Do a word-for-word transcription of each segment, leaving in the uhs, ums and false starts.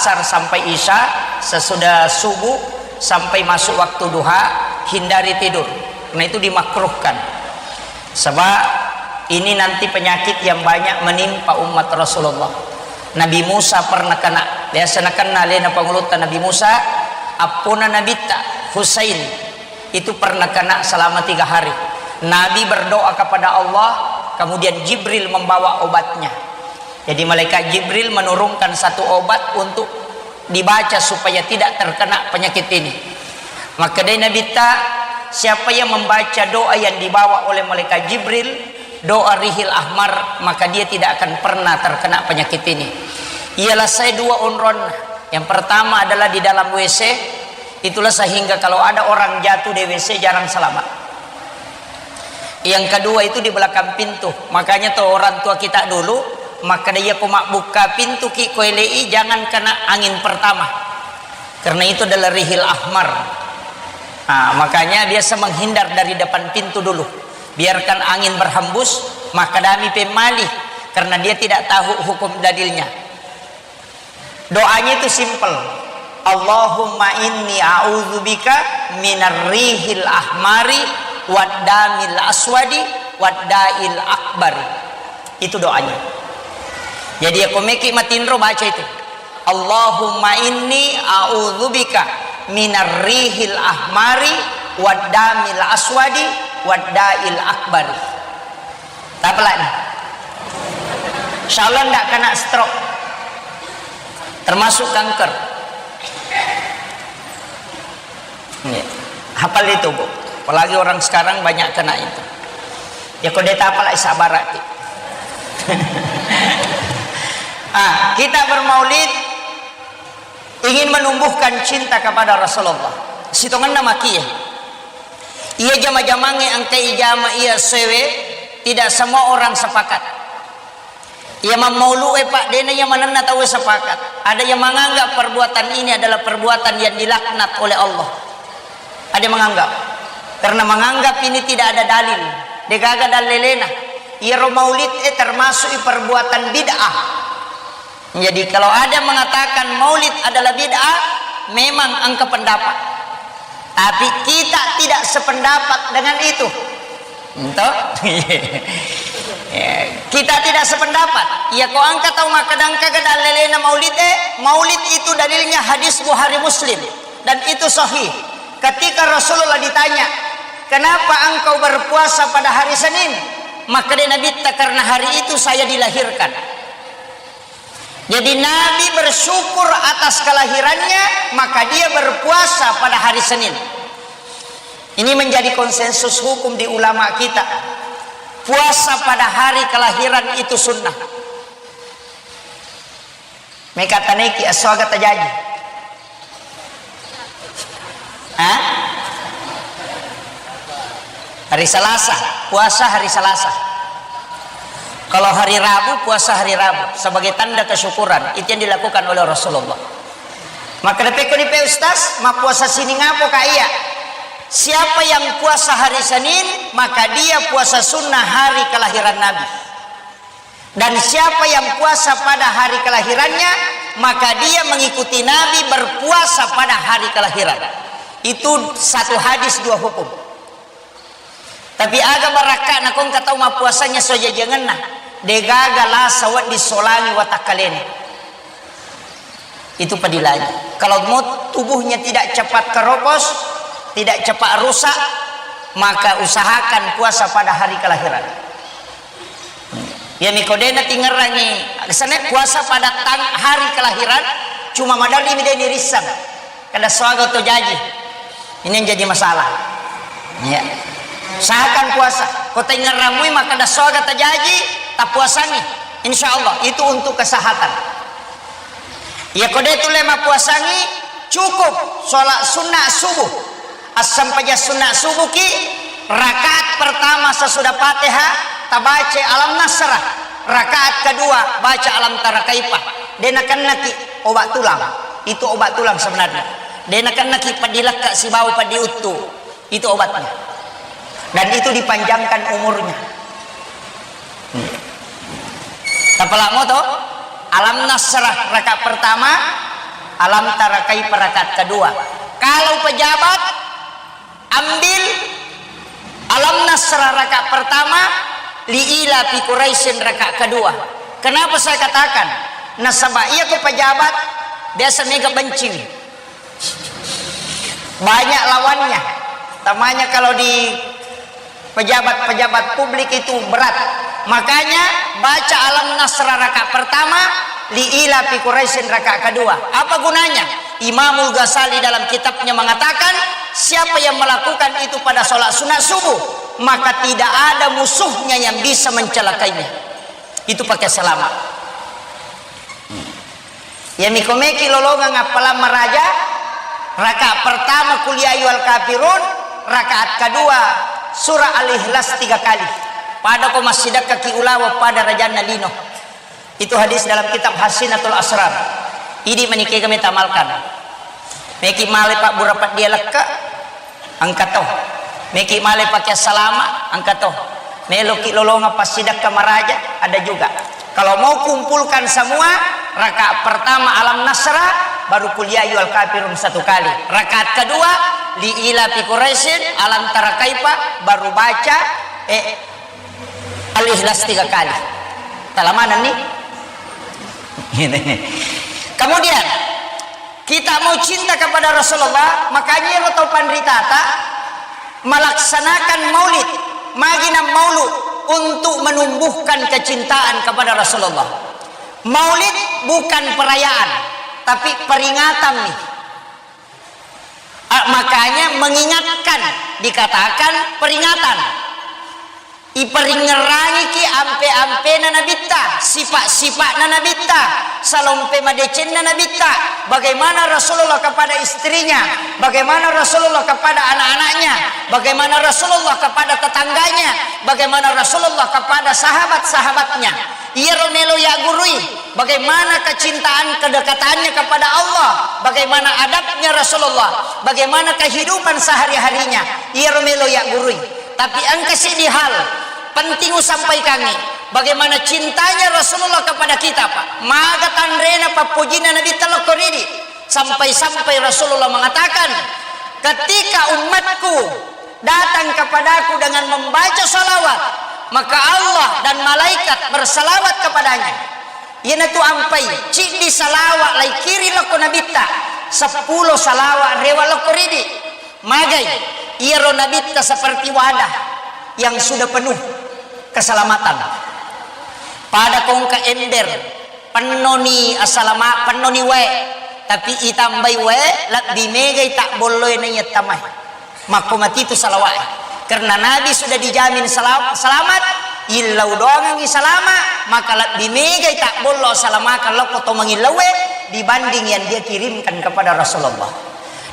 Asar sampai Isya, sesudah subuh sampai masuk waktu duha, hindari tidur. Karena itu dimakruhkan. Sebab ini nanti penyakit yang banyak menimpa umat Rasulullah. Nabi Musa pernah kena, biasa nakena alena pangulutta Nabi Musa, appona Nabitta Husain itu pernah kena selama tiga hari. Nabi berdoa kepada Allah, kemudian Jibril membawa obatnya. Jadi malaikat Jibril menurunkan satu obat untuk dibaca supaya tidak terkena penyakit ini. Makkedai Nabitta, siapa yang membaca doa yang dibawa oleh malaikat Jibril, doa Rihil Ahmar, maka dia tidak akan pernah terkena penyakit ini. Ialah saya dua onronna. Yang pertama adalah di dalam W C, itulah sehingga kalau ada orang jatuh di W C jarang selamat. Yang kedua itu di belakang pintu. Makanya tuh orang tua kita dulu, maka dia ko mabbukka pintu ki ko elei, jangan kena angin pertama. Karena itu adalah Rihil Ahmar. Nah, makanya biasa menghindar dari depan pintu dulu. Biarkan angin berhembus, maka dami pemali, karena dia tidak tahu hukum dalilnya. Doanya itu simple. Allahumma inni a'udzubika minar rihil ahmari wad damil aswadi wad dail akbari. Itu doanya. Jadi, ya, ko meki matinro, baca itu. Allahumma inni a'udzubika minar rihil ahmari wad damil aswadi wad dail akbari. Tapalani. Insyaallah ndak kena stroke. Termasuk kanker. Iya. Hafal itu, Bu. Apalagi orang sekarang banyak kena itu. Ya, ko de' tapalai, sabaraki. Ah, kita bermaulid ingin menumbuhkan cinta kepada Rasulullah. Sitongenna makie. Iya jama-jamangnge engka ijama iya sewe, tidak semua orang sepakat. Iya mammaulu'e, Pak, de'na iya manenna tauwe sepakat. Ada yang menganggap perbuatan ini adalah perbuatan yang dilaknat oleh Allah. Ada yang menganggap. Karena menganggap ini tidak ada dalil. Degaga dalelena. Iyaro maulid e termasuk perbuatan bid'ah. Jadi, kalau ada mengatakan maulid adalah bid'ah, memang engka pendapat. Tapi kita tidak sependapat dengan itu. Ento? Ya, kita tidak sependapat. Ya, ko engka tau makkeda engka ga dalelena maulid e, maulid itu dalilnya hadis Bukhari Muslim. Dan itu sahih. Ketika Rasulullah ditanya, "Kenapa engkau berpuasa pada hari Senin?" Maka dia Nabi, "Karena hari itu saya dilahirkan." Jadi Nabi bersyukur atas kelahirannya, maka dia berpuasa pada hari Senin. Ini menjadi konsensus hukum di ulama kita. Puasa pada hari kelahiran itu sunnah. Meka taneki aswaga tajaji. Hah? Hari Selasa, puasa hari Selasa. Kalau hari Rabu, puasa hari Rabu sebagai tanda kesyukuran. Itu yang dilakukan oleh Rasulullah. Maka depeko di pe Ustaz, ma puasa Senin apa kak iya? Siapa yang puasa hari Senin, maka dia puasa sunnah hari kelahiran Nabi. Dan siapa yang puasa pada hari kelahirannya, maka dia mengikuti Nabi berpuasa pada hari kelahiran. Itu satu hadis dua hukum. Tapi aga barakka nakongka tau mappuasannya sojajangenna, degaga lasa wedding solangi watakkalena. Itu padilangi. Kalau mau tubuhnya tidak cepat keropos, tidak cepat rusak, maka usahakan puasa pada hari kelahiran. Ya, mikodena tingerangi, sana puasa pada tang hari kelahiran, cuma madarri mi deni rissang. Kada suaga to jaji. Ini yang jadi masalah. Ya. Usahakan puasa. Ko taingerramui maka kada suaga tajaji, tapuasangi. Insya Allah itu untuk kesehatan. Ya, ko de' tulle mappuasangi, cukup sholat sunnah subuh. Assampajang sunnah subuh ki, rakaat pertama sesudah Fatihah, tabaca Alam Nasrah. Rakaat kedua, baca Alam Tara Kaifa. De' nakennaki obat tulang. Itu obat tulang sebenarnya. De' nakennaki padilekka sibawa padiuttu. Itu obatnya. Dan itu dipanjangkan umurnya. Tapalamo to, Alam Nasrah rakaat pertama, Alam tara kaifa rakaat kedua. Kalau pejabat, ambil Alam Nasra rakaat pertama, Li ila fi Quraisyin rakaat kedua. Kenapa saya katakan? Nasaba iya ko pejabat, biasa mega benci. Banyak lawannya. Tamanya kalau di pejabat-pejabat publik itu berat. Makanya baca Alam Nasra rakaat pertama, Li ila fi Quraisyin rakaat kedua. Apa gunanya? Imamul Ghazali dalam kitabnya mengatakan, siapa yang melakukan itu pada sholat sunat subuh, maka tidak ada musuhnya yang bisa mencelakainya. Itu pakai selamat. Iyami ko meki lolongeng appalang maraja, rakaat pertama Qul ya ayyuhal kafirun, rakaat kedua surah Al-Ikhlas tiga kali. Pada ko massidekkaki ulawa pada rajanna lino. Itu hadis dalam kitab Hasinatul Asrar. Idi manikega metamalkan. Meki male pabbura paddia lekka, engka to. Meki male pake salama, engka to. Meloki lolonga passidekka maraja, ada juga. Kalau mau kumpulkan semua, rakaat pertama Alam Nasra, baru Qul ya ayyuhal kafirun satu kali. Rakaat kedua, Li ila fi Quraisyin, Alam tara kaifa, baru baca, eh, Al-Ikhlas tiga kali. Talamanan nih. Kemudian, kita mau cinta kepada Rasulullah, makanya ero tau panritata melaksanakan maulid, magi namaulu untuk menumbuhkan kecintaan kepada Rasulullah. Maulid bukan perayaan, tapi peringatan nih. Ah, makanya mengingatkan, dikatakan peringatan. Iparingngerangiki ampe-ampena Nabitta, sifat-sifatna Nabitta, salompe madecenna Nabitta, bagaimana Rasulullah kepada istrinya, bagaimana Rasulullah kepada anak-anaknya, bagaimana Rasulullah kepada tetangganya, bagaimana Rasulullah kepada sahabat-sahabatnya. Iyaro melo yaggurui, bagaimana kecintaan kedekatannya kepada Allah, bagaimana adabnya Rasulullah, bagaimana kehidupan sehari-harinya. Iyaro melo yaggurui. Tapi engka siddi hal penting usampaikangi, bagaimana cintanya Rasulullah kepada kita, Pak. Maga tanrena pappojinna Nabitta lokko ridi. Sampai-sampai Rasulullah mengatakan, ketika umatku datang kepadaku dengan membaca salawat, maka Allah dan malaikat bersalawat kepadanya. Iyanatu ampai, ciddi salawat laikiri lokko Nabitta, seppulo salawat rewa lokko ridi. Magai, iyaro Nabitta seperti wadah yang sudah penuh keselamatan. Pada kongka ember, pennoni asalama, pennoni wae, tapi itambai wae, lebbi megai tabbolloe naiya tamai. Makko matitu salawae. Karena Nabi sudah dijamin sela-, selamat, illau doangengi salama, maka lebbi megai tabbollo asalamakeng lokko to mangillaue dibanding yang dia kirimkan kepada Rasulullah.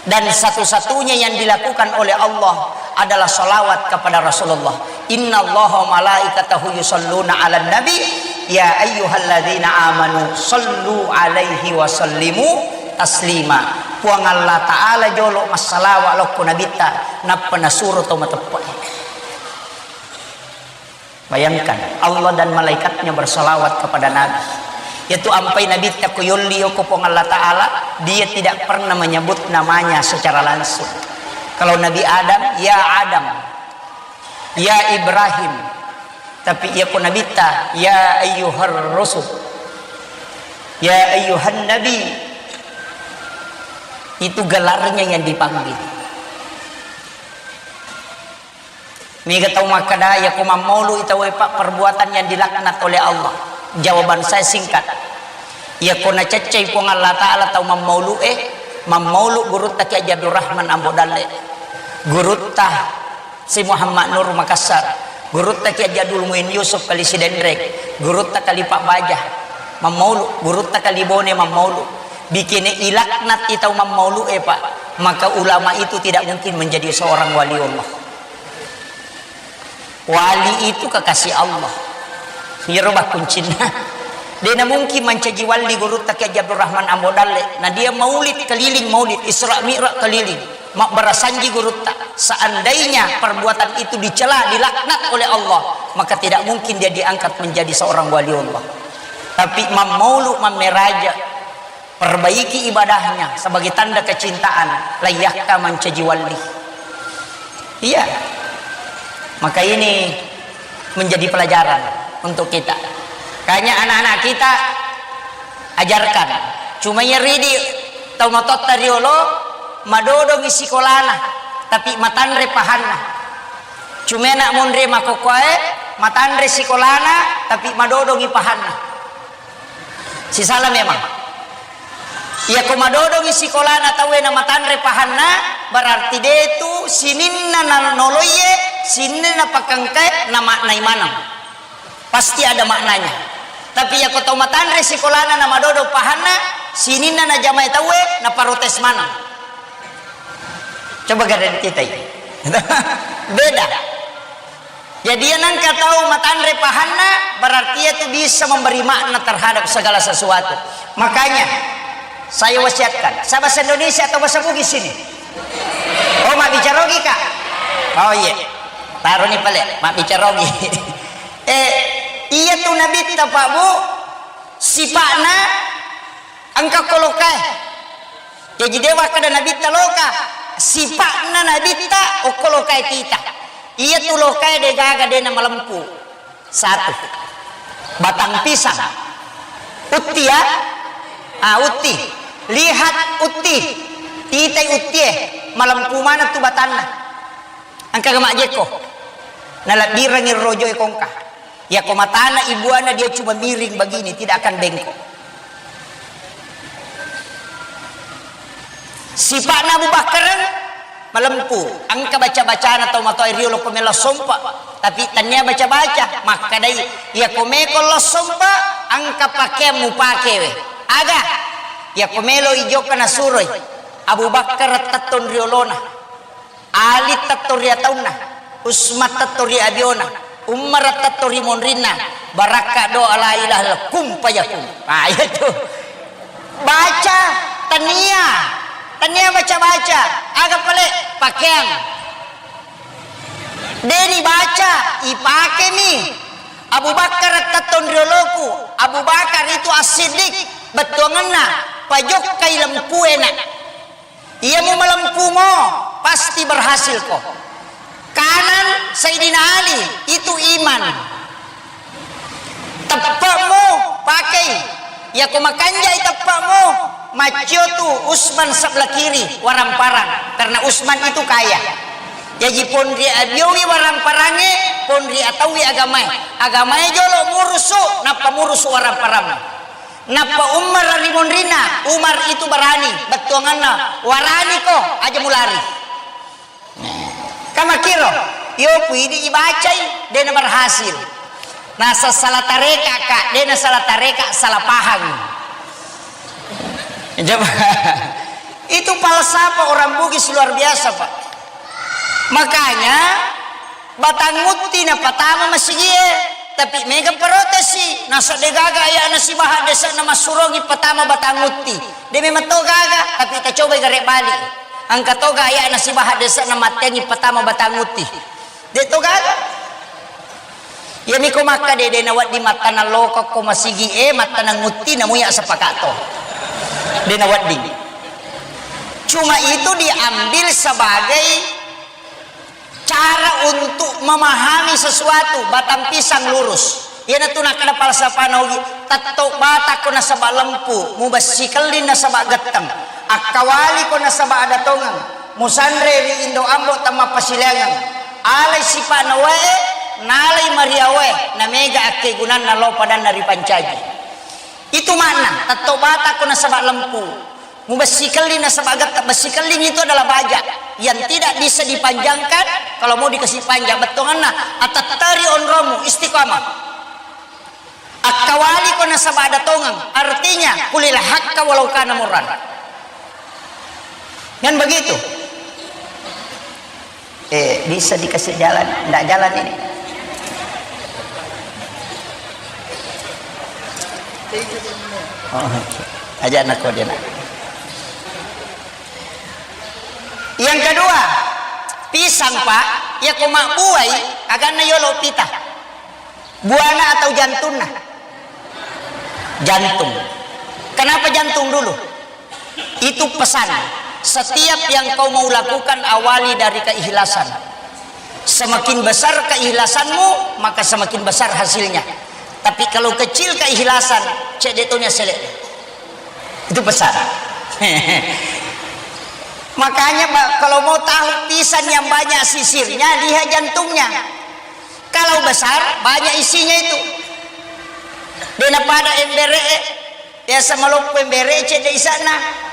Dan satu-satunya yang dilakukan oleh Allah adalah salawat kepada Rasulullah. Innallaha wa malaikatahu yusalluna 'alan nabi, ya ayyuhalladzina amanu sallu 'alaihi wa sallimu taslima. Puang Allah Ta'ala jolo massalawa lokko Nabitta, nappa nasuro to mateppe'e. Bayangkan, Allah dan malaikatnya bersalawat kepada Nabi. Yaitu ampai Nabitta ko yolli yoko Puang Allah Ta'ala, dia tidak pernah menyebut namanya secara langsung. Kalau Nabi Adam, ya Adam, ya Ibrahim. Tapi iya ko Nabitta, ya ayyuhar rasul, ya ayyuhan nabi. Itu gelarnya yang dipanggil. Mega tau makkeda, iya ko mammaulu i tauwe, Pak, perbuatan yang dilaknat oleh Allah. Jawaban saya singkat. Iya ko naceccei Puang Allah Ta'ala tau mammaulu e, mammaulu gurutta Kiai Haji Abdurrahman Ambo Dalle. Gurutta Si Muhammad Nur Makassar. Gurutta Kiai Haji Abdul Muin Yusuf Kali Sidenreng. Gurutta Kali Pak Baja. Mammaulu. Gurutta Kali Bone mammaulu. Bikene ilaknat i tau mammaulu e, Pak. Maka ulama itu tidak mungkin menjadi seorang wali Allah. Wali itu kekasih Allah. Iyaro bakkuncinna. De namungkin mancaji wali gurutta Kiai Haji Abdurrahman Ambo Dalle. Nah, dia maulid keliling, maulid Isra Mi'raj keliling. Mabbarasanji gurutta. Seandainya perbuatan itu dicela, dilaknat oleh Allah, maka tidak mungkin dia diangkat menjadi seorang wali Allah. Tapi mammaulu mammeraja. Perbaiki ibadahnya sebagai tanda kecintaan, layyakka mancaji walli. Iya. Maka ini menjadi pelajaran untuk kita. Kayaknya anak-anak kita ajarkan. Cuma iya ridi tau matotta riolo madodongi sikolana, tapi matanre pahanna. Cuma anak monri makokkoe matanre sikolana, tapi madodongi pahanna. Sisala memang. Iyako madodongi sikolana tauwe namatanre pahanna, berarti detu sininna nanoloiye, sininna napakengkae namaknai maneng. Pasti ada maknanya. Tapi iyako tau matanre sikolana namadodong pahanna, sininna najamai tauwe naparotes maneng. Coba garen kita. Beda. Jadi, iya nengka tau matanre pahanna, berarti iya tu bisa memberi makna terhadap segala sesuatu. Makanya, saya wasiatkan, saya bahasa Indonesia atau bahasa Bugis ini? Oh, mabbicara Ogi, Kak? Oh, iya. Taroni pale, mabbicara Ogi. Eh, iya tu Nabitta, Pak, Bu, sipa'na engka kolokae. Jaji, de wakkeda Nabitta loka, sipa'na Nabitta okko lokae tita. Iya tu lokae de gaga de namalempu. Satu. Batang pisang. Utti ya? Ah, utti. Lihat utti. Titai uttie. Malempu maneng tu batanna. Engka ga majjekko? Nalebbirengngi rojoe kongka. Yako matana ibuana dia cuma miring begini, tidak akan bengkok. Sipa'na Abu Bakar malempu, engka baca-bacana tau matoa riolo ko melo sompa, tapi tania baca-baca, makkadai, yako meko lo sompa, engka pakeang mupake we. Aga? Yako melo ijokka nasuroi, Abu Bakar tettong riolona. Ali tetto ri ataunna, Usman tetto ri abiona, Umar tetto ri monrinna, barakka doa la ilaha illallah, kun fayakun. Ah, iya tu. Baca, tania, tania baca-baca, aga pale pakeang. Deni baca, ipakemi. Abu Bakar tetto ri oloku, Abu Bakar itu as-siddiq, bettuangenna, pajokkai lempuena. Iya mu malempumo, pasti berhasil ko. Kanan Sayyidina Ali, itu iman. Teppe'mu pakai. Yako makanjai teppe'mu, maccio tu Usman sebelah kiri, waramparang. Karena Usman itu kaya. Jaji ponri abiowi waramparangnge, ponri ataui agamae. Agamae jolo murusu, nappa murusu waramparang. Nappa Umar ri monrinna, Umar itu berani, bettuanganna, "Waraniko, aja mulari." Kamakiro, yo puidi ibacai, dena berhasil. Nasa salah tareka, Kak, dena salah tareka, salah paham. Coba. Itu falsafah orang Bugis luar biasa, Pak. Makanya, Batang Utti napatama masigie, tapi mega protesi, nasa degaga ayana sibaha dese'na massurongi patama Batang Utti. De memang to gaga, tapi tacobai gare bali. Engka toga ayana sibaha dese'na matteangi patama Batang Utti. De to gaga. Iyami ko makka de, de nawedding mattanang lokokko masigi e, mattanang Utti, namuya sepakatto. De nawedding. Cuma itu diambil sebagai cara untuk memahami sesuatu, batang pisang lurus. Iyanatu nakkeda falsafana Ugi, tetto batakko nasaba lempu, mubessi kelling nasaba getteng, akkawaliko nasaba ada tongeng, musanre ri Indo Ambo temmappasileangeng, alai sipa'na wae, nalai mariawae, namega akkegunanna lao padanna ripancaji. Itu makna, tetto batakko nasaba lempu. Mubessi kelling nasaba getta, bessi kelling itu adalah baja yang tidak bisa dipanjangkan, kalau mau dikasih panjang, bettuanganna, atetteri onromu, istiqamah. Akkawaliko nasaba ada tongeng, artinya, kulil hakka walau kana murran. Kan begitu? Eh, bisa dikasih jalan? Ndak jalan ini. Oh, aja anak kau dia nak. Yang kedua, pisang, Pak, ya ko mabbuai, aganna yolo pita. Buana atau jantunna? Jantung. Kenapa jantung dulu? Itu pesan. Setiap yang kau mau lakukan, awali dari keikhlasan. Semakin besar keikhlasanmu, maka semakin besar hasilnya. Tapi kalau kecil keikhlasan, cedde tonya selek. Itu pesan. Makanya, Pak, kalau mau tahu pisang yang banyak sisirnya, lihat jantungnya. Kalau besar, banyak isinya itu. Dena pada embere, biasa maloppo embere, cedde isana.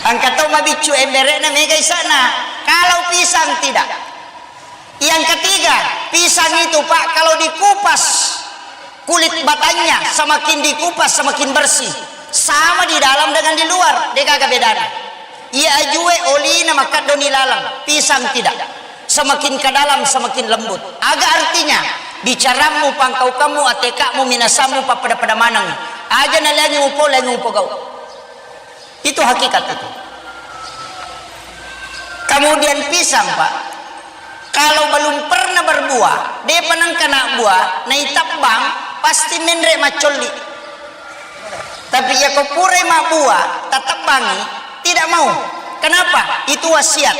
Angka to mabiccu embere na mega isana. Kalau pisang tidak. Yang ketiga, pisang itu, Pak, kalau dikupas, kulit batangnya semakin dikupas, semakin bersih. Sama di dalam dengan di luar, degaga bedana. Iya ajue olina makkaddoni laleng, pisang tidak. Semakin ke dalam, semakin lembut. Aga artinya? Bicarammu, pangkaukammu, atekakmu, minasammu, pappada-pada maneng. Aja naliangi upau, liangi upau gau. Itu hakikat itu. Kemudian pisang, Pak, kalau belum pernah berbuah, de' pernah kena buah, naitabbang, pasti menre' maccolli. Tapi iya ko pura mabbuah, tatebbangi, tidak mau. Kenapa? Itu wasiat.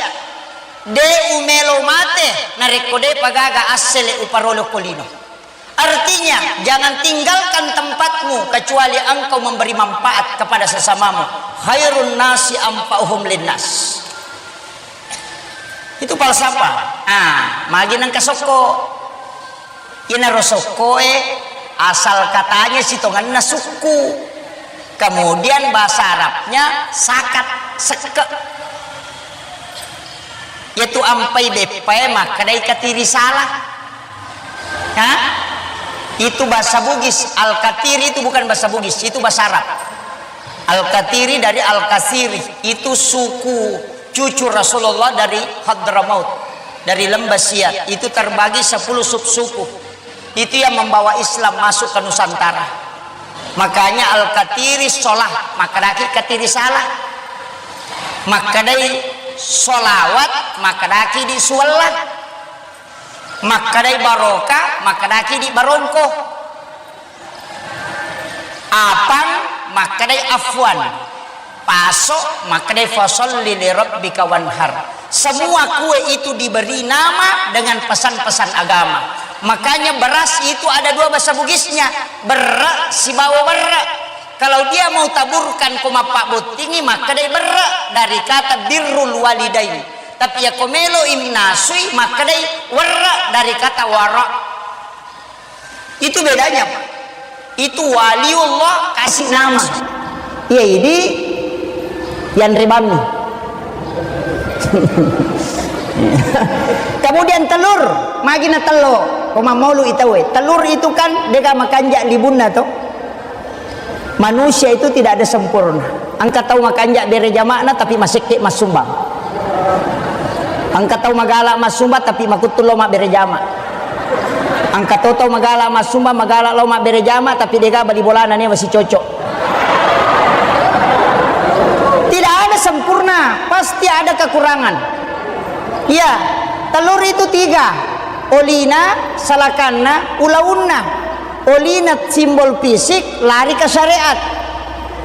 De' umelo mate, narekko de' pagaga assele uparolo ko lino. Artinya, jangan tinggalkan tempatmu kecuali engkau memberi manfaat kepada sesamamu. Khairun nasi anfa'uhum linnas. Itu falsafah. Ah, magi nengka sokko. Inaro sokko e, asal katanya sitongenna sukku. Kemudian bahasa Arabnya sakat, sekke. Yaitu ampai beppae makkedai katiri salah. Ha? Itu bahasa Bugis. Al-Katiri itu bukan bahasa Bugis, itu bahasa Arab. Al-Katiri dari Al-Kasiri, itu suku cucu Rasulullah dari Hadramaut, dari Lembah Siat. Itu terbagi sepuluh subsuku. Itu yang membawa Islam masuk ke Nusantara. Makanya Al-Katiri sholah, makkedaki katiri salah. Makkedai sholawat, makkedaki di suwella. Makkedai barokah, makkedaki di barongko. Apang, makkedai afwan. Paso, makkedai fasholli li rabbika wanhar. Semua kue itu diberi nama dengan pesan-pesan agama. Makanya beras itu ada dua bahasa Bugisnya, berre sibawa werre. Kalau dia mau taburkan ko mappabbottingi, makkedai berre dari kata birrul walidain. Tapi ya ko melo imnasui, makkedai werre dari kata wara. Itu bedanya, Pak. Itu waliullah kasih nama. Iya, idi yang rebami. Kemudian telur, magi na tello, ko mammolu itawe. Telur itu kan dega makanja libunna to. Manusia itu tidak ada sempurna. Engka tau makanja bere jama'na tapi masekke massumbang. Engka tau magala massumbang tapi makuttu lo mabbere jama. Engka to tau magala massumbang, magala lo mabbere jama tapi dega bali bolana ne masih cocok. Tidak ada sempurna, pasti ada kekurangan. Iya, telur itu tiga. Olina, salakanna, ulaunna. Olina simbol fisik, lari ke syariat.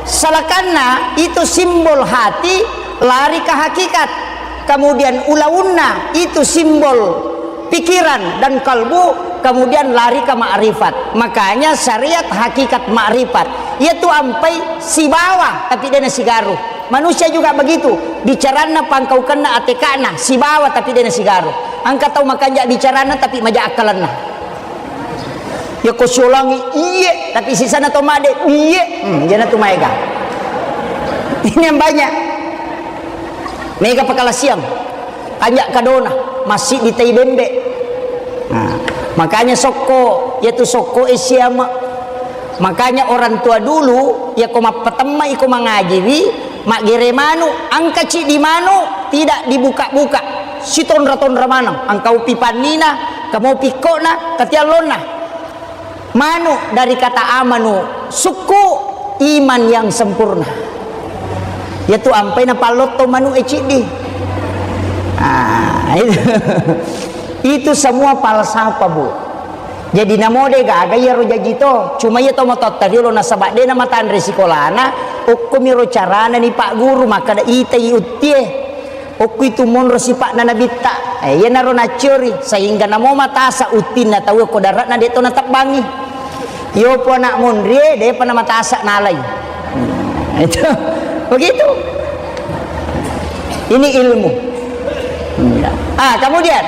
Salakanna itu simbol hati, lari ke hakikat. Kemudian ulaunna itu simbol pikiran dan kalbu, kemudian lari ke makrifat. Makanya syariat, hakikat, makrifat. Yaitu ampai sibawa, tapi dena sigaru. Manusia juga begitu. Bicaranna pangkaukenna atekana, sibawa, tapi dena sigaru. Engka tau makanja bicaranna, tapi maja akkalenna. Yako siolangi, iye, tapi sisana to made, iye. Hmm, jana tu maega. Ini yang banyak. Mega pakalasiang. Kanja kadona, masih di tai bembe. Nah, makanya sokko, yaitu sokko e siama. Makanya orang tua dulu, yako mappatemma iko mangajiwi, maggere manu, angka ciddi manu, tidak dibuka-buka. Sitonra-tonra maneng, angka upi pannina, kamo pikkona, katiallonna. Manu dari kata amanu, sukku, iman yang sempurna. Yaitu ampai napallotto manu e ciddi. Ah, itu. Itu semua falsafah, Bu. Jadi namo de gaga iyaro jaji to, cuma iya to matotta riolo nasaba de namatanre sikolana, okkomiro carana ni Pak Guru makkada itai uttie. Okko itu monro sipa'na Nabitta. Eh, iyanaro nacciori, sehingga namo matasa uttinna tau ko daratna de to natebbangi. Iyo po anak monrie, depa namatasa nalai. Itu. Begitu. Ini ilmu. Ah, kemudian,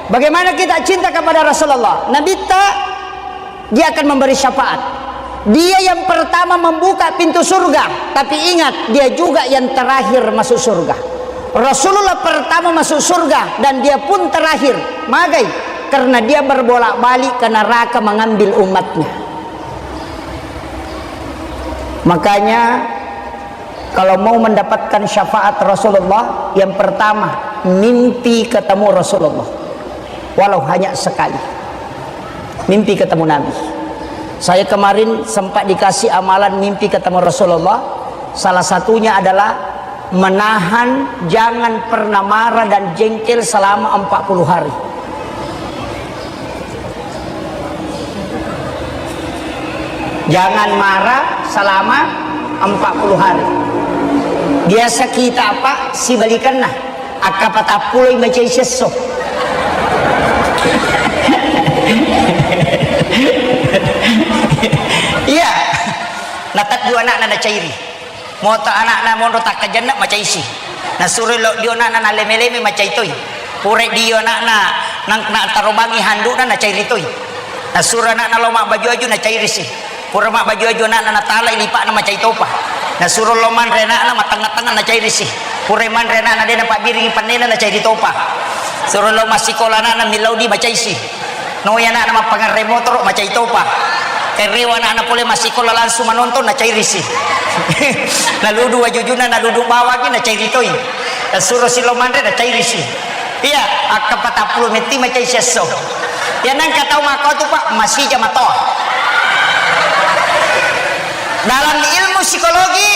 bagaimana kita cinta kepada Rasulullah? Nabitta, dia akan memberi syafaat. Dia yang pertama membuka pintu surga, tapi ingat, dia juga yang terakhir masuk surga. Rasulullah pertama masuk surga dan dia pun terakhir. Magai? Karena dia berbolak-balik ke neraka mengambil umatnya. Makanya, kalau mau mendapatkan syafaat Rasulullah, yang pertama, mimpi ketemu Rasulullah. Walau hanya sekali. Mimpi ketemu Nabi. Saya kemarin sempat dikasih amalan mimpi ketemu Rasulullah. Salah satunya adalah menahan, jangan pernah marah dan jengkel selama empat puluh hari. Jangan marah selama empat puluh hari. Biasa kita apa? Sibalikanna. Akka patappulo i macai siesso. Iya. Nataddu anakna nacairi. Moto anakna monro takkajanna macaisi. Nasuro lo dio anakna naleme-leme macai toi. Pura dio anakna nang na tarobangi handukna nacairi toi. Nasuro anakna lo mabbaju-aju nacairisi. Pura mabbaju-aju anakna natalai lipakna macai topa. Nasuro lo manre anakna matangnga-tangnga nacairisi. Pura manre anakna de napabbiringi pannena nacairi topa. Suro lo massikola anakna millau di macaisi. Noi anakna mappangerre motoro, macai topa. Kerewa anakna pole massikola langsung manonton, nacairisi. Naludu wajujuna, naludu bawangi, nacairi toi. Nasuro silo manre, nacairisi. Iya, akka patappulo metti macai siesso. Iya, nangka tau makko tu, Pak, masija matoa. Dalam ilmu psikologi,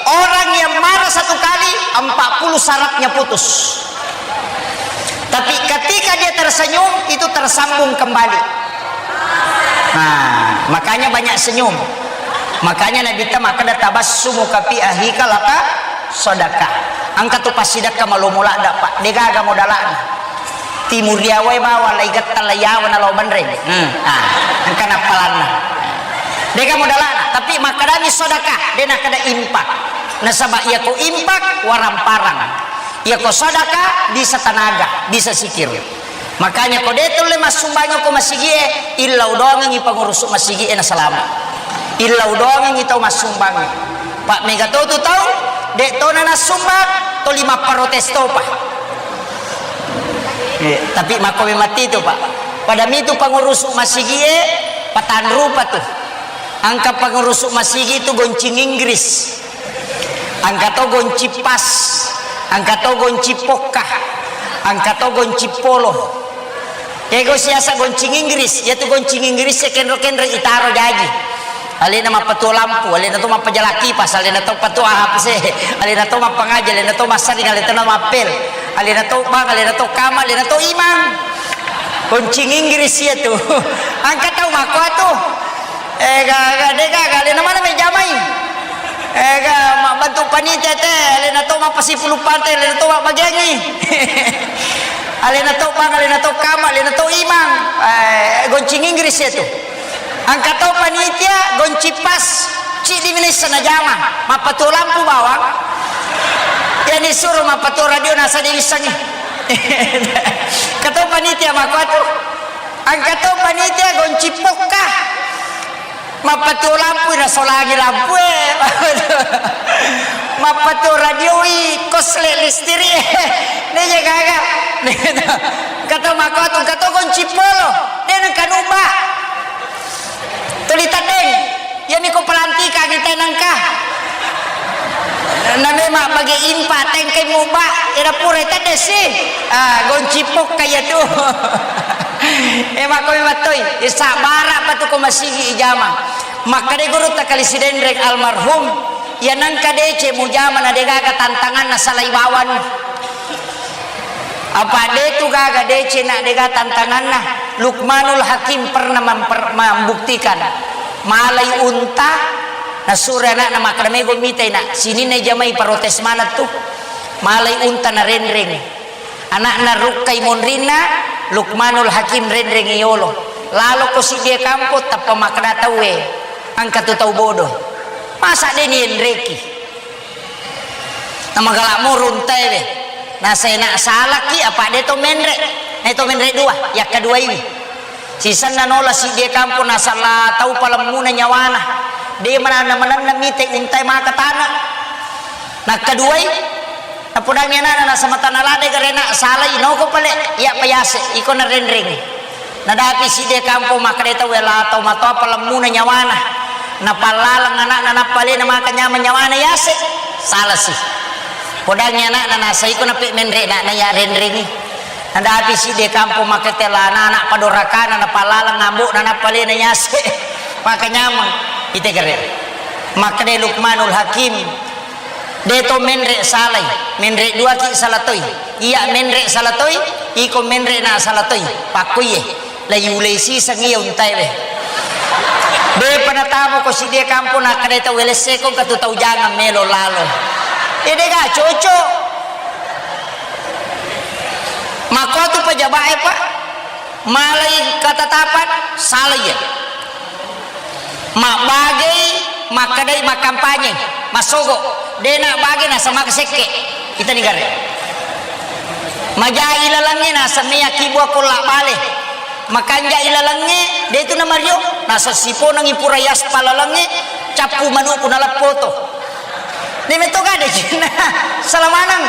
orang yang marah satu kali, empat puluh sarafnya putus. Tapi ketika dia tersenyum, itu tersambung kembali. Nah, makanya banyak senyum. Makanya Nabi ta makkeda, "Tabassumuka fi akhika laka sadaqah." Engka tu passidekka malomo ladda, Pak. Degaga modalana. Timuriawae bawang lai getta lai yawa na lao banreng. Hmm. Ah, engka nappalanna. Degaga modalana, tapi makkedami sadaqah, de nakkeda infak. Nasaba iyako infak, waramparang. Iyako sadaqah, bisa tanaga, bisa sikir. Makanya ko de tulle massumbangi ko masigie, illau doangengi pangurusu masigie nasalama. Illau doangengi tau massumbangi. Pak mega to tu tau, de tona nassumbang, toli mapparotes topa. Eh, tapi makko memang itu, Pak. Pada mitu pangurusu masigie, patanrupa tu. Angka pangurusu masigi tu goncing Inggris. Angka to goncing pas, angka to goncing pokka, angka to goncing polo. Ego siasa goncing Inggris, ya tu goncing Inggris ya kenro-kenro itaro jaji. Alena mappatuo lampu, alena to mappajala kipas, alena to patuo A H P C, alena to mappangaji, alena to massaring, alena to mappel, alena to bang, alena to kama, alena to imang. Goncing Inggris ya tu. Angka tau makko tu. Eh, ga, ga, de ga, ga, alena mana mai jamai? Eh, ga, mabbantu panitia te, alena to mappasipulu pante, alena to mabbagiangi. Alena to bang, alena to kama, alena to imang. Eh, goncing Inggris ya tu. Angka to panitia, goncing pas, ciddi minessa najama, mappatuo lampu bawang. Yani suro mappatuo radio nasa de wissangi. Kato panitia makko tu. Angka to panitia goncing pokka. Mappatuo lampu, nasolangi lampue. Mappatuo radioi, kosle listiri. Neje gaga. Kato makko tu, kato goncing polo. De nengka nubba. Tuli teddeng. Iyami ko pelantikangi tenengka. Na memang bagi impa tengkai mubba, ira pura tedde si. Ah, goncing pokka iya tu. Eh, makko memang toi. Isa bara patu ko masigi ijama. Makkeda guru ta kali Sidenreng almarhum, iya nengka dece mujama na degaga tantanganna salai bawang. Apa de tu gaga dece na dega tantanganna. Luqmanul Hakim pernah memper-, membuktikan, malai unta, nasuro ana'na makkeda, "Mego mitai, Nak, sininna jamai protes maneng tu." Malai unta narenreng. Ana'na rukkai monrinna, Luqmanul Hakim renreng yolo. Laloko siddie kampong, tappa makkeda tauwe, "Engka tu tau bodoh. Masa de nienreki?" Namagala moro untaewe. Nasena salaki apa de to menre. Na to menre dua, yakkaduaiwi. Sisenna nola siddie kampong nasala tau palemmuna nyawana. De mananna-mananna mite untae maka tana. Nakkaduai, napodangi anana nasamatana lade garena salai noko pale, iya payase, iko narenreng. Nadapi sidde kampong makkeda tauwe, "La tau matoa palemmuna nyawana. Napallaleng ana'na nappa alena maka nyameng nyawana yase." Salasi. Podangi ana'na nasaiko nape menre na, na ya renrengi. Nadapi sidde kampong makkeda, "La anak padorakana napallaleng ambo'na nappa alena yase. Maka nyameng." Ite gare. Makkeda Luqmanul Hakim, De to menre salai, menre duaki sala toi. Iya menre sala toi, iko menre na sala toi. Pakkoiye, la yulei siseng iya untaewe. De pa natamo ko sidie kampong nakkeda tau welesseko ka tu tau jangang melo lalo. Eh, de ga cocok. Makko tu pejabat e, Pak. Malai ketetapan, salai iya. Mabbagei, makkedai makkampanye, massogo, dena bage nasama sekke. Kita ni gare. Majai lalengnge nasemmea kibua kolla bale. Makanja ilalengnge, de tu namario, nasessiponengi pura yaspa lalengnge, cappu manuku naleppoto. Nemetto gade cina. Salah maneng.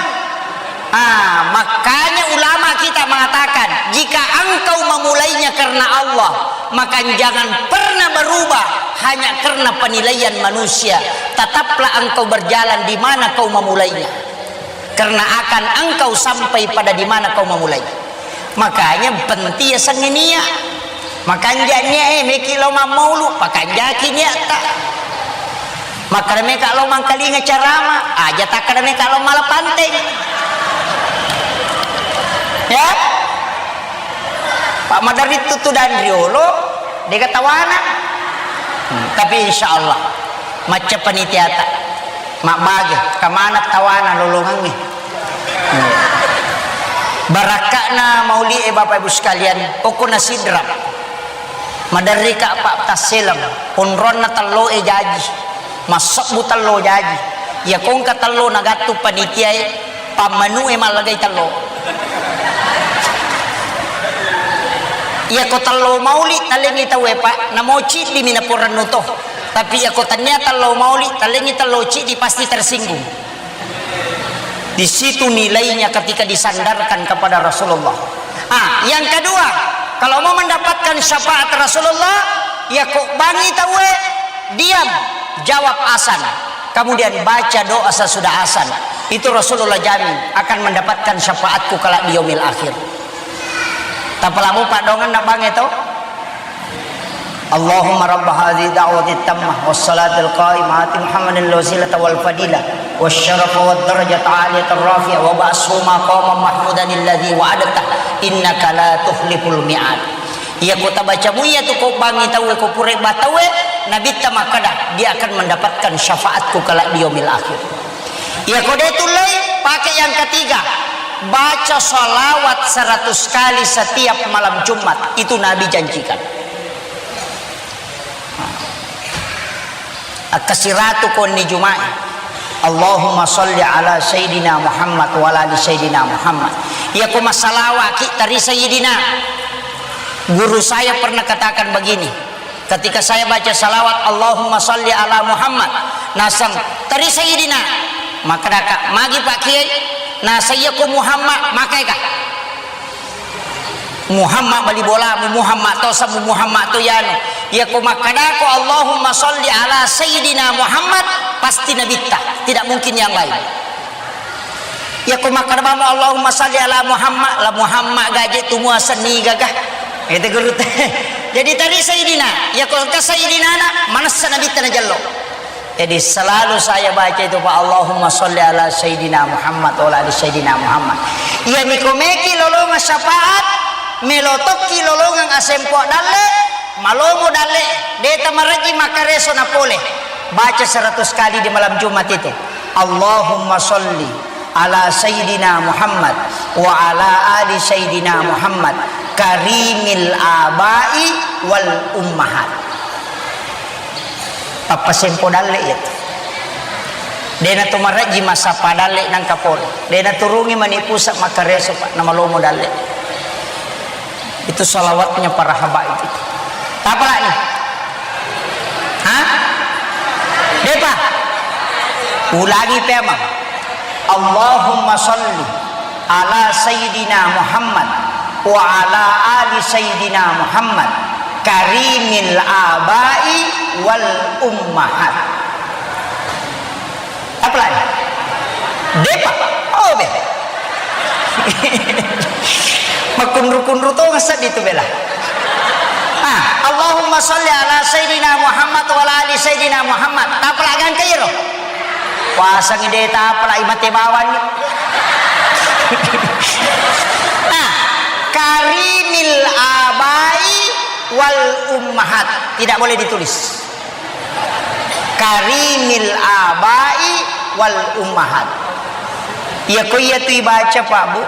Ah, makanya ulama kita mengatakan, jika engkau memulainya karena Allah, maka jangan pernah berubah hanya karena penilaian manusia. Tetaplah engkau berjalan di mana kau memulainya. Karena akan engkau sampai pada di mana kau memulai. Makanya penting ya sengenia. Makanja nia, eh, meki lo mammaulu, pakanjaki niatta. Makkeda meka lo mangkalinga carama, aja takkeda meka lo mala panteng. Ya? Pak Madarit tu dan riolo, dega tawana. Hmm, tapi insya Allah, macca panitiata. Mabbage, kamana tawana lolongangnge. Hmm. Barakka'na mauli e, Bapak Ibu sekalian, okko na sidrap. Maderrika Pak tasseleng, onronna tello e jaji, massebbu tello jaji. Iya kongka tello nagattu panitia e, pammanu e mallagai tello. Iya ko tello mauli talengi tau e, Pak, namo ciddi mi naporennu to. Tapi iya ko tania tello mauli talengi tello ciddi pasti tersinggung. Di situ nilainya ketika disandarkan kepada Rasulullah. Ah, yang kedua, kalau mau mendapatkan syafaat Rasulullah, ya kok bangi tawe, diam, jawab asan. Kemudian baca doa sesudah asan. Itu Rasulullah jamin akan mendapatkan syafaatku kelak di yaumil akhir. Tapalamu padongan nak bange to? Allahumma rabb hadhihi da'wati tammah was salatil qa'imah ati Muhammadin al wasilata wal fadilah was syarafa wad darajata aliyatar rafi'ah wa ba'shu maqaman mahmudan alladzi wa'adta innaka la tukhliful mi'ad. Iya ko tabaca muiya tu ko bangi tauwe ko pura batawe, nabitta makkada, dia akan mendapatkan syafaatku kelak di yaumil akhir. Iya ko de tullei, pakai yang ketiga. Baca salawat seratus kali setiap malam Jumat. Itu Nabi janjikan. Akkasiratu konni Juma'i. Allahumma salli ala Sayyidina Muhammad wa ala ali Sayyidina Muhammad. Iya ko masalawat ki tari Sayyidina. Guru saya pernah katakan begini, ketika saya baca salawat, "Allahumma salli ala Muhammad," naseng, "Teri Sayyidina." Makkedaka, "Magi Pak Kiai?" Naseng, "Iya ko Muhammad, makaika." Muhammad bali bolamu, Muhammad to samu, Muhammad to yanu. Iya ko makkedako, "Allahumma salli ala Sayyidina Muhammad," pasti nabitta. Tidak mungkin yang lain. Iya ko makkeda bamo, "Allahumma salli ala Muhammad," la Muhammad gaje tu muasenni gaga. Itu guru te. Jadi tari Sayyidina, iya ko engka Sayyidina na, manessa nabitta najello. Jadi selalu saya baca itu, Pak, "Allahumma salli ala Sayyidina Muhammad wa ala ali Sayyidina Muhammad." Iya miko meki lolonga syafaat, Melo tokki lolongeng asempo dalle, malomo dalle, de' tamarajji makkareso napole. Baca seratus kali di malam Jumat itu. Allahumma sholli ala Sayyidina Muhammad wa ala ali Sayyidina Muhammad karimil abai wal ummahat. Pappasempo dalle iya tu. De' na tu marajji massappa dalle nangka pole. De' na turungi mani pusat makkareso, Pak, namalomo dalle. Itu salawatnya para habaib itu. Tapalani? Hah? De'pa? Ulangi pemang. Allahumma sholli ala Sayyidina Muhammad wa ala ali Sayyidina Muhammad karimil abai wal ummahat. Apalagi? De'pa? Oh, be. Makkunru-kunru to ngasad itu bela. Ah, Allahumma sholli ala Sayyidina Muhammad wa ala ali Sayyidina Muhammad. Tapalagi angka iro. Puasangi de' tapalagi mate bawang ni. Nah, karimil abai wal ummahat. Tidak boleh ditulis. Karimil abai wal ummahat. Iya ko iya tu ibaca, Pak, Bu,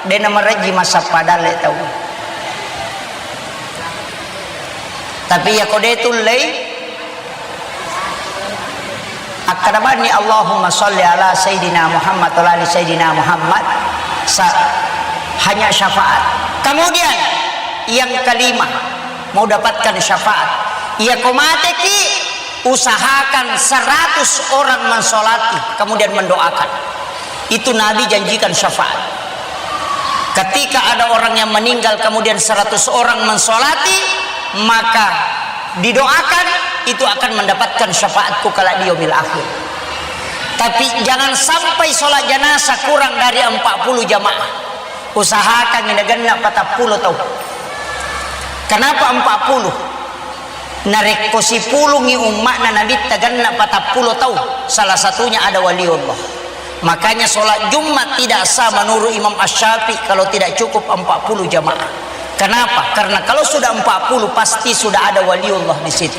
de' na marajji massappa dalle tau. Tapi iya ko de' tullei, akkada bani Allahumma sholli ala Sayyidina Muhammad wa ala ali Sayyidina Muhammad, sa-, hanya syafaat. Kemudian yang kelima, mau dapatkan syafaat. Iya ko mateki, usahakan seratus orang mensolati, kemudian mendoakan. Itu Nabi janjikan syafaat. Ketika ada orang yang meninggal, kemudian seratus orang mensolati, maka didoakan, itu akan mendapatkan syafaatku kelak di yaumil akhir. Tapi jangan sampai sholat jenazah kurang dari empat puluh jamaah. Usahakan nagenna patappulo tau. Kenapa empat puluh? Narekko sipulungngi umma'na Nabitta genna patappulo tau, salah satunya ada waliullah. Makanya sholat Jumat tidak sah menurut Imam Asy-Syafi'i kalau tidak cukup empat puluh jamaah. Kenapa? Karena kalau sudah empat puluh, pasti sudah ada waliullah di situ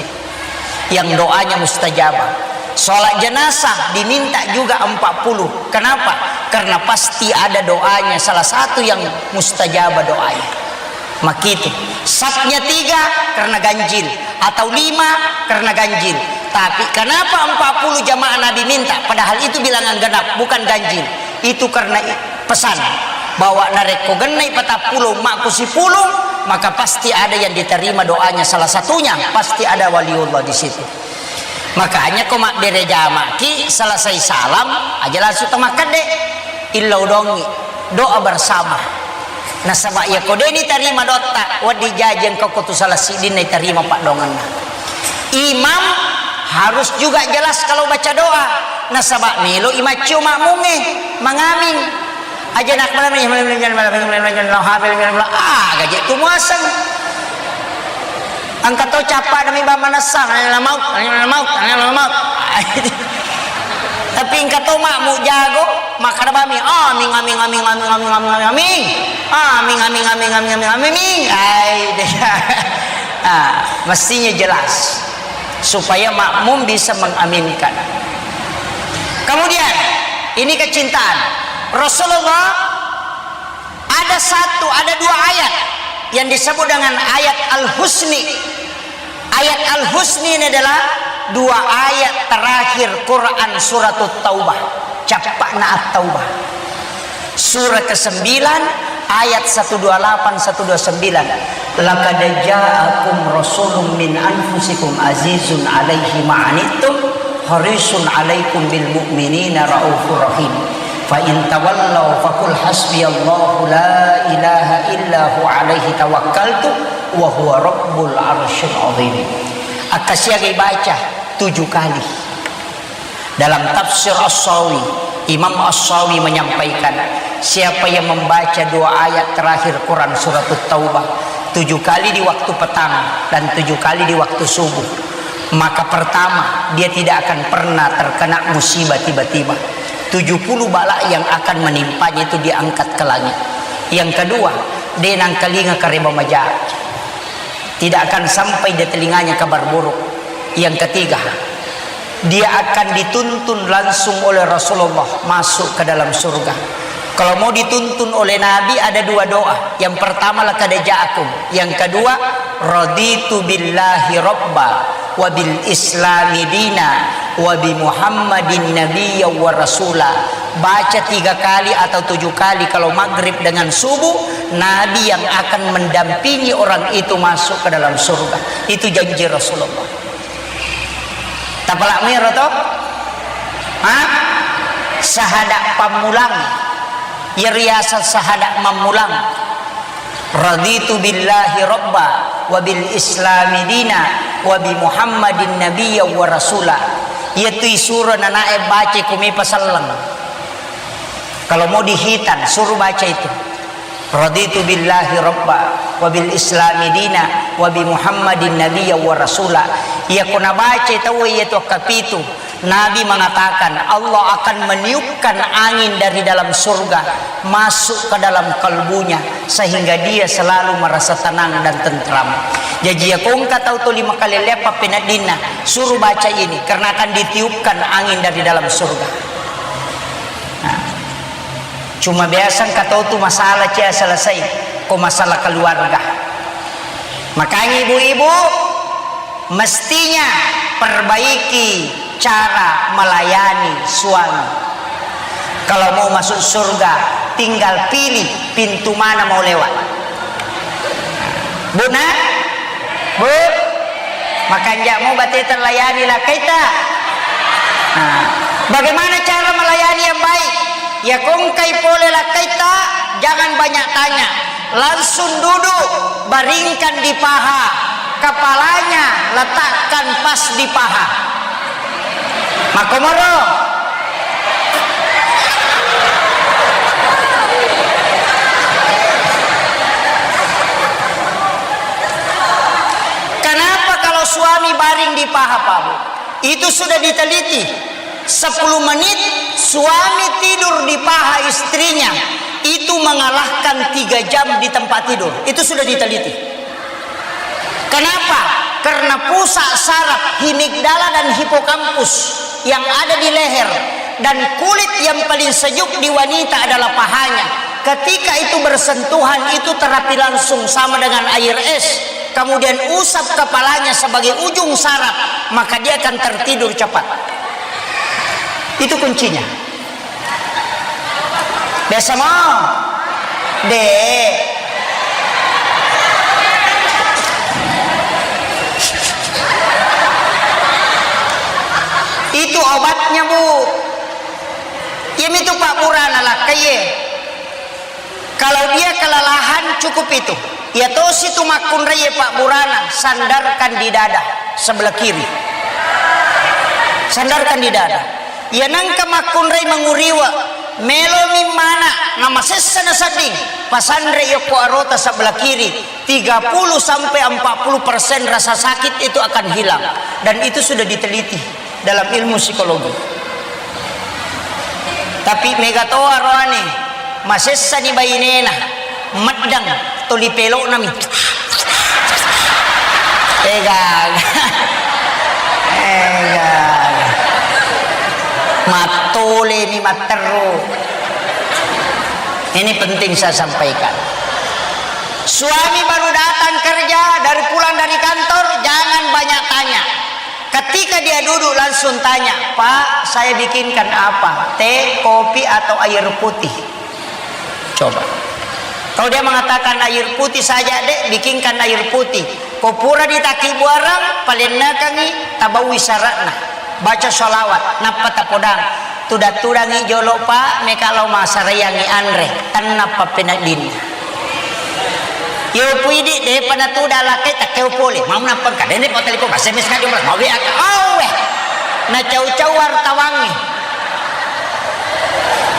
yang doanya mustajabah. Sholat jenazah diminta juga empat puluh. Kenapa? Karena pasti ada doanya, salah satu yang mustajabah doanya. Makitu. Safnya tiga karena ganjil, atau lima karena ganjil. Tapi kenapa empat puluh jamaah Nabi minta? Padahal itu bilangan genap, bukan ganjil. Itu karena i-, pesan bahwa narekko gennai patappulo umma'ku sipulung, maka pasti ada yang diterima doanya. Salah satunya pasti ada waliullah di situ. Makanya ko mabbere jama'ki, selesai salam, aja langsung tamakkedde. Illau dongi, doa bersama. Nasaba iya ko de' nitarima doatta, wedding jaji engka ko tu salah siddinna itarima paddoangenna. Imam harus juga jelas kalau baca doa. Nasaba melo i maccio makmungnge mangaming. Aja nak malam ini, malam ini, malam ini, malam ini, malam ini, ah, gaje tu muaseng. Engka to cappa nami bang manessa, nani la maut, nani la maut, nani la maut. Tapi engka to makmu jago, makkada bami, amin, amin, amin, amin, amin, amin, amin, amin. Amin, amin, amin, amin, amin, amin, amin. Ai, deh. Ah, mestinya jelas supaya makmum bisa mengaminkan. Kemudian, ini kecintaan. Rasulullah ada satu, ada dua ayat yang disebut dengan ayat Al-Husni. Ayat Al-Husni ini adalah dua ayat terakhir Quran Suratut Taubah. Cappa'na At-Taubah. Surah kesembilan, ayat satu dua lapan, satu dua sembilan. "Laqad ja'akum rasulun min anfusikum azizun alaihi ma'anittum harisun alaikum bil mu'minina raufur rahim. Fa in tawallaw faqul hasbiyallahu la ilaha illa hu alaihi tawakkaltu wa huwa rabbul arsyil azim." Akkasiagai baca tujuh kali. Dalam tafsir As-Sawi, Imam As-Sawi menyampaikan, siapa yang membaca dua ayat terakhir Quran Suratut Taubah tujuh kali di waktu petang dan tujuh kali di waktu subuh, maka pertama, dia tidak akan pernah terkena musibah tiba-tiba. Tujuh puluh bala yang akan menimpanya itu diangkat ke langit. Yang kedua, De' nangkalinga kareba maja. Tidak akan sampai di telinganya kabar buruk. Yang ketiga, dia akan dituntun langsung oleh Rasulullah masuk ke dalam surga. Kalau mau dituntun oleh Nabi, ada dua doa. Yang pertama, "Laqad ja'akum." Yang kedua, "Raditu billahi rabba, wa bil islami dina, wa bi Muhammadin nabiyya wa rasula." Baca tiga kali atau tujuh kali kalau maghrib dengan subuh, Nabi yang akan mendampingi orang itu masuk ke dalam surga. Itu janji Rasulullah. Tapalak miro to? Ha? Sahada pammulang. Iya riaseng sahada mammulang. "Raditu billahi rabba, wa bil islami dina, wa bi Muhammadin nabiyya wa rasula." Iyatu isuro nanae baca ko mepa selleng. Kalau mau dihitan, suruh baca itu. "Raditu billahi rabba, wa bil islami dina, wa bi Muhammadin nabiyya wa rasula." Iya ko nabaca tau iyatu kapitu, Nabi mengatakan, Allah akan meniupkan angin dari dalam surga masuk ke dalam kalbunya, sehingga dia selalu merasa tenang dan tentram. Jaji, iya ko engka tau tuli makalelleang pappeneddinna, suruh baca ini, karena akan ditiupkan angin dari dalam surga. Nah, cuma biasa engka tau tu masalah cia selesai, ko masalah keluarga. Makanya ibu-ibu, mestinya perbaiki cara melayani suami. Kalau mau masuk surga, tinggal pilih pintu mana mau lewat. Bu, nak? Bu? Makanja' mo bateta layani lakkaita. Nah, bagaimana cara melayani yang baik? Ya, ko engkai pole lakkaita, jangan banyak tanya. Langsung duduk, baringkan di paha. Kepalanya letakkan pas di paha. Makkomoro. Kenapa kalau suami baring di paha, Pak Bu? Itu sudah diteliti. Sepuluh menit suami tidur di paha istrinya, itu mengalahkan tiga jam di tempat tidur. Itu sudah diteliti. Kenapa? Karena pusat saraf, himigdala dan hipokampus yang ada di leher dan kulit yang paling sejuk di wanita adalah pahanya. Ketika itu bersentuhan, itu terapi langsung sama dengan air es. Kemudian usap kepalanya sebagai ujung saraf, maka dia akan tertidur cepat. Itu kuncinya. Biasa mau? De'. Itu obatnya, Bu. Iyami tu pabburana lakkaie. Kalau dia kelelahan, cukup itu. Iya tosi tu makkunrai, Pak, burana, sandarkan di dada sebelah kiri. Sandarkan di dada. Iya nengka makkunrai manguriwa, melomi mana, namasessa nasedding, pasanre yokko arota sebelah kiri, tiga puluh sampai empat puluh persen rasa sakit itu akan hilang. Dan itu sudah diteliti dalam ilmu psikologi. Tapi mega to aroane, masessani bainena, meddang, toli peloknami. Egaga. Egaga. Mattolemi matteru. Ini penting saya sampaikan. Suami baru datang kerja, dari pulang dari kantor, jangan banyak tanya. Ketika dia duduk, langsung tanya, "Pak, saya bikinkan apa? Teh, kopi, atau air putih?" Coba. Kalau dia mengatakan, "Air putih saja, Dek, bikinkan air putih." Ko pura ditaki buarang, palennekangi, tabaui syaratna. Baca sholawat, nappa tapodang. Tudang-tudangi jolo, Pak, meka lao massaraiangi anre. Tenna pappeneddinna. Yo puidi, depa natudang lakkai, takkeo pole. Mau nappangka, dende pa telepon, S M S ka jumlah, mau W A ka. Awe. Nacau-cau wartawangnge.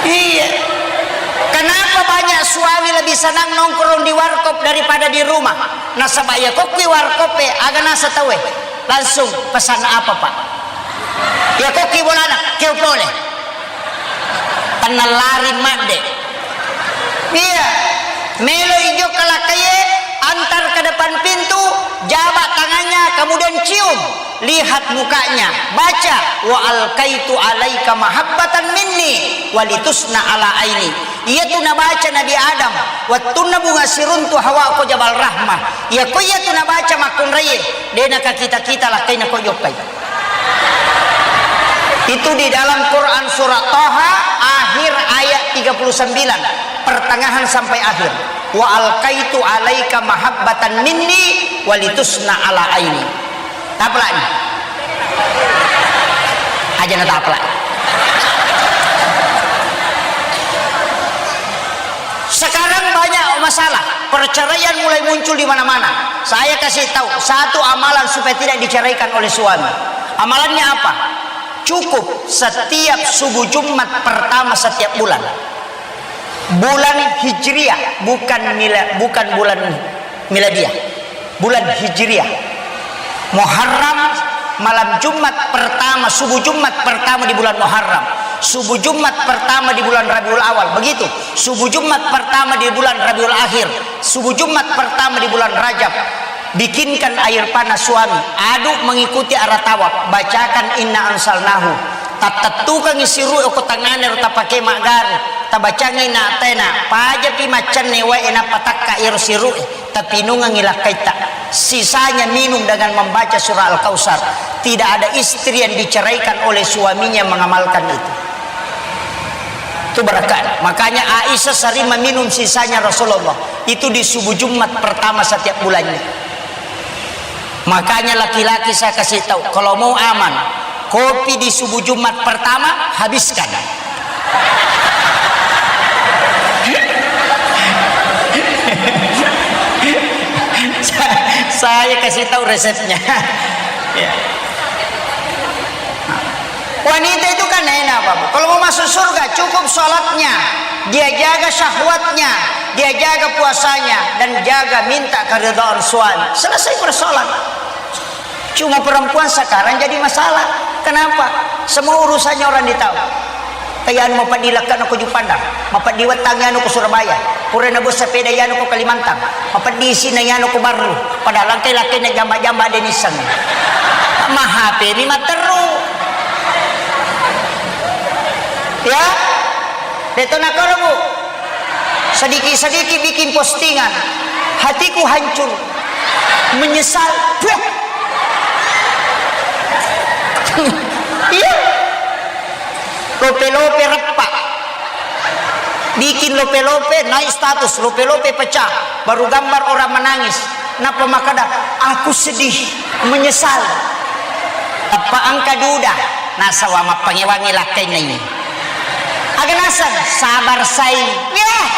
Iya. Kenapa banyak suami lebih senang nongkrong di warkop daripada di rumah? Nasaba iya kokkui warkop e, aga nasa tauwe? Langsung pesan apa, Pak? Iya kokkui bolana, keo pole. Tenna lari madde. Iya. Melo ijokka lakkaie, antar ke depan pintu, jabak tangannya, kemudian cium, lihat mukanya, baca, "Wa alqaitu alaika mahabbatan minni walitusna ala aini." Iyatu nabaca Nabi Adam, wettunna bunga siruntu Hawa ko Jabal Rahmah. Iya ko iyatu nabaca makkunraie, de nakakita-kita lakkaina ko jokkai. Itu di dalam Quran surat Taha, akhir ayat tiga puluh sembilan, pertengahan sampai akhir. "Wa alqaitu alaika mahabbatan minni walitusna ala aini." Taplak ni. Aja na taplak. Sekarang banyak masalah, perceraian mulai muncul di mana-mana. Saya kasih tahu satu amalan supaya tidak diceraikan oleh suami. Amalannya apa? Cukup setiap subuh Jumat pertama setiap bulan. Bulan Hijriah, bukan mila-, bukan bulan miladiah. Bulan Hijriah. Muharram, malam Jumat pertama, subuh Jumat pertama di bulan Muharram. Subuh Jumat pertama di bulan Rabiul Awal. Begitu. Subuh Jumat pertama di bulan Rabiul Akhir. Subuh Jumat pertama di bulan Rajab. Bikinkan air panas suami. Aduk mengikuti arah tawaf. Bacakan inna anzalnahu. Tattettukangngi siru'e ko tangngana ro tapake maggare. Tabacangngi inna a'taina. Pajapi maccanne wae nappa takka ero siru'e. Tapinungengngi lakkaitta. Sisanya minum dengan membaca surah Al-Kautsar. Tidak ada istri yang diceraikan oleh suaminya yang mengamalkan itu. Itu berkah. Makanya Aisyah sering meminum sisanya Rasulullah. Itu di subuh Jumat pertama setiap bulannya. Makanya laki-laki saya kasih tahu, kalau mau aman, kopi di subuh Jumat pertama habiskan. Sa-, saya kasih tahu resepnya. Ya. Wanita itu kan enak, Bapak. Kalau mau masuk surga, cukup sholatnya, dia jaga syahwatnya, dia jaga puasanya, dan jaga minta keridhaan suami. Selesai persoalan. Cuma perempuan sekarang jadi masalah. Kenapa? Semua urusannya orang ditahu. Kayak anu, mapeddi lekkana ko Juppandang, mapeddi wettang anu ko Surabaya, pura nabua sepeda anu ko Kalimantan, mapeddi isina anu ko Barru, padahal engkai lakkainna jamba-jamba de nisseng. Ma H P mi matteru. Ya? Deto nakoro, Bu. Sedikit-sedikit bikin postingan. Hatiku hancur. Menyesal. Puh. Iya. Lope-lope reppa. Bikin lope-lope, naik status, lope-lope pecah. Baru gambar orang menangis. Nappa makkeda, "Aku sedih, menyesal." Teppa engka duda, nasaba mappangewangi lakkainna ini. Aga naseng, sabar sai. Yah.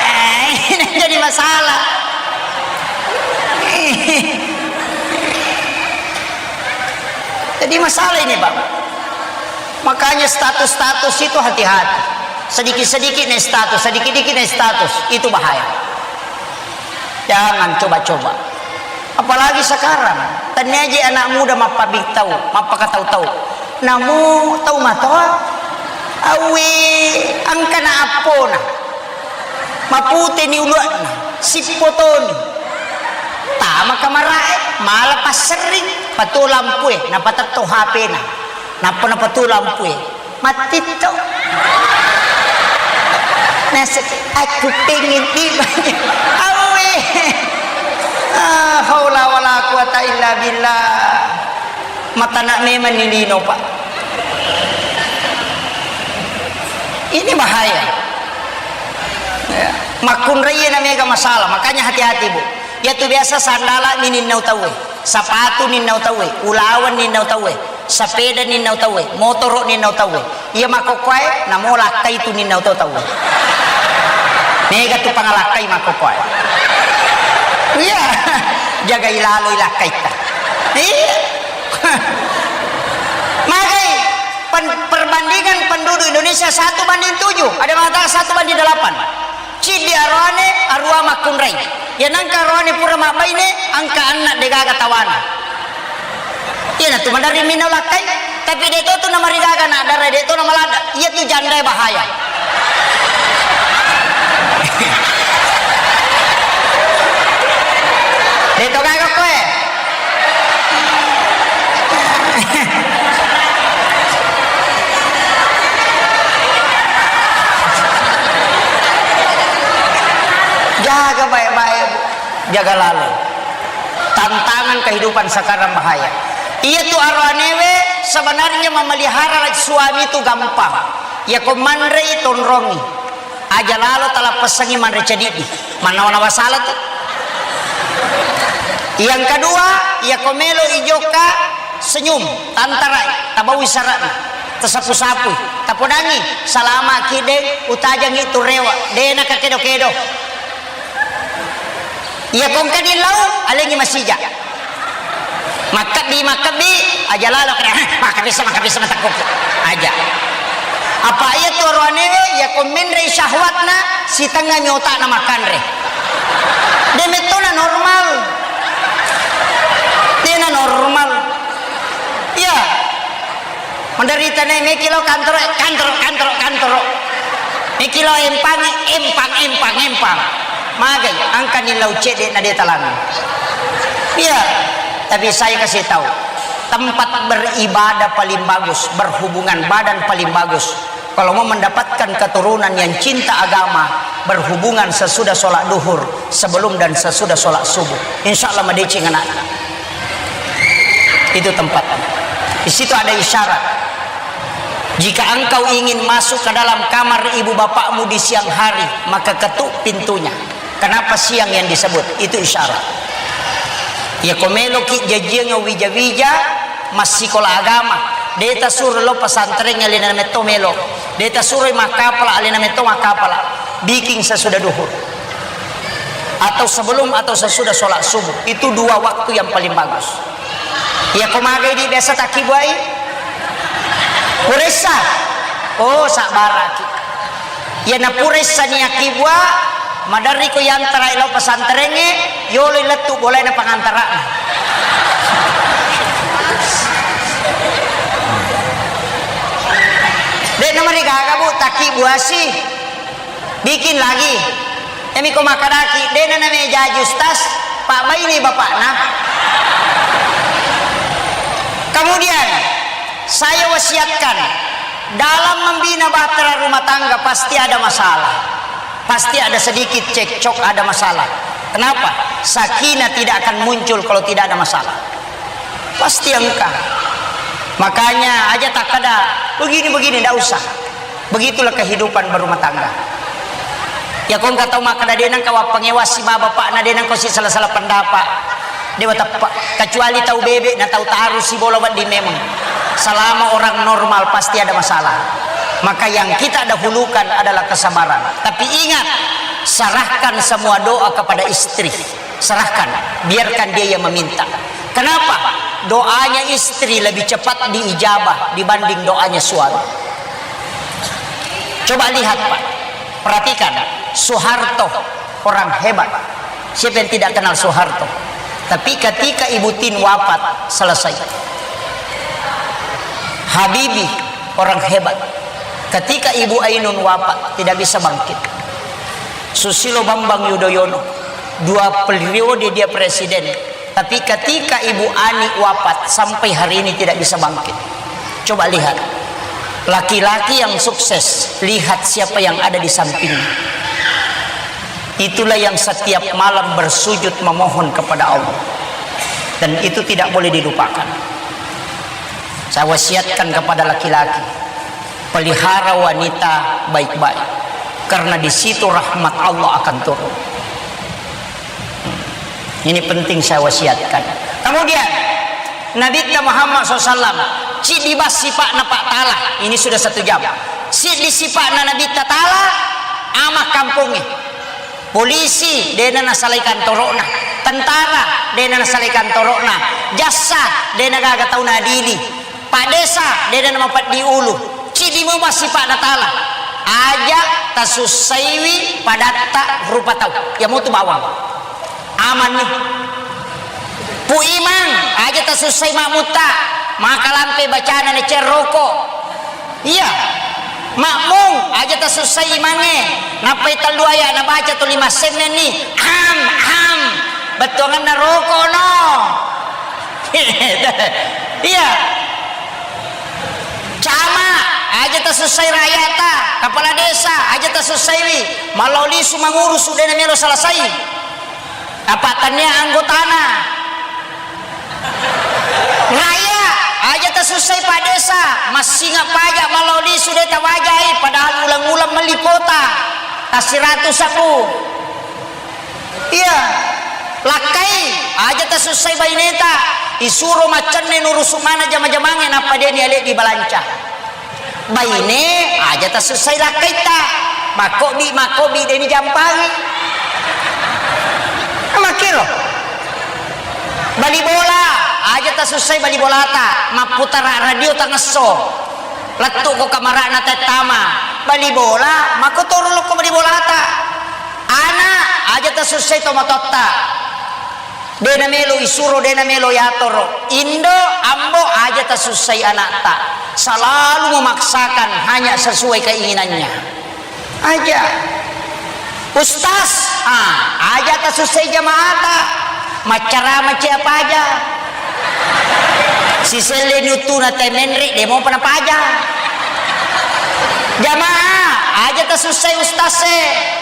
Eh, ini jadi masalah. Jadi masalah ini, Pak. Makanya status-status itu hati-hati. Sedikit-sedikit naik status, sedikit-sedikit naik status, itu bahaya. Jangan coba-coba. Apalagi sekarang, tenniaji anak muda mappabittau, mappakatau-tau. Namu tau matoa, awi engkana appona. Maputeni ulu'na, sippotoni. Tama kamarae, mala passerring, patuo lampue, napatetto H P-na. Nappa napatuo lampue. Mattitto. Naseng, "Aku pengen tiba." Awe. Ah, haula wala quwata illa billah. Matana memang ni lino, Pak. Ini bahaya. Ya. Makkunraie na mega masalah, makanya hati-hati, Bu. Yatu biasa sandala ni ninnau tauwe, sapatu ninnau tauwe, ulaweng ninnau tauwe, sapeda ninnau tauwe, motoro ninnau tauwe. Iya makkokkoe, namo lakkai tu ninnau to tauwe. Mega tu pangalakkai makkokkoe. Iya, jagai laloi lakkaitta. Iya. Magai pen-, perbandingan penduduk Indonesia satu banding tujuh, ada mengatakan satu banding delapan. Ciddi aroane, arua makkunrai. Iya nangka aroane pura mabbaine, engka anna degaga tawana. Iyanatu maderri minau lakkai, tapi de to tu namarigaga na dara, de to namaladda. Iya tu jandae bahaya. Jaga baik-baik, Bu. Jaga lalo. Tantangan kehidupan sekarang bahaya. Iya tu aroanewe sebenarnya memelihara suami itu gampang. Ya ko manrei tonrongi. Aja lalo talappesangi manre cedidi. Mannawa-nawa salah tu. Yang kedua, ya ko melo ijoka senyum, tantarai, tabawi sarana, tasapu-sapui, tapodangi, salama ki deng, utajangi tu rewa, dena kakedo-kedo. Iya kongka di lau, alengi masija. Makkebbi, makkebbi, aja lalo kena, makkebbi sama, makkebbi sama takkuku. Aja. Apa iya tu aroanewe, ya ko menrei syahwatna, sitengah mi otakna makanre. De mettona normal. Dena normal. Iya. Menderita ne, meki lo kantoro, kantoro, kantoro, kantoro. Meki lo empangi, empang, empang, empang. Magai, angkani lau cedde na de talang. Iya, tapi saya kasih tahu, tempat beribadah paling bagus, berhubungan badan paling bagus. Kalau mau mendapatkan keturunan yang cinta agama, berhubungan sesudah sholat duhur, sebelum dan sesudah sholat subuh. Insya Allah madeceng anaknya. Itu tempatnya. Di situ ada isyarat. Jika engkau ingin masuk ke dalam kamar ibu bapakmu di siang hari, maka ketuk pintunya. Kenapa siang yang disebut? Itu isyarat. Ya ko meloki jajiang wija-wija, massikola agama. Deta suruh lo pesantren alena metto melo. Deta suruh makkapala alena metto makkapala. Bikin sesudah duhur. Atau sebelum atau sesudah sholat subuh. Itu dua waktu yang paling bagus. Iya ko magai di biasa takkibuai? Puressa. Oh, sabbaraki. Iya na puressa ni akkibua, maderri ko yantarai lao pesantrengnge, yolo lettu bolaina pangantara. De namarigaga, Bu, takkibuasi. Bikin lagi. Emi ko makkadaki, dena namejaji ustaz, pabbaini bapakna. Kemudian, saya wasiatkan, dalam membina bahtera rumah tangga pasti ada masalah. Pasti ada sedikit cekcok, ada masalah. Kenapa? Sakinah tidak akan muncul kalau tidak ada masalah. Pasti engka. Makanya aja takkada begini-begini, ndak usah. Begitulah kehidupan berumah tangga. Ya ko engka tau makkada de nengka wappangewa si bapakna, de nengka si salah-salah pendapat. Dewa teppek. Kecuali tau bebe na tau taru si bola wedding memang. Selama orang normal pasti ada masalah. Maka yang kita dahulukan adalah kesabaran. Tapi ingat, serahkan semua doa kepada istri. Serahkan, biarkan dia yang meminta. Kenapa? Doanya istri lebih cepat diijabah dibanding doanya suami. Coba lihat, Pak. Perhatikan, Soeharto orang hebat. Siapa yang tidak kenal Soeharto? Tapi ketika Ibu Tin wafat, selesai. Habibie orang hebat. Ketika Ibu Ainun wafat, tidak bisa bangkit. Susilo Bambang Yudhoyono, dua periode dia presiden. Tapi ketika Ibu Ani wafat, sampai hari ini tidak bisa bangkit. Coba lihat, laki-laki yang sukses, lihat siapa yang ada di sampingnya. Itulah yang setiap malam bersujud memohon kepada Allah. Dan itu tidak boleh dilupakan. Saya wasiatkan kepada laki-laki, pelihara wanita baik-baik, karena di situ rahmat Allah akan turun. Ini penting saya wasiatkan. Kemudian, Nabitta Muhammad sallallahu alaihi wasallam, ciddi bas sipa'na Pak Tala. Ini sudah satu jam. Ciddi sipa'na Nabitta Tala, ama kampongnge. Polisi, dena nasalai kantoro'na. Tentara, dena nasalai kantoro'na. Jassa, dena gaga tau nadili. Pak Desa, dena namapeddi ulu. Ciddi mupa sipa'na Tala. Aja tasussaiwi padatta rupa tau. Iya mutu bawang. Amanni. Pu Imang, aja tasussai makmutta. Makalampe bacana nece roko. Iya. Makmum, aja tasussai imangnge. Nappai tellu aya nabaca tuli massennenni. Am, am. Bettuanganna roko no. Iya. Cama, Aja tasussai rakyata, kepala desa, aja tasussaiwi. Mallau lisu mangurusu, de namelo selesai. Apa tania anggotana. Rakyat, aja tasussai Pak Desa, massinga pajak mallau lisu de tawajai, padahal ulang-ulang melli kuota. Tasiratu sabu. Iya, lakkai, aja tasussai baineta, isuro maccenne nurusu mana jama-jamange, nappa deni ale di balanca. Baine, aja tasussai lakkaitta, makkobi, makkobi deni jampangi. Makkiro. Bali bola, aja tasussai bali bolata, mapputara radio tangesso. Lettu ko kamarana tettama, bali bola, makkotoro lokko bali bolata. Ana, aja tasussai tomatoatta. De namelo isuro, de namelo yatoro. Indo, ambo, aja tasussai anakta. Selalu memaksakan hanya sesuai keinginannya. Aja. Ustaz, ah, aja tasussai jamaata. Maccarama cia paja. Siselle nuttuna te menre, de mopa napaja. Jamaah, aja tasussai ustaz e.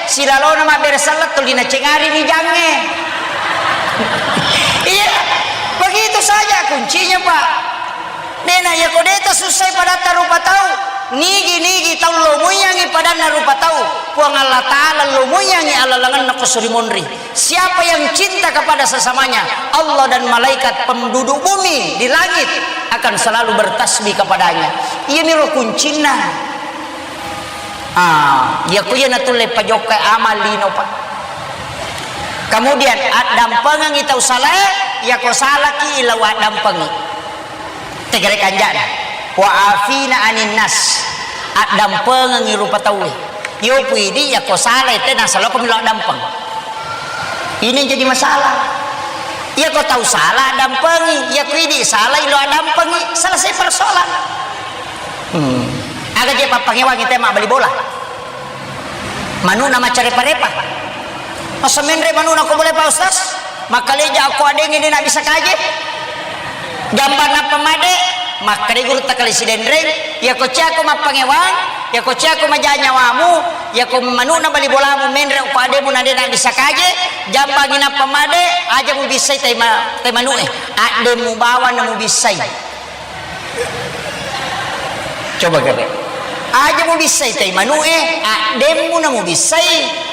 Silalona mabbere selleng tuli nacengari ni jange. Iya, begitu saja kuncinya, Pak. Dena, yako de tasussai padatta rupa tau, nigi-nigi tau lo muiyangi padanna rupa tau, Puang Allah Ta'ala lo muiyangi alalangenna ko suri monri. Siapa yang cinta kepada sesamanya, Allah dan malaikat penduduk bumi di langit akan selalu bertasbih kepadanya. Iya miro kuncinna. Ah, iya ko iya natulle pajokka amal lino, Pak. Kemudian, addampengengi tau salae, iya ko salaki ila waddampengi. Tegere kanjana. Wa afina anin nas. Addampengengi rupa tauwe. Yo puidi, iya ko salai te nasalo ko milo dampeng. Ini yang jadi masalah. Iya ko tau salah dampengi, iya ko idi salah ilo dampengi, selesai persoalan. Hmm. Aga je pappangewangi tema bali bola. Manuna macarepa-repa. Masa menre manuna ko boleh Pak Ustaz? Makkaleja ko adengnge de na bisa kaje. Jambang nappa made, makkeda guru takale sidenreng, iya ko ciako mappangewang, iya ko ciako maja nyawamu, iya ko manuna bali bolamu menre ko ademu na de na bisa kaje, jambangi nappa made, aja mu bissai tai ma-, tai manue. Addemu bawang na mu bissai. Coba gare. Aja mu bissai tai manue, addemu na mu bissai.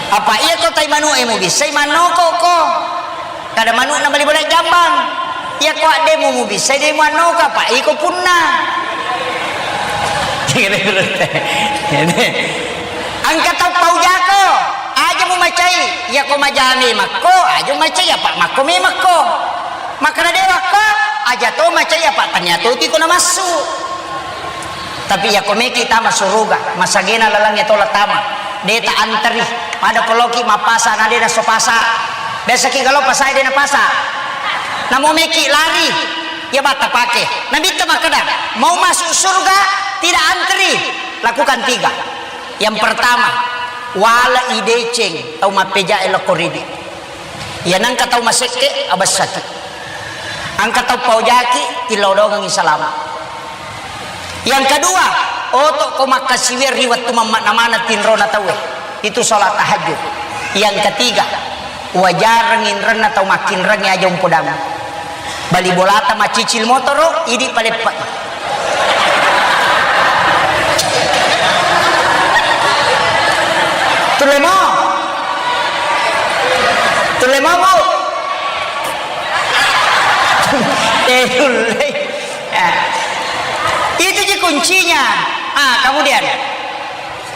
Apa iya ko tai manue mu bissai, mannoko ko. Kada manu na bali bola jambang. Iya ko addemu mu bissai, de mu annoka, apa iko punna. Engka tau paujako, aja mu macai, iya ko majami makko, aja mu macai, apa makko memekko. Makkeda dewa ko, aja to macai apa tania to tiko namassu. Tapi iya ko meki tama suruga, masagena lalangnge tola tama. De ta anteri, pada ko loki mappasa na de naso pasa. Biasa ki galo pasa de na pasa. Namo meki lari, iya batta pake. Nabitta makkeda, mau masuk surga tidak anteri, lakukan tiga. Yang pertama, wala ideceng tau mappeja e lokko ridi. Iya nengka tau masekke, abessaki. Engka tau paojaki, tillau doangengi salama. Yang kedua, oto ko makkasiwiang ri wettu mammakna maneng tinrona tauwe. Itu salat tahajud. Yang ketiga, wajareng inrenna tau makkinrengnge aja umpodang. Bali bolata macicil motoro, idi paleppa. Tulle mo. Tulle mo, Bu. Eh, tulle. Ya. Itu ji kuncinya. Ah, kemudian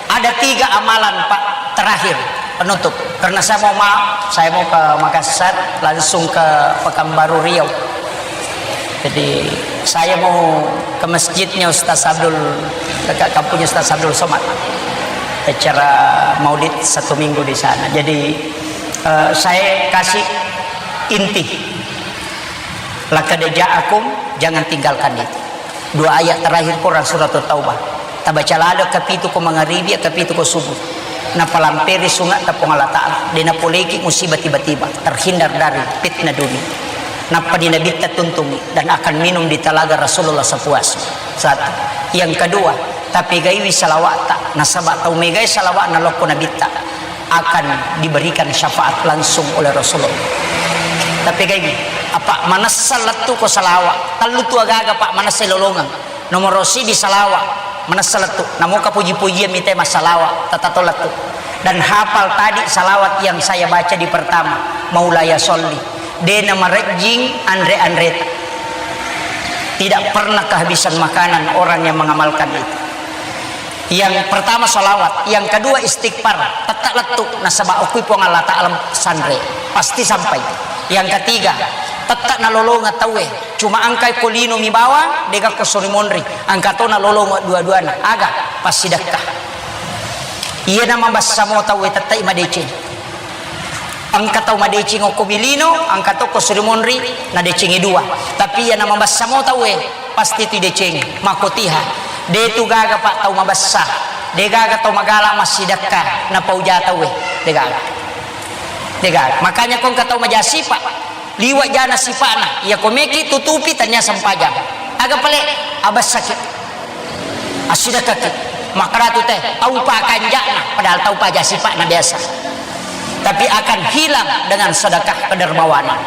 ada tiga amalan, Pak, terakhir penutup. Karena saya mau maaf, saya mau ke Makassar, langsung ke Pekanbaru Riau. Jadi, saya mau ke masjidnya Ustaz Abdul, ke kampungnya Ustaz Abdul Somad. Acara maulid satu minggu di sana. Jadi, eh, saya kasih inti. Laqad ja'akum, jangan tinggalkan itu. Dua ayat terakhir Quran Surat Taubah. Tabaca ladde kapitu ko mangaribi, kapitu ko subuh. Napalamperi sungatta Puang Allah Ta'ala. De napoleki musibah tiba-tiba. Terhindar dari fitnah dunia. Nappa di Nabitta tuntungi dan akan minum di talaga Rasulullah sepuasnya. Satu. Yang kedua, tapegaiwi salawa'ta, nasaba tau megai salawa'na lokko Nabitta akan diberikan syafaat langsung oleh Rasulullah. Tapegaiwi, apa manessa lettu ko salawa, tellu tu agaga, Pak, manessa lolongeng. Nomor siji salawa, manessa lettu. Namoka puji-pujian mite massalawa, tatato lettu. Dan hafal tadi salawat yang saya baca di pertama, Maulaya Sholli. Dena marejjing anre-anreta. Tidak pernah kehabisan makanan orang yang mengamalkan itu. Yang pertama salawat, yang kedua istighfar, tette lettu nasaba okui Puang Allah Ta'ala sanre, pasti sampai. Yang ketiga, tette nalolongeng tauwe, cuma engka ko lino mi bawang, dega ko sori monri, engka to nalolongeng dua-duana, aga? Passidekka. Iyana mabassa mo tauwe tette madeceng. Engka tau madeceng okko mi lino, engka to ko sori monri, nadecengi dua. Tapi iyana mabassa mo tauwe, pasti tu ideceng. Makkotiha. De tu gaga, Pak, tau mabassa. De gaga tau magala massidekka, napauja tauwe. De gaga. De gaga. Makanya ko engka tau maja sipa, liwa jana sipa'na, iya ko meki tutupi tania sempajang. Aga pale? Abassaki. Assidekkaki. Makkedatu te, tau pakanja'na, padahal tau paja sipa'na biasa. Tapi akan hilang dengan sedekah kedermawanan.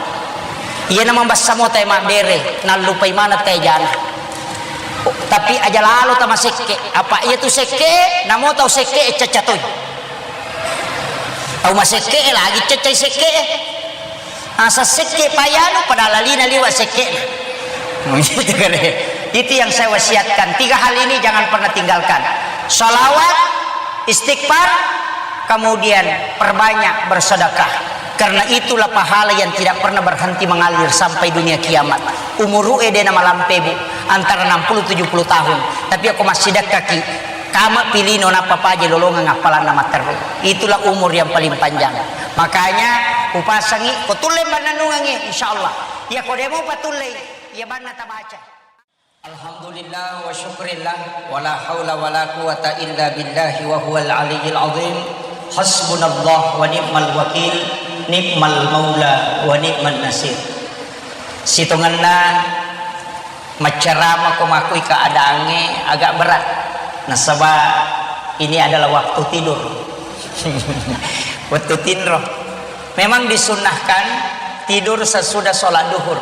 Iyana mabassa mo te mabbere, nallupai maneng te jana. Tapi aja lalo tamasekke, apa iya tu sekke, namo tau sekke cacca toi. Tau masekke lagi caccai sekke. Asa sekke payanu pada lalina liwa sekke. Itu yang saya wasiatkan. Tiga hal ini jangan pernah tinggalkan. Salawat, istighfar, kemudian perbanyak bersedekah. Karena itulah pahala yang tidak pernah berhenti mengalir sampai dunia kiamat. Umuru ede na malampe, Bu, antara enam puluh tujuh puluh tahun. Tapi aku masih dekkaki, kama pilino nappa paje lolongeng appalanna matteru. Itulah umur yang paling panjang. Makanya upasangi, ko tulle mannennungengi, insyaallah. Iya ko demo patullei, iya banna tabaca. Alhamdulillah wa syukrillah, wala haula wala quwata illa billahi wa huwal aliyyil azim. Hasbunallah wa ni'mal wakil, ni'mal maula wa ni'man nasir. Sitongenna maccarama ko makui keadaangnge agak berat. Nasaba ini adalah waktu tidur. Waktu tinro. Memang disunnahkan tidur sesudah sholat duhur.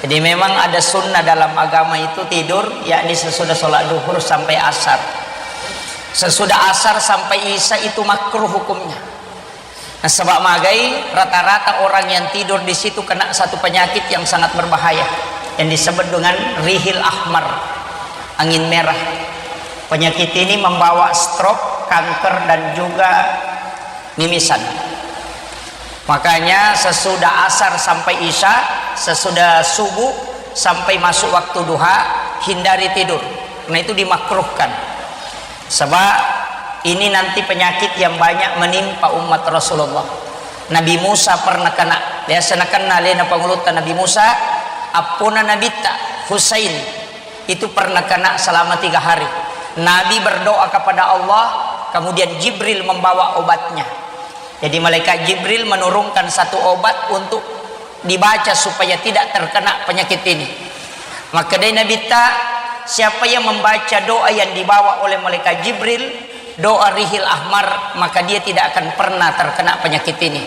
Jadi memang ada sunnah dalam agama itu tidur, yakni sesudah sholat duhur sampai asar. Sesudah asar sampai isya itu makruh hukumnya. Nasaba magai, rata-rata orang yang tidur di situ kena satu penyakit yang sangat berbahaya, yang disebut dengan rihil ahmar, angin merah. Penyakit ini membawa stroke, kanker, dan juga mimisan. Makanya sesudah asar sampai isya, sesudah subuh sampai masuk waktu duha, hindari tidur. Karena itu dimakruhkan. Sebab ini nanti penyakit yang banyak menimpa umat Rasulullah. Nabi Musa pernah kena, biasa nakena alena pangulutta Nabi Musa, appona Nabitta Husain itu pernah kena selama tiga hari. Nabi berdoa kepada Allah, kemudian Jibril membawa obatnya. Jadi malaikat Jibril menurunkan satu obat untuk dibaca supaya tidak terkena penyakit ini. Makkedai Nabitta, siapa yang membaca doa yang dibawa oleh malaikat Jibril, doa rihil ahmar, maka dia tidak akan pernah terkena penyakit ini.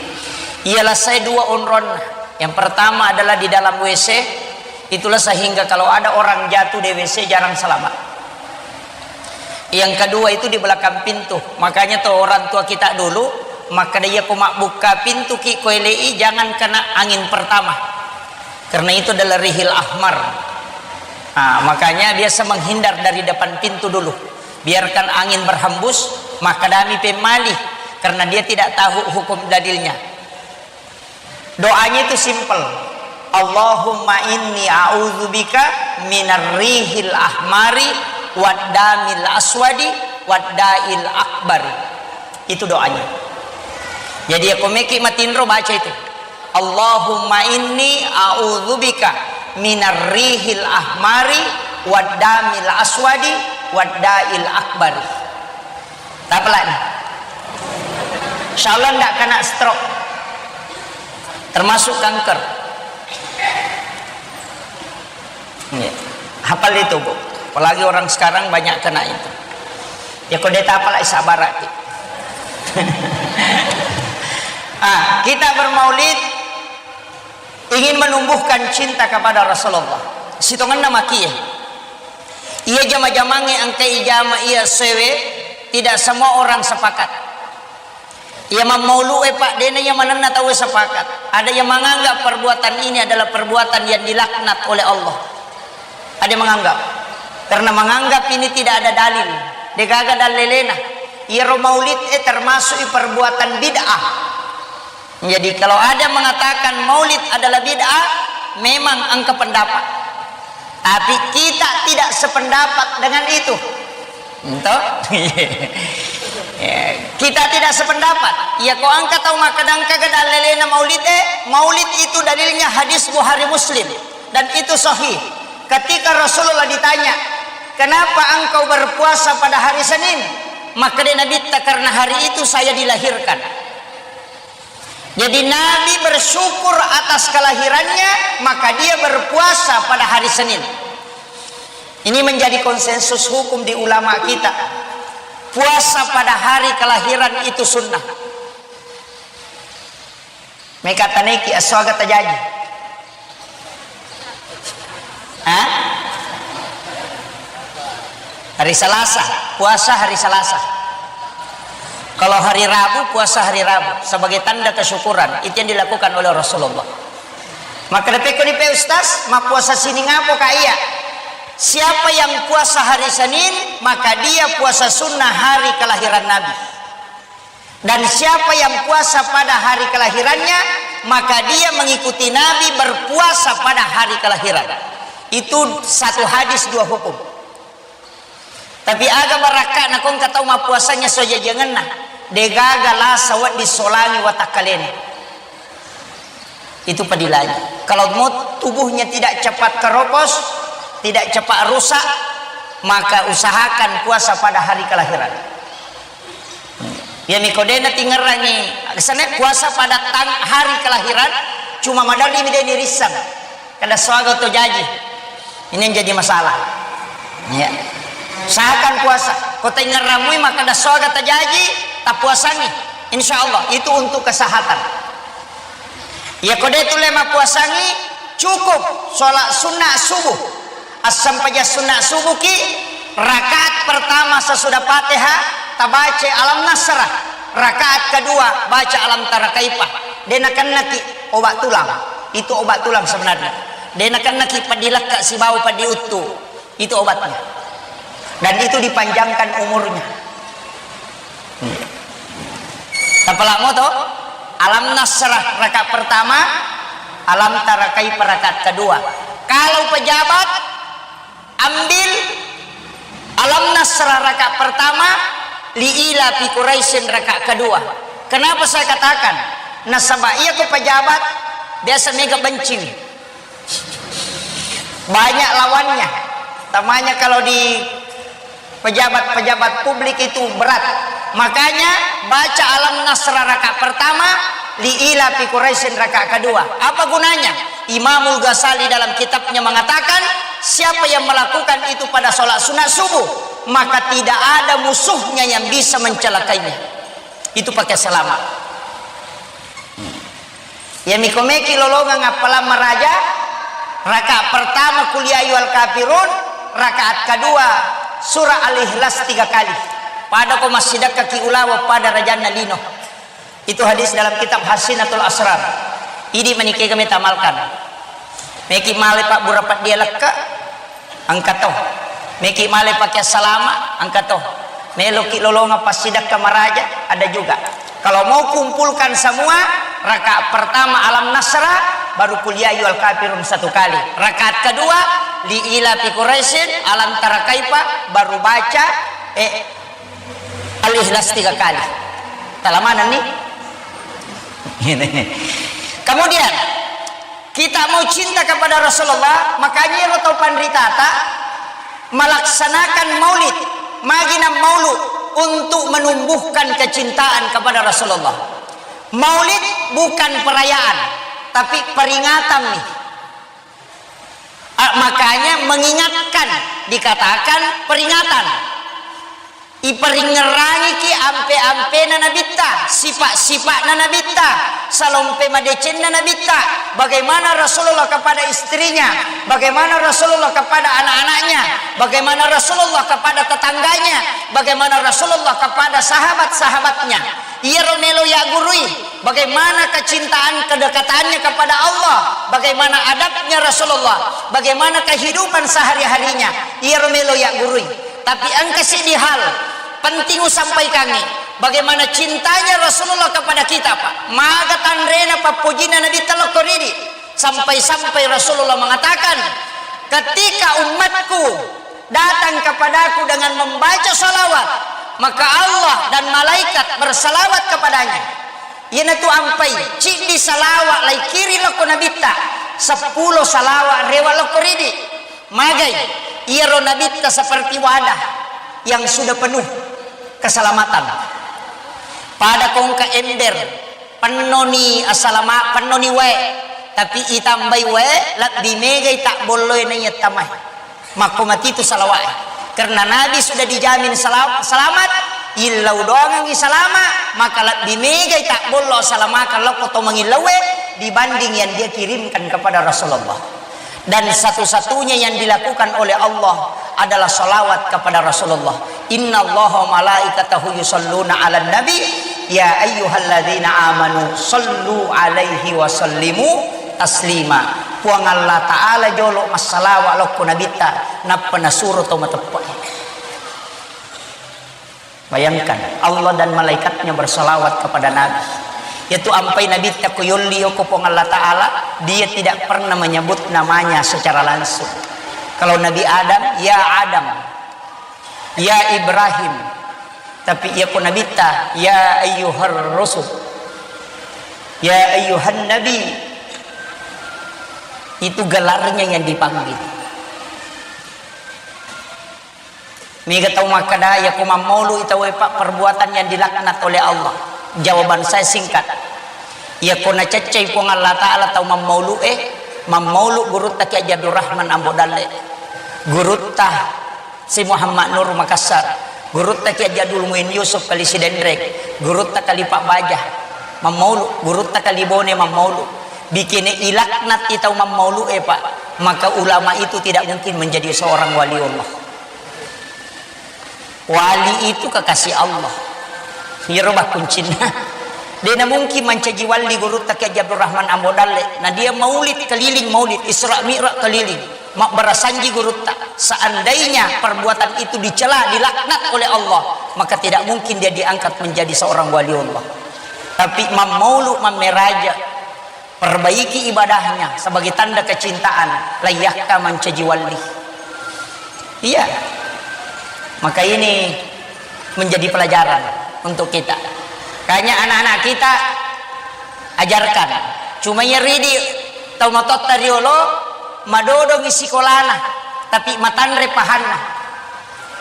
Ialah saya dua onronna. Yang pertama adalah di dalam W C, itulah sehingga kalau ada orang jatuh di W C jarang selamat. Yang kedua itu di belakang pintu. Makanya tuh orang tua kita dulu, makkeda iya ko mabbukka pintu ki ko elei, jangan kena angin pertama. Karena itu adalah rihil ahmar. Nah, makanya biasa menghindar dari depan pintu dulu. Biarkan angin berhembus, makkedami pemmali, karena dia tidak tahu hukum dalilnya. Doanya itu simple. Allahumma inni a'udzubika minar rihil ahmari wad damil aswadi wad da'il akbari. Itu doanya. Jadi ya komeki matinro baca itu. Allahumma inni a'udzubika minar rihil ahmari wad damil aswadi wad da'il akbari. Tapalani. Insyaallah ndak kena stroke. Termasuk kanker. Iya. Hafal itu, Bu. Apalagi orang sekarang banyak kena itu. Ya, kode tapalai sabaraki. Ah, kita bermaulid ingin menumbuhkan cinta kepada Rasulullah. Sitongenna makie. Iya jama-jamange engkai jama iya sewe, tidak semua orang sepakat. Iya mammaulu'e, Pak, dena iya manenna tauwe sepakat. Ada yang menganggap perbuatan ini adalah perbuatan yang dilaknat oleh Allah. Ada yang menganggap. Karena menganggap ini tidak ada dalil. Degaga dalelena. Iyaro maulid e termasuk perbuatan bid'ah. Jadi kalau ada mengatakan maulid adalah bid'ah, memang engka pendapat. Tapi kita tidak sependapat dengan itu. Ento? Ya, kita tidak sependapat. Ya, ko engka tau makkeda engka ga dalelena maulid e, maulid itu dalilnya hadis Bukhari Muslim dan itu sahih. Ketika Rasulullah ditanya, "Kenapa engkau berpuasa pada hari Senin?" Maka dia Nabi, "Karena hari itu saya dilahirkan." Jadi Nabi bersyukur atas kelahirannya, maka dia berpuasa pada hari Senin. Ini menjadi konsensus hukum di ulama kita. Puasa pada hari kelahiran itu sunnah. Meka taneki aswaga tajaji. Hah? Hari Selasa, puasa hari Selasa. Kalau hari Rabu, puasa hari Rabu sebagai tanda kesyukuran. Itu yang dilakukan oleh Rasulullah. Maka depekko ni pe Ustaz, mappuasa sining apo ka iya? Siapa yang puasa hari Senin, maka dia puasa sunnah hari kelahiran Nabi. Dan siapa yang puasa pada hari kelahirannya, maka dia mengikuti Nabi berpuasa pada hari kelahiran. Itu satu hadis dua hukum. Tapi aga barakka nakongka tau mappuasanya sojajangenna, degaga lasa wedding solangi watakkalena. Itu padilangi. Kalau mau tubuhnya tidak cepat keropos, tidak cepat rusak, maka usahakan puasa pada hari kelahiran. Ya, miko dena tingerangi. Kesana puasa pada tang hari kelahiran, cuma madarri mi deni rissang. Kada swaga to jaji. Ini yang jadi masalah. Ya. Usahakan puasa. Ko taingerramui maka kada swaga tajaji, tapuasangi. Insya Allah itu untuk kesehatan. Ya, kode tule mappuasangi cukup sholat sunnah subuh. Assempajang sunnah subuh ki, rakaat pertama sesudah Fatihah tabaca Alam Nasrah, rakaat kedua baca Alam Tara Kaifa. De nakennaki obat tulang. Itu obat tulang sebenarnya. De nakennaki padilekka sibawa padiuttu. Itu obatnya. Dan itu dipanjangkan umurnya. Hmm. Tapalamo to, Alam Nasrah rakaat pertama, Alam Tara Kaifa rakaat kedua. Kalau pejabat, ambil Alam Nasrah rakaat pertama, Li ila fi Quraisyin rakaat kedua. Kenapa saya katakan? Nasaba iya ko pejabat biasa mega bencing. Banyak lawannya. Tamanya kalau di pejabat-pejabat publik itu berat. Makanya baca Alam Nasrah rakaat pertama, Li ila fi Quraisyin rakaat kedua. Apa gunanya? Imamul Ghazali dalam kitabnya mengatakan, siapa yang melakukan itu pada sholat sunat subuh, maka tidak ada musuhnya yang bisa mencelakainya. Itu pakai selamat. Iya miko meki lolongeng appalang maraja, rakaat pertama Qul ya ayyuhal kafirun, rakaat kedua surah Al-Ikhlas tiga kali. Pada ko massidekkaki ulawa pada rajanna lino. Itu hadis dalam kitab Hasinatul Asrar. Idi menikega metamalkan. Meki male pabbura paddia lekka, engka to. Meki male pakai salama, engka to. Meloki lolonga passidakka maraja, ada juga. Kalau mau kumpulkan semua, rakaat pertama Alam Nasra, baru Qul ya ayyuhal kafirun satu kali. Rakaat kedua, Li ila fi Quraisyin, Alam Tara Kaifa, baru baca, eh, Al-Ikhlas tiga kali. Talamanan nih. Kemudian, kita mau cinta kepada Rasulullah, makanya ro tau panritata melaksanakan maulid, magina maulu untuk menumbuhkan kecintaan kepada Rasulullah. Maulid bukan perayaan, tapi peringatan nih. Ah, makanya mengingatkan dikatakan peringatan. Iperingerangiki ampe-ampena Nabitta, sifat-sifatna Nabitta, salompe madecenna Nabitta, bagaimana Rasulullah kepada istrinya, bagaimana Rasulullah kepada anak-anaknya, bagaimana Rasulullah kepada tetangganya, bagaimana Rasulullah kepada sahabat-sahabatnya. Iyaro melo yaggurui, bagaimana kecintaan kedekatannya kepada Allah, bagaimana adabnya Rasulullah, bagaimana kehidupan sehari-harinya. Iyaro melo yaggurui. Tapi engka siddi hal penting usampaikangi, bagaimana cintanya Rasulullah kepada kita, Pak. Maga tanrena pappojinna Nabitta lokko ridi. Sampai-sampai Rasulullah mengatakan, "Ketika umatku datang kepadaku dengan membaca salawat, maka Allah dan malaikat bersalawat kepadanya." Iyanatu ampai, ciddi salawat laikiri lokko Nabitta, seppulo salawat rewa lokko ridi. Magai, iyaro Nabitta seperti wadah yang sudah penuh keselamatan. Pada kongka ember, pennoni asalama-, pennoni wae, tapi itambai wae, lebbi megai tabbolloe naiya tamai. Makko matitu salawae. Karena Nabi sudah dijamin sela-, selamat, illau doangengngi salama, maka lebbi megai tabbollo asalamakan lokko to mangillauwe dibanding yang dia kirimkan kepada Rasulullah. Dan satu-satunya yang dilakukan oleh Allah adalah salawat kepada Rasulullah. "Innallaha wa malaikatahu yusalluna 'alan nabi, ya ayyuhalladzina amanu sallu 'alaihi wa sallimu taslima." Puang Allah Ta'ala jolo massalawa lokko Nabitta, nappa nasuro to mateppe'e. Bayangkan, Allah dan malaikatnya bersalawat kepada Nabi. Yaitu ampai Nabitta ko yolli yoko Puang Allah Ta'ala, dia tidak pernah menyebut namanya secara langsung. Kalau Nabi Adam, "Ya Adam, ya Ibrahim." Tapi iya ko Nabitta, "Ya ayyuhar rusul, ya ayyuhan nabi." Itu gelarnya yang dipanggil. Mega tau makkeda, "Iya ko mammaulu i tauwe, Pak, perbuatan yang dilaknat oleh Allah." Jawaban saya singkat. Iya ko naceccei Puang Allah Ta'ala tau mammaulu e, mammaulu gurutta Kiai Haji Abdul Rahman Ambo Dalle, gurutta Si Muhammad Nur Makassar, gurutta Kiai Haji Abdul Muin Yusuf Kali Sidenreng, gurutta Kali Pak Baja, mammaulu, gurutta Kali Bone mammaulu. Bikene ilaknat i tau mammaulu e, Pak, maka ulama itu tidak mungkin menjadi seorang waliullah. Wali itu kekasih Allah. Iyaro bakkuncinna. Dena mungkin mancaji wali gurutta Kiai Haji Abdul Rahman Ambo Dalle. Nah, dia maulid keliling, maulid Isra Mi'raj keliling. Mabbarasanji gurutta. Seandainya perbuatan itu dicela, dilaknat oleh Allah, maka tidak mungkin dia diangkat menjadi seorang waliullah. Tapi mammaulu, mammeraja, perbaiki ibadahnya sebagai tanda kecintaan, layyakka mancaji wali. Iya. Maka ini menjadi pelajaran untuk kita. Kayaknya anak-anak kita ajarkan. Cuma iya ridi tau matotta riolo madodongi sikolana, tapi matanre pahanna.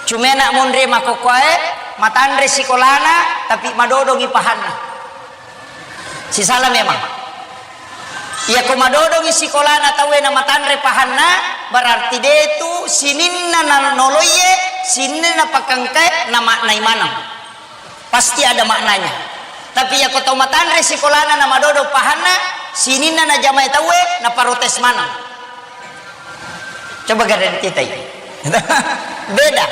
Cuma anak monri makkokkoe matanre sikolana, tapi madodongi pahanna. Sisala memang. Iya ko madodongi sikolana tauwe na matanre pahanna, berarti detu sininna na noloiye, sininna pakengkae na maknai maneng. Pasti ada maknanya. Tapi iya ko tau matanre sikolana na madodong pahanna, sininna na jamai tauwe na protes maneng. Coba gare kita ini. Beda.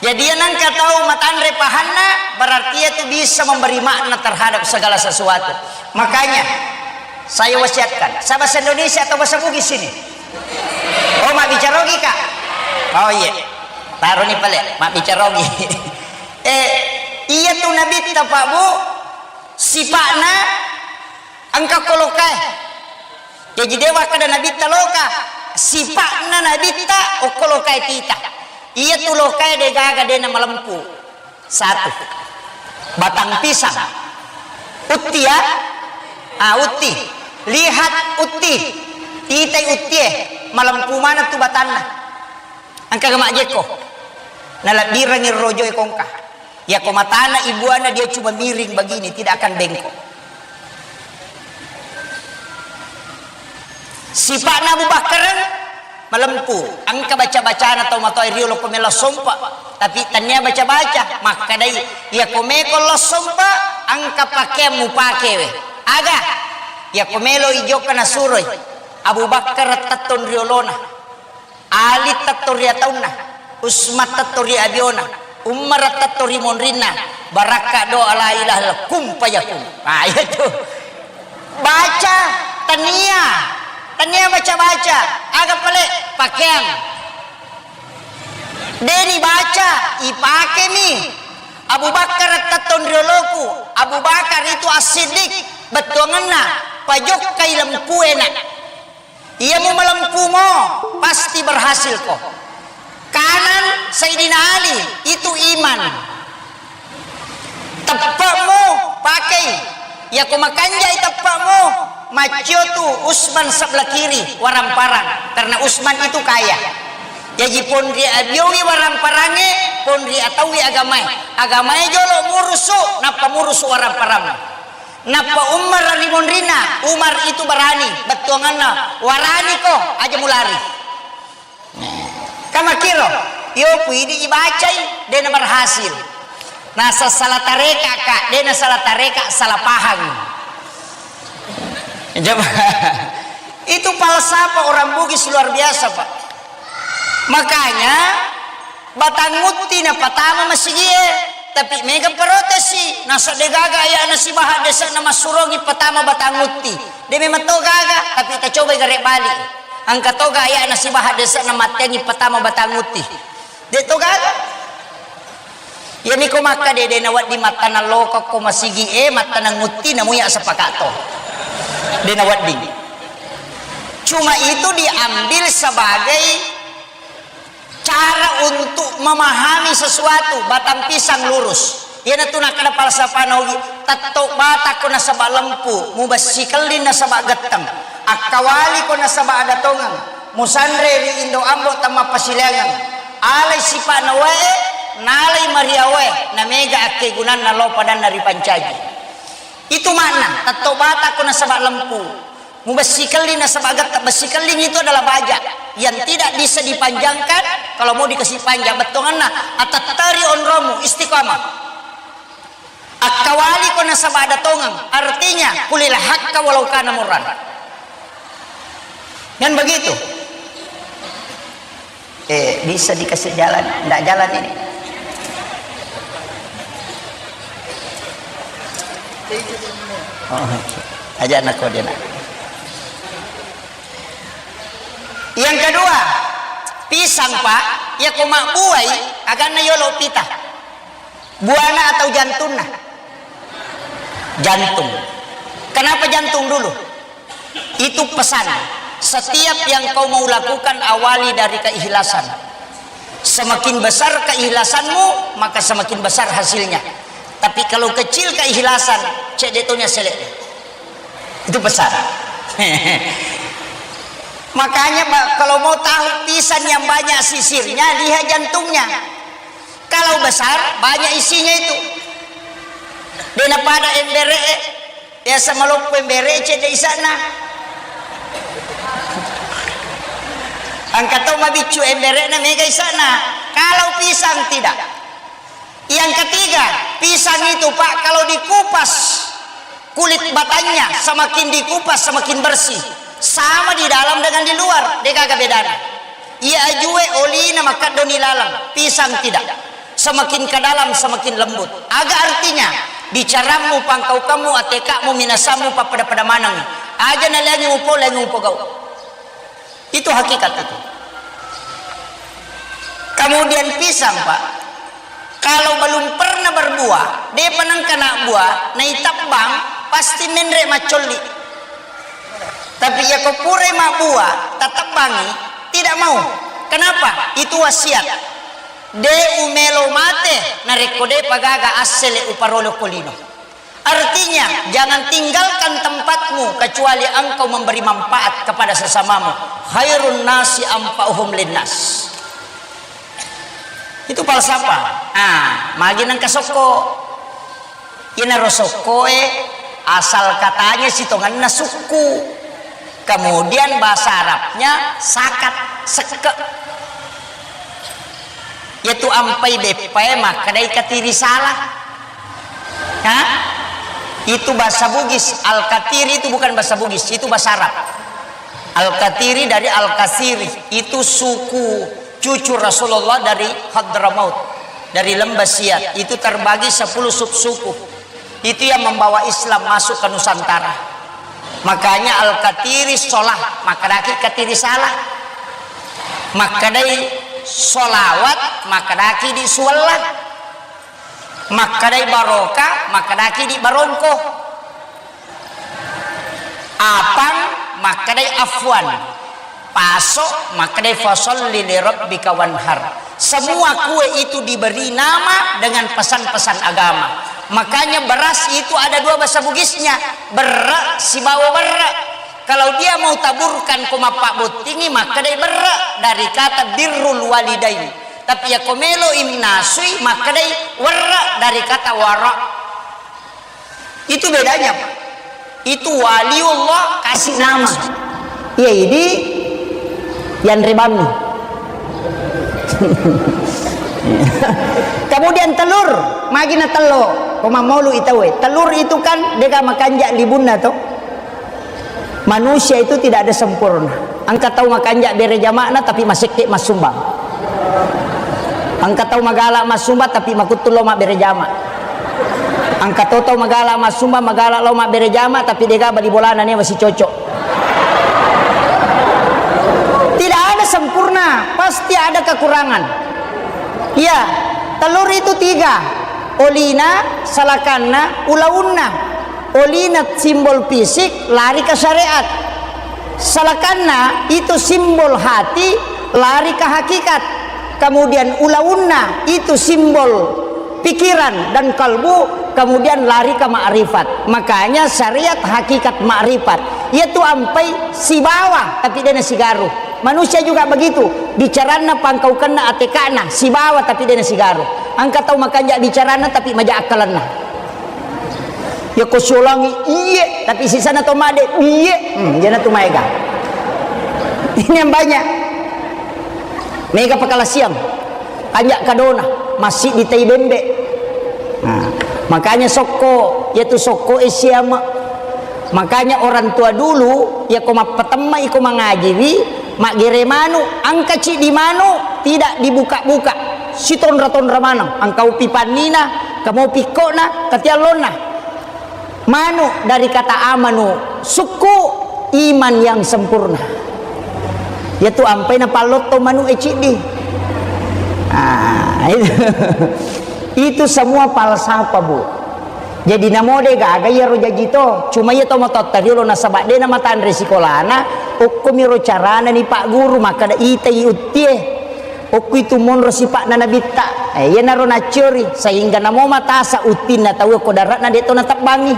Jadi, iya nengka tau matanre pahanna, berarti iya tu bisa memberi makna terhadap segala sesuatu. Makanya, saya wasiatkan, saya bahasa Indonesia atau bahasa Bugis ini? Oh, mabbicara Ogi, Kak? Oh, iya. Taroni pale, mabbicara Ogi. Eh, iya tu Nabitta, Pak, Bu, sipa'na engka kolokae. Jaji, de wakkeda Nabitta loka, sipa'na Nabitta okko lokae tita. Iya tu lokae de gaga de na malempu. Satu. Batang pisang. Utti ya? Ah, utti. Lihat utti. Titai uttie. Malempu maneng tu batanna. Engka ga majjekko? Nalabbirengi rojoe kongka. Yako matana ibuana dia cuma miring begini, tidak akan bengkok. Sipa'na Abu Bakar Malempu, engka baca-bacana tau matoa riolo ko melo sompa, tapi tania baca-baca, makkadai, iya ko meko lo sompa, engka pakeang mupake we. Aga? Iya ko melo ijokka nasuroi, Abu Bakar tettong riolona, Ali tettong ri ataunna, Usman tettong ri abiona, Umar tettong ri monrinna, barakka doa la ilaha illallah, kun fayakun. Ah, iya tu. Baca, tania. Tania baca-baca. Aga pale? Pakeang. Deni baca, ipakemi. Abu Bakar tettong rioloku. Abu Bakar itu As-Siddiq. Bettuangenna, pajokkai lempuena. Iya mu malempumo, pasti berhasil ko. Kanan Sayyidina Ali, itu iman. Teppe'mu pakei. Iya ko makanjai teppe'mu, maccio tu Usman sebelah kiri, waramparang. Karena Usman itu kaya. Jaji ponri abiowi waramparangnge, ponri ataui agamae. Agamae jolo murusu, nappa murusu waramparang. Nappa Umar ri monrinna, Umar itu barani, bettuanganna, "Warani ko, aja mulari." Kamakiro, yo ku idi ibacai, dena berhasil. Nasa salah tareka, Kak, dena salah tareka, salah paham. Coba. Itu falsafah orang Bugis luar biasa, Pak. Makanya, Batang Utti napatama masigie, tapi mega protesi, nasa degaga ayana sibaha dese'na massurongi patama Batang Utti. De memang to gaga, tapi tacobai gare bali. Engka toga ayana sibaha dese'na mattengi patama Batang Utti. De to gaga. Iyami ko makka de, de nawedding mattanang lokokko masigie, mattanang Utti, namuya sepakatto. De nawedding. Cuma itu diambil sebagai cara untuk memahami sesuatu, batang pisang lurus. Iyanatu nakkeda falsafana Ugi, tetto batakko nasaba lempu, mubessi kelling nasaba getteng, akkawaliko nasaba ada tongeng, musanre ri indo ambo temmappasileangeng, alai sipa'na wae, nalai mariawae, namega akkegunanna lao padanna ripancaji. Itu makna, tetto batakko nasaba lempu. Mubessi kelling nasaba getta, bessi kelling itu adalah baja yang tidak bisa dipanjangkan, kalau mau dikasih panjang bettonganna, atetteri onromu istiqamah. Akkawaliko nasaba ada tongeng, artinya kulil hakka walau kana murran. Kan begitu? Eh, bisa dikasih jalan, ndak jalan ini. Oh, aja anak kau dia nak. Yang kedua, pisang, Pak, ya ko mabbuai, aganna yolo pita. Buana atau jantunna? Jantung. Kenapa jantung dulu? Itu pesan. Setiap yang kau mau lakukan, awali dari keikhlasan. Semakin besar keikhlasanmu, maka semakin besar hasilnya. Tapi kalau kecil keikhlasan, cedde tonya selek. Itu pesan. Makanya, Pak, kalau mau tahu pisang yang banyak sisirnya, lihat jantungnya. Kalau besar, banyak isinya itu. Dena pada embere, biasa maloppo embere, cedde isana. Engka to mabiccu embere na mega isana. Kalau pisang tidak. Yang ketiga, pisang itu, Pak, kalau dikupas, kulit batangnya semakin dikupas, semakin bersih. Sama di dalam dengan di luar, degaga bedana. Iya ajue olina makaddo ni lalang, pisang tidak. Semakin ke dalam, semakin lembut. Aga artinya? Bicarammu, pangkaukammu, atekakmu, minasammu, pappada-pada maneng. Aja naleangi upo, leangi upo gau. Itu hakikat itu. Kemudian pisang, Pak, kalau belum pernah berbuah, depa nengka nak buah, naitabbang, pasti menre maccolli. Tapi iya ko purai mabbuah, tatebbangi, tidak mau. Kenapa? Itu wasiat. De umelo mate, narekko depa gaga assele uparolo ko lino. Artinya, jangan tinggalkan tempatmu kecuali engkau memberi manfaat kepada sesamamu. Khairun nasi anfa'uhum linnas. Itu falsafah. Ah, magi nengka sokko. Inaro sokkoe asal katanya sitongenna sukku. Kemudian bahasa Arabnya sakat, sekke. Yaitu ampai beppae makkedai katiri salah. Hah? Itu bahasa Bugis. Al-Katiri itu bukan bahasa Bugis, itu bahasa Arab. Al-Katiri dari Al-Kasiri, itu suku cucu Rasulullah dari Hadramaut, dari Lembah Siat. Itu terbagi sepuluh subsuku. Itu yang membawa Islam masuk ke Nusantara. Makanya Al-Katiri solah, makkedaki katiri salah. Makkedai solawat, makkedaki di suwalla. Makkedai barokah, makkedaki di barongko. Apang, makkedai afwan. Paso, makkedai fasalli li rabbika wanhar. Semua kue itu diberi nama dengan pesan-pesan agama. Makanya beras itu ada dua bahasa Bugisnya, berre sibawa berre. Kalau dia mau taburkan ko mappabbottingi, makkedai berre dari kata birrul walidain. Tapi ya ko melo imnasui, makkedai werre dari kata wara. Itu bedanya, Pak. Itu waliullah kasih nama. Iya, idi yanre bammi. Kemudian telur, magi na tello, ko mammolu itawe. Telur itu kan dega makanja libunna to. Manusia itu tidak ada sempurna. Engka tau makanja bere jama'na tapi masekke massumbang. Engka tau magala massumbang tapi makuttu lao mabbere jama. Engka to tau magala massumbang, magala lao mabbere jama tapi dega bali bolana ne masih cocok. Tidak ada sempurna, pasti ada kekurangan. Iya, telur itu tiga. Olina, salakanna, ulaunna. Olina simbol fisik, lari ke syariat. Salakanna itu simbol hati, lari ke hakikat. Kemudian ulaunna itu simbol pikiran dan kalbu, kemudian lari ke makrifat. Makanya syariat hakikat makrifat. Yaitu ampai sibawa, tapi dena sigaru. Manusia juga begitu. Bicaranna pangkaukenna atekana, sibawa, tapi dena sigaru. Engka tau makanja bicaranna, tapi maja akkalenna. Ya ko siolangi, iye, tapi sisana to made, iye. Hmm, jana tu maega. Ini yang banyak. Mega pakalasiang. Kanja kadona, masih di tai bembe. Nah, makanya sokko, yaitu sokko e siama. Makanya orang tua dulu, ya ko mappatemma iko mangajiwi, maggere manu, angka ciddi manu, tidak dibuka-buka. Sitonra-tonra maneng, angka upi pannina, kamo pikkona, katiallonna. Manu dari kata amanu, sukku, iman yang sempurna. Yaitu ampai na pallotto manu e ciddi. Ah, itu. Itu semua falsafah, Bu. Jadi namode gaga iyaro jaji to. Cuma iya to matotta riolo nasaba de na matanre sikolana, okkomiro carana ni Pak Guru makkada itai uttie. Okko itu monro sipa'na nabitta. Eh, iyanaro nacciori, sehingga namo matasa uttinna tau ko dare'na de to natebbangi.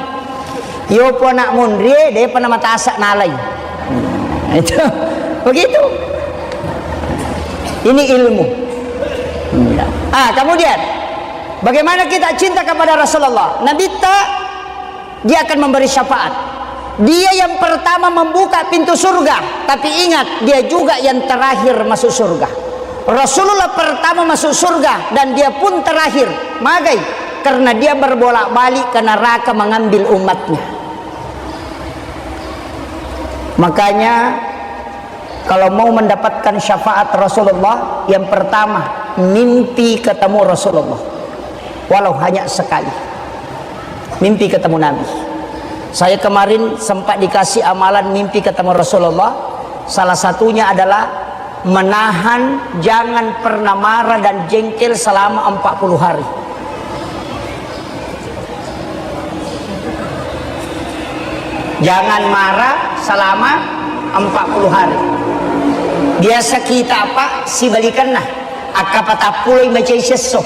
Yopo anak monrie, depa namatasa nalai. Hmm, itu. Begitu. Ini ilmu. Ah, kemudian, bagaimana kita cinta kepada Rasulullah? Nabitta Dia akan memberi syafaat. Dia yang pertama membuka pintu surga, tapi ingat, dia juga yang terakhir masuk surga. Rasulullah pertama masuk surga dan dia pun terakhir. Magai? Karena dia berbolak-balik ke neraka mengambil umatnya. Makanya, kalau mau mendapatkan syafaat Rasulullah, yang pertama, mimpi ketemu Rasulullah. Walau hanya sekali. Mimpi ketemu Nabi. Saya kemarin sempat dikasih amalan mimpi ketemu Rasulullah. Salah satunya adalah menahan jangan pernah marah dan jengkel selama empat puluh hari. Jangan marah selama empat puluh hari. Biasa kita apa? Sibalikanna. Akka patappuloi macai siesso.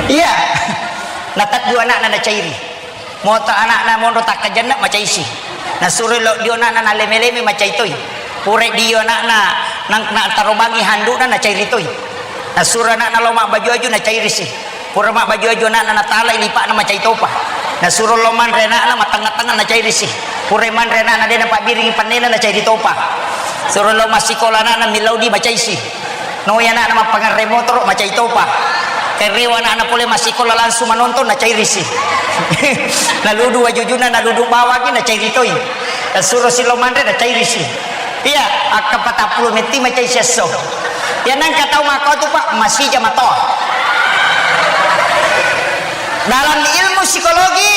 Iya. Nataddu anakna nacairi. Moto anakna monro takkajanna macaisi. Nasuro lo dio anakna naleme-leme macai toi. Pura dio anakna nang na tarobangi handukna nacairi toi. Nasuro anakna lo mabbaju-aju nacairisi. Pura mabbaju-baju ana'na natalai lipa'na macai topa. Nasuro lao manre ana'na mattengnga-tengnga nacairisi. Pura manre ana'na de' napabbiringi pennena nacairi topa. Suro lao massikola ana'na millau di macaisi. Noi ana'na mappangerre motoro macai topa. Kerrewa ana'na pole massikola langsung manonton nacairisi. Naludu wajujuna naludu bawangi nacairi toi. Nasuro silao manre nacairisi. Iya, akka patappulo metti macai siesso. Iya nengka tau makko tu, Pak, masija matoa. Dalam ilmu psikologi,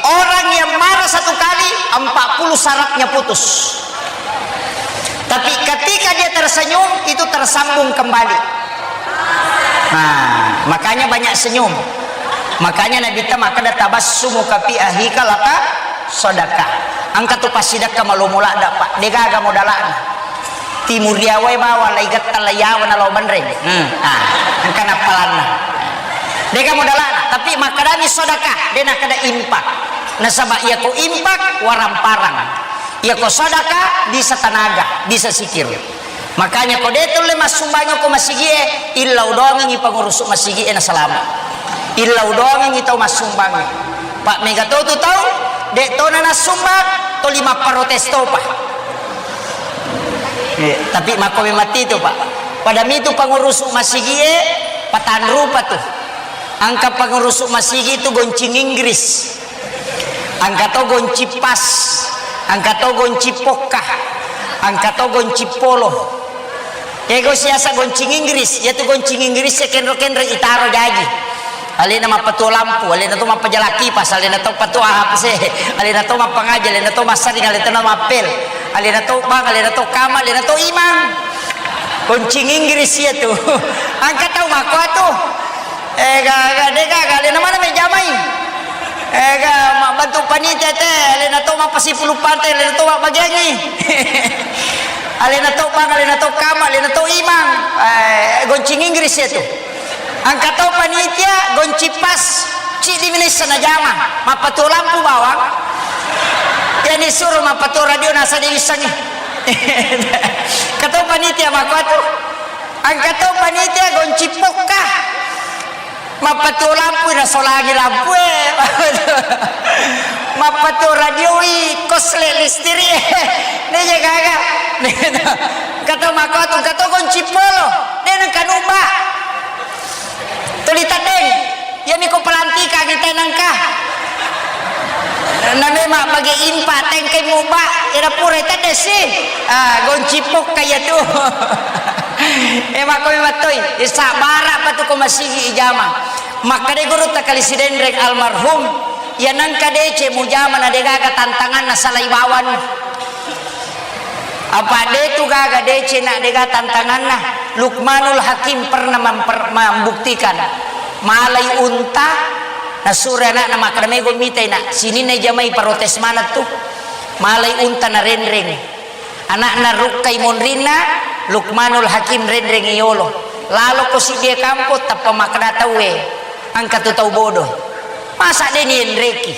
orang yang marah satu kali, empat puluh sarafnya putus. Tapi ketika dia tersenyum, itu tersambung kembali. Nah, makanya banyak senyum. Makanya Nabi ta makkeda, "Tabassumuka fi akhika laka sadaqah." Engka tu passidekka malomo ladda, Pak. Degaga modala'na. Timuriawae bawang lai getta lai yawa nalao banreng. Hmm. Ah, engka nappalanna. Dega modalana, tapi makkedani sedekah, de nakkeda infak. Nasaba iyako infak, waramparang. Iyako sedekah, bisa tenaga, bisa sikir. Makanya ko de tulle massumbangi ko masigie, illau doangengi pengurus masigie nasalama. Illau doangengi tau massumbangi. Pak mega to tu tau, de tona nassumbang, toli mapparotes topa. Eh, tapi makko memang titu, Pak. Pada mitu pengurus masigie, patanrupa tu. Engka pengurus masigi tu goncing Inggris. Engka to goncing pas. Engka to goncing pokka. Engka to goncing polo. Ego siasa goncing Inggris, yaitu goncing Inggris ya kenro-kenro itaro jaji. Alena mappatuo lampu, alena to mappajala kipas, alena to patuo A P C, alena to mappangaji, alena to massaring, alena to mappel, alena to bang, alena to kama, alena to imang. Goncing Inggris iya tu. Engka tau makko tu. Eh, ga, ga, de, ga, ga, alena mana mai jamai? Eh, ga, mabbantu panitia te, alena to mappasipulung pante, alena to mabbagiangi. Alena to bang, alena to kama, alena to imang. Eh, goncing Inggris iya tu. Engka to panitia, goncing pas, ciddi minessa najama, mappatuo lampu bawang. Yani suro mappatuo radio nasa de wissengi. Engka to panitia makko tu. Engka to panitia goncing pokka. Mappatuo lampu nasolangi lampue. Mappatuo radioi kosle listiri. Neje gaga. Engka to makko tu, engka to goncing polo. De nengka nubba. Tuli teddeng. Iyami ko pelantikangi tenangka. Na memang bagi impa tengkai mubba, ira pura tedde si. Ah, goncing pokka iya tu. Eh, makko mattoi, eh, sabara pa tu ko masigi ijama. Makkeda guru takali sidenreng almarhum, iya nengka dece mujama na degaga tantanganna salai bawang. Apa de tu gaga dece na dega tantanganna. Lukmanul Hakim pernah memper-, membuktikan. Malai unta, nasuro ana'na makkeda, "Mego mitai, Nak, sininna jamai protes maneng tu." Malai unta narenreng. Ana'na rukkai monrinna, Lukmanul Hakim renreng yolo. Lalo ko siddie kampo tappa makkeda tauwe, "Engka tu tau bodoh. Masa de nienreki?"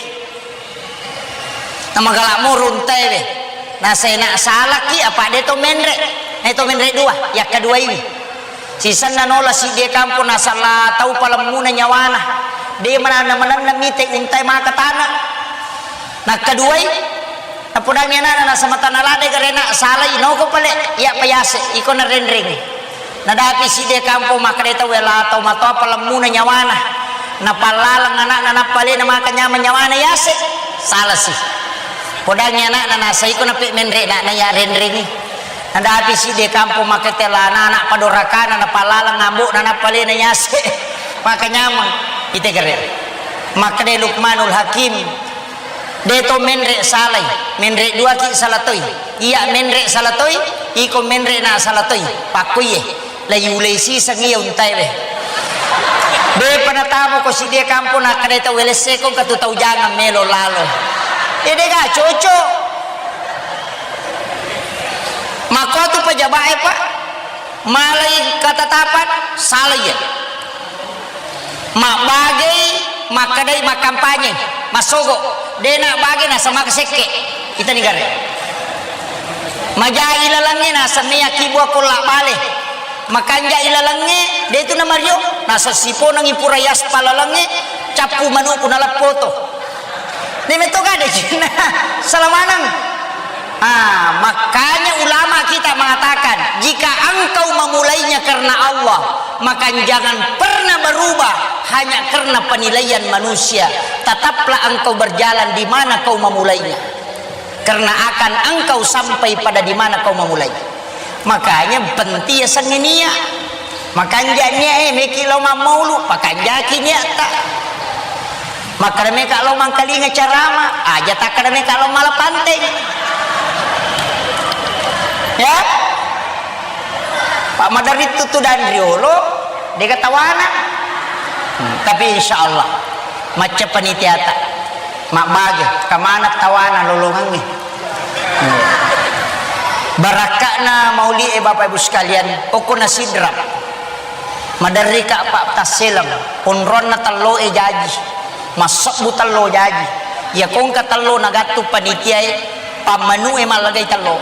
Namagala moro untae we. Nasena salaki apa de to menre. Na to menre dua, yakkaduaiwi. Sisenna nola siddie kampo nasala tau palemmuna nyawana. De mananna-mananna mite untae maka tana. Nakkaduai, napodangi anana nasamatana lade garena salai noko pale, iya payase, iko narenreng. Nadapi sidde kampo makkeda tau, "Wela tau matoa palemmuna nyawana." Napallaleng anakna, nappa alena maka nyameng nyawana yase. Salasi. Podangi anakna, nasaiko nape menre anakna ya renrengi. Nadapi sidde kampo makkeda la anak padorakana, napallaleng ambokna, nappa alena yase. Maka nyameng. Ite gare. Makkeda Lukmanul Hakim. De to menre salai, menre duaki salatoi. Iya menre salatoi, iko menre na salatoi. Pakkoiye, la yulei siseng iya untae we. De pa natamo ko sidde kampo nakkeda tau welesseko katu tau jangang melo lalo. Ede ga cocok. Makko tu pejabat e, Pak. Malai katatapan, salai ya. Mabbagei, makkedai makkampanye, massogo, dena bage nasamaka sekke, itani gare. Majai lalengnge nasemmeya kibua kolla bale. Makanjai lalengnge, de tu namario, naseng siponengi pura yaspa lalengnge, cappu manuku naleppoto. De metto gade cinna, salah maneng. Ah, makanya ulama kita mengatakan, jika engkau memulainya karena Allah, maka jangan pernah berubah hanya karena penilaian manusia. Tetaplah engkau berjalan di mana kau memulainya. Karena akan engkau sampai pada di mana kau memulai. Makanya penting ya senginia. Makanja nia, eh, meki lo mammaulu, pakanjaki niatta. Makkada meka lo mangkalinga carama, aja takkada meka lo mala panteng. Ya? Pak Madarit tutu dan riolo, dega tawana. Hmm, tapi insya Allah, macca panitiata. Mabbage, kamana tawana lolongangnge. Hmm. Barakka'na mauli'e, Bapak Ibu sekalian, okko na Sidrap. Maderrika, Pak, tasseleng, onronna tello'e jaji, massebbu tello jaji. Iya kongka tello nagattu panitiae, pammanu'e mallagai tello.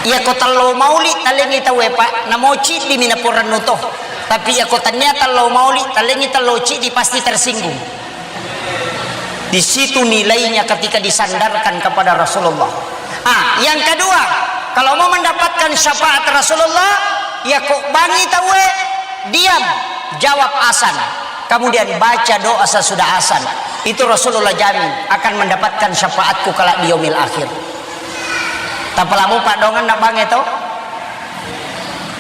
Iya ko tello mauli talengi tauwe, Pak, namo ciddimi naporennu to. Tapi iya ko tania tello mauli, talengi tello ciddi pasti tersinggung. Di situ nilainya ketika disandarkan kepada Rasulullah. Ah, yang kedua, kalau mau mendapatkan syafaat Rasulullah, ya kok bangi tauwe, diam, jawab asan. Kemudian baca doa sesudah asan. Itu Rasulullah jamin akan mendapatkan syafaatku kelak di yaumil akhir. Tapalamu padongan na bange to?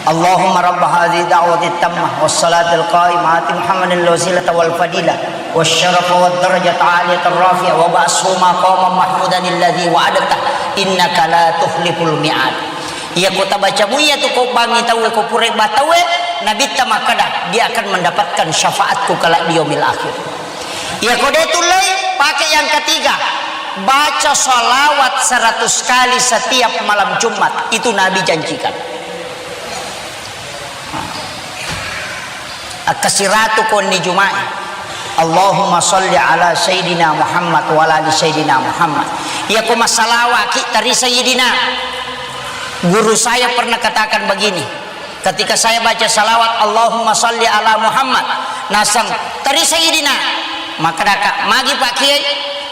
Allahumma rabba hadhihi da'wati tammah wassalatil qaimah ati Muhammadin al-wasilata wal fadilah wasyarafa wad darajata aliyatar rafi'ah wa ba'shu maqaman mahmudan alladzi wa'adta innaka la tukhliful mi'ad. Iya ko tabaca muiya tu ko bangi tauwe ko pura batauwe, Nabitta makkada, dia akan mendapatkan syafaatku kelak di yaumil akhir. Iya ko de tullei, pakai yang ketiga. Baca salawat seratus kali setiap malam Jumat. Itu Nabi janjikan. Akkasiratu konni Juma'i. Allahumma salli ala Sayyidina Muhammad wa ala ali Sayyidina Muhammad. Iya ko masalawaki tari Sayyidina. Guru saya pernah katakan begini, ketika saya baca salawat, "Allahumma salli ala Muhammad," naseng, "Teri Sayyidina." Makkedaka, "Magi Pak Kiai?"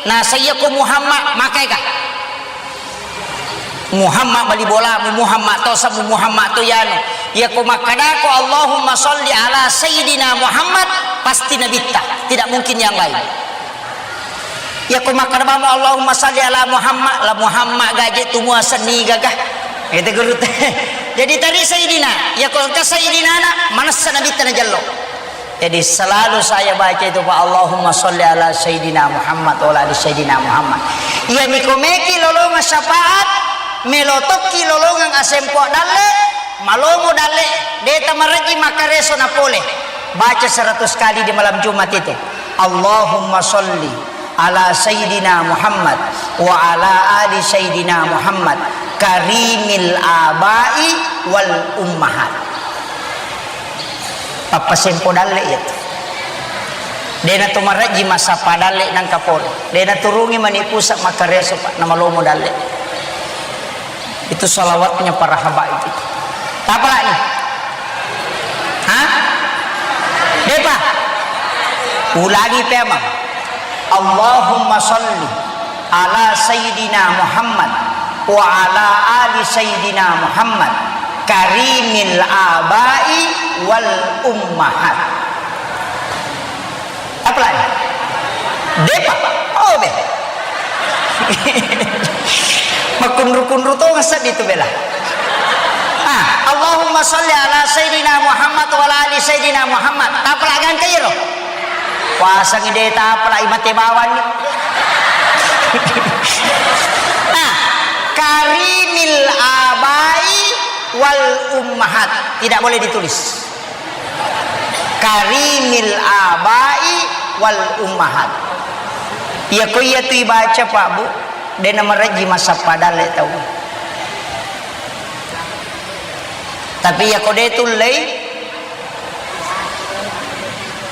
Naseng, "Iya ko Muhammad, makaika?" Muhammad bali bolamu, Muhammad to samu, Muhammad to yanu. Iya ko makkedako, "Allahumma salli ala Sayyidina Muhammad," pasti Nabitta, tidak mungkin yang lain. Iya ko makkeda mamo, "Allahumma salli ala Muhammad," la Muhammad gaje tu muasenni gaga. Itu guru te. Jadi tari Sayyidina, iya ko engka Sayyidina na, manessa Nabitta najello. Jadi selalu saya baca itu, Pak, "Allahumma salli ala Sayyidina Muhammad wa ala ali Sayyidina Muhammad." Iya miko meki lolongang syafaat, melo tokki lolongang asempo dalle, malomo dalle, deta marejji makkareso na pole. Baca seratus kali di malam Jumat itu. Allahumma salli ala Sayyidina Muhammad wa ala ali Sayyidina Muhammad karimil abai wal ummahat. Pappasempo dalle iya tu. Dena tu marejji massappa dalle nangka pole. Dena turungi mani pusat makkareso, Pak, namalomo dalle. Itu salawatnya para habaib itu. Tapalani? Hah? Depa? Ulangi pemang. Allahumma salli ala Sayyidina Muhammad wa ala ali Sayyidina Muhammad karimil abai wal ummahat. Apalagi? Depa. Oh, be. Makunru-kunru to ngasad itu bela. Ah, Allahumma salli ala Sayyidina Muhammad wa ala ali Sayyidina Muhammad. Tapalagang kairo. Puasang ide tapalai mate bawang ni. Nah, karimil abai wal ummahat. Tidak boleh ditulis. Karimil abai wal ummahat. Iya ko iya tu ibaca, Pak, Bu, dena marejji massappa dalle tau. Tapi iya ko de tullei,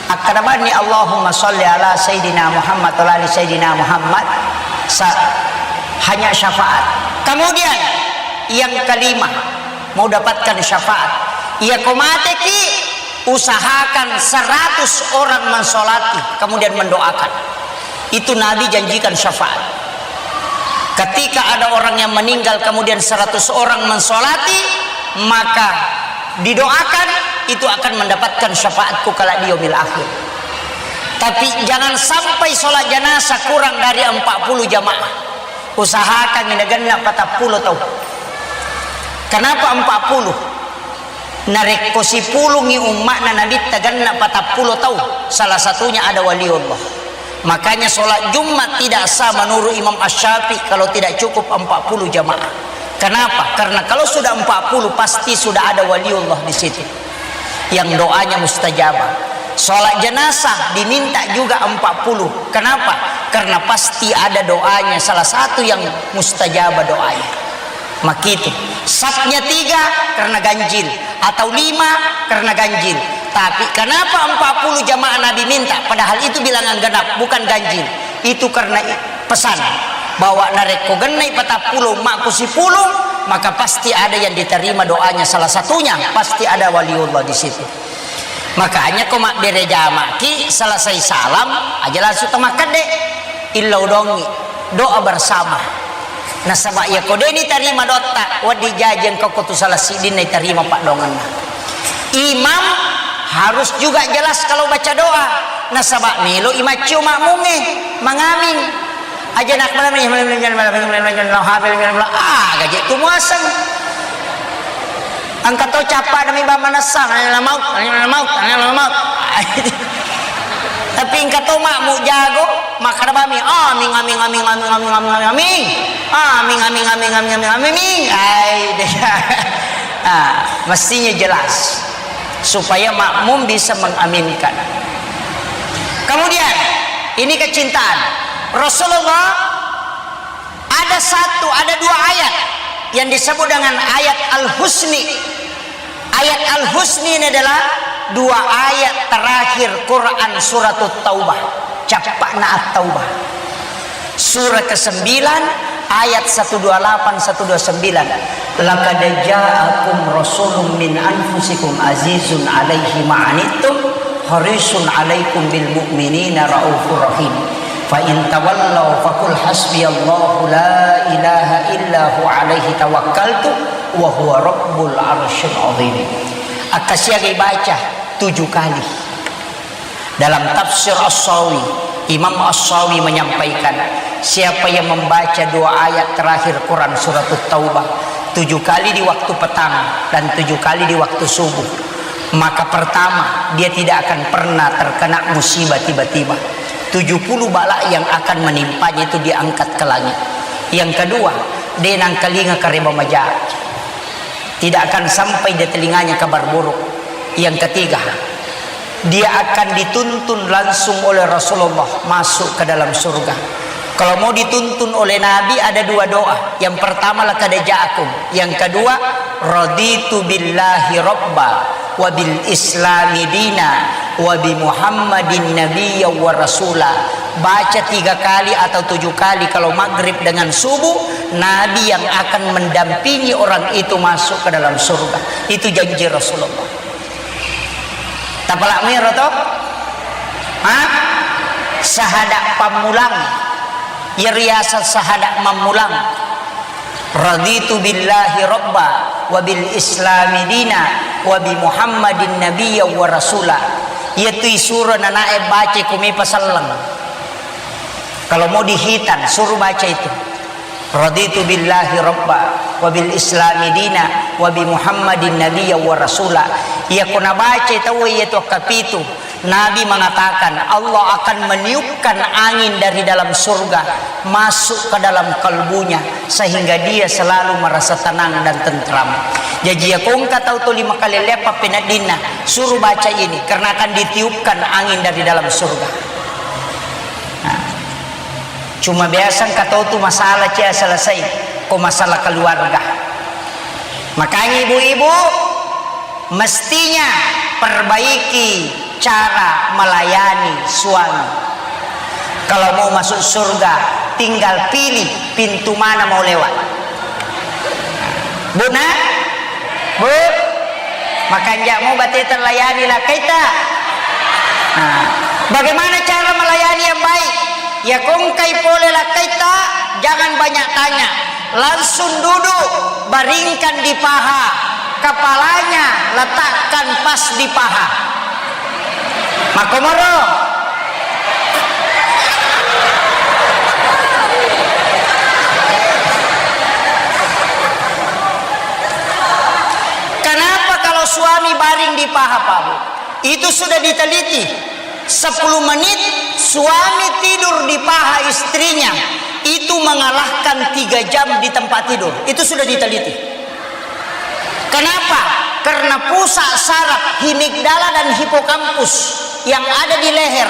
akkada banni Allahumma salli ala Sayyidina Muhammad wa ala ali Sayyidina Muhammad, sa-, hanya syafaat. Kemudian Yang kelima, mau dapatkan syafaat. Iya ko mateki, usahakan seratus orang mensolati, kemudian mendoakan. Itu Nabi janjikan syafaat. Ketika ada orang yang meninggal, kemudian seratus orang mensolati, maka didoakan, itu akan mendapatkan syafaatku kala di yaumil akhir. Tapi jangan sampai sholat jenazah kurang dari empat puluh jamaah. Usahakan nagenna patappulo tau. Kenapa empat puluh? Narekko sipulungngi umma'na Nabitta genna patappulo tau, salah satunya ada waliullah. Makanya sholat Jumat tidak sah menurut Imam Asy-Syafi'i kalau tidak cukup empat puluh jamaah. Kenapa? Karena kalau sudah empat puluh, pasti sudah ada waliullah di situ. Yang doanya mustajabah. Sholat jenazah diminta juga empat puluh. Kenapa? Karena pasti ada doanya, salah satu yang mustajabah doanya. Makitu. Safnya tiga karena ganjil, atau lima karena ganjil. Tapi kenapa empat puluh jamaah Nabi minta? Padahal itu bilangan genap, bukan ganjil. Itu karena i-, pesan bahwa narekko gennai patappulo umma'ku sipulung, maka pasti ada yang diterima doanya. Salah satunya pasti ada waliullah di situ. Makanya ko mabbere jamaki, selesai salam aja langsung tamakkadde. Illau dongi, doa bersama. Nasaba iya ko deni tarima doatta, wedding jaji engka ko tu salah siddinna itarima paddoangenna. Imam harus juga jelas kalau baca doa. Nasaba melo imaccio makmungnge mangaming. Aja nak malam ini, ah, gaji tu muaseng. Engka to cappa demi bang manessa, la maut, la maut, la maut. Tapi engka to makmu jago, makkada bami, amin, amin, amin, amin, amin, amin, amin. Amin, amin, amin, amin, amin, amin, amin. Ai, deh. Ah, mestinya jelas supaya makmum bisa mengaminkan. Kemudian, ini kecintaan. Rasulullah ada satu, ada dua ayat yang disebut dengan ayat Al-Husni. Ayat Al-Husni ini adalah dua ayat terakhir Quran Suratut Taubah. Cappakna At-Taubah. Surah kesembilan, ayat satu dua lapan, satu dua sembilan. "Laqad ja'akum rasulun min anfusikum azizun alaihi ma'anittum, harisun alaikum bil mu'minina raufur rahim. Fa in tawallau faqul hasbiyallahu la ilaha illa huwa alaihi tawakkaltu wa huwa rabbul arsyil azim." Akkasiagai baca tujuh kali. Dalam tafsir As-Sawi, Imam As-Sawi menyampaikan, siapa yang membaca dua ayat terakhir Quran Suratut Taubah tujuh kali di waktu petang dan tujuh kali di waktu subuh, maka pertama, dia tidak akan pernah terkena musibah tiba-tiba. Tujuh puluh bala yang akan menimpanya itu diangkat ke langit. Yang kedua, de nangkalinga kareba maja. Tidak akan sampai di telinganya kabar buruk. Yang ketiga, dia akan dituntun langsung oleh Rasulullah masuk ke dalam surga. Kalau mau dituntun oleh Nabi, ada dua doa. Yang pertama, "Laqad ja'akum." Yang kedua, "Raditu billahi rabba wa bil islami dina wa bi Muhammadin nabiyya wa rasula." Baca tiga kali atau tujuh kali kalau maghrib dengan subuh, Nabi yang akan mendampingi orang itu masuk ke dalam surga. Itu janji Rasulullah. Tapalak miro to? Ha? Sahada pammulang. Iya riaseng sahada mammulang. "Raditu billahi rabba wa bil islami dina wa bi Muhammadin nabiyya wa rasula." Iya tu isuro nanae baca ko mepa selleng. Kalau mau dihitan, suruh baca itu. "Raditu billahi rabba wa bil islami dina wa bi Muhammadin nabiyya wa rasula." Iya ko nabaca tau iya tu kapitu. Nabi mengatakan, Allah akan meniupkan angin dari dalam surga masuk ke dalam kalbunya, sehingga dia selalu merasa tenang dan tentram. Jaji, iya ko engka tau tuli makalelleang pappeneddinna, suruh baca ini, karena akan ditiupkan angin dari dalam surga. Nah, cuma biasa engka tau tu masalah cia selesai, ko masalah keluarga. Makanya ibu-ibu, mestinya perbaiki cara melayani suami. Kalau mau masuk surga, tinggal pilih pintu mana mau lewat. Bu, nak? Bu, makanja'mu bateta layani lakkaita. Nah, bagaimana cara melayani yang baik? Ya, kongkai pole lakkaita, jangan banyak tanya. Langsung duduk, baringkan di paha. Kepalanya letakkan pas di paha. Makkomoro. Kenapa kalau suami baring di paha, Pak Bu? Itu sudah diteliti. Sepuluh menit suami tidur di paha istrinya, itu mengalahkan tiga jam di tempat tidur. Itu sudah diteliti. Kenapa? Karena pusat saraf himigdala dan hipokampus yang ada di leher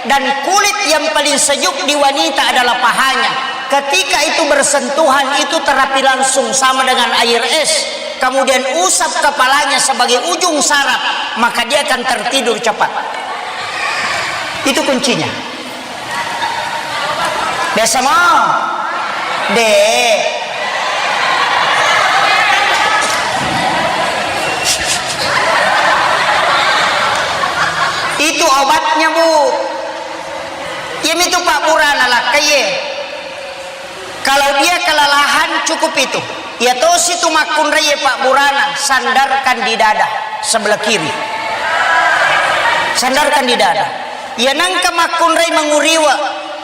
dan kulit yang paling sejuk di wanita adalah pahanya. Ketika itu bersentuhan, itu terapi langsung sama dengan air es. Kemudian usap kepalanya sebagai ujung saraf, maka dia akan tertidur cepat. Itu kuncinya. Biasa mo? De. Itu obatnya, Bu. Iya mitu pabburana lakkaie. Kalau dia kelelahan, cukup itu. Iya tosi tu makkunrai pabburana, sandarkan di dada sebelah kiri. Sandarkan di dada. Iya nengka makkunrai manguriwa,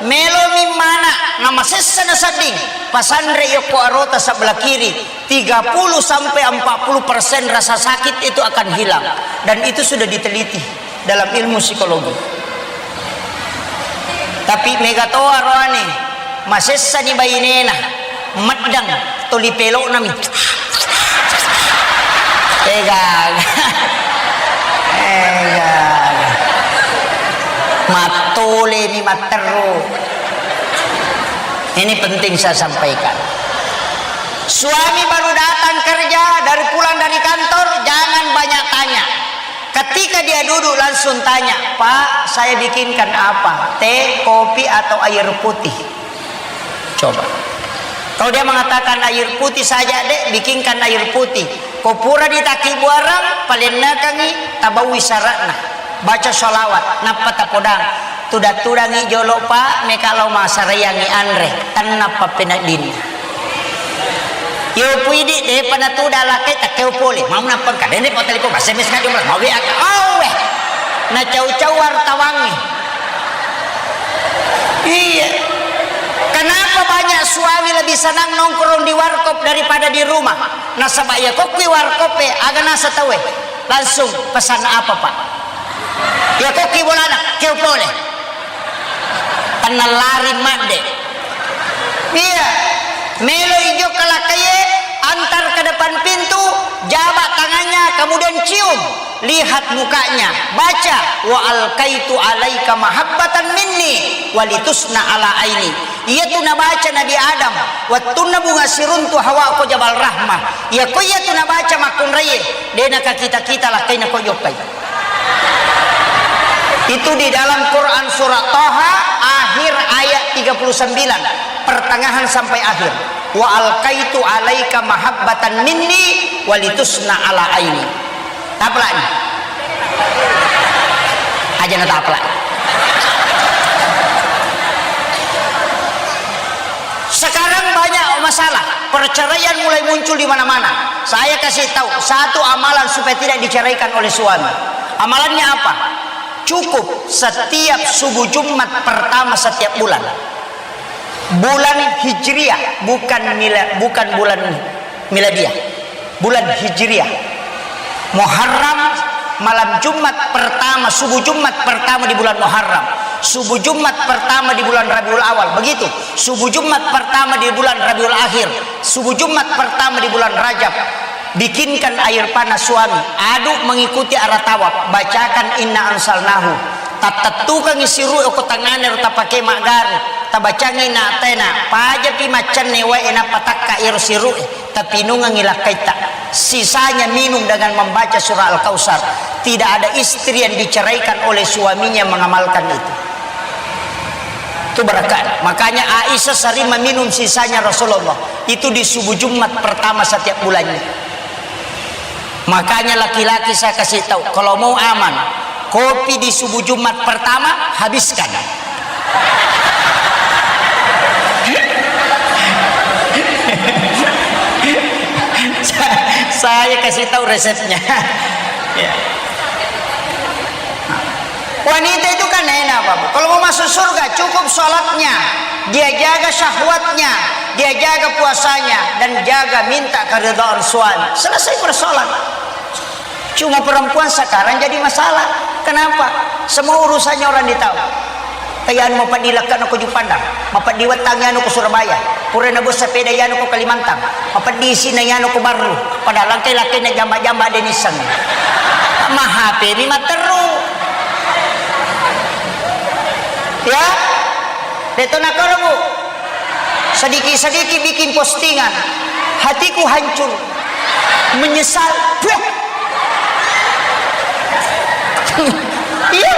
melomi mana, namasessa nasedding, pasanre yokko arota sebelah kiri, tiga puluh sampai empat puluh persen rasa sakit itu akan hilang. Dan itu sudah diteliti dalam ilmu psikologi. Tapi mega to aroane, masessani bainena, meddang, toli peloknami. Egaga. Egaga. Mattolemi matteru. Ini penting saya sampaikan. Suami baru datang kerja, dari pulang dari kantor, jangan banyak tanya. Ketika dia duduk, langsung tanya, "Pak, saya bikinkan apa? Teh, kopi, atau air putih?" Coba. Kalau dia mengatakan, "Air putih saja, Dek, bikinkan air putih." Ko pura ditaki buarang, palennekangi, tabawi syaratna. Baca sholawat, nappa tapodang. Tudang-tudangi jolo, Pak, meka lao masarayangi anre. Tennappa peneddinna. Yo puidi, depa natuda lakkai, takkeo pole. Mau nappang ka, dende pa telepon, S M S ka jumlah, mau W A ka. Oh, weh. Na cau-cau wartawangi. Iya. Kenapa banyak suami lebih senang nongkrong di warkop daripada di rumah? Nasaba iya kokki warkop e, aga nasa tau e. Langsung pesan apa, Pak? Iya kokki bolana, keo pole. Tenna lari madde. Iya. Melo ijo kalakkaie, antar ke depan pintu, jabak tangannya, kemudian cium. Lihat mukanya, baca, "Wa alqaitu alaika mahabbatan minni walitusna ala aini." Iyatu nabaca Nabi Adam, wettunna bunga siruntu Hawa ko Jabal Rahmah. Iya ko iyatu nabaca makkunraie, de nakakita-kita lakkaina ko jokkai. Itu di dalam Quran surat Taha akhir ayat tiga puluh sembilan, pertengahan sampai akhir. "Wa alqaitu alaika mahabbatan minni walitusna ala aini." Taplak ni. Aja na taplak. Sekarang banyak masalah, perceraian mulai muncul di mana-mana. Saya kasih tahu satu amalan supaya tidak diceraikan oleh suami. Amalannya apa? Cukup setiap subuh Jumat pertama setiap bulan. Bulan Hijriah, bukan mila-, bukan bulan miladiah. Bulan Hijriah. Muharram, malam Jumat pertama, subuh Jumat pertama di bulan Muharram. Subuh Jumat pertama di bulan Rabiul Awal. Begitu. Subuh Jumat pertama di bulan Rabiul Akhir. Subuh Jumat pertama di bulan Rajab. Bikinkan air panas suami, aduk mengikuti arah tawaf, bacakan inna anzalnahu. Tattettukangi siru'e ko tangngana ro tapake maggaru, tabacangi na tena, pajapi maccanne wae nappa takka iro siru'e, tapinungangi lakkaitta. Sisanya minum dengan membaca surah Al-Kautsar. Tidak ada istri yang diceraikan oleh suaminya mengamalkan itu. Itu berkah. Makanya Aisyah sering meminum sisanya Rasulullah. Itu di subuh Jumat pertama setiap bulannya. Makanya laki-laki saya kasih tahu, kalau mau aman, kopi di subuh Jumat pertama habiskan. Sa-, saya kasih tahu resepnya. Ya. Wanita itu kan enak, Bapak. Kalau mau masuk surga, cukup sholatnya, dia jaga syahwatnya, dia jaga puasanya, dan jaga minta keridhaan suami. Selesai persoalan. Cuma perempuan sekarang jadi masalah. Kenapa? Semua urusannya orang ditahu. Kayanu mapeddi lekkana ko Juppandang, mapeddi wettangi anu ko Surabaya, pura nabuat sepeda yanu ko Kalimantan, mapeddi isina yanu ko Barru, padahal engkai lakkainna jamba-jamba de nisseng. Ma H P mi matteru. Ya? Deto nakoro, Bu. Sedikit-sedikit bikin postingan. Hatiku hancur. Menyesal. Puh. Iya.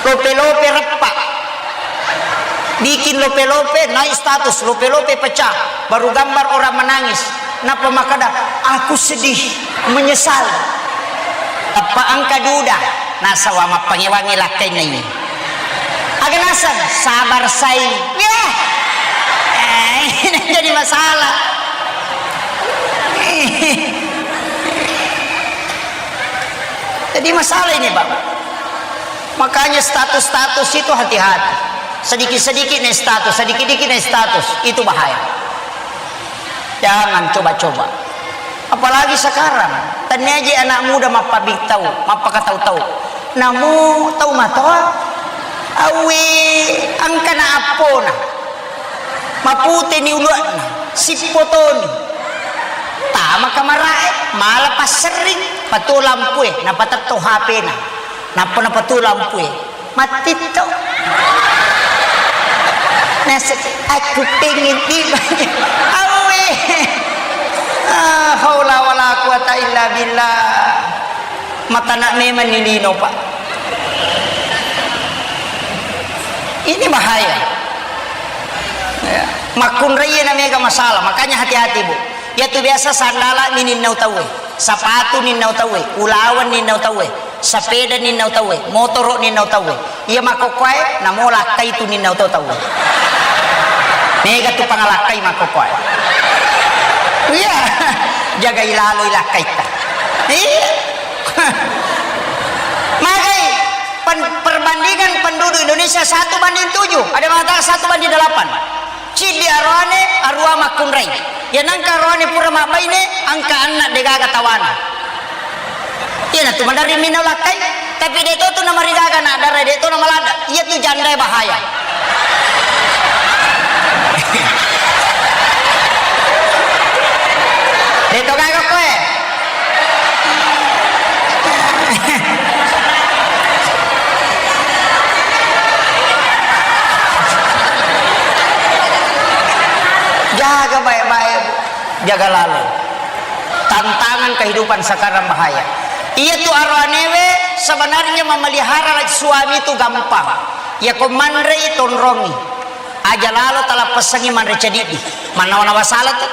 Lope-lope reppa. Bikin lope-lope, naik status, lope-lope pecah. Baru gambar orang menangis. Nappa makkeda, "Aku sedih, menyesal." Tappa engka duda, nasaba mappangewangi lakkainna ini. Aga naseng, sabar sai. Yah. Eh, ini jadi masalah. Jadi masalah ini, Bang. Makanya status-status itu hati-hati. Sedikit-sedikit naik status, sedikit-sedikit naik status. Itu bahaya. Jangan coba-coba. Apalagi sekarang, tania je anak muda mappabittau, mappakatau-tau. Namu tau matoa, awe, engkana appona. Maputeni uluanna, sippotoni. Tama kamarae, mala passerring, patuo lampue, napatetto H P-na. Nappa napatuo lampue. Mattitto. Nasek, "Aku pengen tiba." Awe. Ah, haula wala quwata illa billah. Matana memang ni lino, Pak. Ini bahaya. Ya. Makkunrai na mega masalah, makanya hati-hati, Bu. Yatu biasa sandala mi ninnau tauwe, sapatu ninnau tauwe, ulaweng ninnau tauwe, sapeda ninnau tauwe, motoro ninnau tauwe. Iya makkokkoe, namo lakkai tu ninnau to tauwe. Mega tu pangalakkai makkokkoe. Iya, jagai laloi lakkaitta. Iya. Magai pen-, perbandingan penduduk Indonesia satu banding tujuh, ada mengatakan satu banding delapan. Ciddi aroane, arua makkunrai. Iya nangka aroane pura mabbaine, engka anna degaga tawana. Iyanatu maderri minau lakkai, tapi de to tu namarigaga na dara, de to namaladda. Iya tu jandae bahaya. De to gaga koe. Jaga baik-baik, Bu. Jaga lalo. Tantangan kehidupan sekarang bahaya. Iya tu aroanewe sebenarnya memelihara suami itu gampang. Iya ko manrei tonrongi. Aja lalo talappessangi manre cedidi. Mannawa-nawa sala tu.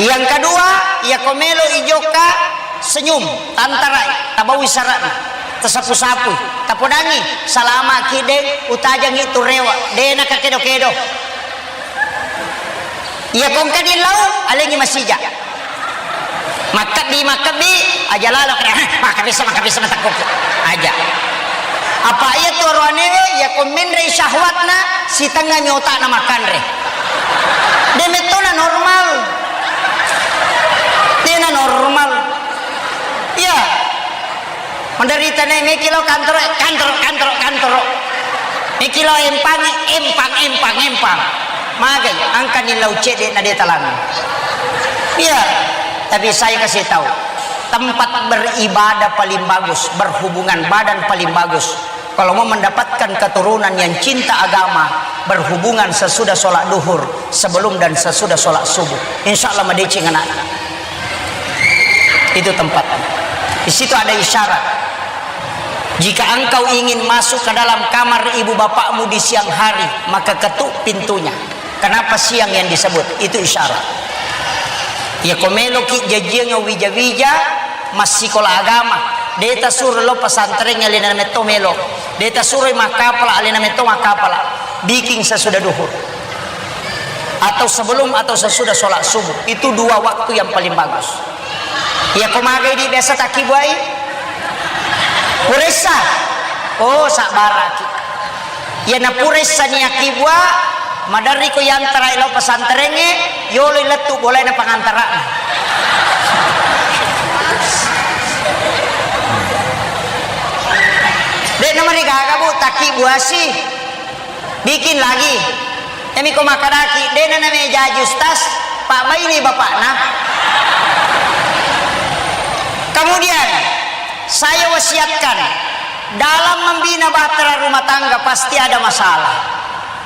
Yang kedua, iya ko melo ijokka senyum, tantarai, tabawi sarana, tasapu-sapui, tapodangi, salama kideng, utajangi tu rewa, dena kakedo-kedo. Iya ko engka dillau, alengi masija. Makkebbi, makkebbi, aja lalo kada, "Hah, makkebbi sa, makkebbi sa, matakkuki." Aja. Apa iya tu aroanewe, iya ko menrei syahwatna, sitengngami otakna makkanre. De mettona normal. Dena normal. Iya. Menderita ne, meki lao kantoro, kantoro, kantoro, kantoro. Meki lao empangi, empang, empang, empang. Magai, engkani lao cedde na de talang. Iya, tapi saya kasih tahu, tempat beribadah paling bagus, berhubungan badan paling bagus. Kalau mau mendapatkan keturunan yang cinta agama, berhubungan sesudah sholat duhur, sebelum dan sesudah sholat subuh. Insya Allah madeceng anak. Itu tempat. Di situ ada isyarat. Jika engkau ingin masuk ke dalam kamar ibu bapakmu di siang hari, maka ketuk pintunya. Kenapa siang yang disebut? Itu isyarat. Ya, ko meloki jajiang wija-wija, massikola agama. De tasuro lo pesantren, alena metto melo. De tasuro makkapala, alena metto makkapala. Bikin sesudah duhur. Atau sebelum atau sesudah sholat subuh. Itu dua waktu yang paling bagus. Iya, ko magai di biasa takkibuai? Puressa. Oh, sabbaraki. Iya, na puressa ni akkibua, maderri ko yantara lao pesantrengnge, yolo lettu bolaina pangantarana. De namarigaga, Bu, takkibuasi. Bikin lagi. Emi ko makkadaki, dena namejaji ustaz, pabbaini bapakna. Kemudian, saya wasiatkan, dalam membina bahtera rumah tangga pasti ada masalah.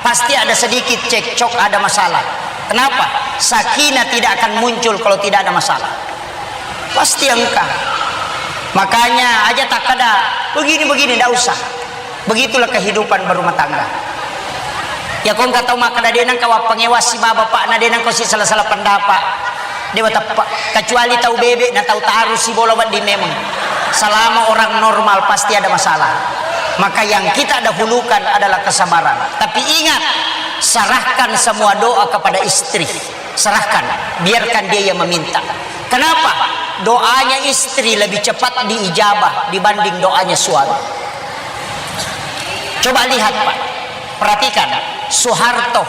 Pasti ada sedikit cekcok, ada masalah. Kenapa? Sakinah tidak akan muncul kalau tidak ada masalah. Pasti engka. Makanya aja takkada begini-begini, ndak usah. Begitulah kehidupan berumah tangga. Ya, ko engka tau makkada de nengka wappangewasi baba bapakna, de nengka si salah-salah pendapat. Dewa teppek. Kecuali tau bebek na tau tarusi bola wedding memang. Selama orang normal pasti ada masalah. Maka yang kita dahulukan adalah kesabaran. Tapi ingat, serahkan semua doa kepada istri. Serahkan, biarkan dia yang meminta. Kenapa? Doanya istri lebih cepat diijabah dibanding doanya suami. Coba lihat, Pak. Perhatikan, Soeharto,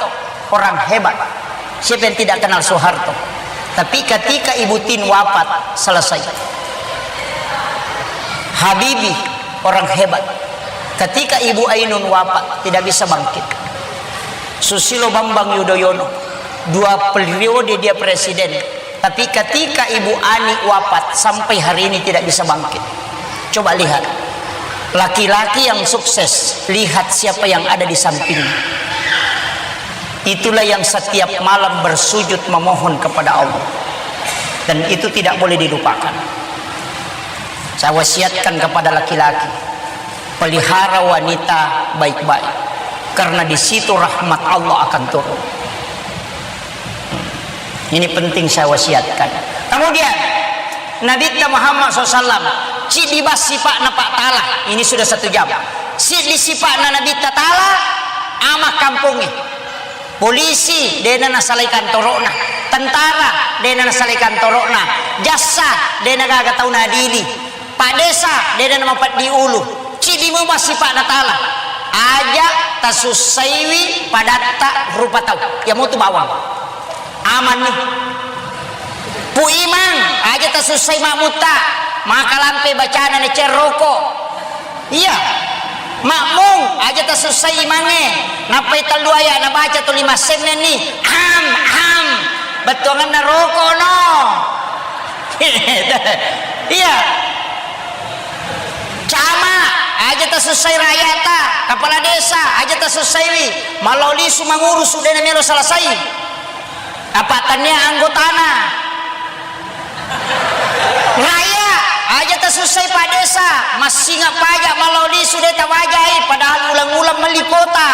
orang hebat. Siapa yang tidak kenal Soeharto? Tapi ketika Ibu Tin wafat, selesai. Habibie, orang hebat. Ketika Ibu Ainun wafat, tidak bisa bangkit. Susilo Bambang Yudhoyono, dua periode dia presiden. Tapi ketika Ibu Ani wafat, sampai hari ini tidak bisa bangkit. Coba lihat, laki-laki yang sukses, lihat siapa yang ada di sampingnya. Itulah yang setiap malam bersujud memohon kepada Allah. Dan itu tidak boleh dilupakan. Saya wasiatkan kepada laki-laki, pelihara wanita baik-baik, karena di situ rahmat Allah akan turun. Ini penting saya wasiatkan. Kemudian, Nabitta Muhammad sallallahu alaihi wasallam, ciddi bas sipa'na Pak Tala. Ini sudah satu jam. Ciddi sipa'na Nabitta Tala, ama kampongnge. Polisi, dena nasalai kantoro'na. Tentara, dena nasalai kantoro'na. Jassa, dena gaga tau nadili. Pak Desa, dena namapeddi ulu. Ciddi mo massipa'na Tala. Aja tasussaiwi padatta rupa tau. Iya motu bawang. Amanni. Pu Imang, aja tasussai makmutta. Makalampe bacana nece roko. Iya. Makmung, aja tasussai imangnge. Nappai tellu aya nabaca tuli massengngenni. Am, am. Bettuanganna roko no. Iya. Camat, aja tasussai rakyata. Kepala desa, aja tasussaiwi. Malao lisu mangurusu, dena melo selesai. Apa tania anggotana. Raya, aja tasussai Pak Desa, massinga pajak malao lisu de tawajai, padahal ulang-ulang melli kuota.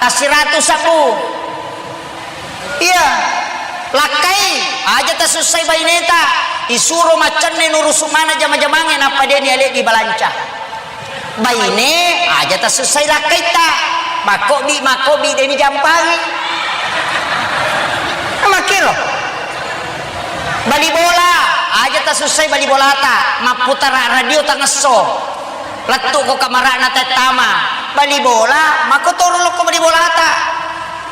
Tasiratu sabu. Iya. Lakkai, aja tasussai baineta, isuro maccenne nurusu mana jama-jamange nappa de niale di balanca. Baine, aja tasussai lakkaitta. Makkobi, makkobi, deni jampangi. Makkiro. Bali bola, aja tasussai bali bolata. Mapputara radio tangesso. Lettu ko kamarana tettama. Bali bola, makkotoro lokko bali bolata.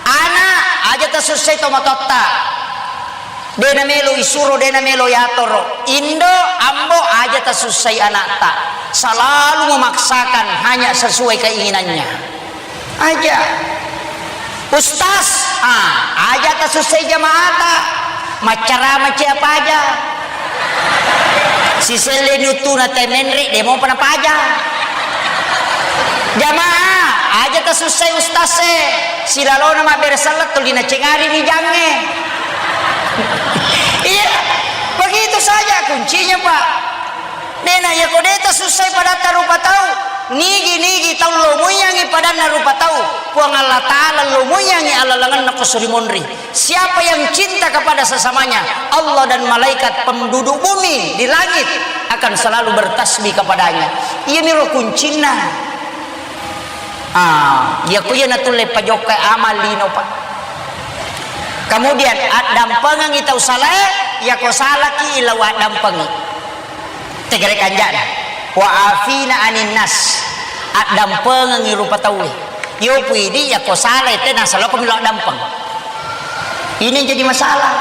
Ana, aja tasussai tomatoatta. Dena melo isuro, dena melo yatoro. Indo, ambo, aja tasussai anakta. Selalu memaksakan hanya sesuai keinginannya. Aja. Ustaz, ah, aja tasussai jamaata. Maccarama ciapa aja. Siselle ni uttuna te menre, de mopa napaja. Jamaah, aja tasussai ustaz e. Silalona mabbere selleng tuli nacengari wijangnge. Iya, begitu saja kuncinya, Pak. Dena, iya ko de tasussai padatta rupa tau, Nigi-nigi tau lomoiyangngi padanna rupa tau, Puang Allah Ta'ala lomoiyangngi alalangenna ko surimonri. Siapa yang cinta kepada sesamanya, Allah dan malaikat penduduk bumi di langit akan selalu bertasbih kepadanya. Iyamiro kuncinna. Ah, iyako iya natulle pajokka amal lino, Pak. Kemudian, addampengengngi tau salae, iyako salaki ilau addampengi. Tegere kanjana. Wa afina anin nas. Addampengengngi rupa tauwe. Yopu idi, iyako salai te, nasaloko milo addampeng. Ini yang jadi masalah.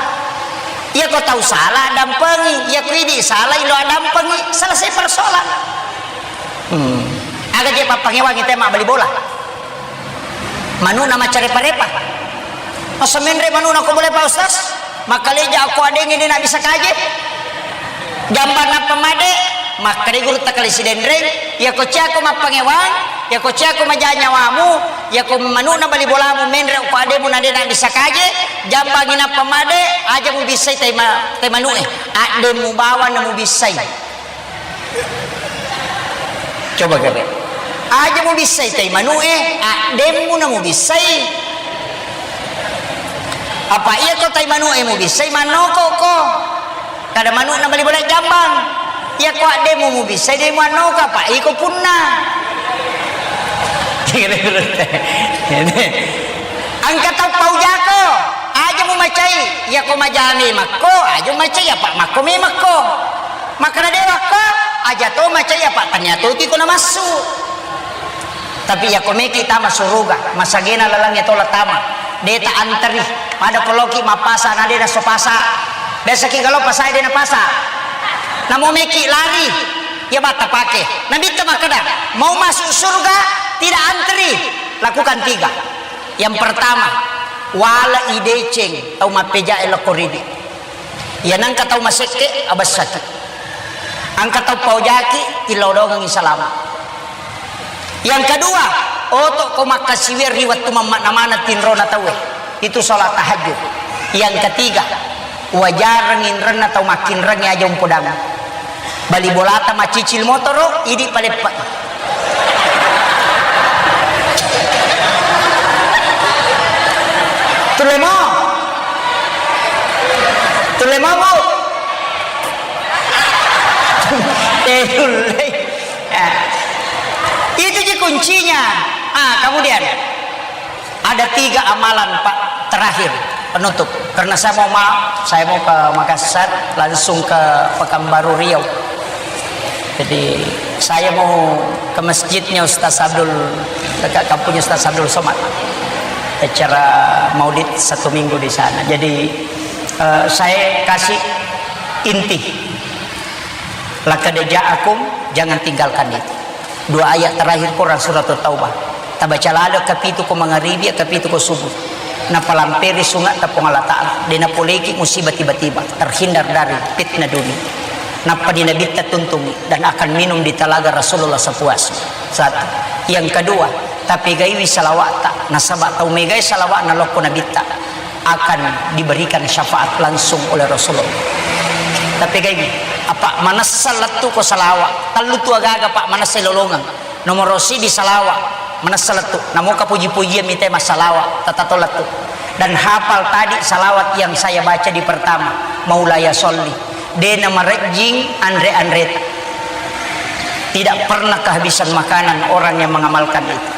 Iyako tau sala addampengi, iyako idi sala ilo addampengi, selesai persoalan. Hmm. Aga je pappangewangi te mabbali bola. Manu'na maccarepa-repa. Masa menre manu'na ko boleh, Pak Ustaz? Makkaleja ko adengnge de' nabissa kaje. Jambang nappa made, makkeda gurutta kale Sidenreng, iyako ciako mappangewang, iyako ciako maja nyawamu, iyako manu'na bali bolamu menre ko ademu na de' nabissa kaje, jambangi nappa made, aja mubissai tai ma-, tai manu'e. Addemmu bawang na mubissai. Coba kere. Aja mubissai tai manu'e, addemmu na mubissai. Apa iyako tai manu'e mubissai, mannoko ko. Kada manu'na bali bola jambang. Iyako addemmu mubissai, de' muannoko, apa iko punna. Engka tau paujako, aja mumacai, iyako majame makko, aja mumacai, apa makko memekko. Makkeda de' wakko, aja to macai apa tania to tiko namassu. Tapi iyako meki tama suruga, masagena lalengnge tola tama, de' ta anteri. Pada ko loki mappasa na de' nasso pasa. Biasaki galo pasae de' napasa. Namo meki lari, iya batta pake. Nabitta makkeda, mau masuk surga tidak anteri, lakukan tiga. Yang pertama, wala ideceng tau mappejae lokko ridi. Iya nengka tau masekke, abessaki. Engka tau paojaki, tillau doangengngi salama. Yang kedua, oto ko makkasiwiang ri wettu mammakna maneng tinrona tauwe. Itu sholat tahajud. Yang ketiga, wajareng inrenna tau makkinrengnge aja umpodang. Bali bolata macicil motoro, idi paleppa. Tulle mo. Tulle mo, Bu. Eh, tulle. Ya. Itu ji kuncinya. Ah, kemudian ada tiga amalan, Pak, terakhir penutup. Karena saya mau maaf, saya mau ke Makassar, langsung ke Pekanbaru Riau. Jadi, saya mau ke masjidnya Ustaz Abdul, dekat kampungnya Ustaz Abdul Somad. Acara maulid satu minggu di sana. Jadi, eh, saya kasih inti. Laqad ja'akum, jangan tinggalkan itu. Dua ayat terakhir Quran surat Taubah. Tabaca lalo kapitu ko mangaribi, kapitu ko subuh. Napalamperi sungatta Puang Allah Ta'ala. De' napoleki musibah tiba-tiba. Terhindar dari fitnah dunia. Nappa di Nabitta tuntungi dan akan minum di talaga Rasulullah sepuas. Satu. Yang kedua, tapegaiwi salawatta. Nasaba tau megai salawat na lokko Nabitta akan diberikan syafaat langsung oleh Rasulullah. Tapi kayak gini, apa manessa lettu ko salawa, tellu tu agaga, Pak, manessa lolongeng. Nomor siji salawa, manessa lettu. Namoka puji-pujian mite massalawa, tatato lettu. Dan hafal tadi salawat yang saya baca di pertama, Maulaya Sholli. Dena marejjing anre-anreta. Tidak pernah kehabisan makanan orang yang mengamalkan itu.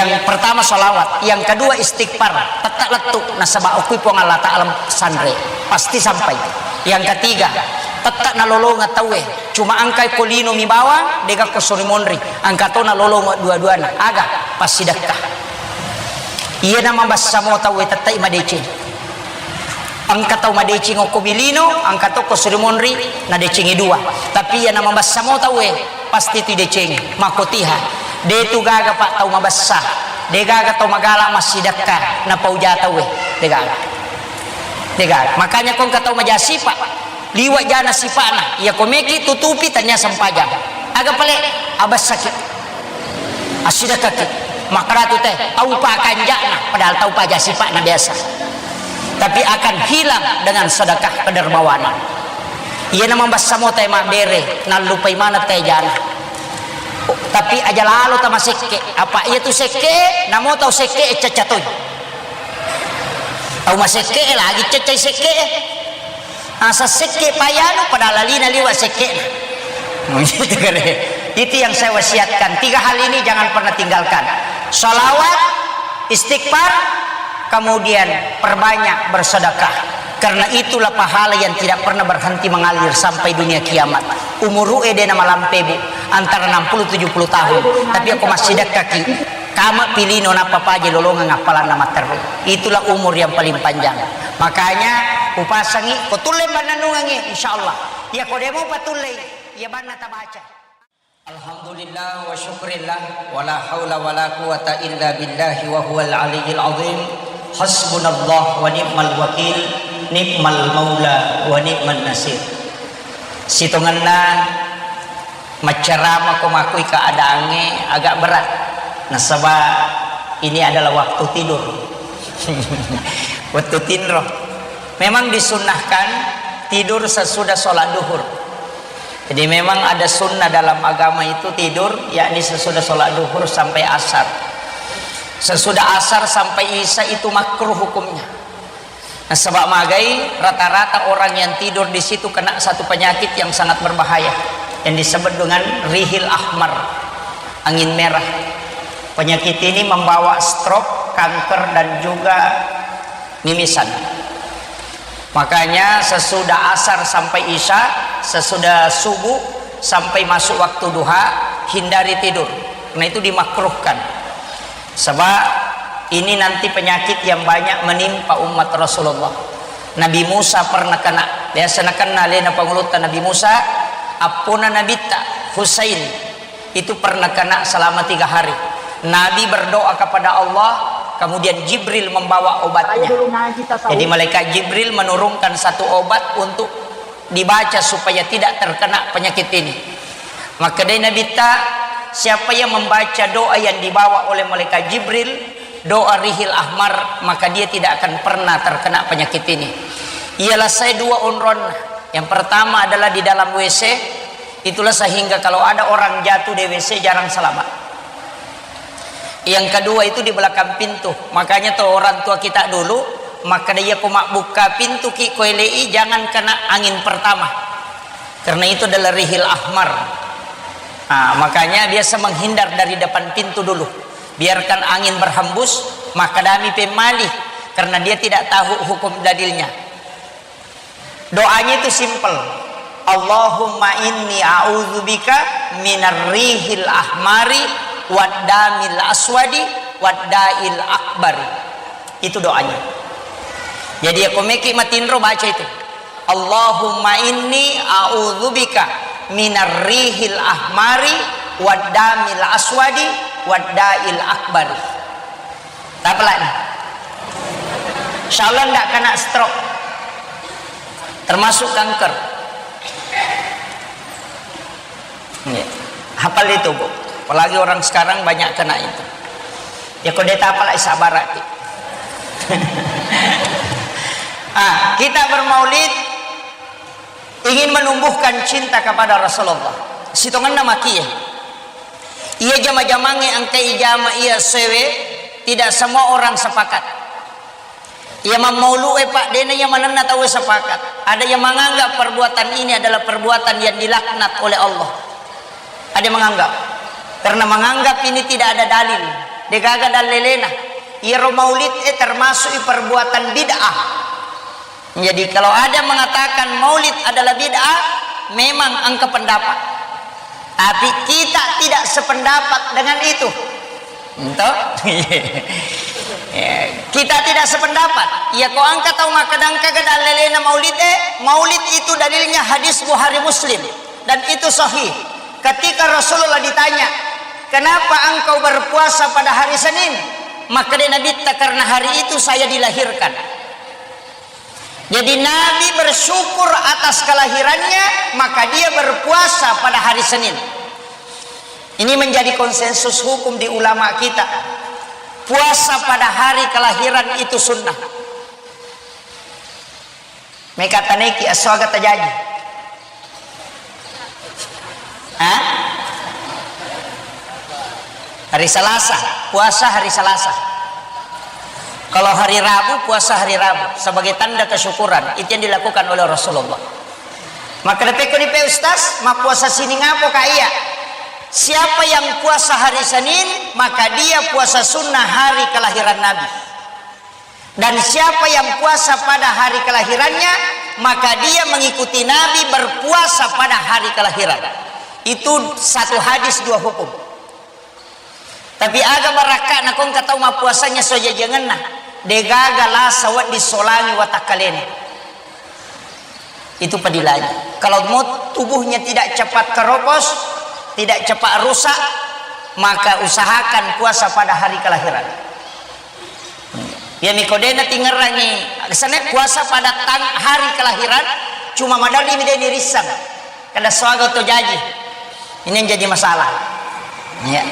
Yang pertama salawat, yang kedua istighfar, tetap lettu nasaba okui Puang Allah Ta'ala sanre, pasti sampai. Yang ketiga, tetap nalolonga tauwe, cuma engkai ko lino mi bawang, dega ko suri monri, engka to nalolonga dua-duana, aga, passidekka. Iya namabassa mo tauwe tettai madeceng. Engka tau madeceng okko bilino, engka to ko suri monri, nadecengi dua. Tapi iya namabassa mo tauwe, pasti tu decengi. Makkotiha. De tu gaga, Pak, tau mabassa. De gaga tau magala massidekka, napauja tauwe. De gaga. De gaga. Makanya ko engka tau maja sipa, liwa jana sipana, iya ko meki tutupi tania sempajang. Aga pale, abassaki. Assidekkaki. Makkedatu te, tau pa kanja'na, padahal tau paja sipa'na biasa. Tapi akan hilang dengan sedekah kedermawanan. Iyana mabassa mo te mabbere, nallupai maneng te jana. Tapi aja lalo tamasekke, apa iya tu sekke, namo tau sekke e cacca toi. Tau masekke e lagi caccai sekke e. Asa sekke payanu padahal lalina liwa sekke. Gitu kali. Itu yang saya wasiatkan. Tiga hal ini jangan pernah tinggalkan. Salawat, istighfar, kemudian perbanyak bersedekah. Karena itulah pahala yang tidak pernah berhenti mengalir sampai dunia kiamat. Umuru e de namalampe, Bu, antara enam puluh tujuh puluh tahun. Tapi aku masih dekkaki. Kama pilino nappa paje lolongeng appalanna matteru. Itulah umur yang paling panjang. Makanya upasangi ko tulle mannennungengi, insyaallah. Iya ko demo patullei, iya banna tabaca. Alhamdulillah wa syukrillah, wa la haula wa la quwata illa billahi wa huwal aliyyil azim. Hasbunallah wa ni'mal wakil, ni'mal maula wa ni'man nasir. Sitongenna maccarama ko makui keadaangnge agak berat. Nasaba ini adalah waktu tidur. Waktu tinro. Memang disunnahkan tidur sesudah sholat duhur. Jadi memang ada sunnah dalam agama itu tidur, yakni sesudah sholat duhur sampai asar. Sesudah asar sampai isya itu makruh hukumnya. Nasaba magai, rata-rata orang yang tidur di situ kena satu penyakit yang sangat berbahaya yang disebut dengan rihil ahmar, angin merah. Penyakit ini membawa stroke, kanker, dan juga mimisan. Makanya sesudah asar sampai isya, sesudah subuh sampai masuk waktu duha, hindari tidur. Karena itu dimakruhkan. Sebab ini nanti penyakit yang banyak menimpa umat Rasulullah. Nabi Musa pernah kena, biasa nakena alena pangulutta Nabi Musa, appona nabitta Husain itu pernah kena selama tiga hari. Nabi berdoa kepada Allah, kemudian Jibril membawa obatnya. Jadi malaikat Jibril menurunkan satu obat untuk dibaca supaya tidak terkena penyakit ini. Makkedai Nabitta, siapa yang membaca doa yang dibawa oleh malaikat Jibril, doa rihil ahmar, maka dia tidak akan pernah terkena penyakit ini. Ialah saya dua onron. Yang pertama adalah di dalam W C, itulah sehingga kalau ada orang jatuh di W C jarang selamat. Yang kedua itu di belakang pintu. Makanya tuh orang tua kita dulu, maka dia ko mabbukka pintu ki ko elei, jangan kena angin pertama. Karena itu adalah rihil ahmar. Nah, makanya biasa menghindar dari depan pintu dulu. Biarkan angin berhembus, maka dami pemali, karena dia tidak tahu hukum dalilnya. Doanya itu simple. Allahumma inni a'udzubika minar rihil ahmari wad damil aswadi wad dail akbari. Itu doanya. Jadi ya komeki matinro baca itu. Allahumma inni a'udzubika minar rihil ahmari wad damil aswadi wad dail akbari. Tapalani. Insyaallah ndak kena stroke. Termasuk kanker. Iya. Hafal itu, Bu. Apalagi orang sekarang banyak kena itu. Ya kode tapalai sabaraki. Ah, kita bermaulid ingin menumbuhkan cinta kepada Rasulullah. Sitongenna makie. Iya jama-jamangnge engkai jama iya sewe, tidak semua orang sepakat. Iya mammaulu'e, Pak, dena iya manenna tauwe sepakat. Ada yang menganggap perbuatan ini adalah perbuatan yang dilaknat oleh Allah. Ada yang menganggap. Karena menganggap ini tidak ada dalil. Degaga dalelena. Iyaro maulid e termasuk perbuatan bid'ah. Jadi kalau ada mengatakan maulid adalah bid'ah, memang engka pendapat. Tapi kita tidak sependapat dengan itu. Ento? Ya, kita tidak sependapat. Ya, ko engka tau makkeda engkaga dalelena maulid e, maulid itu dalilnya hadis Bukhari Muslim. Dan itu sahih. Ketika Rasulullah ditanya, "Kenapa engkau berpuasa pada hari Senin?" Maka dia Nabi, "Karena hari itu saya dilahirkan." Jadi Nabi bersyukur atas kelahirannya, maka dia berpuasa pada hari Senin. Ini menjadi konsensus hukum di ulama kita. Puasa pada hari kelahiran itu sunnah. Meka taneki aswaga tajaji. Hah? Hari Selasa, puasa hari Selasa. Kalau hari Rabu, puasa hari Rabu sebagai tanda kesyukuran. Itu yang dilakukan oleh Rasulullah. Maka dapekko ni pe Ustaz, mappuasa sining apo ka iya? Siapa yang puasa hari Senin, maka dia puasa sunnah hari kelahiran Nabi. Dan siapa yang puasa pada hari kelahirannya, maka dia mengikuti Nabi berpuasa pada hari kelahiran. Itu satu hadis dua hukum. Tapi aga barakka'na ko engka tau mappuasanna sojajangenna, degaga lasa wedding solangi watakkalena. Itu padilangi. Kalau mau tubuhnya tidak cepat keropos, tidak cepat rusak, maka usahakan puasa pada hari kelahiran. Iya miko de natingerrangi, kesannya puasa pada tang-, hari kelahiran, cuma maderri mi de nirissang. Kada suaga to jaji. Ini yang jadi masalah. Ya.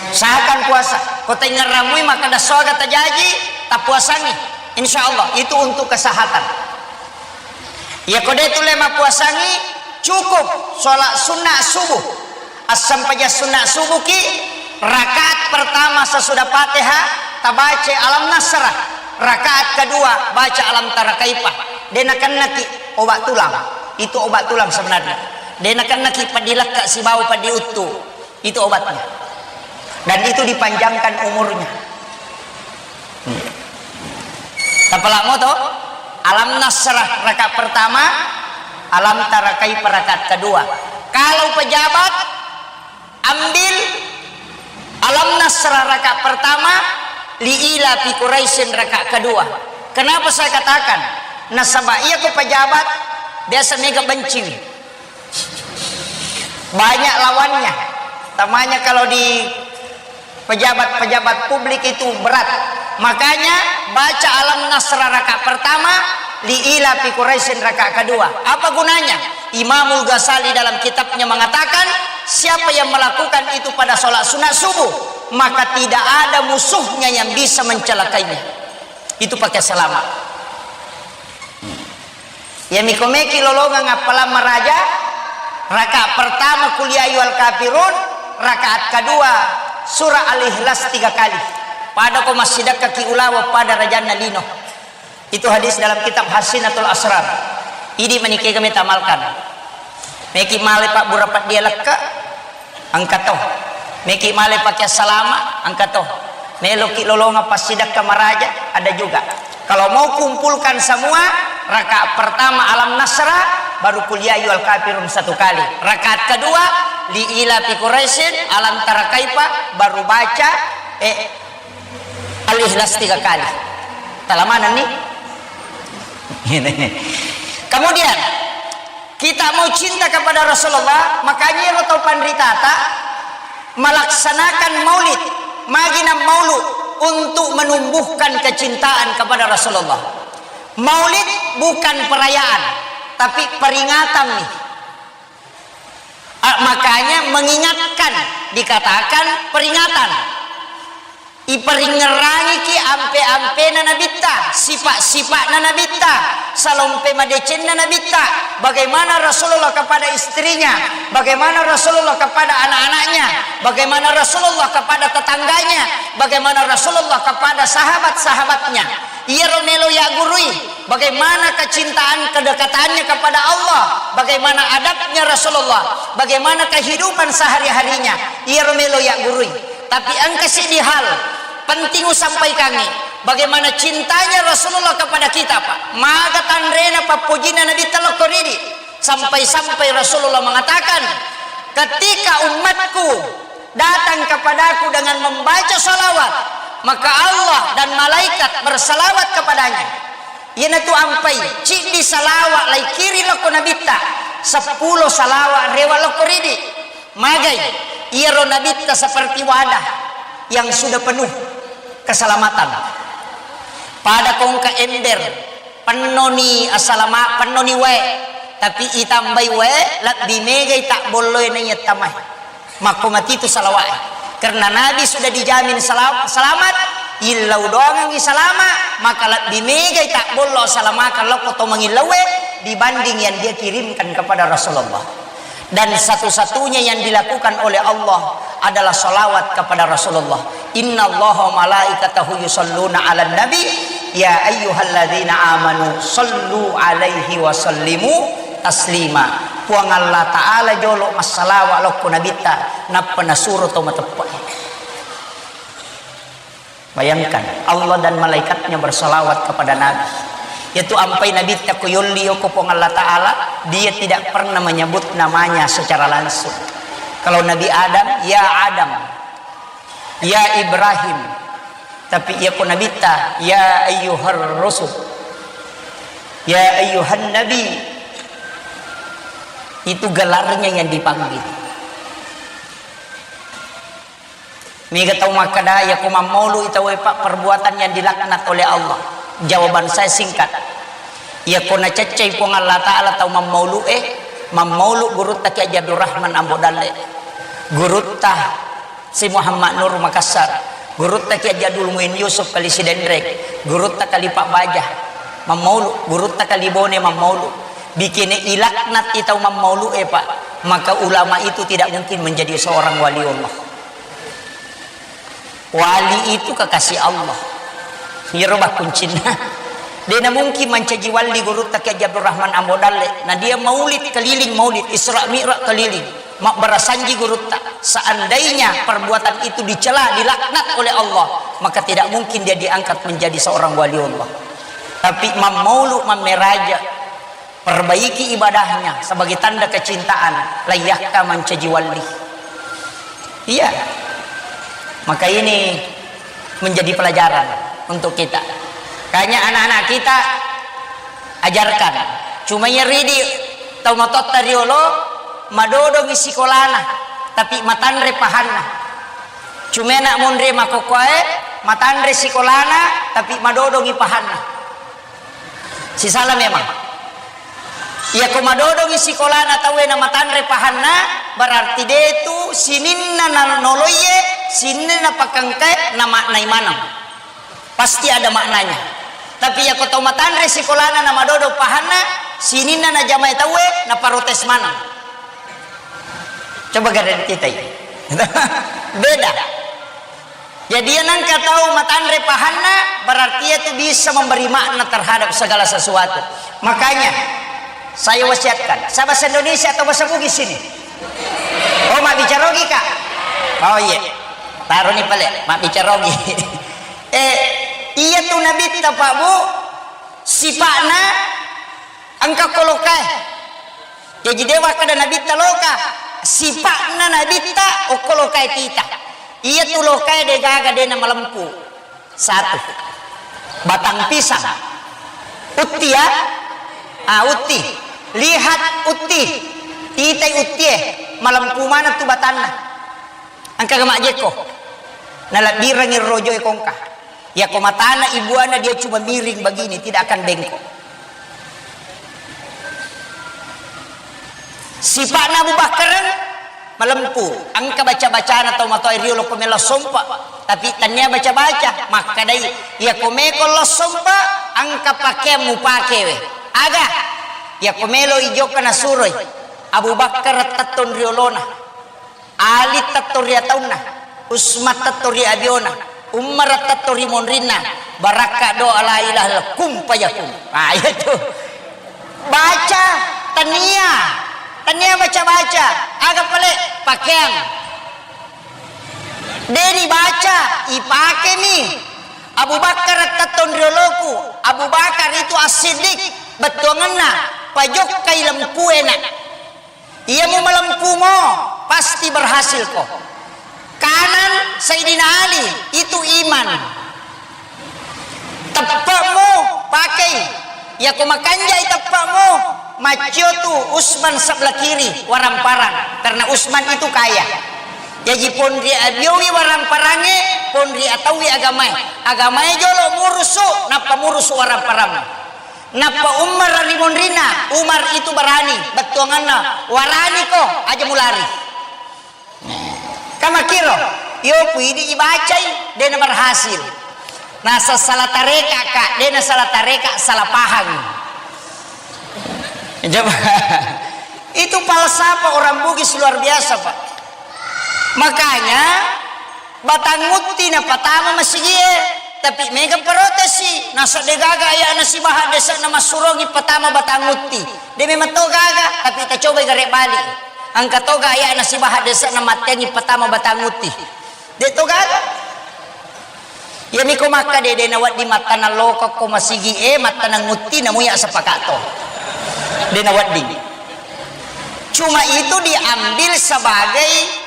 Usahakan puasa. Ko taingerramui maka kada suaga tajaji, tapuasangi. Insya Allah itu untuk kesehatan. Iya ko de tulle mappuasangi, cukup sholat sunnah subuh. Assampajang sunnah subuh ki, rakaat pertama sesudah Fatihah tabaca Alam Nasrah, rakaat kedua baca Alam Tara Kaifa. De nakennaki obat tulang. Itu obat tulang sebenarnya. De nakennaki padilekka sibawa padiuttu. Itu obatnya. Dan itu dipanjangkan umurnya. Hmm. Tapalamo to? Alam Nasrah rakaat pertama, Alam Tara Kaifa rakaat kedua. Kalau pejabat, ambil Alam Nasrah rakaat pertama, Li ila fi Quraisyin rakaat kedua. Kenapa saya katakan? Nasaba iya ko pejabat, biasa mega benciwi. Banyak lawannya. Tamanya kalau di pejabat-pejabat publik itu berat. Makanya baca Alam Nasrah rakaat pertama, Li ila fi Quraisyin rakaat kedua. Apa gunanya? Imamul Ghazali dalam kitabnya mengatakan, siapa yang melakukan itu pada sholat sunat subuh, maka tidak ada musuhnya yang bisa mencelakainya. Itu pakai selamat. Iya miko meki lolongang appalang maraja, rakaat pertama Qul ya ayyuhal kafirun, rakaat kedua surah Al-Ikhlas tiga kali. Pada ko massidekka ki ulawa pada rajanna lino. Itu hadis dalam kitab Hasinatul Asrar. Idi menikega metamalkan. Meki male pabbura peddia lekka, engka to. Meki male pake salama, engka to. Meloki lolongang passidekka maraja, ada juga. Kalau mau kumpulkan semua, rakaat pertama Alam Nasrah, baru Qul ya ayyuhal kafirun satu kali. Rakaat kedua, Li ila fi Quraisyin, Alam Tara Kaifa, baru baca, eh, Al-Ikhlas tiga kali. Talamaneng ni. Kemudian, kita mau cinta kepada Rasulullah, makanya ero tau panritata melaksanakan maulid, magi na maulu untuk menumbuhkan kecintaan kepada Rasulullah. Maulid bukan perayaan, tapi peringatan nih. Ah, makanya mengingatkan dikatakan peringatan. Iparingngerangiki ampe-ampena Nabitta, sifat-sifatna Nabitta, salompe madecenna Nabitta, bagaimana Rasulullah kepada istrinya, bagaimana Rasulullah kepada anak-anaknya, bagaimana Rasulullah kepada tetangganya, bagaimana Rasulullah kepada sahabat-sahabatnya. Iyaro melo yaggurui, bagaimana kecintaan kedekatannya kepada Allah, bagaimana adabnya Rasulullah, bagaimana kehidupan sehari-harinya. Iyaro melo yaggurui. Tapi engka siddi hal penting usampaikangi, bagaimana cintanya Rasulullah kepada kita, Pak. Maga tanrena pappojinna Nabitta lokko ridi. Sampai-sampai Rasulullah mengatakan, "Ketika umatku datang kepadaku dengan membaca salawat, maka Allah dan malaikat bersalawat kepadanya." Iyanatu ampai, ciddi salawat laikiri lokko Nabitta, seppulo salawat rewa lokko ridi. Magai, iyaro Nabitta seperti wadah yang sudah penuh keselamatan. Pada kongka ember, pennoni asalama-, pennoni wae, tapi itambai wae, lebbi megai tabbolloe naiya tamai. Makko matitu salawae. Karena Nabi sudah dijamin sela-, selamat, illau doangengi salama, maka lebbi megai tabbollo asalamakang lokko to mangillaue dibanding yang dia kirimkan kepada Rasulullah. Dan satu-satunya yang dilakukan oleh Allah adalah salawat kepada Rasulullah. Innallaha wa malaikatahu yusalluna 'alan nabi, ya ayyuhalladzina amanu sallu 'alaihi wa sallimu taslima. Puang Allah Ta'ala jolo massalawa lokko nabitta, nappa nasuro tau mateppe. Bayangkan, Allah dan malaikatnya bersalawat kepada Nabi. Yaitu ampai Nabitta ko yolli yoko Puang Allah Ta'ala, dia tidak pernah menyebut namanya secara langsung. Kalau Nabi Adam, ya Adam, ya Ibrahim. Tapi iya ko Nabitta, ya ayyuhar rusul, ya ayyuhan nabi. Itu gelarnya yang dipanggil. Mega tau makkeda, "Iya ko mammaulu i tauwe, Pak, perbuatan yang dilaknat oleh Allah." Jawaban saya singkat. Iya ko naceccei Puang Allah Ta'ala tau mammaulu e, mammaulu gurutta Kiai Haji Abdul Rahman Ambo Dalle, gurutta Si Muhammad Nur Makassar, gurutta Kiai Haji Abdul Muin Yusuf Kali Sidenreng, gurutta Kali Pak Baja mammaulu, gurutta Kali Bone mammaulu. Bikene ilaknat i tau mammaulu e, Pak, maka ulama itu tidak mungkin menjadi seorang wali Allah. Wali itu kekasih Allah. Iyaro bakkuncinna. Dena mungkin mancaji wali gurutta Kiai Haji Abdul Rahman Ambo Dalle. Nah, dia maulid keliling, maulid Isra Mi'raj keliling. Mabbarasanji gurutta. Seandainya perbuatan itu dicela, dilaknat oleh Allah, maka tidak mungkin dia diangkat menjadi seorang wali Allah. Tapi mammaulu, mammeraja, perbaiki ibadahnya sebagai tanda kecintaan, layyakka mancaji wali. Iya. Maka ini menjadi pelajaran untuk kita. Kayaknya anak-anak kita ajarkan. Cuma iya ridi tau matotta riolo madodongi sikolana, tapi matanre pahanna. Cuma nak monri makokkoe matanre sikolana, tapi madodongi pahanna. Sisala memang. Iya ko madodongi sikolana tauwe na matanre pahanna, berarti de tu sininna na noloiye, sininna pakengkae na maknai maneng. Pasti ada maknanya. Tapi iya ko tau matanre sikolana na madodong pahanna, sininna na jamai tauwe na protes maneng. Coba gareng kita ini. Beda. Jadi, iya nengka tau matanre pahanna, berarti iya tu bisa memberi makna terhadap segala sesuatu. Makanya, saya wasiatkan, saya bahasa Indonesia atau bahasa Bugis ini? Oh, mabbicara Ogi, Kak? Oh, iya. Taroni pale, mabbicara Ogi. Eh, iya tu Nabitta, Pak, Bu, sipa'na engka kolokae. Jaji, de wakkeda Nabitta loka, sipa'na Nabitta okko lokae tita. Iya tu lokae de gaga de na malempu. Satu. Batang pisang. Utti ya? Ah, utti. Lihat utti. Titai uttie. Malempu maneng tu batanna. Engka ga majjekko. Nalabbirengi rojoe kongka. Yako matana ibuana dia cuma miring begini, tidak akan bengkok. Sipa'na Abu Bakar malempu, engka baca-bacana tau matoa riolo ko melo sompa, tapi tania baca-baca, makkadai, yako meko lo sompa, engka pakeang mupakewe. Aga? Yako melo ijokka nasuroi, Abu Bakar tettong riolona. Ali tetto ri ataunna, Usman tetto ri abiona, Umar tetto ri monrinna, barakka doa la ilaha illallah, kun fayakun. Ah, iya tu. Baca, tania, tania baca-baca, aga pale pakeang. Deni baca, ipakemi. Abu Bakar tetto ri oloku, Abu Bakar itu As-Siddiq, bettuangenna, pajokkai lempuena. Iya mu malempumo, pasti berhasil ko. Kanan Sayyidina Ali, itu iman. Teppe'mu pakai. Yako makanjai teppe'mu, maccio tu Usman sebelah kiri, waramparang. Karena Usman itu kaya. Jaji ponri abiowi waramparange, ponri ataui agamae. Agamae jolo murusu, nappa murusu waramparang. Nappa Umar ri monrinna, Umar itu berani, bettuanganna, "Warani ko, aja mulari." Kamakiro, yo puidi ibacai, dena berhasil. Nasa salah tareka, Kak, dena salah tareka, salah paham. Coba. Itu falsafah orang Bugis luar biasa, Pak. Makanya, Batang Utti napatama masigie, tapi mega protesi, nasaba degaga aya'na Sibaha dese'na massurongi patama Batang Utti. De memang to gaga, tapi tacobai gare bali. Engka toga aya'na Sibaha dese'na matteangi patama Batang Utti. De to gaga. Iyami ko makkeda de nawedding mattaneng lokokko masigie, mattaneng Utti, namuya sepakatto. De nawedding. Cuma itu diambil sebagai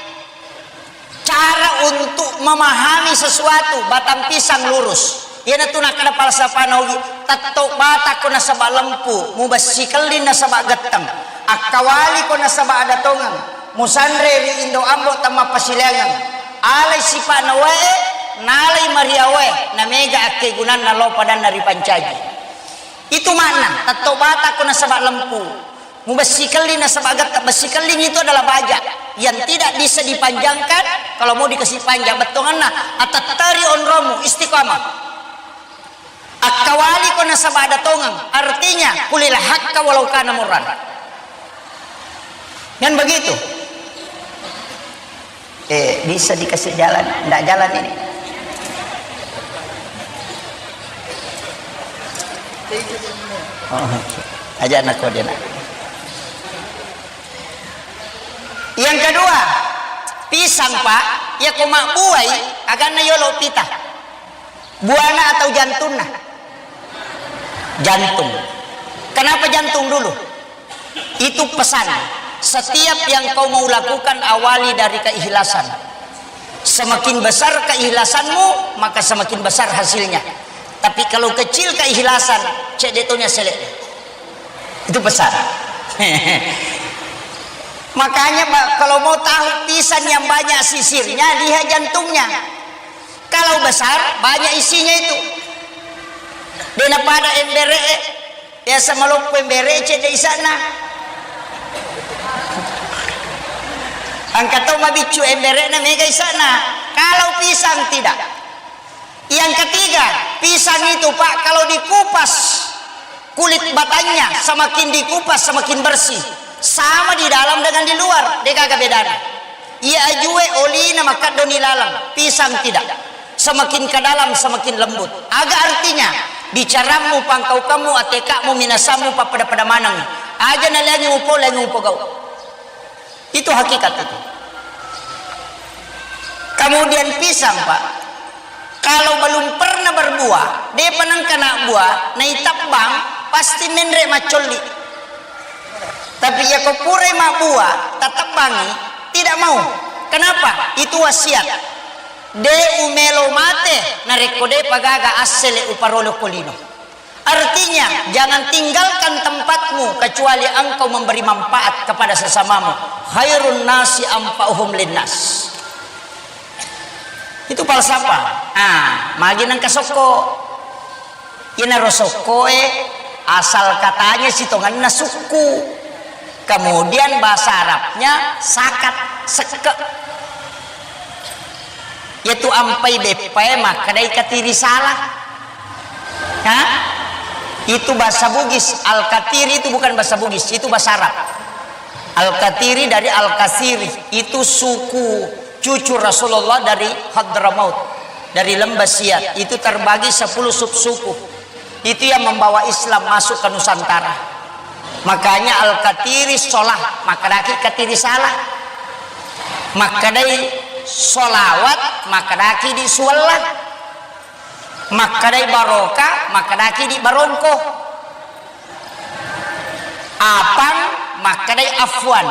cara untuk memahami sesuatu, batang pisang lurus. Iyanatu nakkeda falsafana Ugi, tetto batakko nasaba lempu, mubessi kelling nasaba getteng, akkawaliko nasaba ada tongeng, musanre ri Indo Ambo temmappasileangeng, alai sipa'na wae, nalai maria wae, namega akkegunanna lao padanna ripancaji. Itu makna, tetto batakko nasaba lempu. Mubessi kelling nasaba getta, bessi kelling itu adalah baja yang tidak bisa dipanjangkan. Kalau mau dikasih panjang bettonganna, atattari onromu, istiqamah. Akkawaliko nasaba ada tongeng, artinya kulil hakka walau kana murran. Kan begitu? Eh, bisa dikasih jalan? Ndak jalan ini. Oh, aja anak kau dia nak. Yang kedua, pisang, Pak, ya ko mabbuai, aganna yolo pita. Buana atau jantunna? Jantung. Kenapa jantung dulu? Itu pesan. Setiap yang kau mau lakukan, awali dari keikhlasan. Semakin besar keikhlasanmu, maka semakin besar hasilnya. Tapi kalau kecil keikhlasan, cek detonya selek. Itu pesan. Makanya, Pak, kalau mau tahu pisang yang banyak sisirnya, lihat jantungnya. Kalau besar, banyak isinya itu. Dena pada embere, biasa maloppo embere, cedde isana. Angka to mabiccu embere na mega isana. Kalau pisang tidak. Yang ketiga, pisang itu, Pak, kalau dikupas, kulit batangnya semakin dikupas, semakin bersih. Sama di dalam dengan di luar, degaga bedana. Iya ajue olina makaddo ni laleng, pisang tidak. Semakin ke dalam, semakin lembut. Aga artinya, bicarammu, pangkaukammu, atekakmu, minasammu, pappada-pada maneng. Aja naleangi mupo, leangi mupogau. Itu hakikat itu. Kemudian pisang, Pak, kalau belum pernah berbuah, depa nengka nak buah, naitabbang, pasti menre maccolli. Tapi ya ko pura mabbuah, tatabbangi, tidak mau. Kenapa? Itu wasiat. De umelo mate, narekko depa gaga assele uparolo ko lino. Artinya, jangan tinggalkan tempatmu kecuali engkau memberi manfaat kepada sesamamu. Khairun nasi anfa'uhum linnas. Itu falsafah. Ah, magi nengka sokko. Inaro sokko e, asal katanya sitongenna sukku. Kemudian bahasa Arabnya sakat, sekke. Yaitu ampai beppae makkedai katiri salah. Ha? Itu bahasa Bugis. Al-Katiri itu bukan bahasa Bugis, itu bahasa Arab. Al-Katiri dari Al-Kasiri, itu suku cucu Rasulullah dari Hadramaut, dari Lembah Siak. Itu terbagi sepuluh subsuku. Itu yang membawa Islam masuk ke Nusantara. Makanya Al-Katiri solah, makkedaki katiri salah. Makkedai solawat, makkedaki di suwella. Makkedai baroka, makkedaki di barongko. Apang, makkedai afwan.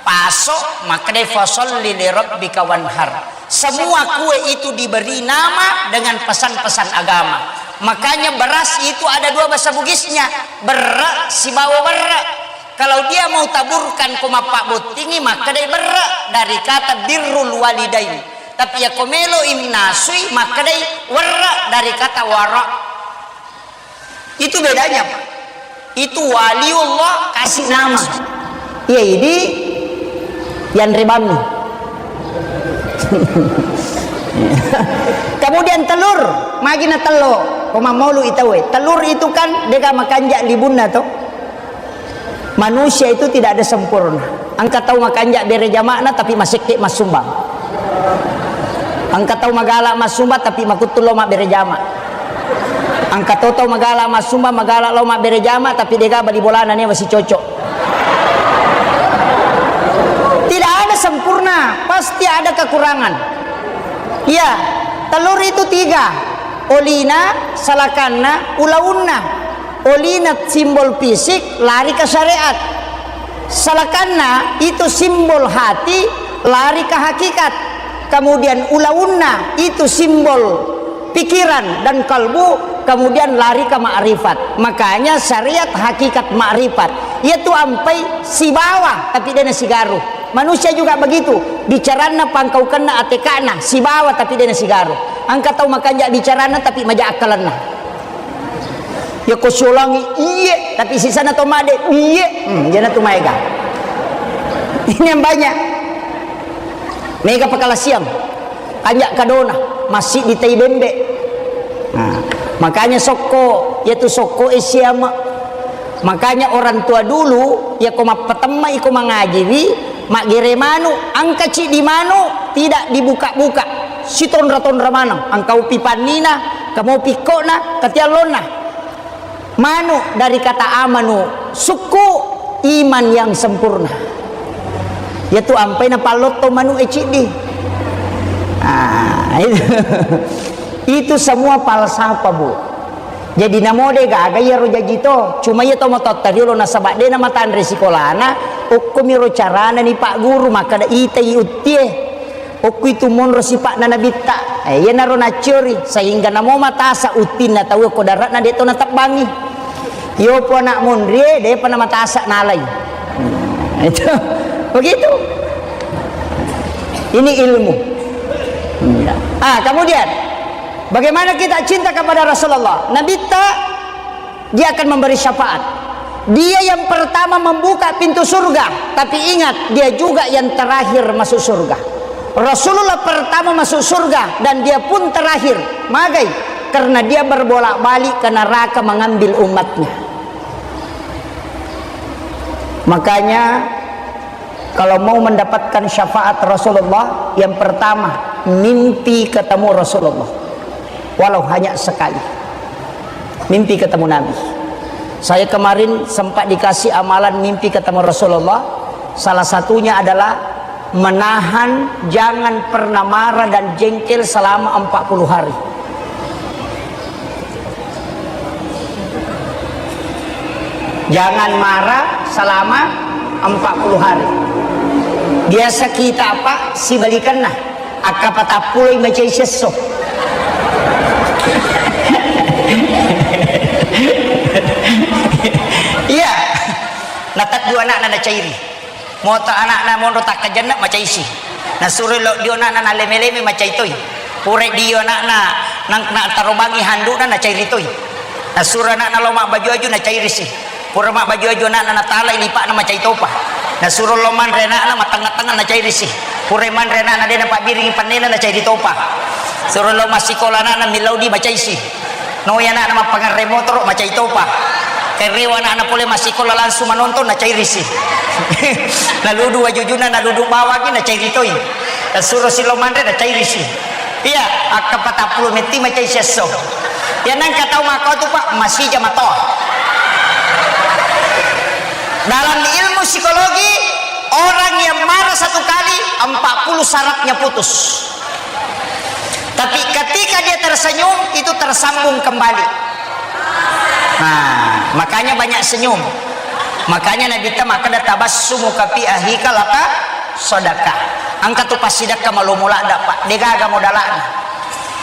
Paso, makkedai fasalli li rabbika wanhar. Semua kue itu diberi nama dengan pesan-pesan agama. Makanya beras itu ada dua bahasa Bugisnya, berre sibawa werre. Kalau dia mau taburkan ko mappabbottingi, makkedai berre dari kata birrul walidain. Tapi ya ko melo imnasui, makkedai werre dari kata wara. Itu bedanya, Pak. Itu waliullah kasih nama. Iya, idi yang rebami. Kemudian telur, magi na tello, ko mammolu itawe. Telur itu kan dega makanja libunna to. Manusia itu tidak ada sempurna. Engka tau makanja bere jama'na tapi masekke massumbang. Engka tau magala massumba tapi makuttu lo mabbere jama. Engka to tau magala massumba, magala lo mabbere jama tapi dega bali bolana nia masih cocok. Tidak ada sempurna, pasti ada kekurangan. Iya, telur itu tiga. Olina, salakanna, ulaunna. Olina simbol fisik, lari ke syariat. Salakanna itu simbol hati, lari ke hakikat. Kemudian ulaunna itu simbol pikiran dan kalbu, kemudian lari ke makrifat. Makanya syariat, hakikat, makrifat. Yaitu ampai sibawa tapi dena sigaru. Manusia juga begitu. Bicaranna, pangkaukenna, atekana sibawa tapi dena sigaru. Engka tau makanja bicaranna tapi maja akkalenna. Yako siolangi iye, tapi sisana to made iye. Hmm, jana tu maega. Ini yang banyak. Mega pakalasiang. Kanja kadona, masih di tai bembe. Nah, makanya sokko, yaitu sokko e siama. Makanya orang tua dulu, yako mappatemma iko mangajiwi, maggere manu, angka ciddi manu, tidak dibuka-buka. Sitonra-tonra maneng, angka upi pannina, kamo pikkona, katiallonna. Manu dari kata amanu, sukku, iman yang sempurna. Yaitu ampai napallotto manu e ciddi. Ah, itu. Itu semua falsafah, Bu. Jadi namode gaga iyaro jaji to. Cuma iya to matotta riolo nasaba dena matanre sikolana, okkomiro carana ni Pak Guru, makkada itai uttie. Okku itu monro sipa'na Nabitta. Eh, iyanaro nacciori, sehingga namo matasa uttinna tau ko dare'na de' to natebbangi. Yopo anak monrie, de'pa namatasa nalai. Hmm, itu. Begitu. Ini ilmu. Hmm. Ah, kemudian, bagaimana kita cinta kepada Rasulullah? Nabitta Dia akan memberi syafaat. Dia yang pertama membuka pintu surga, tapi ingat, dia juga yang terakhir masuk surga. Rasulullah pertama masuk surga dan dia pun terakhir. Magai? Karena dia berbolak-balik ke neraka mengambil umatnya. Makanya, kalau mau mendapatkan syafaat Rasulullah, yang pertama, mimpi ketemu Rasulullah. Walau hanya sekali. Mimpi ketemu Nabi. Saya kemarin sempat dikasih amalan mimpi ketemu Rasulullah. Salah satunya adalah menahan, jangan pernah marah dan jengkel selama empat puluh hari. Jangan marah selama empat puluh hari. Biasa kita apa? Sibalikanna. Akka patappuloi macai siesso. Iya. Nataddu anakna nacairi. Moto anakna monro takkajenna macaisi. Nasuro lo dio anakna naleme-leme macai toi. Pura dio anakna nang na tarobangi handukna nacairi toi. Nasuro anakna lo mabbaju-aju nacairisi. Pura mabbaju-aju anakna natalai lipa'na macai topa. Nasuro lo manre anakna mattengnga-tengnga nacairisi. Pura manre anakna de napabbiringi pannena nacairi topa. Suro lo massikola anakna millau di macaisi. Noi anakna mappangerre motoro, macai topa. Kerewa anakna pole massikola langsung manonton, nacairisi. Naludu wajujuna, naludu bawangi, nacairi toi. Nasuro silo manre, nacairisi. Iya, akka patappulo metti macai siesso. Iya nangka tau makkau tu, Pak, masija matoa. Dalam ilmu psikologi, orang yang marah satu kali, empat puluh sarafnya putus. Tapi ketika dia tersenyum, itu tersambung kembali. Nah, makanya banyak senyum. Makanya Nabi ta makkeda, "Tabassumuka fi ahika laka sadaqah." Engka tu passidekka malomo ladda, Pak. Degaga modalana.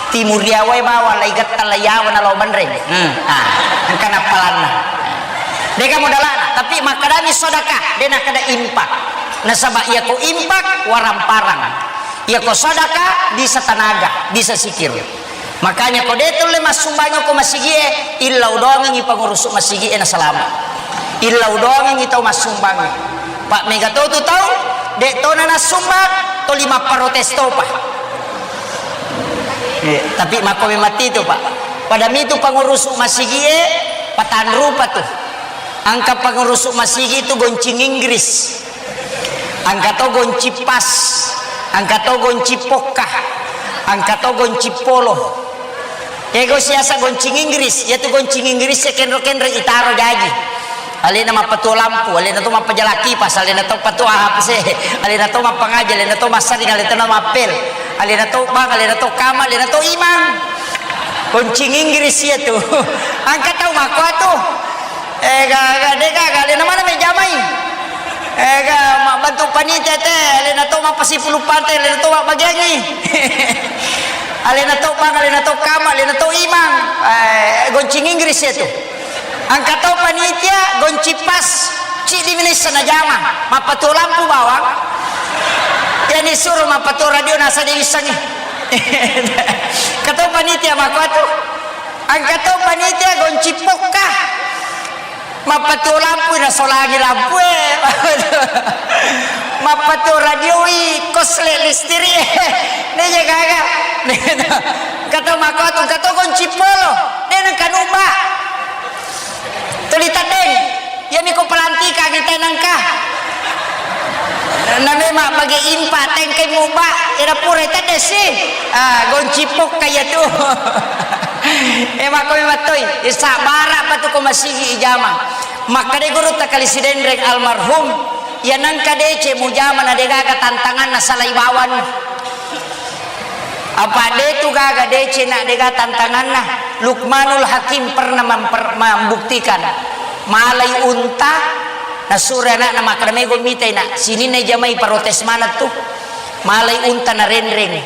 Timuriawae bawang lai getta lai yawa na lao banreng. Hmm. Ah, engka nappalanna. Dega modalana, tapi makkedami sedekah, de nakkeda infak. Nasaba iyako infak waramparang. Iyako sedekah bisa tenaga, bisa sikir. Makanya ko de tulle massumbangi ko masigie, illau doangengi pengurus masigie nasalama. Illau doangengi tau massumbangi. Pak mega to tu tau, de tona nassumbang, toli mapparotes topa. Eh, tapi makko memang itu, Pak. Pada mitu pengurus masigie, patanrupa tu. Engka pengurus masigi tu goncing Inggris. Engka to goncing pas. Engka to goncing pokka. Engka to goncing polo. Ego siasa goncing Inggris, iyatu goncing Inggris e kenro-kenro itaro jaji. Alena mappatuo lampu, alena to mappajala kipas, alena to patuo A H P C, alena to mappangaji, alena to massaring, alena to mappel, alena to bank, alena to kama, alena to imang. Goncing Inggris iyatu. Engka tau makkuatu. Eh, ga, ga, de gaga, alena mana mejamai? Eh, ga, mabbantu panitia te, alena to mappasipulu pante, alena to mabbagiangi. Alena to bang, alena to kama, alena to imang. Eh, goncing Inggris iyatu. Engka to panitia, goncing pas, ciddi minessa najama, mappatuo lampu bawang. Yani suro mappatuo radio nasa de wissengi. Engka to panitia makkuatu. Engka to panitia goncing pokka. Mappatuo lampui nasolangi lampue. Mappatuo radioi kosle listiri. Neje gaga. Engka to makkuatu, engka to goncing polo. De nengka nubba. Tuli teddeng. Iyami ko pelantikangi tenengka. Na memang bagi impa tengkai mubba, ira pura tedde si. Ah, goncing pokka iyatu. Eh, makko memang toi. Eh, sabbara pa tu ko masigi ijama. Makkeda gurutta Kali Sidenreng almarhum, iya nengka deceng mujama na de gaga tantanganna salai bawang. Apa de tu gaga deceng na de gaga tantanganna. Luqmanul Hakim pernah memper-, membuktikan. Malai unta, nasuro anakna makkeda, "Mego mitai, Nak, sininna jamai protes maneng tu." Malai unta narenreng.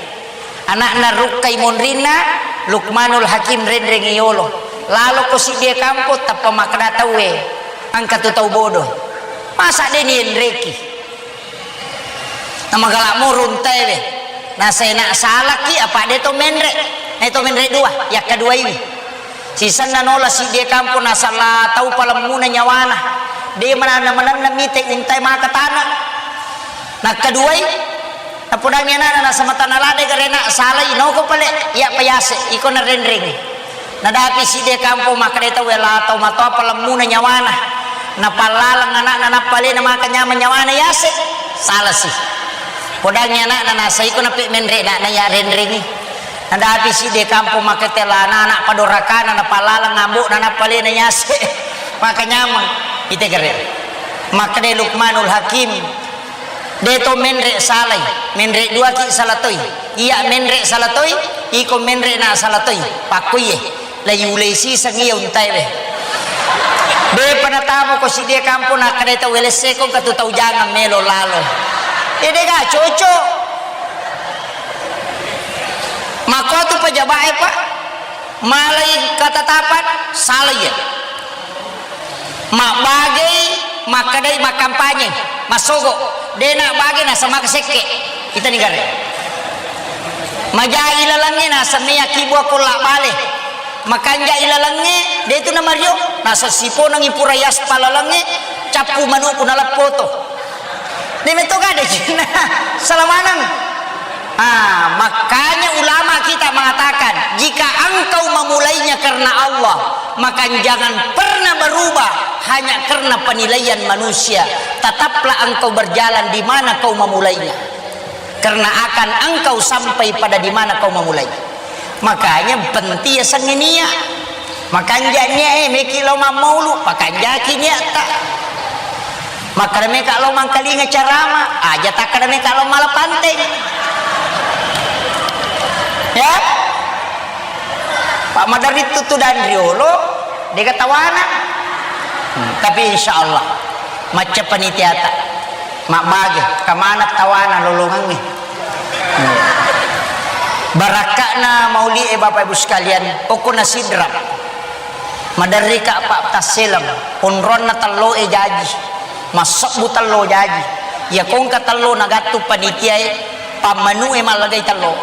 Anakna rukkai monrinna, Luqmanul Hakim renreng yolo. Lalo ko siddie kampong tappa makkeda tauwe, "Engka tu tau bodoh. Masa de nienreki?" Namagala moro untae we. Nasena salaki apa de to menre. Na to menre dua, yakkaduaiwi. Sisenna nola siddie kampong nasala tau palemmuna nyawana. De mananna-mananna mite untae maka tana. Nakkaduai, napodangi anana nasamatana lade garena salai noko pale, iya payase, iko narenreng. Nadapi sidde kampong makkeda tau, "Wela tau matoa palemmuna nyawana." Napallaleng anakna nappa alena maka nyameng nyawana yase. Salasi. Podangi anakna nasaiko nape menre anakna ya renrengi. Nadapi sidde kampong makkeda la anak padorakana napallaleng ambokna nappa alena yase. Maka nyameng. Ite gare. Makkeda Luqmanul Hakim. De to menre salai, menre duaki sala toi. Iya menre sala toi, iko menre na sala toi. Pakkuiye, la yulei siseng iya untae we. De pa natamo ko sidde kampong nakkeda tau welesseko katu tau jangang melo lalo. E de ga cocok. Makko tu pejabat e, Pak. Malai ketetapan, salai ya. Mabbagei, makkedai makkampanye, massogo, de na bage naseng maka sekke. Itani gare. Majai lalengnge naseng mea kibua kolla bale. Makanja ilalengnge, de tu na mario, naseng siponengi pura yaspal lalengnge, cappu manuku naleppoto. De metto gade cinna, salamaneng. Ah, makanya ulama kita mengatakan, jika engkau memulainya karena Allah, maka jangan pernah berubah hanya karena penilaian manusia. Tetaplah engkau berjalan di mana kau memulainya. Karena akan engkau sampai pada di mana kau memulainya. Makanya penting ya sengenia. Makanja nia, eh, meki lao mammaulu, pakanjaki niatta. Makkeda meka lao mangkalinga carama, aja takkeda meka lao mala panteng. Ya? Pak Madarittu tu dan riolo, dega tawana. Hmm, tapi insya Allah, macca panitiata. Mabbage, kamana tawana lolongengnge. Hmm. Barakka'na mauli e, Bapak Ibu sekalian, okko na sidrap. Maderrika pa tasseleng, onronna tello e jaji, massebbu tello jaji. Iya kongka tello nagattu panitia e, pammanu e mallagai tello.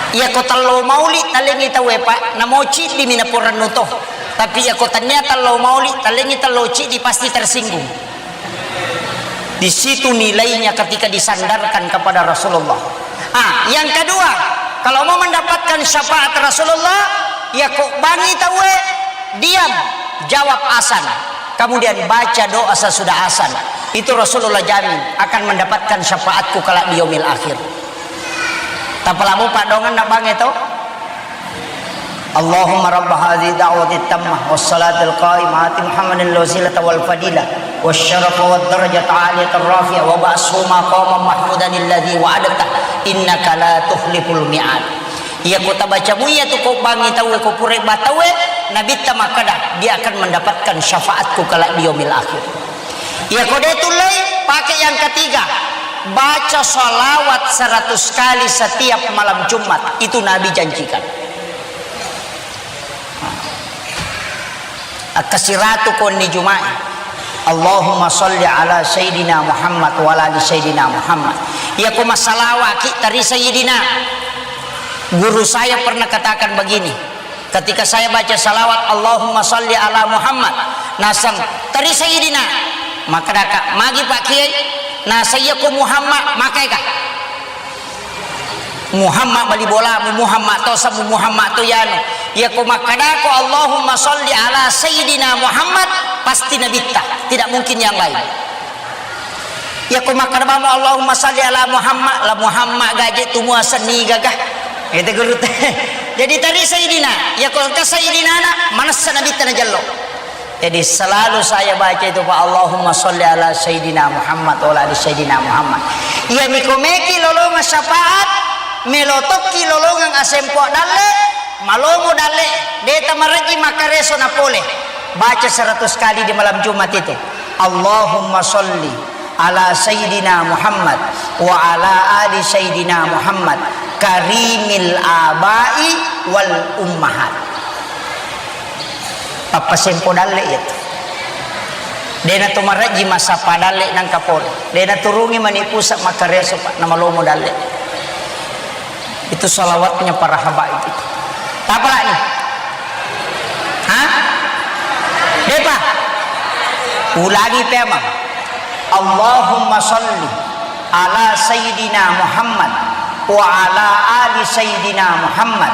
Iya ko tello mauli talengi tau e, Pak, namo ciddi mi naporennu to. Tapi iya ko tania tello mauli, talengi tello ciddi pasti tersinggung. Di situ nilainya ketika disandarkan kepada Rasulullah. Ah, yang kedua, kalau mau mendapatkan syafaat Rasulullah, ya kok bangi tauwe, diam, jawab asan. Kemudian baca doa sesudah asan. Itu Rasulullah jamin akan mendapatkan syafaatku kelak di yaumil akhir. Tapalamu padongan na bange to? Allahumma rabb hadhihi da'wati tammah was salatil qa'imah ati Muhammadan al wasilata wal fadilah was syarafa wad darajata aliyatar rafi'ah wa ba'shu maqaman mahmudan alladzi wa'adta innaka la tukhliful mi'ad. Iya ko tabaca muiya tu ko bangi tauwe ko pura ba tauwe, Nabitta makkada, dia akan mendapatkan syafaatku kelak di yaumil akhir. Iya ko de tullei, pakai yang ketiga. Baca salawat seratus kali setiap malam Jumat. Itu Nabi janjikan. Akkasiratu konni Juma'i. Allahumma salli ala Sayyidina Muhammad wa ala ali Sayyidina Muhammad. Iya ko masalawaki tari Sayyidina. Guru saya pernah katakan begini, ketika saya baca salawat Allahumma salli ala Muhammad, naseng tari Sayyidina, maka daka magi Pak Kiai, naseng iya ko Muhammad, maka eka. Muhammad bali bolamu, Muhammad to sabu, Muhammad to yanu. Iya ko makkadako Allahumma salli ala Sayyidina Muhammad, pasti Nabitta, tidak mungkin yang lain. Iya ko makkada bamo Allahumma salli ala Muhammad, la Muhammad gaje tu muasenni gaga. Itu guru. Jadi tadi Sayyidina, iya ko engka Sayyidina na, manessa Nabitta na jello. Jadi selalu saya baca itu, Pak, Allahumma salli ala Sayyidina Muhammad wa ala ali Sayyidina Muhammad. Iya miko meki lolongang syafaat, melotokki lolongang asempo dalle, malomo dalle, deta marejji makareso na pole. Baca seratus kali di malam Jumat itu. Allahumma salli ala Sayyidina Muhammad wa ala ali Sayyidina Muhammad karimil abai wal ummahat. Pappasempo dalle iya tu. Dena to marejji massappa dalle nangka pole. Dena turungi mani pusat makkareso, Pak, namalomo dalle. Itu salawatnya para habaib itu. Tapalani? Hah? Depa? Ulangi pemang. Allahumma salli ala Sayyidina Muhammad wa ala ali Sayyidina Muhammad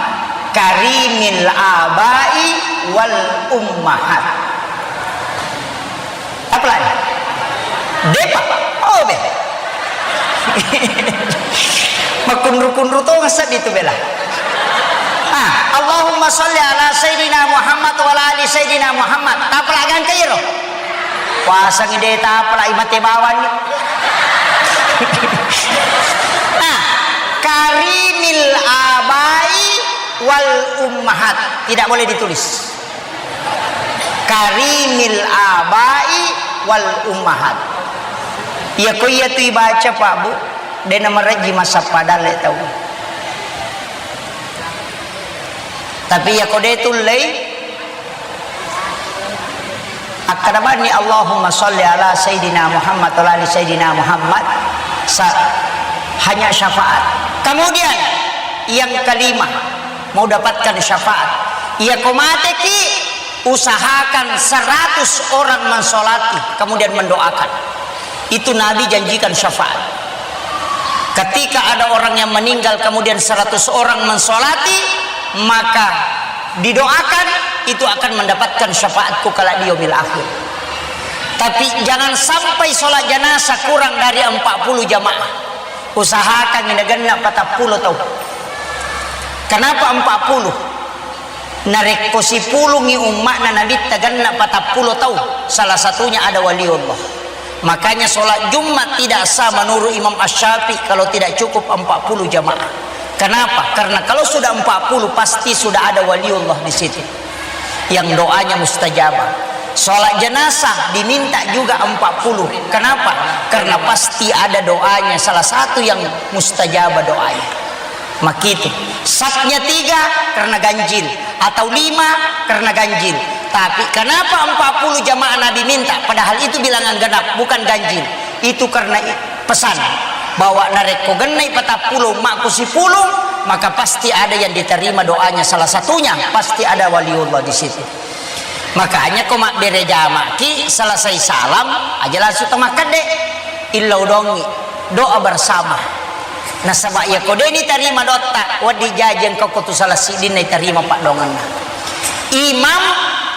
karimil abai wal ummahat. Apalagi? Depa? Oh, be. Makunru-kunru to ngasab itu bela. Ah, Allahumma salli ala Sayyidina Muhammad wa ala ali Sayyidina Muhammad. Tapalagang kairo. Puasang ide tapalai mate bawang ni. Nah, karimil abai wal ummahat. Tidak boleh ditulis. Karimil abai wal ummahat. Iya ko iya tu ibaca, Pak, Bu, dena marejji massappa dalle tau. Tapi iya ko de tullei, akkada banni Allahumma salli ala Sayyidina Muhammad wa ala ali Sayyidina Muhammad, sa-, hanya syafaat. Kemudian yang kelima, mau dapatkan syafaat. Iya ko mateki, usahakan seratus orang mensolati, kemudian mendoakan. Itu Nabi janjikan syafaat. Ketika ada orang yang meninggal, kemudian seratus orang mensolati, maka didoakan, itu akan mendapatkan syafaatku kelak di yaumil akhir. Tapi jangan sampai sholat jenazah kurang dari empat puluh jamaah. Usahakan nagenna patappulo tau. Kenapa empat puluh? Narekko sipulungngi umma'na Nabitta genna patappulo tau, salah satunya ada waliullah. Makanya sholat Jumat tidak sah menurut Imam Asy-Syafi'i kalau tidak cukup empat puluh jamaah. Kenapa? Karena kalau sudah empat puluh, pasti sudah ada waliullah di situ yang doanya mustajabah. Sholat jenazah diminta juga empat puluh. Kenapa? Karena pasti ada doanya, salah satu yang mustajabah doanya. Makitu. Safnya tiga karena ganjil, atau lima karena ganjil. Tapi kenapa empat puluh jamaah Nabi minta? Padahal itu bilangan genap, bukan ganjil. Itu karena i-, pesan bahwa narekko gennai patappulo umma'ku sipulung, maka pasti ada yang diterima doanya. Salah satunya pasti ada waliullah di situ. Makanya ko mabbere jamaki, selesai salam aja langsung to makkedde. Illau dongi, doa bersama. Nasaba iya ko deni tarima doatta, wedding jaji engka ko tu salah siddinna itarima paddoangenna. Imam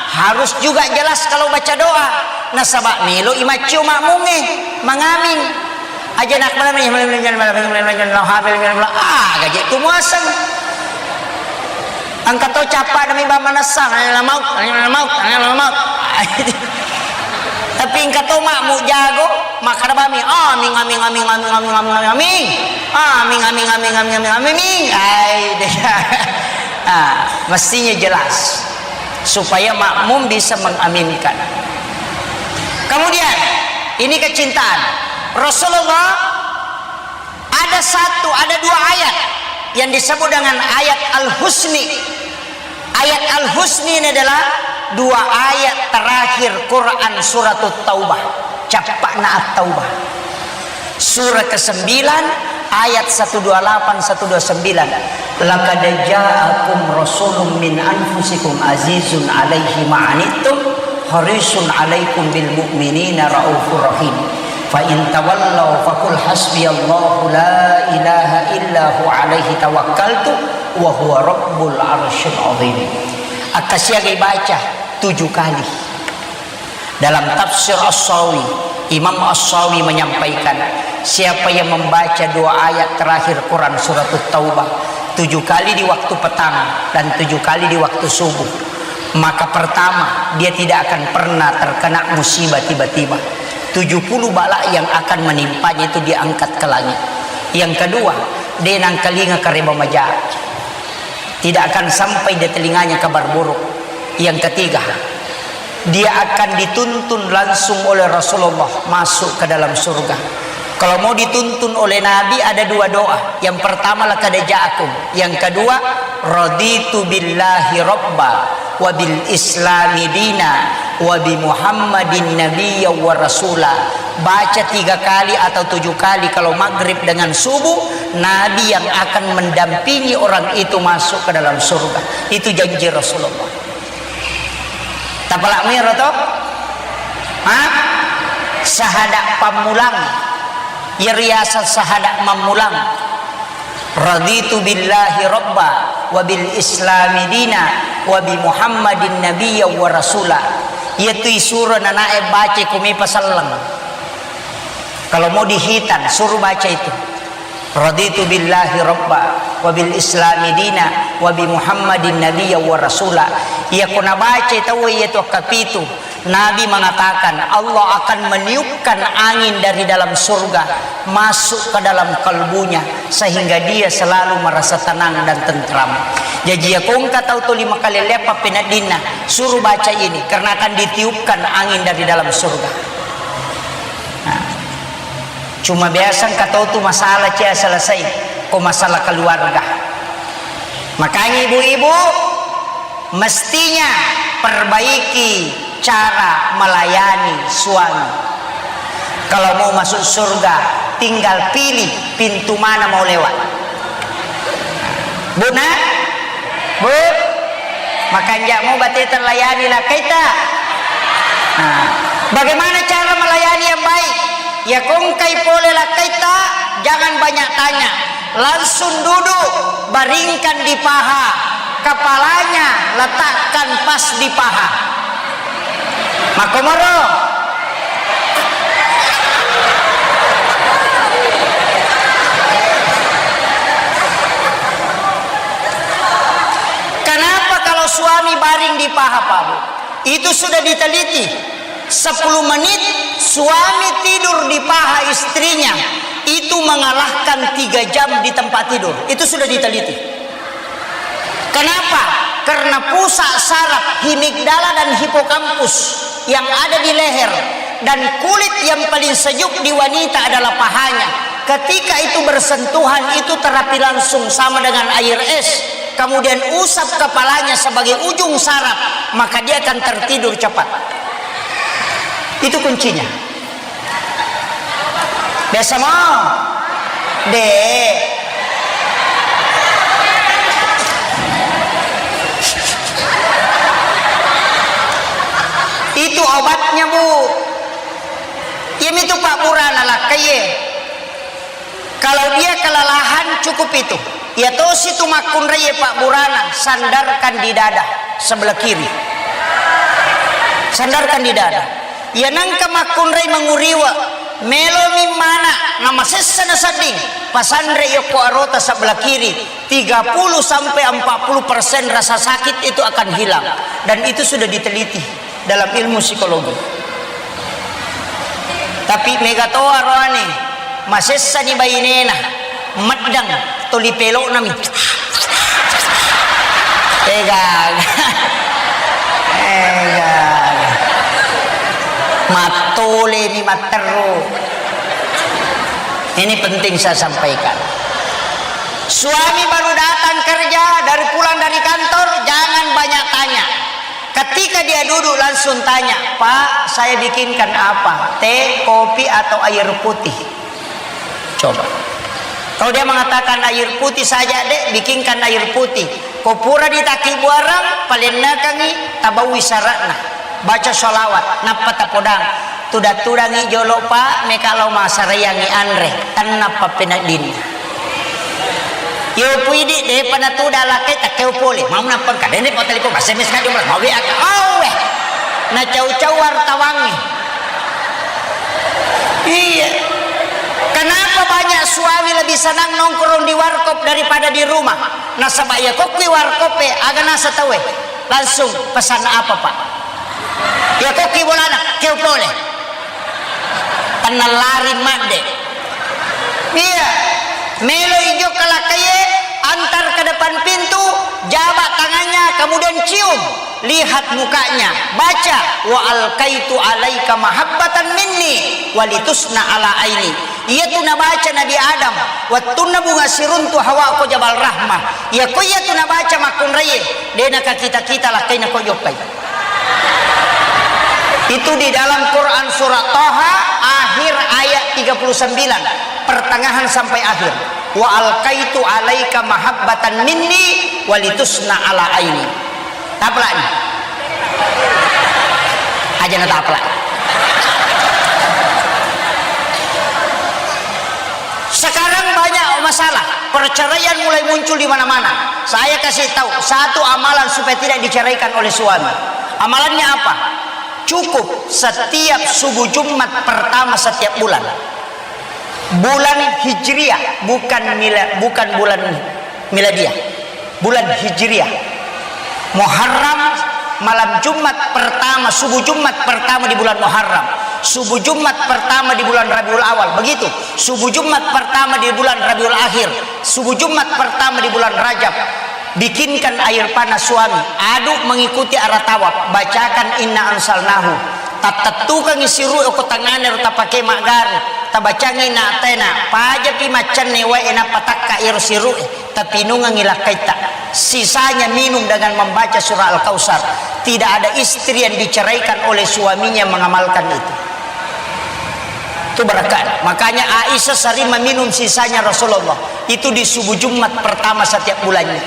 harus juga jelas kalau baca doa. Nasaba melo i maccio makmungnge mangaming. Aja nak malam ni, ah, gaji tu muaseng. Engka to capa demi bang manessang, ayo la maut, ayo la maut, ayo la maut. Tapi engka to makmu jago, makkada bami, aming, aming, aming, aming, aming, aming, aming, aming. Aming, aming, aming, aming, aming, aming. Ai, deh. Ah, mestinya jelas supaya makmum bisa mengaminkan. Kemudian, ini kecintaan. Rasulullah ada satu, ada dua ayat yang disebut dengan ayat Al-Husni. Ayat Al-Husni ini adalah dua ayat terakhir Quran Suratut Taubah. Cappa'na At-Taubah. Surah kesembilan, ayat seratus dua puluh delapan, seratus dua puluh sembilan. "Laqad ja'akum rasulun min anfusikum azizun alaihi ma'anittum harisun alaikum bil mu'minina raufur rahim. Fa in tawallaw faqul hasbiyallahu la ilaha illa huwa alaihi tawakkaltu wa huwa rabbul arsyil azim." Akkasiagai baca tujuh kali. Dalam tafsir As-Sawi, Imam As-Sawi menyampaikan, siapa yang membaca dua ayat terakhir Quran Suratut Taubah tujuh kali di waktu petang dan tujuh kali di waktu subuh, maka pertama, dia tidak akan pernah terkena musibah tiba-tiba. Tujuh puluh bala yang akan menimpanya itu diangkat ke langit. Yang kedua, de nangkalinga kareba maja. Tidak akan sampai di telinganya kabar buruk. Yang ketiga, dia akan dituntun langsung oleh Rasulullah masuk ke dalam surga. Kalau mau dituntun oleh Nabi, ada dua doa. Yang pertama, "Laqad ja'akum." Yang kedua, "Raditu billahi rabba wa bil islami dina wa bi Muhammadin nabiyya wa rasula." Baca tiga kali atau tujuh kali kalau maghrib dengan subuh, Nabi yang akan mendampingi orang itu masuk ke dalam surga. Itu janji Rasulullah. Tapalak miro to? Ha? Sahada pammulang. Iya riaseng sahada mammulang. "Raditu billahi rabba wa bil islami dina wa bi Muhammadin nabiyya wa rasula." Iyatu isuro nanae baca kumi pasalleng. Kalau mau dihitan, suruh baca itu. "Raditu billahi rabba wa bil islami dina wa bi Muhammadin nabiyya wa rasula." Iya ko nabaca tau iyatu kapitu, Nabi mengatakan, Allah akan meniupkan angin dari dalam surga masuk ke dalam kalbunya, sehingga dia selalu merasa tenang dan tentram. Jaji, iya ko engka tau tuli makalelleang pappeneddinna, suruh baca ini, karena akan ditiupkan angin dari dalam surga. Nah, cuma biasa engka tau tu masalah cia selesai, ko masalah keluarga. Makanya ibu-ibu, mestinya perbaiki cara melayani suami. Kalau mau masuk surga, tinggal pilih pintu mana mau lewat. Bu, nak? Bu? Makanja' mo bateta layani lakkaita. Nah, bagaimana cara melayani yang baik? Ya, ko engkai pole lakkaita, jangan banyak tanya. Langsung duduk, baringkan di paha. Kepalanya letakkan pas di paha. Makkomoro. Kenapa kalau suami baring di paha, Pak Bu? Itu sudah diteliti. Sepuluh menit suami tidur di paha istrinya, itu mengalahkan tiga jam di tempat tidur. Itu sudah diteliti. Kenapa? Karena pusat saraf himigdala dan hipokampus yang ada di leher dan kulit yang paling sejuk di wanita adalah pahanya. Ketika itu bersentuhan, itu terapi langsung sama dengan air es. Kemudian usap kepalanya sebagai ujung saraf, maka dia akan tertidur cepat. Itu kuncinya. Biasa mo? De. Itu obatnya, Bu. Iyami tu pabburana lakkaie. Kalau dia kelelahan, cukup itu. Iya tosi tu makkunraie pabburana, sandarkan di dada sebelah kiri. Sandarkan di dada. Iya nengka makkunrai manguriwe, melomi mana namasessa nasedding, pasanre yokko arota sebelah kiri, tiga puluh sampai empat puluh persen rasa sakit itu akan hilang. Dan itu sudah diteliti dalam ilmu psikologi. Tapi mega to aroane, masessani bainena, meddang toli peloknami. Egaga. Egaga. Mattolemi matteru. Ini penting saya sampaikan. Suami baru datang kerja, dari pulang dari kantor, jangan banyak tanya. Ketika dia duduk, langsung tanya, "Pak, saya bikinkan apa? Teh, kopi, atau air putih?" Coba. Kalau dia mengatakan, "Air putih saja, Dek, bikinkan air putih." Ko pura ditaki buarang, palennekangi, tabawi syaratna. Baca sholawat, nappa tapodang. Tuda-tudangi jolo, Pak, meka lao masaraiangi anre. Tennappa peneddinna. Yo puidi, depa natuda lakkai, takkeo pole. Mau nappa engka, dende pa telepon, S M S na jumlah, mau W A ka. Oh, weh. Na cau-cau wartawangi. Iya. Kenapa banyak suami lebih senang nongkrong di warkop daripada di rumah? Nasaba iya kokki warkop e, aga nasa tau e. Langsung pesan apa, Pak? Iya kokki bolana, keo pole. Tenna lari madde. Iya. Melo ijo kalakkaie, antar ke depan pintu, jabat tangannya, kemudian cium. Lihat mukanya, baca, "Wa alqaitu alaika mahabbatan minni walitusna ala aini." Iyatu nabaca Nabi Adam, wettunna bunga siruntu Hawa ko Jabal Rahmah. Iya ko iyatu nabaca makkunraie, de nakakita-kita lakkaina ko jokkai. Itu di dalam Quran surat Taha, akhir ayat tiga puluh sembilan, pertengahan sampai akhir. "Wa alqaitu alaika mahabbatan minni walitusna ala aini." Tapelakni. Aja na tapelak. Sekarang banyak masalah, perceraian mulai muncul di mana-mana. Saya kasih tahu satu amalan supaya tidak diceraikan oleh suami. Amalannya apa? Cukup setiap subuh Jumat pertama setiap bulan. Bulan Hijriah, bukan mila-, bukan bulan miladiah. Bulan Hijriah. Muharram, malam Jumat pertama, subuh Jumat pertama di bulan Muharram. Subuh Jumat pertama di bulan Rabiul Awal. Begitu. Subuh Jumat pertama di bulan Rabiul Akhir. Subuh Jumat pertama di bulan Rajab. Bikinkan air panas suami. Aduk mengikuti arah tawaf. Bacakan inna anzalnahu. Tattettukangngi siru'e ko tangngana ro tapake maggaru, tabacangngi na atena, pajapi maccanne wae nappa takka iyaro siru'e, tapinungengngi lakkaitta. Sisanya minum dengan membaca surah Al-Kautsar. Tidak ada istri yang diceraikan oleh suaminya mengamalkan itu. Itu berkah. Makanya Aisyah sering meminum sisanya Rasulullah. Itu di subuh Jumat pertama setiap bulannya.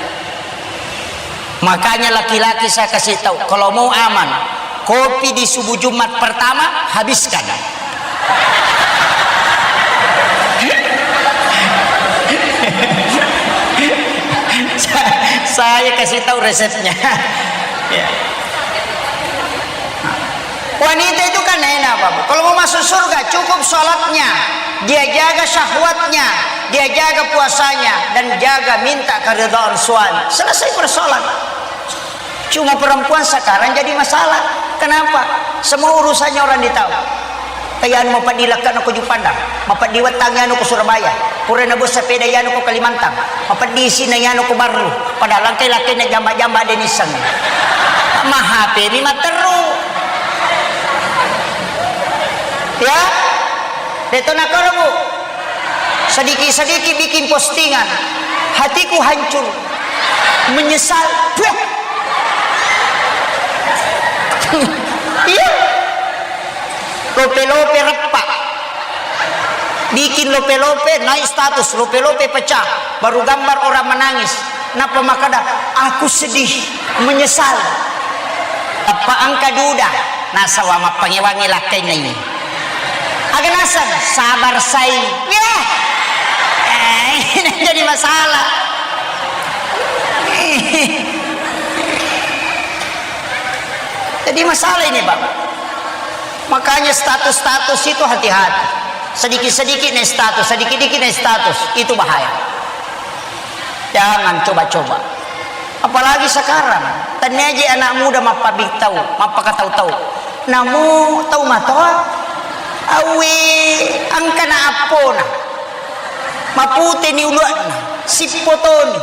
Makanya laki-laki saya kasih tahu, kalau mau aman, kopi di subuh Jumat pertama, habiskan. Sa-, saya kasih tahu resepnya. Ya. Wanita itu kan enak, Bapak. Kalau mau masuk surga, cukup sholatnya, dia jaga syahwatnya, dia jaga puasanya, dan jaga minta keridhaan suami. Selesai persoalan. Cuma perempuan sekarang jadi masalah. Kenapa? Semua urusannya orang ditahu. Kayanu mapeddi lekkana ko Juppandang, mapeddi wettangngi anu ko Surabaya, pura nabuang sepeda yanu ko Kalimantan, mapeddi isina yanu ko Barru, padahal engkai lakkainna jamba-jamba de nissengngi. Ma H P mi matteru. Ya? Deto nakoro, Bu. Sedikit-sedikit bikin postingan. Hatiku hancur. Menyesal. Puh. Iya. Lope-lope reppa. Bikin lope-lope, naik status, lope-lope pecah. Baru gambar orang menangis. Nappa makkeda, "Aku sedih, menyesal." Teppa engka duda, nasaba mappangewangi lakkainna ini. Aga naseng, sabar sai. Yeh. Eh, ini jadi masalah. Jadi masalah ini, Pak. Makanya status-status itu hati-hati. Sedikit-sedikit naik status, sedikit-sedikit naik status. Itu bahaya. Jangan coba-coba. Apalagi sekarang, tania je anak muda mappabitau, mappakatau-tau. Namu tau matoa, awe, angkana appona. Maputeni uluanna, sippotoni.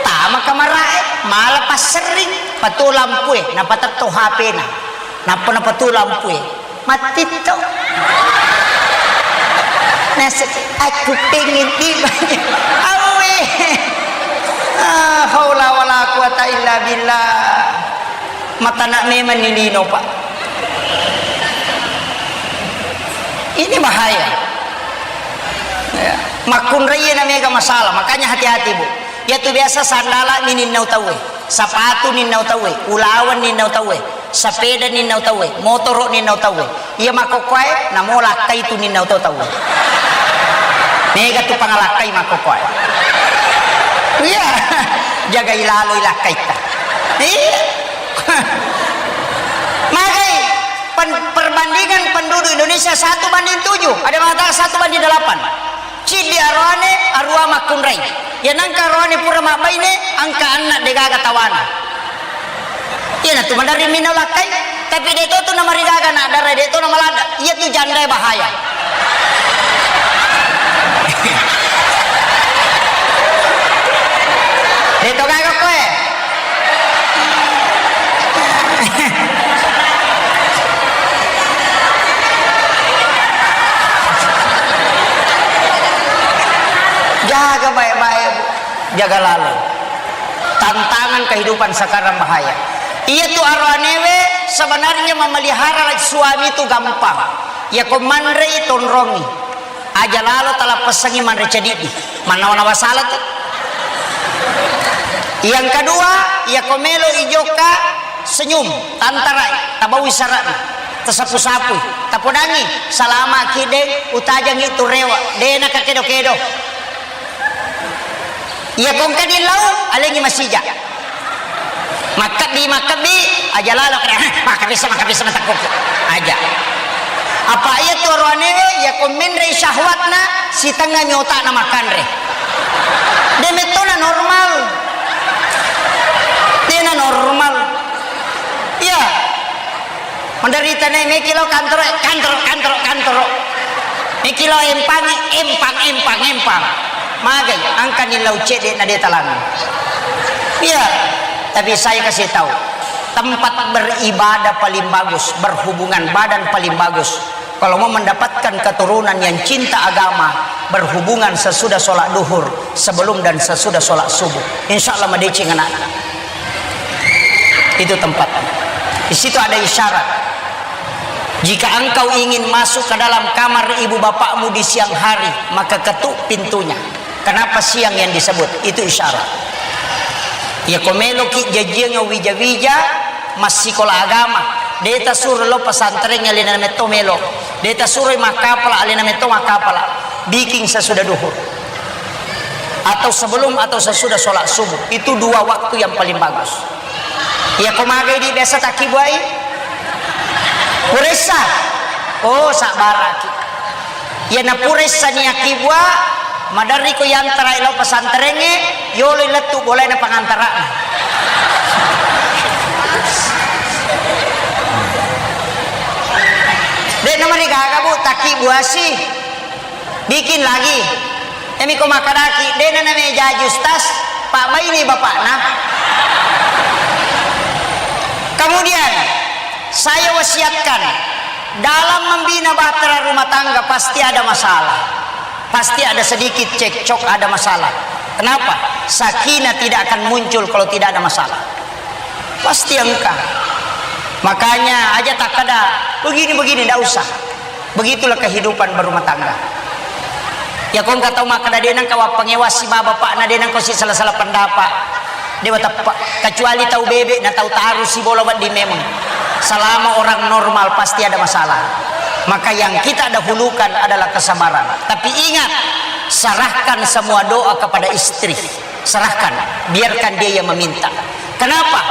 Tama kamarae, mala passerring, patuo lampue, napatetto H P-na. Nappa napatuo lampue. Mattitto. Nasek, aku pengen tiba. Awe. Ah, haula wala quwata illa billah. Matana memang ni lino, Pak. Ini bahaya. Ya. Makkunrai na mega masalah, makanya hati-hati, Bu. Iyatu biasa sandala mi ninnau tauwe, sapatu ninnau tauwe, ulaweng ninnau tauwe, sapeda ninnau tauwe, motoro ninnau tauwe. Iya makkokkoe, namo lakkai tu ninnau to tauwe. Mega tu pangalakkai makkokkoe. Iya, jagai laloi lakkaitta. Iya. Magai pen-, perbandingan penduduk Indonesia satu banding tujuh, ada mengatakan satu banding delapan. Ciddi aroane, arua makkunrai. Iya nangka aroane pura mabbaine, angka anna degaga tawana. Iya natu maderri minna lakkai, tapi de to tu namarigaga na dara, de to namaladda. Iya tu janda bahaya. De to gaga koe. Jaga baik-baik, Bu. Jaga lalo. Tantangan kehidupan sekarang bahaya. Iya tu aroanewe sebenarnya memelihara suami tu gampang. Iya ko manrei tonrongi. Aja lalo talappessangi manre cedidi. Mannawa-nawa sala tu. Yang kedua, iya ko melo ijokka senyum, tantarai, tabaui sara'na, tasapu-sapui, tapodangi, salama ki deng, utajangi tu rewa, de nakakedo-kedo. Iya ko engka dillau, alengi masija. Makkebbi, makkebbi, aja lalo kada, "Hah, makkebbi sa, makkebbi sa, matakkuki." Aja. Apa iya tu aroanewe, iya ko menrei syahwatna, sitengngami otakna makkanre. De mettona normal. Dena normal. Iya. Menderita ne, meki lo kantoro, kantoro, kantoro, kantoro. Meki lo empangi, empang, empang, empang. Magai, angkani lau cedde na de talangi. Iya, tapi saya kasih tahu, tempat beribadah paling bagus, berhubungan badan paling bagus. Kalau mau mendapatkan keturunan yang cinta agama, berhubungan sesudah sholat duhur, sebelum dan sesudah sholat subuh. Insya Allah madeceng anaknya. Itu tempat. Di situ ada isyarat. Jika engkau ingin masuk ke dalam kamar ibu bapakmu di siang hari, maka ketuk pintunya. Kenapa siang yang disebut? Itu isyarat. Ya, ko meloki jajiang wija-wija, massikola agama. De tasuro lo pesantren alena metto melo. De tasuro makkapala alena metto makkapala. Bikin sesudah duhur. Atau sebelum atau sesudah sholat subuh. Itu dua waktu yang paling bagus. Iya, ko magai di biasa takkibuai? Puressa. Oh, sabbaraki. Iya, na puressa ni akkibua, maderri ko yantarai lao pesantrengnge, yoloi lettu bolaina pangantara. De namarigaga, Bu, takkibuasi. Bikin lagi. Emi ko makkadaki, dena namejaji ustaz, pabbaini bapakna. Kemudian, saya wasiatkan, dalam membina bahtera rumah tangga pasti ada masalah. Pasti ada sedikit cekcok, ada masalah. Kenapa? Sakinah tidak akan muncul kalau tidak ada masalah. Pasti engka. Makanya aja takkada begini-begini, ndak usah. Begitulah kehidupan berumah tangga. Ya, ko engka tau makkada de nengka wappangewassi baba bapakna, de nengka si salah-salah pendapat. Dewa teppek. Kecuali tau bebek na tau taruh si bola wedding memang. Selama orang normal pasti ada masalah. Maka yang kita dahulukan adalah kesabaran. Tapi ingat, serahkan semua doa kepada istri. Serahkan, biarkan dia yang meminta. Kenapa?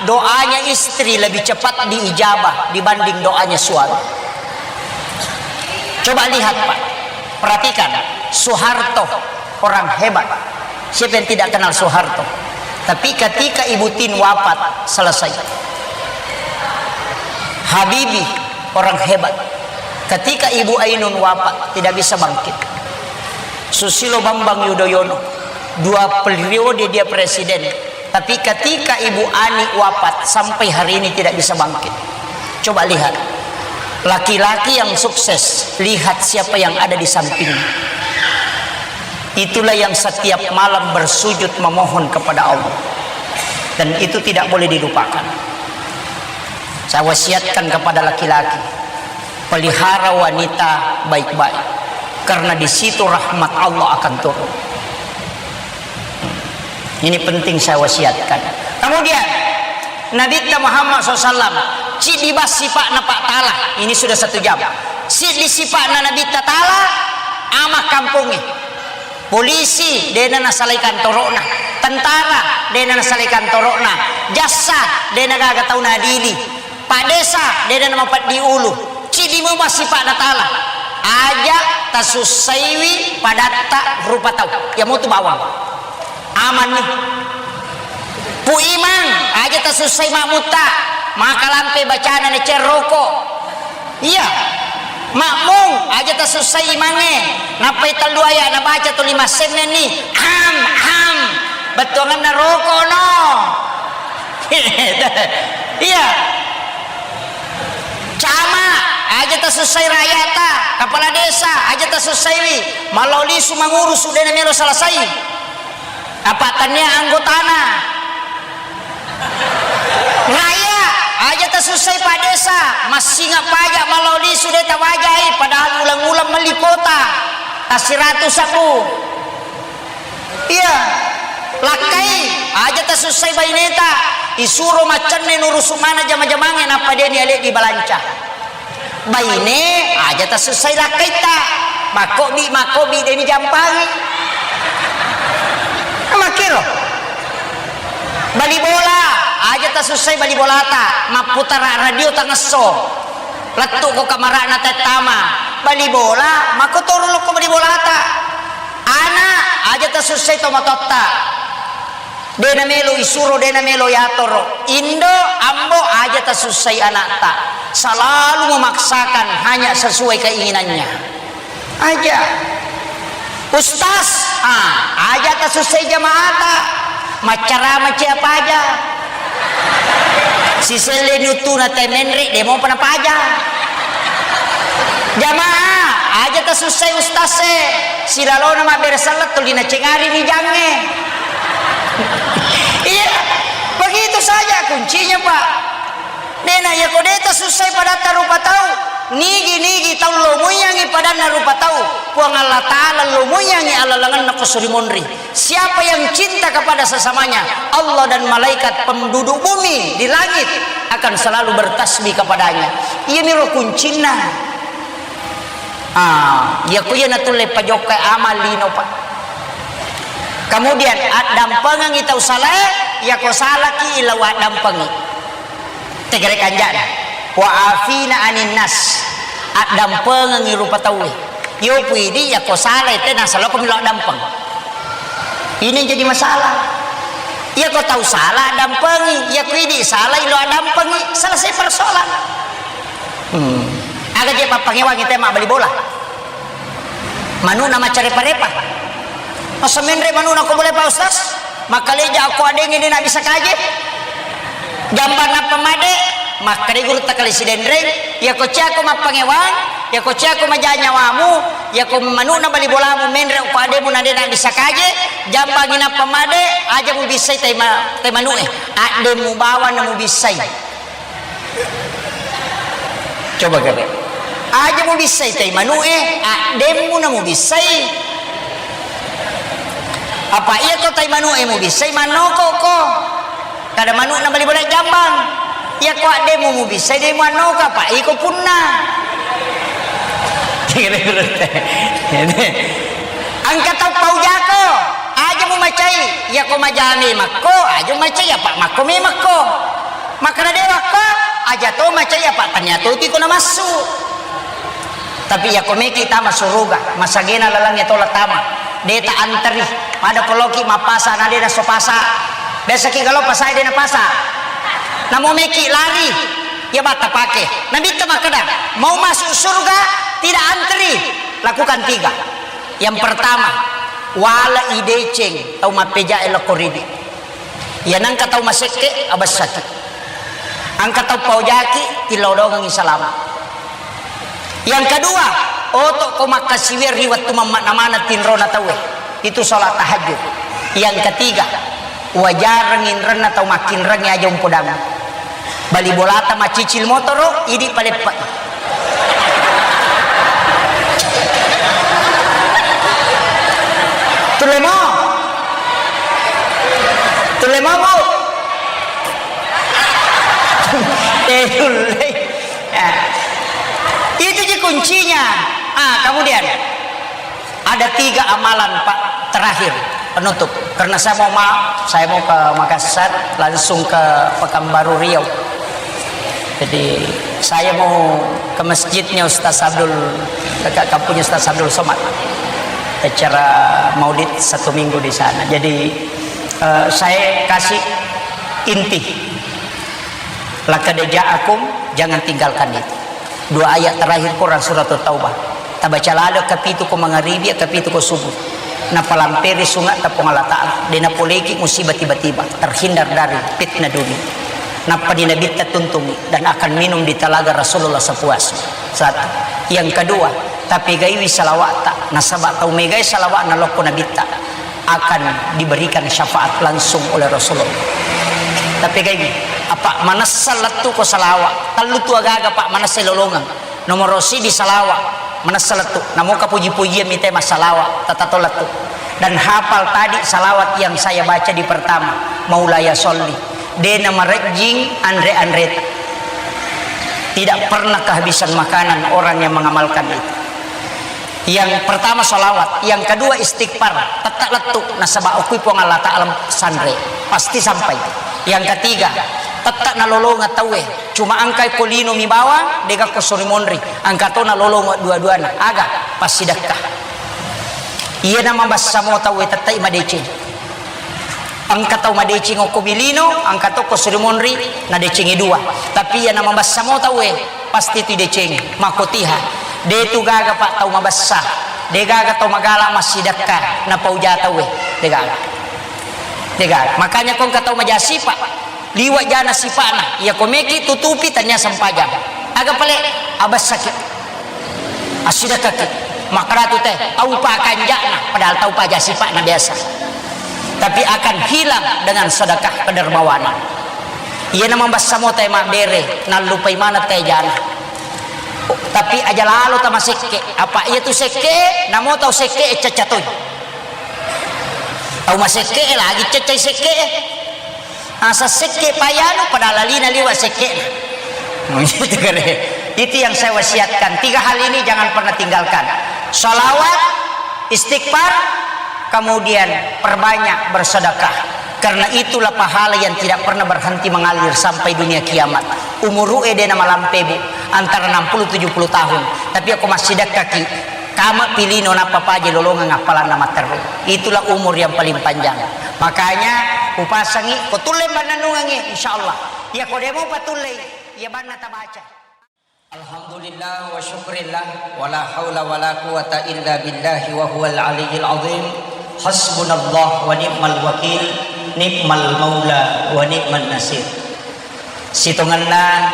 Doanya istri lebih cepat diijabah dibanding doanya suami. Coba lihat, Pak. Perhatikan, Soeharto orang hebat. Siapa yang tidak kenal Soeharto? Tapi ketika Ibu Tin wafat, selesai. Habibie orang hebat. Ketika Ibu Ainun wafat, tidak bisa bangkit. Susilo Bambang Yudhoyono, dua periode dia presiden. Tapi ketika Ibu Ani wafat, sampai hari ini tidak bisa bangkit. Coba lihat, laki-laki yang sukses, lihat siapa yang ada di sampingnya. Itulah yang setiap malam bersujud memohon kepada Allah. Dan itu tidak boleh dilupakan. Saya wasiatkan kepada laki-laki, pelihara wanita baik-baik, karena di situ rahmat Allah akan turun. Ini penting saya wasiatkan. Kemudian, Nabitta Muhammad sallallahu alaihi wasallam, ciddi bas sipa'na Pak Tala. Ini sudah satu jam. Ciddi sipa'na Nabitta Tala, ama kampongnge. Polisi, dena nasalai kantoro'na. Tentara, dena nasalai kantoro'na. Jassa, dena gaga tau nadili. Pak Desa, dena namapeddi ulu. Ciddi memang sipa'na Tala. Aja tasussaiwi padatta rupa tau. Iya motu bawang. Amanni. Pu Imang, aja tasussai makmutta. Maka lampe bacana ne cerroko. Iya. Makmung, aja tasussai imangnge. Nappai tellu aya nabaca tuli massennenni. Am, am. Bettuanganna roko no. Iya. Cama, aja tasussai rakyata, kepala desa, aja tasussaiwi, mallau lisu mangurusu, dena melo selesai. Apa tania anggotana. Raya, aja tasussai Pak Desa, massinga pajak mallau lisu de tawajai, padahal ulang-ulang melli kota, tasiratu sabu. Iya, lakkai, aja tasussai baineta, isuro maccenne nurusu mana jama-jamange nappa deni ale di balanca. Baine, aja tasussai lakkaitta. Makkobi, makkobi, deni jampangi. Makkiro. Bali bola, aja tasussai bali bolata. Mapputara radio tangesso. Lettu ko kamarana tettama. Bali bola, makkotoro lokko bali bolata. Ana, aja tasussai tomatoatta. Dena melo isuro, dena melo yatoro. Indo, ambo, aja tasussai anakta. Selalu memaksakan hanya sesuai keinginannya. Aja. Ustaz, ah, aja tasussai jamaata. Maccarama cia paja. Siselle nuttuna te menre, de mopa napaja. Jamaah, aja tasussai ustaz e. Silalona mabbere selleng tuli nacengari mijangnge. Iya, begitu saja kuncinya, Pak. Dena, iya ko de tasussai padatta rupa tau, nigi-nigi tau lo muiyangi padanna rupa tau, Puang Allah Ta'ala lo muiyangi alalangenna ko suri monri. Siapa yang cinta kepada sesamanya, Allah dan malaikat penduduk bumi di langit akan selalu bertasbih kepadanya. Iyamiro kuncinna. Ah, iya ku iya natulle pajokka amal lino, Pak. Kemudian, addampengengi tau salae, iya ko salaki ila waddampengi. Tegere kanjana. Wa afina anin nas. Addampengengi rupa tauwe. Yo puidi, iya ko salai te nasaloko milo dampeng. Ini yang jadi masalah. Iya ko tau salah dampengi, iya ko idi salah ilo dampengi, selesai persoalan. Hmm. Aga je pappangewangi tema bali bola. Manuna maccarepa-repa. Masa menre manuna ko boleh Pak Ustaz? Makkaleja ko adengnge de nabissa kaje. Jambang nappa made, makkeda gurutta kale Sidenreng, iya ko ciako mappangewang, iya ko ciako maja nyawamu, iya ko manu'na bali bolamu menre ko ademu na de nabissa kaje, jambangi nappa made, aja mubissai tai ma-, tai manu'e. Addemu bawang na mubissai. Coba kare. Aja mubissai tai manu'e, addemmu na mubissai. Apa iya ko tai manu'e mubissai, mannoko ko. Kada manu'na bali bola jambang. Iya ko addemmu mubissai, demu annoka, apa iko punna. Engka tau pau jako, aja mumacai, iya ko majame makko, aja mumacai, apa makko memekko. Makkeda de wakko, aja to macai apa tania to tiko namassu. Tapi iya ko meki tama suruga, masagena lalang iya tola tama. De ta anteri, pada ko loki mappasa na de naso pasa. Biasa ki galo pasa de napasa. Namo meki lari, iya batta pake. Nabitta makkeda, mau masuk surga, tidak anteri, lakukan tiga. Yang pertama, wala ideceng tau mappejae lokko ridi. Iya nengka tau masekke, abessaki. Engka tau paojaki, tillau doangengngi salama. Yang kedua, oto ko makkasiwiang ri wettu mammakna maneng tinrona tauwe. Itu sholat tahajud. Yang ketiga, wajareng inrenna tau makkinrengnge aja umpodang. Bali bolata macicil motoro, idi paleppa. Tulle mo. Tulle mo, Bu. Eh, tulle. Ya. Itu ji kuncinya. Ah, kemudian ada tiga amalan, Pak, terakhir penutup. Karena saya mau ma-, saya mau ke Makassar, langsung ke Pekanbaru Riau. Jadi saya mau ke masjidnya Ustaz Abdul, ke kampungnya Ustaz Abdul Somad. Acara maulid satu minggu di sana. Jadi eh, saya kasih inti. Laqad ja'akum, jangan tinggalkan itu. Dua ayat terakhir Quran surat Taubah. Tabaca lalo kapitu ko mangaribi, kapitu ko subuh. Napalamperi sunga ta Puang Allah Ta'ala. De napoleki musibah tiba-tiba. Terhindar dari fitnah dunia. Nappa di Nabitta tuntungi dan akan minum di talaga Rasulullah sepuas. Satu. Yang kedua, tapegaiwi salawa'ta. Nasaba tau megai salawa'na lokko Nabitta akan diberikan syafaat langsung oleh Rasulullah. Tapegaiwi, apa manessa lettu ko salawa, tellu tu agaga, Pak, manessa lolongeng. Nomoro sidi salawa, manessa lettu. Namoka puji-pujian mitai massalawa, tatato lettu. Dan hafal tadi salawat yang saya baca di pertama, Maulaya Sholli. De namarejjing anre-anreta. Tidak pernah kehabisan makanan orang yang mengamalkan itu. Yang pertama salawat, yang kedua istighfar, tette lettu nasaba okui Puang Allah Ta'ala sanre, pasti sampai. Yang ketiga, tette nalolongeng tauwe, cuma engkai ko lino mi bawang, dega ko sori monri, engka to nalolongeng dua-duana, aga? Passidekka. Iya namabessa mo tauwe tette madeceng. Engka tau madeceng okko bilino, engka to ko suri monri, nadecengi dua. Tapi iya namabessa mo tauwe, pasti tu idecengi. Makkotiha, de tu gaga, Pak, tau mabessa. De gaga tau magala massidekka, napauja tauwe. De gaga. De gaga. Makanya ko engka tau maja sipa, liwa jana sipana. Iya ko meki tutupi tania sempajang. Aga pale? Abessaki. Assidekkaki, makkedatu te, taupa kanja'na, padahal taupa aja sipa'na biasa. Tapi akan hilang dengan sedekah kedermawanan. Iyana mabessa mo te mabbere, nallupai maneng te jana. Tapi aja lalo tamasekke, apa iya tu sekke, namo tau sekke e cacca toi. Tau masekke e lagi caccai sekke e. Asa sekke payanu padahal alina liwa sekke. Itu yang saya wasiatkan. Tiga hal ini jangan pernah tinggalkan. Salawat, istighfar, kemudian perbanyak bersedekah. Karena itulah pahala yang tidak pernah berhenti mengalir sampai dunia kiamat. Umuru e dena malampe, Bu, antara enam puluh tujuh puluh tahun. Tapi aku masih dekkaki. Kama pilino nappa paje lolongeng appalanna matteru. Itulah umur yang paling panjang. Makanya upasangi ko tulle mannennungengngi, insyaallah. Iya ko demo patullei, iya banna tabaca. Alhamdulillah wa syukrillah, wala haula wala quwata illa billahi wa huwal aliyyil azim. Hasbunallah wa ni'mal wakil, ni'mal maula wa ni'man nasir. Sitongenna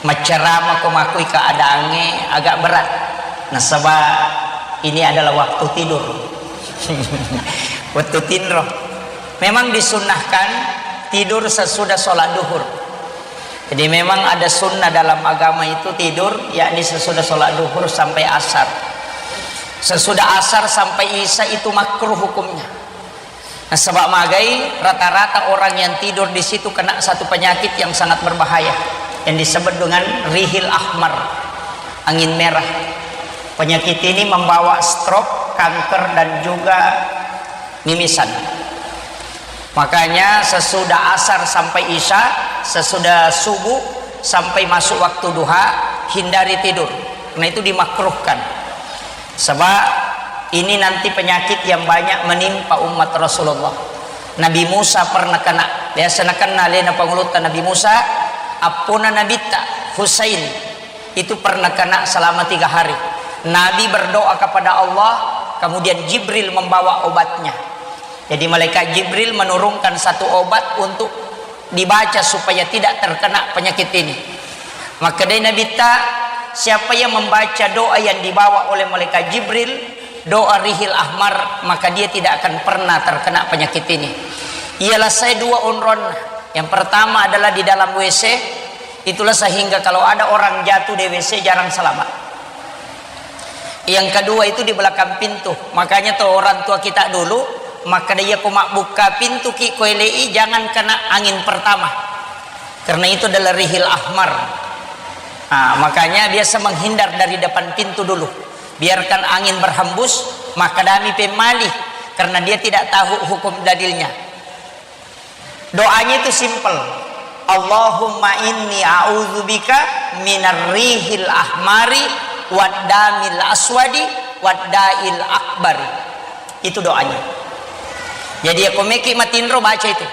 maccarama ko makui keadaangnge agak berat. Nasaba ini adalah waktu tidur. Waktu tinro. Memang disunnahkan tidur sesudah sholat duhur. Jadi memang ada sunnah dalam agama itu tidur, yakni sesudah sholat duhur sampai asar. Sesudah asar sampai isya itu makruh hukumnya. Nasaba magai, rata-rata orang yang tidur di situ kena satu penyakit yang sangat berbahaya, yang disebut dengan rihil ahmar, angin merah. Penyakit ini membawa stroke, kanker, dan juga mimisan. Makanya sesudah asar sampai isya, sesudah subuh sampai masuk waktu duha, hindari tidur. Karena itu dimakruhkan. Sebab ini nanti penyakit yang banyak menimpa umat Rasulullah. Nabi Musa pernah kena, biasa nakenna alena pangulutta Nabi Musa, appona Nabitta Husain itu pernah kena selama tiga hari. Nabi berdoa kepada Allah, kemudian Jibril membawa obatnya. Jadi malaikat Jibril menurunkan satu obat untuk dibaca supaya tidak terkena penyakit ini. Makkedai Nabitta, siapa yang membaca doa yang dibawa oleh malaikat Jibril, doa Rihil Ahmar, maka dia tidak akan pernah terkena penyakit ini. Ialah saya dua onron. Yang pertama adalah di dalam W C, itulah sehingga kalau ada orang jatuh di W C jarang selamat. Yang kedua itu di belakang pintu. Makanya tuh orang tua kita dulu, makkeda, "Iya ko mabbukka pintu ki, ko elei jangan kena angin pertama." Karena itu adalah Rihil Ahmar. Nah, makanya biasa menghindar dari depan pintu dulu. Biarkan angin berhembus, maka dami pemali, karena dia tidak tahu hukum dalilnya. Doanya itu simple. "Allahumma inni a'udzubika minar rihil ahmari wad damil aswadi wad da'il akbari." Itu doanya. Jadi, ya, ko meki matinro, baca itu.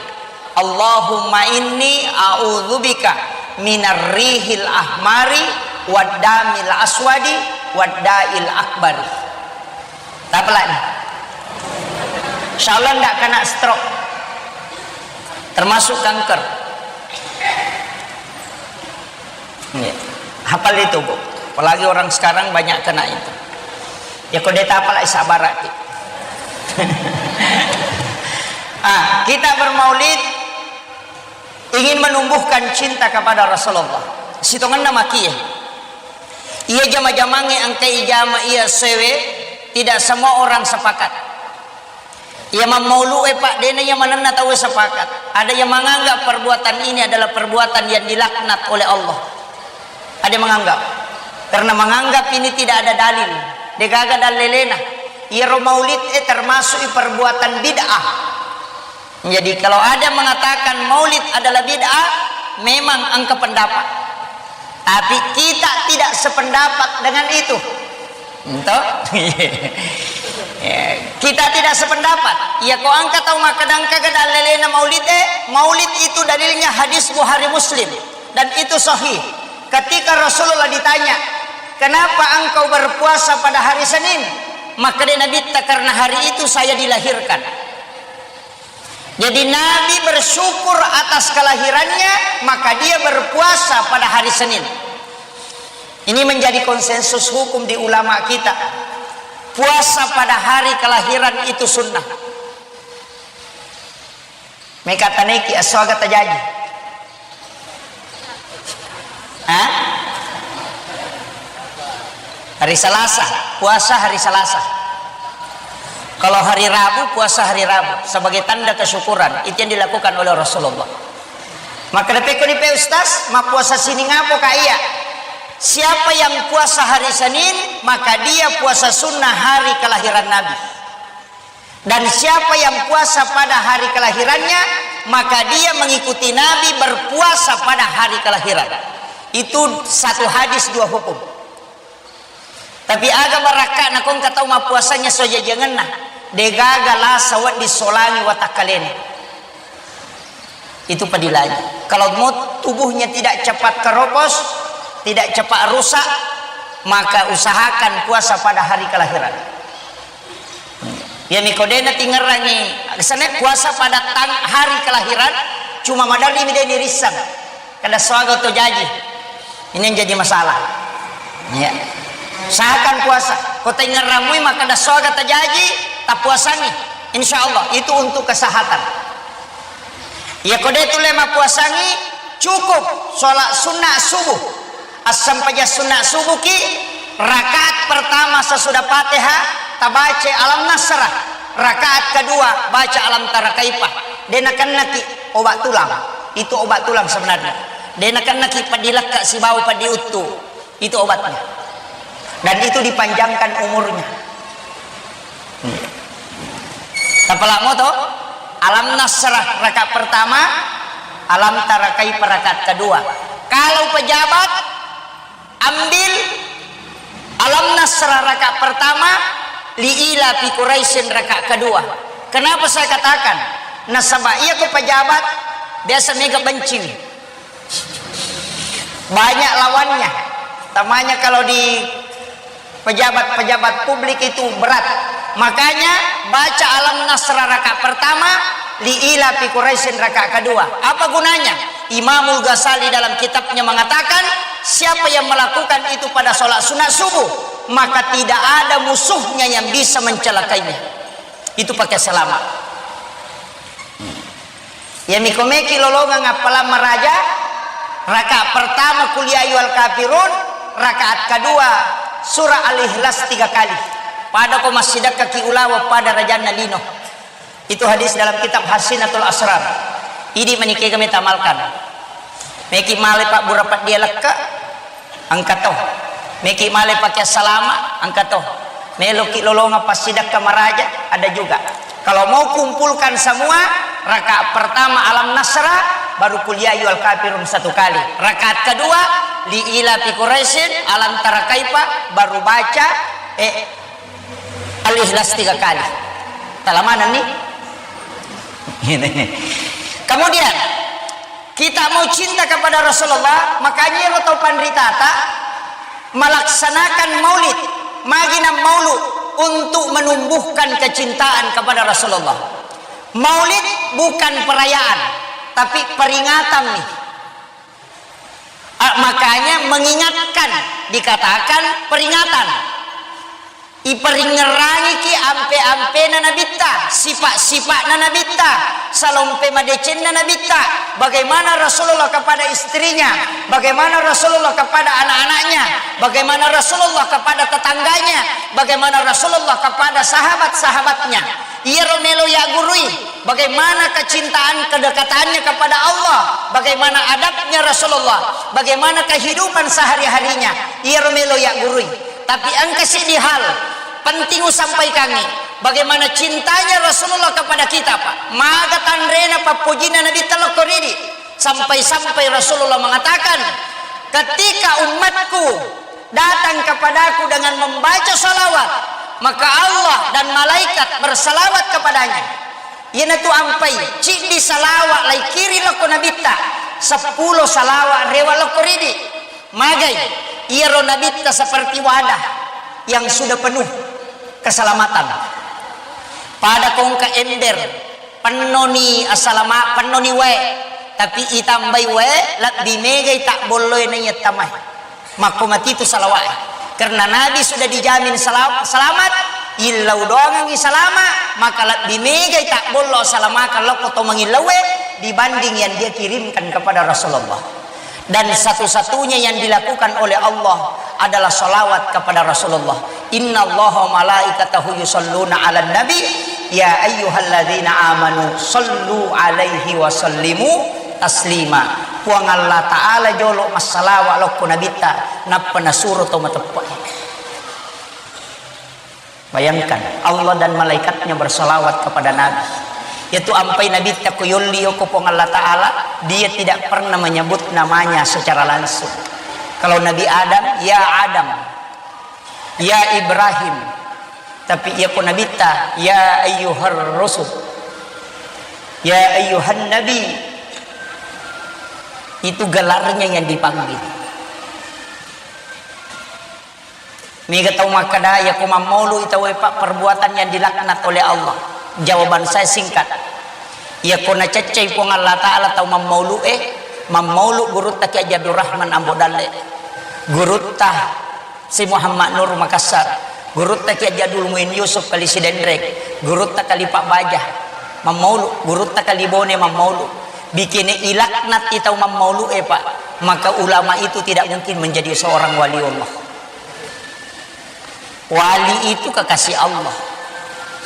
"Allahumma inni a'udzubika minar rihil ahmari wad damil aswadi wad da'il akbari." Tapalani. Insya Allah ndak kena stroke. Termasuk kanker. Iya. Hafal itu, Bu. Apalagi orang sekarang banyak kena itu. Ya, ko de tapala, sabar ki. Ah, kita bermaulid ingin menumbuhkan cinta kepada Rasulullah. Sitongenna makie. Iya jama-jamangnge engkai jama iya sewe, tidak semua orang sepakat. Iya mammaulu'e, Pak, dena iya manenna tauwe sepakat. Ada yang menganggap perbuatan ini adalah perbuatan yang dilaknat oleh Allah. Ada yang menganggap. Karena menganggap ini tidak ada dalil. Degaga dalelena. Iyaro maulid e termasuk perbuatan bid'ah. Jadi, kalau ada mengatakan maulid adalah bid'ah, memang engka pendapat. Tapi kita tidak sependapat dengan itu. Ento? Ya, kita tidak sependapat. Ya, ko engka tau makkeda engka ga dalelena maulid e, maulid itu dalilnya hadis Bukhari Muslim. Dan itu sahih. Ketika Rasulullah ditanya, "Kenapa engkau berpuasa pada hari Senin?" Makkeda Nabitta, "Karena hari itu saya dilahirkan." Jadi Nabi bersyukur atas kelahirannya, maka dia berpuasa pada hari Senin. Ini menjadi konsensus hukum di ulama kita. Puasa pada hari kelahiran itu sunnah. Meka taneki aswaga tajaji. Hah? Hari Selasa, puasa hari Selasa. Kalau hari Rabu, puasa hari Rabu sebagai tanda kesyukuran. Itu yang dilakukan oleh Rasulullah. Maka dapekko ni pe Ustaz, mappuasa sining apo ka iya? Siapa yang puasa hari Senin, maka dia puasa sunnah hari kelahiran Nabi. Dan siapa yang puasa pada hari kelahirannya, maka dia mengikuti Nabi berpuasa pada hari kelahiran. Itu satu hadis dua hukum. Tapi aga barakka nakongka tau mappuasanya sojajangenna, degaga lasa wedding solangi watakkalena. Itu padilangi. Kalau mau tubuhnya tidak cepat keropos, tidak cepat rusak, maka usahakan puasa pada hari kelahiran. Ya, miko de natingerangi, kesana puasa pada tang-, hari kelahiran, cuma maderri mi de nirissang. Kada suaga to jaji. Ini yang jadi masalah. Ya. Usahakan puasa. Ko taingerramui maka kada suaga tajaji, tapuasangi. Insya Allah, itu untuk kesehatan. Iya ko de tulle mappuasangi, cukup sholat sunnah subuh. Assempajang sunnah subuh ki, rakaat pertama sesudah Fatihah, tabaca Alam Nasrah. Rakaat kedua, baca Alam Tara Kaifa. De nakennaki obat tulang. Itu obat tulang sebenarnya. De nakennaki padilekka sibawa padiuttu. Itu obatnya. Dan itu dipanjangkan umurnya. Tapalamo to, Alam Nasrah rakaat pertama, Alam Tara Kaifa rakaat kedua. Kalau pejabat, ambil Alam Nasrah rakaat pertama, Li Ila Fi Quraisyin rakaat kedua. Kenapa saya katakan? Nasaba iya ko pejabat biasa mega bencing. Banyak lawannya. Tamanya kalau di pejabat-pejabat publik itu berat. Makanya baca Alam Nasrah rakaat pertama, Li Ila Fi Quraisyin rakaat kedua. Apa gunanya? Imamul Ghazali dalam kitabnya mengatakan, siapa yang melakukan itu pada sholat sunat subuh, maka tidak ada musuhnya yang bisa mencelakainya. Itu pakai selamat. Iya miko meki lolongeng appalang maraja, rakaat pertama Qul ya ayyuhal kafirun, rakaat kedua surah Al-Ikhlas tiga kali. Pada ko massidekkaki ulawa pada rajanna lino. Itu hadis dalam kitab Hasinatul Asrar. Idi menikega metamalkan. Meki male pabbura peddia lekka, engka to. Meki male pakai salama, engka to. Meloki lolonga passidakka maraja, ada juga. Kalau mau kumpulkan semua, rakaat pertama Alam Nasrah, baru Qul ya ayyuhal kafirun satu kali. Rakaat kedua, Li Ila Fi Quraisyin, Alam Tara Kaifa, baru baca, eh, Al-Ikhlas tiga kali. Talamanenni. Kemudian, kita mau cinta kepada Rasulullah, makanya ero tau panritata melaksanakan maulid, magina maulu untuk menumbuhkan kecintaan kepada Rasulullah. Maulid bukan perayaan, tapi peringatan nih. Ah, makanya mengingatkan dikatakan peringatan. Iperingerangiki ampe-ampena Nabitta, sifat-sifatna Nabitta, salompe madecenna Nabitta, bagaimana Rasulullah kepada istrinya, bagaimana Rasulullah kepada anak-anaknya, bagaimana Rasulullah kepada tetangganya, bagaimana Rasulullah kepada sahabat-sahabatnya. Iyaro melo yaggurui, bagaimana kecintaan kedekatannya kepada Allah, bagaimana adabnya Rasulullah, bagaimana kehidupan sehari-harinya. Iyaro melo yaggurui. Tapi engka siddi hal penting usampaikangngi, bagaimana cintanya Rasulullah kepada kita, Pak. Maga tanrena pappojinna Nabitta lokko ridi. Sampai-sampai Rasulullah mengatakan, "Ketika umatku datang kepadaku dengan membaca salawat, maka Allah dan malaikat bersalawat kepadanya." Iyanatu ampai, ciddi salawat laikiri lokko Nabitta, seppulo salawat rewa lokko ridi. Magai, iyaro Nabitta seperti wadah yang sudah penuh keselamatan. Pada kongka ember, pennoni asalama, pennoni wae, tapi itambai wae, lebbi megai tabbolloe naiya tamai. Makko matitu salawae. Karena Nabi sudah dijamin sela-, selamat, illau doangengngi salama, maka lebbi megai tabbollo asalamakan lokko to mangillauwe dibanding yang dia kirimkan kepada Rasulullah. Dan satu-satunya yang dilakukan oleh Allah adalah salawat kepada Rasulullah. Innallaha wa malaikatahu yusalluna 'alan nabi, ya ayyuhalladzina amanu sallu 'alaihi wa sallimu taslima. Puang Allah Ta'ala jolo massalawa lokko Nabitta, nappa nasuro to mateppe'e. Bayangkan, Allah dan malaikatnya bersalawat kepada Nabi. Yaitu ampai Nabitta ko yolli yoko Puang Allah Ta'ala, dia tidak pernah menyebut namanya secara langsung. Kalau Nabi Adam, ya Adam, ya Ibrahim. Tapi iya ko Nabitta, ya ayyuhar rusul, ya ayyuhan nabi. Itu gelarnya yang dipanggil. Mega tau makkeda, iya ko mammaulu i tauwe, Pak, perbuatan yang dilaknat oleh Allah. Jawaban saya singkat. Iya ko naceccei Puang Allah Ta'ala tau mammaulu e, mammaulu gurutta Kiai Haji Abdul Rahman Ambo Dalle, gurutta Si Muhammad Nur Makassar, gurutta Kiai Haji Abdul Muin Yusuf Kali Sidenreng, gurutta Kali Pak Baja, mammaulu, gurutta Kali Bone mammaulu. Bikene ilaknat i tau mammaulu e, Pak, maka ulama itu tidak mungkin menjadi seorang waliullah. Wali itu kekasih Allah.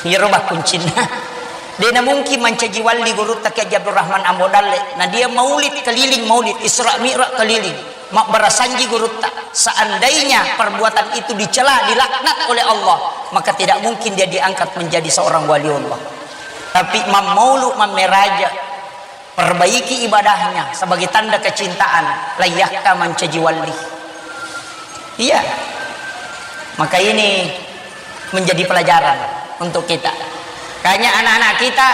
Iyaro bakkuncinna. Dena mungkin mancaji wali gurutta Kiai Haji Abdul Rahman Ambo Dalle. Nah, dia maulid keliling, maulid Isra Mi'raj keliling. Mabbarasanji gurutta. Seandainya perbuatan itu dicela, dilaknat oleh Allah, maka tidak mungkin dia diangkat menjadi seorang waliullah. Tapi mammaulu mammeraja, perbaiki ibadahnya sebagai tanda kecintaan, layyakka mancaji walli. Iya. Maka ini menjadi pelajaran untuk kita. Kayaknya anak-anak kita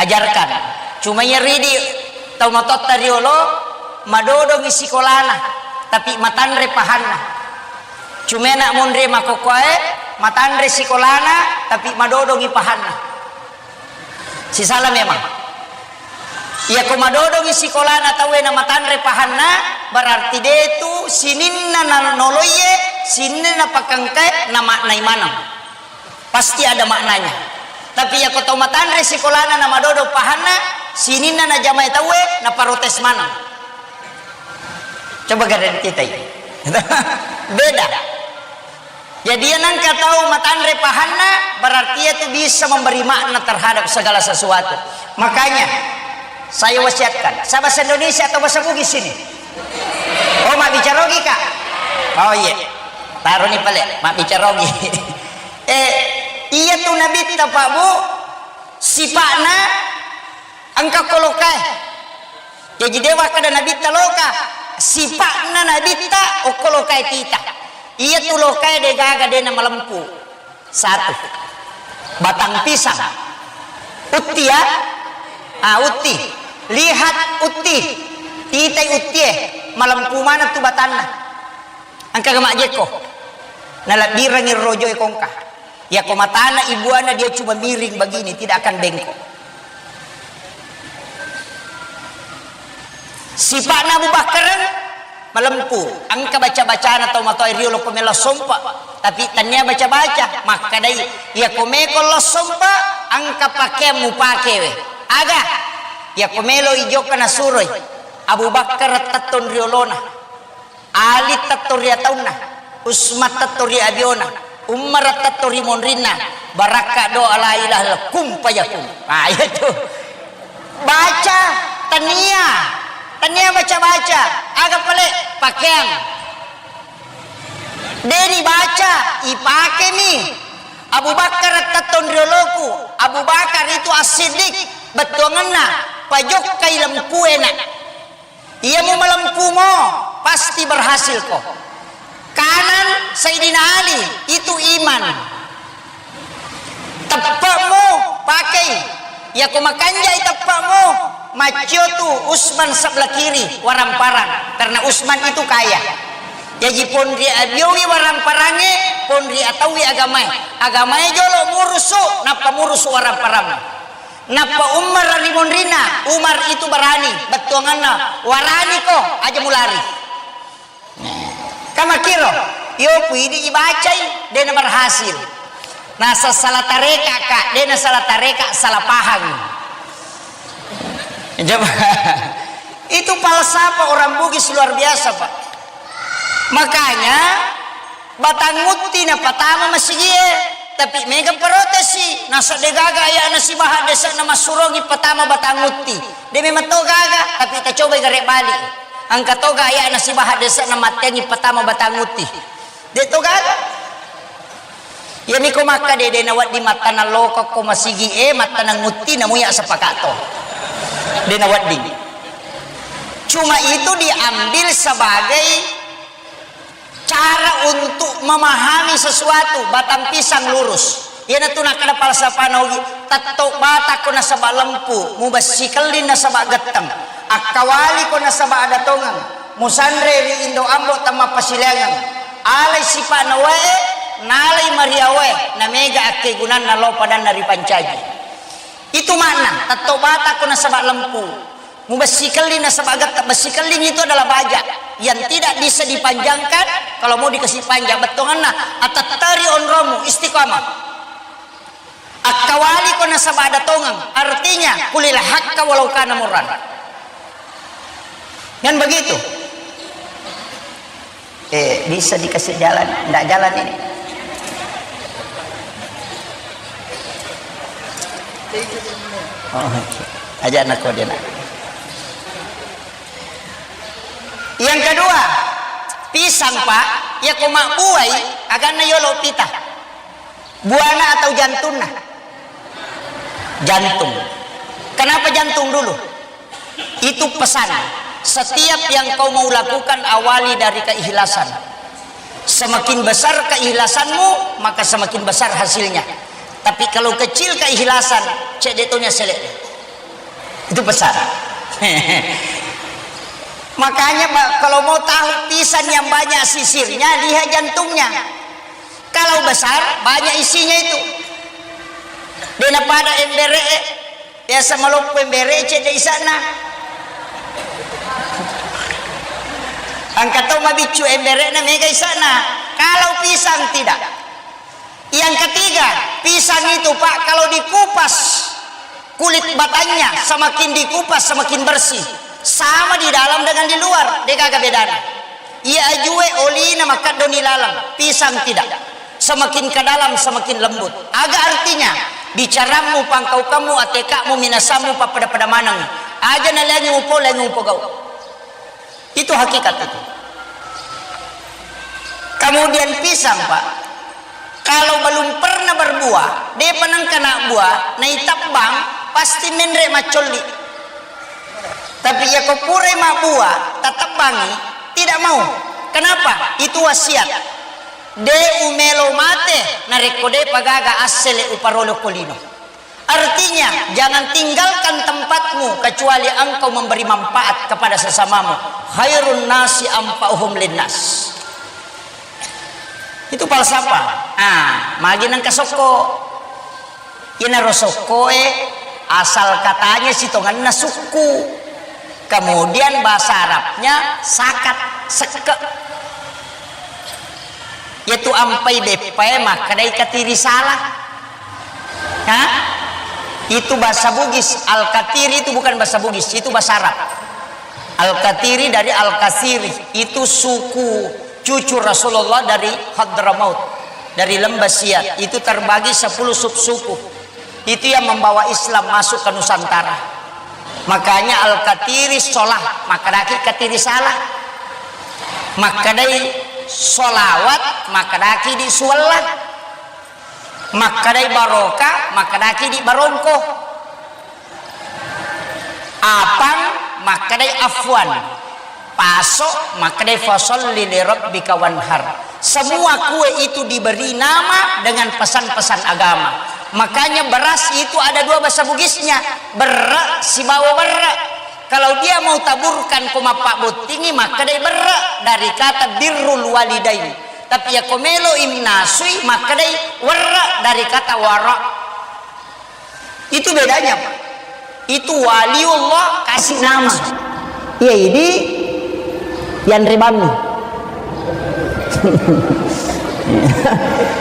ajarkan. Cuma iya ridi tau matotta riolo madodongi sikolana, tapi matanre pahanna. Cuma anak monri makokkoe matanre sikolana, tapi madodongi pahanna. Sisala memang. Iyako madodongi sikolana tauwe na matanre pahanna, berarti detu sininna na noloiye, sininna na pakengkae na maknai maneng. Pasti ada maknanya. Tapi iyako tau matanre sikolana na madodong pahanna, sininna na jamai tauwe na protes maneng. Coba gareng kita ini. Beda. Jadi, iya nengka tau matanre pahanna, berarti iya tu bisa memberi makna terhadap segala sesuatu. Makanya, saya wasiatkan, saya bahasa Indonesia atau bahasa Bugis ini? Oh, mabbicara Ogi, Kak? Oh, iya. Taroni pale, mabbicara Ogi. Eh, iya tu Nabitta, Pak, Bu, sipa'na engka kolokae. Jaji, de wakkeda Nabitta loka, sipa'na Nabitta okko lokae tita. Iya tu lokae degaga dena malempu. Satu. Batang pisang. Utti, ya? Ah, utti. Lihat utti. Titai uttie. Malempu maneng tu batanna. Engkaga majjekko? Nalebbirengngi rojoe kongka. Yako matana ibuana dia cuma miring begini, tidak akan bengkok. Sipa'na Abu Bakar malempu, engka baca-bacana tau matoa riolo ko melo sompa, tapi tania baca-baca, makkadai, yako meko lo sompa, engka pakeang mupakewe. Aga? Yako melo ijokka nasuroi, Abu Bakar tettong riolona. Ali tetto ri ataunna, Usman tetto ri abiona, Umar tetto ri monrinna, barakka doa la ilaha illallah, kun fayakun. Ah, iya tu. Baca, tania, tania baca-baca, aga pale pakeang. Deni baca, ipakemi. Abu Bakar tettong rioloku, Abu Bakar itu As-Siddiq, bettuangenna, pajokkai lempuena. Iya mu malempumo, pasti berhasil ko. Kanan Sayyidina Ali, itu iman. Teppe'mu pakei. Yako makanjai teppe'mu, maccio tu Usman sebelah kiri, waramparang. Karena Usman itu kaya. Jaji ponri abiowi waramparangnge, ponri ataui agamae. Agamae jolo murusu, nappa murusu waramparang. Nappa Umar ri monrinna, Umar itu barani, bettuanganna, "Waraniko, aja mulari." Nah, kamakiro, iyo ku idi ibacai, dena berhasil. Nah, sesala tareka, Kak, dena salah tareka, salah paham. Coba. Itu falsafah orang Bugis luar biasa, Pak. Makanya, Batang Utti napatama masigie, tapi mega protesi, nasa degaga ayana sibaha dese'na massurongi patama Batang Utti. De memang to gaga, tapi tacobai gare bali. Engka toga ayana sibaha dese'na matteangi patama Batang Utti. De to gaga. Iyami ko makka de, de nawedding mattanang lokokko masigi e, mattanang Utti, namuya sepakat to. De nawedding. Cuma itu diambil sebagai cara untuk memahami sesuatu, batang pisang lurus. Iyanatu nakkeda falsafana Ugi, tetto batakko nasaba lempu, mubessi kelling nasaba getteng, akkawaliko nasaba ada tongeng, musanre ri indo ambo temmappasilaingeng, alai sipa'na wae, nalai mariawae, namega akkegunanna lao padanna ripancaji. Itu makna, tetto batakko nasaba lempu. Mubessi kelli nasaba getta, bessi kelling itu adalah baja yang tidak bisa dipanjangkan, kalau mau dikasih panjang bettonganna, atetteri onromu istiqamah. Akkawaliko nasaba ada tongeng, artinya kulil hakka walau kana murran. Kan begitu? Eh, bisa dikasih jalan, ndak jalan ini. Oh, aja nak kau dia nak. Yang kedua, pisang, Pak, ya ko mabbuai, aganna yolo pita. Buana atau jantunna? Jantung. Kenapa jantung dulu? Itu pesan. Setiap yang kau mau lakukan, awali dari keikhlasan. Semakin besar keikhlasanmu, maka semakin besar hasilnya. Tapi kalau kecil keikhlasan, cedde tonya selek. Itu pesan. Makanya, Pak, kalau mau tahu pisang yang banyak sisirnya, lihat jantungnya. Kalau besar, banyak isinya itu. Dena pada embere, biasa maloppo embere, cedde isana. Engka to mabiccu embere na mega isana. Kalau pisang tidak. Yang ketiga, pisang itu, Pak, kalau dikupas, kulit batangnya semakin dikupas, semakin bersih. Sama di dalam dengan di luar, de gaga bedana. Iya ajue olina makkaddoni laleng, pisang tidak. Semakin ke dalam, semakin lembut. Aga artinya? Bicarammu, pangkaukammu, atekakmu, minasammu, pappada-pada maneng. Aja na lengi upo, lengi upo gau. Itu hakikat itu. Kemudian pisang, Pak, kalau belum pernah berbuah, depa nengka na buah, naitabbang, pasti menre maccolli. Tapi iya ko purai mabbuah, tatebbangi, tidak mau. Kenapa? Itu wasiat. De umelo mate, narekko depa gaga assele uparolo ko lino. Artinya, jangan tinggalkan tempatmu kecuali engkau memberi manfaat kepada sesamamu. Khairun nasi anfa'uhum linnas. Itu falsafah. Ah, magi nengka sokko. Inaro sokko e, asal katanya sitongenna sukku. Kemudian bahasa Arabnya sakat, sekke. Yaitu ampai beppae makkedai katiri salah. Ha? Itu bahasa Bugis. Al-Katiri itu bukan bahasa Bugis, itu bahasa Arab. Al-Katiri dari Al-Kasiri, itu suku cucu Rasulullah dari Hadramaut, dari Lembah Siat. Itu terbagi sepuluh subsuku. Itu yang membawa Islam masuk ke Nusantara. Makanya Al-Katiri sholah, makkedaki katiri salah. Makkedai sholawat, makkedaki di suwalla. Makkedai baroka, makkedaki di barongko. Apang, makkedai afwan. Paso, makkedai fasalli li rabbika wanhar. Semua kue itu diberi nama dengan pesan-pesan agama. Makanya beras itu ada dua bahasa Bugisnya, berre sibawa berre. Kalau dia mau taburkan ko mappabbottingi, makkedai berre dari kata birrul walidain. Tapi ya ko melo imnasui, makkedai werre dari kata wara. Itu bedanya, Pak. Itu waliullah kasih nama. Iya, idi yanre bammi.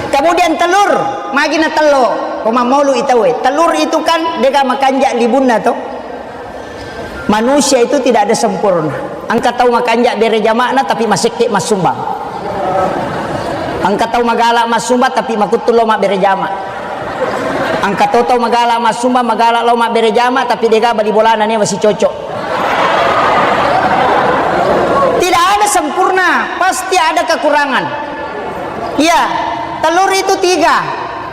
Kemudian telur, magi na tello, ko mammolu itawe. Telur itu kan dega makanja libunna to. Manusia itu tidak ada sempurna. Engka tau makanja bere jama'na tapi masekke massumbang. Engka tau magala massumbang tapi makuttu lo mabbere jama. Engka to tau magala massumbang, magala lo mabbere jama tapi dega bali bolana ne masih cocok. Tidak ada sempurna, pasti ada kekurangan. Iya, telur itu tiga.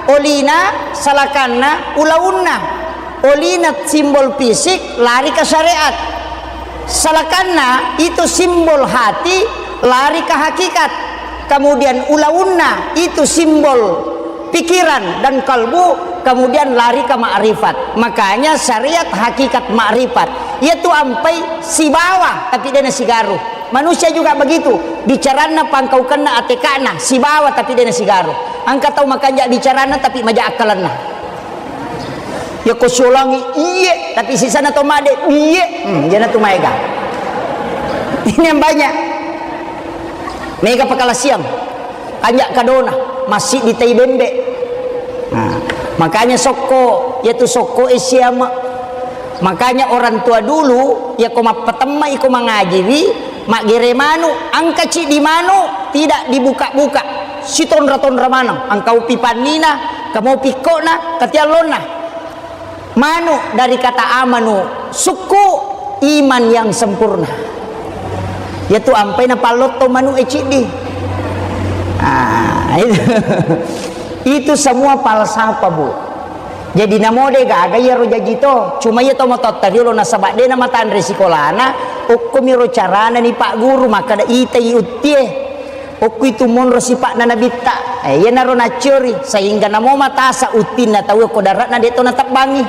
Olina, salakanna, ulaunna. Olina simbol fisik, lari ke syariat. Salakanna itu simbol hati, lari ke hakikat. Kemudian ulaunna itu simbol pikiran dan kalbu, kemudian lari ke makrifat. Makanya syariat hakikat makrifat. Yaitu ampai sibawa, tapi dena sigaru. Manusia juga begitu. Bicaranna pangkaukenna atekana, sibawa, tapi dena sigaru. Engka tau makanja bicaranna, tapi maja akkalenna. Yako siolangi, iye, tapi sisana to made, iye. Hmm, jana tu maega. Ini yang banyak. Mega pakalasiang. Kanja kadona, masih di tai bembe. Nah, makanya sokko, yaitu sokko e siama. Makanya orang tua dulu, yako mappatemma iko mangajiwi, maggere manu, angka ciddi manu, tidak dibuka-buka. Sitonra-tonra maneng, angka upi pannina, kamo pikkona, katiallonna. Manu dari kata amanu, sukku, iman yang sempurna. Yaitu ampai na pallotto manu e ciddi. Ah, itu. Itu semua falsafah, Bu. Jadi namo de gaga iyaro jaji to, cuma iya to matotta riolo nasaba de namatanre sikolana, okkomiro carana ni Pak Guru makkada itai uttie, okko itu monro sipa'na nabitta. Eh, iyanaro nacciori, sehingga namo matasa uttinna tau ko dare'na de to natebbangi.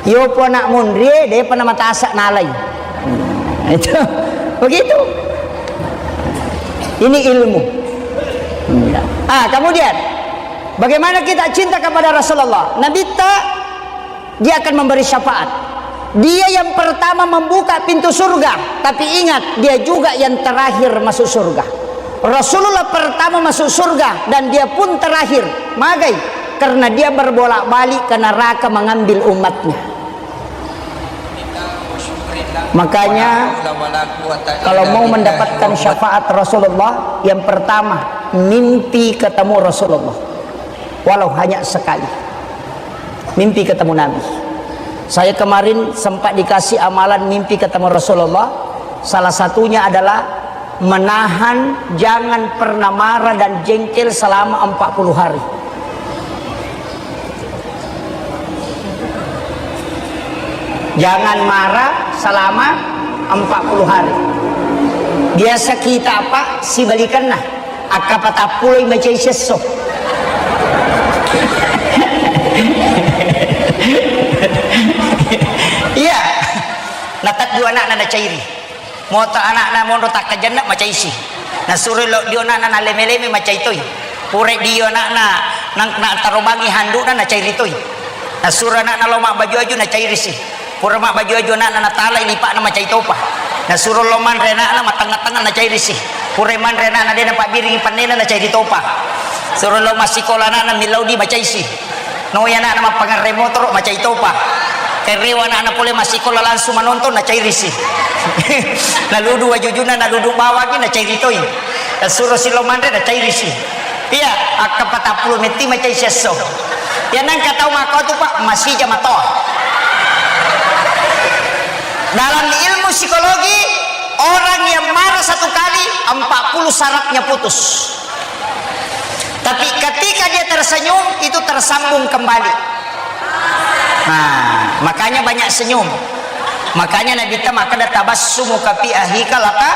Iyo po anak monrie, depa namatasa nalai. Itu, begitu. Ini ilmu. Ah, kemudian, bagaimana kita cinta kepada Rasulullah? Nabitta, dia akan memberi syafaat. Dia yang pertama membuka pintu surga, tapi ingat, dia juga yang terakhir masuk surga. Rasulullah pertama masuk surga dan dia pun terakhir. Magai? Karena dia berbolak-balik ke neraka mengambil umatnya. Makanya, kalau mau mendapatkan syafaat Rasulullah, yang pertama, mimpi ketemu Rasulullah. Walau hanya sekali. Mimpi ketemu Nabi. Saya kemarin sempat dikasih amalan mimpi ketemu Rasulullah. Salah satunya adalah menahan, jangan pernah marah dan jengkel selama empat puluh hari. Jangan marah selama empat puluh hari. Biasa kita apa? Sibalikanna. Akka patappuloi macai siesso. Iya. Nataddu anakna nacairi. Moto anakna monro takkajenna macaisi. Nasuro lo dio anakna naleme-leme macai toi. Pura dio anakna nang na tarobangi handukna nacairi toi. Nasuro anakna lo mabbaju-aju nacairisi. Pura mabbaju-aju anakna natalai lipakna macai topa. Nasuro lo manre anakna matengnga-tengnga nacairisi. Pura manre anakna de napabbiringi pennena nacairi topa. Suro lo massikola anakna millau di macaisi. Noi anakna mappangerre motoro, macai topa. Kerewa anakna pole massikola langsung manonton, nacairisi. Naludu wajujuna, naludu bawangi, nacairi toi. Nasuro silo manre, nacairisi. Iya, akka patappulo metti macai siesso. Iya nengka tau makko tu, Pak, masija matoa. Dalam ilmu psikologi, orang yang marah satu kali, empat puluh sarafnya putus. Tapi ketika dia tersenyum, itu tersambung kembali. Nah, makanya banyak senyum. Makanya Nabi ta makkeda, "Tabassumuka fi akhika laka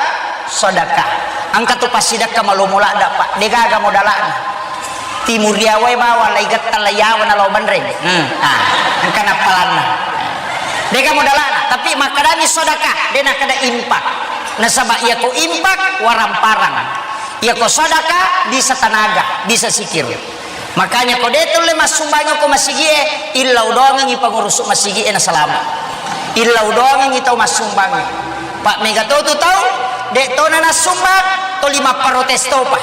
sadaqah." Engka tu passidekka malomo ladda, Pak. Degaga modalana. Timuriawae bawang lai getta lai yawa nalo banreng. Hmm. Ah, engka nappalanna. Degaga modalana, tapi makkedani sadaqah, de nakkeda infak. Nasaba iyako infak, waramparang. Iyako sadaqah, bisa tanaga, bisa sikir. Makanya ko de tulle massumbangi ko masigie, illau doangengi pangurusu masigie nasalama. Illau doangengi tau massumbangi. Pak, mega to tu tau, de tona nassumbang, toli mapparotes topa.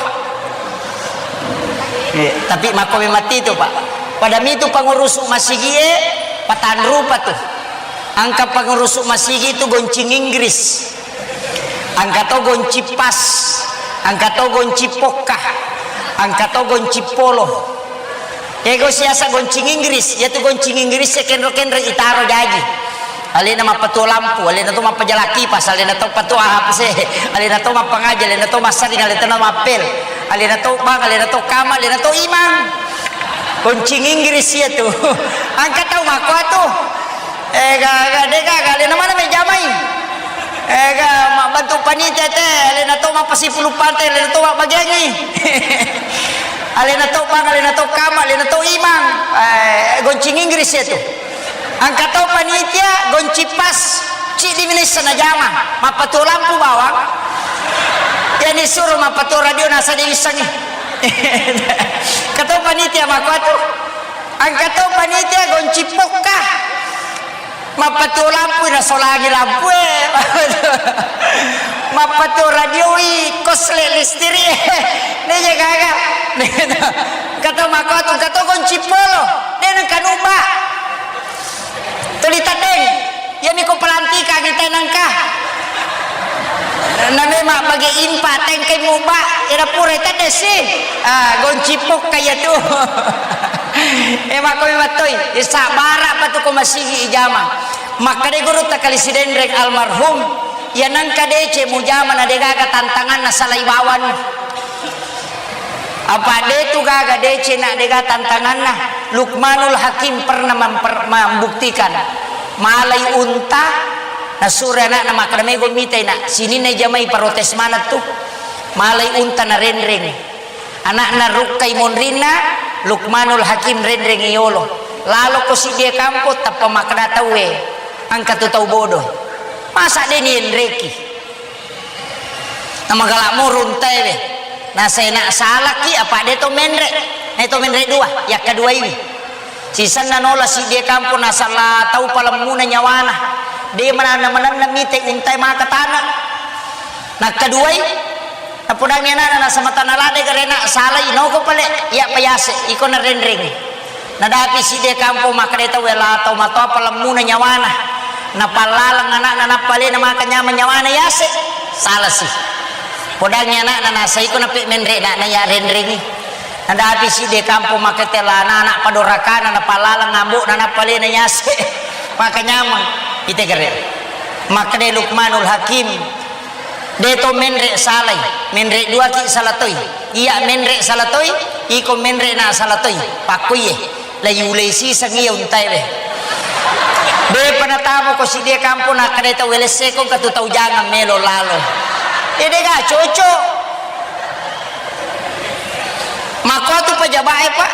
Eh, tapi makko memang titu, Pak. Pada mitu pangurusu masigie, patanrupa tu. Angka pangurusu masigi tu goncing Inggris. Angka to goncing pas. Angka to goncing pokka. Angka to goncing polo. Ego siasa goncing Inggris, iya tu goncing Inggris ya kenro-kenro itaro jaji. Alena mappatuo lampu, alena to mappajala kipas, alena to patuo A P C, alena to mappangaji, alena to massaring, alena to mappel, alena to bang, alena to kama, alena to imang. Goncing Inggris iya tu. Angka tau makko tu. Eh, ga, ga, de ga, ga, alena mana mai jamai? Eh, ga, mabbantu panitia te, alena to mappasipulung pante, alena to mabbagiangi. Alena to bang, alena to kama, alena to imang. Eh, goncing Inggris iya tu. Angka to panitia, goncing pas, ciddi minessa najama, mappatuo lampu bawang. Iya nisuro mappatuo radio nasa de wissengi. Angka to panitia makko tu. Angka to panitia goncing pokka. Mappatuo lampu nasolangi lampue. Mappatuo radioi, kosle listiri. Neja gaga. Kato makko tu, kato goncing polo. De nengka nubba. Tuli teddeng. Iyami ko pelantikangi tenengka. Na memang bagi impa tengkai mubba. Ira pura tedde si. Ah, goncing pokka iya tu. Eh, makko mi mattoi. Isabara pa tu ko masigi ijama. Makkeda gurutta Kali Sidenreng almarhum, iya nengka deceng mujama na degaga tantanganna salai bawang. Apa de tu gaga, deceng na, dega tantanganna. Luqmanul Hakim pernah memper-, membuktikan, malai unta, nasuro anakna makkeda, "Mego mitai, Nak, sininna jamai protes maneng tu." Malai unta narenreng. Anakna rukkai monrinna, Luqmanul Hakim renreng yolo. Laloko siddi kampo, tappa makkeda tauwe, "Engka tu tau bodoh. Masa de nienreki?" Namagala moro untaewe. Nasai, "Nak, salaki, apa de to menre. Eh, to menre dua, yakkaduaiwi." Sisenna nola siddi kampo, nasala tau palemmuna nyawana. De mananna-mananna mite untae maka tana. Nakkaduai, napodangi anakna, nasamatana lade garena, "Salai, noko pale, iya payase, iko narenreng." Nadapi siddi kampo makkeda tauwe, "La tau matoa palemmuna nyawana. Napallaleng anakna, nappa alena maka nyameng nyawana yase." Salasi. Podangi anakna, "Nasai ko nape menre, Nak, na iya renrengi." Nadapi siddi kampo makkeda, "La, anak padorakana, napallaleng ambokna, nappa alena yase. Maka nyameng." Ite gare. Makkeda Luqmanul Hakim, "De to menre salai, menre duaki salatoi. Iya menre salatoi, iko menre na salatoi." Pakkuiye, la yulei siseng iya untaewe. Depa natamako siddi kampo, nakkeda tau, "Welesseko engka tu tau jangang melo lalo." Ede ga cocok. Makko tu pejabat e, Pak.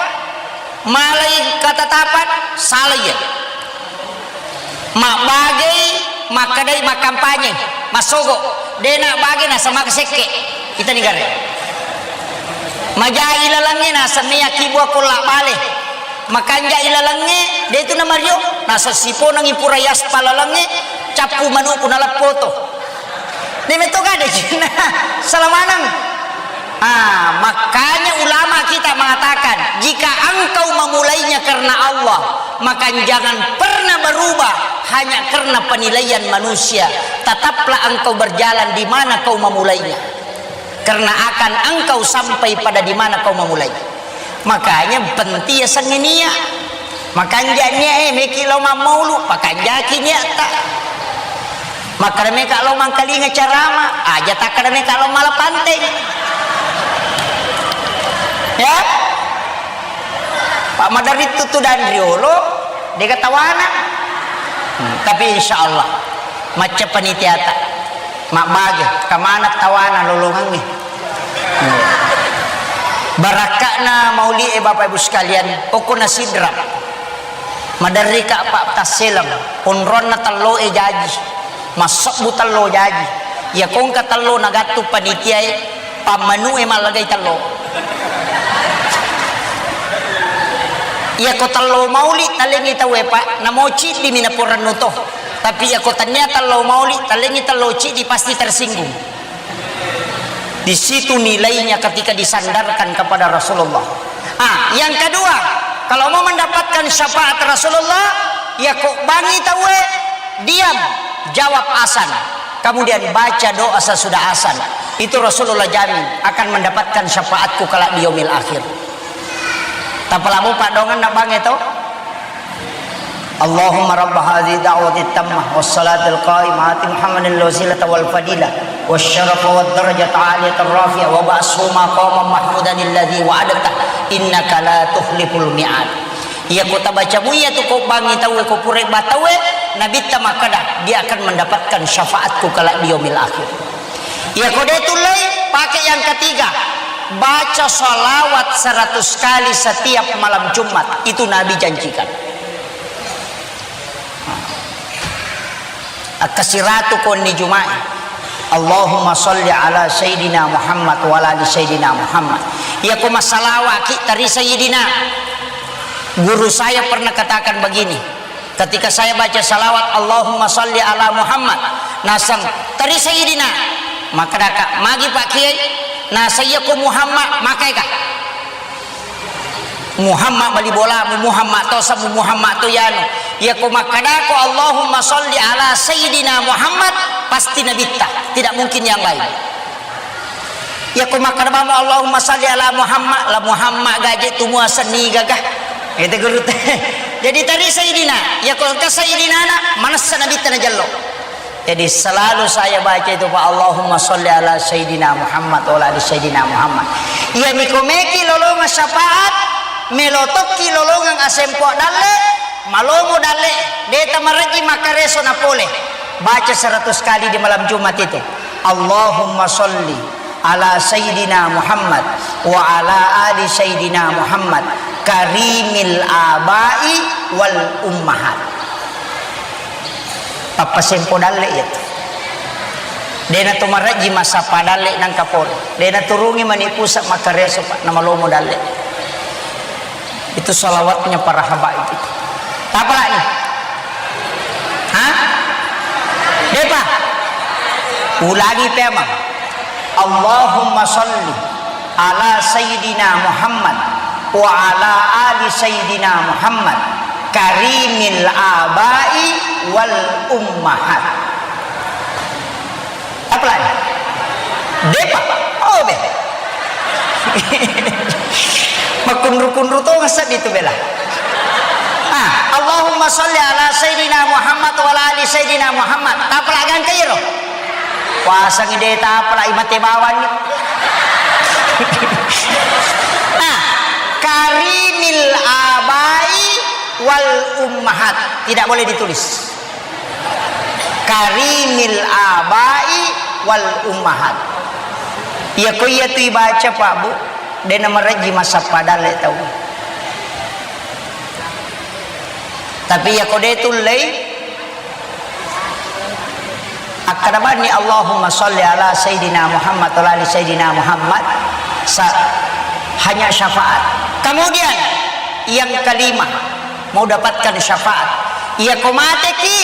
Malai katatapan, salai ya. Mabbagei, makkedai makkampanye, massogo. De na bage naseng maka sekke. Itani gare. Majai lalengnge naseng mea kibua kolla bale. Makanja ilalengnge, de tu namario, naseng siponengi pura yaspa lalengnge, cappu manuku naleppoto. De metto gade cinna. Salamaneng. Ah, makanya ulama kita mengatakan, jika engkau memulainya karena Allah, maka jangan pernah berubah hanya karena penilaian manusia. Tetaplah engkau berjalan di mana kau memulainya. Karena akan engkau sampai pada di mana kau memulainya. Makanya penting ya sengenia. Makanja nia, eh, meki lao mammaulu, pakanjaki niatta. Makkeda meka lao mangkalinga carama, aja takkeda meka lao mala panteng. Ya? Pak Madarittu tu dan riolo, dega tawana. Hmm, tapi insya Allah, macca panitiata. Mabbage, kamana tawana lolongangnge. Hmm. Barakka'na mauli e, Bapak Ibu sekalian, okko na sidrap. Maderrika, Pak, tasseleng, onronna tello e jaji, massebbu tello jaji. Iya kongka tello nagattu panitia e, pammanu e mallagai tello. Iya ko tello mauli talengi tau e, Pak, namo ciddi mi naporennu to. Tapi iya ko tania tello mauli talengi tello ciddi pasti tersinggung. Di situ nilainya ketika disandarkan kepada Rasulullah. Ah, yang kedua, kalau mau mendapatkan syafaat Rasulullah, ya kok bangi tauwe, diam, jawab asan. Kemudian baca doa sesudah asan. Itu Rasulullah jamin akan mendapatkan syafaatku kelak di yaumil akhir. Tapalamu padongan na bange to? Allahumma rabba hadhihi da'wati tammah was salatil qa'imah ati Muhammadin al-wasilata wal fadilah was syarafa wad darajata aliyata rafi'ah wa ba'shu maqaman mahmudan alladhi wa'adta innaka la tukhliful mi'ad. Iya ko tabaca mu iya tu ko bangi tauwe ko pura ba tauwe, Nabitta makkeda, dia akan mendapatkan syafaatku kelak di yaumil akhir. Iya ko de tullei, pakai yang ketiga. Baca salawat seratus kali setiap malam Jumat. Itu Nabi janjikan. Akkasiratu konni Juma'i. Allahumma salli ala Sayyidina Muhammad wa ala ali Sayyidina Muhammad. Iya ko masalawaki tari Sayyidina. Guru saya pernah katakan begini, ketika saya baca salawat, "Allahumma salli ala Muhammad," naseng, "Teri Sayyidina." Makkedaka, "Magi Pak Kiai?" Naseng, "Iya ko Muhammad, makaika?" Muhammad bali bolamu, Muhammad to samu, Muhammad to yanu. Iya ko makkedako, "Allahumma salli ala Sayyidina Muhammad," pasti Nabitta, tidak mungkin yang lain. Iya ko makkeda mamo, "Allahumma salli ala Muhammad," la Muhammad gaje tu muasenni gaga. Itu guru te. Jadi tari Sayyidina, iya ko engka Sayyidina na, manessa Nabitta najello. Jadi selalu saya baca itu, Pak, "Allahumma salli ala Sayyidina Muhammad wa ala ali Sayyidina Muhammad." Iyami ko meki lolongeng syafaat, melo tokki lolongeng asempo dalle, malomo dalle, de' tamarejji makkareso napole. Baca seratus kali di malam Jumat itu. Allahumma sholli ala Sayyidina Muhammad wa ala ali Sayyidina Muhammad karimil abai wal ummahat. Pappasempo dalle iyatu. De' natu marejji massappa dalle nangka pole. De' naturungi mani pusat makkareso, Pak, namalomo dalle. Itu salawatnya para habaib itu. Tapalani? Hah? De'pa? Ulangi pemang. Allahumma sholli ala Sayyidina Muhammad wa ala ali Sayyidina Muhammad karimil abai wal ummahat. Apalagi? De'pa? Oh, be. Makkunru-kunru to ngasab itu bela. Ah, Allahumma sholli ala Sayyidina Muhammad wa ala ali Sayyidina Muhammad. Tapalagi engka iro. Puasangi de' tapalagi mate bawang ni. Nah, karimil abai wal ummahat. Tidak boleh ditulis. Karimil abai wal ummahat. Iya ko iya tu ibaca, Pak, Bu, de' namarejji massappa dalle tau. Tapi iya ko de' tullei, akkada bani Allahumma sholli ala Sayyidina Muhammad wa ala ali Sayyidina Muhammad, sa-, hanya syafaat. Kemudian yang kelima, mau dapatkan syafaat. Iya ko mateki,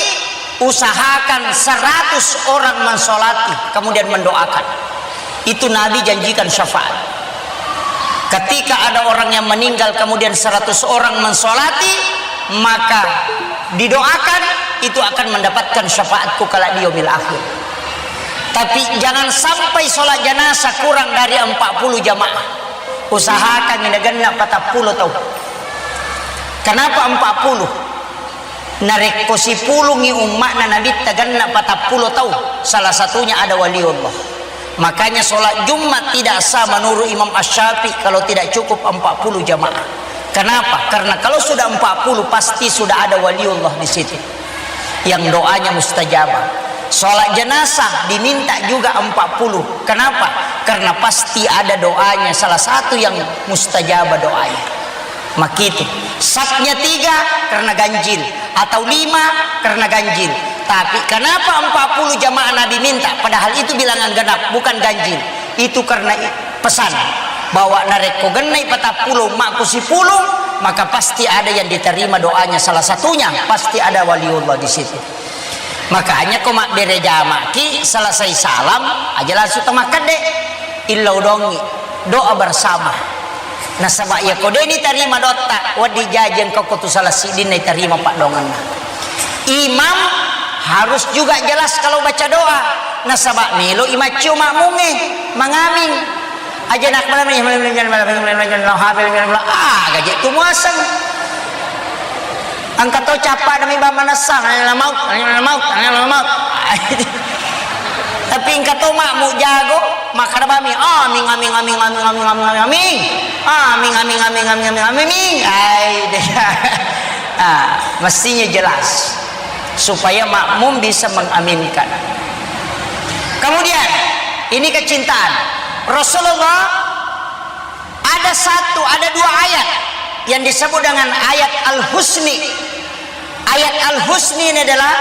usahakan seratus orang mensolati, kemudian mendoakan. Itu Nabi janjikan syafaat. Ketika ada orang yang meninggal, kemudian seratus orang mensolati, maka didoakan, itu akan mendapatkan syafaatku kelak di yaumil akhir. Tapi jangan sampai sholat jenazah kurang dari empat puluh jamaah. Usahakan ini genna patappulo tau. Kenapa empat puluh? Narekko sipulungngi umma'na Nabitta genna patappulo tau, salah satunya ada waliullah. Makanya sholat Jumat tidak sah menurut Imam Asy-Syafi'i kalau tidak cukup empat puluh jamaah. Kenapa? Karena kalau sudah empat puluh, pasti sudah ada waliullah di situ yang doanya mustajabah. Sholat jenazah diminta juga empat puluh. Kenapa? Karena pasti ada doanya, salah satu yang mustajabah doanya. Makitu. Safnya tiga karena ganjil, atau lima karena ganjil. Tapi kenapa empat puluh jamaah Nabi minta, padahal itu bilangan genap, bukan ganjil? Itu karena i-, pesan bahwa narekko gennai patappulo umma'ku sipulung, maka pasti ada yang diterima doanya, salah satunya pasti ada waliullah di situ. Makanya ko mabbere jamaki, selesai salam aja langsung tamakkadde. Illau dongi, doa bersama. Nasaba iya ko de' nitarima doatta, wedding jaji engka ko tu salah siddinna itarima paddoangenna. Imam harus juga jelas kalau baca doa. Nasaba melo i maccio makmungnge mangaming. Aja nak malam, ah, gaji tu muaseng. Engka to cappa nami bang manessa, nani la maut, nani la maut, nani la maut. Tapi engka to makmu jago, makkada bami, amin, amin, amin, amin, amin, amin, amin, amin. Amin, amin, amin, amin, amin, amin, amin. Ai, deh. Ah, mestinya jelas supaya makmum bisa mengaminkan. Kemudian, ini kecintaan. Rasulullah ada satu, ada dua ayat yang disebut dengan ayat Al-Husni. Ayat Al-Husni ini adalah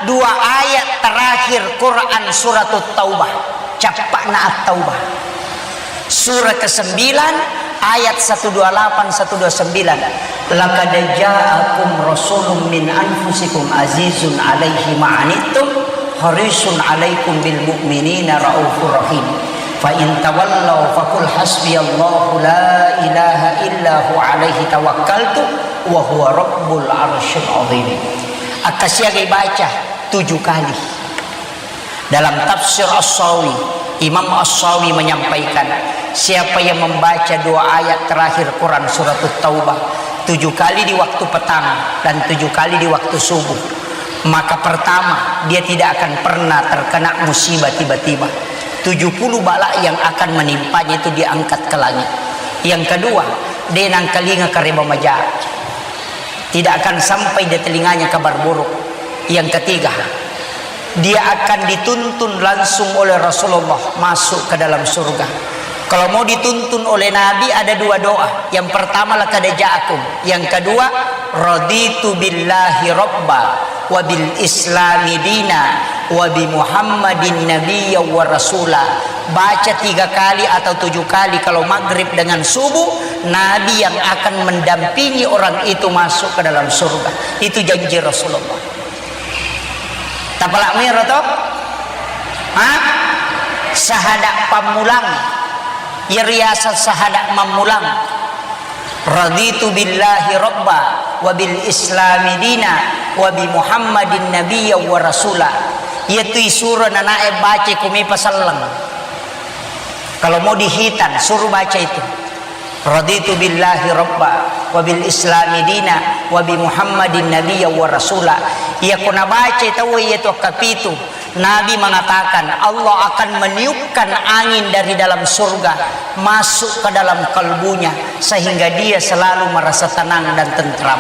dua ayat terakhir Quran Surat At-Taubah. Cappa'na At-Taubah. Surah kesembilan, ayat satu dua lapan, satu dua sembilan. Laqad ja'akum rasulun min anfusikum azizun alaihi ma'anittum harisun alaikum bil mu'minina raufur rahim. Fa in tawallaw faqul hasbiyallahu la ilaha illa huwa alaihi tawakkaltu wa huwa rabbul arsyil azim. Akkasiagai baca tujuh kali. Dalam tafsir As-Sawi, Imam As-Sawi menyampaikan, siapa yang membaca dua ayat terakhir Quran Surat At-Taubah tujuh kali di waktu petang dan tujuh kali di waktu subuh, maka pertama, dia tidak akan pernah terkena musibah tiba-tiba. tujuh puluh bala yang akan menimpanya itu diangkat ke langit. Yang kedua, de nangkalinga kareba maja. Tidak akan sampai di telinganya kabar buruk. Yang ketiga, dia akan dituntun langsung oleh Rasulullah masuk ke dalam surga. Kalau mau dituntun oleh Nabi, ada dua doa. Yang pertama, "Laqad ja'akum." Yang kedua, "Raditu billahi rabba, wa bil islami dina, wa bi Muhammadin nabiyya wa rasula." Baca tiga kali atau tujuh kali kalau maghrib dengan subuh, Nabi yang akan mendampingi orang itu masuk ke dalam surga. Itu janji Rasulullah. Tapalak miro to? Ha? Sahada pammulang. Iyariaseng sahada mammulang. "Raditu billahi rabba, wa bil islami dina, wa bi Muhammadin nabiyya wa rasula." Iyatu isuro nanae baca ko mepa selleng. Kalau mau dihitan, suruh baca itu. "Raditu billahi rabba, wa bil islami dina, wa bi Muhammadin nabiyya wa rasula." Iya ko nabaca tau iyatu kapitu, Nabi mengatakan, Allah akan meniupkan angin dari dalam surga masuk ke dalam kalbunya, sehingga dia selalu merasa tenang dan tentram.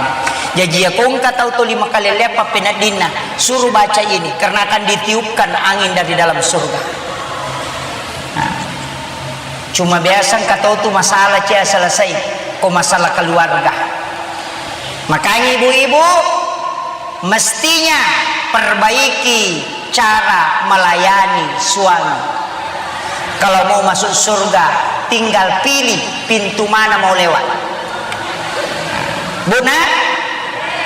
Jaji, iya ko engka tau tuli makalelleang pappeneddinna, suruh baca ini, karena akan ditiupkan angin dari dalam surga. Nah, cuma biasa engka tau tu masalah cia selesai, ko masalah keluarga. Makanya ibu-ibu, mestinya perbaiki cara melayani suami. Kalau mau masuk surga, tinggal pilih pintu mana mau lewat. Bu, nak?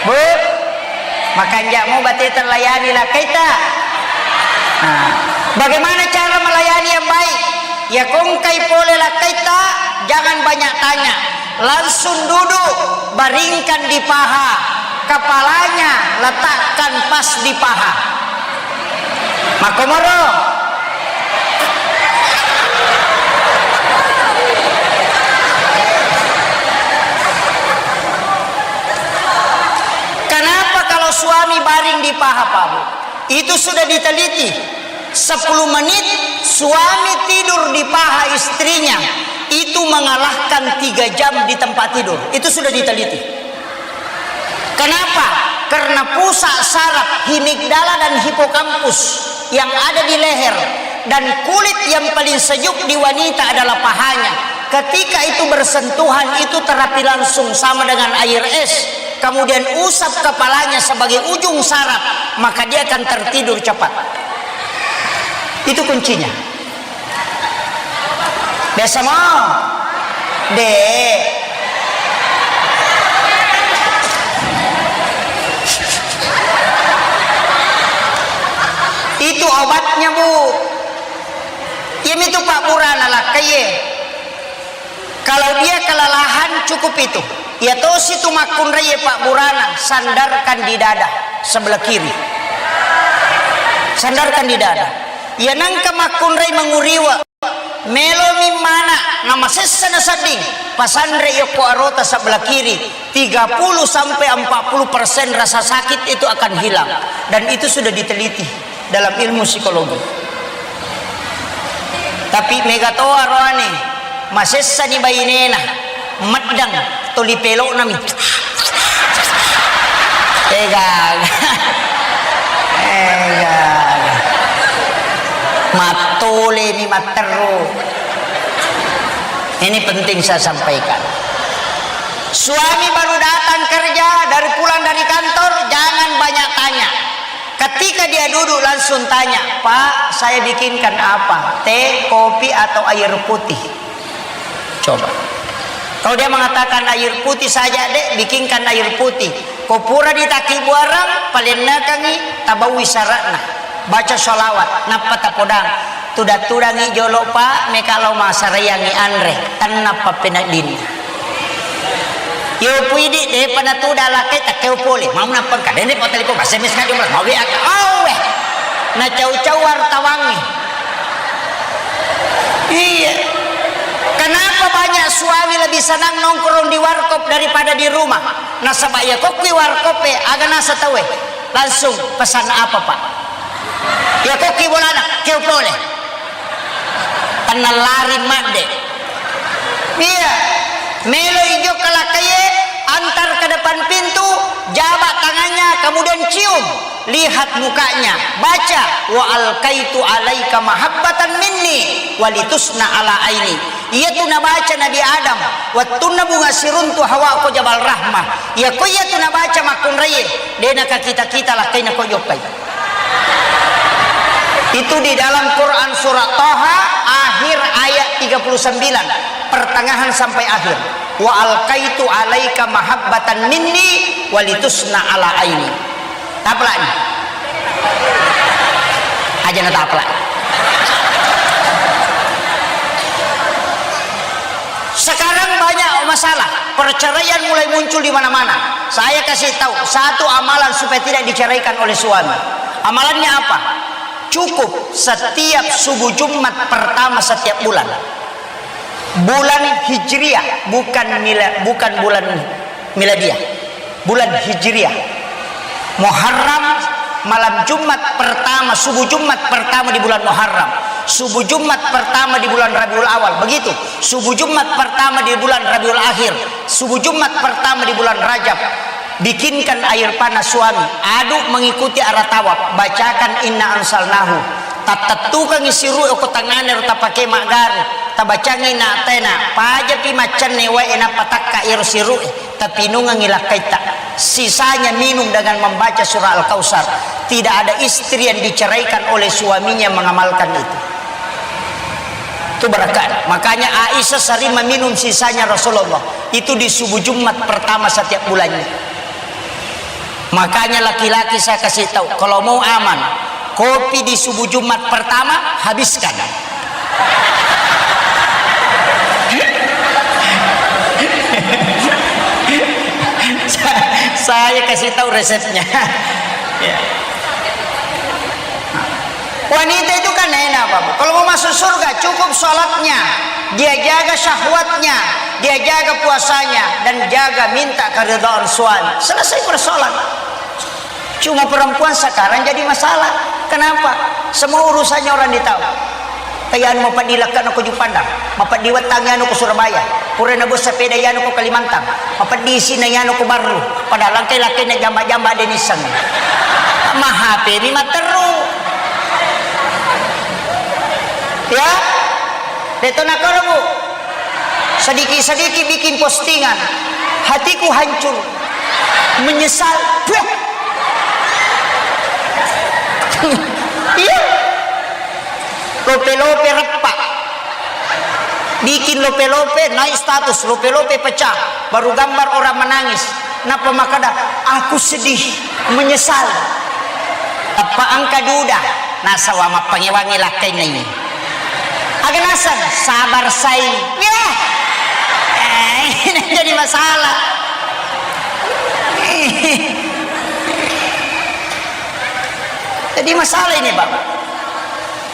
Bu? Makanja mu bate terlayani lakkaita. Nah, bagaimana cara melayani yang baik? Ya kongkai pole lakkaita, jangan banyak tanya. Langsung duduk, baringkan di paha. Kepalanya letakkan pas di paha. Makkomoro. Kenapa kalau suami baring di paha, Pak Bu? Itu sudah diteliti. Sepuluh menit suami tidur di paha istrinya, itu mengalahkan tiga jam di tempat tidur. Itu sudah diteliti. Kenapa? Karena pusat saraf himigdala dan hipokampus yang ada di leher dan kulit yang paling sejuk di wanita adalah pahanya. Ketika itu bersentuhan, itu terapi langsung sama dengan air es. Kemudian usap kepalanya sebagai ujung saraf, maka dia akan tertidur cepat. Itu kuncinya. Biasa mo? De. Itu obatnya, Bu. Iya mitu pabburana lakkaie. Kalau dia kelelahan, cukup itu. Iya tosi tu makkunrai pabburana, sandarkan di dada sebelah kiri. Sandarkan di dada. Iya nengka makkunrai manguriwa, melomi mana, namasessa nasedding, pasanre yokko arota sebelah kiri, tiga puluh sampai empat puluh persen rasa sakit itu akan hilang. Dan itu sudah diteliti dalam ilmu psikologi. Tapi mega to aroane, masessani bainena, meddang toli peloknami. Ega, ega. Mattolemi matteru. Ini penting saya sampaikan. Suami baru datang kerja, dari pulang dari kantor, jangan banyak tanya. Ketika dia duduk, langsung tanya, "Pak, saya bikinkan apa? Teh, kopi, atau air putih?" Coba. Kalau dia mengatakan, "Air putih saja, Dek, bikinkan air putih." Ko pura ditaki buarang, palennekangi, tabawi syaratna. Baca sholawat, nappa tapodang. Tuda-tudangi jolo, Pak, meka lao masarayangi anre. Tennappa peneddinna. Yo puidi, depa natuda lakkai, takkeo pole. Mau nappa engka, dende pa telepon, S M S ka jumlah, mau W A ka. Oh, weh. Na cau-cau wartawangi. Iya. Kenapa banyak suami lebih senang nongkrong di warkop daripada di rumah? Nasaba iya kokki warkop e, aga nasa tau e. Langsung pesan apa, Pak? Iya kokki bolana, keo pole. Nallari madde. Iya. Melo ijokka lakkaie, antar ke depan pintu, jabak tangannya, kemudian cium. Lihat mukanya, baca, "Wa alqaitu alaika mahabbatan minni walitusna ala aini." Iyatu nabaca Nabi Adam, wettunna bunga siruntu Hawa ko Jabal Rahmah. Iya ko iyatu nabaca makkunraie, de nakakita-kita lakkaina ko jokkai. Itu di dalam Quran surat Taha akhir ayat tiga puluh sembilan, pertengahan sampai akhir. "Wa alqaitu alaika mahabbatan minni walitusna ala aini." Taplak ni. Aja na taplak. Sekarang banyak masalah, perceraian mulai muncul di mana-mana. Saya kasih tahu satu amalan supaya tidak diceraikan oleh suami. Amalannya apa? Cukup setiap subuh Jumat pertama setiap bulan. Bulan Hijriah, bukan mila-, bukan bulan miladiah. Bulan Hijriah. Muharram, malam Jumat pertama, subuh Jumat pertama di bulan Muharram. Subuh Jumat pertama di bulan Rabiul Awal. Begitu. Subuh Jumat pertama di bulan Rabiul Akhir. Subuh Jumat pertama di bulan Rajab. Bikinkan air panas suami, aduk mengikuti arah tawaf, bacakan inna anzalnahu. Tattettukangi siru'e ko tangngana ro tapake maggaru, tabacangi na tena, pajapi maccanne wae nappa takka iyaro siru'e, tapinungangi lakkaitta. Sisanya minum dengan membaca surah Al-Kautsar. Tidak ada istri yang diceraikan oleh suaminya mengamalkan itu. Itu berkah. Makanya Aisyah sering meminum sisanya Rasulullah. Itu di subuh Jumat pertama setiap bulannya. Makanya laki-laki saya kasih tahu, kalau mau aman, kopi di subuh Jumat pertama habiskan. Saya kasih tahu resepnya. Ya. Wanita itu kan enak, Bapak. Kalau mau masuk surga, cukup sholatnya, dia jaga syahwatnya, dia jaga puasanya, dan jaga minta keridhaan suami. Selesai persoalan. Cuma perempuan sekarang jadi masalah. Kenapa? Semua urusannya orang ditahu. Kayanu mapeddi lekkana ko Juppandang, mapeddi wettangngi anu ko Surabaya, pura nabua sepeda yanu ko Kalimantan, mapeddi isina yanu ko Barru, padahal engkai lakkainna jamba-jamba de nissengngi. Ma H P mi matteru. Ya? Deto nakoro, Bu. Sedikit-sedikit bikin postingan. Hatiku hancur. Menyesal. Puh. Iya. Lope-lope reppa. Bikin lope-lope, naik status, lope-lope pecah. Baru gambar orang menangis. Nappa makkeda, "Aku sedih, menyesal." Tappa engka duda, nasaba mappangewangi lakkainna ini. Aga naseng, sabar sai. Wah. Eh, ini jadi masalah. Jadi masalah ini, Bang.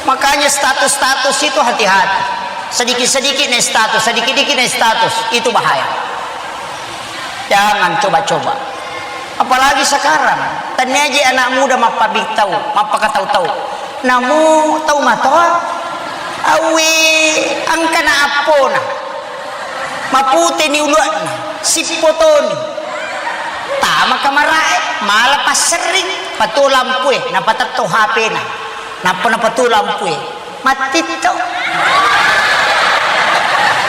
Makanya status-status itu hati-hati. Sedikit-sedikit naik status, sedikit-sedikit naik status. Itu bahaya. Jangan coba-coba. Apalagi sekarang, tania je anak muda mappabitau, mappakatau-tau. Namu tau matoa, awe, engkana appona. Maputeni uluanna, sippotoni. Tama kamarae, mala passerring, patuo lampue, napatetto H P-na. Nappa napatuo lampue. Mattitto.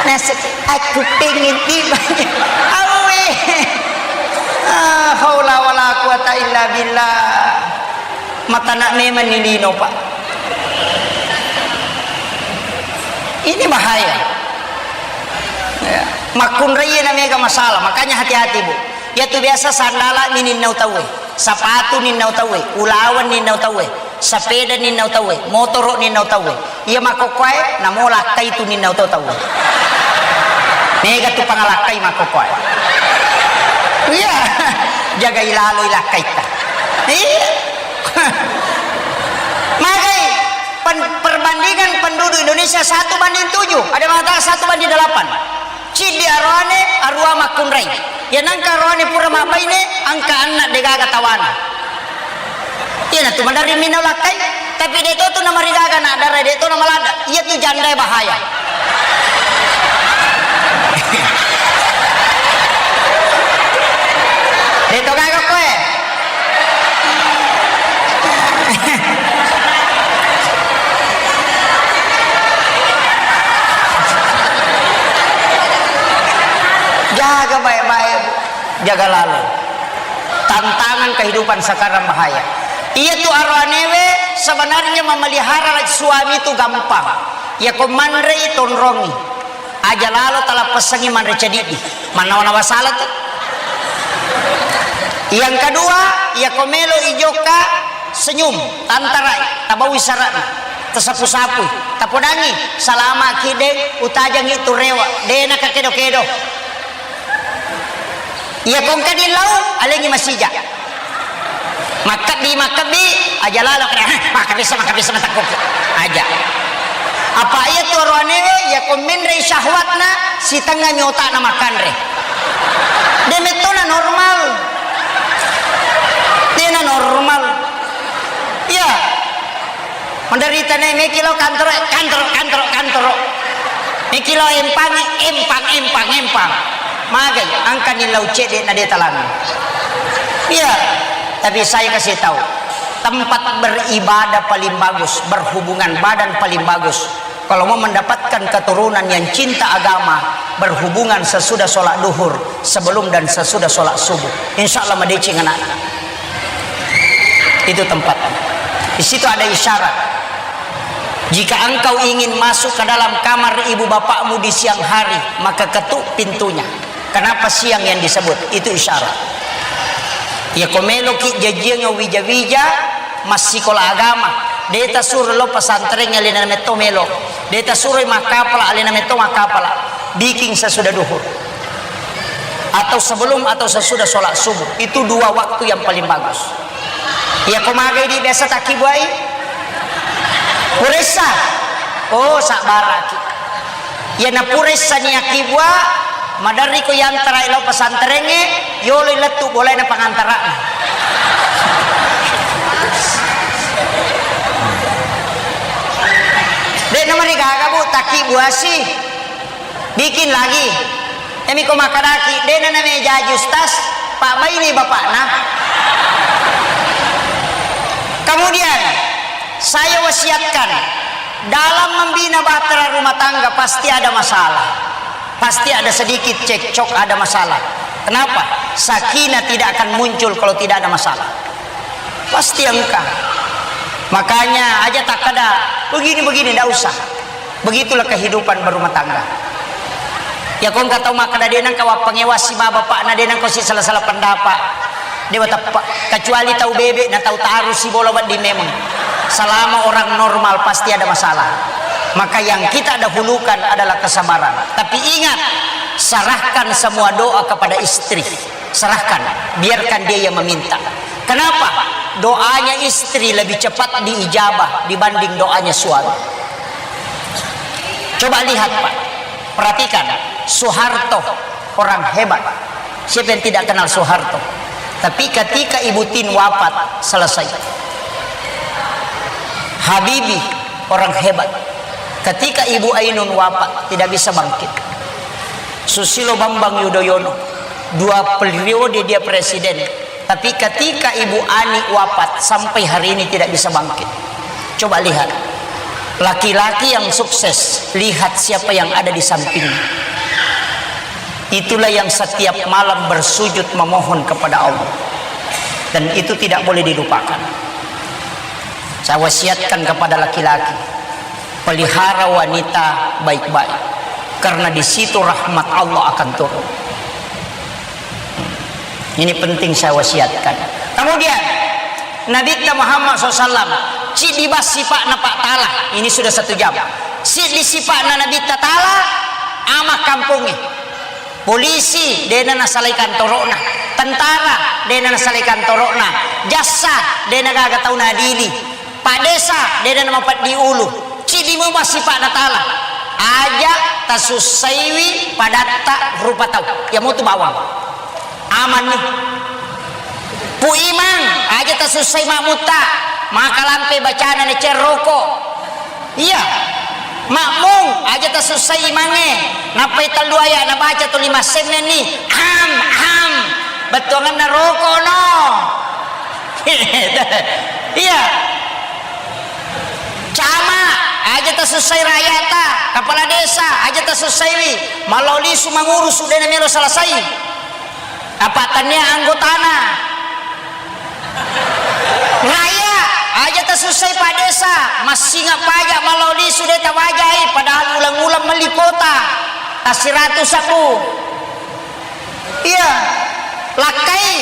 Nasek, "Aku pengen tiba." Awe. Ah, haula wala quwata illa billah. Matana memang ni lino, Pak. Ini bahaya. Ya. Makkunraie na mega masalah, makanya hati-hati, Bu. Iyatu biasa sandala mi ninnau tauwe, sapatu ninnau tauwe, ulaweng ninnau tauwe, sapeda ninnau tauwe, motoro ninnau tauwe. Iya makkokkoe namo lakkai tu ninnau to tauwe. Mega tu pangalakkai makkokkoe. Iya, jagai laloi lakkaitta. Iya. Magai pen-, perbandingan penduduk Indonesia satu banding tujuh, ada mengatakan satu banding delapan. Ciddi aroane, arua makkunrai. Iya nangka aroane pura mabbaine, engka anna degaga tawana. Iyanatu maderri minau lakkai, Tapi de' to tu namarigaga na dare, de' to namaladda. Iya tu jandae bahaya. De' to gaga koe. Jaga baik-baik, Bu. Jaga lalo. Tantangan kehidupan sekarang bahaya. Iya tu aroanewe sebenarnya memelihara suami tu gampang. Iya ko manrei tonrongi. Aja lalo talappesangi manre cedidi. Mannawa-nawa sala tu. Yang kedua, iya ko melo ijokka senyum, tantarai, tabawi sara'na, tasapu-sapui, tapodangi, salama ki deng, utajangi tu rewa, dena kakedo-kedo. Iya kongka di lau, alengi masija. Makkebbi, makkebbi, aja lalo kada, makkebbi sa, makkebbi sa matakkuku. Aja. Apa iya tu aroanewe, iya ko menrei syahwatna, sitengngami otakna makkanre. De' mettona normal. Dena normal. Iya. Menderita ne, meki lo kantoro, kantoro, kantoro, kantoro. Meki lo empangi, empang, empang, empang. Magai, angkani lau cedde na de talang. Iya, tapi saya kasih tahu, tempat beribadah paling bagus, berhubungan badan paling bagus. Kalau mau mendapatkan keturunan yang cinta agama, berhubungan sesudah sholat duhur, sebelum dan sesudah sholat subuh. Insya Allah madeceng anaknya. Itu tempat. Di situ ada isyarat. Jika engkau ingin masuk ke dalam kamar ibu bapakmu di siang hari, maka ketuk pintunya. Kenapa siang yang disebut? Itu isyarat. Ya, ko meloki jajiang wija-wija, massikola agama. De' tasuro lo pesantren, alena metto melo. De' tasuro makkapala, alena metto makkapala. Bikin sesudah duhur. Atau sebelum atau sesudah sholat subuh. Itu dua waktu yang paling bagus. Iya, ko magai di biasa takkibuai? Puressa. Oh, sabbaraki. Iya, na puressa ni akkibua, maderri ko yantarai lao pesantrengnge, yoloi lettu bolaina pangantara'na. De' namarigaga, Bu, takkibuasi. Bikin lagi. Emi ko makkadaki, de' na namejaji ustaz, pabbaini bapakna. Kemudian, saya wasiatkan, dalam membina bahtera rumah tangga pasti ada masalah. Pasti ada sedikit cekcok, ada masalah. Kenapa? Sakinah tidak akan muncul kalau tidak ada masalah. Pasti engkang. Makanya aja takkada begini-begini, ndak usah. Begitulah kehidupan berumah tangga. Ya, ko engka tau makkada de' nengka wappangewassi baba bapakna, de' nengka si salah-salah pendapat. De' wateppa. Kecuali tau bebe na tau tarusi bola wedding memang. Selama orang normal pasti ada masalah. Maka yang kita dahulukan adalah kesabaran. Tapi ingat, serahkan semua doa kepada istri. Serahkan, biarkan dia yang meminta. Kenapa? Doanya istri lebih cepat diijabah dibanding doanya suami. Coba lihat, Pak. Perhatikan, Soeharto orang hebat. Siapa yang tidak kenal Soeharto? Tapi ketika Ibu Tin wafat, selesai. Habibie orang hebat. Ketika Ibu Ainun wafat, tidak bisa bangkit. Susilo Bambang Yudhoyono, dua periode dia presiden. Tapi ketika Ibu Ani wafat, sampai hari ini tidak bisa bangkit. Coba lihat, laki-laki yang sukses, lihat siapa yang ada di sampingnya. Itulah yang setiap malam bersujud memohon kepada Allah. Dan itu tidak boleh dilupakan. Saya wasiatkan kepada laki-laki, pelihara wanita baik-baik. Karena di situ rahmat Allah akan turun. Ini penting saya wasiatkan. Kemudian, Nabitta Muhammad sallallahu alaihi wasallam, ciddi bas sipa'na Pak Tala. Ini sudah satu jam. Ciddi sipa'na Nabitta Tala, ama kampongnge. Polisi, de'na nasalai kantoro'na. Tentara, de'na nasalai kantoro'na. Jassa, de'na gaga tau nadili. Pak Desa, de'na namapeddi ulu. Ciddi memang sipa'na Tala. Aja tasussaiwi padatta rupa tau. Iya mutu bawang. Amanni. Pu Imang, aja tasussai makmutta. Makalampe bacana ne cerroko. Iya. Makmum, aja tasussai imangnge. Nappai tellu ayat nabaca tuli massenni. Am, am. Bettuanganna roko no. Iya. Cama, aja tasussai rakyata. Kepala desa, aja tasussaiwi. Malao lisu mangurusu, de namelo selesai. Apa tania anggotana. Raya, aja tasussai Pak Desa, massinga pajak malao lisu de tawajai, padahal ulang-ulang melli kuota. Tasiratu sabbu. Iya. Lakkai,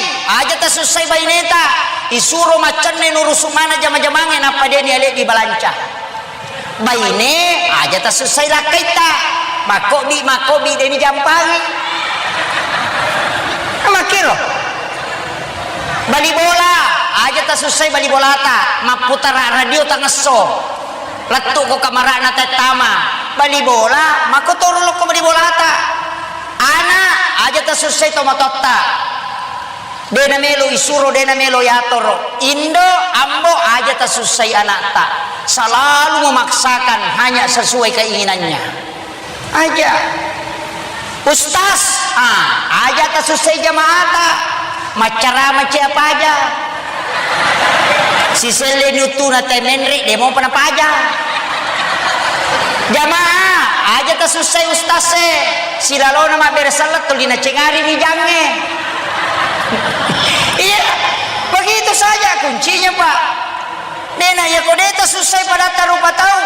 aja tasussai baineta, isuro maccenne nurusu mana jama-jamange nappa de niale di balanca. Baine, aja tasussai lakkaitta. Makkobi, makkobi, deni jampangi. Makkiro. Bali bola, aja tasussai bali bolata. Mapputara radio tangesso. Lettu ko kamarana tettama. Bali bola, makkotoro lokko bali bolata. Ana, aja tasussai tomatoatta. De namelo isuro, de namelo yatoro. Indo, ambo, aja tasussai anakta. Selalu memaksakan hanya sesuai keinginannya. Aja. Ustaz, ah, aja tasussai jamaata. Maccarama ciapa aja. Siselle ni uttuna te menre, de mopa napaja. Jamaah, aja tasussai ustaz e. Silalona mabbere selleng tuli nacengari wijangnge. Iya, begitu saja kuncinya, Pak. Dena, iya ko de tasussai padatta rupa tau,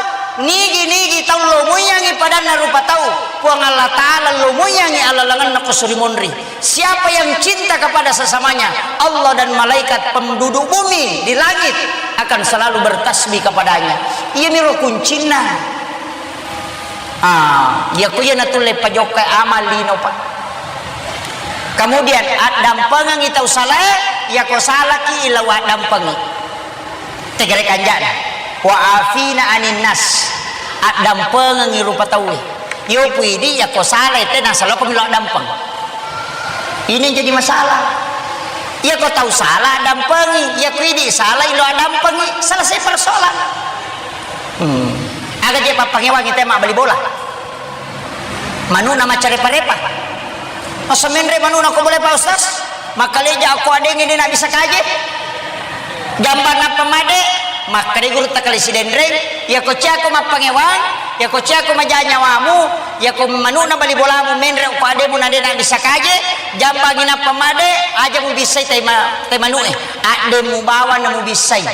nigi-nigi tau lo muiyangi padanna rupa tau, Puang Allah Ta'ala lo muiyangi alalangenna ko suri monri. Siapa yang cinta kepada sesamanya, Allah dan malaikat penduduk bumi di langit akan selalu bertasbih kepadanya. Iyamiro kuncinna. Ah, iya ku iya natulle pajokka amal lino, Pak. Kemudian, addampengengi tau salae, iya ko salaki ilau addampengi. Tegere kanjana. Wa afina anin nas. Addampengengi rupa tauwe. Yo puidi, iya ko salai te, nasalo ko milo addampeng. Ini yang jadi masalah. Iya ko tau salah, addampengi. Iya ko idi salah, ilo addampengi. Selesai persoalan. Hmm. Aga je pappangewangi te mabbali bola. Manuna maccarepa-repa. Masa menre manuna ko boleh, Pak Ustaz? Makkaleja ko adengnge de nabisa kaje. Jambang nappa made, makkade gurutta kale sidenreng, iya ko ciako mappangewang, iya ko ciako maja nyawamu, iya ko manuna bali bolamu menre ko ademu na de nabisa kaje, jambangi nappa made, aja mubissai tai ma-, tai manue. Addemu bawang na mubissai.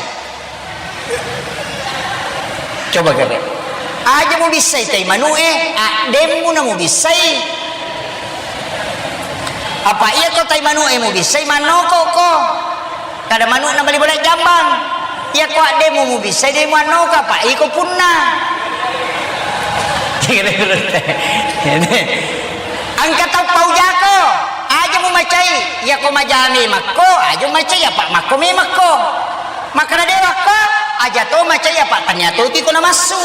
Coba kere. Aja mubissai tai manue, addemmu na mubissai. Apa iya ko tai manue mubissai, mannoko ko. Kada manu na bali bola jambang. Iya ko addemmu mubissai, demu annoko, apa iko punna. Engka tau paujako, aja mu macai, iya ko majame makko, aja macai, apa makko me makko. Makkeda dewa ko, aja to macai apa tania to tiko namassu.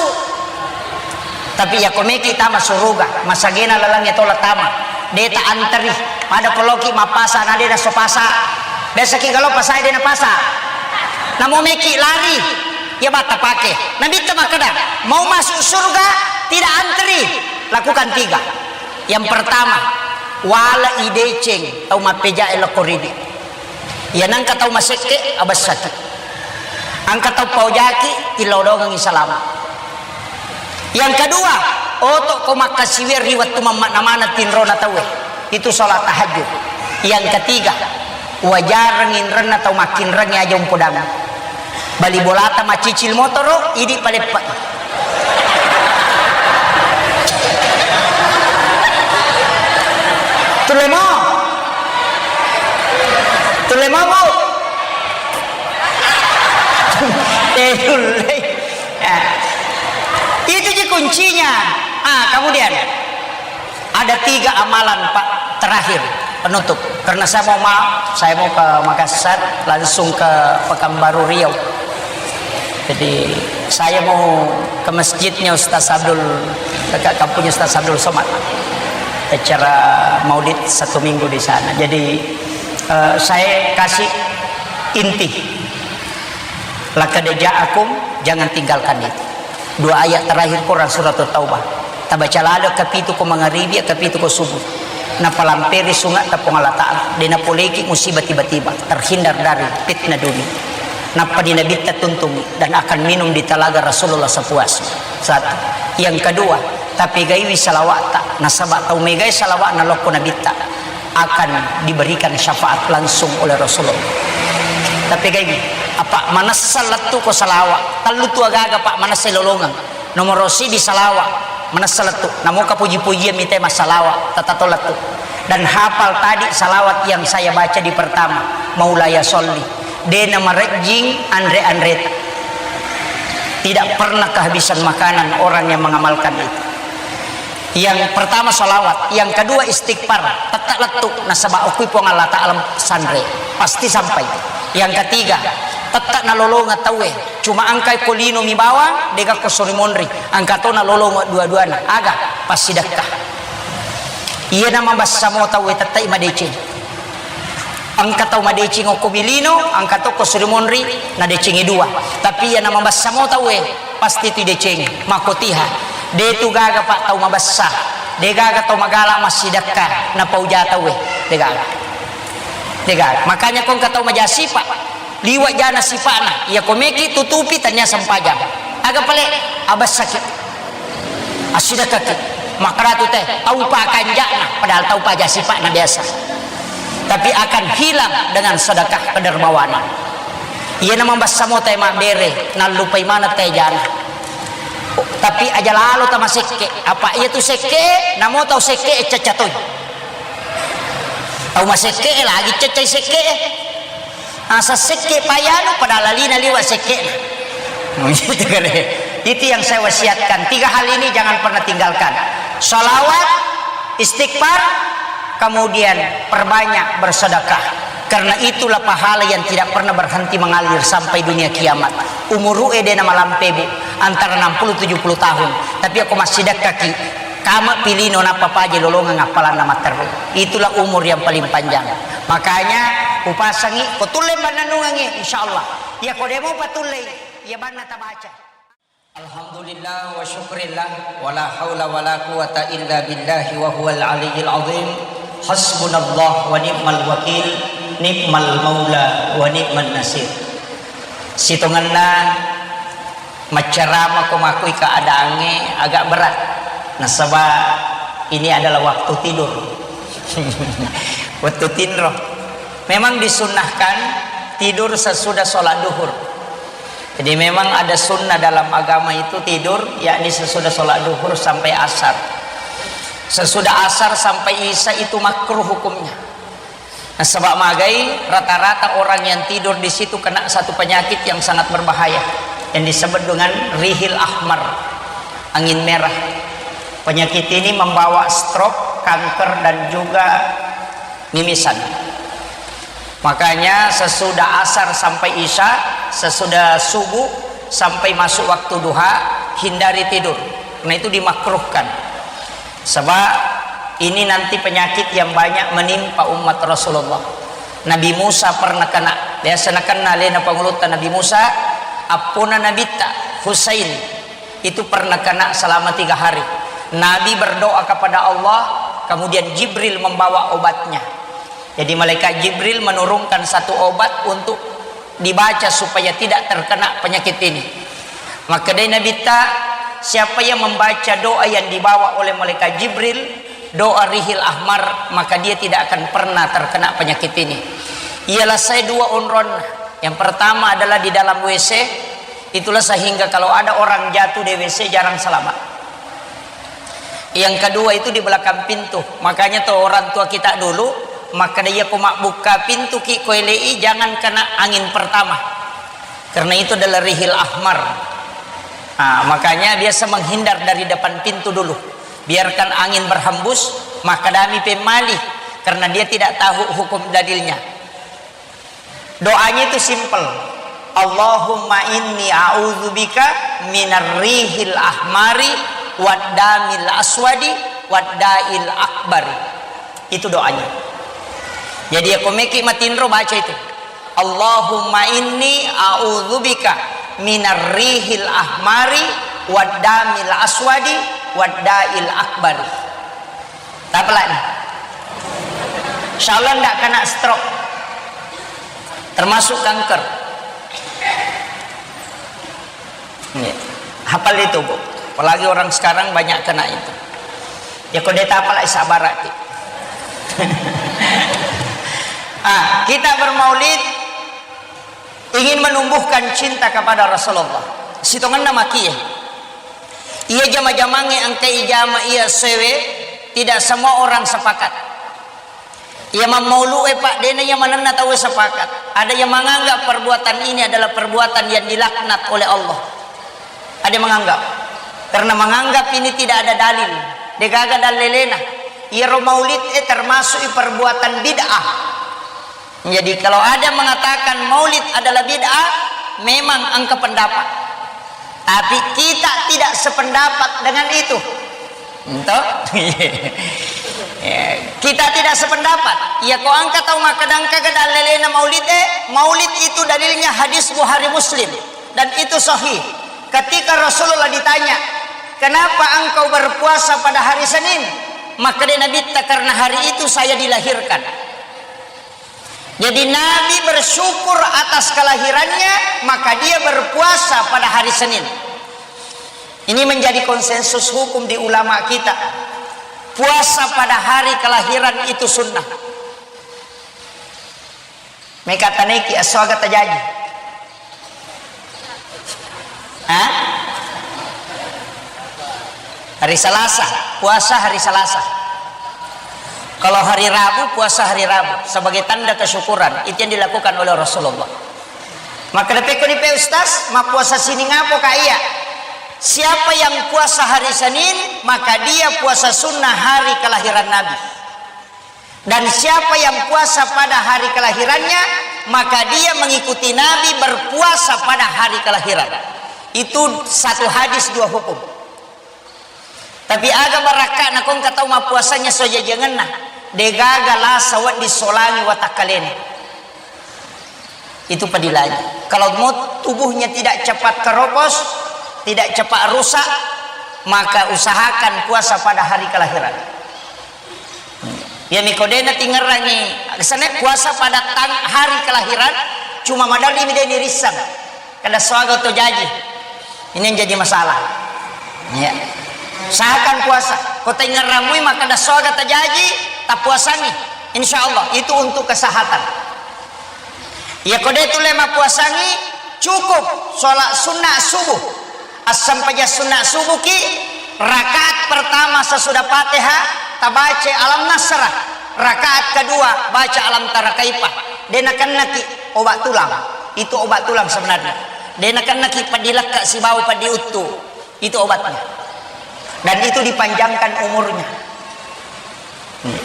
Tapi iya ko meki tama suruga, masagena lalangnge tola tama. Deta anteri, pada ko loki mappasa na dena so pasa. Biasa ki galo pasa dena pasa. Namo meki lari, iya batta pake. Nabitta makkeda, mau masuk surga, tidak anteri. Lakukan tiga. Yang pertama, wala ideceng tau mappejae lokko ridi. Iya nangka tau masekke, abessaki. Angka tau paojaki, tillau dongengi salama. Yang kedua, oto ko makkasiwiang ri wettu mammakna maneng tinrona tauwe. Itu salat tahajud. Yang ketiga, wajareng inrenna tau makkinrengnge aja umpodang. Bali bolata macicil motoro, idi paleppa. Tulle mo. Tulle mo, Bu. Eh, tulle. Ya. Itu ji kuncinya. Ah, kemudian ada tiga amalan, Pak, terakhir penutup. Karena saya mau maaf, saya mau ke Makassar, langsung ke Pekanbaru Riau. Jadi, saya mau ke masjidnya Ustaz Abdul, ke kampungnya Ustaz Abdul Somad. Acara maulid satu minggu di sana. Jadi, eh, saya kasih inti. Laqad ja'akum, jangan tinggalkan itu. Dua ayat terakhir Quran surat Taubah. Tabaca lalo kapitu ko mangaribi, kapitu ko subuh. Napalamperi sungatta Puang Allah Ta'ala. De napoleki musibah tiba-tiba. Terhindar dari fitnah dunia. Nappa di Nabitta tuntungi dan akan minum di talaga Rasulullah sepuasnya. Satu. Yang kedua, tapegaiwi salawatta. Nasaba tau megai salawat nalokko Nabitta akan diberikan syafaat langsung oleh Rasulullah. Tapegaiwi, apa manessa lettu ko salawa, tellu tu agaga, Pak, manessa lolongeng. Nomor siji salawa, manessa lettu. Namoka puji-pujian mite massalawa, tatato lettu. Dan hafal tadi salawat yang saya baca di pertama, Maulaya Sholli. De namarejjing anre-anreta. Tidak pernah kehabisan makanan orang yang mengamalkan itu. Yang pertama salawat, yang kedua istighfar, tetap lettu nasaba okui Puang Allah Ta'ala sanre, pasti sampai. Yang ketiga, tetap nalolonga tauwe, cuma engkai ko lino mi bawang, dega ko sori monri, engka to nalolonga dua-duana, aga, passidekka. Iya na mabassa mo tauwe tettai madeceng. Engka tau madeceng okko bilino, engka to ko suri monri, nadecengi dua. Tapi iya na mabassa mo tauwe, pasti tu decengi. Makkotiha, de tu gaga, Pak, tau mabassa. De gaga tau magala massidekka, napauja tauwe. De gaga. De gaga. Makanya ko engka tau maja sipa, liwa jana sipa'na. Iya ko meki tutupi tania sempajang. Aga pale, abassaki. Assidekkaki, makkedatu te, tau pakanja'na, padahal tau paja sipa'na biasa. Tapi akan hilang dengan sedekah kedermawanan. Iyana mabassa mo te mabbere, nallupai maneng te jana. Tapi aja lalo tamasekke, apa iya tu sekke, namo tau sekke e cacca toi. Tau masekke e lagi caccai sekke e. Asa sekke payanu pada lalina liwa sekke. Itu yang saya wasiatkan. Tiga hal ini jangan pernah tinggalkan. Salawat, istighfar, kemudian perbanyak bersedekah. Karena itulah pahala yang tidak pernah berhenti mengalir sampai dunia kiamat. Umuru ede na malampe, Bu, antara enam puluh tujuh puluh tahun. Tapi aku masih dekkaki. Kama pilino nappa paje lolongeng appalanna matteru. Itulah umur yang paling panjang. Makanya upasangi, ko tulle mannennungengi, insyaallah. Iya ko demo patullei, iya banna tabaca. Alhamdulillah wa syukrillah, wa la haula wa la quwata illa billahi wa huwal aliyyil azim. Hasbunallah wa ni'mal wakil, ni'mal maula wa ni'man nasir. Sitongenna maccarama ko makui keadaangnge agak berat. Nasaba ini adalah waktu tidur. Waktu tinro. Memang disunnahkan tidur sesudah sholat duhur. Jadi memang ada sunnah dalam agama itu tidur, yakni sesudah sholat duhur sampai asar. Sesudah asar sampai isya itu makruh hukumnya. Nasaba magai, rata-rata orang yang tidur di situ kena satu penyakit yang sangat berbahaya yang disebut dengan rihil ahmar, angin merah. Penyakit ini membawa stroke, kanker, dan juga mimisan. Makanya sesudah asar sampai isya, sesudah subuh sampai masuk waktu duha, hindari tidur. Karena itu dimakruhkan. Sebab ini nanti penyakit yang banyak menimpa umat Rasulullah. Nabi Musa pernah kena, biasa nakena alena pangulutta Nabi Musa, appona Nabitta Husain itu pernah kena selama tiga hari. Nabi berdoa kepada Allah, kemudian Jibril membawa obatnya. Jadi malaikat Jibril menurunkan satu obat untuk dibaca supaya tidak terkena penyakit ini. Makkedai Nabitta, siapa yang membaca doa yang dibawa oleh malaikat Jibril, doa rihil ahmar, maka dia tidak akan pernah terkena penyakit ini. Ialah saya dua onron. Yang pertama adalah di dalam W C, itulah sehingga kalau ada orang jatuh di W C jarang selamat. Yang kedua itu di belakang pintu. Makanya tuh orang tua kita dulu, maka dia ko mabbukka pintu ki ko elei, jangan kena angin pertama. Karena itu adalah rihil ahmar. Nah, makanya biasa menghindar dari depan pintu dulu. Biarkan angin berhembus, maka dami pemali. Karena dia tidak tahu hukum dalilnya. Doanya itu simple. Allahumma inni a'udzubika minar rihil ahmari wad damil aswadi wad dail akbari. Itu doanya. Jadi ya komeki matinro baca itu. Allahumma inni a'udzubika minar rihil ahmari wad damil aswadi wad da'il akbari. Tapalani. Insyaallah ndak kena stroke. Termasuk kanker. Iya. Hafal itu, Bu. Apalagi orang sekarang banyak kena itu. Ya, kode tapalai sabaraki. Ah, kita bermaulid ingin menumbuhkan cinta kepada Rasulullah. Sitongenna makie. Iya jama-jamangnge engka ijama iya sewe, tidak semua orang sepakat. Iya mammaulu'e, Pak, dena iya manenna tauwe sepakat. Ada yang menganggap perbuatan ini adalah perbuatan yang dilaknat oleh Allah. Ada yang menganggap. Karena menganggap ini tidak ada dalil. Degaga dalelena. Iyaro maulid e termasuk perbuatan bid'ah. Jadi, kalau ada mengatakan maulid adalah bid'ah, memang engka pendapat. Tapi kita tidak sependapat dengan itu. Ento? Ya, kita tidak sependapat. Ya, ko engka tau makkeda engkaga dalelena maulid e, maulid itu dalilnya hadis Bukhari Muslim. Dan itu sahih. Ketika Rasulullah ditanya, "Kenapa engkau berpuasa pada hari Senin?" Maka dia Nabi, "Karena hari itu saya dilahirkan." Jadi Nabi bersyukur atas kelahirannya, maka dia berpuasa pada hari Senin. Ini menjadi konsensus hukum di ulama kita. Puasa pada hari kelahiran itu sunnah. Meka taneki aswaga tajaji. Hah? Hari Selasa, puasa hari Selasa. Kalau hari Rabu, puasa hari Rabu sebagai tanda kesyukuran. Itu yang dilakukan oleh Rasulullah. Maka dapekko di pe Ustaz, mappuasa sining apo ka iya? Siapa yang puasa hari Senin, maka dia puasa sunnah hari kelahiran Nabi. Dan siapa yang puasa pada hari kelahirannya, maka dia mengikuti Nabi berpuasa pada hari kelahiran. Itu satu hadis, dua hukum. Tapi aga barakka nakongka tau mappuasanya sojajangenna, degaga lasa wedding solangi watakkalena. Itu padilangi. Kalau mau tubuhnya tidak cepat keropos, tidak cepat rusak, maka usahakan puasa pada hari kelahiran. Ya, mikodena tingerangi, kesana puasa pada tang-, hari kelahiran, cuma madarri mi deni rissang. Kada swaga to jaji. Ini yang jadi masalah. Ya. Usahakan puasa. Ko taingerramui maka kada swaga tajaji, tapuasangi. Insya Allah, itu untuk kesehatan. Iya, ko de tu le mappuasangi, cukup sholat sunnah subuh. Assampaja sunnah subuh ki, rakaat pertama sesudah Fatihah, tabaca Alam Nasrah. Rakaat kedua, baca Alam Tara Kaifa. De nakennaki obat tulang. Itu obat tulang sebenarnya. De nakennaki padilekka sibawa padiuttu. Itu obatnya. Dan itu dipanjangkan umurnya. Hmm.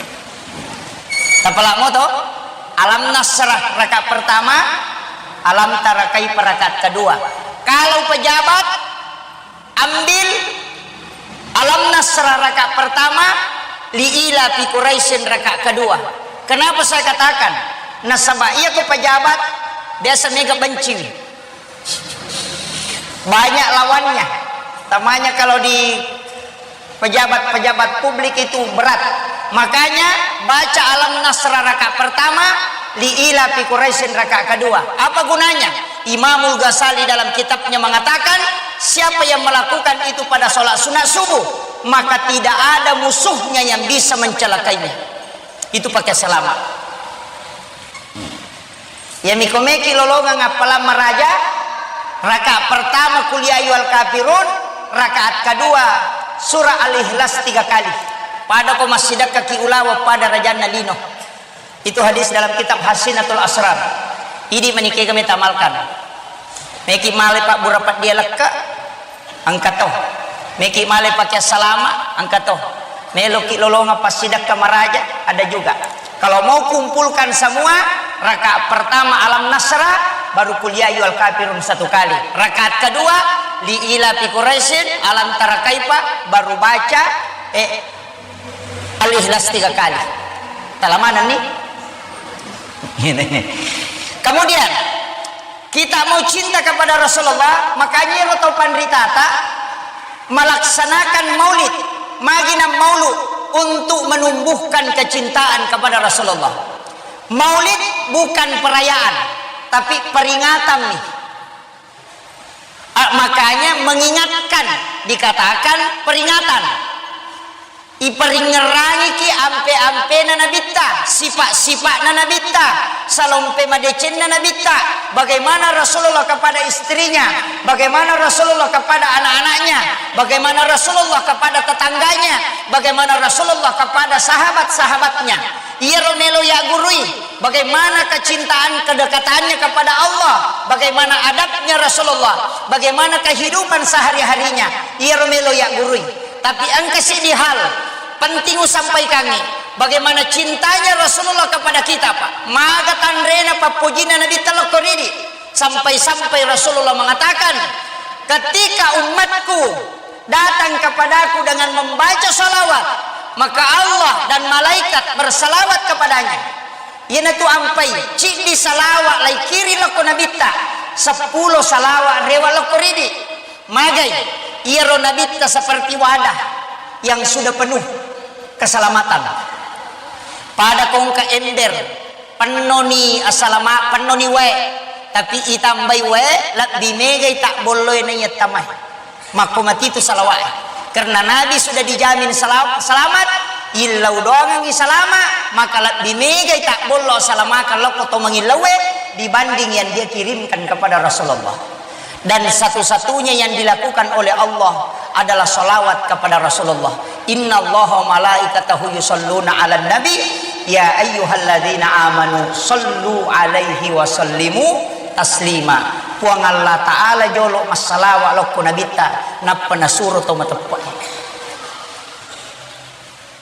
Tapalamo to? Alam Nasrah rakaat pertama, Alam Tara Kaifa rakaat kedua. Kalau pejabat, ambil Alam Nasrah rakaat pertama, Li ila fi Quraisyin rakaat kedua. Kenapa saya katakan? Nasaba iya ko pejabat biasa mega benci. Banyak lawannya. Tamanya kalau di pejabat-pejabat publik itu berat. Makanya baca Alam Nasrah rakaat pertama, Li ila fi Quraisyin rakaat kedua. Apa gunanya? Imamul Ghazali dalam kitabnya mengatakan, siapa yang melakukan itu pada sholat sunat subuh, maka tidak ada musuhnya yang bisa mencelakainya. Itu pakai selamat. Ya, mikomeki lolongang appalang maraja, rakaat pertama Qul ya ayyuhal kafirun, rakaat kedua surah Al-Ikhlas tiga kali. Pada ko massidekka ki ulawa pada rajanna lino. Itu hadis dalam kitab Hasinatul Asrar. Idi menikega metamalkan. Meki male pabbura peddia lekka, engka to. Meki male pakai salama, engka to. Meloki lolonga passidekka maraja, ada juga. Kalau mau kumpulkan semua, rakaat pertama Alam Nasrah, baru Qul ya ayyuhal kafirun satu kali. Rakaat kedua, Li ila fi Quraisyin, Alam Tara Kaifa, baru baca, eh, Al-Ikhlas tiga kali. Talamaneng ni? Kemudian, kita mau cinta kepada Rasulullah, makanya ero tau panritata melaksanakan maulid, magi nammaulu untuk menumbuhkan kecintaan kepada Rasulullah. Maulid bukan perayaan, tapi peringatan nih. Ah, makanya mengingatkan, dikatakan peringatan. Iperingerangiki ampe-ampena Nabitta, sifat-sifatna Nabitta, salompe madecenna Nabitta, bagaimana Rasulullah kepada istrinya, bagaimana Rasulullah kepada anak-anaknya, bagaimana Rasulullah kepada tetangganya, bagaimana Rasulullah kepada sahabat-sahabatnya. Iyaro melo yaggurui, bagaimana kecintaan kedekatannya kepada Allah, bagaimana adabnya Rasulullah, bagaimana kehidupan sehari-harinya. Iyaro melo yaggurui. Tapi engka siddi hal penting usampaikangi, bagaimana cintanya Rasulullah kepada kita, Pak. Maga tanrena pappojinna Nabitta lokko ridi. Sampai-sampai Rasulullah mengatakan, "Ketika umatku datang kepadaku dengan membaca salawat, maka Allah dan malaikat bersalawat kepadanya." Iyanatu ampai, ciddi salawat laikiri lokko Nabitta, seppulo salawat rewa lokko ridi. Magai, iyaro Nabitta seperti wadah yang sudah penuh keselamatan. Pada kongka ember, pennoni asalama, pennoni wae, tapi itambai wae, lebbi megai tabbolloe naiya tamai. Makko matitu salawae. Karena Nabi sudah dijamin sela-, selamat, illau doangengi salama, maka lebbi megai tabbollo asalamakang lokko to mangillaue dibanding yang dia kirimkan kepada Rasulullah. Dan satu-satunya yang dilakukan oleh Allah adalah salawat kepada Rasulullah. Inna Allah wa malaikatahu yusalluna ala nabi, ya ayyuhalladzina amanu sallu alaihi wa sallimu taslima. Puang Allah Ta'ala jolo massalawa lokko Nabitta, nappa nasuro to mateppe.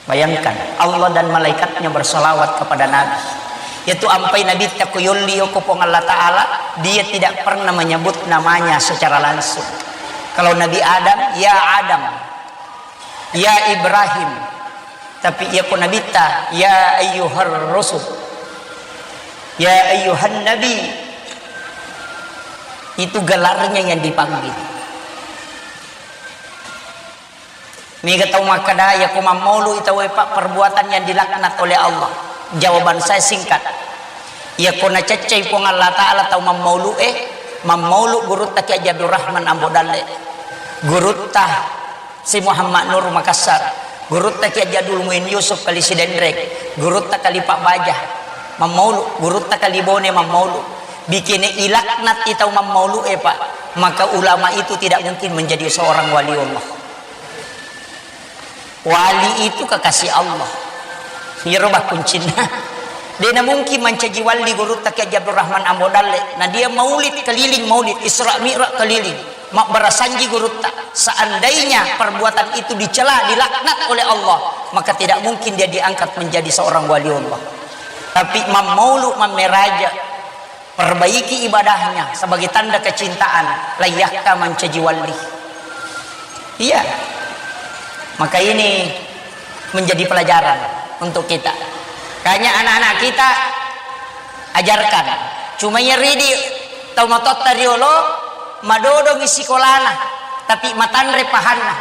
Bayangkan, Allah dan malaikatnya bersalawat kepada Nabi. Yaitu ampai Nabitta ko yolli yoko Puang Allah Ta'ala, dia tidak pernah menyebut namanya secara langsung. Kalau Nabi Adam, ya Adam, ya Ibrahim. Tapi iya ko Nabitta, ya ayyuhar rusul, ya ayyuhan nabi. Itu gelarnya yang dipanggil. Mega tau makkeda, "Iya ko mammaulu i tauwe, Pak, perbuatan yang dilaknat oleh Allah." Jawaban saya singkat. Iya ko naceccei Puang Allah Ta'ala tau mammaulu e, mammaulu gurutta Kiai Haji Abdul Rahman Ambo Dalle, gurutta Si Muhammad Nur Makassar, gurutta Kiai Haji Abdul Muin Yusuf Kali Sidenreng, gurutta Kali Pak Baja mammaulu, gurutta Kali Bone mammaulu. Bikene ilaknat i tau mammaulu e, Pak, maka ulama itu tidak mungkin menjadi seorang waliullah. Wali itu kekasih Allah. Iyaro bakkuncinna. De na mungkin mancaji wali gurutta Kiai Haji Abdul Rahman Ambo Dalle. Nah, dia maulid keliling, maulid Isra Mi'raj keliling. Mabbarasanji gurutta. Seandainya perbuatan itu dicela, dilaknat oleh Allah, maka tidak mungkin dia diangkat menjadi seorang wali Allah. Tapi mammaulu mammeraja, perbaiki ibadahnya sebagai tanda kecintaan, layyakka mancaji wali. Iya. Maka ini menjadi pelajaran untuk kita. Kayaknya anak-anak kita ajarkan. Cuma iya ridi tau matotta riolo madodongi sikolana, tapi matanre pahanna.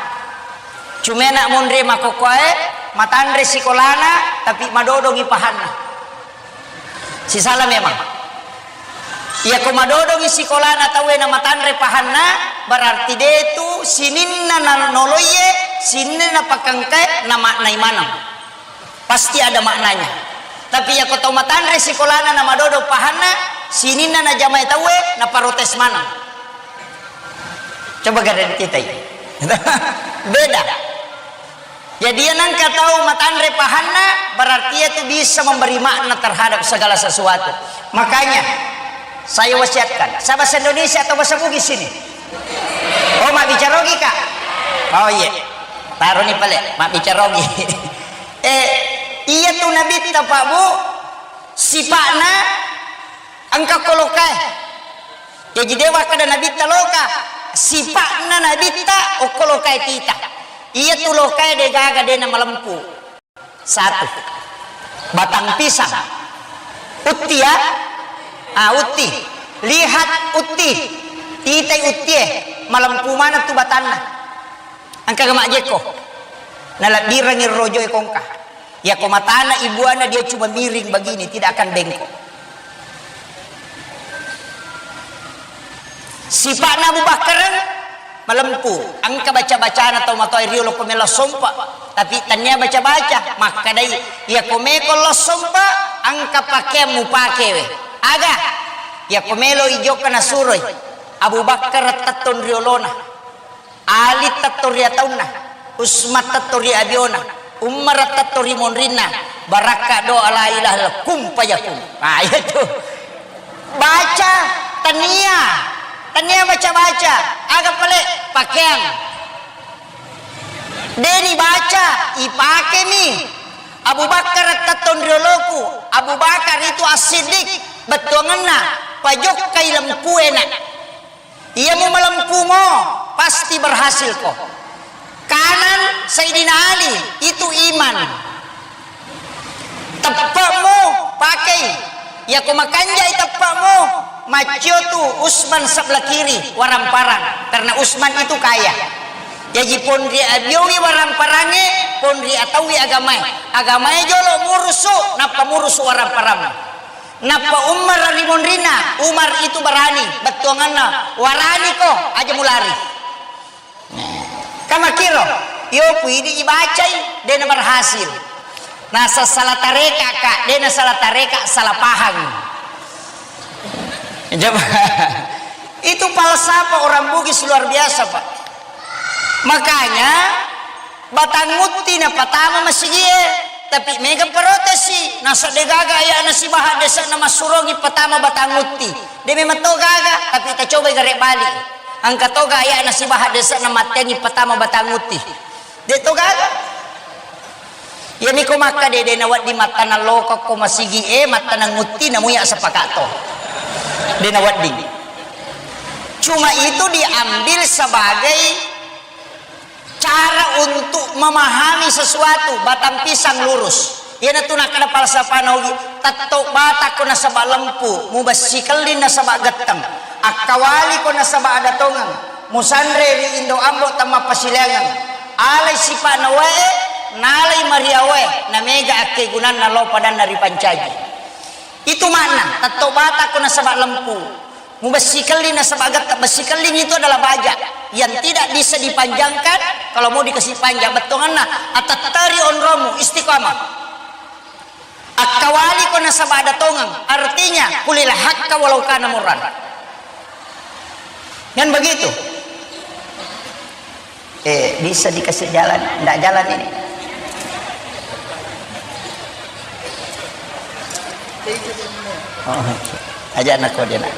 Cuma nak monre makokkoe, matanre sikolana, tapi madodongi pahanna. Sisala memang. Iya ko madodongi sikolana tauwe na matanre pahanna, berarti de tu sininna na noloiye, sininna pakengkae na maknai maneng. Pasti ada maknanya. Tapi iya ko tau matanre sikolana na madodong pahanna, sininna na jamai tauwe na protes maneng. Coba gareng kita ini. Beda. Jadi, iya nangka tau matanre pahanna, berarti iya tu bisa memberi makna terhadap segala sesuatu. Makanya, saya wasiatkan, saya bahasa Indonesia atau bahasa Bugis ini? Oh, mabbicara Ogi, Kak? Oh, iya. Taroni pale, mabbicara Ogi. Eh, iya tu Nabitta, Pak, Bu, sipa'na engka kolokae. Jaji, de wakkeda Nabitta loka, sipa'na Nabitta okko lokae tita. Iya tu lokae de gaga, de na malempu. Satu. Batang pisang. Uttia, Ah, utti. Lihat utti. Titai uttie. Malempu maneng tu batanna. Engkaga majjekko. Nalebbirengngi rojoe kongka. Yako matana ibuana dia cuma miring begini, tidak akan bengkok. Sipa'na Abu Bakar malempu, engka baca-bacana tau matoa riolo ko melo sompa, tapi tania baca-baca, makkadai, yako meko lo sompa, engka pakeang mupakewe. Aga? Yako melo ijokka nasuroi, Abu Bakar tettong riolona. Ali tetto ri ataunna, Usman tetto ri abiona, Umar tetto ri monrinna, barakka doa la ilaha illallah, kun fayakun. Nah, iya tu. Baca, tania, tania baca-baca, aga pale pakeang. Deni baca, ipakemi. Abu Bakar tetto ri oloku, Abu Bakar itu As-Siddiq, bettuangenna, pajokkai lempuena. Iya mu malempumo, pasti berhasil ko. Kanan Sayyidina Ali, itu iman. Teppe'mu pakai. Yako makanjai teppe'mu, maccio tu Usman sebelah kiri, waramparang. Karena Usman itu kaya. Jaji ponri abiowi waramparange, ponri ataui agamae. Agamae jolo murusu, nappa murusu waramparang. Nappa Umar ri monrinna, Umar itu barani, bettuanganna, "Waraniko, aja mulari." Nah, kamakiro, yo ku idi ibacai, dena berhasil. Nah, salah tareka, Kak, dena salah tareka, salah paham. Coba. Itu falsafah orang Bugis luar biasa, Pak. Makanya, Batang Utti napatama masigie, tapi mega protesi, nasa degaga ayana sibaha dese'na massurongi patama Batang Utti. De memang to gaga, tapi tacobai gare bali. Engka toga ayana sibaha dese'na matteangi patama Batang Utti. De to gaga. Iyami ko makka de, de nawedding mattanang lokokko masigie, mattanang Utti, namuya sepakatto. De nawedding. Cuma itu diambil sebagai cara untuk memahami sesuatu, batang pisang lurus. Iyanatu nakkeda falsafana Ugi, tetto batakko nasaba lempu, mubessi kelling nasaba getteng, akkawaliko nasaba ada tongeng, musanre ri indo ambo temmappasilaingeng, alai sipa'na wae, nalai mariawae, namega akkegunanna lao padanna ripancaji. Itu makna, tetto batakko nasaba lempu. Mubessi kelling nasaba getta, bessi kelling itu adalah baja yang tidak bisa dipanjangkan, kalau mau dikasih panjang bettonganna, atetteri onromu istiqamah. Akkawaliko nasaba ada tongeng, artinya kulil hakka walau kana murran. Kan begitu? Eh, bisa dikasih jalan, ndak jalan ini. Oh, aja anak kau dia nak.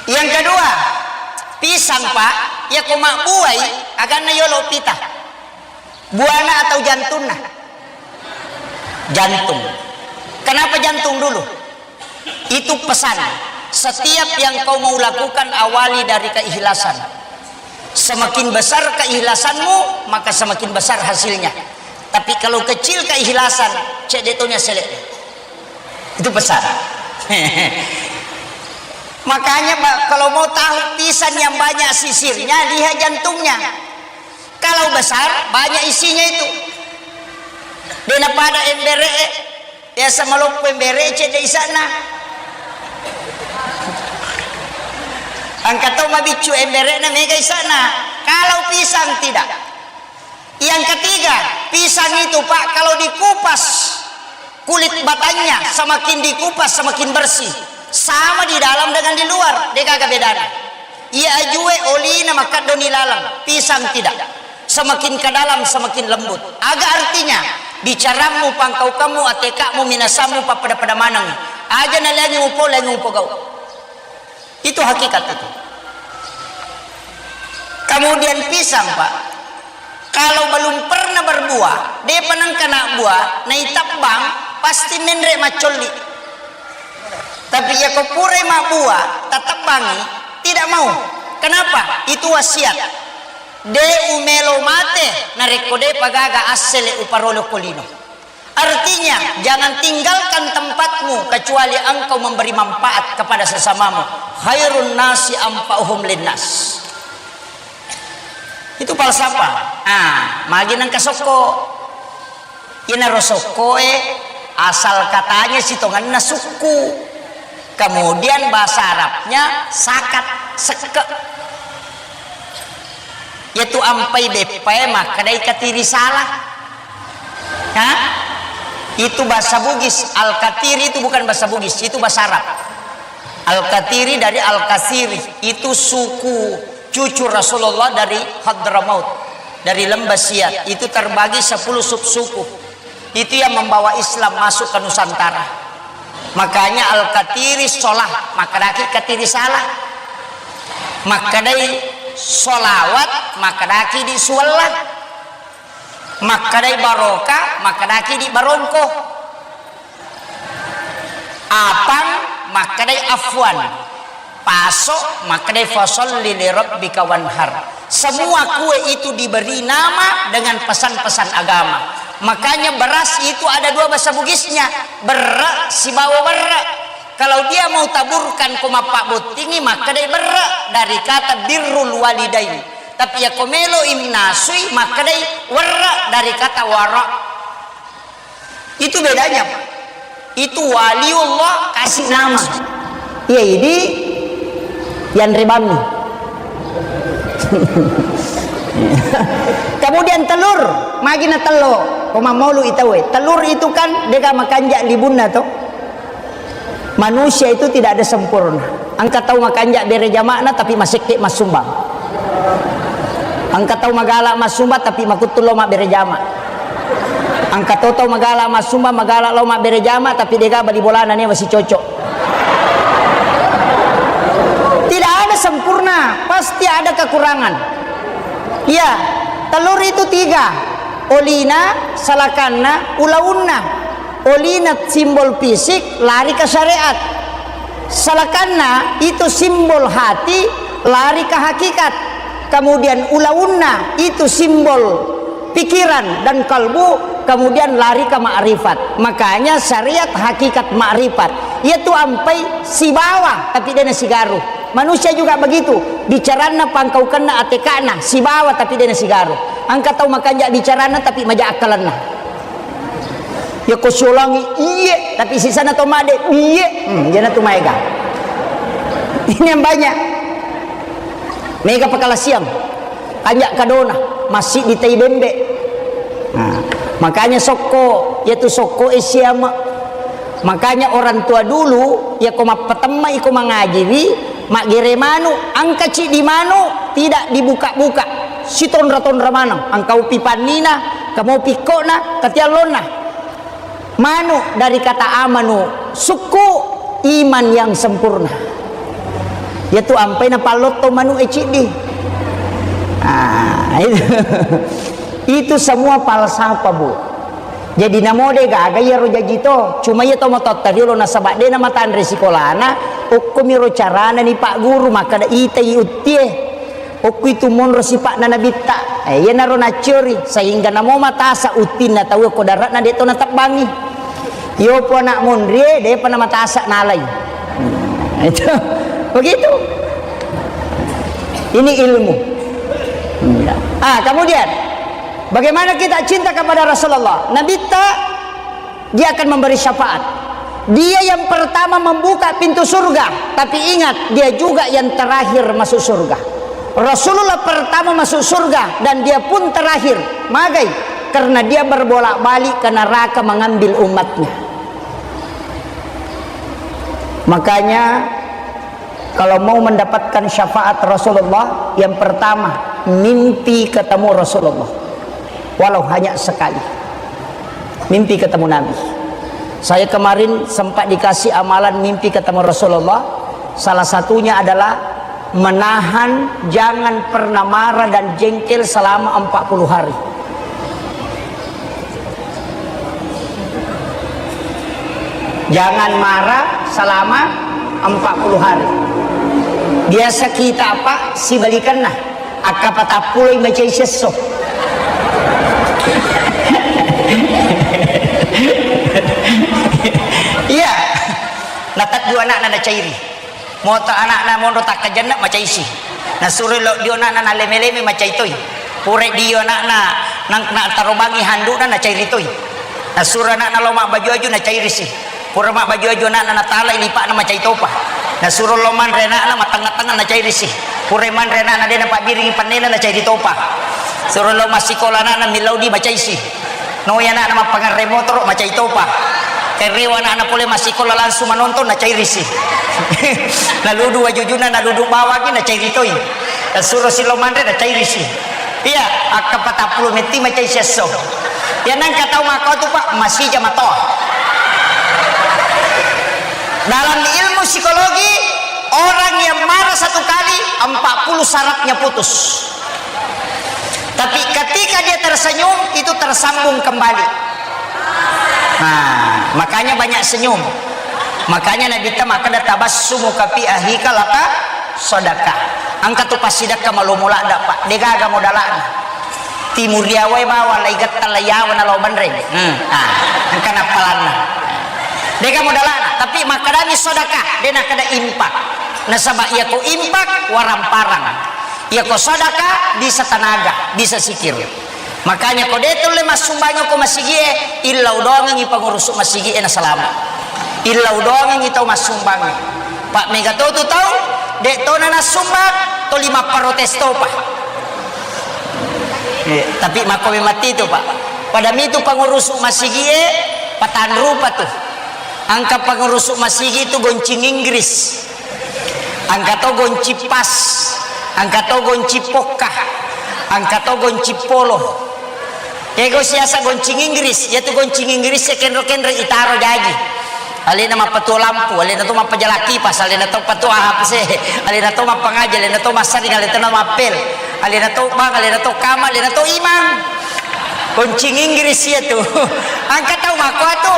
Yang kedua, pisang, Pak, ya ko mabbuai, aganna yolo pita. Buana atau jantunna? Jantung. Kenapa jantung dulu? Itu pesan. Setiap yang kau mau lakukan, awali dari keikhlasan. Semakin besar keikhlasanmu, maka semakin besar hasilnya. Tapi kalau kecil keikhlasan, cedde tonya selek. Itu pesan. Makanya, Pak, kalau mau tahu pisang yang banyak sisirnya, lihat jantungnya. Kalau besar, banyak isinya itu. Dena pada embere, biasa maloppo embere, cedde isana. Angka to mabiccu embere na mega isana. Kalau pisang tidak. Yang ketiga, pisang itu, Pak, kalau dikupas, kulit batangnya semakin dikupas, semakin bersih. Sama di dalam dengan di luar, degaga bedana. Iya ajue olina makaddo ni lalang, pisang tidak. Semakin ke dalam, semakin lembut. Aga artinya? Bicarammu, pangkaukammu, atekakmu, minasammu, pappada-pada maneng. Aja naleangi mupo, leangi mupogau. Itu hakikat itu. Kemudian pisang, Pak, kalau belum pernah berbuah, depa nengka nak buah, naitabbang, pasti menre maccolli. Tapi yako purai mabbuah, tatebbangi, tidak mau. Kenapa? Itu wasiat. De umelo mate, narekko depa gaga assele uparolo ko lino. Artinya, Jangan tinggalkan tempatmu kecuali engkau memberi manfaat kepada sesamamu. Khairun nasi anfa'uhum linnas. Itu falsafah. Ah, magi nengka sokko. Inaro sokkoe asal katanya sitongenna sukku. Kemudian bahasa Arabnya sakat, sekke. Yaitu ampai beppae makkedai katiri salah. Ha? Itu bahasa Bugis. Al-Katiri itu bukan bahasa Bugis, itu bahasa Arab. Al-Katiri dari Al-Kasiri, itu suku cucu Rasulullah dari Hadramaut, dari Lembah Siat. Itu terbagi sepuluh subsuku. Itu yang membawa Islam masuk ke Nusantara. Makanya Al-Katiri sholah, makkedaki katiri salah. Makkedai sholawat, makkedaki di suwalla. Makkedai baroka, makkedaki di barongko. Apang, makkedai afwan. Paso, makkedai fasalli li rabbika wanhar. Semua kue itu diberi nama dengan pesan-pesan agama. Makanya beras itu ada dua bahasa Bugisnya, berre sibawa berre. Kalau dia mau taburkan ko mappabbottingi, makkedai berre dari kata birrul walidain. Tapi ya ko melo imnasui, makkedai werre dari kata wara. Itu bedanya, Pak. Itu waliullah kasih nama. Iya, idi yanre bammi. Kemudian telur, magi na tello, ko mammolu itawe. Telur itu kan dega makanja libunna to. Manusia itu tidak ada sempurna. Engka tau makanja bere jama'na tapi masekke massumbang. Engka tau magala massumbang tapi makuttu lo mabbere jama. Engka to tau magala massumbang, magala lo mabbere jama tapi dega bali bolana ne masih cocok. Tidak ada sempurna, pasti ada kekurangan. Iya, telur itu tiga. Olina, salakanna, ulaunna. Olina simbol fisik, lari ke syariat. Salakanna itu simbol hati, lari ke hakikat. Kemudian ulaunna itu simbol pikiran dan kalbu, kemudian lari ke makrifat. Makanya syariat hakikat makrifat. Yaitu ampai sibawa, tapi dena sigaru. Manusia juga begitu. Bicaranna pangkaukenna atekana, sibawa, tapi dena sigaru. Engka tau makanja bicaranna, tapi maja akkalenna. Yako siolangi, iye, tapi sisana to made, iye. Hmm, jana tu maega. Ini yang banyak. Mega pakalasiang. Kanja kadona, masih di tai bembe. Nah, makanya sokko, yaitu sokko e siama. Makanya orang tua dulu, yako mappatemma iko mangajiwi, maggere manu, angka ciddi manu, tidak dibuka-buka. Sitonra-tonra maneng, angka upi pannina, kamo pikkona, katiallonna. Manu dari kata amanu, sukku, iman yang sempurna. Yaitu ampai na pallotto manu e ciddi. Ah, itu. Itu semua falsafah, Bu. Jadi namode gaga iyaro jaji to. Cuma iya to matotta riolo nasaba de na matanre sikolana, okkomiro carana ni Pak Guru makkada itai uttie. Okku itu monro sipa'na Nabitta. Eh, iyanaro nacciori, sehingga namo matasa uttinna tau ko dare'na de to natebbangi. Iyo po anak monrie, depa namatasa nalai. Hmm, itu. Begitu. Ini ilmu. Iya. Ah, kemudian, bagaimana kita cinta kepada Rasulullah? Nabitta Dia akan memberi syafaat. Dia yang pertama membuka pintu surga, tapi ingat, dia juga yang terakhir masuk surga. Rasulullah pertama masuk surga dan dia pun terakhir. Magai? Karena dia berbolak-balik ke neraka mengambil umatnya. Makanya, kalau mau mendapatkan syafaat Rasulullah, yang pertama, mimpi ketemu Rasulullah. Walau hanya sekali. Mimpi ketemu Nabi. Saya kemarin sempat dikasih amalan mimpi ketemu Rasulullah. Salah satunya adalah menahan, jangan pernah marah dan jengkel selama empat puluh hari. Jangan marah selama empat puluh hari. Biasa kita apa? Sibalikanna. Akka patappuloi macai sesso. nacairi. Moto ana'na monro takkajenna, macaisi. Nasuro lo dio ana'na naleme-leme, macai toi. Pura dio ana'na nang-, na tarobangi handukna, nacairi toi. Nasuro ana'na lo mabbaju-aju, nacairisi. Pura mabbaju-aju ana'na, natalai lipa'na, macai topa. Nasuro lo manre ana'na, matengnga-tengnga, nacairisi. Pura manre ana'na, de napabbiringi pennena, nacairi topa. Suro lo massikola ana'na, millau di, macaisi. Noi ana'na mappangerre motoro, macai topa. Kerewa ana'na pole massikola langsung manonton, nacairisi. Naludu wajujuna, naludu bawangi, nacairi toi. Nasuro silo manre, nacairisi. Iya, akka patappulo metti macaisi esso. Iya, nangka tau makko tu, Pak, masija matoa. Dalam ilmu psikologi, orang yang marah satu kali, empat puluh sarafnya putus. Tapi ketika dia tersenyum, itu tersambung kembali. Nah, makanya banyak senyum. Makanya Nabi ta makkeda, "Tabassumuka fi akhika laka sadaqah." Engka tu passidekka malomo ladda, Pak. Degaga modalana. Timuriawae bawang lai getta lai yawa nalo menre. Hmm. Ah, engka nappalanna. Dega modalana, tapi makkedani sedekah, de nakkeda infak. Nasaba iyako infak, waramparang. Iyako sedekah, bisa tenaga, bisa sikir. Makanya ko de tulle massumbangi ko masigie, illau doangengi pengurus masigie nasalama. Illau doangengi tau massumbangi. Pak, mega to tu tau, de tona nassumbang, toli mapparotes topa. Eh, tapi makko memang titu, Pak. Pada mitu pengurus masigie, patanrupa tu. Engka pengurus masigi tu goncing Inggris. Engka to goncing pas. Engka to goncing pokka. Engka to goncing polo. Kego siasa goncing Inggris, yatu goncing Inggris ya kenro-kenro itaro jaji. Alena mappatuo lampu, alena to mappajala kipas, alena to patuo H P C, alena to mappangaji, alena to massaring, alena to mappel, alena to bang, alena to kama, alena to imang. Goncing Inggris iya tu. Engka tau makko tu.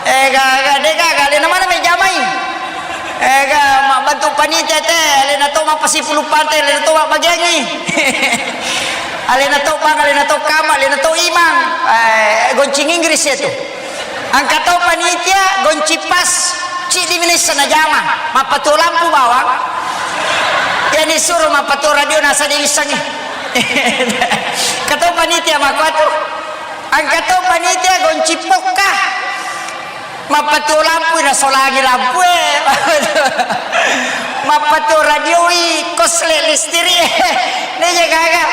Eh, ga, ga, de ga, ga, alena mana mai jamai? Eh, ga, mabbantu panitia te, alena to mappasipulung pante, alena to mabbagiangi. Alena to bang, alena to kama, alena to imang. Eh, goncing Inggris iya tu. Engka to panitia, goncing pas, ciddi mi naisseng najama, mappatuo lampu bawang. Iya nisuro mappatuo radio nasa de wissengi. Engka to panitia makko tu. Engka to panitia goncing pokka. Mappatuo lampu nasolangi lampue. Mappatuo radioi, kosle listiri. Neje gaga.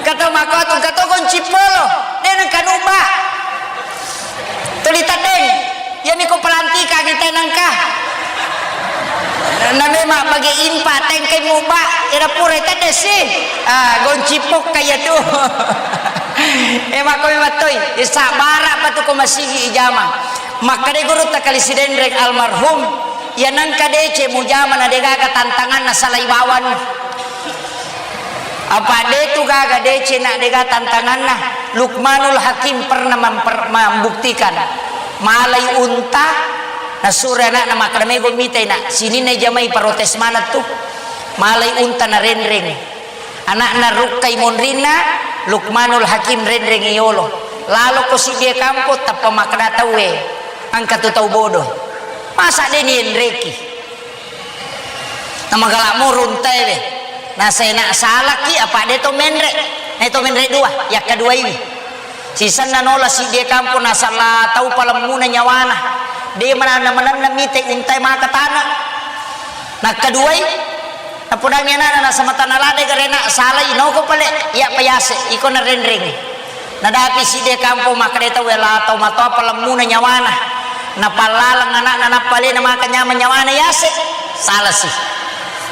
Engka to makko tu, engka to goncing polo. De nengka nubba. Tuli teddeng, iyami ko pelantikangi te nengka. Na memang bagi impa tengkai mubba, eda pura tedde si. Ah, goncing pokka iya tu. Eh, makko memang toi, eh, sabara pa tu ko masigi ijama. Makkeda gurutta Kali Sidenreng almarhum, iya nengka deceng mujama na degaga tantanganna salai bawang. Apa de tu gaga deceng na dega tantanganna. Lukmanul Hakim pernah memper-, membuktikan. Malai unta, nasuro anakna makkeda, "Mego mitai nak, sininna jamai protes maneng tu." Malai unta narenreng. Anakna rukkai monrinna, Lukmanul Hakim renreng yolo. Lalo ko siddie kampo tappa makkeda tauwe, "Engka tu tau bodoh. Masa de nienreki?" Namagala moro untae we. Nasena salaki apa de to menre. Na to menre dua, yakkaduaiwi. Sisenna nola siddie kampo nasala tau palemmuna nyawana. De mananna-mananna mite untae maka tana. Nakkaduai, napodangi anana nasamatana lade garena salai noko pale, iya payase, iko narenreng. Nadapi siddie kampo makkeda tau, "Wela tau matoa palemmuna nyawana." Napallaleng anakna nappa alena maka nyameng nyawana yase. Salasi.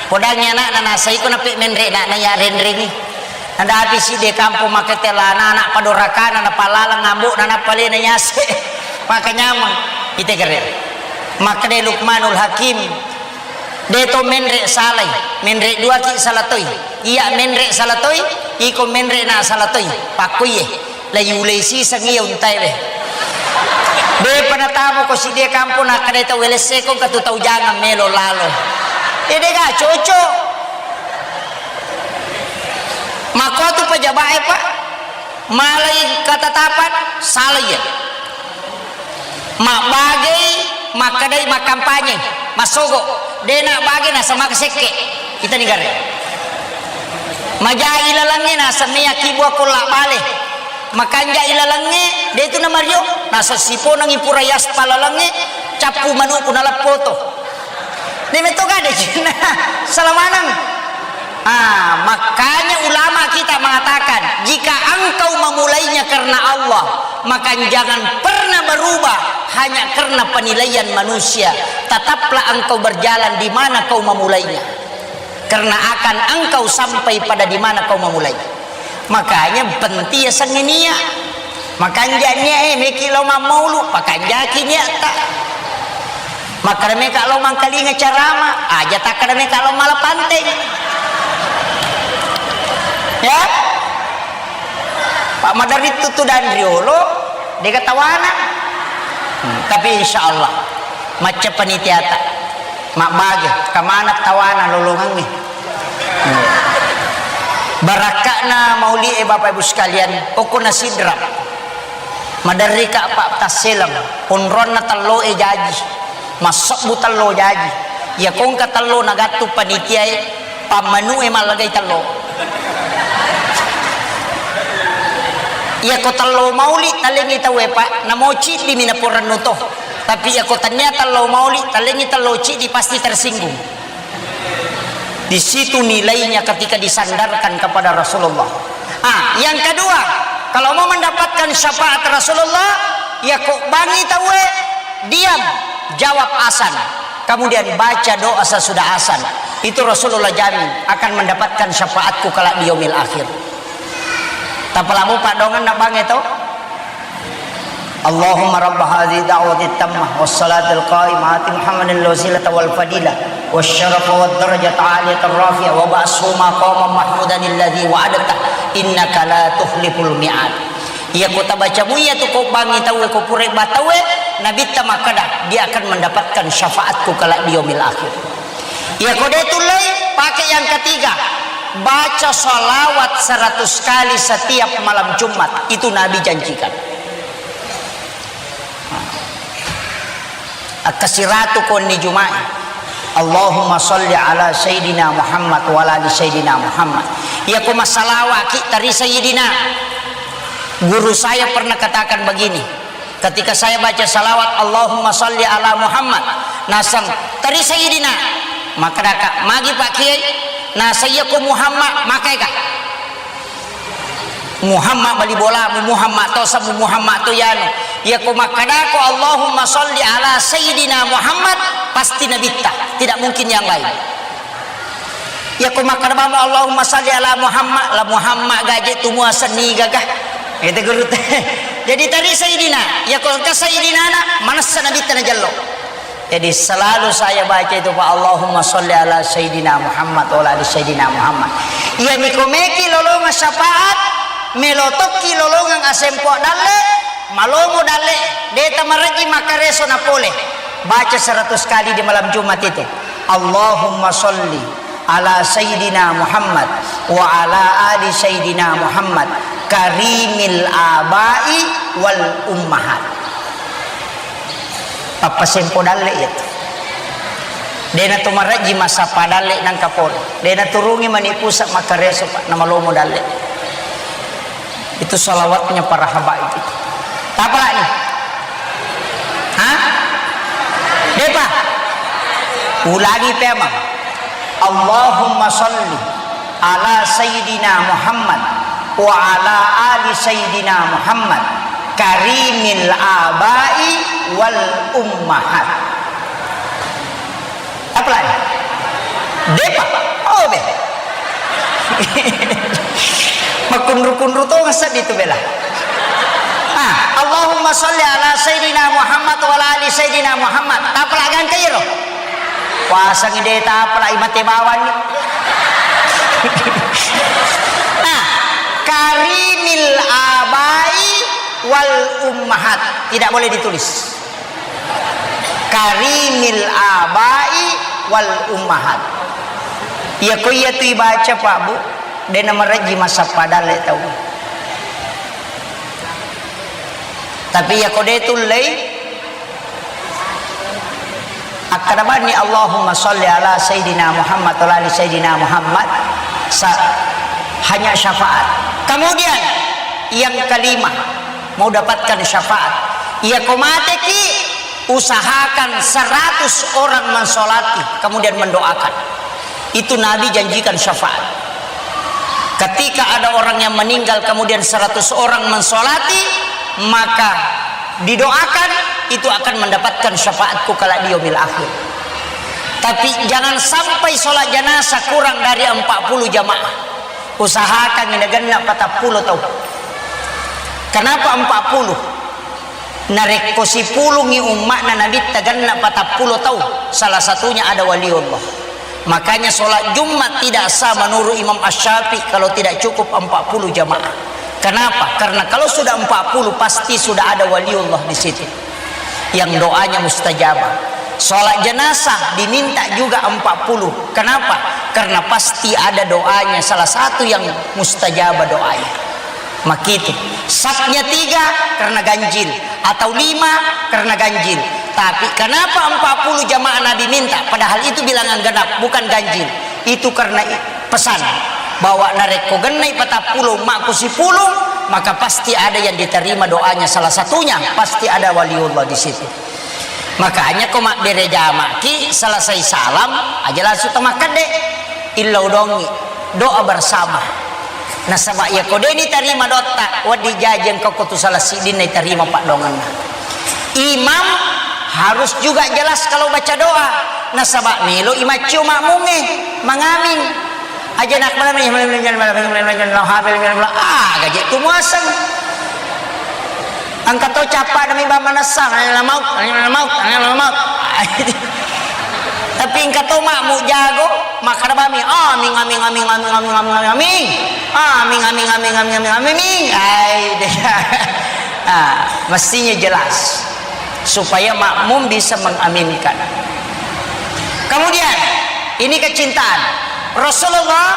Podangi anakna nasaiko nape menre anakna ya renrengi. Nadapi siddie kampo makkeda la anak padorakana napallaleng ambokna nappa alena yase. Maka nyameng. Ite gare. Makkeda Lukmanul Hakim. De to menre salai, menre duaki sala toi. Iya menre sala toi, iko menre na sala toi. Pakkuiye, la yulei siseng iya untae we. De panatamo ko siddie kampo nakkeda tau welesseko katu tau jangang melo lalo. Eh, de ga cocok. Makko tu pejabat e, Pak. Malai katatapan, salai ya. Mabbagei Makkedai makkampanye, massogo, dena bage naseng maka sekke. Ita nigare. Majai lalengnge naseng mea kibua kolla bale. Makanjai lalengnge, de tu namario, naseng siponengi pura yaspa lalengnge, cappu manuku naleppoto. De metto gade cinna, sala maneng. Ah, makanya ulama kita mengatakan, jika engkau memulainya karena Allah, maka jangan pernah berubah hanya karena penilaian manusia. Tetaplah engkau berjalan di mana kau memulainya. Karena akan engkau sampai pada di mana kau memulainya. Makanya penting ya sengini ya. Makanja nia e, meki lao mammaulu, pakanjaki niatta. Makkada meka lao mangkalinga carama, aja takkada meka lao mala panteng. Ya? Pak Madarit tutu dan riolo, dega tawana. Hmm, tapi insya Allah, macca panitiata. Mabbage, kamana tawana lolongangnge. Hmm. Barakka'na mauli e, Bapak Ibu sekalian, okko na Sidrap. Maderrika Pak tasseleng, onronna tello e jaji, massebbu tello jaji. Iya kongka tello nagattu panitia e, pammanu e mallagai tello. Iya ko tello mauli talengi tau e, Pak, namo ciddi mi naporennu to. Tapi iya ko tania tello mauli, talengi tello ciddi pasti tersinggung. Di situ nilainya ketika disandarkan kepada Rasulullah. Ah, yang kedua, kalau mau mendapatkan syafaat Rasulullah, ya kok bangi tauwe, diam, jawab asan. Kemudian baca doa sesudah asan. Itu Rasulullah jamin akan mendapatkan syafaatku kelak di yaumil akhir. Tapalamu padongan na bange to? Allahumma rabba hadhihi da'wati tammah wassalatil qaimah ati Muhammadan al-wasilata wal fadilah wasyarafa wad darajata aliyata rafi'ah wa ba'shu maqaman mahmudan alladhi wa'adta innaka la tukhliful mi'ad. Iya ko tabaca muiya tu ko bangi tauwe ko pura ba tauwe, Nabitta makkada, dia akan mendapatkan syafaatku kelak di yaumil akhir. Iya ko de tullei, pakai yang ketiga. Baca salawat seratus kali setiap malam Jumat. Itu Nabi janjikan. Akkasiratu konni Jumat. Allahumma salli ala Sayyidina Muhammad wa ala ali Sayyidina Muhammad. Iya ko masalawat ki tari Sayyidina. Guru saya pernah katakan begini, ketika saya baca salawat, "Allahumma salli ala Muhammad," naseng, "Teri Sayyidina." Makkedaka, "Magi Pak Kiai?" Naseng, "Iya ko Muhammad, makaika." Muhammad bali bolamu, Muhammad to samu, Muhammad to yanu. Iya ko makkedako, "Allahumma salli ala Sayyidina Muhammad," pasti Nabitta, tidak mungkin yang lain. Iya ko makkeda mamo, "Allahumma salli ala Muhammad," la Muhammad gaje tu muasenni gaga. Itu guru te. Jadi tari Sayyidina, iya ko engka Sayyidina na, manessa Nabitta najello. Jadi selalu saya baca itu, Pak, "Allahumma salli ala Sayyidina Muhammad wa ala ali Sayyidina Muhammad." Iya miko meki lolongang syafaat, melo tokki lolongang asempo dalle, malomo dalle, deta maraji makareso na pole. Baca seratus kali di malam Jumat itu. Allahumma salli ala Sayyidina Muhammad wa ala ali Sayyidina Muhammad karimil abai wal ummahat. Pappasempo dalle iya tu. Dena tu maraji masappa dalle nangka pole. Dena turungi mani pusat makareso, Pak, namalomo dalle. Itu salawatnya para habaib itu. Tapalani? Hah? Depa? Ulangi pemang. Allahumma salli ala Sayyidina Muhammad wa ala ali Sayyidina Muhammad karimil abai wal ummahat. Apalagi? Depa. Oh, be. Makunru-kunru to ngasad itu bela. Ah, Allahumma salli ala Sayyidina Muhammad wa ala ali Sayyidina Muhammad. Tapalagang kairo. Puasang ide tapalai mate bawang ni. Nah, karimil abai wal ummahat. Tidak boleh ditulis. Karimil abai wal ummahat. Iya ko iya tu ibaca, Pak, Bu, dena maraji masappa dalle tau. Tapi iya ko de tullei, Akkeda bani, "Allahumma shalli ala Sayyidina Muhammad wa ala ali Sayyidina Muhammad." Sa-, hanya syafaat. Kemudian yang kelima, mau dapatkan syafaat. Iya ko mateki, usahakan seratus orang mensolati, kemudian mendoakan. Itu Nabi janjikan syafaat. Ketika ada orang yang meninggal, kemudian seratus orang mensolati, maka didoakan, itu akan mendapatkan syafaatku kelak di yaumil akhir. Tapi jangan sampai sholat jenazah kurang dari empat puluh jamaah. Usahakan ini genna patappulo tau. Kenapa empat puluh? Narekko sipulungngi umma'na Nabitta genna patappulo tau, salah satunya ada waliullah. Makanya sholat Jumat tidak sah menurut Imam Asy-Syafi'i kalau tidak cukup empat puluh jamaah. Kenapa? Karena kalau sudah empat puluh, pasti sudah ada waliullah di situ yang doanya mustajabah. Sholat jenazah diminta juga empat puluh. Kenapa? Karena pasti ada doanya, salah satu yang mustajabah doanya. Makitu. Safnya tiga karena ganjil, atau lima karena ganjil. Tapi kenapa empat puluh jamaah Nabi minta? Padahal itu bilangan genap, bukan ganjil. Itu karena i-, pesan bahwa narekko gennai patappulo umma'ku sipulung, maka pasti ada yang diterima doanya. Salah satunya pasti ada waliullah di situ. Makanya ko mabbere jamaki, selesai salam aja langsung tamakkadde. Illau dongi, doa bersama. Nasaba iya ko de nitarima doatta, wedding jaji engka ko tu salah siddinna itarima paddoangenna. Imam harus juga jelas kalau baca doa. Nasaba melo imaccio makmungnge mangaming. Aja nak malam, ah, gaje tu muaseng. Engka to cappa demi bang manessa, la maut, la maut, la maut. Tapi engka to makmu jago, makkada bami, amin, amin, amin, amin, amin, amin, amin. Amin, amin, amin, amin, amin, amin. Ai, deh. Ah, mestinya jelas supaya makmum bisa mengaminkan. Kemudian, ini kecintaan. Rasulullah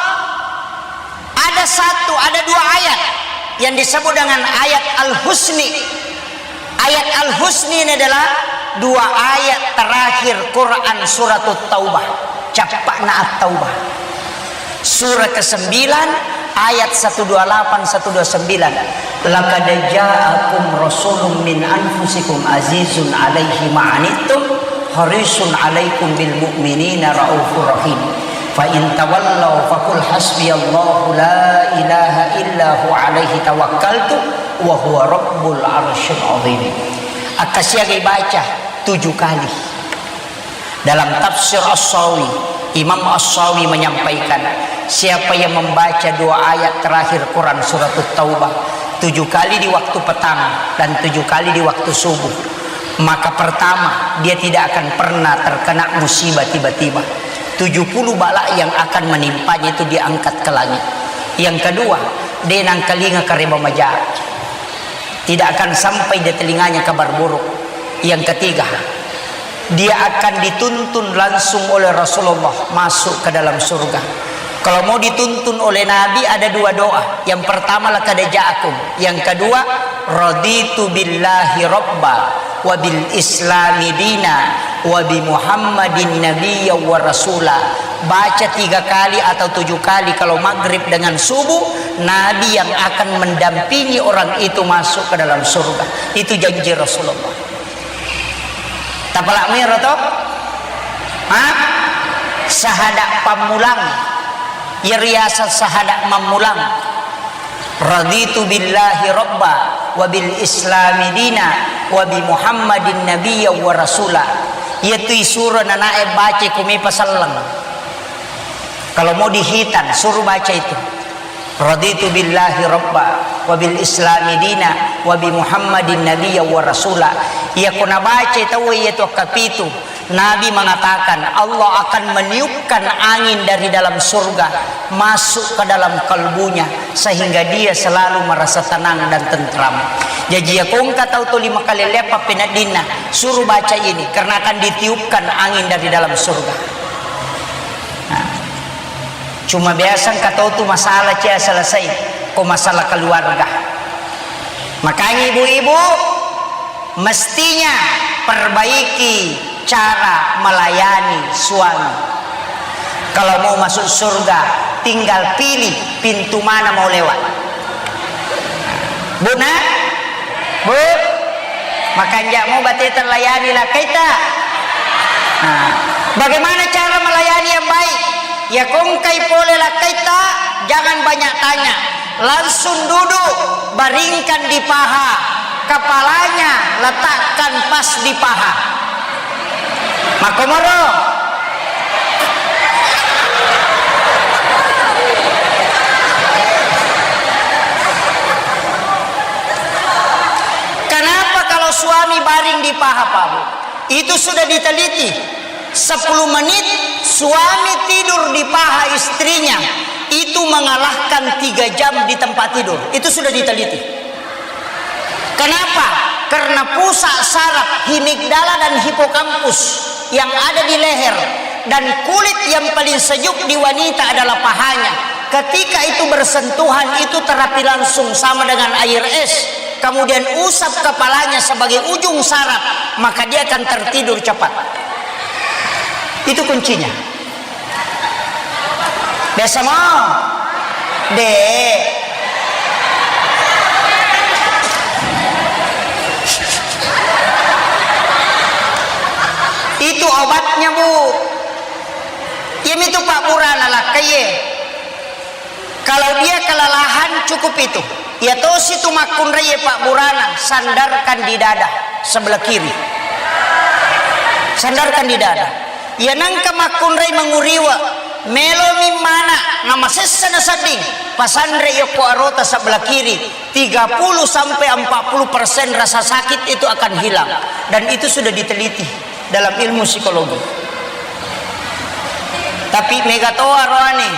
ada satu, ada dua ayat yang disebut dengan ayat Al-Husni. Ayat Al-Husni ini adalah dua ayat terakhir Quran Surat At-Taubah. Cappa'na At-Taubah. Surah kesembilan, ayat satu dua lapan, satu dua sembilan. "Laqad ja'akum rasulun min anfusikum azizun alaihi ma'anittum harisun alaikum bil mu'minina raufur rahim. Fa in tawallaw faqul hasbiyallahu la ilaha illa huwa alaihi tawakkaltu wa huwa rabbul arsyil azim." Akkasiagai baca tujuh kali. Dalam tafsir As-Sawi, Imam As-Sawi menyampaikan, siapa yang membaca dua ayat terakhir Quran Surat At-Taubah tujuh kali di waktu petang dan tujuh kali di waktu subuh, maka pertama, dia tidak akan pernah terkena musibah tiba-tiba. Tujuh puluh bala yang akan menimpanya itu diangkat ke langit. Yang kedua, de nangkalinga kareba maja. Tidak akan sampai di telinganya kabar buruk. Yang ketiga, dia akan dituntun langsung oleh Rasulullah masuk ke dalam surga. Kalau mau dituntun oleh Nabi, ada dua doa. Yang pertama, "Laqad ja'akum." Yang kedua, "Raditu billahi rabba wa bil islami dina wa bi Muhammadin nabiyya wa rasula." Baca tiga kali atau tujuh kali kalau maghrib dengan subuh, Nabi yang akan mendampingi orang itu masuk ke dalam surga. Itu janji Rasulullah. Tapalak miro to? Ha? Sahada pammulang. Iya riaseng sahada mammulang. "Raditu billahi rabba wa bil islami dina wa bi Muhammadin nabiyya wa rasula." Iya tu isuro nanae baca ko mepa selleng. Kalau mau dihitan, suruh baca itu. "Raditu billahi rabba wa bil islami dina wa bi Muhammadin nabiyya wa rasula." Iya ko nabaca tau iya tu kapitu. Nabi mengatakan, Allah akan meniupkan angin dari dalam surga masuk ke dalam kalbunya, sehingga dia selalu merasa tenang dan tentram. Jaji, iya ko engka tau tuli makalelleang pappeneddinna, suruh baca ini, karena akan ditiupkan angin dari dalam surga. Nah, cuma biasa engka tau tu masalah cia selesai, ko masalah keluarga. Makanya ibu-ibu, mestinya perbaiki Cara melayani suami. Kalau mau masuk surga, tinggal pilih pintu mana mau lewat. Bu, nak? Bu, makanjak mu bate terlayani lakkaita. Nah, bagaimana cara melayani yang baik? Ya kongkai pole lakkaita, jangan banyak tanya. Langsung duduk, baringkan di paha. Kepalanya letakkan pas di paha. Makkomoro. Kenapa kalau suami baring di paha, Pak Bu? Itu sudah diteliti. Sepuluh menit suami tidur di paha istrinya, itu mengalahkan tiga jam di tempat tidur. Itu sudah diteliti. Kenapa? Karena pusat saraf himigdala dan hipokampus yang ada di leher dan kulit yang paling sejuk di wanita adalah pahanya. Ketika itu bersentuhan, itu terapi langsung sama dengan air es. Kemudian usap kepalanya sebagai ujung saraf, maka dia akan tertidur cepat. Itu kuncinya. Biasa mau? Dek. Itu obatnya, Bu. Iya mitu Pak Burana lakkaie. Kalau dia kelelahan, cukup itu. Iya tosi tu makkunrai Pak Burana, sandarkan di dada sebelah kiri. Sandarkan di dada. Iya nengka makkunrai menguriwa, melomi mana, namasessa nasedding, pasanre yokko arota sebelah kiri, tiga puluh sampai empat puluh persen rasa sakit itu akan hilang. Dan itu sudah diteliti dalam ilmu psikologi. Tapi mega to aroane,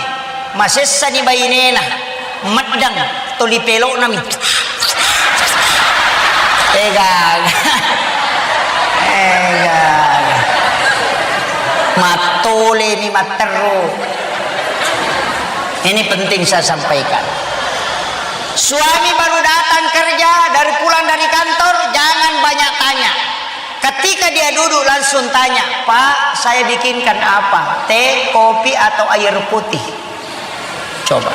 masessani bainena, meddang toli peloknami. Egaga. Egaga. Mattolemi matteru. Ini penting saya sampaikan. Suami baru datang kerja, dari pulang dari kantor, jangan banyak tanya. Ketika dia duduk, langsung tanya, "Pak, saya bikinkan apa? Teh, kopi, atau air putih?" Coba.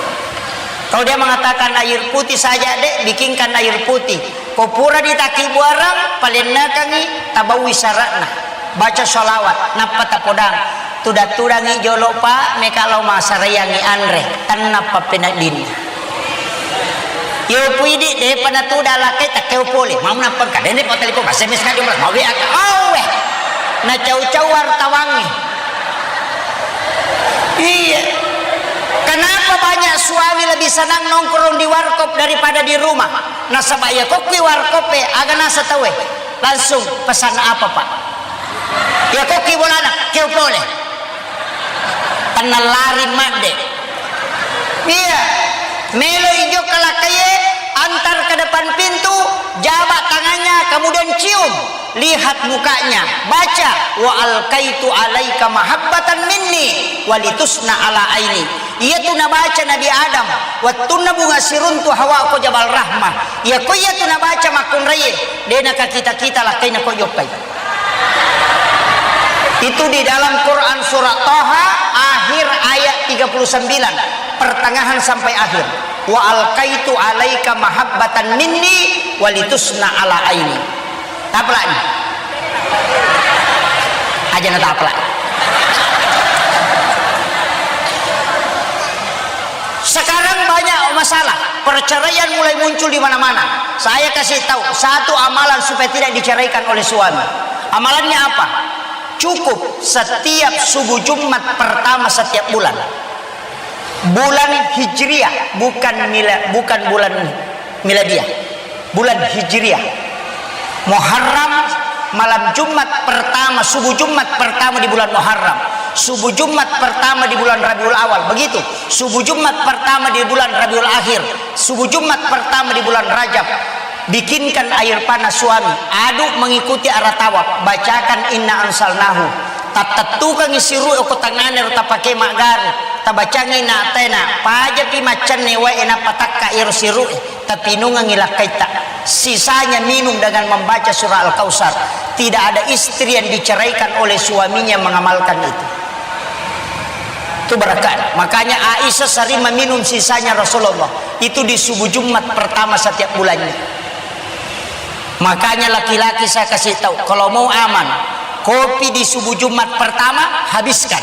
Kalau dia mengatakan, "Air putih saja, Dek, bikinkan air putih." Ko pura ditaki buarang, palennakangi, tabawi syaratna. Baca sholawat, nappa tapodang. Tudang-tudangi jolo, Pak, meka lao masarayangi anre. Tennappa peneddinna. Yo puidi, depa natuda lakkai, takkeo pole. Mau nappang ka, dende pa telepon, S M S ka jumlah, mau W A ka. Awe. Na cau-cau wartawangnge. Iya. Kenapa banyak suami lebih senang nongkrong di warkop daripada di rumah? Nasaba iya kokki warkop e, aga nasa tau e. Langsung pesan apa, Pak? Iya kokki bolana, keo pole. Tenna lari madde. Iya. Melo ijo kalakkaie, antar ke depan pintu, jabak tangannya, kemudian cium. Lihat mukanya, baca, "Wa alqaitu alaika mahabbatan minni walitusna ala aini." Iyatu nabaca Nabi Adam, wettunna bunga siruntu Hawa ko Jabal Rahmah. Iya ko iyatu nabaca makkunraie, de nakakita-kita lakkaina ko jokkai. Itu di dalam Quran surat Taha akhir ayat tiga puluh sembilan, pertengahan sampai akhir. "Wa alqaitu alaika mahabbatan minni walitusna ala aini." Taplak ni. Aja na taplak. Sekarang banyak masalah, perceraian mulai muncul di mana-mana. Saya kasih tahu satu amalan supaya tidak diceraikan oleh suami. Amalannya apa? Cukup setiap subuh Jumat pertama setiap bulan. Bulan Hijriah, bukan mila-, bukan bulan miladiah. Bulan Hijriah. Muharram, malam Jumat pertama, subuh Jumat pertama di bulan Muharram. Subuh Jumat pertama di bulan Rabiul Awal, begitu. Subuh Jumat pertama di bulan Rabiul Akhir. Subuh Jumat pertama di bulan Rajab. Bikinkan air panas suami. Aduk mengikuti arah tawaf. Bacakan inna anzalnahu. Tattettukangi siru'e ko tangngana ro tapake maggare. Tabacangi na tena. Pajapi maccanne wae nappa takka iro siru'e. Tapinungengngi lakkaitta. Sisanya minum dengan membaca surah Al-Kautsar. Tidak ada istri yang diceraikan oleh suaminya mengamalkan itu. Itu berkat. Makanya Aisyah sering meminum sisanya Rasulullah. Itu di subuh Jumat pertama setiap bulannya. Makanya laki-laki saya kasih tahu, kalau mau aman, kopi di subuh Jumat pertama habiskan.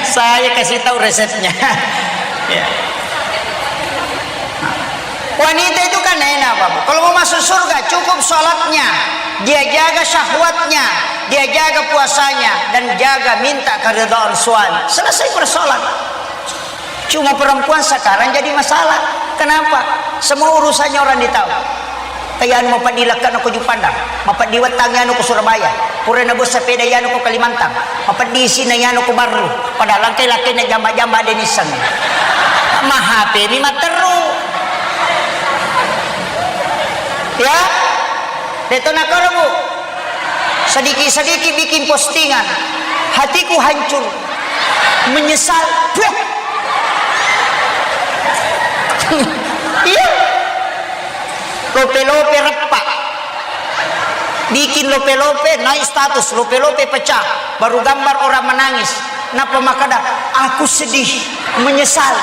Saya kasih tahu resepnya. Ya. Wanita itu kan enak, Bapak. Kalau mau masuk surga, cukup sholatnya, dia jaga syahwatnya, dia jaga puasanya, dan jaga minta keridhaan suami. Selesai persoalan. Cuma perempuan sekarang jadi masalah. Kenapa? Semua urusannya orang ditahu. Kayak anu, mapeddi lekkana ko Juppandang, mapeddi wettangi anu ko Surabaya, pura nabua sepeda yanu ko Kalimantan, mapeddi isina yanu ko Barru, padahal engkai lakkainna jamba-jamba de nisseng. Ma H P mi matteru. Ya? Deto nakoro, Bu. Sedikit-sedikit bikin postingan. Hatiku hancur. Menyesal. Iya. Lope-lope reppa. Bikin lope-lope, naik status, lope-lope pecah. Baru gambar orang menangis. Napa makkeda, "Aku sedih, menyesal."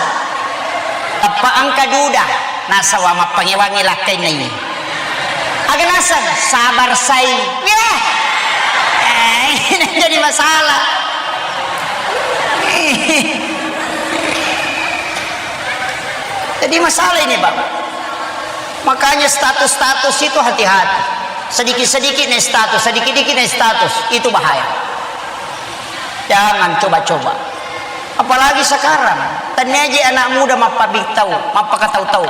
Teppa engka duda, nasaba mappangewangi lakkainna ini. Aga naseng, sabar sai. Wah. Eh, ini jadi masalah. Jadi masalah ini, Bang. Makanya status-status itu hati-hati. Sedikit-sedikit naik status, sedikit-sedikit naik status. Itu bahaya. Jangan coba-coba. Apalagi sekarang, tania je anak muda mappabitau, mappakatau-tau.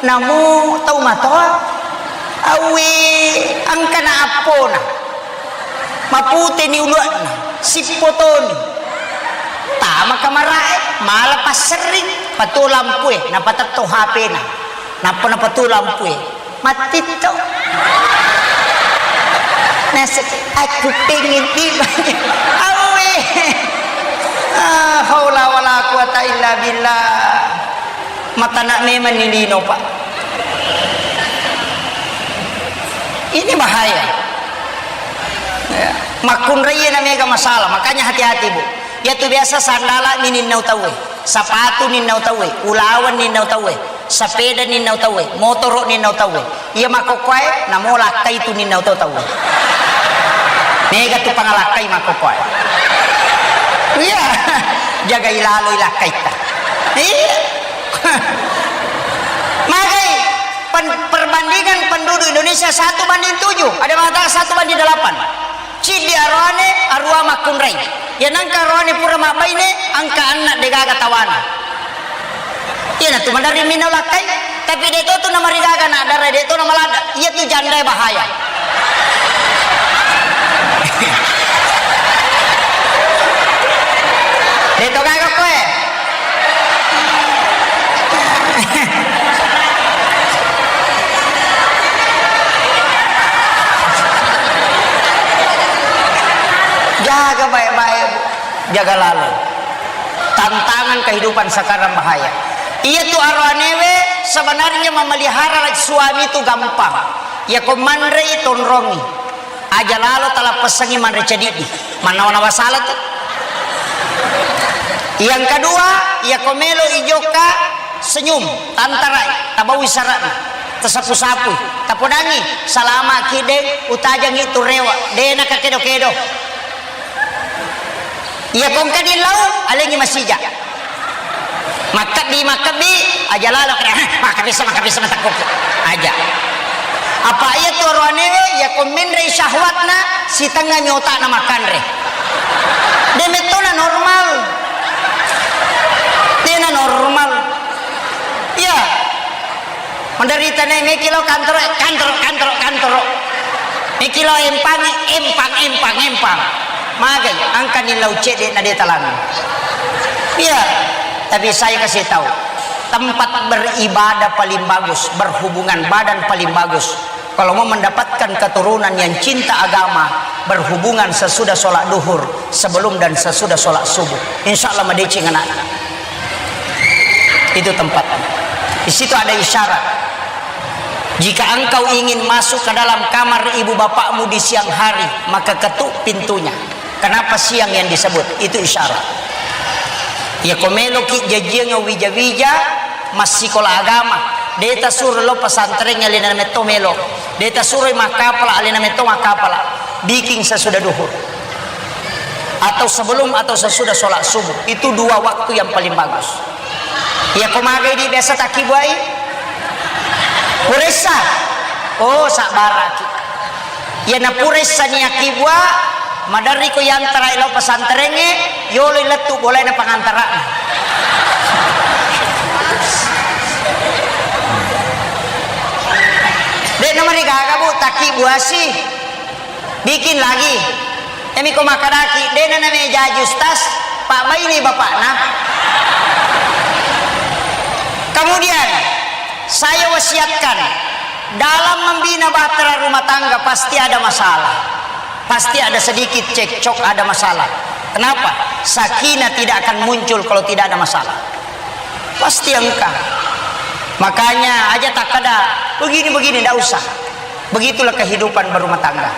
Namu tau matoa, awe, engkana appona. Maputeni uluanna, sippotoni. Tama kamarae, mala passerring, patuo lampue, napatetto H P-na. Nappa napatuo lampue. Mattitto. Nasek, "Aku pengen tiba." Awe. Ah, haula wala quwata illa billah. Matana memang ni lino, Pak. Ini bahaya. Ya. Makkunrai na mega masalah, makanya hati-hati, Bu. Iya tu biasa sandala mi ninnau tauwe, sapatu ninnau tauwe, ulaweng ninnau tauwe, sapeda ninnau tauwe, motoro ninnau tauwe. Iya makkokkoe, namo lakkai tu ninnau to tauwe. Mega tu pangalakkai makkokkoe. Iya, jagai laloi lakkaitta. Iya. Magai pen-, perbandingan penduduk Indonesia satu banding tujuh, ada mengatakan satu banding delapan. Ciddi aroane, arua makkunrai. Iya nengka aroane pura mabbaine, engka anna degaga tawana. Iyanatu maderri minau lakkai, tapi de to tu namarigaga na dara, de to namaladda. Iya tu jandae bahaya. De to gaga koe. Jaga baik-baik, Bu. Jaga lalo. Tantangan kehidupan sekarang bahaya. Iya tu aroanewe sebenarnya memelihara suami tu gampang. Iya ko manrei tonrongi. Aja lalo talappesangi manre cedidi. Mannawa-nawa sala tu. Yang kedua, iya ko melo ijokka senyum, tantarai, tabawi sarana, tasapu-sapui, tapodangi, salama kideng, utajangi tu rewa, dena kakedo-kedo. Iya ko engka dillau, alengi masija. Makkebbi, makkebbi, aja lalo kada, "Hah, makkebbi sa, makkebbi sa, matakkuki." Aja. Apa iya tu aroanewe, iya ko menrei syahwatna, sitengngami otakna makkanre. De mettona normal. Dena normal. Iya. Menderita ne, meki lo kantoro, kantoro, kantoro, kantoro. Meki lo empangi, empang, empang, empang. Magai, engka ni lau cedde na de talang. Iya, tapi saya kasih tahu, tempat beribadah paling bagus, berhubungan badan paling bagus. Kalau mau mendapatkan keturunan yang cinta agama, berhubungan sesudah sholat duhur, sebelum dan sesudah sholat subuh. Insya Allah madeceng anaknya. Itu tempat. Di situ ada isyarat. Jika engkau ingin masuk ke dalam kamar ibu bapakmu di siang hari, maka ketuk pintunya. Kenapa siang yang disebut? Itu isyarat. Iya, ko meloki jajiang wija-wija, massikola agama. De tasuro lo pesantren, alena metto melo. De tasuro makkapala, alena metto makkapala. Bikin sesudah duhur. Atau sebelum atau sesudah sholat subuh. Itu dua waktu yang paling bagus. Iya, ko magai di biasa takkibuai? Puressa. Oh, sabbaraki. Iya, na puressa ni akkibua, maderri ko yantara lao pesantrengnge, yolo lettu bolaina pangantara. De namarigaga, Bu, takkibuasi. Bikin lagi. Emi ko makkadaki, dena namejaji Ustaz, pabbaini bapakna. Kemudian, saya wasiatkan, dalam membina bahtera rumah tangga pasti ada masalah. Pasti ada sedikit cekcok, ada masalah. Kenapa? Sakinah tidak akan muncul kalau tidak ada masalah. Pasti engka. Makanya aja takkada begini-begini, ndak usah. Begitulah kehidupan berumah tangga.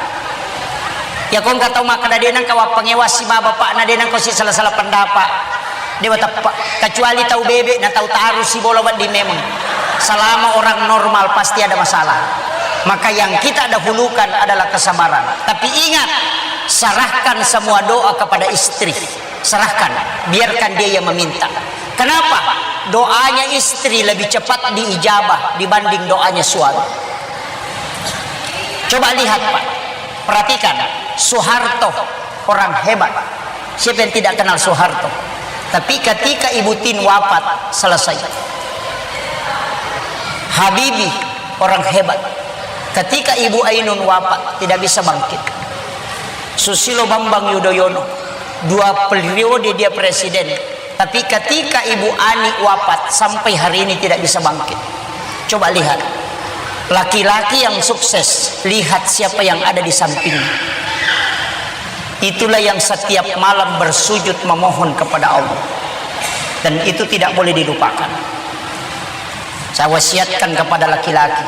Ya, ko engka tau makkada de nengka wappangewassi baba bapakna, de nengka si salah-salah pendapat. Dewa teppe. Kecuali tau bebe na tau tarusi bola wedding memang. Selama orang normal pasti ada masalah. Maka yang kita dahulukan adalah kesabaran. Tapi ingat, serahkan semua doa kepada istri. Serahkan, biarkan dia yang meminta. Kenapa? Doanya istri lebih cepat diijabah dibanding doanya suami. Coba lihat, Pak. Perhatikan, Soeharto orang hebat. Siapa yang tidak kenal Soeharto? Tapi ketika Ibu Tin wafat, selesai. Habibie orang hebat. Ketika Ibu Ainun wafat, tidak bisa bangkit. Susilo Bambang Yudhoyono, dua periode dia presiden. Tapi ketika Ibu Ani wafat, sampai hari ini tidak bisa bangkit. Coba lihat, laki-laki yang sukses, lihat siapa yang ada di sampingnya. Itulah yang setiap malam bersujud memohon kepada Allah. Dan itu tidak boleh dilupakan. Saya wasiatkan kepada laki-laki,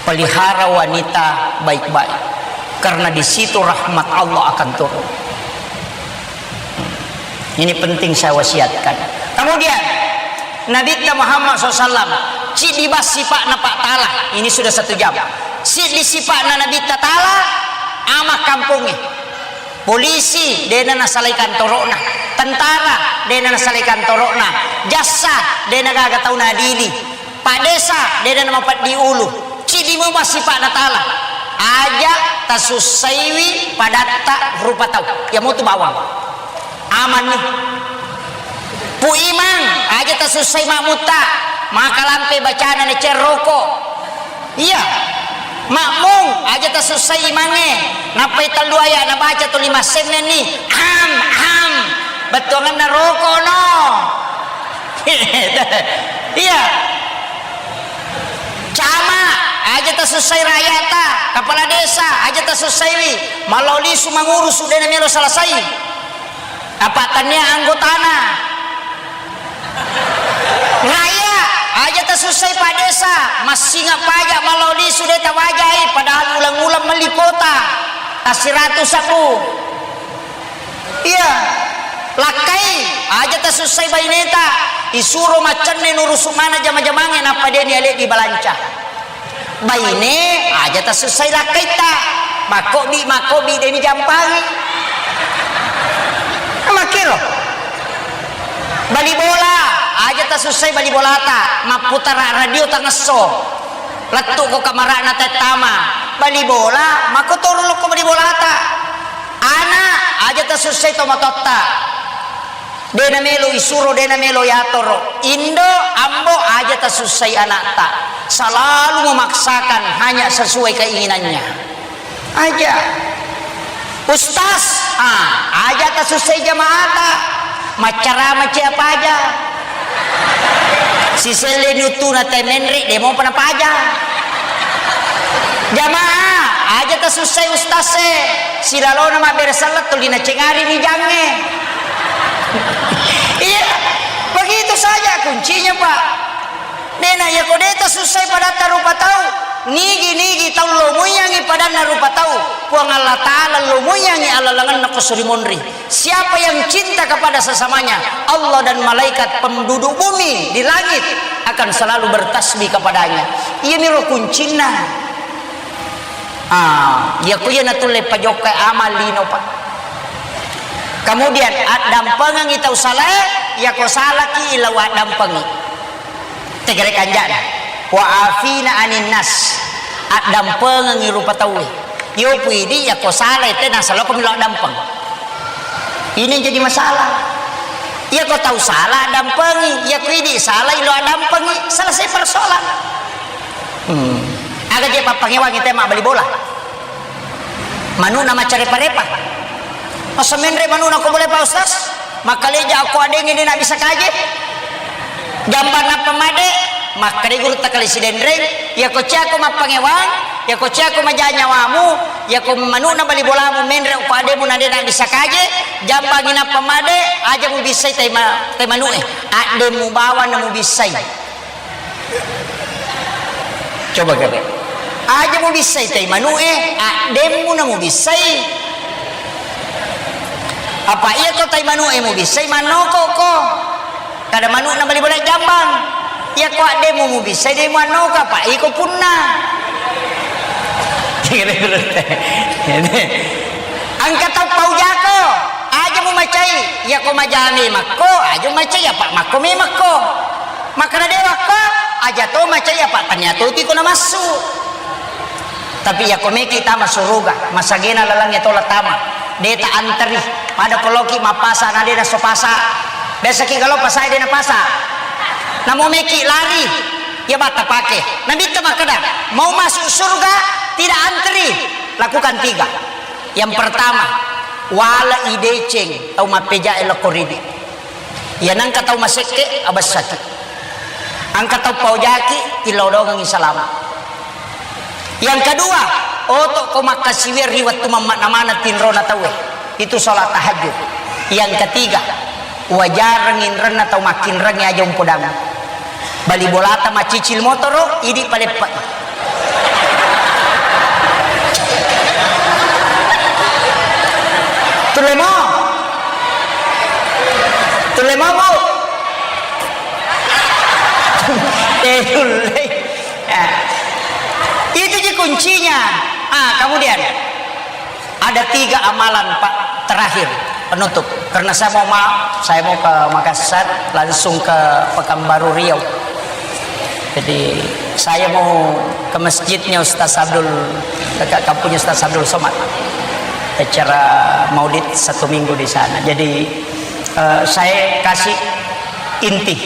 pelihara wanita baik-baik, karena di situ rahmat Allah akan turun. Ini penting saya wasiatkan. Kemudian, Nabitta Muhammad sallallahu alaihi wasallam, ciddi bas sipa'na Pak Tala. Ini sudah satu jam. Ciddi sipa'na Nabitta Tala, ama kampongnge. Polisi, dena nasalai kantoro'na. Tentara, dena nasalai kantoro'na. Jassa, dena gaga tau nadili. Pak Desa, dena namapeddi ulu. Ciddi mo massipa'na Tala. Aja tasussaiwi padatta rupa tau. Iya motu bawang. Amanni. Pu Imang, aja tasussai makmutta. Makalampe bacana naceng roko. Iya. Makmum, aja tasussai imangnge. Nappai tellu aya nabaca tuli massengngenni. Am, am. Bettuangenna roko no. Iya. Camat, aja tasussai rakyata. Kepala desa, aja tasussaiwi. Mallau lisu mangurusu, dena melo selesai. Apa tania anggotana. Raya, aja tasussai Pak Desa, massinga pajak mallau lisu de tawajai, padahal ulang-ulang melli kuota. Tasiratu sabbu. Iya. Lakkai, aja tasussai baineta, isuro maccenne nurusu mana jama-jamange nappa de niale di balanca. Baine, aja tasussai lakkaitta. Makkobi, makkobi, deni jampangi. Makkiro. Bali bola, aja tasussai bali bolata. Mapputara radio tangesso. Lettu ko kamarana tettama. Bali bola, makkotoro lokko bali bolata. Ana, aja tasussai tomatoatta. Dena melo isuro, dena melo yatoro. Indo, ambo, aja tasussai anakta. Selalu memaksakan hanya sesuai keinginannya. Aja. Ustaz, ah, aja tasussai jamaata. Maccarama cia paja. Siselle ni uttuna te menre, de mopa napaja. Jamaah, aja tasussai ustaz e. Silalona mabbere selleng tuli nacengari ni jangnge. Iya, begitu saja kuncinya, Pak. Dena, yako de tasussai padatta rupa tau, nigi-nigi tau lomoiyangi padanna rupa tau, Puang Allah Ta'ala lomoiyangi alalangenna ko suri monri. Siapa yang cinta kepada sesamanya, Allah dan malaikat penduduk bumi di langit akan selalu bertasbih kepadanya. Iyamiro kuncinna. Ah, yako iya natulle pajokka amal lino, Pak. Kemudian, addampengengi tau salae, yako salaki, ila waddampengi. Tegere kanjana. Wa afina anin nas. Addampengengi rupa tauwe. Yo puidi, yako salae, te nasalokomi lo addampeng. Ini yang jadi masalah. Yako tau salah, addampengi. Yako idi salah, ilo addampengi. Selesai persoalan. Hmm. Aga je pappangewangi te mabbali bola. Manu'na maccarepa-repa. Masa menre manu'na ko boleh, Pak Ustaz? Makkaleja ko adengnge de nabissa kaje. Jambang nappa made, makkade gurutta kale Sidenreng, yako ciako mappangewang, yako ciako maja nyawamu, yako manu'na bali bolamu menre ko ademu na de nabissa kaje, jambangi nappa made, aja mubissai tai ma-, tai manu'e. Addemmu bawang na mubissai. Coba kere. Aja mubissai tai manu'e, addemmu na mubissai. Apa iya ko tai manu'e mubissai, mannoko ko. Kada manu'na bali bola jambang. Iya ko addemmu mubissai, de muannoko, apa iko punna. Engka tau paujako, aja mumacai, iya ko majami makko, aja mumacai, apa makko memekko. Makkeda dewa ko, aja to macai apa tania to tiko namassu. Tapi iya ko meki tama suruga, masagena lalangnge tola tama. De ta anteri, pada ko loki mappasa na de naso pasa. Biasa ki galo pasa de napasa. Namo meki lari, iya batta pake. Nabitta makkeda, mau masuk surga tidak anteri, lakukan tiga. Yang pertama, wala ideceng tau mappejae lokko ridi. Iya nengka tau masekke, abessaki. Engka tau paojaki, tilodongengi salama. Yang kedua, oto ko makkasiwiang ri wettu mammakna maneng tinrona tauwe. Itu sholat tahajud. Yang ketiga, wajareng inrenna tau makkinrengnge aja umpodang. Bali bolata macicil motoro, idi paleppa. Tulle mo. Tulle mo, Bu. Eh, tulle. Ya. Itu ji kuncinya. Ah, kemudian ada tiga amalan, Pak, terakhir penutup. Karena saya mau ma-, saya mau ke Makassar, langsung ke Pekanbaru Riau. Jadi, saya mau ke masjidnya Ustaz Abdul, ke kampungnya Ustaz Abdul Somad. Acara Maulid satu minggu di sana. Jadi, eh, saya kasih inti.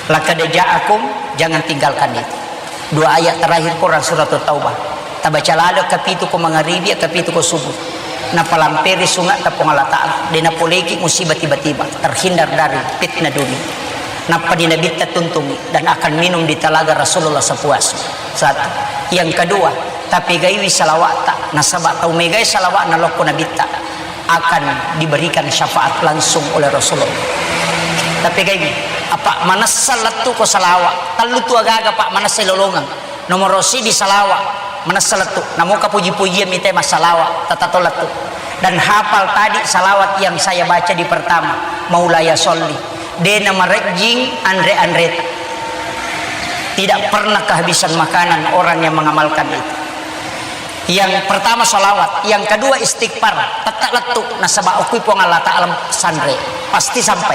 Laqad ja'akum, jangan tinggalkan itu. Dua ayat terakhir Quran Surat Taubah. Tabaca lalo kapitu ko mangaribi, kapitu ko subuh. Napalamperi sungatta Puang Allah Ta'ala. De napoleki musibah tiba-tiba. Terhindar dari fitnah dunia. Nappa di Nabitta tuntungi dan akan minum di talaga Rasulullah sepuasnya. Satu. Yang kedua, tapegaiwi salawatta. Nasaba tau megai salawatna lokko Nabitta akan diberikan syafaat langsung oleh Rasulullah. Tapi kayak gini, apa manessa lettu ko salawa, tellu tu agaga, Pak, manessa lolongeng. Nomor siji salawa, manessa lettu. Namoka puji-pujian mite massalawa, tatato lettu. Dan hafal tadi salawat yang saya baca di pertama, Maulaya Sholli. Dena marejjing anre-anreta. Tidak pernah kehabisan makanan orang yang mengamalkan itu. Yang pertama salawat, yang kedua istighfar, tette lettu nasaba okui Puang Allah Ta'ala sanre, pasti sampai.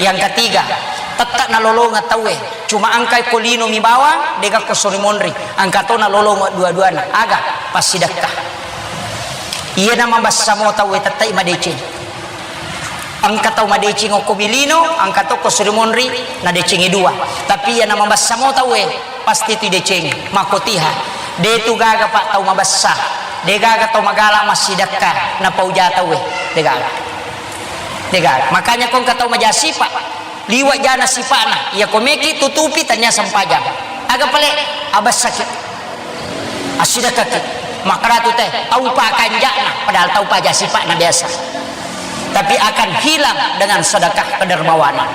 Yang ketiga, tette nalolongeng tauwe, cuma engka ko lino mi bawang, dega ko suri monri, engka to nalolongeng dua-duana, aga, passidekka. Iya na mabessa mo tauwe tette madeceng. Engka tau madeceng okko bilino, engka to ko suri monri, nadecengi dua. Tapi iya na mabessa mo tauwe, pasti tu decengi. Makkotiha. De tu gaga, Pak, tau mabessa. De gaga tau magala massidekka, napauja tauwe. De gaga. De gaga. Makanya ko engka tau maja sipa, liwa jana sipana. Iya ko meki tutupi tania sempajang. Aga pale abessaki. Assidekkaki, makkedatu te, taupa kanja'na, padahal taupa aja sipa'na biasa. Tapi akan hilang dengan sedekah kedermawanan.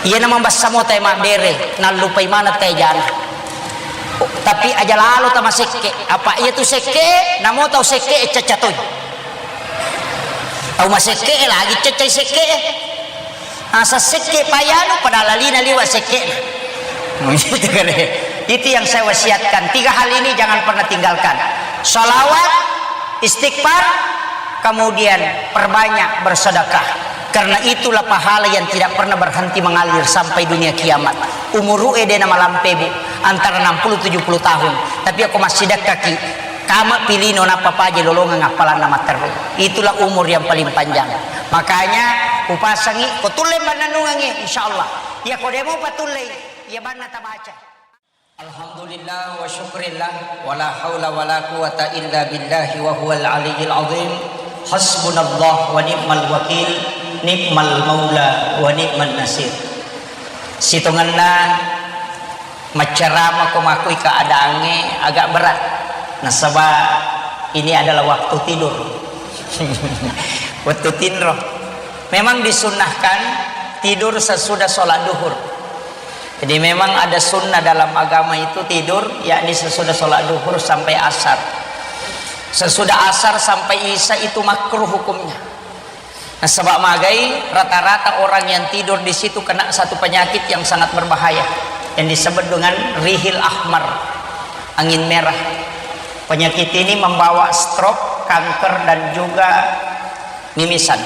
Iyana mabessa mo tae mabbere, nallupai maneng tae jana. Tapi aja lalo tamasekke, apa iya tu sekke, namo tau sekke e cacca toi. Tau masekke e lagi caccai sekke e. Asa sekke payanu pada lalina liwa sekke. Itu kare. Itu yang saya wasiatkan. Tiga hal ini jangan pernah tinggalkan. Salawat, istighfar, kemudian perbanyak bersedekah. Karena itulah pahala yang tidak pernah berhenti mengalir sampai dunia kiamat. Umuru e de namalampe, Bu, antara enam puluh tujuh puluh tahun. Tapi aku masih dekkaki. Kama pilino nappa paje lolongeng appalanna matteru. Itulah umur yang paling panjang. Makanya upasangi ko tulle mannennungengi, insyaallah. Iya ko demo patullei, iya banna tabaca. Alhamdulillah wa syukrillah, wa la haula wa la quwata illa billahi wa huwal aliyyil azim. Hasbunallah wa ni'mal wakil, ni'mal maula wa ni'man nasir. Sitongenna maccarama ko makui keadaangnge agak berat. Nasaba ini adalah waktu tidur. Waktu tinro. Memang disunnahkan tidur sesudah sholat duhur. Jadi memang ada sunnah dalam agama itu tidur, yakni sesudah sholat duhur sampai asar. Sesudah asar sampai isya itu makruh hukumnya. Nasaba magai, rata-rata orang yang tidur di situ kena satu penyakit yang sangat berbahaya, yang disebut dengan rihil ahmar, angin merah. Penyakit ini membawa stroke, kanker, dan juga mimisan.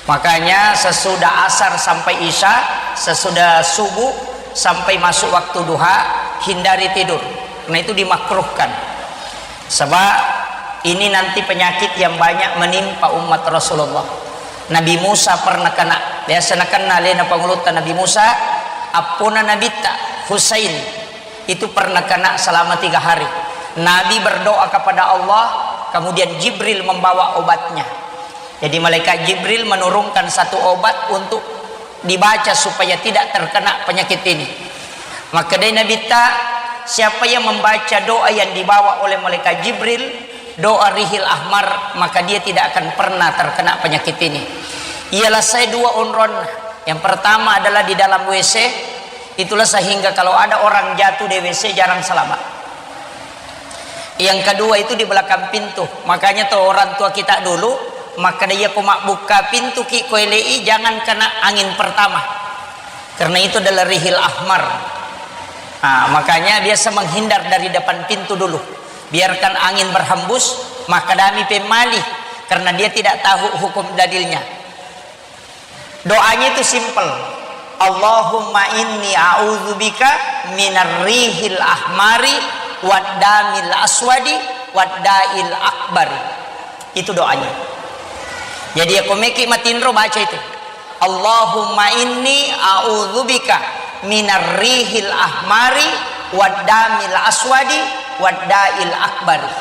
Makanya sesudah asar sampai isya, sesudah subuh sampai masuk waktu duha, hindari tidur. Karena itu dimakruhkan. Sebab ini nanti penyakit yang banyak menimpa umat Rasulullah. Nabi Musa pernah kena, biasa nakenna alena pangulutta Nabi Musa, appona Nabitta Husain itu pernah kena selama tiga hari. Nabi berdoa kepada Allah, kemudian Jibril membawa obatnya. Jadi malaikat Jibril menurunkan satu obat untuk dibaca supaya tidak terkena penyakit ini. Makkedai Nabitta, siapa yang membaca doa yang dibawa oleh malaikat Jibril, doa rihil ahmar, maka dia tidak akan pernah terkena penyakit ini. Ialah saya dua onron. Yang pertama adalah di dalam W C, itulah sehingga kalau ada orang jatuh di W C jarang selamat. Yang kedua itu di belakang pintu. Makanya tuh orang tua kita dulu, maka dia ko mabbukka pintu ki ko elei, jangan kena angin pertama. Karena itu adalah rihil ahmar. Nah, makanya biasa menghindar dari depan pintu dulu. Biarkan angin berhembus, maka dami pemali, karena dia tidak tahu hukum dalilnya. Doanya itu simple. Allahumma inni a'udzubika minar rihil ahmari wad damil aswadi wad da'il akbari. Itu doanya. Jadi ya komeki matinro baca itu. Allahumma inni a'udzubika minar rihil ahmari wad damil aswadi wad da'il akbari.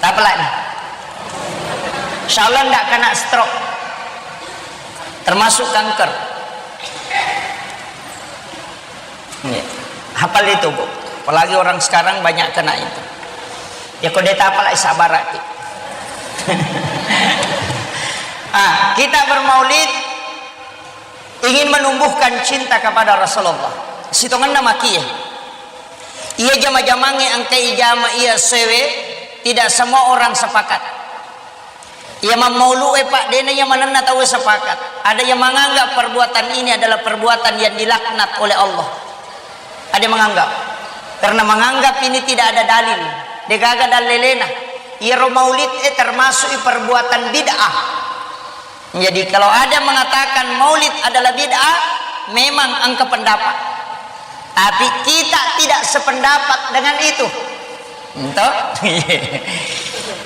Tapalani. Insyaallah ndak kena stroke. Termasuk kanker. Iya. Hafal itu, Bu. Apalagi orang sekarang banyak kena itu. Ya kode tapalai sabaraki. Ah, kita bermaulid ingin menumbuhkan cinta kepada Rasulullah. Sitongenna makie. Iya jama-jamangnge engka ijama iya sewe, tidak semua orang sepakat. Iya mammaulu'e, Pak, dena iya manenna tauwe sepakat. Ada yang menganggap perbuatan ini adalah perbuatan yang dilaknat oleh Allah. Ada yang menganggap. Karena menganggap ini tidak ada dalil. Degaga dalelena. Iyaro maulid e termasuk perbuatan bid'ah. Jadi kalau ada mengatakan maulid adalah bid'ah, memang engka pendapat. Tapi kita tidak sependapat dengan itu. Ento?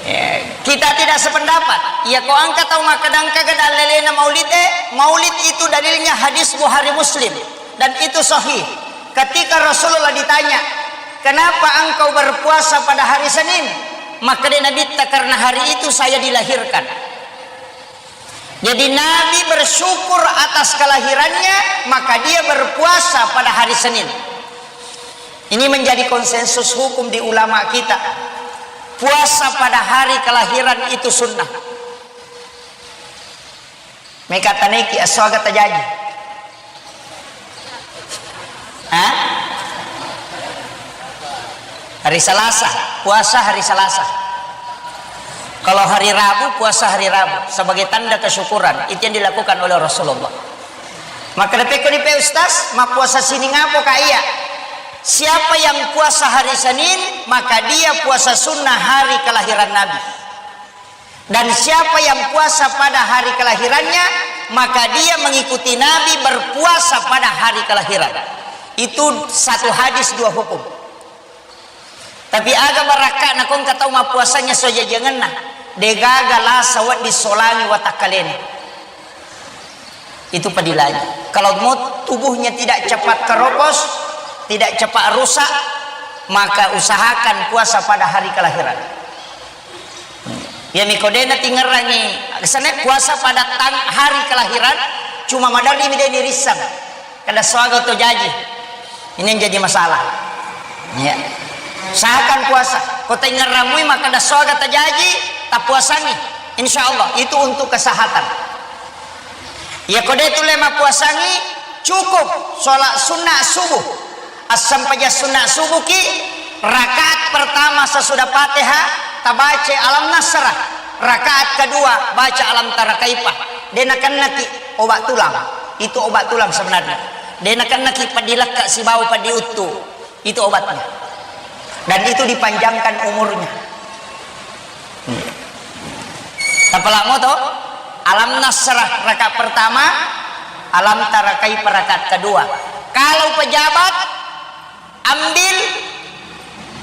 Ya, kita tidak sependapat. Ya, ko engka tau makkeda engkaga dalelena maulid e, maulid itu dalilnya hadis Bukhari Muslim dan itu sahih. Ketika Rasulullah ditanya, "Kenapa engkau berpuasa pada hari Senin?" Makkeda Nabitta, "Karena hari itu saya dilahirkan." Jadi Nabi bersyukur atas kelahirannya, maka dia berpuasa pada hari Senin. Ini menjadi konsensus hukum di ulama kita. Puasa pada hari kelahiran itu sunnah. Mekataneki aswaga tajaji. Hah? Hari Selasa, puasa hari Selasa. Kalau hari Rabu, puasa hari Rabu sebagai tanda kesyukuran. Itu yang dilakukan oleh Rasulullah. Maka dapekko di pe Ustaz, mappuasa sining apo ka iya? Siapa yang puasa hari Senin, maka dia puasa sunnah hari kelahiran Nabi. Dan siapa yang puasa pada hari kelahirannya, maka dia mengikuti Nabi berpuasa pada hari kelahiran. Itu satu hadis dua hukum. Tapi aga barakka nakongka tau mappuasanya sojajangenna, degaga lasa wedding solangi watakkalena. Itu padilangi. Kalau mau tubuhnya tidak cepat keropos, tidak cepat rusak, maka usahakan puasa pada hari kelahiran. Ya, miko dena tingerangi, kesana puasa pada tang hari kelahiran, cuma madarri mi deni rissang. Kada soaga to jaji. Ini yang jadi masalah. Ya. Usahakan puasa. Ko taingerramui maka kada soaga tajaji, tapuasangi. Insya Allah itu untuk kesehatan. Iya ko de tulle mappuasangi, cukup sholat sunnah subuh. Assampaja sunnah subuh ki, rakaat pertama sesudah Fatihah tabaca Alam Nasrah. Rakaat kedua baca Alam Tara Kaifa. De nakennaki obat tulang. Itu obat tulang sebenarnya. De nakennaki padilekka sibawa padiuttu. Itu obatnya. Dan itu dipanjangkan umurnya. Hmm. Tapalamo to? Alam Nasrah rakaat pertama, Alam Tara Kaifa rakaat kedua. Kalau pejabat, ambil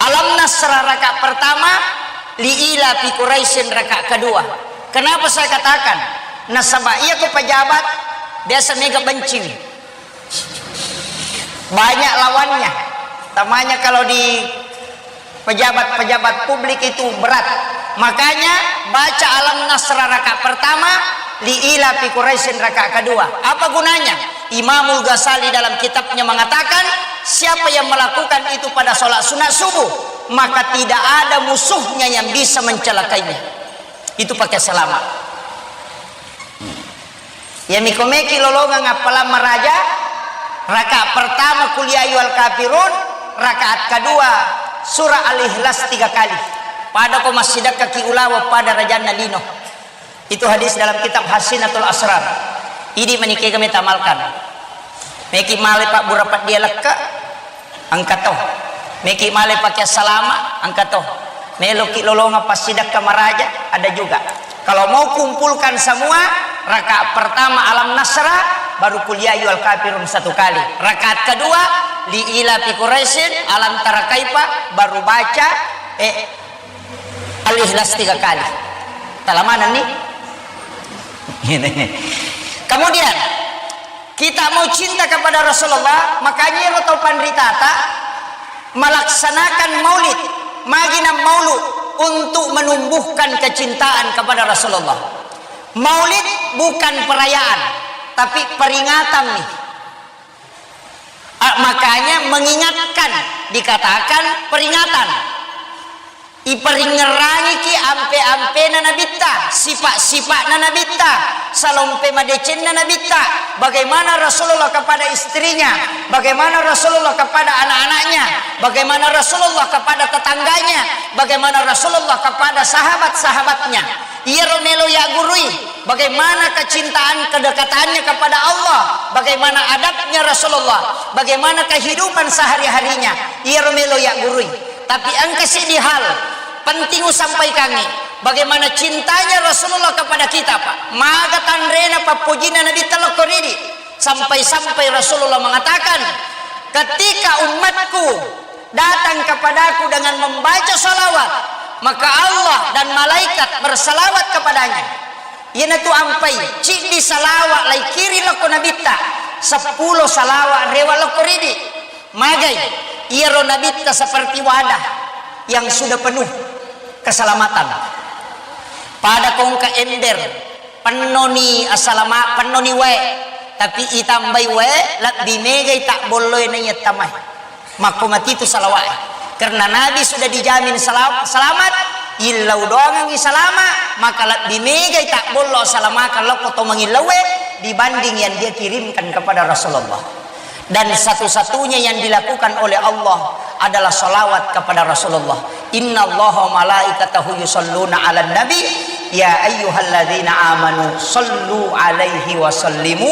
Alam Nasrah rakaat pertama, Li ila fi Quraisyin rakaat kedua. Kenapa saya katakan? Nasaba iya ko pejabat biasa mega benciwi. Banyak lawannya. Tamanya kalau di pejabat-pejabat publik itu berat. Makanya baca Alam Nasrah rakaat pertama, Li ila fi Quraisyin rakaat kedua. Apa gunanya? Imamul Ghazali dalam kitabnya mengatakan, siapa yang melakukan itu pada sholat sunat subuh, maka tidak ada musuhnya yang bisa mencelakainya. Itu pakai selamat. Iya miko meki lolongang appalang maraja, rakaat pertama Qul ya ayyuhal kafirun, rakaat kedua surah Al-Ikhlas tiga kali. Pada ko massidekka ki ulawa pada rajanna lino. Itu hadis dalam kitab Hasinatul Asrar. Idi menikega metamalkan. Meki male pabbura peddia lekka, engka to. Meki male pake salama, engka to. Meloki lolonga passidekka maraja, ada juga. Kalau mau kumpulkan semua, rakaat pertama Alam Nasrah, baru Qul ya ayyuhal kafirun satu kali. Rakaat kedua, Li ila fi Quraisyin, Alam Tara Kaifa, baru baca, eh, Al-Ikhlas tiga kali. Talamaneng nih. Kemudian, kita mau cinta kepada Rasulullah, makanya ero tau panritata melaksanakan maulid, magina maulu untuk menumbuhkan kecintaan kepada Rasulullah. Maulid bukan perayaan, tapi peringatan nih. Ah, makanya mengingatkan dikatakan peringatan. Iparingngerangiki ampe-ampena Nabitta, sifat-sifatna Nabitta, salompe madecenna Nabitta, bagaimana Rasulullah kepada istrinya, bagaimana Rasulullah kepada anak-anaknya, bagaimana Rasulullah kepada tetangganya, bagaimana Rasulullah kepada sahabat-sahabatnya. Iyaro melo yaggurui, bagaimana kecintaan kedekatannya kepada Allah, bagaimana adabnya Rasulullah, bagaimana kehidupan sehari-harinya. Iyaro melo yaggurui. Tapi engka siddi hal penting usampaikangi, bagaimana cintanya Rasulullah kepada kita, Pak. Maga tanrena pappojinna Nabitta lokko ridi, sampai-sampai Rasulullah mengatakan, "Ketika umatku datang kepadaku dengan membaca salawat, maka Allah dan malaikat bersalawat kepadanya." Iyanatu ampai, ciddi salawat laikiri lokko Nabitta, seppulo salawat rewa lokko ridi. Magai, iyaro Nabitta seperti wadah yang sudah penuh keselamatan. Pada kongka ember, pennoni asalama, pennoni wae, tapi itambai wae, lebbi megai tabbolloe naiya tamai. Makko matitu salawat. Karena Nabi sudah dijamin sela-, selamat, illau doangengi salama, maka lebbi megai tabbollo salamakan lokko to mangillauwe dibanding yang dia kirimkan kepada Rasulullah. Dan satu-satunya yang dilakukan oleh Allah adalah salawat kepada Rasulullah. Innallaha wa malaikatahu yusalluna 'alan nabi, ya ayyuhalladzina amanu sallu 'alaihi wa sallimu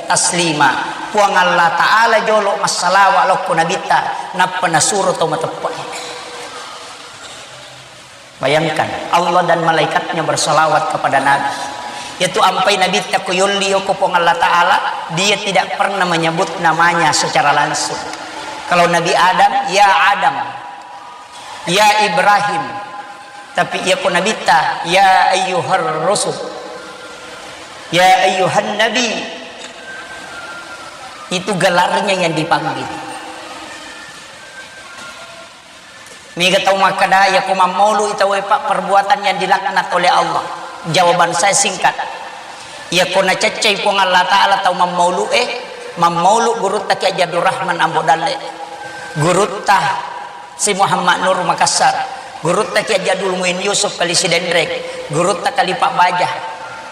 taslima. Puang Allah Ta'ala jolo massalawa lokko nabitta, nappa nasuro tau mateppe'. Bayangkan, Allah dan malaikatnya bersalawat kepada Nabi. Yaitu ampai Nabitta ko yolli yoko Puang Allah Ta'ala, dia tidak pernah menyebut namanya secara langsung. Kalau Nabi Adam, ya Adam, ya Ibrahim. Tapi iya ko Nabitta, ya ayyuhar rusul, ya ayyuhan nabi. Itu gelarnya yang dipanggil. Mega tau makkeda, iya ko mammaulu i tauwe, Pak, perbuatan yang dilaknat oleh Allah. Jawaban saya singkat. Iya ko naceccei Puang Allah Ta'ala tau mammaulu e, mammaulu gurutta Kiai Haji Abdul Rahman Ambo Dalle, gurutta Si Muhammad Nur Makassar, gurutta Kiai Haji Abdul Muin Yusuf Kali Sidenreng, gurutta Kali Pak Baja,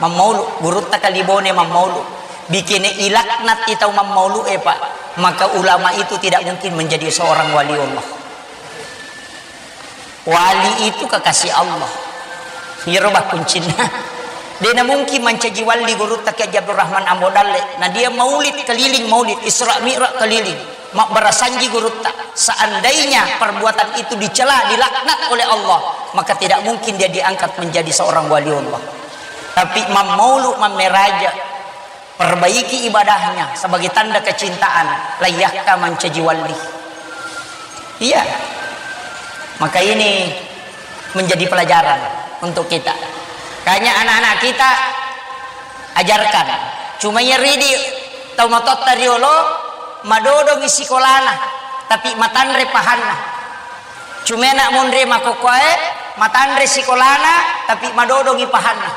mammaulu, gurutta Kali Bone mammaulu. Bikene ilaknat i tau mammaulu e, Pak, maka ulama itu tidak mungkin menjadi seorang waliullah. Wali itu kekasih Allah. Iyaro bakkuncinna. De na mungkin mancaji wali gurutta Kiai Haji Abdul Rahman Ambo Dalle. Nah, dia maulid keliling, maulid Isra Mi'raj keliling. Mabbarasanji gurutta. Seandainya perbuatan itu dicela, dilaknat oleh Allah, maka tidak mungkin dia diangkat menjadi seorang waliullah. Tapi mammaulu mammeraja. Perbaiki ibadahnya sebagai tanda kecintaan, layyakka mancaji wali. Iya. Maka ini menjadi pelajaran untuk kita. Kayaknya anak-anak kita ajarkan. Cuma iya ridi tau matotta riolo madodongi sikolana, tapi matanre pahanna. Cuma anak monri makokkoe matanre sikolana, tapi madodongi pahanna.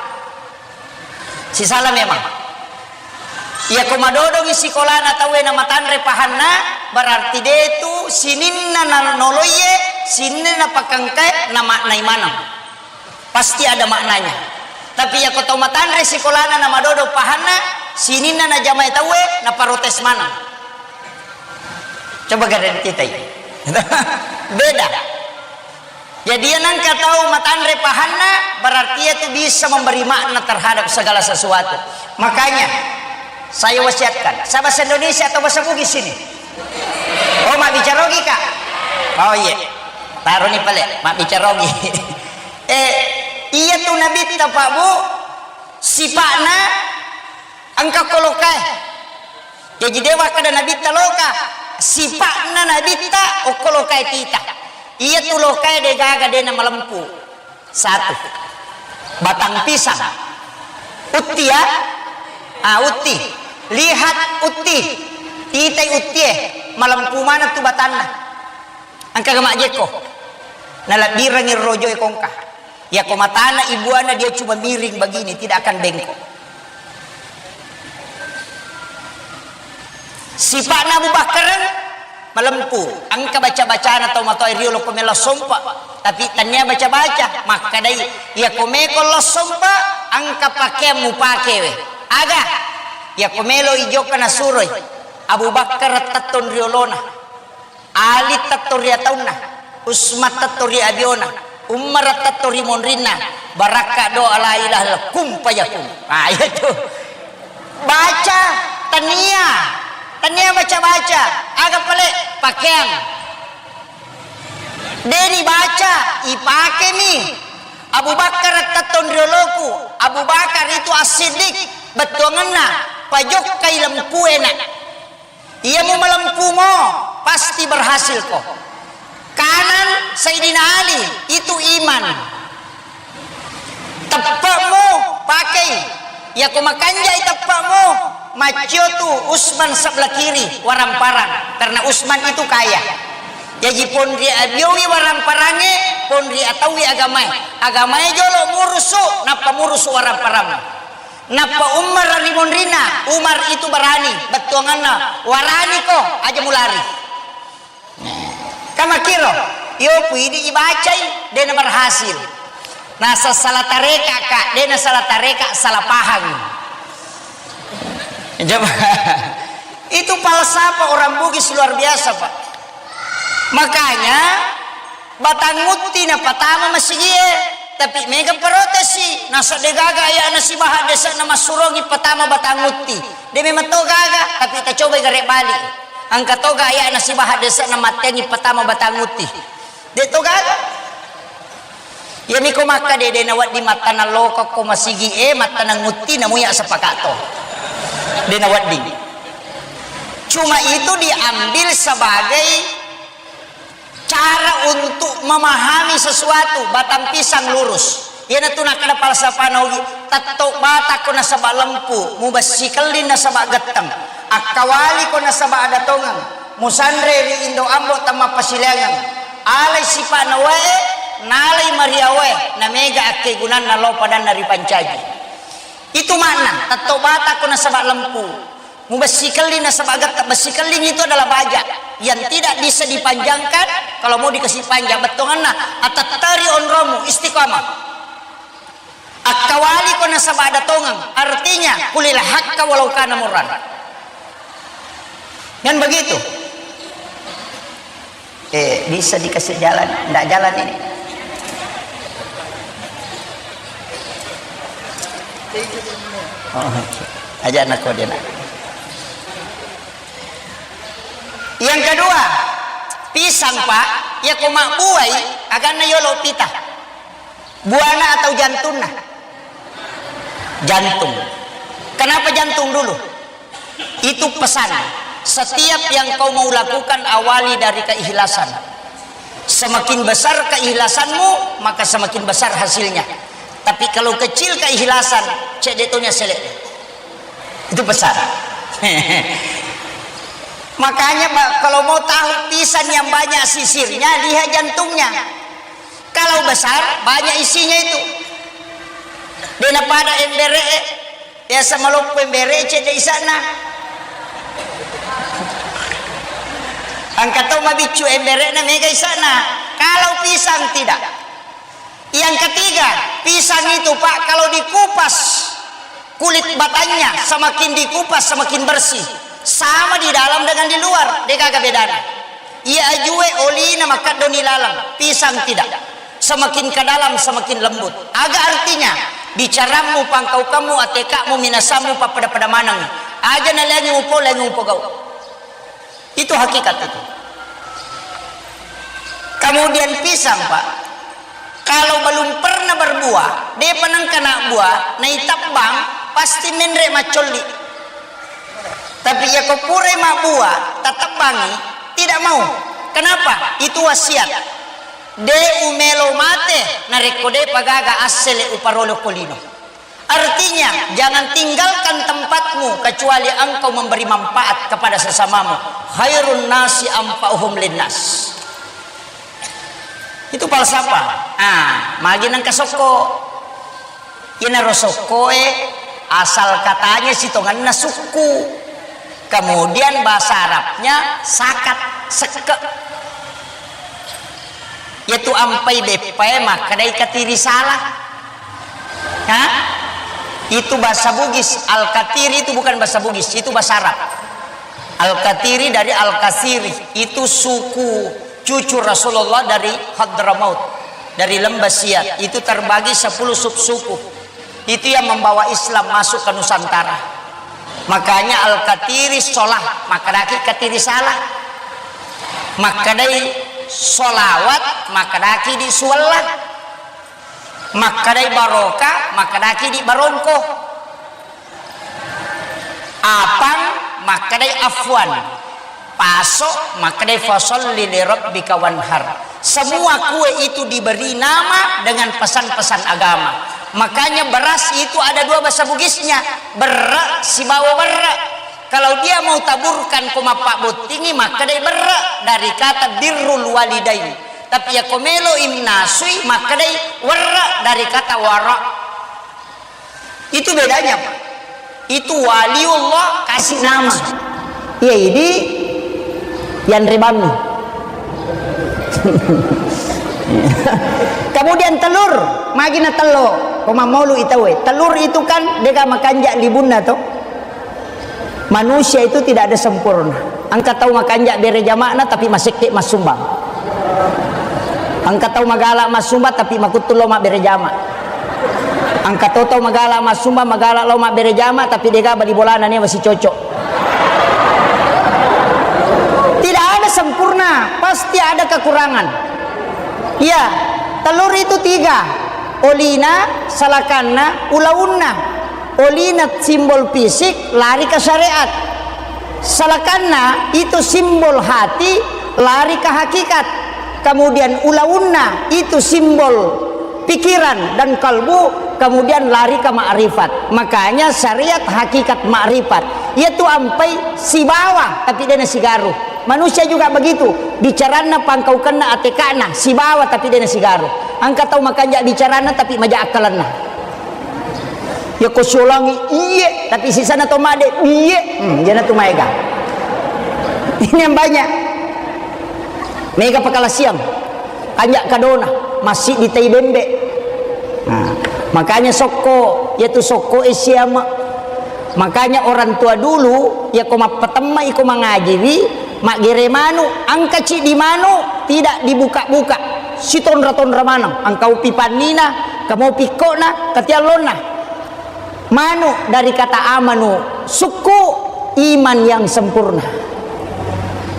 Sisala memang. Iya ko madodongi sikolana tauwe na matanre pahanna, berarti de tu sininna na noloiye, sininna na pakengkae na maknai maneng. Pasti ada maknanya. Tapi iya ko tau matanre sikolana na madodong pahanna, sininna na jamae tauwe na protes maneng. Coba gare kita ini. Beda. Jadi, iya nangka tau matanre pahanna, berarti iya tu bisa memberi makna terhadap segala sesuatu. Makanya, saya wasiatkan, saya bahasa Indonesia atau bahasa Bugis ini? Oh, mabbicara Ogi, Kak? Oh, iya. Taroni pale, mabbicara Ogi. Eh, iya tu Nabitta, Pak, Bu, sipa'na engka kolokae. Jaji, de wakkeda Nabitta loka, sipa'na Nabitta okko lokae tita. Iya tu lokae de gaga, de na malempu. Satu. Batang pisang. Utti, ya? Ah, utti. Lihat utti. Titai uttie. Malempu maneng tu batanna. Engka ga majjekko. Nalebbirengngi rojoe kongka. Yako matana ibuana dia cuma miring begini, tidak akan bengkok. Sipa'na Abu Bakar malempu, engka baca-bacana tau matoa riolo ko melo sompa, tapi tania baca-baca, makkadai, yako meko lo sompa, engka pakeang mupakewe. Aga, yako melo ijokka nasuroi, Abu Bakar tettong riolona. Ali tetto ri ataunna, Usman tetto ri abiona, Umar tetto ri monrinna, barakka doa la ilaha illallah, kun fayakun. Ah, iya tu. Baca, tania, tania baca-baca, aga pale pakeang. Deni baca, ipakemi. Abu Bakar tetto ri oloku, Abu Bakar itu As-Siddiq, bettuangenna, pajokkai lempuena. Iya mu malempumo, pasti berhasil ko. Kanan Sayyidina Ali, itu iman. Teppe'mu pakai. Yako makanjai teppe'mu, maccio tu Usman sebelah kiri, warang parang. Karena Usman itu kaya. Jaji ponri abiongi warang parangnge, ponri ataui agamae. Agamae jolo murusu, nappa murusu warang parang. Nappa Umar ri monrinna, Umar itu berani, bettuanganna, "Waraniko, aja mulari." Kamakiro, iyo puidi ibacai, dena berhasil. Nasa salah tareka, Kak, dena salah tareka, salah paham. Coba. Itu falsafah orang Bugis luar biasa, Pak. Makanya, Batang Utti napatama masigie, tapi mega protesi, nasa de gaga ayana sibawa dese'na massurongi patama Batang Utti. De memang to gaga, tapi tacobai gare bali. Engka toga ayana sibawa dese'na matteangi patama Batang Utti. De to gaga. Iyami ko makkeda de, de nawedding mattaneng lokokko masigie, mattaneng Utti, namuya sepakatto. De nawedding. Cuma itu diambil sebagai cara untuk memahami sesuatu, batang pisang lurus. Iyanatu nakkeda falsafana Ugi, tetto batakko nasaba lempu, mubessi kelling nasaba getteng, akkawaliko nasaba ada tongeng, musanre ri indo ambo temmappasileangeng, alai sipa'na wae, nalai mariawae, namega akkegunanna lao padanna ripancaji. Itu makna, tetto batakko nasaba lempu. Mubessi kelling nasaba getta, bessi kelling itu adalah baja yang tidak bisa dipanjangkan. Kalau mau dikasih panjang bettonganna, atetteri onromu, istiqamah. Akkawaliko nasaba ada tongeng, artinya kulil hakka walau kana murran. Kan begitu? Eh, bisa dikasih jalan? Ndak jalan ini. Oh, aja nak kau dia nak. Yang kedua, pisang, Pak, ya ko mabbuai, aganna yolo pita. Buana atau jantungna? Jantung. Kenapa jantung dulu? Itu pesan. Setiap yang kau mau lakukan, awali dari keikhlasan. Semakin besar keikhlasanmu, maka semakin besar hasilnya. Tapi kalau kecil keikhlasan, cedde tonya sele. Itu pesan. Makanya, Pak, kalau mau tahu pisang yang banyak sisirnya, lihat jantungnya. Kalau besar, banyak isinya itu. Dena pada embere, biasa maloppo embere, cedde isana. Engka to mabiccu embere na mega isana. Kalau pisang tidak. Yang ketiga, pisang itu, Pak, kalau dikupas, kulit batangnya semakin dikupas, semakin bersih. Sama di dalam dengan di luar, degaga bedana. Iya ajue olina makaddo ni lalang, pisang tidak. Semakin ke dalam, semakin lembut. Aga artinya, bicarammu, pangkaukammu, atekamu, minasammu, pappada-pada maneng. Aja naleangi upo, leangi upo gau. Itu hakikat itu. Kemudian pisang, Pak, kalau belum pernah berbuah, depa nengka na buah, naitabbang, pasti menre maccolli. Tapi ya ko purai mabbuah, tatabbangi, tidak mau. Kenapa? Itu wasiat. De umelo mate, narekko depa gaga assele uparolo ko lino. Artinya, jangan tinggalkan tempatmu kecuali engkau memberi manfaat kepada sesamamu. Khairun nasi anfa'uhum linnas. Itu falsafah. Ah, magi nengka sokko. Inaro sokkoe asal katanya sitongenna sukku. Kemudian bahasa Arabnya sakat, sekke. Yaitu ampai beppae makkedai katiri salah. Hah? Itu bahasa Bugis. Al-Katiri itu bukan bahasa Bugis, itu bahasa Arab. Al-Katiri dari Al-Kasiri, itu suku cucu Rasulullah dari Hadramaut, dari Lembah Siak. Itu terbagi sepuluh subsuku. Itu yang membawa Islam masuk ke Nusantara. Makanya Al-Katiri sholah, makkedaki katiri salah. Makkedai sholawat, makkedaki di suwella. Makkedai baroka, makkedaki di barongko. Apang, makkedai afwan. Paso, makkedai fasalli li rabbika wanhar. Semua kue itu diberi nama dengan pesan-pesan agama. Makanya beras itu ada dua bahasa Bugisnya, berre sibawa werre. Kalau dia mau taburkan ko mappabbottingi, makkedai berre dari kata birrul walidain. Tapi ya ko melo imnasui, makkedai werre dari kata wara. Itu bedanya, Pak. Itu waliullah kasih nama. Iya, idi yang rebami. Kemudian telur, magi na tello, ko mammolu itawe. Telur itu kan dega makanja libunna to. Manusia itu tidak ada sempurna. Engka tau makanja bere jama'na tapi masekke massumbang. Engka tau magala massumbang tapi makuttu lo mabbere jama. Engka to tau magala massumbang, magala lo mabbere jama tapi dega bali bolana nia masih cocok. Tidak ada sempurna, pasti ada kekurangan. Iya, telur itu tiga. Olina, salakanna, ulaunna. Olina simbol fisik, lari ke syariat. Salakanna itu simbol hati, lari ke hakikat. Kemudian ulaunna itu simbol pikiran dan kalbu, kemudian lari ke makrifat. Makanya syariat hakikat makrifat. Yaitu ampai sibawa, tapi dena sigaru. Manusia juga begitu. Bicaranna pangkaukenna atekana, sibawa, tapi dena sigaru. Engka tau makanja bicaranna, tapi maja akkalenna. Yako siolangi, iye, tapi sisana to made, iye. Hmm, jana tu maega. Ini yang banyak. Mega pakalasiang. Kanja kadona, masih di tai bembe. Nah, makanya sokko, yaitu sokko e siama. Makanya orang tua dulu, yako mappatemma iko mangajiwi, maggere manu, angka ciddi manu, tidak dibuka-buka. Sitonra-tonra maneng, engka upi pannina, kamo pikkona, katiallonna. Manu dari kata amanu, sukku, iman yang sempurna.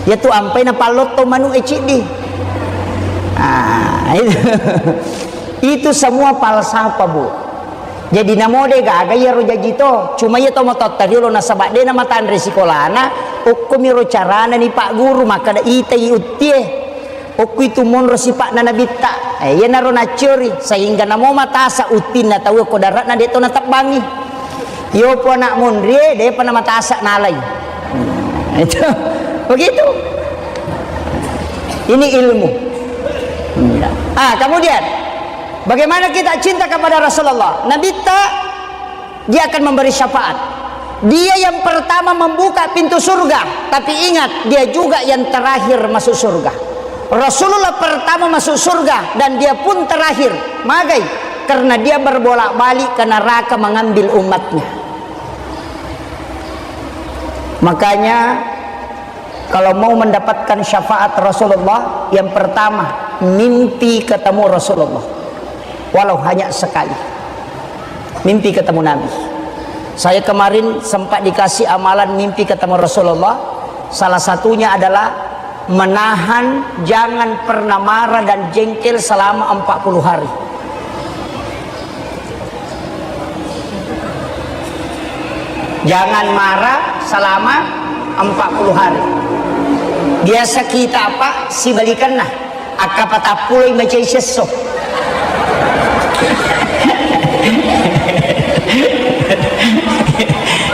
Yaitu ampai na pallotto manu e ciddi. Ah, itu. Itu semua falsafah, Bu. Jadi namode gaga iyaro jaji to. Cuma iya to matotta riolo nasaba dena matanre sikolana, okkomiro carana ni Pak Guru, makkada itai uttie. Okku itu monro sipa'na Nabitta. Eh, iyanaro nacciori, sehingga namo matasa uttinna tau ko daratna de to natebbangi. Yopo anak monrie, depa namatasa nalai. Hmm, itu. Begitu. Ini ilmu. Ah, kemudian, bagaimana kita cinta kepada Rasulullah? Nabitta Dia akan memberi syafaat. Dia yang pertama membuka pintu surga, tapi ingat, dia juga yang terakhir masuk surga. Rasulullah pertama masuk surga dan dia pun terakhir. Magai? Karena dia berbolak-balik ke neraka mengambil umatnya. Makanya, kalau mau mendapatkan syafaat Rasulullah, yang pertama, mimpi ketemu Rasulullah. Walau hanya sekali. Mimpi ketemu Nabi. Saya kemarin sempat dikasih amalan mimpi ketemu Rasulullah. Salah satunya adalah menahan jangan pernah marah dan jengkel selama empat puluh hari. Jangan marah selama empat puluh hari. Biasa kita apa? Sibalikanna. Akka patappuloi macai siesso.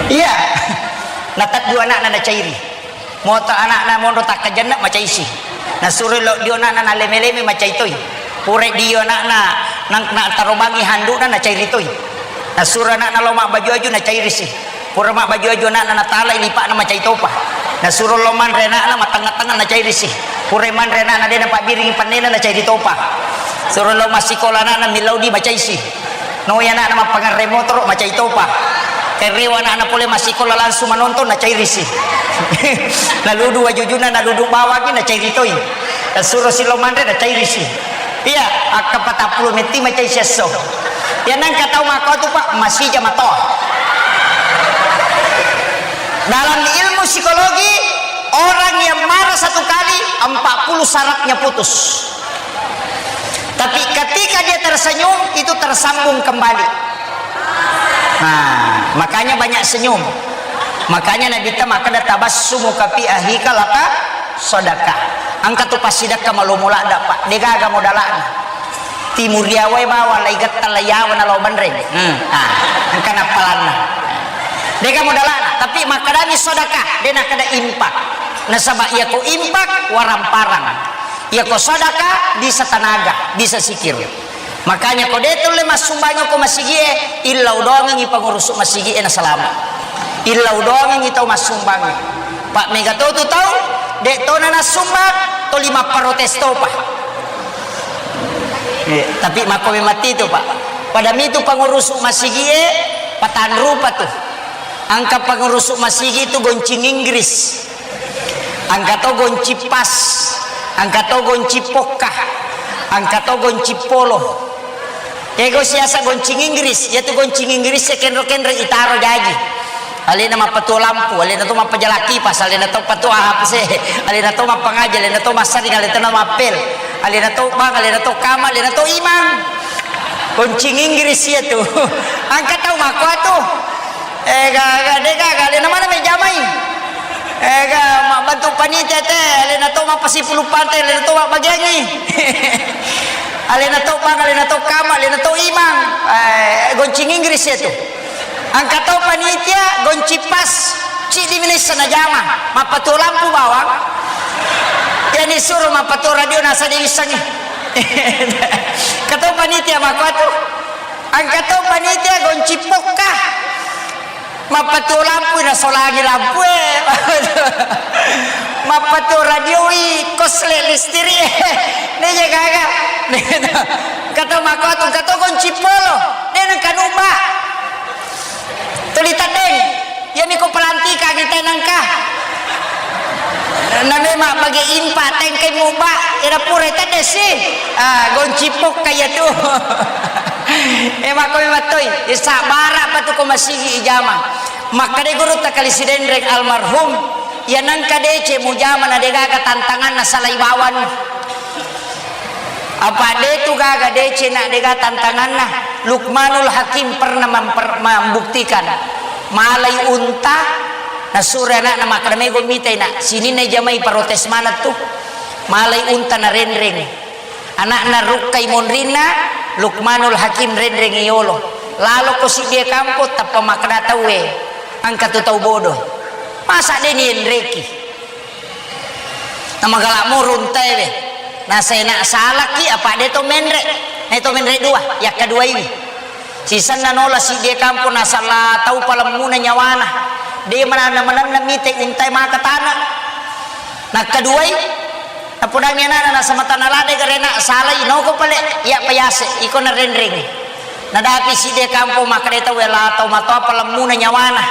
Iya. Nateddu anakna nacairi. Moto anakna monro takkajanna macaisi. Nasuro lo dio anakna naleme-leme macai toi. Pura dio anakna nang na tarobangi handukna nacairi toi. Nasuro anakna lo mabbaju-aju nacairisi. Pura mabbaju-aju anakna natalai lipa'na macai topa. Nasuro lo manre anakna matengnga-tengnga nacairisi. Pura manre anakna de napabbiringi pennena nacairi topa. Suro lo massikola anakna millau di macaisi. Noi anakna mappangerre motoro, macai topa. Kerewa anakna pole massikola langsung manonton, nacairisi. Naludu wajujuna, naludu bawangi, nacairi toi. Nasuro silo manre, nacairisi. Iya, akka patappulo metti macai siesso. Iya nangka tau makkua tu, Pak, masija matoa. Dalam ilmu psikologi, orang yang marah satu kali, empat puluh sarafnya putus. Tapi ketika dia tersenyum, itu tersambung kembali. Nah, makanya banyak senyum. Makanya Nabi ta makkeda, "Tabassumuka fi akhika laka sadaqah." Engka tu passidekka malomo ladda, Pak. Degaga modalana. Timuriawae bawang lai getta lai yawa na lao banreng. Hmm. Ah, engka nappalanna. Degaga modalana, tapi makkedani sadaqah, de nakkeda infak. Nasaba iyako infak, waramparang. Iyako sadaka, bisa tanaga, bisa sikir. Makanya ko de tulle massumbang ko masigie, illau doangengi pangurusu masigie nasalama. Illau doangengi tau massumbang. Pak mega to tu tau, de tona nassumbang, toli mapparotes topa. Eh, tapi makko memang titu, Pak. Pada mitu pangurusu masigie, patanrupa tu. Engka pengurusu masigi tu goncing Inggris. Engka to goncing pas. Engka to goncing pokka. Engka to goncing polo. Ego siasa goncing Inggris, yatu goncing Inggris e kenro-kenro itaro jaji. Alena mappatuo lampu, alena to mappajala kipas, alena to patuo A H C, alena to mappangaji, alena to massaring, alena to mappel, alena to bang, alena to kama, alena to imang. Goncing Inggris iyatu. Engka tau makkuatu. Eh, ga, ga, de gaga, alena mana mejamai? Eh, ga, mabbantu panitia te, alena to mappasipulu pante, alena to mabbagiangi. Alena to bang, alena to kama, alena to imang. Eh, goncing Inggris iyatu. Engka to panitia, goncing pas, ciddi minessa najama, mappatuo lampu bawang. Yani suro mappatuo radio nasa de wissengi. Engka to panitia makkuatu. Engka to panitia goncing pokka. Mappatuo lampui nasolangi lampue. Mappatuo radioi kosle listiri. Neje gaga. Engka to makkuatu, engka to goncing polo. De nengka nubba. Tuli teddeng. Iyami ko pelantikangi tenengka. Na memang bagi impa tengkai mubba, ira pura tedde si. Ah, goncing pokka iyatu. Eh, makko memang toi. Eh, sabara pa tu ko masigi ijama. Makkeda gurutta Kali Sidenreng almarhum, iya nengka deceng mujama na degaga tantanganna salai bawang. Apa de tu gaga deceng na dega tantanganna. Lukmanul Hakim pernah memper-, membuktikan. Malai unta, nasuro anakna makkeda, "Mego mitai, Nak, sininna jamai protes maneng tu." Malai unta narenreng. Anakna rukkai monrinna, Lukmanul Hakim renreng yolo. Laloko siddie kampong tappa makkeda tauwe, "Engka tu tau bodoh. Masa de nienreki?" Namagala moro untae we. Nasena salaki apa de to menre. Na to menre dua, yakkaduaiwi. Sisenna nola siddie kampong nasala tau palemmuna nyawana. De mananna-mananna mite untae maka tana. Nakkaduai, napodangi anana nasamatana lade garena salai noko pale, iya payase, iko narenreng. Nadapi sidde kampong makkeda tau, "Wela tau matoa palemmuna nyawana."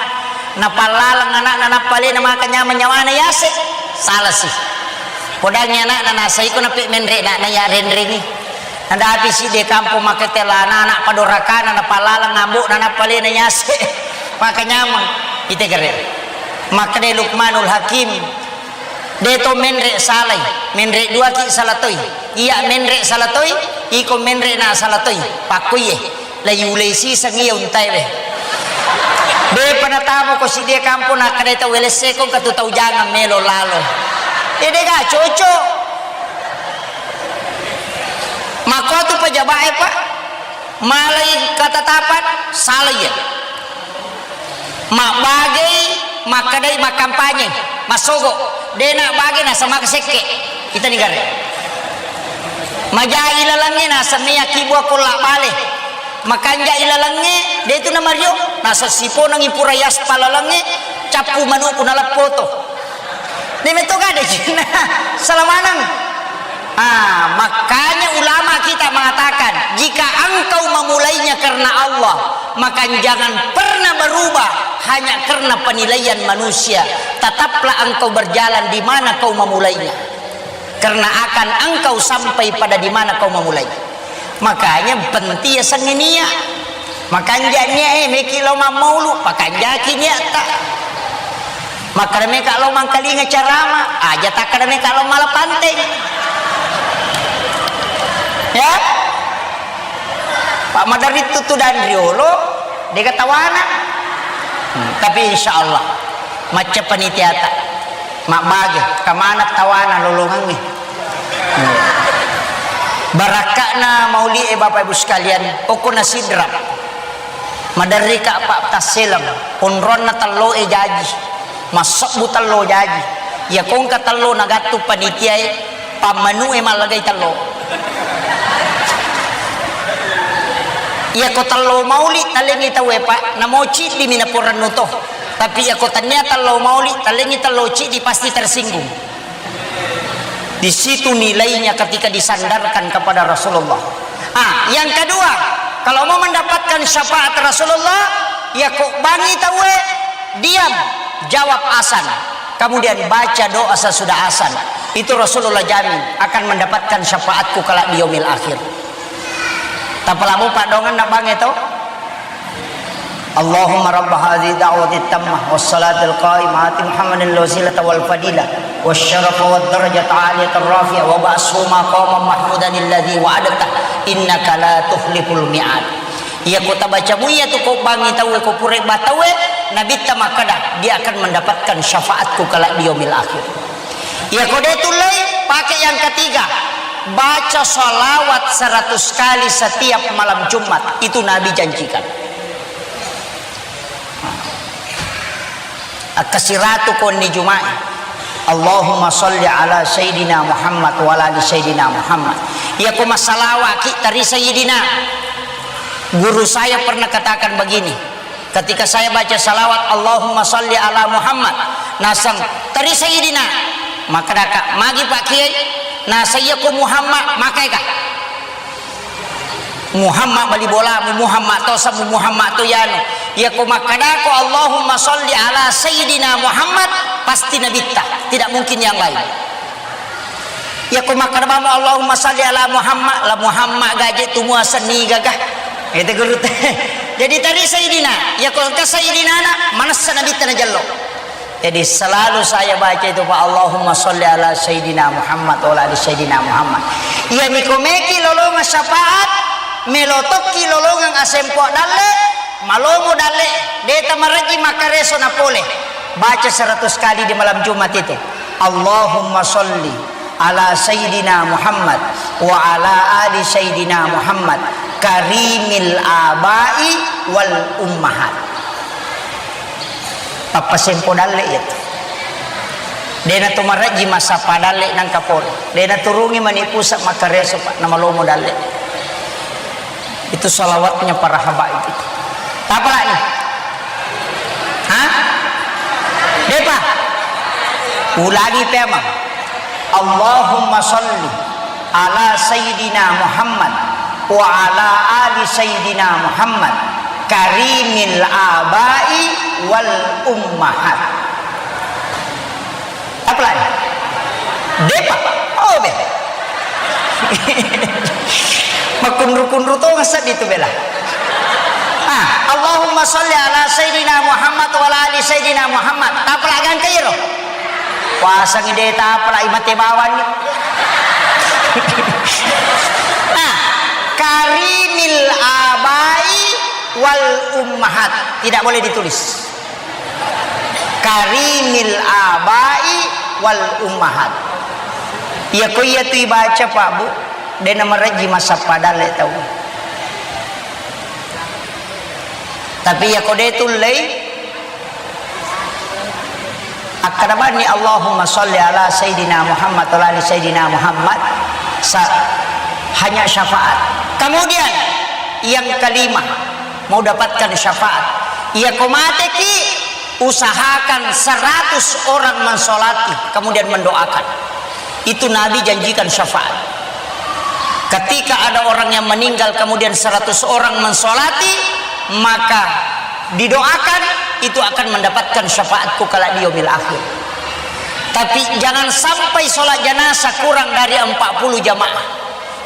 Napallaleng anakna nappa alena maka nyameng nyawana yase. Salasi. Podangi anakna nasaiko nape menre anakna ya renrengi. Nadapi sidde kampong makkeda la anak padorakana napallaleng ambokna nappa alena yase. Maka nyameng. Ite gare. Makkeda Lukmanul Hakim. De to menre salai, menre duaki sala toi. Iya menre sala toi, iko menre na sala toi. Pakkuiye, la yulei siseng iya untae we. De panatamo ko sidie kampong nakkeda tau welesseko katu tau jangang melo lalo. Ede ga cocok. Makko tu pejabat e, Pak. Malai ketetapan, salai ya. Mabbagei, makkedai makkampanye, massogo, de nabbage nasama sekke. Itani gare. Majai lalengnge nasemmea kibua kolla bale. Makanja ilalengnge, de tu namario, nasessiponengi pura yaspa lalengnge, cappu manuku naleppoto. De metto gade cinna, salamaneng. Ah, makanya ulama kita mengatakan, jika engkau memulainya karena Allah, maka jangan pernah berubah hanya karena penilaian manusia. Tetaplah engkau berjalan di mana kau memulainya. Karena akan engkau sampai pada di mana kau memulainya. Makanya penting ya sengenia. Makanja nia e, meki lo mammaulu, pakanjaki niatta. Makkeda meka lo mangkalinga carama, aja takkeda meka lo mala panteng. Ya? Pak Madarittu tu dan riolo, dega tawana. Hmm, tapi insya Allah, macca panitiata, mabbage, kamana tawana lolongangnge. Hmm. Barakka'na mauli e Bapak Ibu sekalian, okko na sidrap. Maderrika Pak tasseleng, onronna tello e jaji, massebbu tello jaji. Iya kongka tello nagattu panitia e, pammanu e mallagai tello. Iya ko tello mauli talengi tau e Pak, namo ciddi mi naporennu to. Tapi iya ko tania tello mauli, talengi tello ciddi pasti tersinggung. Di situ nilainya ketika disandarkan kepada Rasulullah. Ah, yang kedua, kalau mau mendapatkan syafaat Rasulullah, ya kok bangi tauwe, Diam, jawab azan. Kemudian baca doa sesudah azan. Itu Rasulullah jamin akan mendapatkan syafaatku kelak di yaumil akhir. Tapalamu padongan na bange to. Allahumma rabb hadhihi da'wati tammah was salatil qa'imah ati Muhammadin al wasilata wal fadilah was syarafa wad darajata aliyata rafi'ah wa ba'shu maqaman mahmudan alladhi wa'adta innaka la tukhliful mi'ad. Iya ko tabaca mu iya tu ko bangi tauwe ko pura ba tauwe, Nabitta makkada, dia akan mendapatkan syafaatku kelak di yaumil akhir. Iya ko de tullei, pakai yang ketiga. Baca salawat seratus kali setiap malam Jumat. Itu Nabi janjikan. Akkasiratu konni Juma'i. Allahumma salli ala Sayyidina Muhammad wa ala ali Sayyidina Muhammad. Iya ko massalawaki tari Sayyidina. Guru saya pernah katakan begini, ketika saya baca salawat Allahumma salli ala Muhammad, nasang tari Sayyidina, maka daka magi Pak Kiai, nasa iya ko Muhammad, maka eka. Muhammad bali bolamu, Muhammad to samu, Muhammad to yanu. Iya ko makkadako Allahumma salli ala Sayyidina Muhammad, pasti Nabitta, tidak mungkin yang lain. Iya ko makkada bamo Allahumma salli ala Muhammad, la Muhammad gaje tu muaseng niga ga. Itu guru te. Jadi tari Sayyidina, iya ko engka Sayyidina na, manessa Nabitta najello. Jadi selalu saya baca itu, Pak, Allahumma salli ala Sayyidina Muhammad wa ala ali Sayyidina Muhammad. Iya miko meki lolongang syafaat, melo tokki lolongang asempo dalle, malomo dalle, deta marejji makkareso na pole. Baca seratus kali di malam Jumat itu. Allahumma salli ala Sayyidina Muhammad wa ala ali Sayyidina Muhammad karimil abai wal ummahat. Pappasempo dalle iya tu. Dena to marejji massappa dalle nangka pole. Dena turungi mani pusat makkareso, Pak, namalomo dalle. Itu salawatnya para habaib itu. Tapalani? Hah? Depa? Ulangi pemang. Allahumma salli ala Sayyidina Muhammad wa ala ali Sayyidina Muhammad karimil abai wal ummahat. Apalagi? Depa? Oh, be. Makunru-kunru to ngasab itu bela. Ah, Allahumma salli ala Sayyidina Muhammad wa ala ali Sayyidina Muhammad. Tapalagang kairo. Puasangi de tapalai mate bawang ni. Nah, karimil abai wal ummahat. Tidak boleh ditulis. Karimil abai wal ummahat. Iya ko iya tu ibaca, Pak, Bu, de namarejji massappa dalle tau. Tapi iya ko de tullei, akkada banni Allahumma salli ala Sayyidina Muhammad wa ala ali Sayyidina Muhammad, sa-, hanya syafaat. Kemudian yang kelima, mau dapatkan syafaat. Iya ko mateki, usahakan seratus orang mensolati, kemudian mendoakan. Itu Nabi janjikan syafaat. Ketika ada orang yang meninggal kemudian seratus orang mensolati, maka didoakan, itu akan mendapatkan syafaatku kelak di yaumil akhir. Tapi jangan sampai sholat jenazah kurang dari empat puluh jamaah.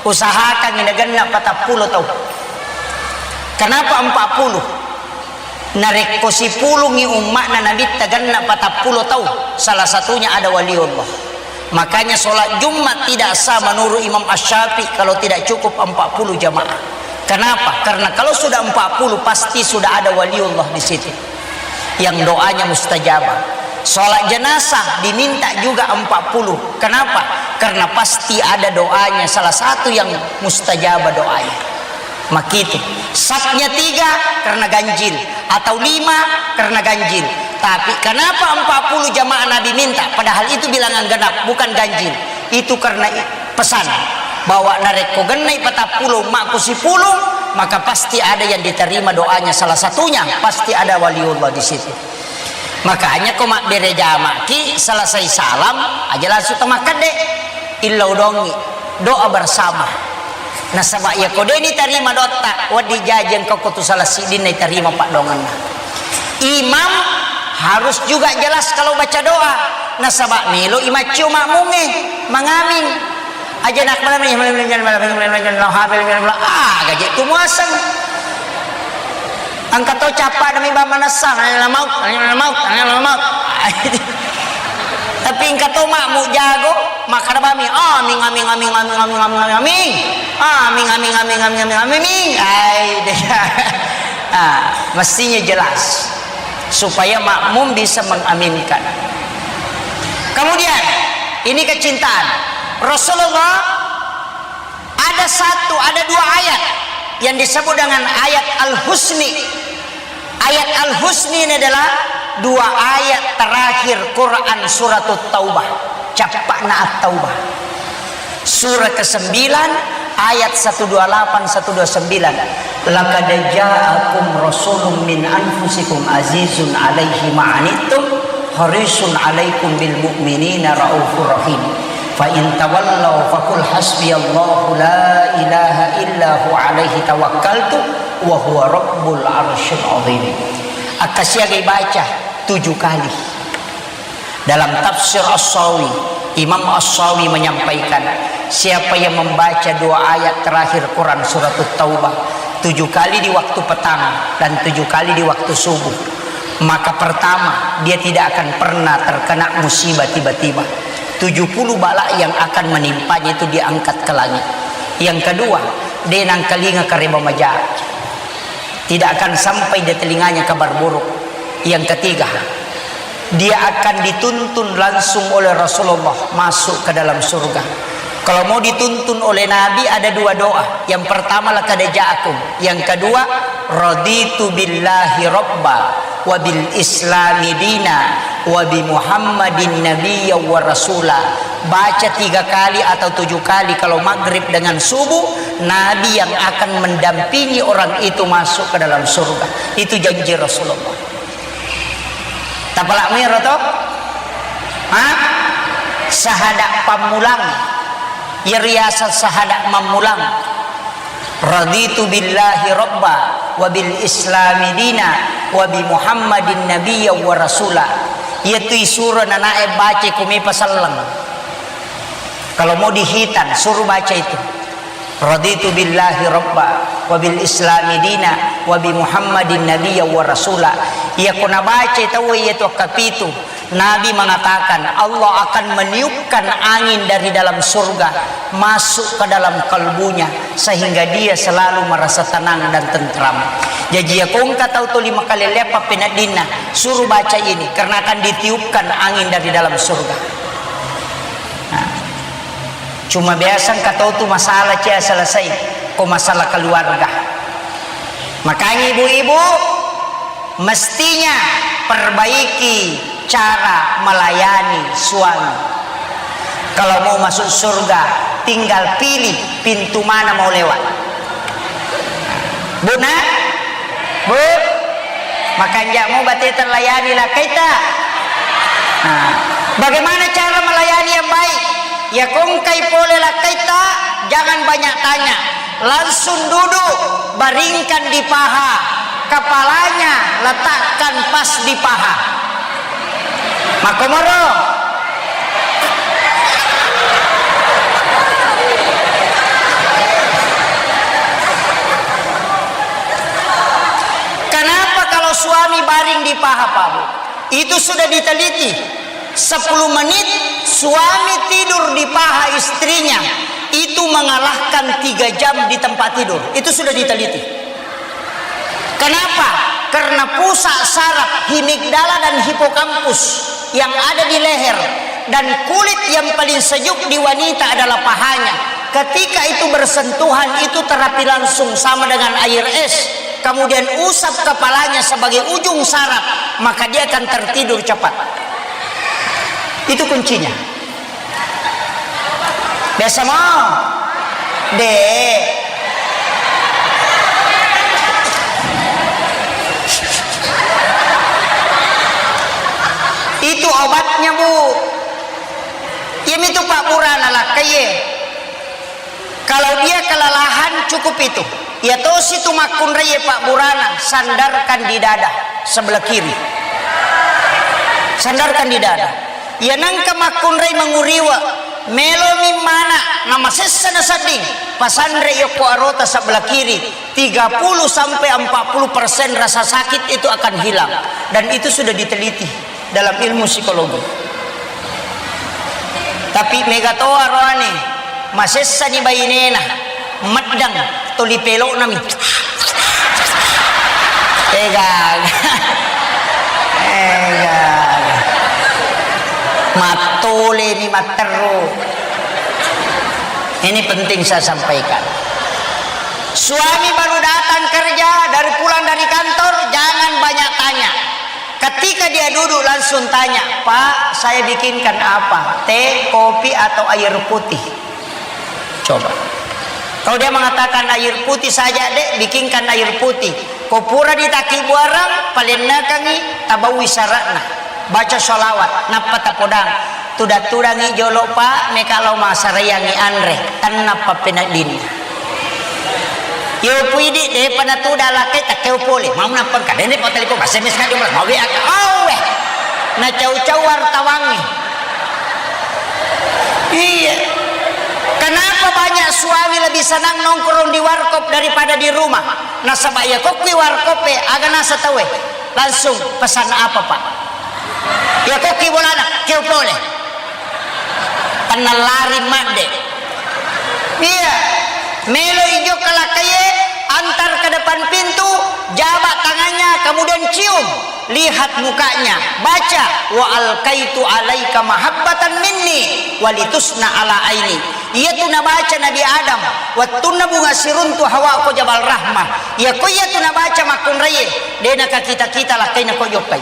Usahakan ini genna patappulo tau. Kenapa empat puluh? Narekko sipulungngi umma'na Nabitta genna patappulo tau, salah satunya ada waliullah. Makanya sholat Jumat tidak sah menurut Imam Asy-Syafi'i kalau tidak cukup empat puluh jamaah. Kenapa? Karena kalau sudah empat puluh, pasti sudah ada waliullah di situ yang doanya mustajabah. Sholat jenazah diminta juga empat puluh. Kenapa? Karena pasti ada doanya, salah satu yang mustajabah doanya. Makitu. Sapnya tiga karena ganjil, atau lima karena ganjil. Tapi kenapa empat puluh jamaah Nabi minta, padahal itu bilangan genap, bukan ganjil? Itu karena i-, pesan bahwa narekko gennai patappulo, makku sipulung, maka pasti ada yang diterima doanya, salah satunya pasti ada waliullah di situ. Makanya ko mabbere jamaki, selesai salam aja langsung to makkedde, illau dongi, doa bersama. Nasaba iya ko deni tarima dotta, wedding jaji engka ko tu salah siddinna itarima paddoangenna. Imam Harus juga jelas kalau baca doa. Nasaba melo i maccio makmungnge mangamin. Aja nak malam ini, ah, gaji tu muaseng. Engka to capa demi ba manessa, la maut, la maut, la maut. Tapi engka to makmu jago, makkada bami, amin, amin, amin. Amin, amin, amin, amin, amin. Ai, deh. Ah, mestinya jelas supaya makmum bisa mengaminkan. Kemudian, ini kecintaan. Rasulullah ada satu, ada dua ayat yang disebut dengan ayat Al-Husni. Ayat Al-Husni ini adalah dua ayat terakhir Quran Suratut Taubah. Cappa'na At-Taubah. Surah kesembilan, ayat satu dua lapan, satu dua sembilan. "Laqad ja'akum rasulun min anfusikum azizun alaihi ma'anittum harisun alaikum bil mu'minina raufur rahim. Fa in tawallaw faqul hasbiyallahu la ilaha illa hu alaihi tawakkaltu wa huwa rabbul arsyil azim." Akkasiagai baca tujuh kali. Dalam tafsir As-Sawi, Imam As-Sawi menyampaikan, siapa yang membaca dua ayat terakhir Quran Suratut Taubah tujuh kali di waktu petang dan tujuh kali di waktu subuh, maka pertama, dia tidak akan pernah terkena musibah tiba-tiba. Tujuh puluh bala yang akan menimpanya itu diangkat ke langit. Yang kedua, de nangkalinga kareba maja. Tidak akan sampai di telinganya kabar buruk. Yang ketiga, dia akan dituntun langsung oleh Rasulullah masuk ke dalam surga. Kalau mau dituntun oleh Nabi, ada dua doa. Yang pertama, "Laqad ja'akum." Yang kedua, "Raditu billahi rabba wa bil islami dina wa bi Muhammadin nabiyya wa rasula." Baca tiga kali atau tujuh kali kalau maghrib dengan subuh, Nabi yang akan mendampingi orang itu masuk ke dalam surga. Itu janji Rasulullah. Tapalak miro to? Ha? Sahada pammulang. Iya riaseng sahada mammulang. "Raditu billahi rabba wa bil islami dina wa bi Muhammadin nabiyya wa rasula." Iyatu isuro nanae baca ko mepa selleng. Kalau mau dihitan, suruh baca itu. "Raditu billahi rabba wa bil islami dina wa bi Muhammadin nabiyya wa rasula." Iya ko nabaca tau iyatu kapitu, Nabi mengatakan, Allah akan meniupkan angin dari dalam surga masuk ke dalam kalbunya, sehingga dia selalu merasa tenang dan tentram. Jaji, iya ko engka tau tuli makalelleang pappeneddinna, suruh baca ini, karena akan ditiupkan angin dari dalam surga. Nah, cuma biasa engka tau tu masalah cia selesai, ko masalah keluarga. Makanya ibu-ibu, mestinya perbaiki cara melayani suami. Kalau mau masuk surga, tinggal pilih pintu mana mau lewat. Bu, nak? Bu? Makanja' mo bateta layani lakkaitta. Nah, bagaimana cara melayani yang baik? Ya, ko engkai pole lakkaitta, jangan banyak tanya. Langsung duduk, baringkan di paha. Kepalanya letakkan pas di paha. Makkomoro. Kenapa kalau suami baring di paha, Pak Bu? Itu sudah diteliti. Sepuluh menit suami tidur di paha istrinya, itu mengalahkan tiga jam di tempat tidur. Itu sudah diteliti. Kenapa? Karena pusat saraf himigdala dan hipokampus yang ada di leher dan kulit yang paling sejuk di wanita adalah pahanya. Ketika itu bersentuhan, itu terapi langsung sama dengan air es. Kemudian usap kepalanya sebagai ujung saraf, maka dia akan tertidur cepat. Itu kuncinya. Biasa mo? De. Itu obatnya, Bu. Iyami tu pabburana lakkaie. Kalau dia kelelahan, cukup itu. Iya tosi tu makkunraie pabburana, sandarkan di dada sebelah kiri. Sandarkan di dada. Iya nengka makkunrai manguriwa, melomi mana namasessa nasedding, pasanre yokko arota sebelah kiri, tiga puluh sampai empat puluh persen rasa sakit itu akan hilang. Dan itu sudah diteliti dalam ilmu psikologi. Tapi mega to aroane, masessani bainena, meddang, toli peloknami. Egaga. Egaga. Mattolemi matteru. Ini penting saya sampaikan. Suami baru datang kerja, dari pulang dari kantor, jangan banyak tanya. Ketika dia duduk, langsung tanya, "Pak, saya bikinkan apa? Teh, kopi, atau air putih?" Coba. Kalau dia mengatakan, "Air putih saja, Dek, bikinkan air putih." Ko pura ditaki buarang, palennekangi, tabawi syaratna. Baca sholawat, nappa tapodang. Tudang-tudangi jolo, Pak, meka lao massaraiangi anre. Tennappa peneddinna. Yo puidi, depa natuda lakkai, takkeo pole. Mau nappengka, dende pa telepon, S M S na jumlah, mau W A ka. Oh, weh. Na cau-cau wartawangi. Iya. Kenapa banyak suami lebih senang nongkrong di warkop daripada di rumah? Nasaba iya kokki warkop e, aga nasa tauwe. Langsung, "Pesan apa, Pak?" Iya kokki bolana, "Keo pole." Tenna lari madde. Iya. Melo ijo kalakkaie, antar ke depan pintu, jabat tangannya, kemudian cium. Lihat mukanya, baca, "Wa alkaitu alaika mahabbatan minni walitusna ala aini." Iyatu nabaca Nabi Adam, wettunna bunga siruntu Hawa ko Jabal Rahmah. Iyako iyatu nabaca makkunraie, de nakakita-kita lakkaina ko jokkai.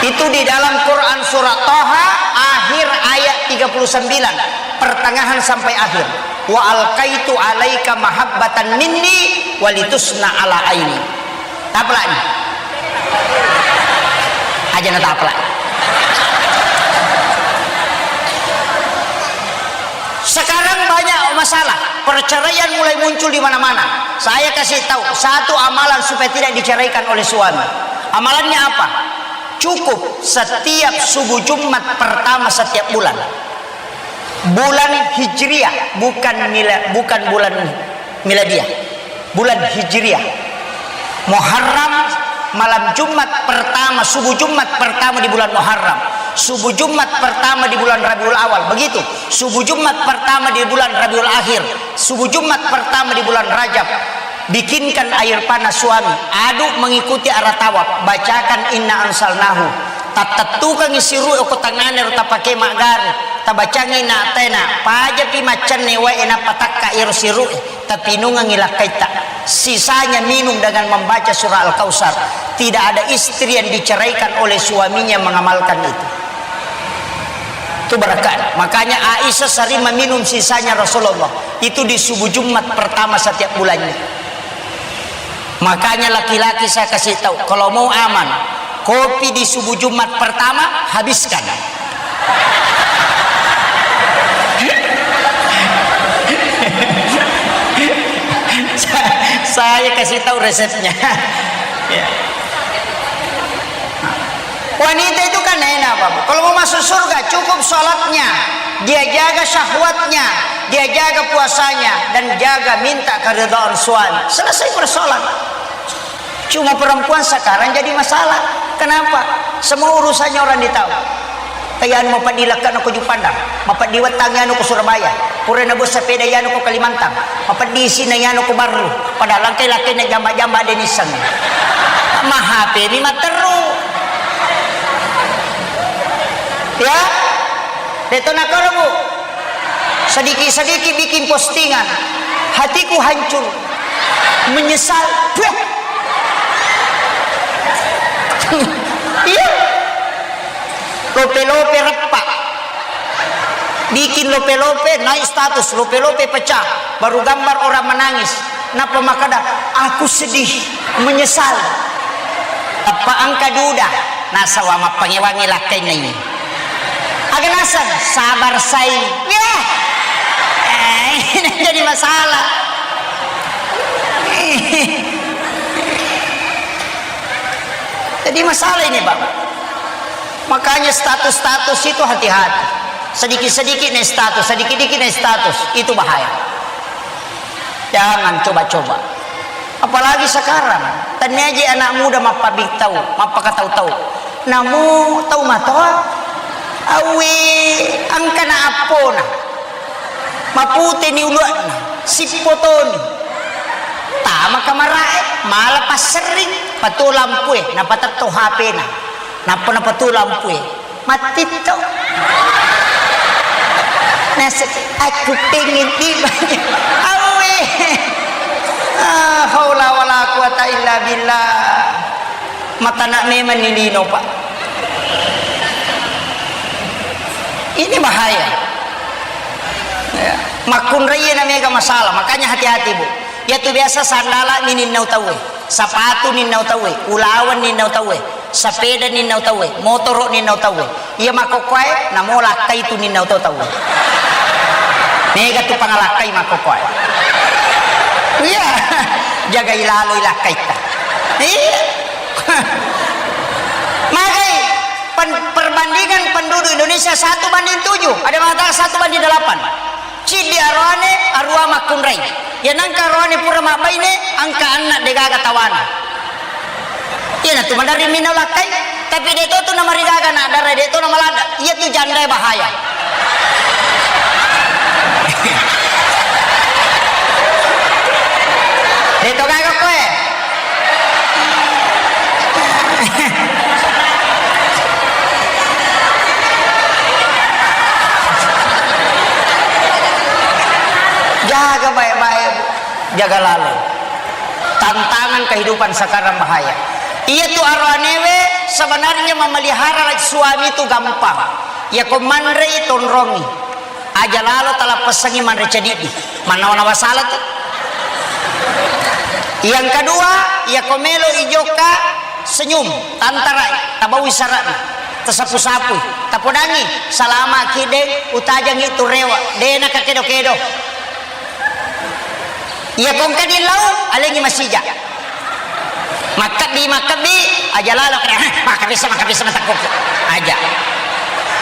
Itu di dalam Quran surat Taha, akhir ayat tiga puluh sembilan, pertengahan sampai akhir. "Wa alkaitu alaika mahabbatan minni walitusna ala aini." Tapalani. Aja na tapalani. Sekarang banyak masalah, perceraian mulai muncul di mana-mana. Saya kasih tahu satu amalan supaya tidak diceraikan oleh suami. Amalannya apa? Cukup setiap subuh Jumat pertama setiap bulan. Bulan Hijriah, bukan mila-, bukan bulan miladiah. Bulan Hijriah. Muharram, malam Jumat pertama, subuh Jumat pertama di bulan Muharram. Subuh Jumat pertama di bulan Rabiul Awal, begitu. Subuh Jumat pertama di bulan Rabiul Akhir. Subuh Jumat pertama di bulan Rajab. Bikinkan air panas suami, aduk mengikuti arah tawaf, bacakan inna anzalnahu. Tattettukangi siru'e ko tangngana ro tapake maggaru, tabacangi na tena, pajapi maccanne wae nappa takka iro siru'e, tapinungangi lakkaitta. Sisanya minum dengan membaca surah Al-Kautsar. Tidak ada istri yang diceraikan oleh suaminya mengamalkan itu. Itu berkah. Makanya Aisyah sering meminum sisanya Rasulullah. Itu di subuh Jumat pertama setiap bulannya. Makanya laki-laki saya kasih tahu, kalau mau aman, kopi di subuh Jumat pertama, habiskan. Saya kasih tahu resepnya. Ya. Wanita itu kan enak, Bapak. Kalau mau masuk surga, cukup sholatnya, dia jaga syahwatnya, dia jaga puasanya, dan jaga minta keridhaan suami. Selesai persoalan. Cuma perempuan sekarang jadi masalah. Kenapa? Semua urusannya orang ditahu. Kayanu mapeddi lekkana ko Juppandang, mapeddi wettangngi anu ko Surabaya, pura nabuang sepeda yanu ko Kalimantan, mapeddi isina yanu ko Barru, padahal engkai lakkainna jamba-jamba de nissengngi. Ma H P mi matteru. Ya? Deto nakoro, Bu. Sedikit-sedikit bikin postingan. Hatiku hancur. Menyesal. Puh. Iya. Lope-lope reppa. Bikin lope-lope, naik status, lope-lope pecah. Baru gambar orang menangis. Nappa makkeda, "Aku sedih, menyesal." Tappa engka duda, nasaba mappangewangi lakkainna ini. Aga naseng, sabar sai. Yah. Eh, ini jadi masalah. Jadi masalah ini, Pak. Makanya status-status itu hati-hati. Sedikit-sedikit naik status, sedikit-sedikit naik status. Itu bahaya. Jangan coba-coba. Apalagi sekarang, tania je anak muda mappabitau, mappakatau-tau. Namu tau matoa, awe, angkana appona. Maputeni uluanna, sippotoni. Tama kamarae, mala passerring, patuo lampue, napatetto H P-na. Nappa napatuo lampue. Mattitto. Nasek, aku pengen tiba. Awe. Ah, haula wala quwata illa billah. Matana memang ni lino, Pak. Ini bahaya. Ya. Makkunrai na mega masalah, makanya hati-hati, Bu. Iyatu biasa sandala mi ninnau tauwe, sapatu ninnau tauwe, ulaweng ninnau tauwe, sapeda ninnau tauwe, motoro ninnau tauwe. Iya makkokkoe, namo lakkai tu ninnau to tauwe. Mega tu pangalakkai makkokkoe. Iya, jagai laloi lakkaitta. Iya. Magai pen-, perbandingan penduduk Indonesia satu banding tujuh, ada mengatakan satu banding delapan. Ciddi aroane, arua makkunrai. Iya nangka aroane pura mabbaine, angka anna degaga tawana. Iyanatu maderri minna lakkai, tapi de to tu namarigaga anak dara, de to namaladda. Iyatu jandae bahaya. De to gaga koe. Jaga baik-baik, Bu. Jaga lalo. Tantangan kehidupan sekarang bahaya. Iyatu aroanewe sebenarnya memelihara suami itu gampang. Yako manrei tonrongi. Aja lalo talappessangi manre cedidi. Mannawa-nawa sala tu. Yang kedua, yako melo ijokka senyum, tantarai, tabaui sara'na, tasapu-sapui, tapodangi, salama ki deng, utajangi tu rewa, de nakakedo-kedo. Iya kongka di lau, alengi masija. Makkebbi, makkebbi, aja lalo kada, makkebbi sama, makkebbi sama takut. Aja.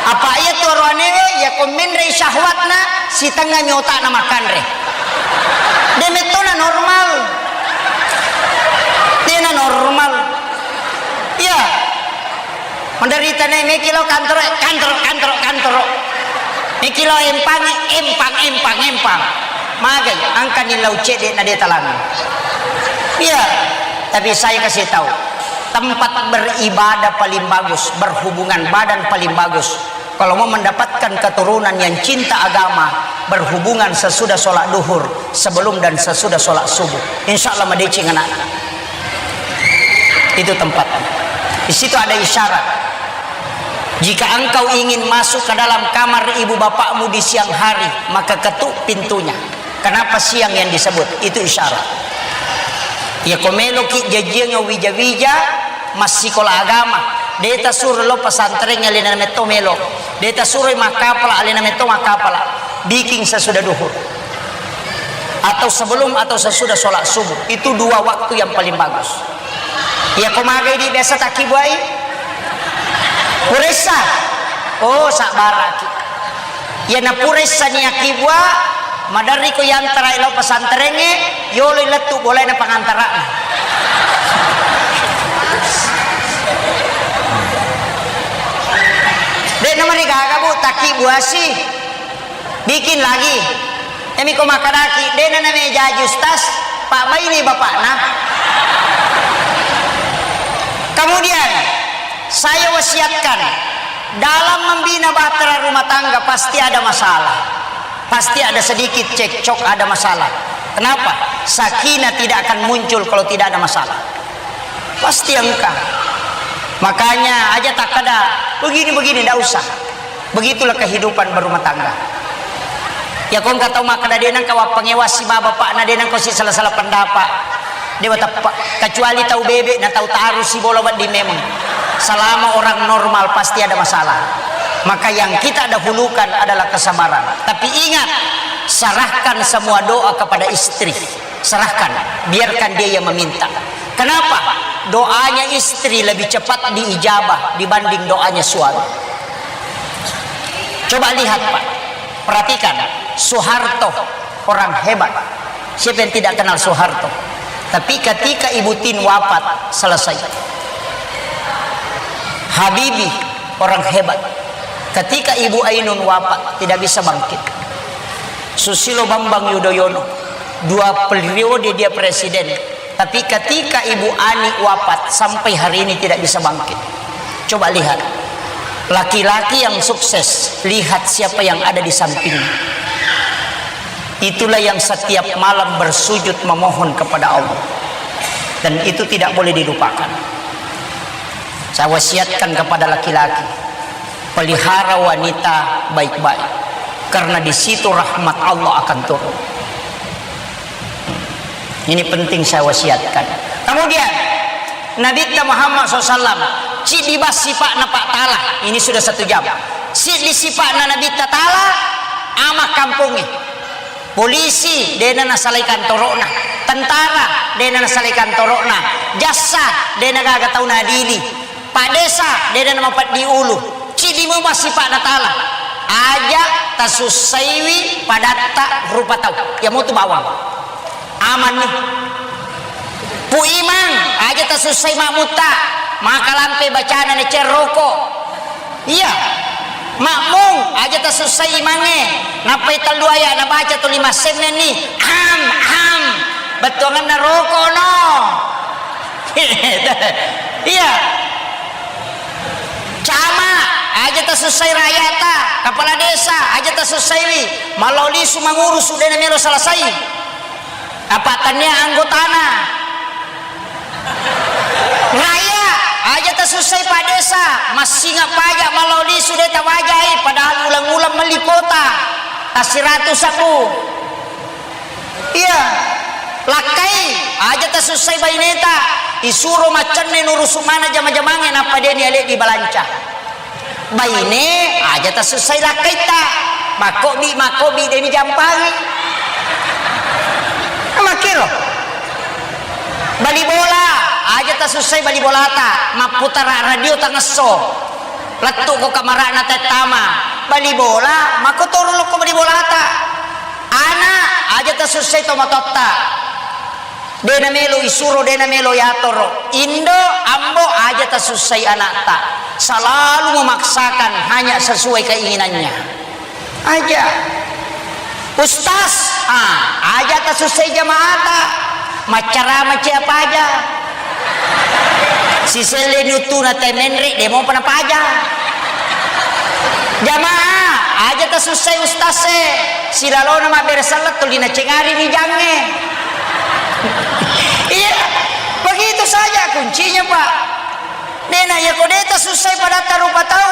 Apa iya tu aroanewe, iya ko menrei syahwatna, sitengah mi otakna makkanre. De mettona normal. Dena normal. Iya. Menderita ne, meki lo kantoro, kantoro, kantoro, kantoro. Meki lo empang, empang, empang, empang. Magai, angkani lau cedde na de talangi. Iya, tapi saya kasih tahu, tempat beribadah paling bagus, berhubungan badan paling bagus. Kalau mau mendapatkan keturunan yang cinta agama, berhubungan sesudah sholat duhur, sebelum dan sesudah sholat subuh. Insya Allah madeceng anaknya. Itu tempat. Di situ ada isyarat. Jika engkau ingin masuk ke dalam kamar ibu bapakmu di siang hari, maka ketuk pintunya. Kenapa siang yang disebut? Itu isyarat. Ya, ko meloki jajiang wija-wija, massikola agama. De tasuro lo pesantren, alena metto melo. De tasuro makkapala, alena metto makkapala. Bikin sesudah duhur. Atau sebelum atau sesudah sholat subuh. Itu dua waktu yang paling bagus. Iya ko magai di biasa takkibuai? Puressa. Oh, sabbaraki. Iya na puressa ni akkibua, maderri ko yantarai lao pesantrengnge, yoloi lettu bolaina pangantara. De namarigaga, Bu, takkibuasi. Bikin lagi. Emi ko makkadaki, dena namejaju stas, pabbaini bapakna. Kemudian, saya wasiatkan, dalam membina bahtera rumah tangga pasti ada masalah. Pasti ada sedikit cekcok, ada masalah. Kenapa? Sakinah tidak akan muncul kalau tidak ada masalah. Pasti engka. Makanya aja takkada begini-begini, ndak usah. Begitulah kehidupan berumah tangga. Ya, ko engka tau makkada de nengka wappangewassi baba bapakna, de nengka si salah-salah pendapat. Dewa teppa, kecuali tau bebe na tau taru si bola wedding memang. Selama orang normal pasti ada masalah. Maka yang kita dahulukan adalah kesabaran. Tapi ingat, serahkan semua doa kepada istri. Serahkan, biarkan dia yang meminta. Kenapa? Doanya istri lebih cepat diijabah dibanding doanya suami. Coba lihat, Pak. Perhatikan, Soeharto orang hebat. Siapa yang tidak kenal Soeharto? Tapi ketika Ibu Tin wafat, selesai. Habibie orang hebat. Ketika Ibu Ainun wafat, tidak bisa bangkit. Susilo Bambang Yudhoyono, dua periode dia presiden. Tapi ketika Ibu Ani wafat, sampai hari ini tidak bisa bangkit. Coba lihat, laki-laki yang sukses, lihat siapa yang ada di sampingnya. Itulah yang setiap malam bersujud memohon kepada Allah. Dan itu tidak boleh dilupakan. Saya wasiatkan kepada laki-laki, pelihara wanita baik-baik, karena di situ rahmat Allah akan turun. Ini penting saya wasiatkan. Kemudian, Nabi Muhammad sallallahu alaihi wasallam, ciddi bas sipa'na Pak Tala. Ini sudah satu jam. Ciddi sipa'na Nabi Tala, ama kampongnge. Polisi, dena nasalai kantoro'na. Tentara, dena nasalai kantoro'na. Jassa, dena gaga tau nadili. Pak Desa, dena namapeddi ulu. Ciddi memang sipa'na Tala. Aja tasussaiwi padatta rupa tau. Iya motu bawang. Amanni. Pu Imang, aja tasussai makmutta. Maka lampe bacana ne cerroko. Iya. Makmung, aja tasussai imangnge. Nappai tellu aya nabaca tuli massennenni. Am, am. Bettuanganna roko no. Iya. Cama, aja tasussai rakyata, kepala desa, aja tasussaiwi, mallau lisu mangurusu dena melo selesai. Apa tania anggotana. Raya, aja tasussai Pak Desa, massinga pajak mallau lisu de tawajai, padahal ulang-ulang melli kota. Tasiratu sabu. Iya, lakkai, aja tasussai baineta, isuro maccenne nurusu mana jama-jamangnge nappa deni ale dibalanca. Baine, aja tasussai lakkaitta, makkobi, makkobi deni jampangi. Makkiro. Bali bola, aja tasussai bali bolata, mapputara radio tangesso. Lettu ko kamarana tettama, bali bola, makkotoro lokko bali bolata. Ana, aja tasussai tomatoatta. Dena melo isuro, dena melo yatoro. Indo, ambo, aja tasussai anakta. Selalu memaksakan hanya sesuai keinginannya. Aja. Ustaz, ah, aja tasussai jamaata. Maccarama cia paja. Siselleni uttuna te menre, de mopa napaja. Jamaah, aja tasussai ustaz e. Silalona mabbere selleng tuli nacengari mijangnge. Iya, begitu saja kuncinya, Pak. Dena, iya ko de tasussai padatta rupa tau,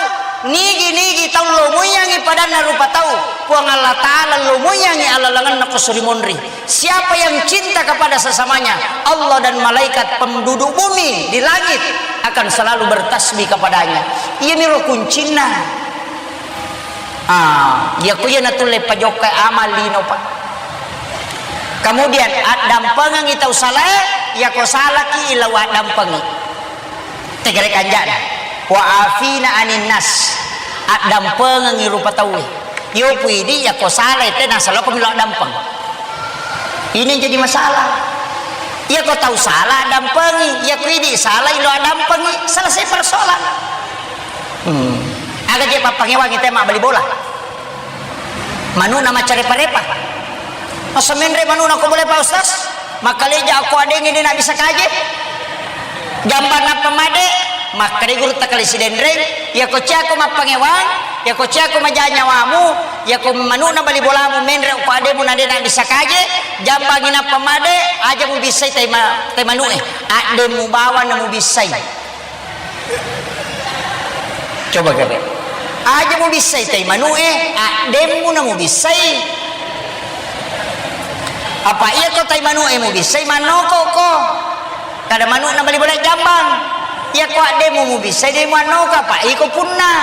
nigi-nigi tau lomoiyangi padanna rupa tau, Puang Allah Ta'ala lomoiyangi alalangenna ko suri monri. Siapa yang cinta kepada sesamanya, Allah dan malaikat penduduk bumi di langit akan selalu bertasbih kepadanya. Iyamiro kuncinna. Ah, iya ku iya natulle pajokka amal lino, Pak. Kemudian, addampengengi tau salae, iya ko salaki ila waddampengi. Tegere kanjana. Wa afina anin nas. Addampengengi rupa tauwe. Iyo pu idi, iya ko salai te nasaloko milo addampeng. Ini yang jadi masalah. Iya ko tau salah addampengi, iya ko idi salah ilo addampengi, selesai persoalan. Hmm. Aga je pappangewangi te mabbali bola. Manu'na maccarepa-repa. Masa menre manu'na ko bola, Pak Ustaz? Makkaleja ko adengnge de nabisa kaje. Jambang nappa made, makkeda gurutta kale Sidenreng, iya ko ciako mappangewang, iya ko ciako maja nyawamu, iya ko manu'na bali bolamu menre ko ademu na de nabisa kaje, jambangi nappa made, aja mubissai tai ma-, tai manu'e. Addemu bawang na mubissai. Coba kare. Aja mubissai tai manu'e, addemmu na mubissai. Apa iya ko tai manu'e mubissai, mannoko ko. Kada manu'na bali bola jambang. Iya ko addemmu mubissai, de muannoko, apa iko punna.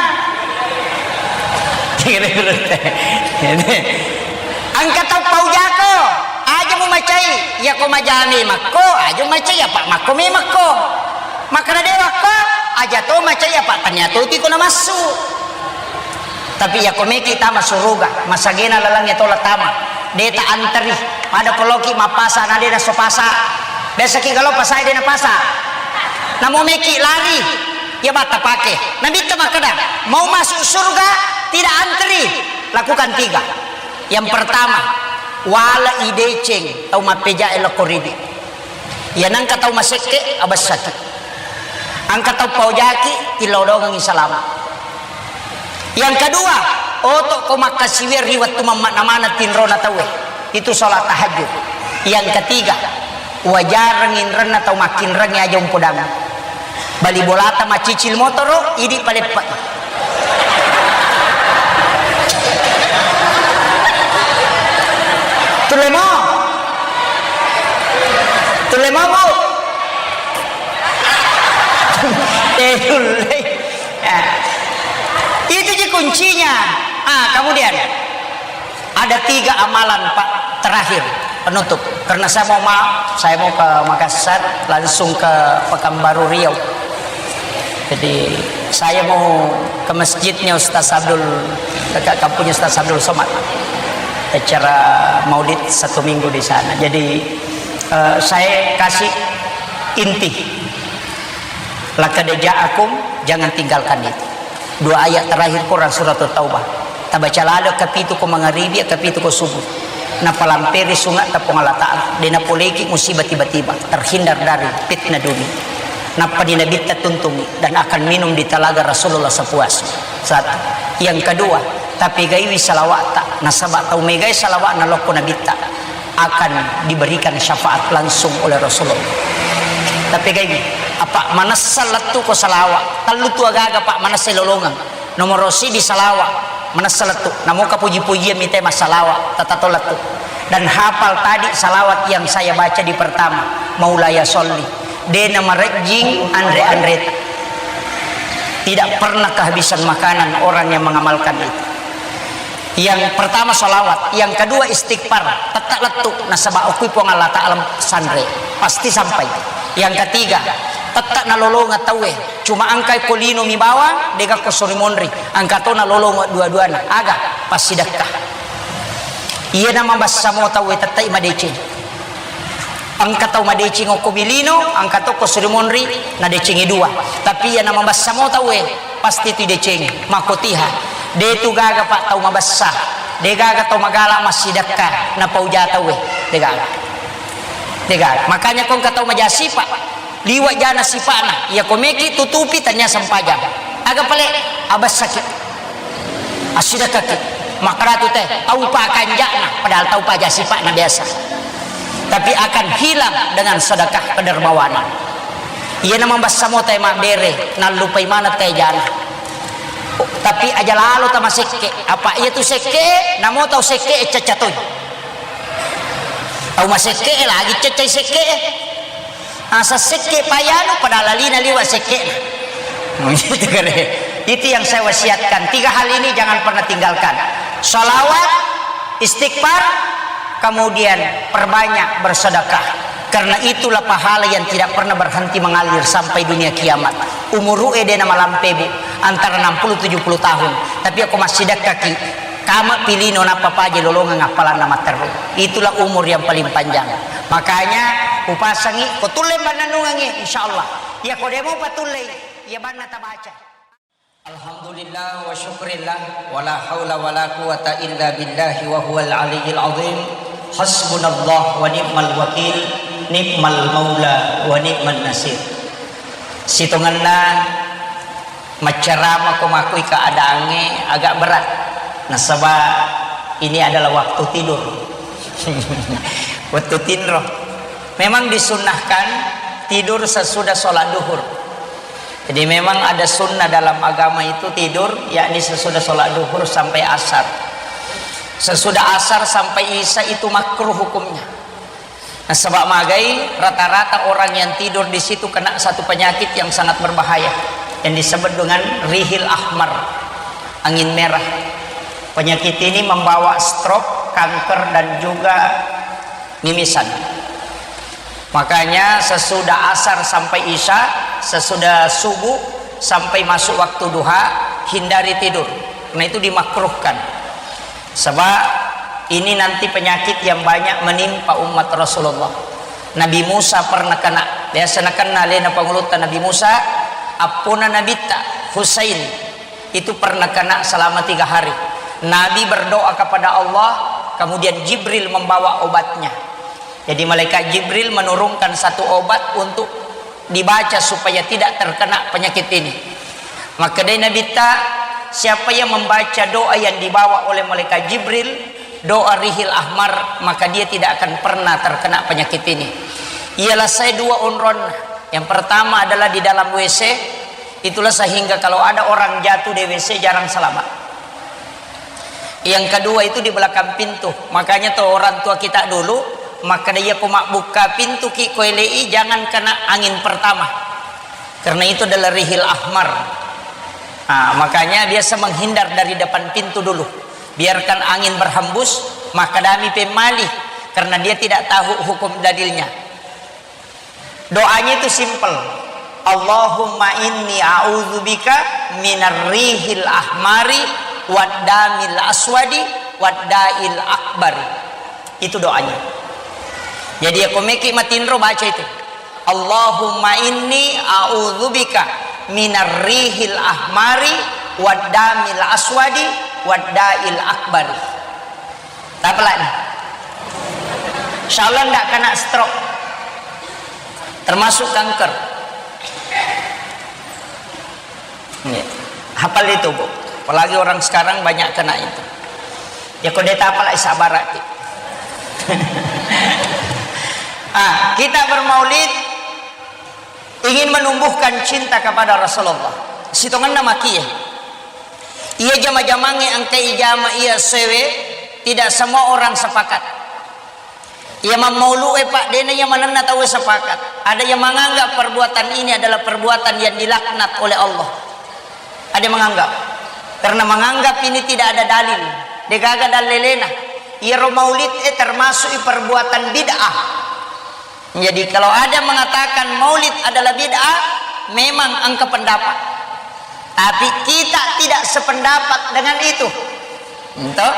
Engka tau pau jako, aja mumacai, iya ko majame makko, aja mumacai, apa makko memakko. Makkeda de wakko, aja to macai apa tania to tiko namassu. Tapi iya ko meki tama suruga, masagena laleng to la tama. De ta anteri, pada ko loki mappasa na de naso pasa. Biasa ki galo pasa de napasa. Namo meki lari, iya batta pake. Nabitta makkeda, mau masuk surga tidak anteri, lakukan tiga. Yang pertama, wala ideceng tau mappejae lokko ridi. Iya nengka tau masekke, abessaki. Engka tau paojaki, tilodongengi salama. Yang kedua, oto ko makkasiwiang ri wettu mammakna maneng tinrona tauwe. Itu sholat tahajud. Yang ketiga, wajareng inrenna tau makkinrengnge aja umpodang. Bali bolata macicil motoro, idi paleppa. Tulle mo. Tulle mo, Bu. Eh, tulle. Ya. Itu ji kuncinya. Ah, kemudian ada tiga amalan, Pak, terakhir penutup. Karena saya mau ma-, saya mau ke Makassar, langsung ke Pekanbaru Riau. Jadi saya mau ke masjidnya Ustaz Abdul, ke kampungnya Ustaz Abdul Somad. Acara Maulid satu minggu di sana. Jadi eh, saya kasih inti. Laqad ja'akum, jangan tinggalkan itu. Dua ayat terakhir Quran surat Taubah. Tabaca lalo kapitu ko mangaribi, kapitu ko subuh. Napalamperi sunga ta Puang Allah Ta'ala. De napoleki musibah tiba-tiba. Terhindar dari fitnah dunia. Nappa di Nabitta tuntungi dan akan minum di talaga Rasulullah sepuas. Satu. Yang kedua, tapi gaiwi salawat tak nasaba tau megai salawat na lokko Nabitta akan diberikan syafaat langsung oleh Rasulullah. Tapi kayak gini, apa manessa lettu ko salawat? Tellu tu agaga, Pak, manessa lolongeng. Nomor siji salawat, manessa lettu. Namoka puji-pujian mite massalawa, tatato lettu. Dan hafal tadi salawat yang saya baca di pertama, Maulaya Sholli. Dena marejjing anre-anre. Tidak pernah kehabisan makanan orang yang mengamalkan itu. Yang pertama salawat, yang kedua istighfar, tetap lettu nasaba okui Puang Allah Ta'ala sanre, pasti sampai. Yang ketiga, tetap nalolonga tauwe, cuma engkai ko lino mi bawang, dega ko sori monri, engka to nalolonga dua-duana, aga, passidekka. Iya na mabassa mo tauwe tettai madeceng. Engka tau madeceng okko bilino, engka to ko suri monri, nadecengi dua. Tapi iya na mabassa mo tauwe, pasti tu idecengi. Makkotiha. De tu gaga, Pak, tau mabassa. De gaga tau magala massidekka, napauja tauwe. De gaga. De gaga. Makanya ko engka tau maja sipa, liwa jana sipana. Iya ko meki tutupi tania sempajang. Aga pale abessaki. Assidekkaki, makkedatu te, tau pa kanja'na, padahal tau pa aja sipa'na biasa. Tapi akan hilang dengan sedekah kedermawanan. Iyana mabessa mo te mabbere, nallupai maneng te jana. Tapi aja lalo tamasekke, apa iya tu sekke, namo tau sekke e cacca toi. Tau masekke e lagi caccai sekke e. Asa sekke payanu padahal alina liwa sekke. Itu yang saya wasiatkan. Tiga hal ini jangan pernah tinggalkan. Salawat, istighfar, kemudian perbanyak bersedekah. Karena itulah pahala yang tidak pernah berhenti mengalir sampai dunia kiamat. Umuru e dena malampe, Bu, antara enam puluh tujuh puluh tahun. Tapi aku masih dekkaki. Kama pilino nappa paje lolongeng appalanna matteru. Itulah umur yang paling panjang. Makanya upasangi ko tulle mannennungengngi, insyaallah. Iya ko demo patullei, iya banna tabaca. Alhamdulillah wa syukrillah, wala haula wala quwata illa billahi wa huwal aliyyil azim. Hasbunallah wa ni'mal wakil, ni'mal maula wa ni'man nasir. Sitongenna maccarama ko makui keadaangnge agak berat. Nasaba ini adalah waktu tidur. Waktu tinro. Memang disunnahkan tidur sesudah sholat duhur. Jadi memang ada sunnah dalam agama itu tidur, yakni sesudah sholat duhur sampai asar. Sesudah asar sampai isya itu makruh hukumnya. Nasaba magai, rata-rata orang yang tidur di situ kena satu penyakit yang sangat berbahaya yang disebut dengan rihil ahmar, angin merah. Penyakit ini membawa stroke, kanker, dan juga mimisan. Makanya sesudah asar sampai isya, sesudah subuh sampai masuk waktu duha, hindari tidur. Karena itu dimakruhkan. Sebab ini nanti penyakit yang banyak menimpa umat Rasulullah. Nabi Musa pernah kena, biasa nakena alena pangulutta Nabi Musa, appona Nabitta Husain itu pernah kena selama tiga hari. Nabi berdoa kepada Allah, kemudian Jibril membawa obatnya. Jadi malaikat Jibril menurunkan satu obat untuk dibaca supaya tidak terkena penyakit ini. Makkedai Nabitta, siapa yang membaca doa yang dibawa oleh malaikat Jibril, doa Rihil Ahmar, maka dia tidak akan pernah terkena penyakit ini. Ialah saya dua onron. Yang pertama adalah di dalam W C, itulah sehingga kalau ada orang jatuh di W C jarang selamat. Yang kedua itu di belakang pintu. Makanya tuh orang tua kita dulu, maka dia ko mabbukka pintu ki ko elei, jangan kena angin pertama. Karena itu adalah Rihil Ahmar. Nah, makanya biasa menghindar dari depan pintu dulu. Biarkan angin berhembus, maka dami pemali, karena dia tidak tahu hukum dalilnya. Doanya itu simple. Allahumma inni a'udzubika minar rihil ahmari wad damil aswadi wad da'il akbari. Itu doanya. Jadi, ya, ko meki matinro, baca itu. Allahumma inni a'udzubika minar rihil ahmari wad damil aswadi wad da'il akbari. Tapalani. Insya Allah ndak kena stroke. Termasuk kanker. Iya. Hafal itu, Bu. Apalagi orang sekarang banyak kena itu. Ya, ko de tapalai, sabaraki. Ah, kita bermaulid ingin menumbuhkan cinta kepada Rasulullah. Sitongenna makie. Iya jama-jamangnge engka ijama iya sewe, tidak semua orang sepakat. Iya mammaulu'e, Pak, dena iya manenna tauwe sepakat. Ada yang menganggap perbuatan ini adalah perbuatan yang dilaknat oleh Allah. Ada yang menganggap. Karena menganggap ini tidak ada dalil. Degaga dalelena. Iyaro maulid e termasuk perbuatan bid'ah. Jadi, kalau ada mengatakan maulid adalah bid'ah, memang engka pendapat. Tapi kita tidak sependapat dengan itu. Ento?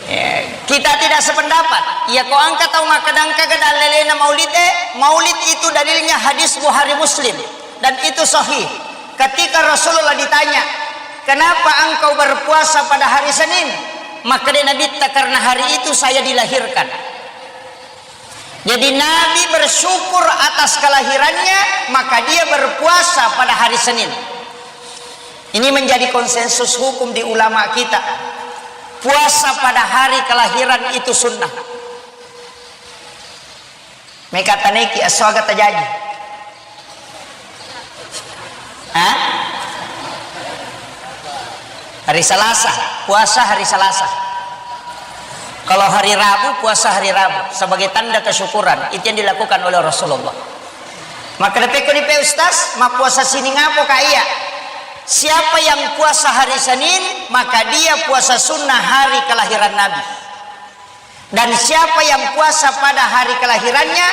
Ya, kita tidak sependapat. Ya, ko engka tau makkeda engkaga dalelena maulid e, maulid itu dalilnya hadis Bukhari Muslim. Dan itu sahih. Ketika Rasulullah ditanya, "Kenapa engkau berpuasa pada hari Senin?" Maka dia Nabi, "Karena hari itu saya dilahirkan." Jadi Nabi bersyukur atas kelahirannya, maka dia berpuasa pada hari Senin. Ini menjadi konsensus hukum di ulama kita. Puasa pada hari kelahiran itu sunnah. Meka taneki aswaga tajaji. Hah? Hari Selasa, puasa hari Selasa. Kalau hari Rabu, puasa hari Rabu sebagai tanda kesyukuran. Itu yang dilakukan oleh Rasulullah. Maka dapekko di pe Ustaz, mappuasa sining apo ka iya? Siapa yang puasa hari Senin, maka dia puasa sunnah hari kelahiran Nabi. Dan siapa yang puasa pada hari kelahirannya,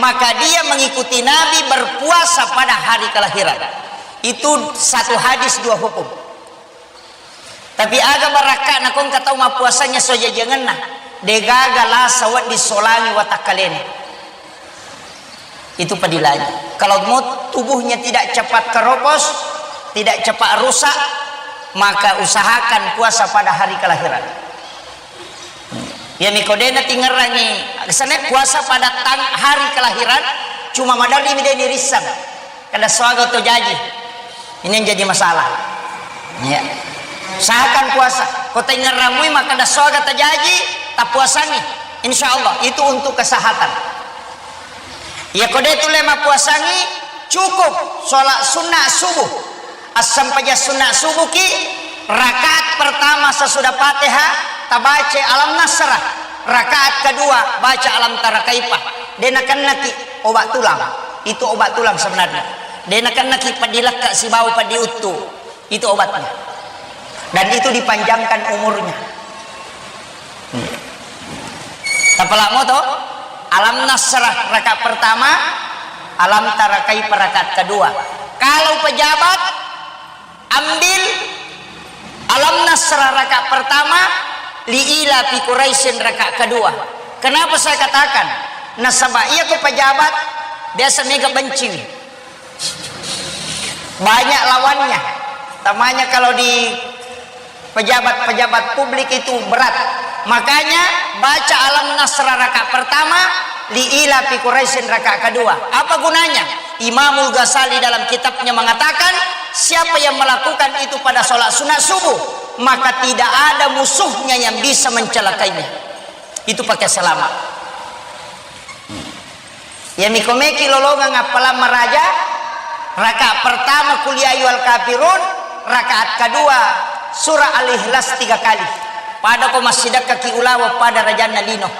maka dia mengikuti Nabi berpuasa pada hari kelahiran. Itu satu hadis, dua hukum. Tapi aga barakka nakongka tau mappuasanya sojajangenna, degaga lasa wedding solangi watakkalena. Itu padilangi. Kalau mau tubuhnya tidak cepat keropos, tidak cepat rusak, maka usahakan puasa pada hari kelahiran. Ya, miko dena tingerangi, kesana puasa pada tang-, hari kelahiran, cuma maderri mi de nirissang. Kada suaga to jaji. Ini yang jadi masalah. Ya. Usahakan puasa. Ko taingerramui maka kada suaga tajaji, tapuasangi. Insya Allah itu untuk kesehatan. Iya ko de tulle mappuasangi, cukup sholat sunnah subuh. Assampaja sunnah subuh ki, rakaat pertama sesudah Fatihah tabaca Alam Nasrah. Rakaat kedua baca Alam Tara Kaifa. De nakennaki obat tulang. Itu obat tulang sebenarnya. De nakennaki padilekka sibawa padiuttu. Itu obatnya. Dan itu dipanjangkan umurnya. Hmm. Tapalamo to? Alam Nasrah rakaat pertama, Alam Tara Kaifa rakaat kedua. Kalau pejabat, ambil Alam Nasrah rakaat pertama, Li ila fi Quraisyin rakaat kedua. Kenapa saya katakan? Nasaba iya ko pejabat biasa mega benciwi. Banyak lawannya. Tamanya kalau di pejabat-pejabat publik itu berat. Makanya baca Alam Nasrah rakaat pertama, Li ila fi Quraisyin rakaat kedua. Apa gunanya? Imamul Ghazali dalam kitabnya mengatakan, siapa yang melakukan itu pada sholat sunat subuh, maka tidak ada musuhnya yang bisa mencelakainya. Itu pakai selamat. Iya miko meki lolongeng appalang maraja, rakaat pertama Qul ya ayyuhal kafirun, rakaat kedua surah Al-Ikhlas tiga kali. Pada ko massidekka ki ulawa pada rajanna lino.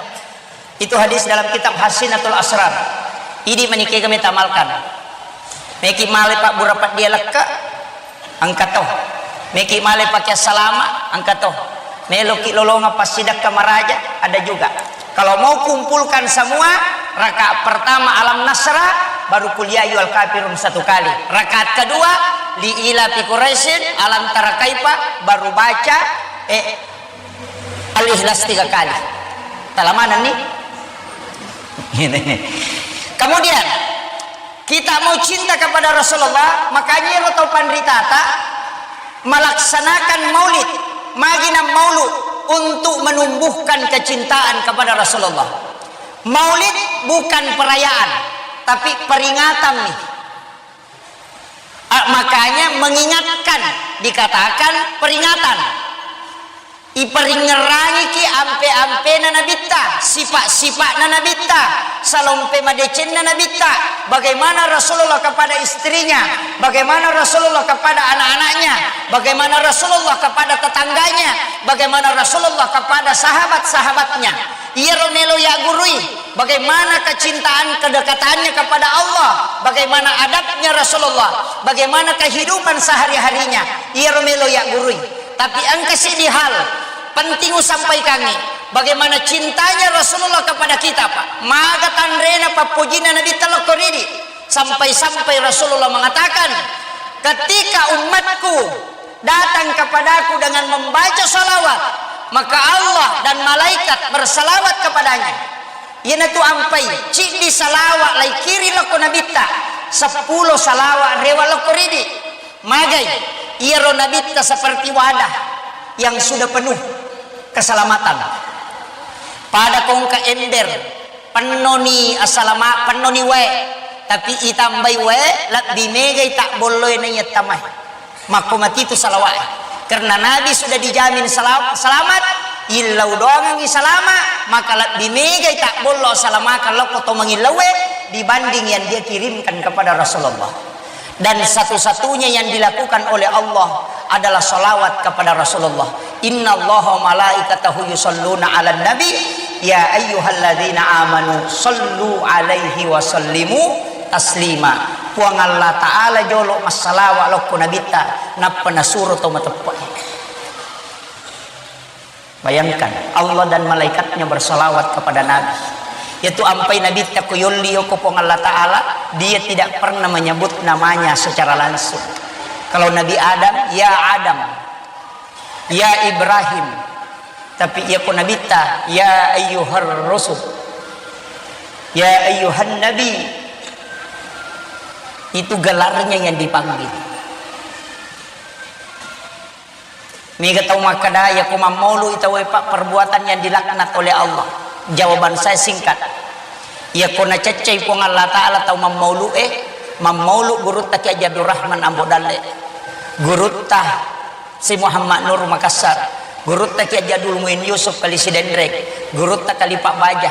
Itu hadis dalam kitab Hasinatul Asrar. Idi menikega metamalkan. Meki male pabbura peddia lekka, engka to. Meki male pake salama, engka to. Meloki lolonga passidekka maraja, ada juga. Kalau mau kumpulkan semua, rakaat pertama Alam Nasrah, baru Qul ya ayyuhal kafirun satu kali. Rakaat kedua, Li ila fi Quraisyin, Alam Tara Kaifa, baru baca, eh, Al-Ikhlas tiga kali. Talamanan nih. Kemudian, kita mau cinta kepada Rasulullah, makanya ero tau panritata melaksanakan maulid, magina maulud untuk menumbuhkan kecintaan kepada Rasulullah. Maulid bukan perayaan, tapi peringatan nih. Ah, makanya mengingatkan dikatakan peringatan. Iparingngerangiki ampe-ampena Nabitta, sipa-sipa'na Nabitta, salompe madecenna Nabitta, bagaimana Rasulullah kepada istrinya, bagaimana Rasulullah kepada anak-anaknya, bagaimana Rasulullah kepada tetangganya, bagaimana Rasulullah kepada sahabat-sahabatnya. Iyaro melo yaggurui, bagaimana kecintaan kedekatannya kepada Allah, bagaimana adabnya Rasulullah, bagaimana kehidupan sehari-harinya. Iyaro melo yaggurui. Tapi engka siddi hal penting usampaikangi, bagaimana cintanya Rasulullah kepada kita, Pak. Maga tanrena pappojinna Nabitta lokko ridi. Sampai-sampai Rasulullah mengatakan, ketika umatku datang kepadaku dengan membaca salawat, maka Allah dan malaikat bersalawat kepadanya. Iyanatu ampai, ciddi salawat laikiri lokko Nabitta, seppulo salawat rewa lokko ridi. Magai, iyaro Nabitta seperti wadah yang sudah penuh keselamatan. Pada kongka ember, pennoni asalama-, pennoni wae, tapi itambai wae, lebbi megai tabbolloe naiya tamai. Makko matitu salawat. Karena Nabi sudah dijamin sela-, selamat, illau doangengi salama, maka lebbi megai tabbollo asalamakan lokko to mangillaue dibanding yang dia kirimkan kepada Rasulullah. Dan satu-satunya yang dilakukan oleh Allah adalah salawat kepada Rasulullah. Inna Allah wa malaikatahu yusalluna ala nabi, ya ayyuhalladzina amanu sallu alaihi wa sallimu taslima. Puang Allah Ta'ala jolo massalawa lokko Nabitta, nappa nasuro to mateppe'e. Bayangkan, Allah dan malaikatnya bersalawat kepada Nabi. Yaitu ampai Nabitta ko yolli yoko Puang Allah Ta'ala, dia tidak pernah menyebut namanya secara langsung. Kalau Nabi Adam, ya Adam, ya Ibrahim. Tapi iya ko Nabitta, ya ayyuhar rusul, ya ayyuhan nabi. Itu gelarnya yang dipanggil. Mega tau makkeda, iya ko mammaulu i tauwe, Pak, perbuatan yang dilaknat oleh Allah. Jawaban saya singkat. Iya ko naceccei Puang Allah Ta'ala tau mammaulu e, mammaulu gurutta Kiai Haji Abdul Rahman Ambo Dalle, gurutta Si Muhammad Nur Makassar, gurutta Kiai Haji Abdul Muin Yusuf Kali Sidenreng, gurutta Kali Pak Baja,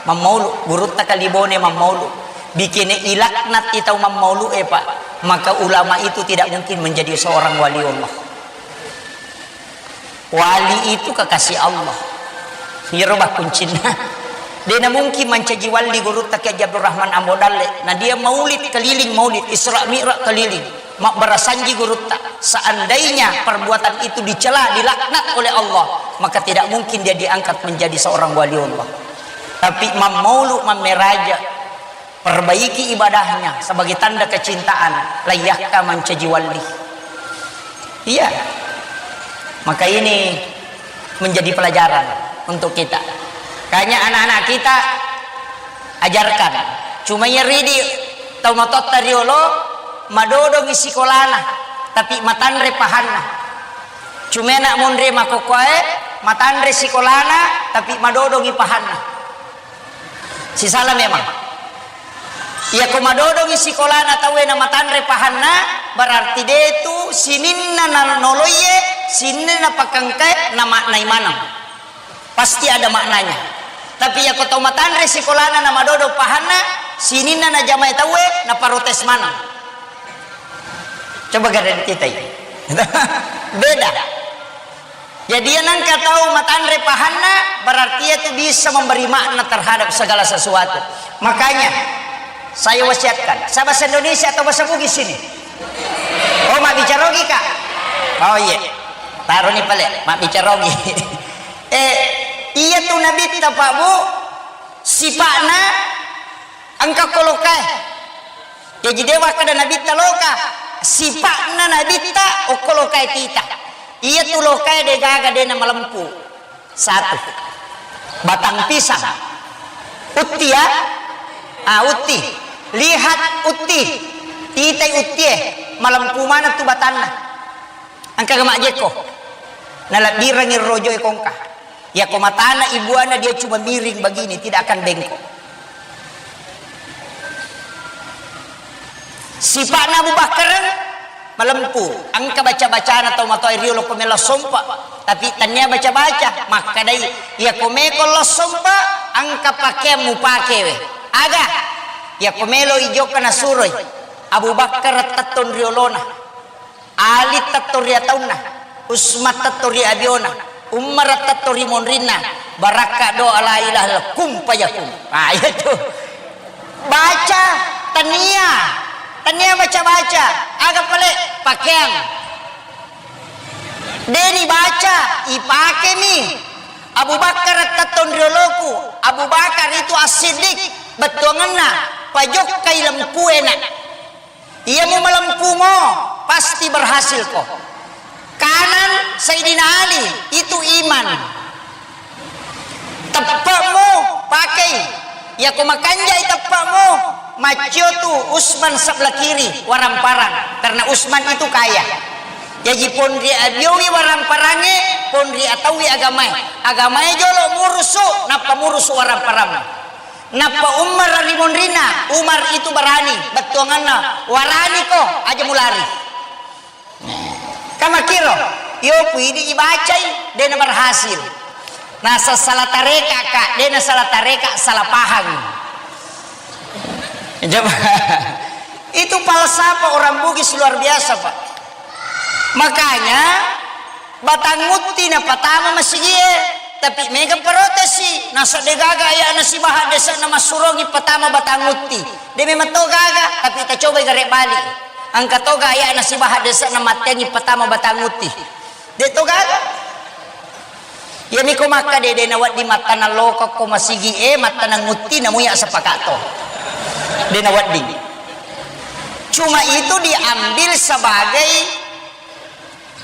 mammaulu, gurutta Kali Bone mammaulu. Bikene ilaknat i tau mammaulu e, Pak, maka ulama itu tidak mungkin menjadi seorang waliullah. Wali itu kekasih Allah. Iyaro bakkuncinna. De na mungkin mancaji wali gurutta Kiai Haji Abdul Rahman Ambo Dalle. Nah, dia maulid keliling, maulid Isra Mi'raj keliling. Mabbarasanji gurutta. Seandainya perbuatan itu dicela, dilaknat oleh Allah, maka tidak mungkin dia diangkat menjadi seorang waliullah. Tapi mammaulu mammeraja, perbaiki ibadahnya sebagai tanda kecintaan, layyakka mancaji walli. Iya. Maka ini menjadi pelajaran untuk kita. Kanya anak-anak kita, ajarkan. Cuma iya ridi tau matotta riolo, madodongi sikolana, tapi matanre pahanna. Cuma anak monri makokkoe, matanre sikolana, tapi madodongi pahanna. Sisala memang. Iyako madodongi sikolana tauwe na matanre pahanna, berarti detu sininna na noloiye, sininna pakengkae na maknai maneng. Pasti ada maknanya. Tapi iyako tau matanre sikolana na madodo pahanna, sininna na jamai tauwe na protes maneng. Coba gare kita ini. Beda. Jadi, iya nengka tau matanre pahanna, berarti itu bisa memberi makna terhadap segala sesuatu. Makanya, saya wasiatkan, saya bahasa Indonesia atau bahasa Bugis ini? Oh, mabbicara Ogi, Kak? Oh, iya. Taruh nih pale, mabbicara Ogi. Eh, iya tuh Nabi, Pak Bu, sipakna engka kolokai. Jaji de wakkeda Nabitta loka, sipa'na Nabitta okko lokae tita. Iya tu lokae degaga de namalempu. Satu. Batang pisang. Utti ya? Ah, utti. Lihat utti. Titai uttie. Malempu maneng tu batanna. Engkaga majjekko. Nalebbirengngi rojoe kongka. Yako matana ibuana dia cuma miring begini, tidak akan bengkok. Sipa'na Abu Bakar malempu, engka baca-bacana tau matoa riolo ko melo sompa, tapi tania baca-baca, makkedai, yako meko lo sompa, engka pakeang mupakewe. Aga, yako melo ijokka nasuroi, Abu Bakar tettong riolona. Ali tetto ri ataunna, Usman tetto ri abiona, Umar tetto ri monrinna, barakka doa la ilaha illallah, kun fayakun. Ah, iya tu. Baca, tania, tania baca-baca, aga pale pakeang. Deni baca, ipakemi. Abu Bakar tetto ri oloku, Abu Bakar itu As-Siddiq, bettuangenna, pajokkai lempuena. Iya mu malempumo, pasti berhasil ko. Kanan Sayyidina Ali, itu iman. Teppe'mu pakai. Yako makanjai teppe'mu, maccio tu Usman sebelah kiri, waramparang. Karena Usman itu kaya. Jaji ponri abiowi waramparangnya, ponri ataui agamai. Agamai jolo murusu, nappa murusu waramparang. Nappa Umar ri monrinna, Umar itu berani, bettuanganna, "Waraniko, aja mulari." Kamakiro, yo puidi ibacai, dena berhasil. Nasa salah tareka, Kak, dena salah tareka, salah paham. Coba. Itu falsafah orang Bugis luar biasa, Pak. Makanya, Batang Utti napatama masigie, tapi mega protesi, nasa degaga ayana sibaha dese'na massurongi patama Batang Utti. De memang to gaga, tapi tacobai gare bali. Engka toga ayana sibaha dese'na matteangi patama Batang Utti. De to gaga. Iyami ko makka de, de nawedding mattanang lokokko masigie, mattanang Utti, namuya sepakato. De nawedding. Cuma itu diambil sebagai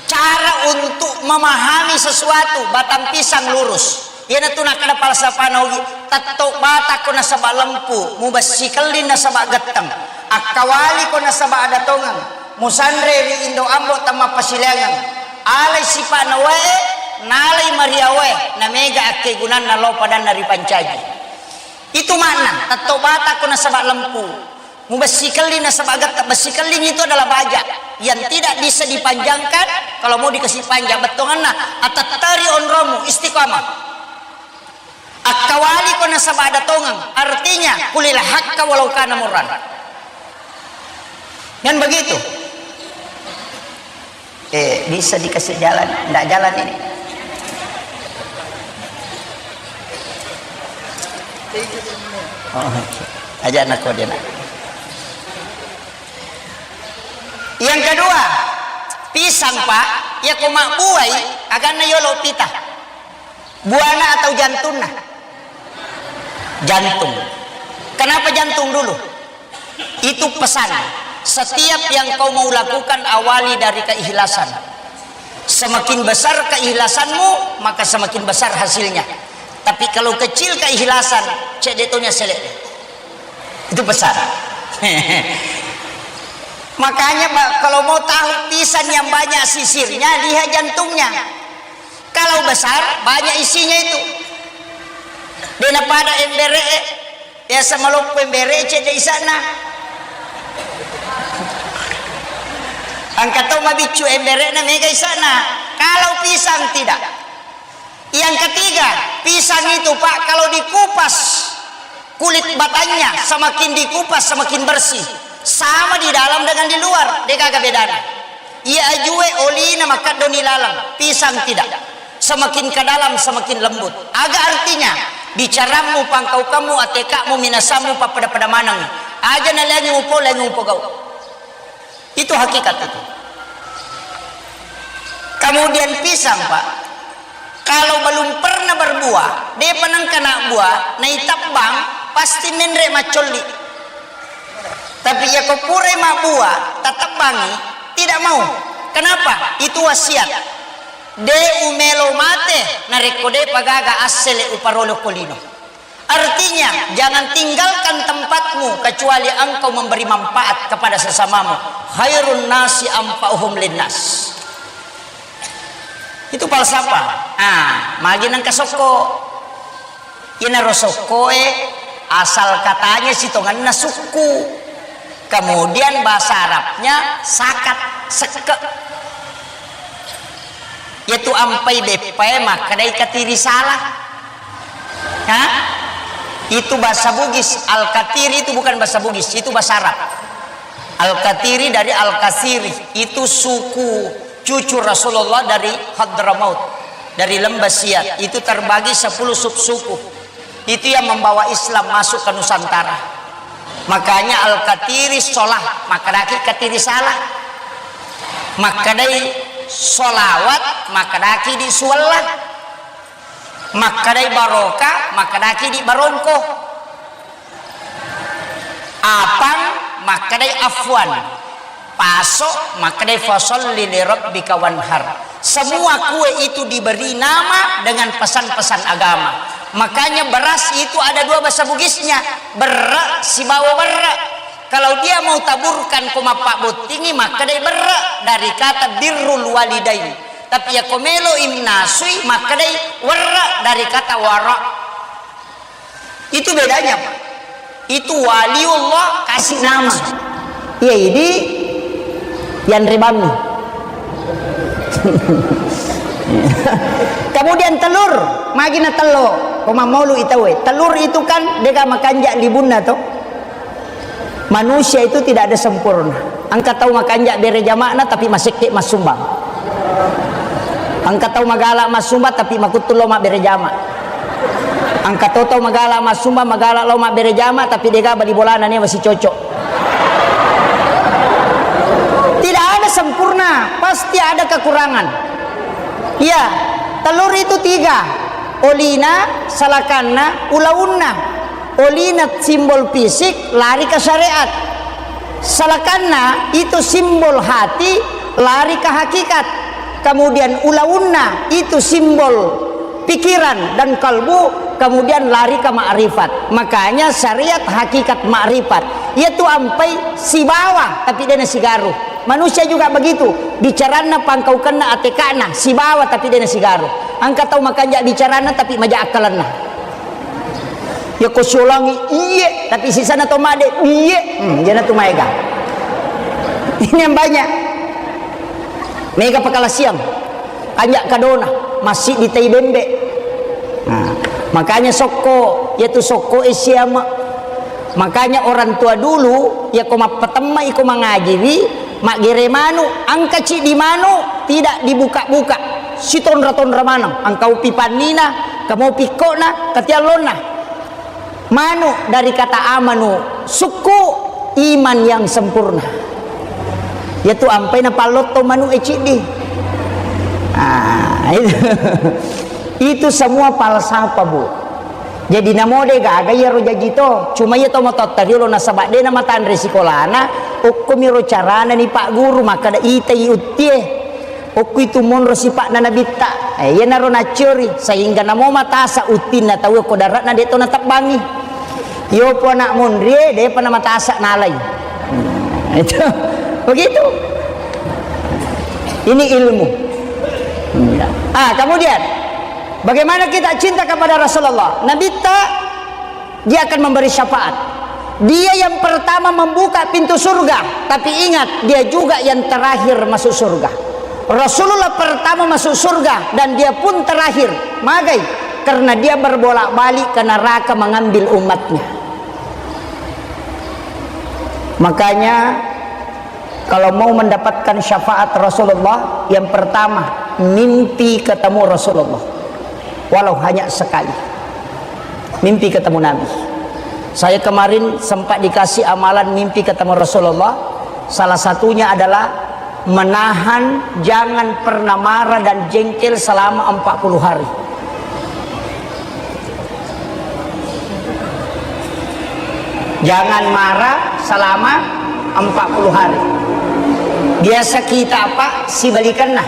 cara untuk memahami sesuatu, batang pisang lurus. Iyanatu nakkeda falsafana Ugi, tetto batakko nasaba lempu, mubessi kelling nasaba getteng, akkawaliko nasaba ada tongeng, musanre ri indo ambo temmappasileangeng, alai sipa'na wae, nalai maria wae, namega akkegunanna lao padanna ripancaji. Itu makna, tetto batakko nasaba lempu. Mubessi kelling nasaba getta, bessi kelling itu adalah baja yang tidak bisa dipanjangkan, kalau mau dikasih panjang bettonganna, atetteri onromu istiqamah. Akkawaliko nasaba ada tongeng, artinya kulil hakka walau kana murran. Kan begitu? Eh, bisa dikasih jalan? Ndak jalan ini. Oh, aja anak kau dia nak. Yang kedua, pisang, Pak, ya ko mabbuai, aganna yolo pita. Buana atau jantunna? Jantung. Kenapa jantung dulu? Itu pesan. Setiap yang kau mau lakukan, awali dari keikhlasan. Semakin besar keikhlasanmu, maka semakin besar hasilnya. Tapi kalau kecil keikhlasan, cedde tonya sele. Itu pesan. Makanya, Pak, kalau mau tahu pisang yang banyak sisirnya, lihat jantungnya. Kalau besar, banyak isinya itu. Dena pada embere, biasa maloppo embere, cedde isana. Engka to mabiccu embere na mega isana. Kalau pisang tidak. Yang ketiga, pisang itu, Pak, kalau dikupas, kulit batangnya semakin dikupas, semakin bersih. Sama di dalam dengan di luar, de gaga bedana. Iya ajue olina makaddo ni lalang, pisang tidak. Semakin ke dalam, semakin lembut. Aga artinya, bicarammu, pangkaukammu, atekakmu, minasammu, pappada-pada maneng. Aja naleangi upo, leangi upo gau. Itu hakikat itu. Kemudian pisang, Pak, kalau belum pernah berbuah, depa nengka nak buah, naitabbang, pasti menre maccolli. Tapi iya ko purai mabbuah, tatabbangi, tidak mau. Kenapa? Itu wasiat. De umelo mate, narekko depa gaga assele uparolo ko lino. Artinya, jangan tinggalkan tempatmu kecuali engkau memberi manfaat kepada sesamamu. Khairun nasi anfa'uhum linnas. Itu falsafah. Ah, magi nengka sokko. Inaro sokkoe asal katanya sitongenna sukku. Kemudian bahasa Arabnya sakat, sekke. Yaitu ampai beppae makkedai katiri salah. Hah? Itu bahasa Bugis. Al-Katiri itu bukan bahasa Bugis, itu bahasa Arab. Al-Katiri dari Al-Kasiri, itu suku cucu Rasulullah dari Hadramaut, dari Lembah Siat. Itu terbagi sepuluh subsuku. Itu yang membawa Islam masuk ke Nusantara. Makanya Al-Katiri sholah, makkedaki katiri salah. Makkedai sholawat, makkedaki di suwalla. Makkedai baroka, makkedaki di barongko. Apang, makkedai afwan. Paso, makkedai fasalli li rabbika wanhar. Semua kue itu diberi nama dengan pesan-pesan agama. Makanya beras itu ada dua bahasa Bugisnya, berre sibawa berre. Kalau dia mau taburkan ko mappabbottingi, makkedai berre dari kata birrul walidain. Tapi iya ko melo imnasui, makkedai werre dari kata wara. Itu bedanya, Pak. Itu waliullah kasih nama. Iya, idi yang rebami. Kemudian telur, magi na tello, ko mammaulu itawe. Telur itu kan dega makanja libunna to. Manusia itu tidak ada sempurna. Engka tau makanja bere jama'na tapi masekke massumbang. Engka tau magala massumbang tapi makuttu lo mabbere jama. Engka to tau magala massumbang, magala lo mabbere jama tapi dega bali bolana nia masih cocok. Tidak ada sempurna, pasti ada kekurangan. Iya, telur itu tiga. Olina, salakanna, ulaunna. Olina simbol fisik, lari ke syariat. Salakanna itu simbol hati, lari ke hakikat. Kemudian ulaunna itu simbol pikiran dan kalbu, kemudian lari ke makrifat. Makanya syariat hakikat makrifat. Yaitu ampai sibawa, tapi dena sigaru. Manusia juga begitu. Bicaranna pangkaukenna atekana, sibawa tapi dena sigaru. Engka tau makanja bicaranna tapi maja akkalenna. Yako siolangi, iye, tapi sisana to made, iye, hmm, jana tu maega. Ini yang banyak. Mega pakalasiang, kanja kadona, masih di tai bembe. Nah, makanya sokko, yaitu sokko e siama. Makanya orang tua dulu, yako mappatemma iko mangajiwi, maggere manu, angka ciddi manu, tidak dibuka-buka. Sitonra-tonra maneng, angka upi pannina, kamo pikkona, katiallonna. Manu dari kata amanu, sukku, iman yang sempurna. Yaitu ampai na pallotto manu e ciddi. Ah, itu. Itu semua falsafah, Bu. Jadi namo de gaga iyaro jaji to, cuma iya to matotta riolo nasaba de namatanre sikolana, okkomiro carana ni Pak Guru makkada itai uttie. Okko itu monro sipa'na Nabitta. Eh, iyanaro nacciori, sehingga namo matasa uttinna tau ko daratna de to natebbangi. Yopo anak monrie, depa namatasa nalai. Itu. Begitu. Ini ilmu. Ah, kemudian, bagaimana kita cinta kepada Rasulullah? Nabitta, dia akan memberi syafaat. Dia yang pertama membuka pintu surga, tapi ingat, dia juga yang terakhir masuk surga. Rasulullah pertama masuk surga dan dia pun terakhir. Magai? Karena dia berbolak-balik ke neraka mengambil umatnya. Makanya, kalau mau mendapatkan syafaat Rasulullah, yang pertama, mimpi ketemu Rasulullah. Walau hanya sekali. Mimpi ketemu Nabi. Saya kemarin sempat dikasih amalan mimpi ketemu Rasulullah. Salah satunya adalah menahan, jangan pernah marah dan jengkel selama empat puluh hari. Jangan marah selama empat puluh hari. Biasa kita apa? Sibalikanna.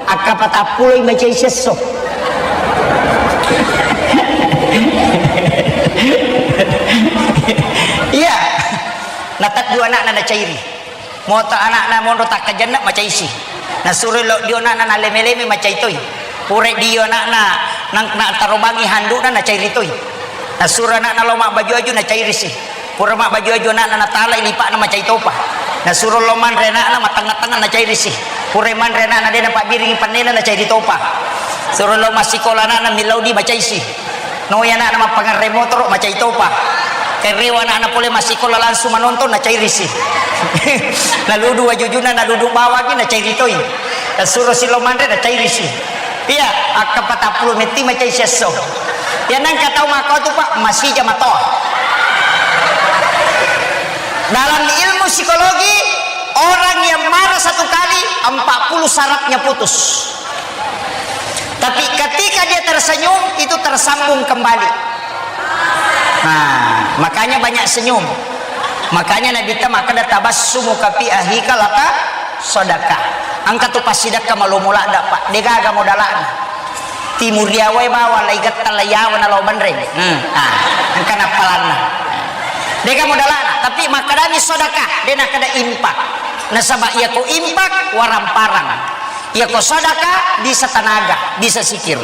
Akka patappuloi macai siesso. Iya. Nataddu anakna nacairi. Moto anakna monro takkajenna macaisi. Nasuro lo dio anakna naleme-leme macai toi. Pura dio anakna nang na tarobangi handukna nacairi toi. Nasuro anakna lo mabbaju-aju nacairisi. Pura mabbaju-aju anakna natalai lipakna macai topa. Nasuro lo manre anakna matengnga-tengnga nacairisi. Pura manre anakna de napabbiringi pannena nacairi topa. Suro lo massikola anakna millau di macaisi. Noi anakna mappangerre motoro, macai topa. Kerewa anakna pole massikola langsung manonton, nacairisi. Naludu wajujuna, naludu bawangi, nacairi toi. Nasuro silo manre, nacairisi. Iya, akka patappulo metti macai siesso. Iya, nangka tau makkau tu, Pak, masija matoa. Dalam ilmu psikologi, orang yang marah satu kali, empat puluh sarafnya putus. Tapi ketika dia tersenyum, itu tersambung kembali. Nah, makanya banyak senyum. Makanya Nabi ta makkeda, "Tabassumuka fi akhika laka sadaqah." Engka tu passidekka malomo ladda, Pak. Degaga modalana. Timuriawae bawang lai getta lai yawa na lao benreng. Hmm. Ah, engka nappalanna. Degaga modalana, tapi makkedami sadaqah, de nakkeda infak. Nasaba iyako infak, waramparang. Iyako sadaka, bisa tanaga, bisa sikir.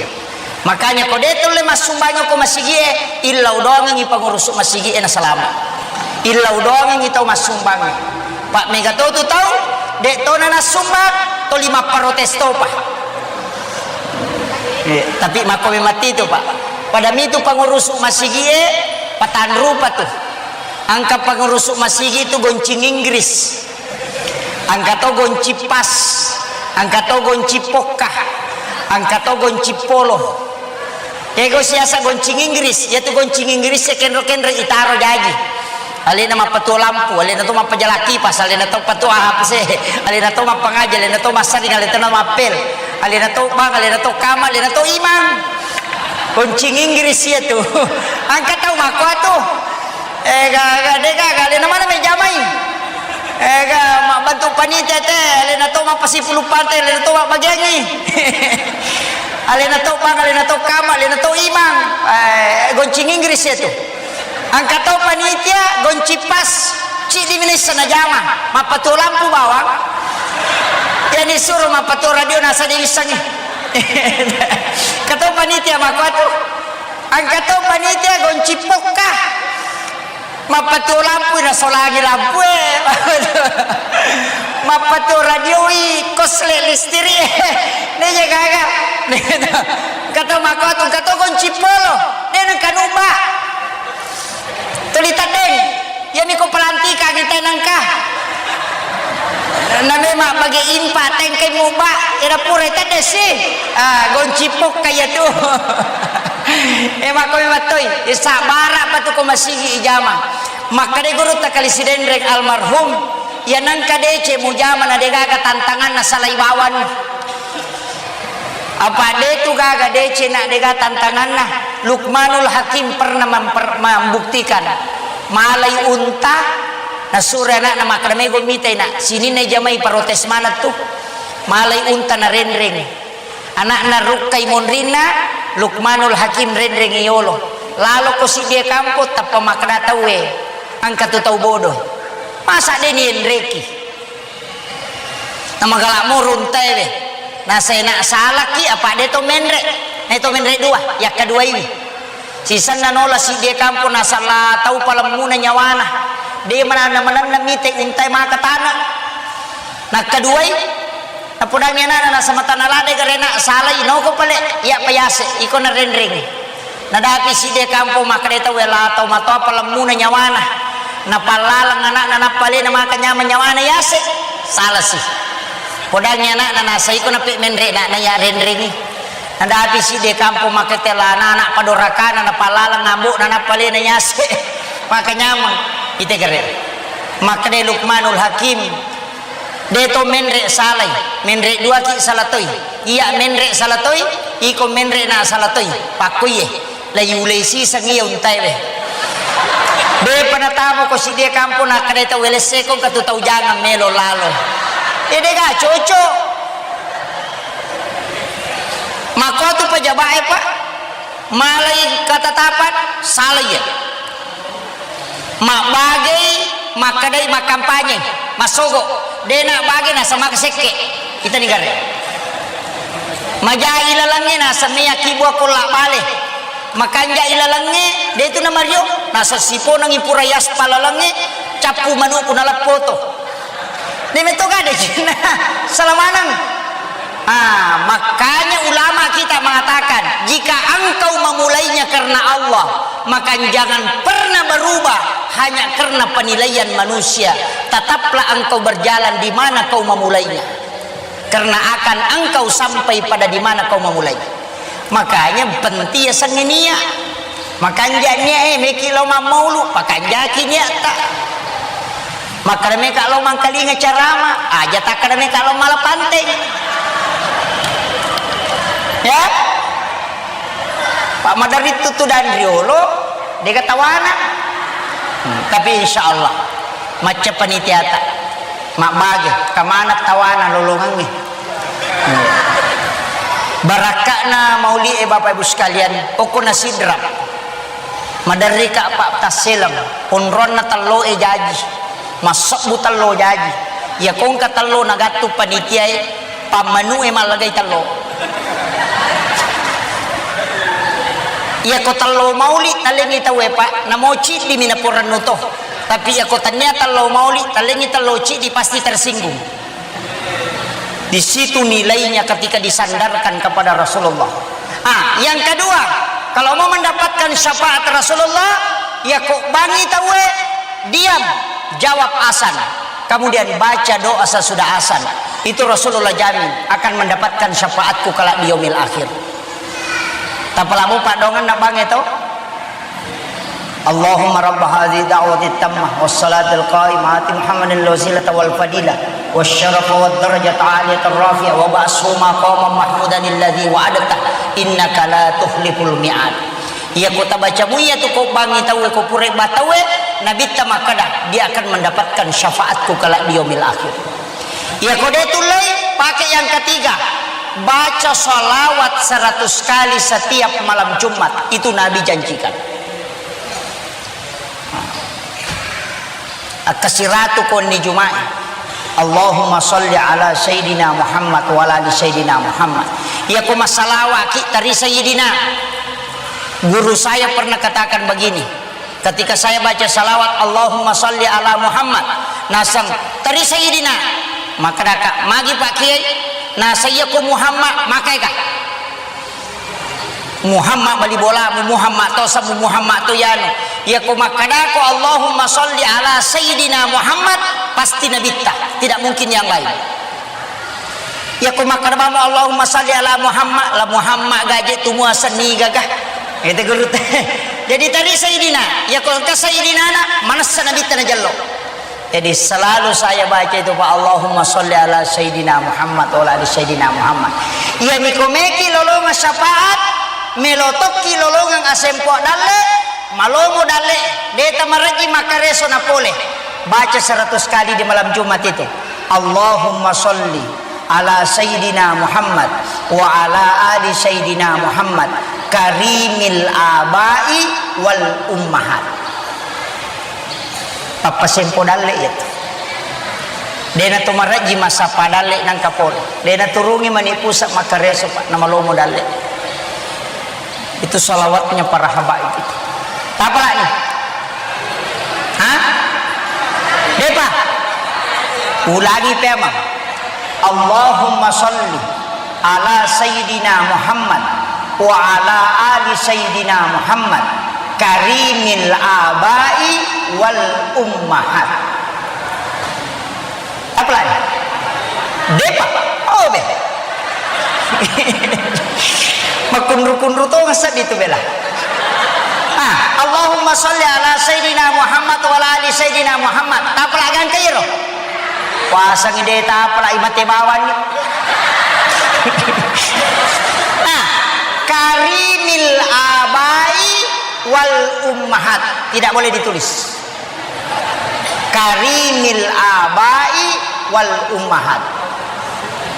Makanya ko de tulle massumbangi ko masigie, illau doangengi pangurusu masigie nasalama. Illau doangengi tau massumbangi. Pak, mega to tu tau, de tona nassumbang, toli mapparotes topa. Eh, tapi makko memang titu, Pak. Pada mitu pangurusu masigie, patanrupa tu. Angka pangurusu masigi tu goncing Inggris. Angka to gonci pas, angka to gonci pokka, angka to gonci polo. Ego siasa goncing Inggris, yatu goncing Inggris ya kenro-kenro itaro jaji. Alena mappatuo lampu, alena to mappajala kipas, alena to patuo A P C, alena to mappangaji, alena to massaring, alena to mappel, alena to bang, alena to kama, alena to imang. Goncing Inggris yatu. Angka tau makko atu. Eh, ga, ga, de ga, ga, alena mana mai jamai? Eh, ga, mabbantu panitia te, alena to mappasipulu pante, alena to mabbagiangi. Alena to bang, alena to kama, alena to imang. Eh, goncing Inggris yatu. Angka to panitia, gonci pas, ciddi minessa najama, mappatuo lampu bawang. Yani suro mappatuo radio nasa de wissengi. Kato panitia makko atu. Angka to panitia gonci pokka. Mappatuo lampu, nasolangi lampue. Mappatuo radioi, kosle listiri. Neja gaga. Kato makko atu, kato gonci polo. De nengka nuba. Tuli teddeng. Iyami ko pelantikangi tenengka. Na memang bagi impa tengkai muba, era pura tedde si. Ah, gonci pokka iya tu. Eh, makko memang toi. Eh, sabara pa tu ko masigi ijama. Makkeda guru ta Kali Sidenreng almarhum, iya nengka dece mujama na degaga tantanganna salai bawang. Apa de tu gaga dece na dega tantanganna. Luqmanul Hakim pernah memper-, membuktikan, malai unta, nasuro ana'na makkeda, "Mego mitai, Nak, sininna jamai protes maneng tu." Malai unta narenreng. Ana'na rukkai monrinna, Luqmanul Hakim renreng yolo. Laloko siddie kampo, tappa makkeda tauwe, "Engka tu tau bodoh. Masa de nienreki?" Namagala moro untaewe. Nasena salaki apa de to menre. Na to menre dua, yakkaduaiwi. Sisenna nola siddie kampo nasala tau palemmuna nyawana. De mananna-mananna mite untae maka tana. Nakkaduai, napodangi anana nasamatana lade garena salai noko pale, iya payase, iko narenreng. Nadapi sidde kampo makkeda tau, "Wela tau matoa palemmuna nyawana. Napallaleng ana'na nappa alena maka nyameng nyawana yase." Salasi. Podangi ana'na nasaiko nape menre na, na ya renrengi. Nadapi sidde kampo makkeda, "La anak padorakana napallaleng ambo'na nappa alena yase." Maka nyameng. Ite gare. Makkeda Luqmanul Hakim, "De to menre salai, menre duaki salatoi. Iya menre salatoi, iko menre na salatoi." Pakkuiye, la yulei siseng iya untaewe. Depa natamoko sidie kampo nakkeda tau, "Welesseko engka tu tau jangang melo lalo." Iya dega cocok. Makko tu pejabat e, Pak. Malai ketetapan, salai iya. Mabbagei, makkedai makkampanye, massogo. Dena bage nasama sekke. Itani gare. Majai lalengnge nasemmi akibua kolla bale. Makanja ilalengnge, de tu namario, nasessiponangi pura yaspa lalengnge, cappu manuku naleppoto. De metto gade cinna. Salamanang. Ah, makanya ulama kita mengatakan, jika engkau memulainya karena Allah, maka jangan pernah berubah hanya karena penilaian manusia. Tetaplah engkau berjalan di mana kau memulainya. Karena akan engkau sampai pada di mana kau memulainya. Makanya penting ya sengenia. Makanja nia e, meki lo mammaulu, pakanjaki niatta. Makkada meka lo mangkalinga carama, aja takkada meka lo mala panteng. Ya? Pak Madarit tu dan riolo, dega tawana. Hmm, tapi insya Allah, macca panitiata. Mabbage, kamana tawana lolongangnge. Hmm. Barakka'na mauli e, Bapak Ibu sekalian, okko na Sidrap. Maderrika Pak Tasseleng, onronna tello e jaji, massebbu tello jaji. Iya kongka tello nagattu panitia e, pammanu e mallagai tello. Iya ko tello mauli talengi tau e, Pak, namo ciddi mi naporennu to. Tapi iya ko tania tello mauli talengi tello ciddi pasti tersinggung. Di situ nilainya ketika disandarkan kepada Rasulullah. Ah, yang kedua, kalau mau mendapatkan syafaat Rasulullah, ya kok bangi tauwe, diam, jawab asan. Kemudian baca doa sesudah asan. Itu Rasulullah jamin akan mendapatkan syafaatku kelak di yaumil akhir. Tapalamu padongan nak bangi tau? Allahumma rabba hadhihi da'wati tammah was salatil qa'imah ati Muhammadin al-wasilata wal fadilah was syarafa wad darajata aliyata rafi'ah wa ba'ashu maqaman mahmudan alladhi wa'adta innaka la tukhliful mi'ad. Iya ko tabaca muiya tu ko bangi tauwe ko pura batauwe, Nabitta makkada, dia akan mendapatkan syafaatku kelak di yaumil akhir. Iya ko de tullei, pakai yang ketiga. Baca salawat seratus kali setiap malam Jumat. Itu Nabi janjikan. Akkasiratu konni Juma'i. Allahumma salli ala Sayyidina Muhammad wa ala ali Sayyidina Muhammad. Iya ko masalawaki tari Sayyidina. Guru saya pernah katakan begini, ketika saya baca salawat, "Allahumma salli ala Muhammad," naseng, "Teri Sayyidina." Makkadaka, "Magi Pak Kiai?" Naseng, "Iya ko Muhammad, makaika." Muhammad bali bolamu, Muhammad to samu, Muhammad to yanu. Iya ko makkadako, "Allahumma salli ala Sayyidina Muhammad," pasti Nabitta. Tidak mungkin yang lain. Iya ko makkada bamo, "Allahumma salli ala Muhammad," la Muhammad gaje tu muaseng niga ga. Itu guru te. Jadi tari Sayyidina, iya ko engka Sayyidina na, manessa Nabitta najello. Jadi selalu saya baca itu, Pak, "Allahumma salli ala Sayyidina Muhammad wa ala ali Sayyidina Muhammad." Iya miko meki lolonga syafaat, Melo tokki lolongeng asempo dalle, malomo dalle, de' tamarejji makkareso napole. Baca seratus kali di malam Jumat itu. Allahumma sholli ala Sayyidina Muhammad wa ala ali Sayyidina Muhammad karimil abai wal ummahat. Pappasempo dalle iya tu. De' na to marejji massappa dalle nangka pole. De' na turungi mani pusat makkareso, Pak, namalomo dalle. Itu salawatnya para habaib itu. Tapalani? Hah? De'pa? Ulangi pemang. Allahumma sholli ala Sayyidina Muhammad wa ala ali Sayyidina Muhammad karimil abai wal ummahat. Apalagi? De'pa? Oh, be. Makunru-kunru to ngasab itu bela. Ah, Allahumma sholli ala Sayyidina Muhammad wa ala ali Sayyidina Muhammad. Tapalagi angka iro. Puasangi de' tapalagi mate bawang ni. Nah, karimil abai wal ummahat. Tidak boleh ditulis. Karimil abai wal ummahat.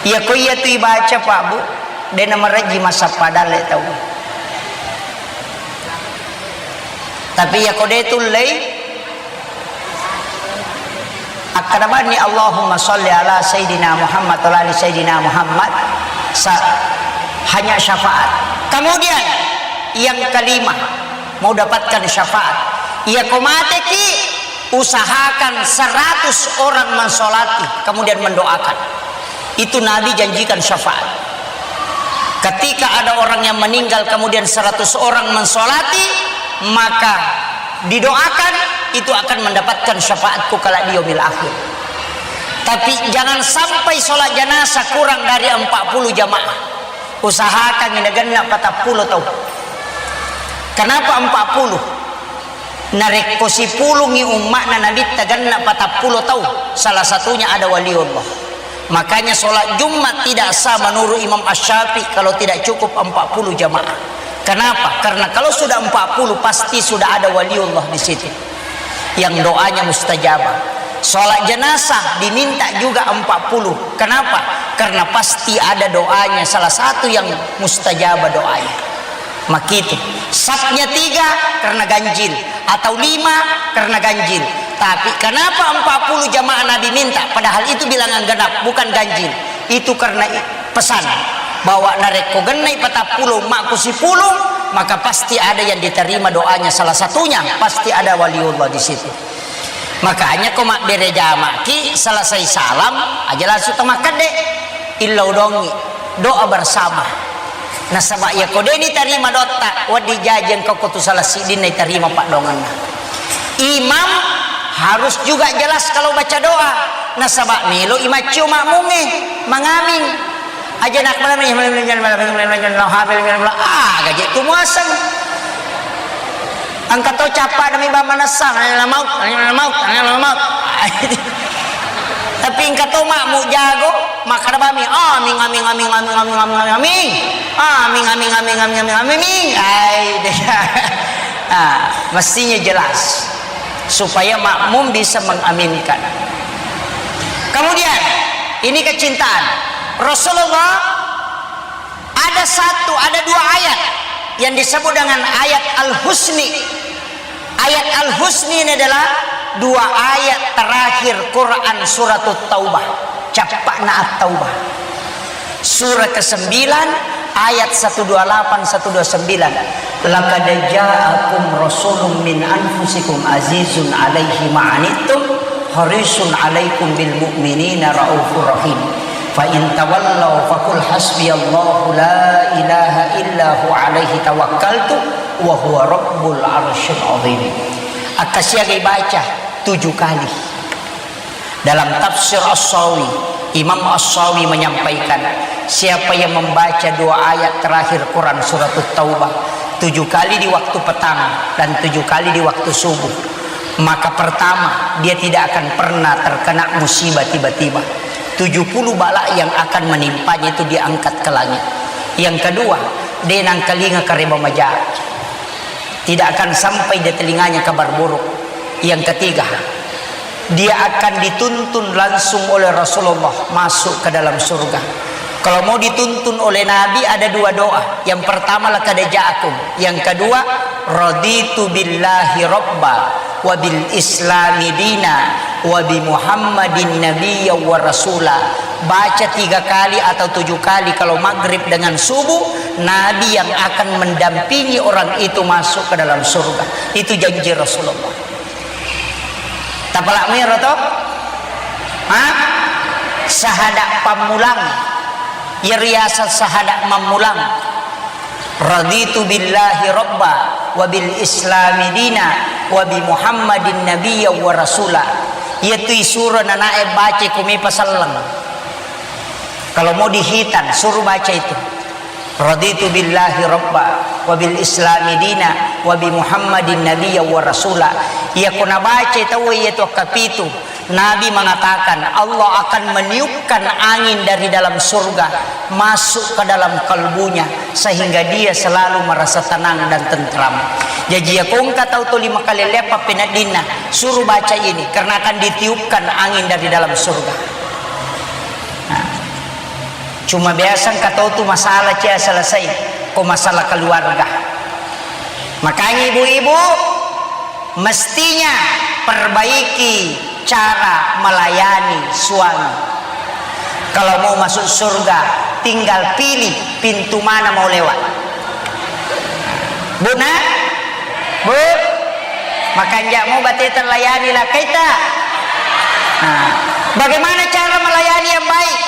Iya ko iya tu ibaca, Pak, Bu, de' na marejji massappa dalle tau. Tapi iya ko de' tullei, akkada bani Allahumma sholli ala Sayyidina Muhammad wa ala ali Sayyidina Muhammad, sa-, hanya syafaat. Kemudian yang kelima, mau dapatkan syafaat. Iya ko mateki, usahakan seratus orang mensolati, kemudian mendoakan. Itu Nabi janjikan syafaat. Ketika ada orang yang meninggal, kemudian seratus orang mensolati, maka didoakan, itu akan mendapatkan syafaatku kelak di yaumil akhir. Tapi jangan sampai sholat jenazah kurang dari empat puluh jamaah. Usahakan ini genna patappulo tau. Kenapa empat puluh? Narekko sipulungngi umma'na Nabitta genna patappulo tau, salah satunya ada waliullah. Makanya sholat Jumat tidak sah menurut Imam Asy-Syafi'i kalau tidak cukup empat puluh jamaah. Kenapa? Karena kalau sudah empat puluh, pasti sudah ada waliullah di situ yang doanya mustajabah. Sholat jenazah diminta juga empat puluh. Kenapa? Karena pasti ada doanya, salah satu yang mustajabah doanya. Makitu. Sapnya tiga karena ganjil, atau lima karena ganjil. Tapi kenapa empat puluh jamaah Nabi minta, padahal itu bilangan genap, bukan ganjil? Itu karena i-, pesan bahwa narekko gennai patappulo, makku sipulung, maka pasti ada yang diterima doanya, salah satunya pasti ada waliullah di situ. Makanya ko mabbere jamaki, selesai salam aja langsung to makkedde, illau dongi, doa bersama. Nasaba iya ko deni tarima dotta, wedding jaji engka ko tu salah siddinna itarima paddoangenna. Imam harus juga jelas kalau baca doa. Nasaba melo imaccio makmungnge mangaming. Aja nak malam ini, ah, gaji tu muaseng. Engka to cappa demi bang manessa, nanya maut, nanya maut, nanya maut. Tapi engka to makmu jago, makkada bami, amin, amin, amin, amin, amin, amin, amin, amin. Amin, amin, amin, amin, amin, amin, amin. Ai, deh. Ah, mestinya jelas supaya makmum bisa mengaminkan. Kemudian, ini kecintaan. Rasulullah ada satu, ada dua ayat yang disebut dengan ayat Al-Husni. Ayat Al-Husni ini adalah dua ayat terakhir Quran Suratut Taubah. Cappakna At-Taubah. Surah kesembilan, ayat satu dua lapan, satu dua sembilan. Laqad ja'akum rasulun min anfusikum azizun alaihi ma'anittum harisun alaikum bil mu'minina raufur rahim. Fa in tawallaw faqul hasbiyallahu la ilaha illa hu alaihi tawakkaltu wa huwa rabbul arsyil azim. Akkasiagai baca tujuh kali. Dalam tafsir As-Sawi, Imam As-Sawi menyampaikan, siapa yang membaca dua ayat terakhir Quran Suratut Taubah tujuh kali di waktu petang dan tujuh kali di waktu subuh, maka pertama, dia tidak akan pernah terkena musibah tiba-tiba. Tujuh puluh bala yang akan menimpanya itu diangkat ke langit. Yang kedua, De nangkalinga kareba maja. Tidak akan sampai di telinganya kabar buruk. Yang ketiga, dia akan dituntun langsung oleh Rasulullah masuk ke dalam surga. Kalau mau dituntun oleh Nabi, ada dua doa. Yang pertama, "Laqad ja'akum." Yang kedua, "Raditu billahi rabba, wa bil islami dina, wa bi Muhammadin nabiyya wa rasula." Baca tiga kali atau tujuh kali kalau maghrib dengan subuh, Nabi yang akan mendampingi orang itu masuk ke dalam surga. Itu janji Rasulullah. Tapalak mero to? Ha? Sahada pammulang. Iya riaseng sahada mammulang. "Raditu billahi rabba, wa bil islami dina, wa bi Muhammadin nabiyya wa rasula." Iyatu isuro nanae baca ko mepa selleng. Kalau mau dihitan, suruh baca itu. "Raditu billahi rabba, wa bil islami dina, wa bi Muhammadin nabiyya wa rasula." Iya ko nabaca tau iyatu kapitu, Nabi mengatakan, Allah akan meniupkan angin dari dalam surga masuk ke dalam kalbunya, sehingga dia selalu merasa tenang dan tentram. Jaji, iya ko engka tau tuli makalelleang pappeneddinna, suruh baca ini, karena akan ditiupkan angin dari dalam surga. Nah, cuma biasa engka tau tu masalah cia selesai, ko masalah keluarga. Makanya ibu-ibu, mestinya perbaiki cara melayani suami. Kalau mau masuk surga, tinggal pilih pintu mana mau lewat. Bu, nak? Bu? Makanja mu bateta layani lakkaita. Nah, bagaimana cara melayani yang baik?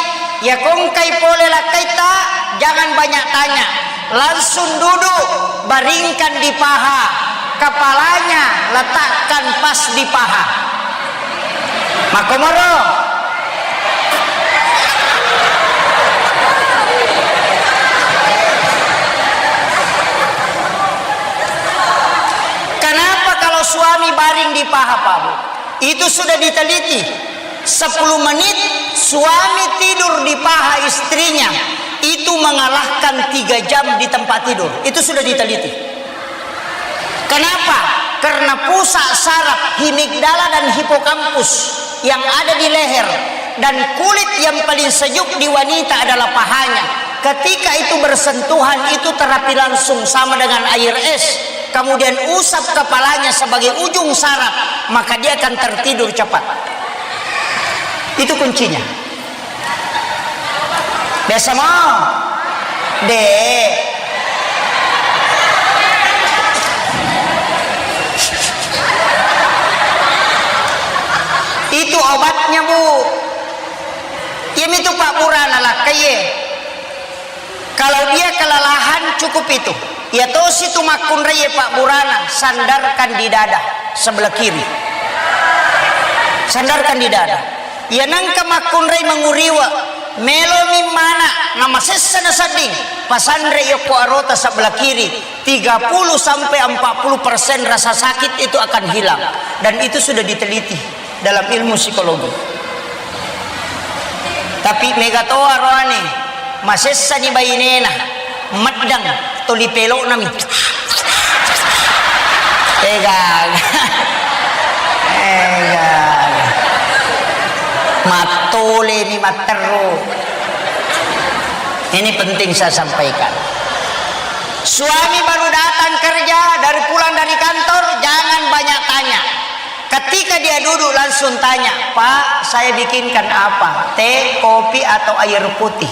Ya, ko engkai pole lakkaita, jangan banyak tanya. Langsung duduk, baringkan di paha. Kepalanya letakkan pas di paha. Makkomoro. Kenapa kalau suami baring di paha, Pak Bu? Itu sudah diteliti. Sepuluh menit suami tidur di paha istrinya, itu mengalahkan tiga jam di tempat tidur. Itu sudah diteliti. Kenapa? Karena pusat saraf himigdala dan hipokampus yang ada di leher dan kulit yang paling sejuk di wanita adalah pahanya. Ketika itu bersentuhan, itu terapi langsung sama dengan air es. Kemudian usap kepalanya sebagai ujung saraf, maka dia akan tertidur cepat. Itu kuncinya. Biasa mo? De. Itu obatnya, Bu. Iyami tu pabburana lakkaie. Kalau dia kelelahan, cukup itu. Iya tosi tu makkunrai, Pak, burana, sandarkan di dada sebelah kiri. Sandarkan di dada. Iya nengka makkunrai manguriwa, melomi mana, namasessa nasedding, pasanre yokko arota sebelah kiri, tiga puluh sampai empat puluh persen rasa sakit itu akan hilang. Dan itu sudah diteliti dalam ilmu psikologi. Tapi mega to aroane, masessani bainena, meddang, toli peloknami. Ega, ega, mattolemi matteru. Ini penting saya sampaikan. Suami baru datang kerja, dari pulang dari kantor, jangan banyak tanya. Ketika dia duduk, langsung tanya, "Pak, saya bikinkan apa? Teh, kopi, atau air putih?"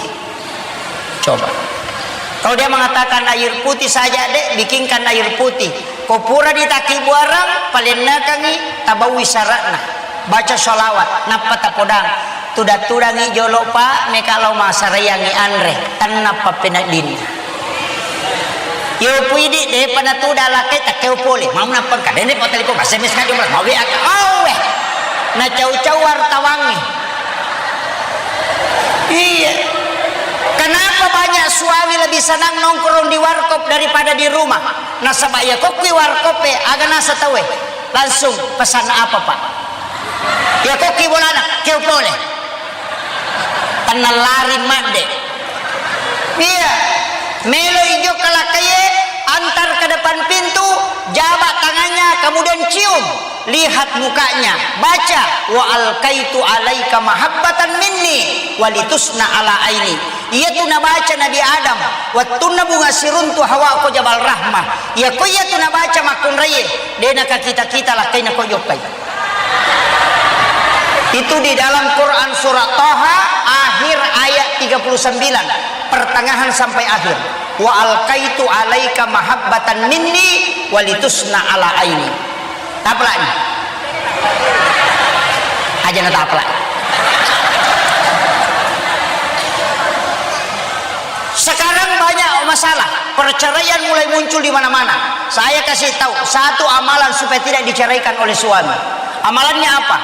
Coba. Kalau dia mengatakan, "Air putih saja, Dek, bikinkan air putih." Ko pura ditaki buarang, palennekangi, tabaui syaratna. Baca sholawat, nappa tapodang. Tudang-tudangi jolo, Pak, meka lao massaraiangi anre. Tenna pappeneddinna. Yo puidi, depa natuda lakkai, takkeo pole. Mau nappengka, dende pa telepon, S M S ka jumlah, mau W A ka. Awe. Nacau-cau wartawangnge. Iya. Kenapa banyak suami lebih senang nongkrong di warkop daripada di rumah? Nasaba iya kokkui warkop e, aga nasa tauwe. Langsung pesan apa, Pak? Iya kokkui bolana, keo pole. Tenna lari madde. Iya. Melo ijokka lakkaie, antar ke depan pintu, jabak tangannya, kemudian cium, lihat mukanya, baca, "Wa alqaitu alaika mahabbatan minni walitusna ala aini." Iyatu nabaca Nabi Adam, wettunna bunga siruntu Hawa ko Jabal Rahmah. Iyako iyatu nabaca makkunraie, de nakakita-kita lakkaina ko jokkai. Itu di dalam Quran surah Taha, akhir ayat tiga puluh sembilan, pertengahan sampai akhir. "Wa alqaitu alaika mahabbatan minni walitusna ala aini." Tapalani. Aja na tapala. Sekarang banyak masalah, perceraian mulai muncul di mana-mana. Saya kasih tahu satu amalan supaya tidak diceraikan oleh suami. Amalannya apa?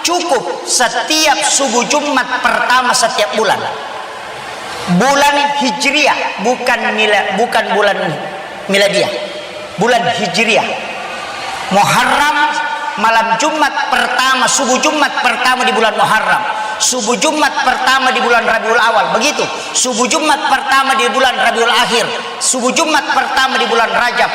Cukup setiap subuh Jumat pertama setiap bulan. Bulan Hijriah, bukan mila-, bukan bulan miladiah. Bulan Hijriah. Muharram, malam Jumat pertama, subuh Jumat pertama di bulan Muharram, subuh Jumat pertama di bulan Rabiul Awal, begitu. Subuh Jumat pertama di bulan Rabiul Akhir, subuh Jumat pertama di bulan Rajab.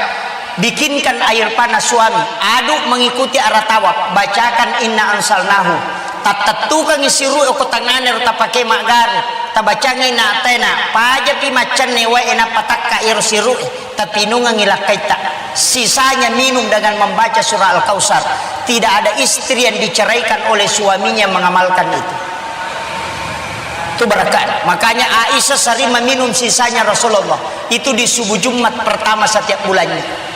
Bikinkan air panas suami, aduk mengikuti arah tawaf, bacakan inna anzalnahu. Tattettukangi siru'e ko tangngana ro tapake maggaru, tabacangi inna atena, pajapi maccanne wae nappa takka iro siru'e. Tapinungengi lakkaitta. Sisanya minum dengan membaca surah Al-Kausar. Tidak ada istri yang diceraikan oleh suaminya yang mengamalkan itu. Itu berkah. Makanya Aisyah sering meminum sisanya Rasulullah. Itu di subuh Jumat pertama setiap bulannya.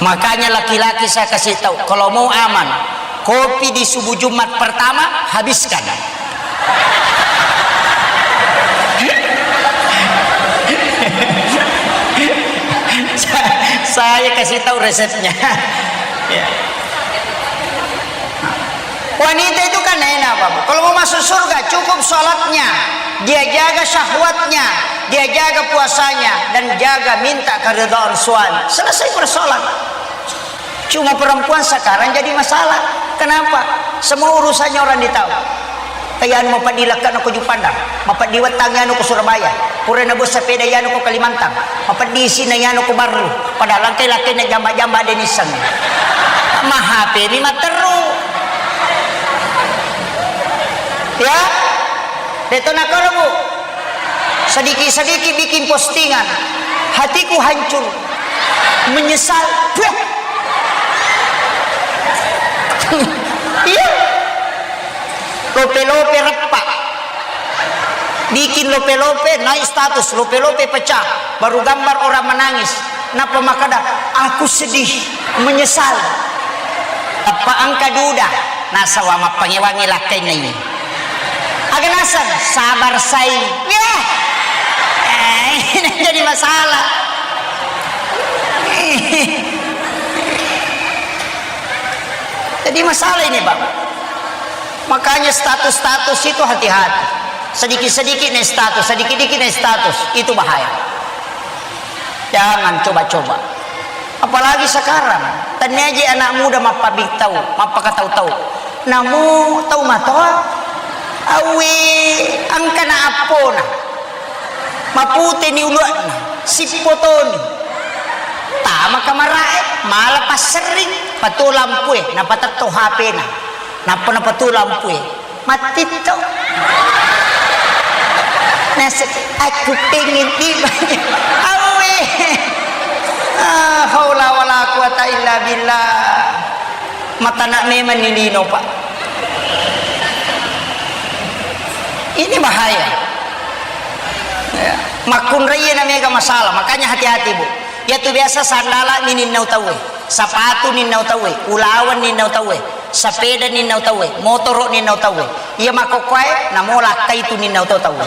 Makanya laki-laki saya kasih tahu, kalau mau aman, kopi di subuh Jumat pertama, habiskan. Saya kasih tahu resepnya. Ya. Wanita itu kan enak, Bapak. Kalau mau masuk surga, cukup sholatnya, dia jaga syahwatnya, dia jaga puasanya, dan jaga minta keridhaan suami. Selesai persoalan. Cuma perempuan sekarang jadi masalah. Kenapa? Semua urusannya orang ditahu. Kayak anu mapeddi lekka na ko Juppandang, mapeddi wettang anu ko Surabaya. Pura nabo sepeda anu ko Kalimantan, mapeddi isina anu ko Barru. Padahal engkai lakkainna jamba-jamba de nisseng. Ma H P mi matteru. Ya? Deto nakoro, Bu. Sedikit-sedikit bikin postingan. Hatiku hancur. Menyesal. Puh. Iya. Lope-lope reppa. Bikin lope-lope, naik status, lope-lope pecah. Baru gambar orang menangis. Nappa makkeda, "Aku sedih, menyesal." Tappa engka duda, nasaba mappangewangi lakkainna ini. Aga naseng, sabar sai. Yah. Eh, ini jadi masalah. Jadi masalah ini, Bang. Makanya status-status itu hati-hati. Sedikit-sedikit naik status, sedikit-sedikit naik status, itu bahaya. Jangan coba-coba. Apalagi sekarang, tennia je anak muda mappabittau, mappakatau-tau. Namu tau matoa, awe, engkana appona. Maputeni uluanna, sippotoni. Tama kamarae, mala passerring, patuo lampue, napatetto H P-na. Nappa napatuo lampue. Mattitto. Naseng, "Aku pengen dibanyak." Awe. Ah, haula wala quwata illa billah. Matana memang ni lino, Pak. Ini bahaya. Ya. Makkunrai na mega masalah, makanya hati-hati, Bu. Yatu biasa sandala mi ninnau tauwe, sapatu ninnau tauwe, ulaweng ninnau tauwe. Sapeda ninnau tauwe, motoro ninnau tauwe. Iya makkokkoe, namo lakkai tu ninnau to tauwe.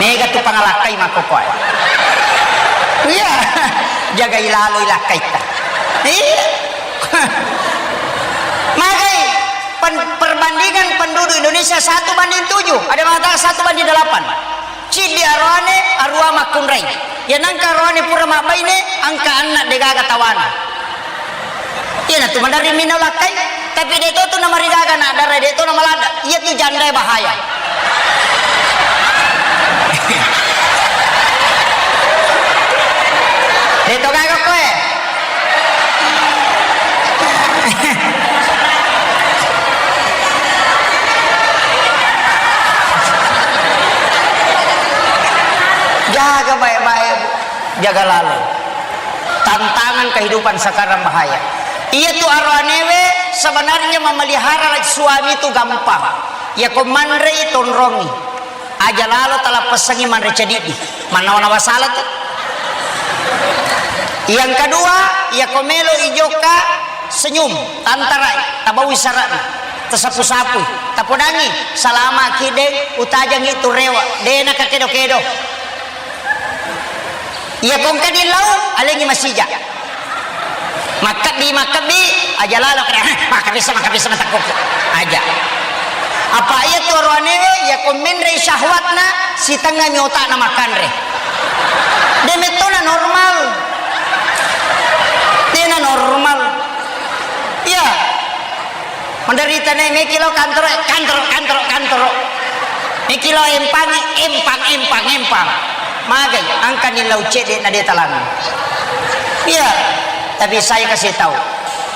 Mega tu pangalakkai makkokkoe. Iya, jaga ilaloi lakkaitta. Iya. Magai pen-, perbandingan penduduk Indonesia satu banding tujuh, ada mengatakan satu banding delapan. Ciddi aroane, arua makkunrai. Iya nengka aroane pura mabbaine, engka anna degaga tawana. Iyanatu maderri minau lakkai, tapi de to tu namarigaga na dara, de to namaladda. Iya tu jandae bahaya. De to gaga koe. Jaga baik-baik, Bu. Jaga lalo. Tantangan kehidupan sekarang bahaya. Iya tu aroanewe sebenarnya memelihara suami tu gampang. Ya ko manrei tonrongi. Aja lalo talappessangi manre cedidi. Mannawa-nawa sala tu. Yang kedua, iya ko melo ijokka senyum, tantarai, tabawi sarana, tasapu-sapui, tapodangi, salama ki deng, utajangi tu rewa, dena kakedo-kedo. Iya ko engka dillau, alengi masija. Makkebbi, makkebbi, aja lalo kada, makkebbi sa, makkebbi sa, matakkuku. Aja. Apa iya tu aroanewe, iya ko menrei syahwatna, sitengngami otakna makkanre. De mettona normal. Dena normal. Iya. Menderita ne, meki lo kantoro, kantoro, kantoro, kantoro. Meki lo empang, empang, empang, empang. Magai, angkani lau cedde na de talang. Iya, tapi saya kasih tahu,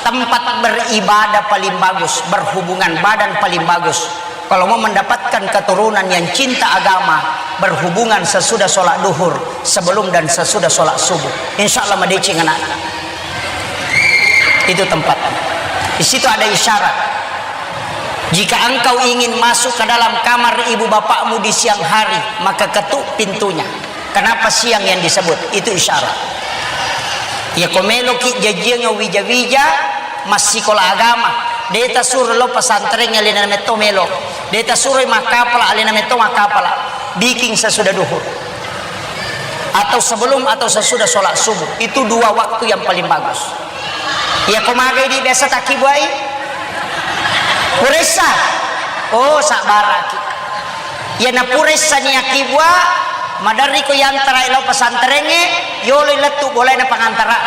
tempat beribadah paling bagus, berhubungan badan paling bagus. Kalau mau mendapatkan keturunan yang cinta agama, berhubungan sesudah sholat duhur, sebelum dan sesudah sholat subuh. Insya Allah madeceng anak. Itu tempat. Di situ ada isyarat. Jika engkau ingin masuk ke dalam kamar ibu bapakmu di siang hari, maka ketuk pintunya. Kenapa siang yang disebut? Itu isyarat. Ya, ko meloki jajiang wija-wija, massikola agama. De tasuro lo pesantren, alena metto melo. De tasuro makkapala, alena metto makkapala. Bikin sesudah duhur. Atau sebelum atau sesudah sholat subuh. Itu dua waktu yang paling bagus. Iya, ko magai di biasa takkibuai? Puressa. Oh, sabbaraki. Iya, na puressa ni akkibua, maderri ko yantarai lao pesantrengnge, yoloi lettu bolaina pangantara.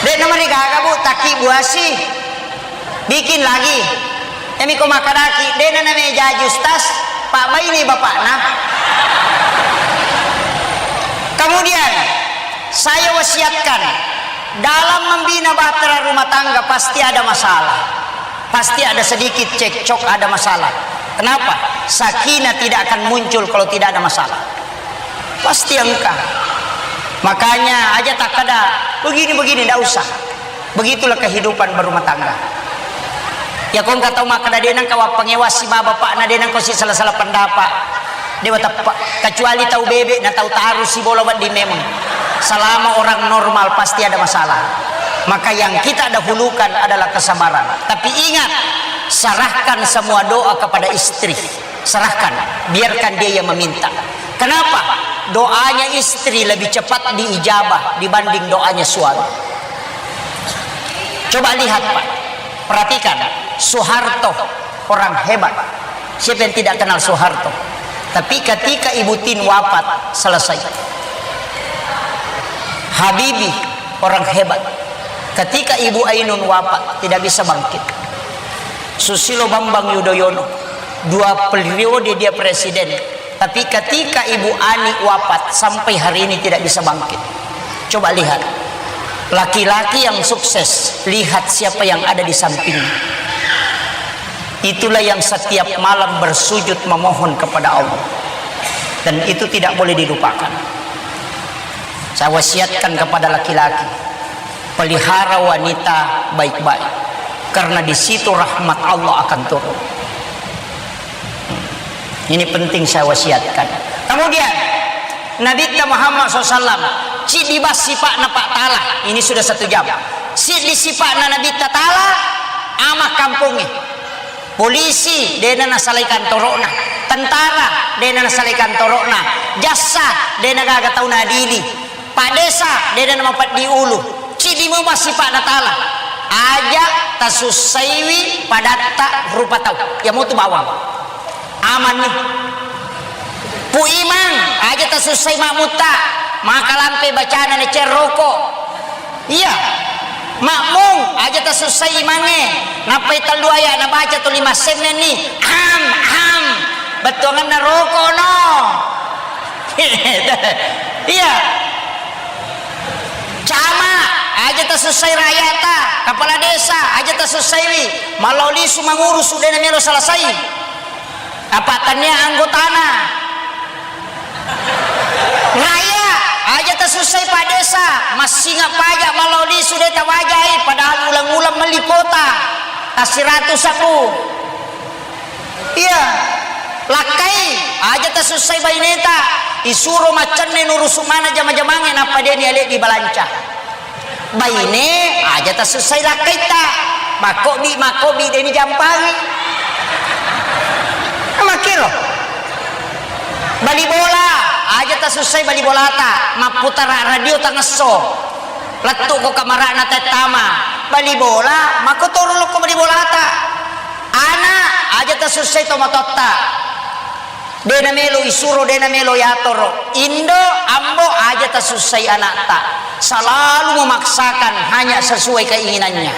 De namarigaga, Bu, takkibuasi. Bikin lagi. Iyami ko makkadaki, de na namejaji ustaz, pabbaini bapakna. Kemudian, saya wasiatkan, dalam membina bahtera rumah tangga pasti ada masalah. Pasti ada sedikit cekcok, ada masalah. Kenapa? Sakinah tidak akan muncul kalau tidak ada masalah. Pasti engka. Makanya aja takkada begini-begini, ndak usah. Begitulah kehidupan berumah tangga. Ya, ko engka tau makkada de nengka wappangewasi baba bapakna, de nengka si salah-salah pendapat. Dewa teppek. Kecuali tau bebek na tau tarusi bola wedding memang. Selama orang normal pasti ada masalah. Maka yang kita dahulukan adalah kesabaran. Tapi ingat, serahkan semua doa kepada istri. Serahkan, biarkan dia yang meminta. Kenapa? Doanya istri lebih cepat diijabah dibanding doanya suami. Coba lihat, Pak. Perhatikan, Soeharto orang hebat. Siapa yang tidak kenal Soeharto? Tapi ketika Ibu Tin wafat, selesai. Habibie orang hebat. Ketika Ibu Ainun wafat, tidak bisa bangkit. Susilo Bambang Yudhoyono, dua periode dia presiden. Tapi ketika Ibu Ani wafat, sampai hari ini tidak bisa bangkit. Coba lihat, laki-laki yang sukses, lihat siapa yang ada di sampingnya. Itulah yang setiap malam bersujud memohon kepada Allah. Dan itu tidak boleh dilupakan. Saya wasiatkan kepada laki-laki, pelihara wanita baik-baik, karena di situ rahmat Allah akan turun. Ini penting saya wasiatkan. Kemudian, Nabi Muhammad sallallahu alaihi wasallam, siddi bas sipa'na Pak Tala. Ini sudah satu jam. Siddi sipa'na Nabi Tala, ama kampongnge. Polisi, dena nasalai kantoro'na. Tentara, dena nasalai kantoro'na. Jassa, dena gaga tau nadili. Pak Desa, dena namapeddi ulu. Cidi mema sipa'na Tala. Aja tasussaiwi padatta rupa tau. Ya mutu bawang. Aman ni. Pu Imang, aja tasussai makmutta. Maka lampe bacana ne cerroko. Iya. Makmung, aja tasussai imangnge. Nappai tellu ayat nabaca tuli massennenni. Am, am. Bettuanganna roko no. Iya. Cama, aja tasussai rakyata, kepala desa, aja tasussaiwi. Mallau lisu mangurusu, de namelo selesai. Apa tania anggotana. Raya, aja tasussai Pak Desa, massinga pajak mallau lisu de tawajai, padahal ulang-ulang melli kuota. Tasiratu sabu. Iya. Lakkai, aja tasussai baineta, isuro maccenne nurusu mana jama-jamange nappa deni ale dibalanca. Baine, aja tasussai lakkaitta. Makkobi, makkobi, deni jampangi. Makkiro. Bali bola, aja tasussai bali bolata, mapputara radio tangesso. Lettu ko kamarana tettama. Bali bola, makko toro lokko bali bolata. Ana, aja tasussai tomatoatta. De namelo isuro, de namelo yatoro. Indo, ambo, aja tasussai anakta. Selalu memaksakan hanya sesuai keinginannya.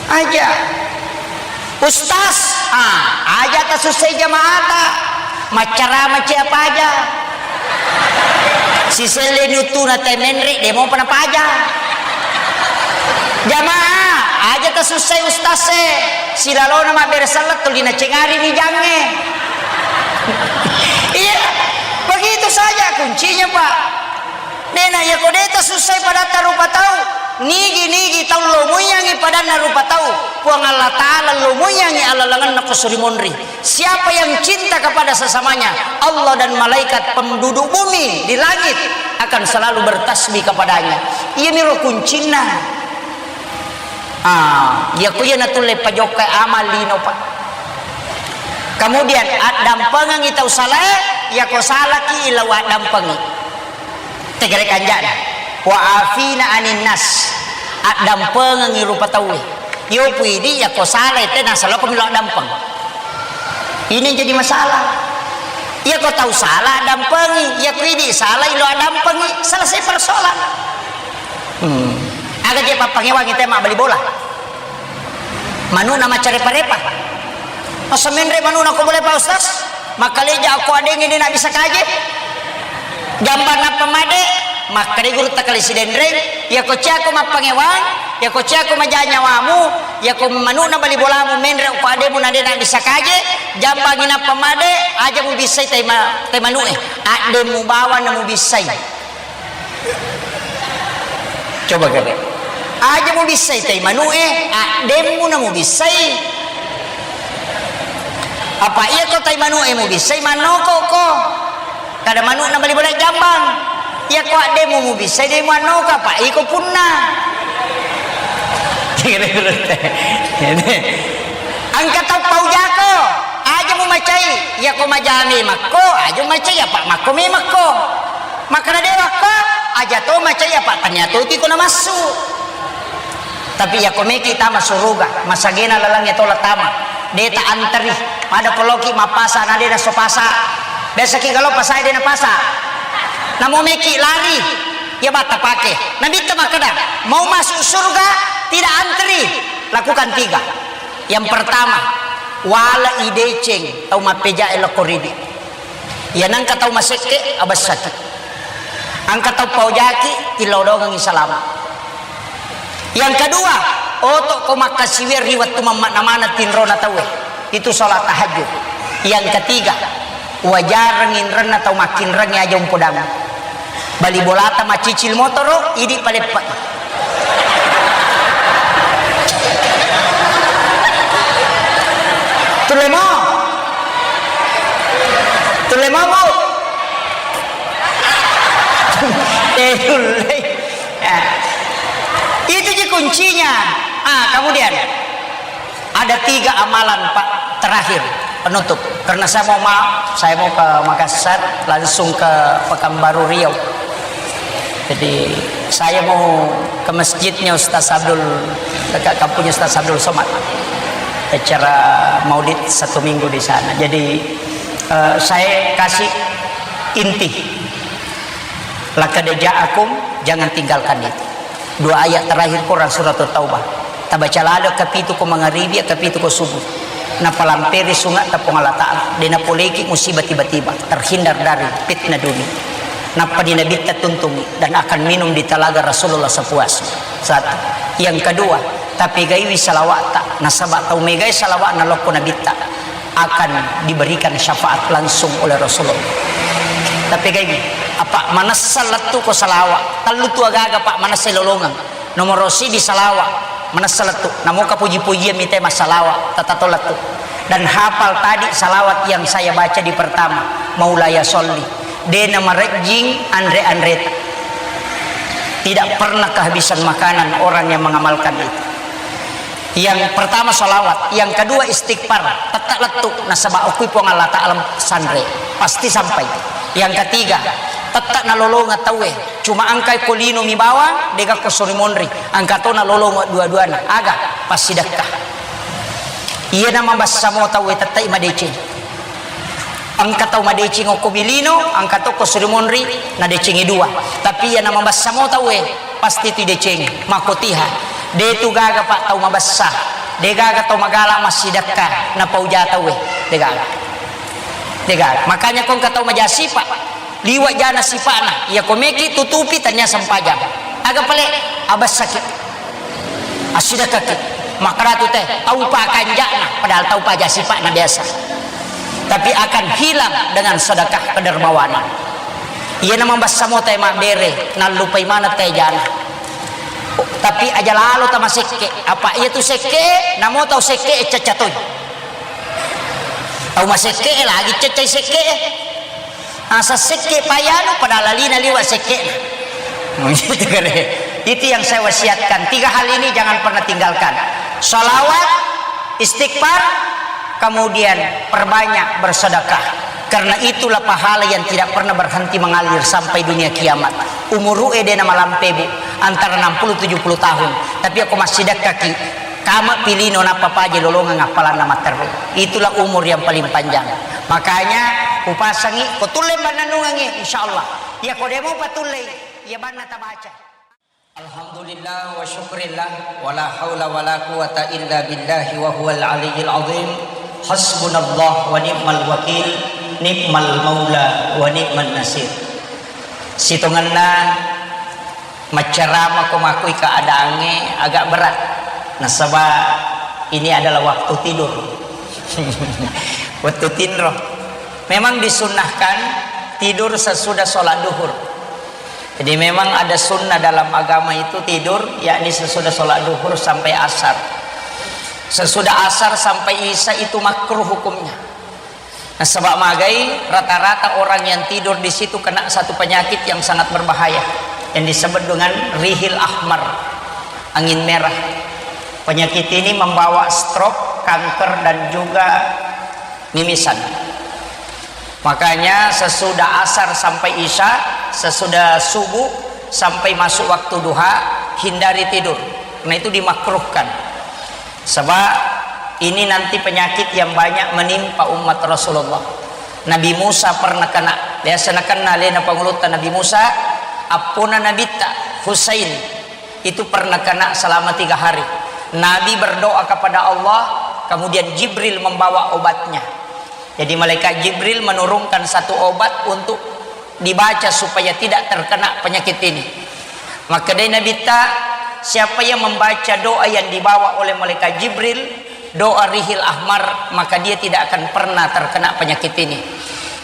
Aja. Ustaz, ah, aja tasussai jamaata. Maccarama cia paja. Siselleni uttuna te menre, de mopa napaja. Jamaah, aja tasussai ustaz e. Silalona mabbere selleng tuli nacengari ni jange. Iya, begitu saja kuncinya, Pak. Dena, iya ko de tasussai padatta rupa tau, nigi-nigi tau lo muiyangi padanna rupa tau, Puang Allah Ta'ala lo muiyangi alalangenna ko suri monri. Siapa yang cinta kepada sesamanya, Allah dan malaikat penduduk bumi di langit akan selalu bertasbih kepadanya. Iya miro kuncinna. Ah, iya ko iya natulle pajokka amal lino, Pak. Kemudian, addampengengi tau salae, iya ko salaki ila waddampengi. Tegere kanjana. Wa afina anin nas. Addampengengi rupa tauwe. Iyo pu idi, iya ko salai te nasaloko milo addampeng. Ini yang jadi masalah. Iya ko tau salah addampengi, iya ko idi salah ilo addampengi, selesai persoalan. Hmm. Aga je pappangewangi te mabbali bola. Manuna maccarepa-repa. Masa menre manuna ko boleh Pak Ustaz? Makkaleja ko adengnge de nabisa kaje. Jambang nappa made, makkade gurutta kale sidenreng, iya ko ciako mappangewang, iya ko ciako maja nyawamu, iya ko manuna bali bolamu menre ko ademu na de nabisa kaje, jambangi nappa made, aja mubissai tai ma-, tai manu'e. Addemu bawang na mubissai. Coba kere. Aja mubissai tai manu'e, addemmu na mubissai. Apa iya ko tai manu'e mubissai, mannoko ko. Kada manu'na bali bola jambang. Iya ko addemmu mubissai, demu annoko, apa iko punna. Engka tau paujako, aja mumacai, iya ko majami makko, aja mumacai, apa makko memekko. Makkeda dewa ko, aja to macai apa tania to tiko namassu. Tapi iya ko meki tama suruga, masagena lalangnge tola tama. De ta anteri, pada ko loki mappasa na de naso pasa. Biasa ki galo pasa de napasa. Namo meki lari, iya batta pake. Nabitta makkeda, mau masuk surga tidak anteri, lakukan tiga. Yang pertama, wala ideceng tau mappeja e lokko ridi. Iya nengka tau masekke, abessaki. Engka tau paujaki, tilodongengi salama. Yang kedua, oto ko makkasiwiang ri wettu mammakna maneng tinrona tauwe. Itu salat tahajud. Yang ketiga, wajareng inrenna tau makkinrengnge aja umpodang. Bali bolata macicil motoro, idi paleppa. Tullemo. Tullemo, Bu. Eh, tulle. Ya. Itu ji kuncinya. Ah, kemudian ada tiga amalan, Pak, terakhir penutup. Karena saya mau ma-, saya mau ke Makassar, langsung ke Pekanbaru Riau. Jadi saya mau ke masjidnya Ustaz Abdul, dekat kampungnya Ustaz Abdul Somad. Acara Maulid satu minggu di sana. Jadi, eh, saya kasih inti. Laqad ja'akum, jangan tinggalkan itu. Dua ayat terakhir Quran Surat Taubah. Tabaca lalo kapitu ko mangaribi, kapitu ko subuh. Napalamperi sunge'ta Puang Allah Ta'ala, de napoleiki musibah tiba-tiba, terhindar dari fitnah dunia. Nappa di Nabitta tuntungi dan akan minum di telaga Rasulullah sepuasnya. Satu. Yang kedua, tapegaiwi salawa'ta, nasaba tau megai salawa'na lokko Nabitta akan diberikan syafaat langsung oleh Rasulullah. Tapegaiwi, apa manessa lettu ko salawa, tellu tu agaga, Pak, manessa lolongeng. Nomoro sidi salawa, manessa lettu. Namoka puji-pujian mite massalawa, tatato lettu. Dan hafal tadi salawat yang saya baca di pertama, Maulaya Sholli. De namarejjing anre-anreta. Tidak pernah kehabisan makanan orang yang mengamalkan itu. Yang pertama salawat, yang kedua istighfar, tette lettu, nasaba okui Puang Allah Ta'ala sanre, pasti sampai. Yang ketiga, tette nalolongeng tauwe, cuma engkai ko lino mi bawang, dega ko sori monri, engka to nalolongeng dua-duana, aga? Passidekka. Iyana mabassa mo tauwe tette madeceng. Engka tau madeceng okko bilino, engka to ko suri monri, nadecengi dua. Tapi iyana mabassa mo tauwe, pasti tu decengi. Makkotiha. De tu gaga, Pak, tau mabassa. De gaga tau magala massidekka, napauja tauwe. De gaga. De gaga. Makanya ko engka tau maja sipa, liwa jana sipa'na. Iya ko meki tutupi tania sempajang. Aga pale? Abassaki. Assidekkaki, makkedatu te, taupa kanja'na, padahal taupa aja sipa'na biasa. Tapi akan hilang dengan sedekah kedermawanan. Iyana mabassa mo te mabbere, nallupai maneng te jana. Tapi aja lalo tamasekke, apa iya tu sekke, namo tau sekke cacca toi. Tau masekke lagi caccai sekke. Asa sekke payanu padahal alina liwa sekke'na. Gitu kan, eh? Itu yang saya wasiatkan. Tiga hal ini jangan pernah tinggalkan. Salawat, istighfar, kemudian perbanyak bersedekah. Karena itulah pahala yang tidak pernah berhenti mengalir sampai dunia kiamat. Umuru ede na malampe, Bu, antara enam puluh tujuh puluh tahun. Tapi aku masih dekkaki. Kama pilino nappa paje lolongeng appalanna matteru. Itulah umur yang paling panjang. Makanya upasangi ko tulle mannennungengngi, insyaallah. Iya ko demo patulle, iya banna tabaca. Alhamdulillah wa syukrillah, wala haula wala quwata illa billahi wa huwal aliyyil azim. Hasbunallah wa ni'mal wakil, ni'mal maula wa ni'man nasir. Sitongenna maccarama ko makui keadaangnge agak berat. Nasaba ini adalah waktu tidur. Waktu tinro. Memang disunnahkan tidur sesudah sholat duhur. Jadi memang ada sunnah dalam agama itu tidur, yakni sesudah sholat duhur sampai asar. Sesudah asar sampai isya itu makruh hukumnya. Nasaba magai, rata-rata orang yang tidur di situ kena satu penyakit yang sangat berbahaya, yang disebut dengan rihil ahmar, angin merah. Penyakit ini membawa stroke, kanker, dan juga mimisan. Makanya sesudah asar sampai isya, sesudah subuh sampai masuk waktu duha, hindari tidur. Karena itu dimakruhkan. Sebab ini nanti penyakit yang banyak menimpa umat Rasulullah. Nabi Musa pernah kena, biasa nakena alena pangulutta Nabi Musa, appona Nabitta Husain itu pernah kena selama tiga hari. Nabi berdoa kepada Allah, kemudian Jibril membawa obatnya. Jadi malaikat Jibril menurunkan satu obat untuk dibaca supaya tidak terkena penyakit ini. Makkedai Nabitta, siapa yang membaca doa yang dibawa oleh malaikat Jibril, doa rihil ahmar, maka dia tidak akan pernah terkena penyakit ini.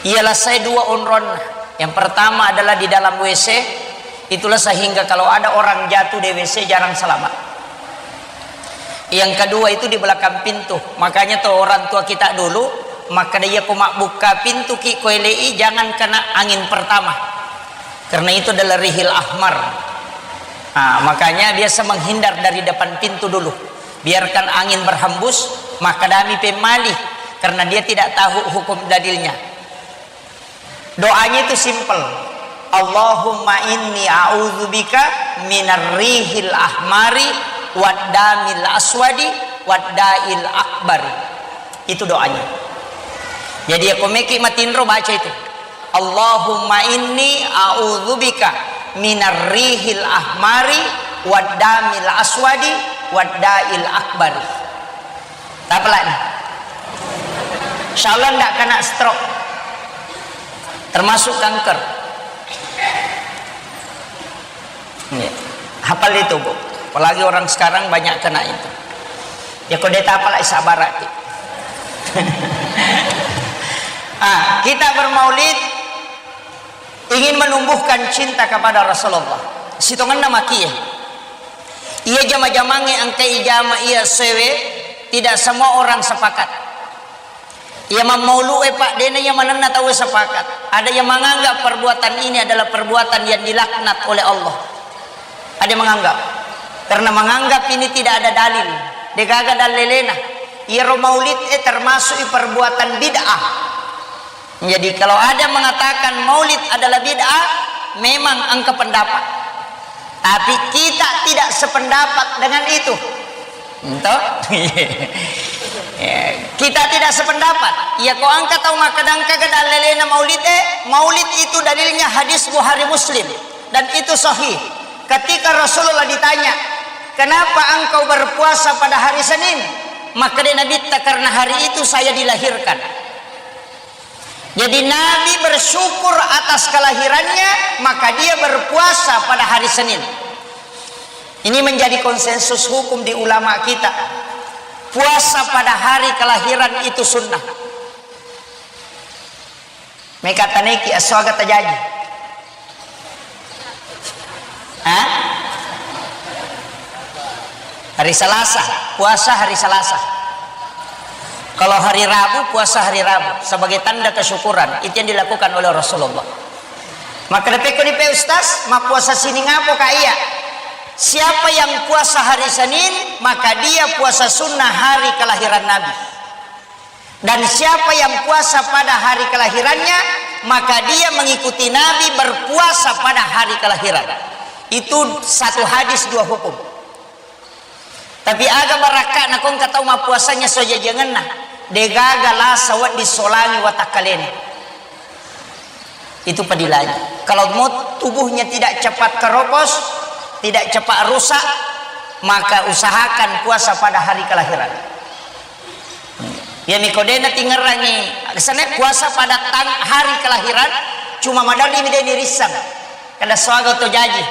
Ialah saya dua onronna. Yang pertama adalah di dalam W C, itulah sehingga kalau ada orang jatuh di W C jarang selamat. Yang kedua itu di belakang pintu. Makanya tuh orang tua kita dulu, makkeda iya ko mabbukka pintu ki ko elei, jangan kena angin pertama. Karena itu adalah rihil ahmar. Nah, makanya biasa menghindar dari depan pintu dulu. Biarkan angin berhembus, makkedami pemmali, karena dia tidak tahu hukum dalilnya. Doanya itu simple. Allahumma inni a'udzubika minar rihil ahmari wad damil aswadi wad dail akbari. Itu doanya. Jadi ya komeki matinro baca itu. Allahumma inni a'udzubika minar rihil ahmari wad damil aswadi wad dail akbari. Tapalani. Insya Allah ndak kena stroke, termasuk kanker. Iya. Hafal itu, Bu. Apalagi orang sekarang banyak kena itu. Ya, kode apa lah, sabar hati. Ah, kita bermaulid ingin menumbuhkan cinta kepada Rasulullah. Sitongenna makie. Iya jama-jamange engka ijama iya sewe, tidak semua orang sepakat. Iya mammaulu'e, Pak, dena iya manenna tauwe sepakat. Ada yang menganggap perbuatan ini adalah perbuatan yang dilaknat oleh Allah. Ada yang menganggap. Karena menganggap ini tidak ada dalil. Degaga dalelena. Iyaro maulid e termasuk perbuatan bid'ah. Jadi, kalau ada mengatakan maulid adalah bid'ah, memang engka pendapat. Tapi kita tidak sependapat dengan itu. Ento? Ya, kita tidak sependapat. Ya, ko engka tau makkeda engka ga dalelena maulid e, maulid itu dalilnya hadis Bukhari Muslim. Dan itu sahih. Ketika Rasulullah ditanya, "Kenapa engkau berpuasa pada hari Senin?" Maka dia Nabi, "Karena hari itu saya dilahirkan." Jadi Nabi bersyukur atas kelahirannya, maka dia berpuasa pada hari Senin. Ini menjadi konsensus hukum di ulama kita. Puasa pada hari kelahiran itu sunnah. Meka taneki esso aga tajaji. Hah? Hari Selasa, puasa hari Selasa. Kalau hari Rabu, puasa hari Rabu sebagai tanda kesyukuran. Itu yang dilakukan oleh Rasulullah. Maka depeko ni pe Ustaz, mappuasa sining apa kak iya? Siapa yang puasa hari Senin, maka dia puasa sunnah hari kelahiran Nabi. Dan siapa yang puasa pada hari kelahirannya, maka dia mengikuti Nabi berpuasa pada hari kelahiran. Itu satu hadis dua hukum. Tapi aga barakka nakongka tau mappuasanya sojajangenna, degaga lasa wedding solangi watakkalena. Itu padilangi. Kalau mau tubuhnya tidak cepat keropos, tidak cepat rusak, maka usahakan puasa pada hari kelahiran. Ya, miko dena tingerangi, sana puasa pada tang hari kelahiran, cuma madarri mi deni rissang. Kada suaga to jaji.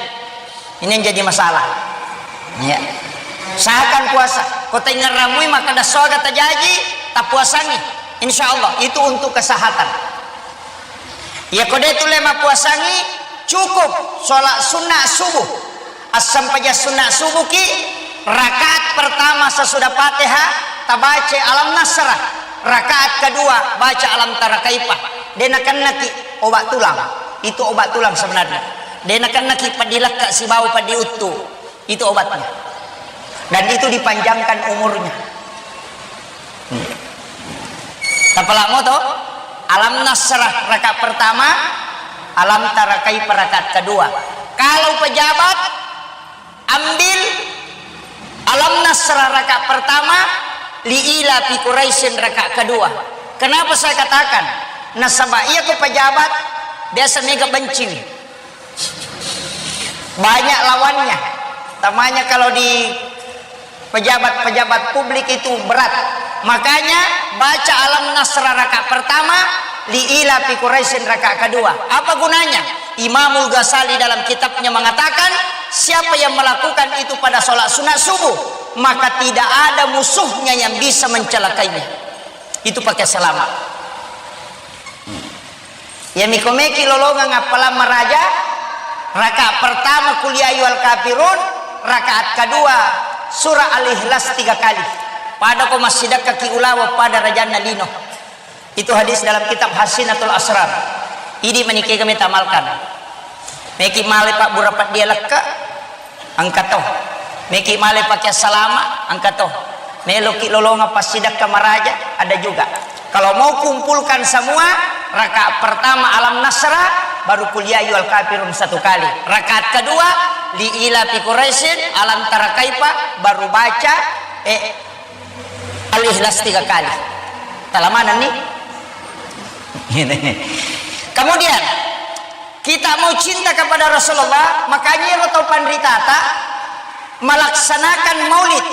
Ini yang jadi masalah. Ya. Usahakan puasa. Ko taingerramui maka kada suaga tajaji, tapuasangi. Insya Allah itu untuk kesehatan. Ya, ko de tu le mapuasangi, cukup sholat sunnah subuh. Assampajang sunnah subuh ki, rakaat pertama sesudah Fatihah tabaca Alam Nasrah, rakaat kedua baca Alam Tara Kaifa. De nakennaki obat tulang. Itu obat tulang sebenarnya. De nakennaki padilekka sibawa padiuttu. Itu obatnya. Dan itu dipanjangkan umurnya. Hmm. Tapalamo to, Alam Nasrah rakaat pertama, Alam Tara Kaifa rakaat kedua. Kalau pejabat, ambil Alam Nasrah rakaat pertama, Li ila fi Quraisyin rakaat kedua. Kenapa saya katakan? Nasaba iya ko pejabat biasa mega benci. Banyak lawannya. Tamanya kalau di pejabat-pejabat publik itu berat. Makanya baca Alam Nasrah rakaat pertama, Li ila fi Quraisyin rakaat kedua. Apa gunanya? Imamul Ghazali dalam kitabnya mengatakan, siapa yang melakukan itu pada sholat sunat subuh, maka tidak ada musuhnya yang bisa mencelakainya. Itu pakai selamat. Iya miko meki lolongeng appalang maraja, rakaat pertama Qul ya ayyuhal kafirun, rakaat kedua surah Al-Ikhlas tiga kali. Pada ko massidekka ki ulawa pada rajanna lino. Itu hadis dalam kitab Hasinatul Asrar. Idi manikega metamalkan. Meki male pabbura paddia lekka, engka to. Meki male pake salama, engka to. Meloki lolonga passidekka maraja, ada juga. Kalau mau kumpulkan semua, rakaat pertama Alam Nasrah, baru Qul ya ayyuhal kafirun satu kali. Rakaat kedua, Li ila fi Quraisyin, Alam Tara Kaifa, baru baca, eh, Al-Ikhlas tiga kali. Talamanan nih. Kemudian, kita mau cinta kepada Rasulullah, makanya ero tau panritata melaksanakan maulid,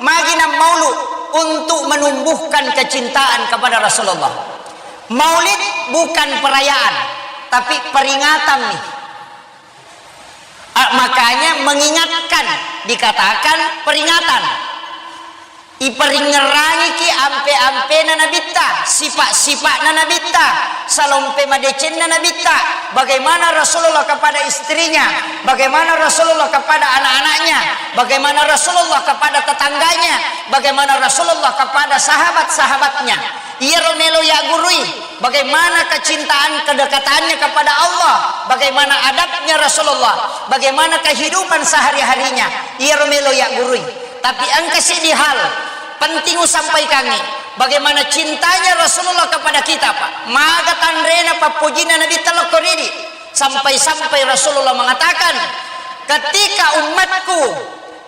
magina maulu untuk menumbuhkan kecintaan kepada Rasulullah. Maulid bukan perayaan, tapi peringatan nih. Ah, makanya mengingatkan dikatakan peringatan. Iperingerangiki ampe-ampena Nabitta, sifat-sifatna Nabitta, salompe madecenna Nabitta, bagaimana Rasulullah kepada istrinya, bagaimana Rasulullah kepada anak-anaknya, bagaimana Rasulullah kepada tetangganya, bagaimana Rasulullah kepada sahabat-sahabatnya. Iyaro melo yaggurui, bagaimana kecintaan kedekatannya kepada Allah, bagaimana adabnya Rasulullah, bagaimana kehidupan sehari-harinya. Iyaro melo yaggurui. Tapi engka siddi hal penting usampaikangi, bagaimana cintanya Rasulullah kepada kita, Pak. Maga tanrena pappojinna Nabitta lokko ridi, sampai-sampai Rasulullah mengatakan, "Ketika umatku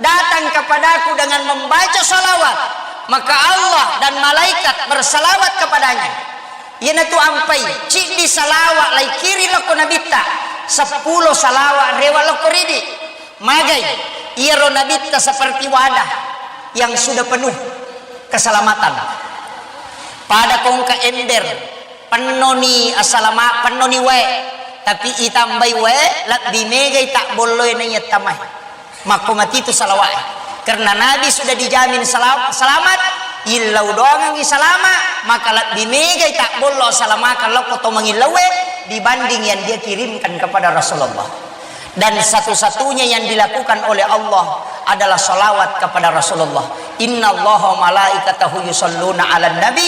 datang kepadaku dengan membaca salawat, maka Allah dan malaikat bersalawat kepadanya." Iyanatu ampai, ciddi salawat laikiri lokko Nabitta, seppulo salawat rewa lokko ridi. Magai, iyaro Nabitta seperti wadah yang sudah penuh keselamatan. Pada kongka ember, pennoni asalama, pennoni wae, tapi itambai wae, lebbi megai tabbolloe naiya tamai. Makko matitu salawat. Karena Nabi sudah dijamin sela-, selamat, illau doangengi salama, maka lebbi megai tabbollo asalamakang lokko to mangillauwe dibanding yang dia kirimkan kepada Rasulullah. Dan satu-satunya yang dilakukan oleh Allah adalah salawat kepada Rasulullah. Innallaha wa malaikatahu yusalluna 'alan nabi,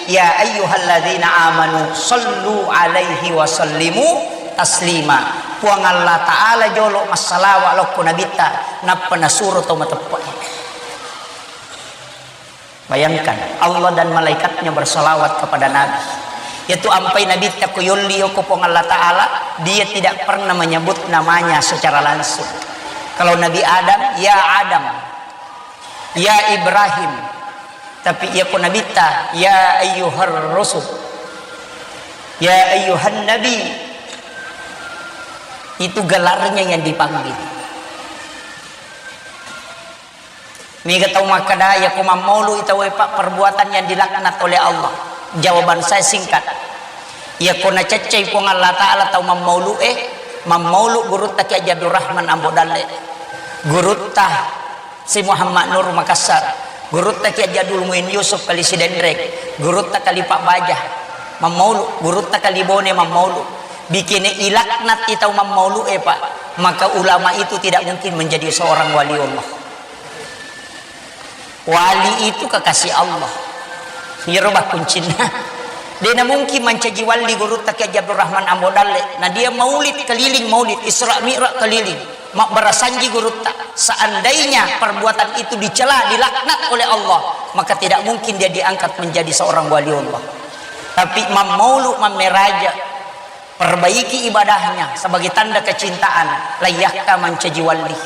ya ayyuhalladzina amanu sallu 'alaihi wa sallimu taslima. Puang Allah Ta'ala jolo massalawa lokko Nabitta, nappa nasuro to mateppe'e. Bayangkan, Allah dan malaikatnya bersalawat kepada Nabi. Yaitu ampai Nabitta ko yolli yoko Puang Allah Ta'ala, dia tidak pernah menyebut namanya secara langsung. Kalau Nabi Adam, ya Adam, ya Ibrahim. Tapi iya ko Nabitta, ya ayyuhar rusul, ya ayyuhan nabi. Itu gelarnya yang dipanggil. Mega tau makkeda, iya ko mammaulu'i tauwe, Pak, perbuatan yang dilaknat oleh Allah. Jawaban saya singkat. Iya ko naceccei Puang Allah Ta'ala tau mammaulu'e, mammaulu gurutta Kiai Haji Abdul Rahman Ambo Dalle, gurutta Si Muhammad Nur Makassar, gurutta Kiai Haji Abdul Muin Yusuf Kali Sidenreng, gurutta Kali Pak Baja, mammaulu, gurutta Kali Bone mammaulu. Bikene ilaknat i tau mammaulu'e, Pak, maka ulama itu tidak mungkin menjadi seorang waliullah. Wali itu kekasih Allah. Iyaro bakkuncinna. De namungkin mancaji wali gurutta Kiai Haji Abdul Rahman Ambo Dalle. Nah, dia maulid keliling, maulid Isra Mi'raj keliling. Mabbarasanji gurutta. Seandainya perbuatan itu dicela, dilaknat oleh Allah, maka tidak mungkin dia diangkat menjadi seorang waliullah. Tapi mammaulu, mammeraja, perbaiki ibadahnya sebagai tanda kecintaan, layyakka mancaji wali.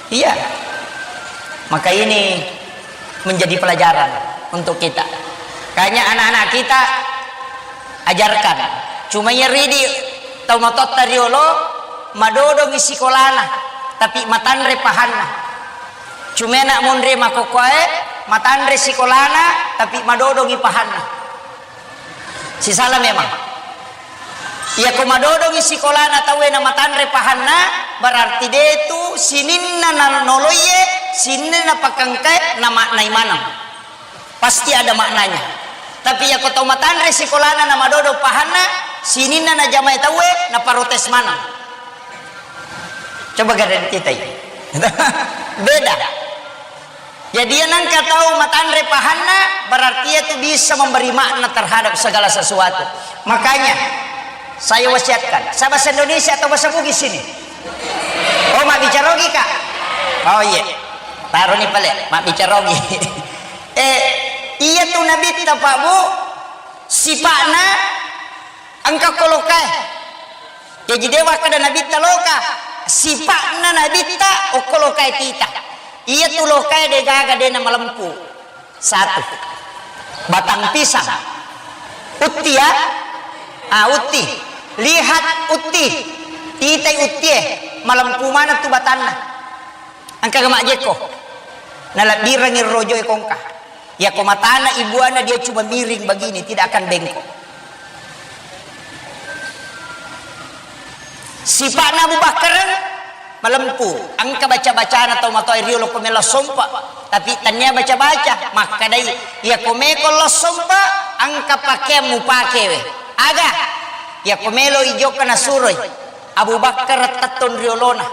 Iya. Maka ini menjadi pelajaran untuk kita. Kayaknya anak-anak kita ajarkan. Cuma iya ridi tau matotta riolo madodongi sikolana, tapi matanre pahanna. Cuma anak monri makkokkoe matanre sikolana, tapi madodongi pahanna. Sisala memang. Iya ko madodongi sikolana tauwe na matanre pahanna, berarti detu sininna na noloiye, sininna pakengkae na maknai maneng. Pasti ada maknanya. Tapi iya ko tau matanre sikolana na madodo pahanna, sininna na jamai tauwe na protes maneng. Coba garen kita ini. Beda. Jadi, iya nengka tau matanre pahanna, berarti iya tu bisa memberi makna terhadap segala sesuatu. Makanya, saya wasiatkan, saya bahasa Indonesia atau bahasa Bugis sini? Oh, mabbicara Ogi, Kak? Oh, iya. Taroni pale, mabbicara Ogi. Eh, iya tu Nabitta, Pak, Bu, sipakna engka kolokae. Jaji, de wakkeda Nabitta loka, sipakna Nabitta okko lokae tita. Iya tu lokae de gaga de na malempu. Satu. Batang pisang. Utti ya? Ah, utti. Lihat utti. Titai uttie. Malempu maneng tu batanna. Engka ga majjekko. Nalebbirengngi rojoe kongka. Yako matana ibuana dia cuma miring begini, tidak akan bengkok. Sipa'na Abu Bakar malempu, engka baca-bacana tau matoa riolo ko melo sompa, tapi tania baca-baca, makkadai, yako meko lo sompa, engka pakeang mupake we. Aga, yako melo ijokka nasuroi, Abu Bakar tettong riolona.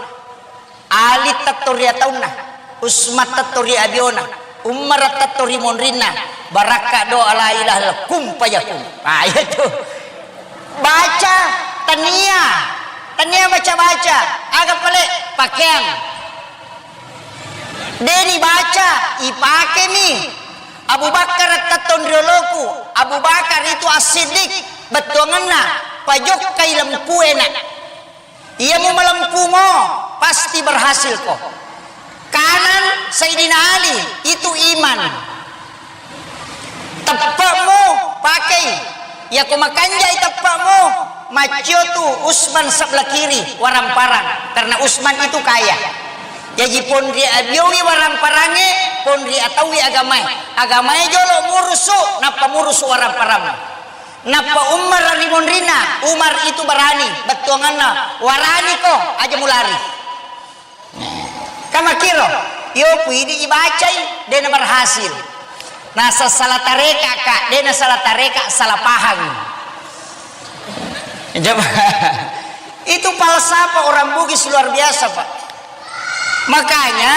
Ali tetto ri ataunna, Usman tetto ri abiona, Umar tetto ri monrinna, barakka doa la ilaha illallah, kun fayakun. Ah, iya tu. Baca, tania, tania baca-baca, aga pale pakeang. Deni baca, ipakemi. Abu Bakar tetto ri oloku, Abu Bakar itu as-siddiq, bettuangenna, pajokkai lempuena. Iya mu malempumo, pasti berhasil ko. Kanan Sayyidina Ali, itu iman. Teppe'mu pakai. Yako makanjai teppe'mu, maccio tu Usman sebelah kiri, waramparang. Karena Usman itu kaya. Jaji ponri abiowi waramparange, ponri ataui agamae. Agamae jolo murusu, nappa murusu waramparang. Nappa Umar ri monrinna, Umar itu barani, bettuanganna, warani ko, aja mulari. Kamakiro, yo puidi ibacai, dena berhasil. Nasa salah tareka, Kak, dena salah tareka, salah paham. Coba. Itu falsafah orang Bugis luar biasa, Pak. Makanya,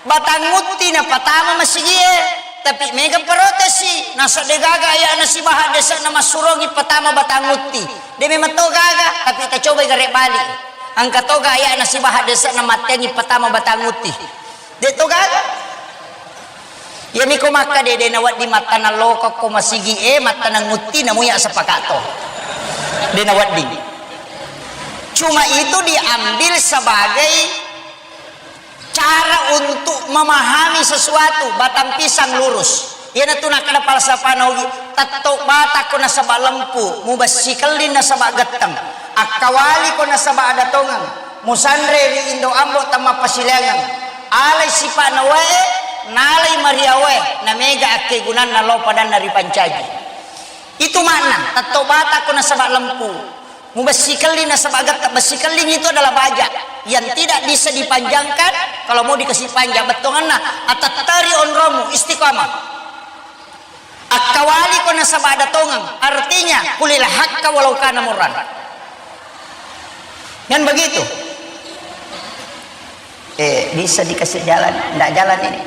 Batang Utti napatama masigie, tapi mega protesi, nasa degaga ayana sibaha dese'na massurongi patama Batang Utti. De memang to gaga, tapi tacobai gare bali. Engka toga ayana sibaha dese'na matteangi patama Batang Utti. De to gaga. Yami ko makka de, de nawedding mattanang lokokko masigi e, mattanang Utti, namuya sepakato. De nawedding. Cuma itu diambil sebagai cara untuk memahami sesuatu, batang pisang lurus. Iyanatu nakkeda falsafana Ugi, tetto batakko nasaba lempu, mubessi kelling nasaba getteng, akkawaliko nasaba ada tongeng, musanre ri Indo Ambo temmappasileangeng, alai sipa'na wae, nalai maria wae, namega akkegunanna lao padanna ripancaji. Itu makna, tetto batakko nasaba lempu. Mubessi kelling nasaba getta, bessi kelling itu adalah baja yang tidak bisa dipanjangkan, kalau mau dikasih panjang bettuanna, atetteri onromu, istiqamah. Akkawaliko nasaba ada tongeng, artinya kulil hakka walau kana murran. Kan begitu? Eh, bisa dikasih jalan? Ndak jalan ini.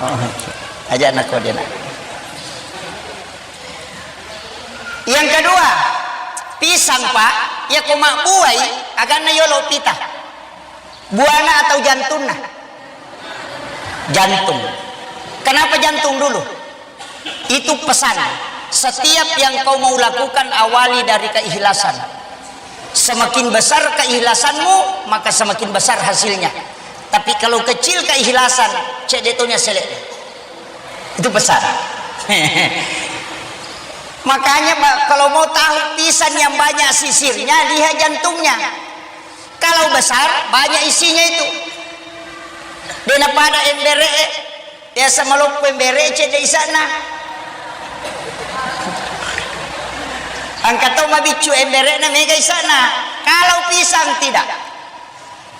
Oh, aja anak kau dia nak. Yang kedua, pisang, Pak, ya ko mabbuai, aganna yolo pita. Buana atau jantunna? Jantung. Kenapa jantung dulu? Itu pesan. Setiap yang kau mau lakukan, awali dari keikhlasan. Semakin besar keikhlasanmu, maka semakin besar hasilnya. Tapi kalau kecil keikhlasan, cedde tonya selek. Itu pesan. Makanya, Pak, kalau mau tahu pisang yang banyak sisirnya, lihat jantungnya. Kalau besar, banyak isinya itu. Dena pada embere, biasa maloppo embere, cedde isana. Angka to mabiccu embere na mega isana. Kalau pisang tidak.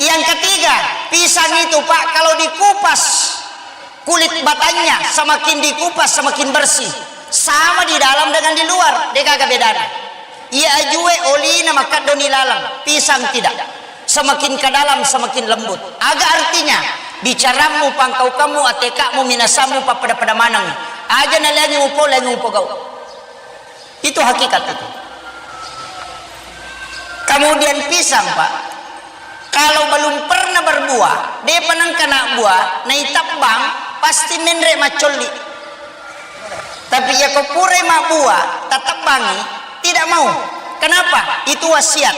Yang ketiga, pisang itu, Pak, kalau dikupas, kulit batangnya semakin dikupas, semakin bersih. Sama di dalam dengan di luar, degaga bedana. Iya ajue olina makaddo ni lalang, pisang tidak. Semakin ke dalam, semakin lembut. Aga artinya, bicarammu, pangkaukammu, atekakmu, minasammu, pappada-pada maneng. Aja naleangi upo, leangi upo gau. Itu hakikat itu. Kemudian pisang, Pak, kalau belum pernah berbuah, depa nengka nak buah, naitabbang, pasti menre maccolli. Tapi ya ko pura mabbuah, tatebbangi, tidak mau. Kenapa? Itu wasiat.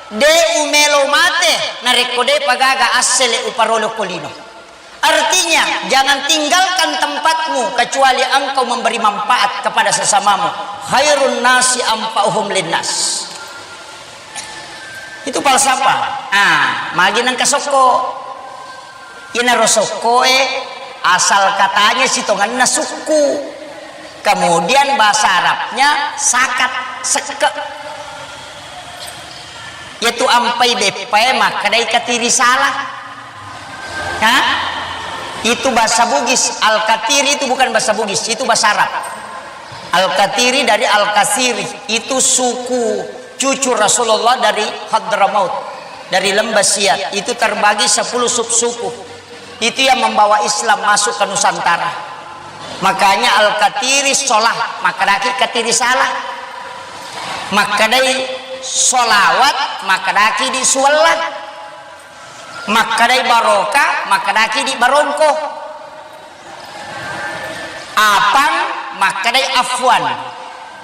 De umelo mate, narekko depa gaga assele uparolo ko lino. Artinya, jangan tinggalkan tempatmu kecuali engkau memberi manfaat kepada sesamamu. Khairun nasi anfa'uhum linnas. Itu falsafah. Ah, magi nengka sokko. Iyanaro sokkoe asal katanya sitongenna sukku. Kemudian bahasa Arabnya sakat, sekke. Yaitu ampai beppae makkedai katiri salah. Ha? Itu bahasa Bugis. Al-Katiri itu bukan bahasa Bugis, itu bahasa Arab. Al-Katiri dari Al-Kasiri, itu suku cucu Rasulullah dari Hadramaut, dari Lembah Siat. Itu terbagi sepuluh subsuku. Itu yang membawa Islam masuk ke Nusantara. Makanya Al-Katiri sholah, makkedaki katiri salah. Makkedai sholawat, makkedaki di suwella. Makkedai baroka, makkedaki di barongko. Apang, makkedai afwan.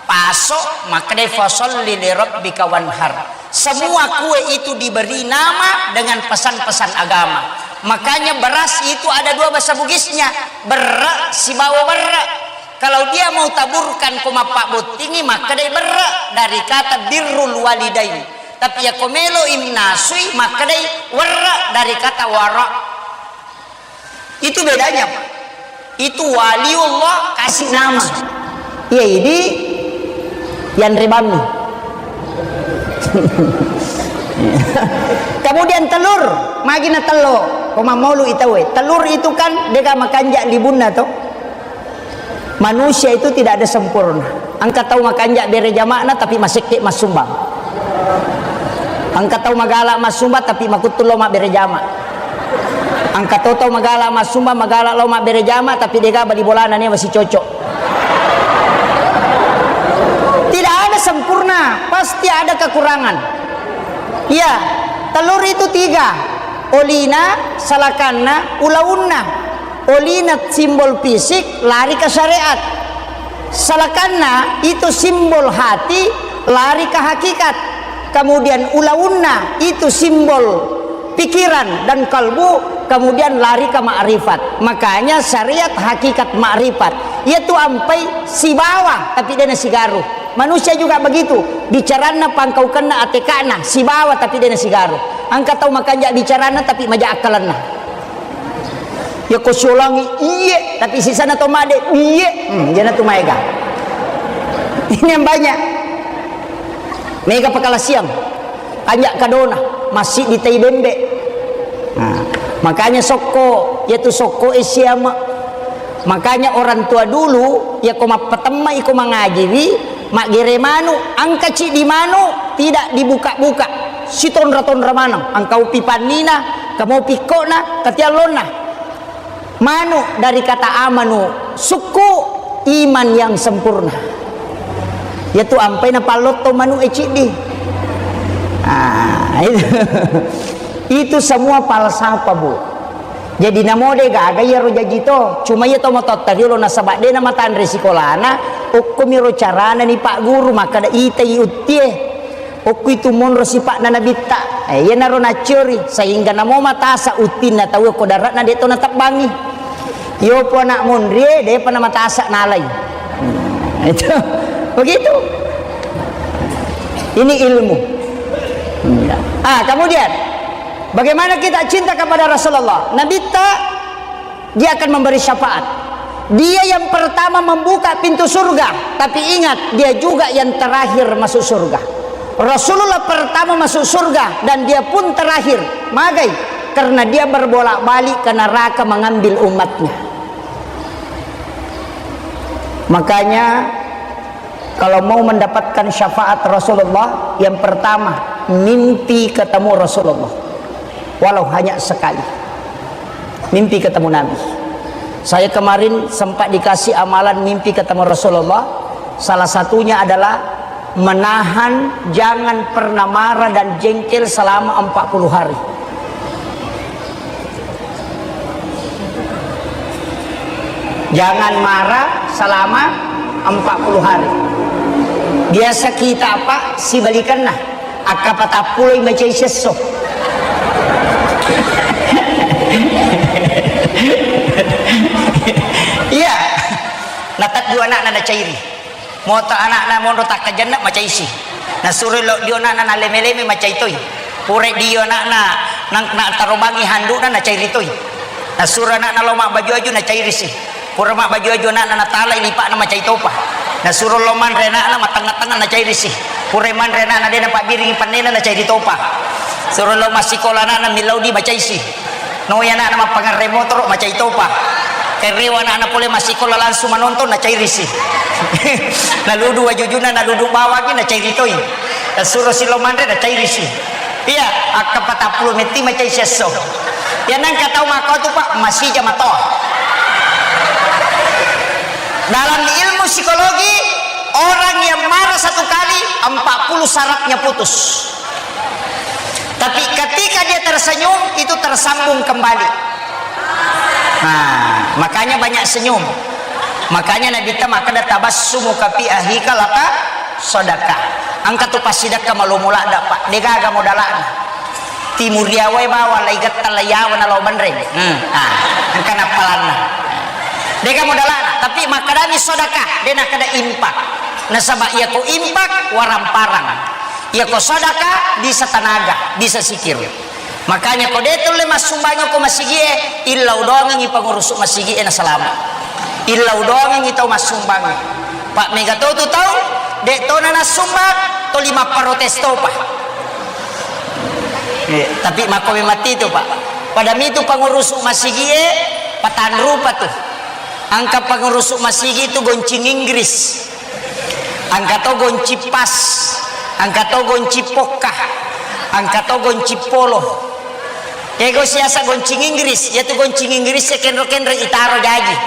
Paso, makkedai fasholli li rabbika wanhar. Semua kue itu diberi nama dengan pesan-pesan agama. Makanya beras itu ada dua bahasa Bugisnya, berre sibawa berre. Kalau dia mau taburkan ko mappabbottingi, makkedai berre dari kata birrul walidain. Tapi ya ko melo imnasui, makkedai werre dari kata wara. Itu bedanya, Pak. Itu waliullah kasih nama. Iya, idi yanre bammi. Kemudian telur, magi na tello, ko mammolu itawe. Telur itu kan dega makanja libunna to. Manusia itu tidak ada sempurna. Engka tau makanja bere jama'na tapi masekke massumbang. Engka tau magala massumbang tapi makuttu lo mabbere jama. Engka to tau magala massumbang, magala lo mabbere jama tapi dega bali bolana ne masih cocok. Tidak ada sempurna, pasti ada kekurangan. Iya, telur itu tiga. Olina, salakanna, ulaunna. Olina simbol fisik, lari ke syariat. Salakanna itu simbol hati, lari ke hakikat. Kemudian ulaunna itu simbol pikiran dan kalbu, kemudian lari ke makrifat. Makanya syariat hakikat makrifat. Iya tu ampai sibawa, tapi dena sigaru. Manusia juga begitu. Bicaranna pangkaukenna atekana, sibawa, tapi dena sigaru. Engka tau makanja bicaranna, tapi maja akkalenna. Yako siolangi, iye, tapi sisana to made, iye. Hmm, jana tu maega. Ini yang banyak. Mega pakalasiang. Kanja kadona, masih di tai bembe. Nah, makanya sokko, yaitu sokko e siama. Makanya orang tua dulu, yako mappatemma iko mangajiwi, maggere manu, angka ciddi manu, tidak dibuka-buka. Sitonra-tonra maneng, angka upi pannina, kamo pikkona, katiallonna. Manu dari kata amanu, sukku, iman yang sempurna. Yaitu ampai na pallotto manu e ciddi. Ah, itu. Itu semua falsafah, Bu. Jadi namo de gaga iyaro jaji to. Cuma iya to matotta riolo nasaba de na matanre sikolana, okkomi ro carana ni Pak Guru, makkada itai uttie. Okku itu monro sipa'na Nabitta. Eh, iyanaro nacciori, sehingga namo matasa uttinna tau ko dare'na de to natebbangi. Iyo po anak monrie, de pa namatasa nalai. Hmm, itu. Begitu. Ini ilmu. Iya. Ah, kemudian, bagaimana kita cinta kepada Rasulullah? Nabitta Dia akan memberi syafaat. Dia yang pertama membuka pintu surga, tapi ingat, dia juga yang terakhir masuk surga. Rasulullah pertama masuk surga dan dia pun terakhir. Magai? Karena dia berbolak-balik ke neraka mengambil umatnya. Makanya, kalau mau mendapatkan syafaat Rasulullah, yang pertama, mimpi ketemu Rasulullah. Walau hanya sekali. Mimpi ketemu Nabi. Saya kemarin sempat dikasih amalan mimpi ketemu Rasulullah. Salah satunya adalah menahan, jangan pernah marah dan jengkel selama empat puluh hari. Jangan marah selama empat puluh hari. Biasa kita apa? Sibalikanna. Akka patappuloi macai siesso. Iya. Nataddu anakna nacairi. Mota anakna monro takkajanna macaisi. Nasuro lo dio anakna naleme-leme macai toi. Pura dio ana'na, nang-, na tarobangi handukna, nacairi toi. Nasuro ana'na lao mabbaju-aju, nacairisi. Pura mabbaju-aju ana'na, natalai lipa'na, macai topa. Nasuro lao manre ana'na, matengnga-tengnga, nacairisi. Pura manre ana'na, de napabbiringi pennena, nacairi topa. Suro lao massikola ana'na, millau di, macaisi. Noi ana'na mappangerre motoro, macai topa. Kerewa ana'na pole massikola, langsung manonton, nacairisi. Naludu wajujuna, naludu bawangi, nacairi toi. Nasuro si lao manre, nacairisi. Iya, akka patappulo metti macai siesso. Iya, nengka tau makko tu, Pak, masija matoa. Dalam ilmu psikologi, orang yang marah satu kali, empat puluh sarafnya putus. Tapi ketika dia tersenyum, itu tersambung kembali. Nah, makanya banyak senyum. Makanya Nabi ta makkeda, "Tabassumuka fi akhika laka sadaqah." Engka tu passidekka malomo ladda, Pak. Degaga modalana. Timuriawae bawang lai getta lai yawa na lao menreng. Hmm. Ah, engka nappalanna. Dega modalana, tapi makkedani sadaqah, de nakkeda infak. Nasaba iyako infak, waramparang. Iyako sadaqah, bisa tanaga, bisa sikir. Makanya ko de tulle massumbangi ko masigie, illau doangengi pengurusu masigie nasalama. Illau doangengi tau massumbangi. Pak, mega to tu tau, de tona nassumbang, toli mapparotes topa. Eh, tapi makko memang itu, Pak. Pada mitu pengurusu masigie, patanrupa tu. Engka pengurusu masigi tu goncing Inggris. Engka to gonci pas, engka to gonci pokka, engka to gonci polo. Ego siasa goncing Inggris, yatu goncing Inggris e kenro-kenro itaro jaji.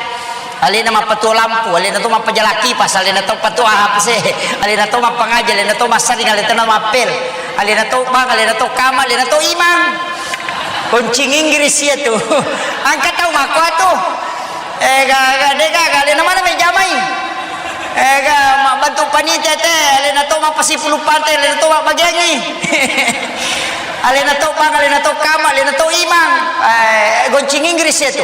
Alena mappatuo lampu, alena to mappajala kipas, alena to patuo A P C, alena to mappangaji, alena to massaring, alena to mappel, alena to bang, alena to kama, alena to imang. Goncing Inggris yatu. Engka tau makko atu. Eh, ga, ga, de gaga, alena mana mejamai? Eh, ga, mabbantu panitia te, alena to mappasipulu pante, alena to mabbagiangi. Alena to bang, alena to kama, alena to imang. Eh, goncing Inggris yatu.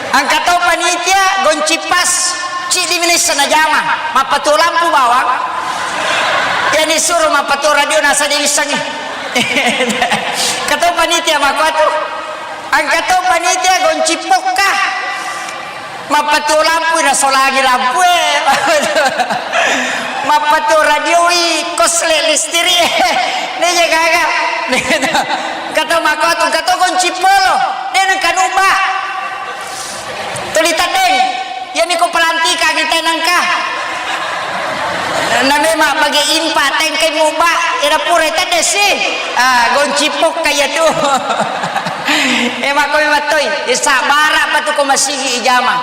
Engka to panitia, goncing pas, ciddi minessa najama, mappatuo lampu bawang. Yani suro mappatuo radio nasa de wissengi. Engka to panitia makko atu. Engka to panitia goncing pokka. Mappatuo lampu, nasolangi lampue. Mappatuo radioi, kosle listiri. Neja gaga. Engka to makko atu, engka to goncing polo. De nengka nubba. Tuli teddeng. Iyami ko pelantikangi tenengka. Na memang bagi impa tengkai mubba, ira pura tedde si. Ah, goncing pokka iya tu. Eh, makko memang toi. Eh, sabara pa tu ko masigi ijama.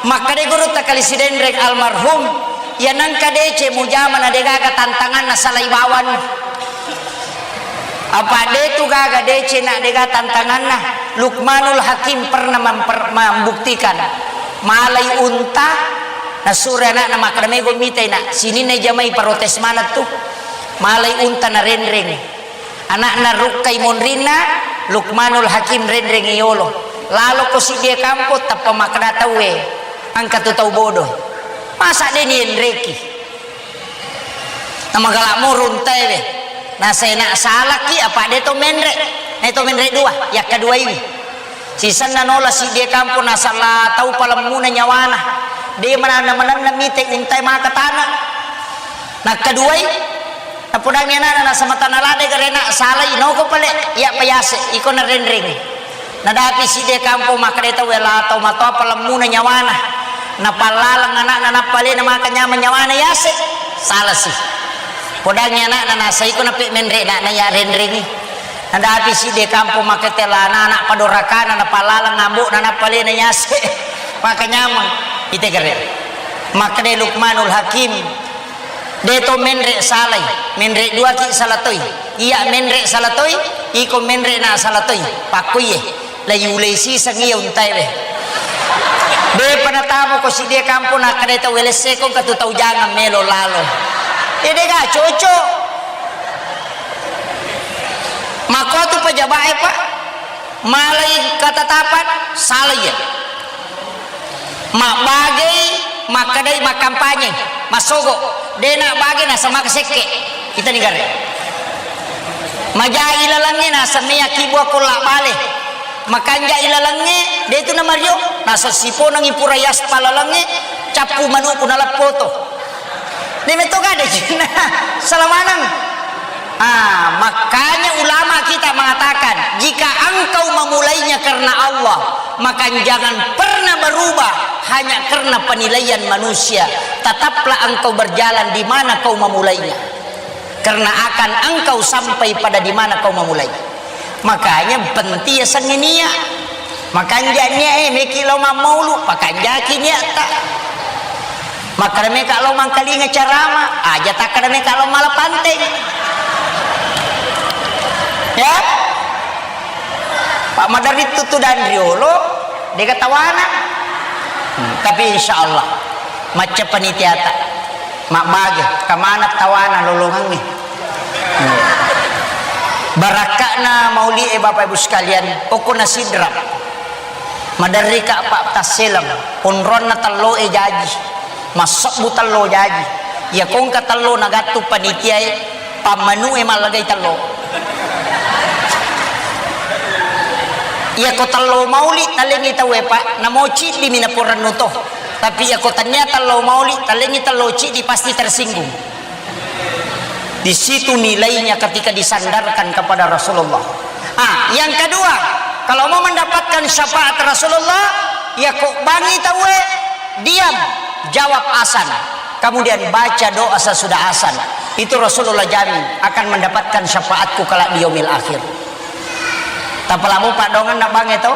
Makkeda guru ta kali Sidenreng almarhum, iya nengka deceng mujama na degaga tantanganna salai bawang. Apa de tu gaga deceng na dega tantanganna. Lukmanul Hakim pernah memper-, membuktikan. Malai unta, nasuro anakna makkeda, "Mego mitai, Nak, sininna jamai protes maneng tu." Malai unta narenreng. Anakna rukkai monrinna, Lukmanul Hakim renreng yolo. Lalo ko siddie kampong, tappa makkeda tauwe, "Engka tu tau bodoh. Masa de nienreki?" Namagala moro untae we. Nasai nak salaki apa de to menre. Na to menre dua, yakkaduaiwi. Sisenna nola siddie kampong nasala tau palemmuna nyawana. De mananna-mananna mite untae maka tana. Nakkaduai, napodangi anakna nasamatana lade garena salai noko pale, iya payase, iko narenreng. Nadapi sidde kampong makkeda tau, "Wela tau matoa palemmuna nyawana." Napallaleng anakna nappa alena maka nyameng nyawana yase. Salasi. Podangi anakna nasaiko nape menre anakna ya renrengi. Nadapi sidde kampong makkeda tela anak padorakana napallaleng ambokna nappa alena yase. Maka nyameng. Ite gare. Makkeda Lukmanul Hakim. De to menre salai, menre duaki sala toi. Iya menre sala toi, iko menre na sala toi. Pakkuiye, la yulei siseng iya untae we. De pa natamo ko sidde kampong nakkeda tau welesseko katu tau jangang melo lalo. Eh, de ga cocok. Makko tu pejabat e, Pak. Malai katatapan, salai ya. Mabbagei, makkedai makkampanye, massogo. Dena bage nasamaka sekke. Kita ni gare. Majai lalengnge naseng meyaki bua kolla bale. Makanja ilalengnge, de tu namario, naseng siponengi pura yaspa lalengnge, cappu manuku naleppoto. De metto gade cinna, salamaneng. Ah, makanya ulama kita mengatakan, jika engkau memulainya karena Allah, maka jangan pernah berubah hanya karena penilaian manusia. Tetaplah engkau berjalan di mana kau memulainya. Karena akan engkau sampai pada di mana kau memulai. Makanya penting ya sengi niat. Makanja niat e, meki lao mammaulu, pakanjaki niatta. Makkada meka lao mangkalinga carama, aja takkada meka lao mala panteng. Ya? Pak Madarri tutu dan riolo, dega tawana. Hmm, tapi insya Allah, macca panitiata. Mabbage, kamana tawana lolongangnge. Hmm. Barakka'na mauli e, Bapak Ibu sekalian, okko na Sidrap. Maderri ka Pak tasseleng, onronna tello e jaji. Massebbu tello jaji. Iya kongka tello nagattu panitia e, pammanu e mallagai tello. Iya ko tello mauli talengi tau e, Pak, namo ciddi mi naporennu to. Tapi iya ko tania tello mauli, talengi tello ciddi pasti tersinggung. Di situ nilainya ketika disandarkan kepada Rasulullah. Ah, yang kedua, kalau mau mendapatkan syafaat Rasulullah, ya kok bangi tawe, diam, jawab asan. Kemudian baca doa sesudah asan. Itu Rasulullah jamin akan mendapatkan syafaatku kelak di yaumil akhir. Tapalamu padongan nak bangi tau?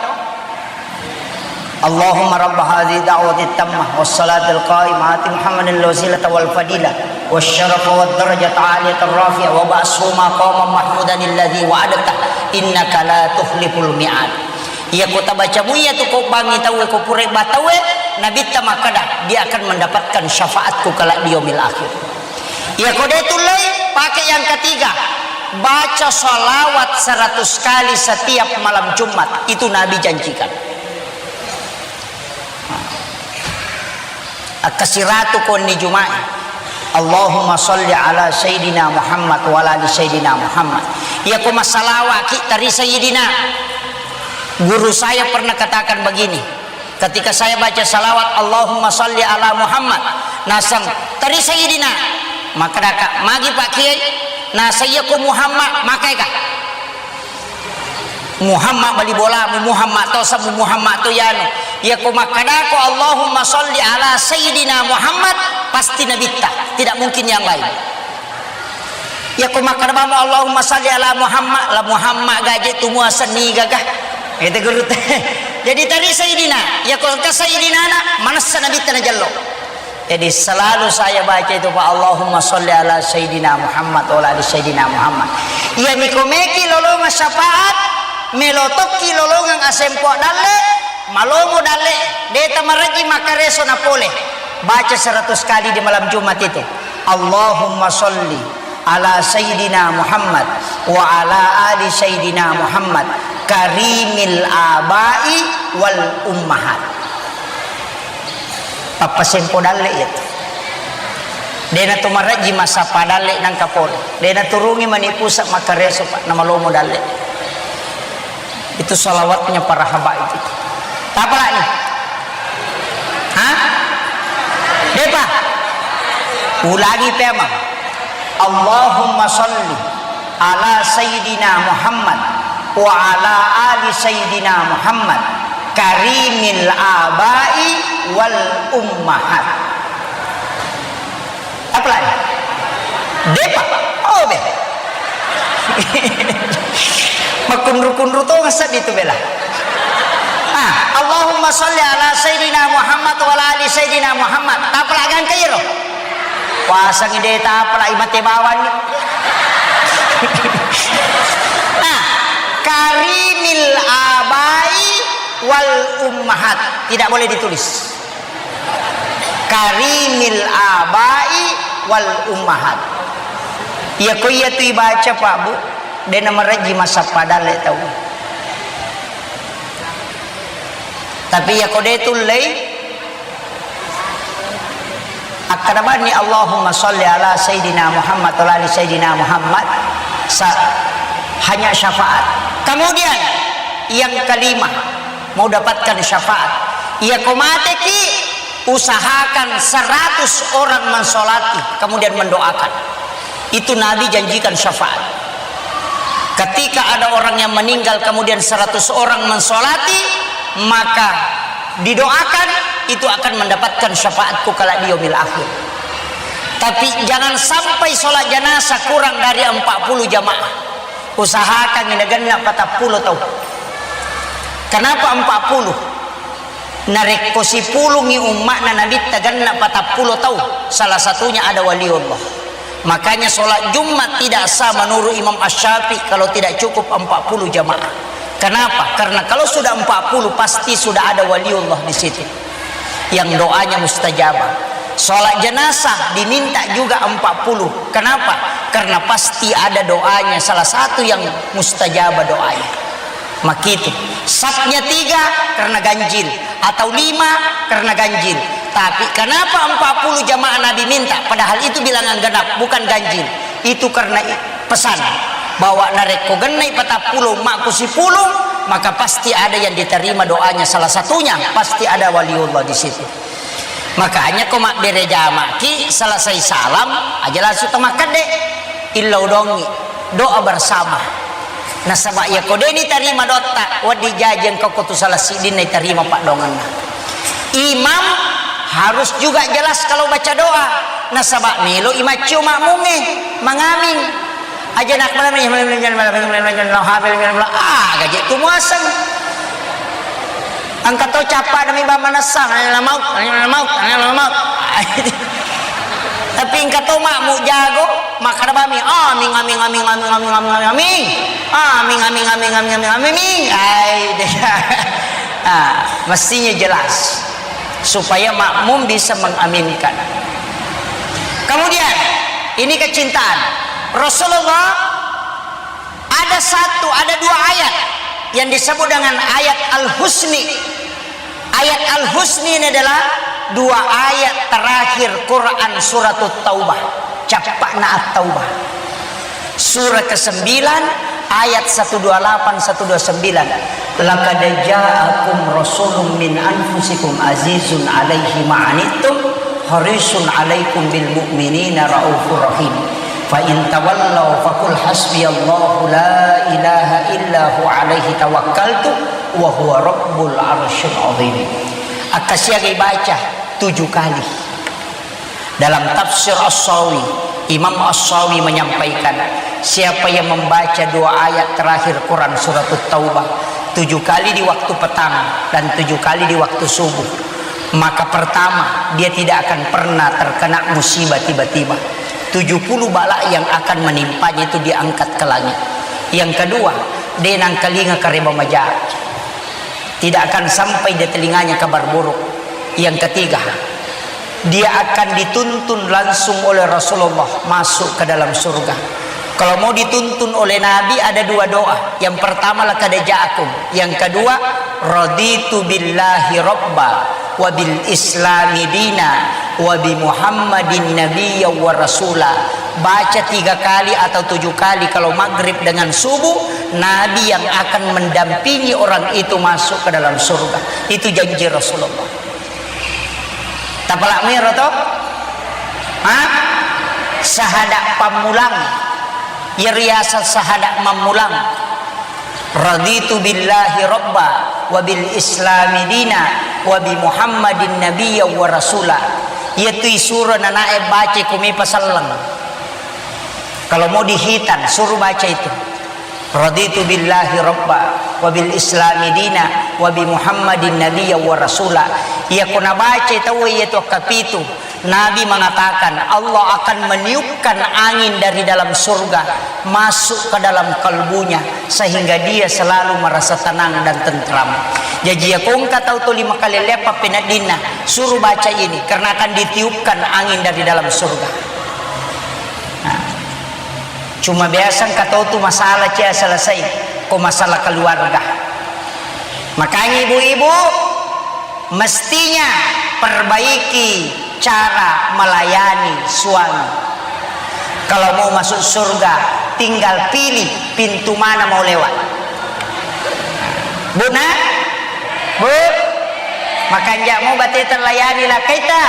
Allahumma rabb hadzihid da'watit tammah was salatil qa'imah ati Muhammadal wasilata wal fadilah was syarafa wad darajatal aliyatar rafi'ah wab'atshu maqaman mahmudan alladzi wa'adtah innaka la tukhliful mi'ad. Iya ko tabaca muiya tu ko bangi tauwe, ko pura batawe, Nabitta makkada, dia akan mendapatkan syafaatku kelak di yaumil akhir. Iya ko de tullei, pakai yang ketiga. Baca salawat seratus kali setiap malam Jumat. Itu Nabi janjikan. Akkasiratu konni Juma'i. Allahumma salli ala Sayyidina Muhammad wa ala ali Sayyidina Muhammad. Iya ko masalawaki tari Sayyidina. Guru saya pernah katakan begini, ketika saya baca salawat, "Allahumma salli ala Muhammad," naseng, "Teri Sayyidina." Makkadaka, "Magi Pak Kiai?" Naseng, "Iya ko Muhammad, makaika." Muhammad bali bolamu, Muhammad to samu, Muhammad to yanu. Iya ko makkadako, "Allahumma salli ala Sayyidina Muhammad," pasti Nabitta, tidak mungkin yang lain. Iya ko makkada bamo, "Allahumma salli ala Muhammad," la Muhammad gaje tu muasenni gaga. Itu guru te. Jadi tari Sayyidina, iya ko engka Sayyidina na, manessa Nabitta najello. Jadi selalu saya baca itu, Pak, "Allahumma salli ala Sayyidina Muhammad wa ala ali Sayyidina Muhammad." Iya miko meki lolongang syafaat, melo tokki lolongang asempo dalle, malomo dalle, deta maraji makareso na pole. Baca seratus kali di malam Jumat itu. Allahumma salli ala Sayyidina Muhammad wa ala ali Sayyidina Muhammad karimil abai wal ummahat. Pappasempo dalle iya tu. Dena tu marajji massappa dalle nangka pole. Dena turungi mani pusat makkareso, Pak, namalomo dalle. Itu salawatnya para habaib itu. Tapalani? Hah? Depa? Ulangi pemang. Allahumma salli ala Sayyidina Muhammad wa ala ali Sayyidina Muhammad karimil abai wal ummahat. Apalagi? Depa? Oh, be. Makkunru-kunru to ngasab itu bela. Ah, Allahumma salli ala Sayyidina Muhammad wa ala ali Sayyidina Muhammad. Tapalagi angka iro. Puasangi de tapalagi mate bawang. Nah, karimil abai wal ummahat. Tidak boleh ditulis. Karimil abai wal ummahat. Iya ko iya tu ibaca, Pak, Bu, de namarejji massappa dalle tau. Tapi iya ko de tullei, akkada bani Allahumma salli ala Sayyidina Muhammad wa ala ali Sayyidina Muhammad. Sa-, Hanya syafaat. Kemudian yang kelima, mau dapatkan syafaat. Iya ko mateki, usahakan seratus orang mensolati, kemudian mendoakan. Itu Nabi janjikan syafaat. Ketika ada orang yang meninggal, kemudian seratus orang mensolati, maka didoakan, itu akan mendapatkan syafaatku kelak di yaumil akhir. Tapi jangan sampai sholat jenazah kurang dari empat puluh jamaah. Usahakan nagenna patappulo tau. Kenapa empat puluh? Narekko sipulungi umma'na Nabitta genna patappulo tau, salah satunya ada waliullah. Makanya sholat Jumat tidak sah menurut Imam Asy-Syafi'i kalau tidak cukup empat puluh jamaah. Kenapa? Karena kalau sudah empat puluh, pasti sudah ada waliullah di situ yang doanya mustajabah. Sholat jenazah diminta juga empat puluh. Kenapa? Karena pasti ada doanya salah satu yang mustajabah doanya. Makitu. Safnya tiga karena ganjil, atau lima karena ganjil. Tapi kenapa empat puluh jamaah Nabi minta? Padahal itu bilangan genap, bukan ganjil. Itu karena i-, pesan bahwa narekko gennai patappulo umma'ku sipulung, maka pasti ada yang diterima doanya. Salah satunya pasti ada waliullah di situ. Makanya ko mabbere jamaki, selesai salam, aja langsung tau makkedde. Illau dongi, doa bersama. Nasaba iya ko de' nitarima doatta, wedding jaji engka ko tu salah siddinna itarima paddoangenna. Imam harus juga jelas kalau baca doa. Nasaba melo i maccio makmungnge, mangaming. Aja nak malam ini, ah, gaji tu muaseng. Engka to cappa demi bang manessa, nanya maut, nanya maut, nanya maut. Tapi engka to makmu jago, makkada bami, aming, aming, aming, aming, aming, aming, aming, aming, aming, aming, aming, aming, aming, aming. Ai, deh. Ah, mestinya jelas supaya makmum bisa mengaminkan. Kemudian, ini kecintaan. Rasulullah ada satu, ada dua ayat yang disebut dengan ayat Al-Husni. Ayat Al-Husni ini adalah dua ayat terakhir Quran Suratut Taubah. Cappa'na At-Taubah. Surah kesembilan, ayat seratus dua puluh delapan, seratus dua puluh sembilan. "Laqad ja'akum rasulun min anfusikum azizun alaihi ma'anittum harisun alaikum bil mu'minina raufur rahim. Fa in tawallaw faqul hasbiyallahu la ilaha illa huwa alaihi tawakkaltu wa huwa rabbul arsyil azim." Akkasiagai baca tujuh kali. Dalam tafsir As-Sawi, Imam As-Sawi menyampaikan, siapa yang membaca dua ayat terakhir Quran Suratut Taubah tujuh kali di waktu petang dan tujuh kali di waktu subuh, maka pertama, dia tidak akan pernah terkena musibah tiba-tiba. Tujuh puluh bala yang akan menimpanya itu diangkat ke langit. Yang kedua, de' nangkalinga kareba maja. Tidak akan sampai di telinganya kabar buruk. Yang ketiga, dia akan dituntun langsung oleh Rasulullah masuk ke dalam surga. Kalau mau dituntun oleh Nabi, ada dua doa. Yang pertama, "Laqad ja'akum." Yang kedua, "Raditu billahi rabba wa bil islami dina wa bi Muhammadin nabiyya wa rasula." Baca tiga kali atau tujuh kali kalau maghrib dengan subuh, Nabi yang akan mendampingi orang itu masuk ke dalam surga. Itu janji Rasulullah. Tapalak miro to? Ha? Sahada pammulang. Iya riaseng sahada mammulang. "Raditu billahi rabba wa bil islami dina wa bi Muhammadin nabiyya wa rasula." Iya tu isuro nanae baca kumi pasalleng. Kalau mau dihitan, suruh baca itu. "Raditu billahi rabba wa bil islami dina wa bi Muhammadin nabiyya wa rasula." Iya ko nabaca tau iya tu kapitu, Nabi mengatakan, Allah akan meniupkan angin dari dalam surga masuk ke dalam kalbunya, sehingga dia selalu merasa tenang dan tentram. Jaji, iya ko engka tau tuli makalelleang pappeneddinna, suruh baca ini, karena akan ditiupkan angin dari dalam surga. Nah, cuma biasa engka tau tu masalah cia selesai, ko masalah keluarga. Makanya ibu-ibu, mestinya perbaiki cara melayani suami. Kalau mau masuk surga, Tinggal pilih pintu mana mau lewat. Bu, nak? Bu? Makanja' mo bate terlayani lakkaita.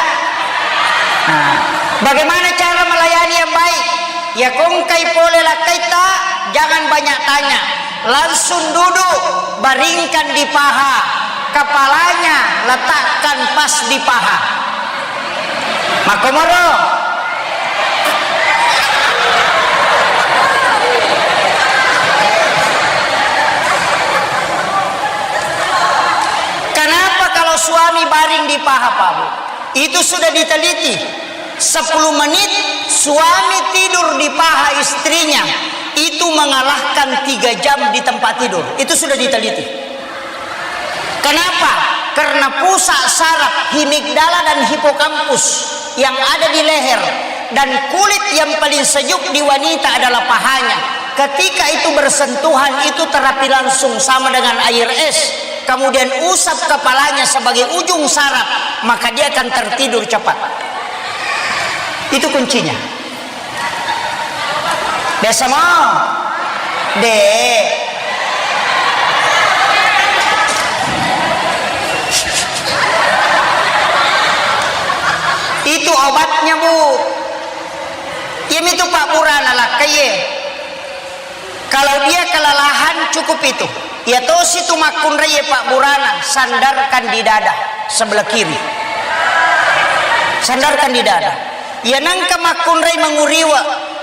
Nah, bagaimana cara melayani yang baik? Ya, ko engkai pole lakkaita, jangan banyak tanya. Langsung duduk, baringkan di paha. Kepalanya letakkan pas di paha. Makkomoro. Kenapa kalau suami baring di paha, Pak Bu? Itu sudah diteliti. Sepuluh menit suami tidur di paha istrinya, itu mengalahkan tiga jam di tempat tidur. Itu sudah diteliti. Kenapa? Karena pusat saraf himigdala dan hipokampus yang ada di leher dan kulit yang paling sejuk di wanita adalah pahanya. Ketika itu bersentuhan, itu terapi langsung sama dengan air es. Kemudian usap kepalanya sebagai ujung saraf, maka dia akan tertidur cepat. Itu kuncinya. Biasa mau? De. Itu obatnya, Bu. Iyami tu pabburana lakkaie. Kalau dia kelelahan, cukup itu. Iya tosi tu makkunraie pabburana, sandarkan di dada sebelah kiri. Sandarkan di dada. Iya nengka makkunrai manguriwa,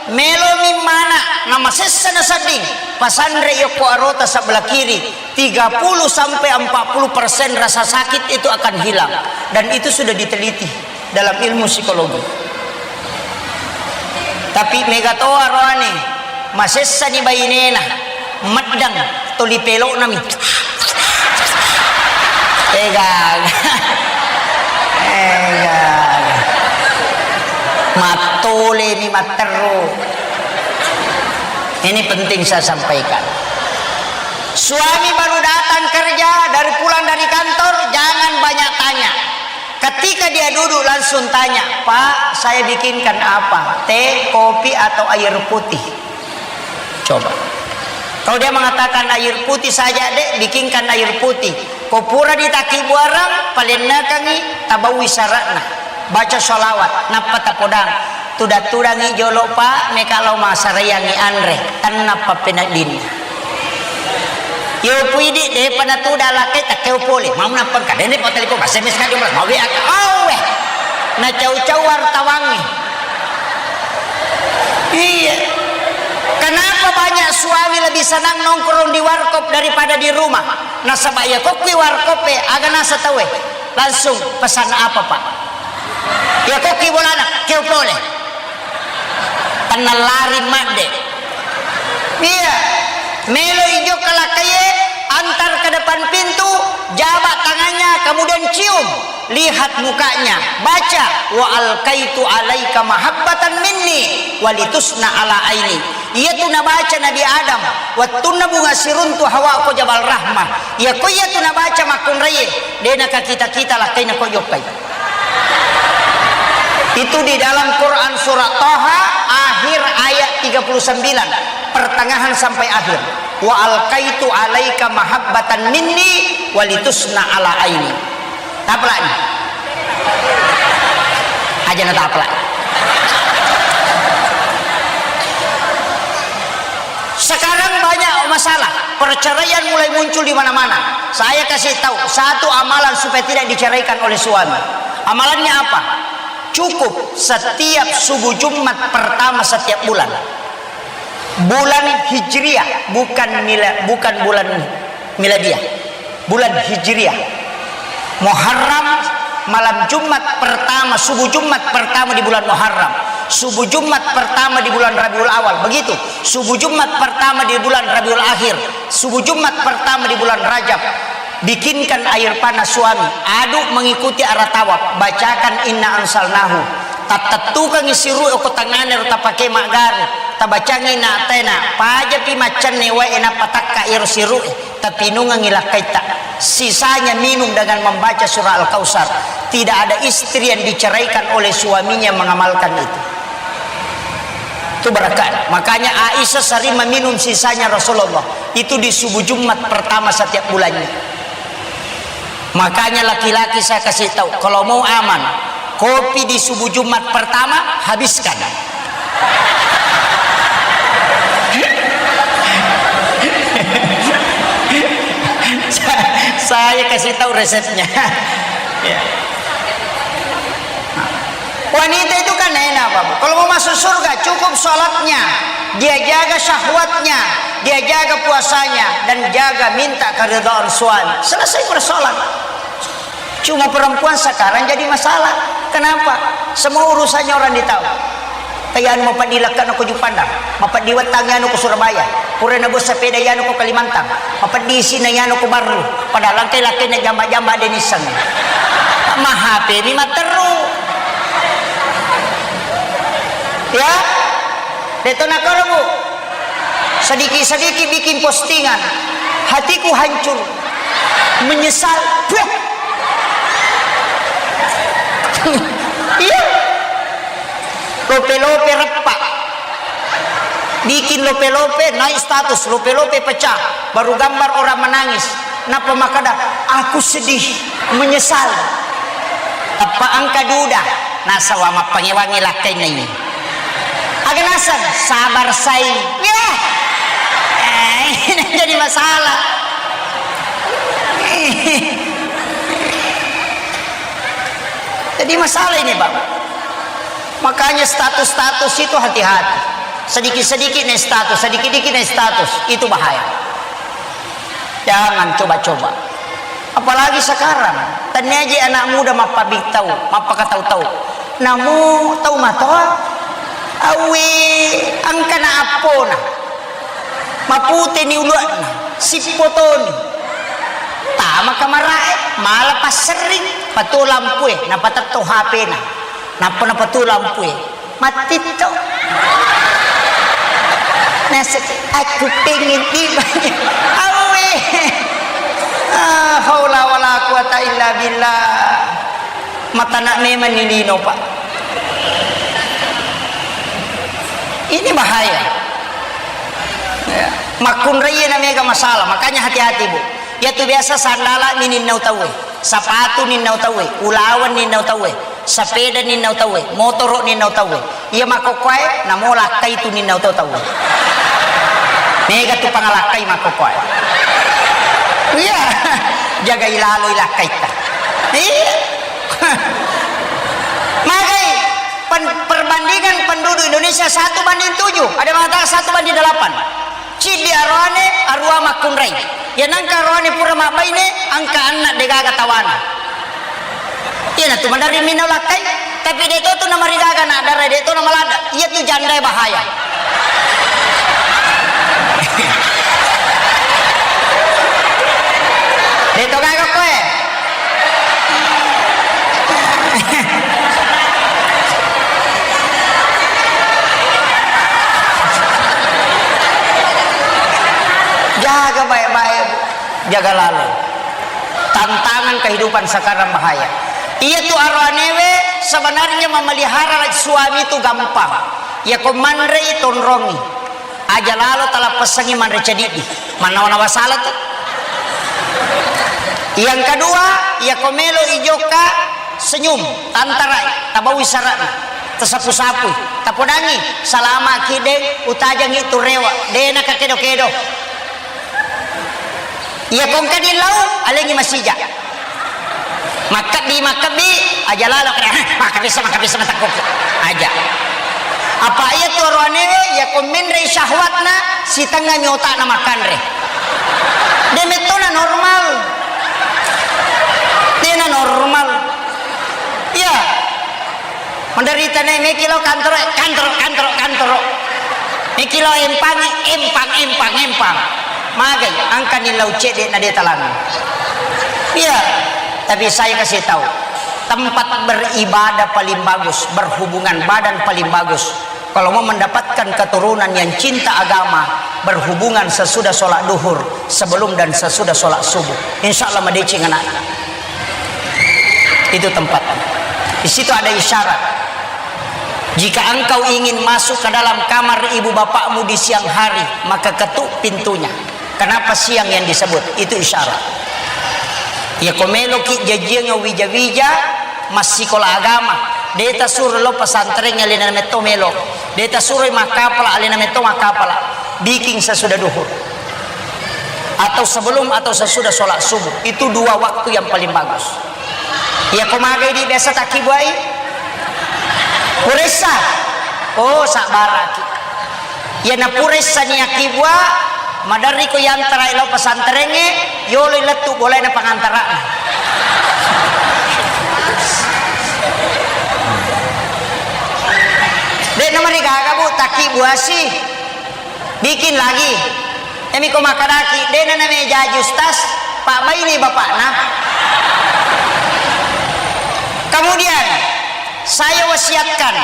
melomi mana, namasessa nasedding, pasanre yokko arota sebelah kiri, tiga puluh sampai empat puluh persen rasa sakit itu akan hilang. Dan itu sudah diteliti dalam ilmu psikologi. Tapi mega to aroane, masessani bainena, meddang toli peloknami. Egaga. Egaga. Mattolemi matteru. Ini penting saya sampaikan. Suami baru datang kerja, dari pulang dari kantor, jangan banyak tanya. Ketika dia duduk, langsung tanya, "Pak, saya bikinkan apa? Teh, kopi, atau air putih?" Coba. Kalau dia mengatakan, "Air putih saja, Dek, bikinkan air putih." Ko pura ditaki buarang, palennekangi, tabaui syaratna. Baca sholawat, nappa tapodang. Tudang-tudangi jolo, Pak, meka lao massaraiangi anre. Tennappa peneddinna. Yo puidi, depa natuda lakkai, takkeo pole. Mau nappangka, dende pa telepon, S M S ka jumlah, mau W A ka. Awe. Nacau-cau wartawangnge. Iya. Kenapa banyak suami lebih senang nongkrong di warkop daripada di rumah? Nasaba iya kokkui warkop e, aga nasa tauwe. Langsung pesan apa, Pak? Iya kokki bolana, keo pole. Tenna lari madde. Iya. Melo ijo kalakaye, antar ke depan pintu, jabat tangannya, kemudian cium. Lihat mukanya, baca, "Wa alkaitu alaika mahabbatan minni, walitusna ala aini." Iya tu nabaca Nabi Adam, wettunna bunga siruntu Hawa ko Jabal Rahmah. Iya ko iya tu nabaca makkunraie, de nakakita-kita lakkaina ko jokkai. Itu di dalam Quran surat Taha, akhir ayat tiga puluh sembilan, pertengahan sampai akhir. "Wa alkaitu alaika mahabbatan minni, walitusna ala aini." Tapelakni. Aja na tapelak. Sekarang banyak masalah, perceraian mulai muncul di mana-mana. Saya kasih tahu satu amalan supaya tidak diceraikan oleh suami. Amalannya apa? Cukup setiap subuh Jumat pertama setiap bulan. Bulan Hijriah, bukan mila-, bukan bulan miladiah. Bulan Hijriah. Muharram, malam Jumat pertama, subuh Jumat pertama di bulan Muharram. Subuh Jumat pertama di bulan Rabiul Awal, begitu. Subuh Jumat pertama di bulan Rabiul Akhir. Subuh Jumat pertama di bulan Rajab. Bikinkan air panas suami, aduk mengikuti arah tawaf, bacakan inna anzalnahu. Tattettukangi siru'e ko tangngana ro tapake maggare, tabacangi na tena, pajapi maccanne wae nappa takka ero siru'e. Tapinungengngi lakkaitta, sisanya minum dengan membaca surah Al-Kautsar. Tidak ada istri yang diceraikan oleh suaminya mengamalkan itu. Itu berkah. Makanya Aisyah sering meminum sisanya Rasulullah. Itu di subuh Jumat pertama setiap bulannya. Makanya laki-laki saya kasih tahu, kalau mau aman, kopi di subuh Jumat pertama habiskan. Saya kasih tahu resepnya. Ya. Wanita itu kan enak, Bapak. Kalau mau masuk surga, cukup sholatnya, dia jaga syahwatnya, dia jaga puasanya, dan jaga minta keridhaan suami. Selesai persoalan. Cuma perempuan sekarang jadi masalah. Kenapa? Semua urusannya orang ditahu. Kayanu mapeddi lekkana ko Juppandang, mapeddi wettang yanu ko Surabaya, pura nabua sepeda yanu ko Kalimantan, mapeddi isina yanu ko Barru, padahal engkai lakkainna jamba-jamba de nisseng. Ma H P mi matteru. Ya? Deto nakoro, Bu. Sedikit-sedikit bikin postingan. Hatiku hancur. Menyesal. Puh. Iya. Lope-lope reppa. Bikin lope-lope, naik status, lope-lope pecah. Baru gambar orang menangis. Napa makada, "Aku sedih, menyesal." Teppa engka duda, nasaba mappangewangi lakkainna ini. Aga naseng, sabar sai. Yah. Eh, ini jadi masalah. Jadi masalah ini, Bapak. Makanya status-status itu hati-hati. Sedikit-sedikit naik status, sedikit-sedikit naik status, itu bahaya. Jangan coba-coba. Apalagi sekarang, tennia je anak muda mappabittau, mappakatau-tau. Namu tau matoa, awe angkana appona. Maputeni uluanna, sippotoni. Tama kamarae, mala passerring, patuo lampue, napatetto H P-na. Nappa napatuo lampue. Mattitto. Naseng, "Aku pengen dibanyak." Awe. Ah, haula wala quwata illa billah. Matana memang ni lino, Pak. Ini bahaya. Ya. Makkunrai na mega masalah, makanya hati-hati, Bu. Yatu biasa sandala ni ninnau tauwe, sapatu ninnau tauwe, ulawan ninnau tauwe, sepeda ninnau tauwe, motoro ninnau tauwe. Iya makkokkoe, namo lakkai tu ninnau to tauwe. Mega tu pangalakkai makkokkoe. Iya, jaga ilalo ilakkaitta. Iya. Magai pen-, perbandingan penduduk Indonesia satu banding tujuh, ada mengatakan satu banding delapan. Ciddi aroane, arua makkunrai. Iya nangka aroane pura mabbaine, angka anna degaga tawana. Iya natu maderri minau lakkai, tapi de to tu namarigaga na dara de to namaladda. Iya tu jandae bahaya. De to gaga koe. Jaga baik-baik, Bu. Jaga lalo. Tantangan kehidupan sekarang bahaya. Iya tu aroanewe sebenarnya memelihara suami itu gampang. Iya ko manrei tonrongi. Aja lalo talappessangi manre cadiddi. Mannawa-nawa sala tu. Yang kedua, iya ko melo ijokka senyum, tantarai, tabawi sarana, tasapu-sapui, tapodangi, salama ki deng, utajangi tu rewa, dena kakedo-kedo. Iya ko engka dillau, alengi masija. Makkebbi, makkebbi, aja lalo kada, "Hah, makkebbi sa, makkebbi sa, matakkuki." Aja. Apa iya tu aroanewe, iya ko menrei syahwatna, sitengngami otakna makkanre. De mettona normal. Dena normal. Iya. Menderita ne meki lao kantoro, kantoro, kantoro, kantoro. Meki lao empangi, empang, empang, empang. Magai, angkani lao cedde na de talang. Iya, tapi saya kasih tahu, tempat beribadah paling bagus, berhubungan badan paling bagus. Kalau mau mendapatkan keturunan yang cinta agama, berhubungan sesudah sholat duhur, sebelum dan sesudah sholat subuh. Insya Allah madeceng anak. Itu tempat. Di situ ada isyarat. Jika engkau ingin masuk ke dalam kamar ibu bapakmu di siang hari, maka ketuk pintunya. Kenapa siang yang disebut? Itu isyarat. Ya, ko meloki jajiang wija-wija, massikola agama. De tasuro lo pesantren, alena metto melo. De tasuro makkapala, alena metto makkapala. Bikin sesudah duhur. Atau sebelum atau sesudah sholat subuh. Itu dua waktu yang paling bagus. Iya, ko magai di biasa takkibuai? Puressa. Oh, sabbaraki. Iya, na puressa ni akkibua, maderri ko yantara lao pesantrengnge, yolo lettu bolaina pangantara. De namarigaga, Bu, takkibuasi. Bikin lagi. Emi ko makkadaki, dena namejaji ustaz, pabbaini bapakna. Kemudian, saya wasiatkan,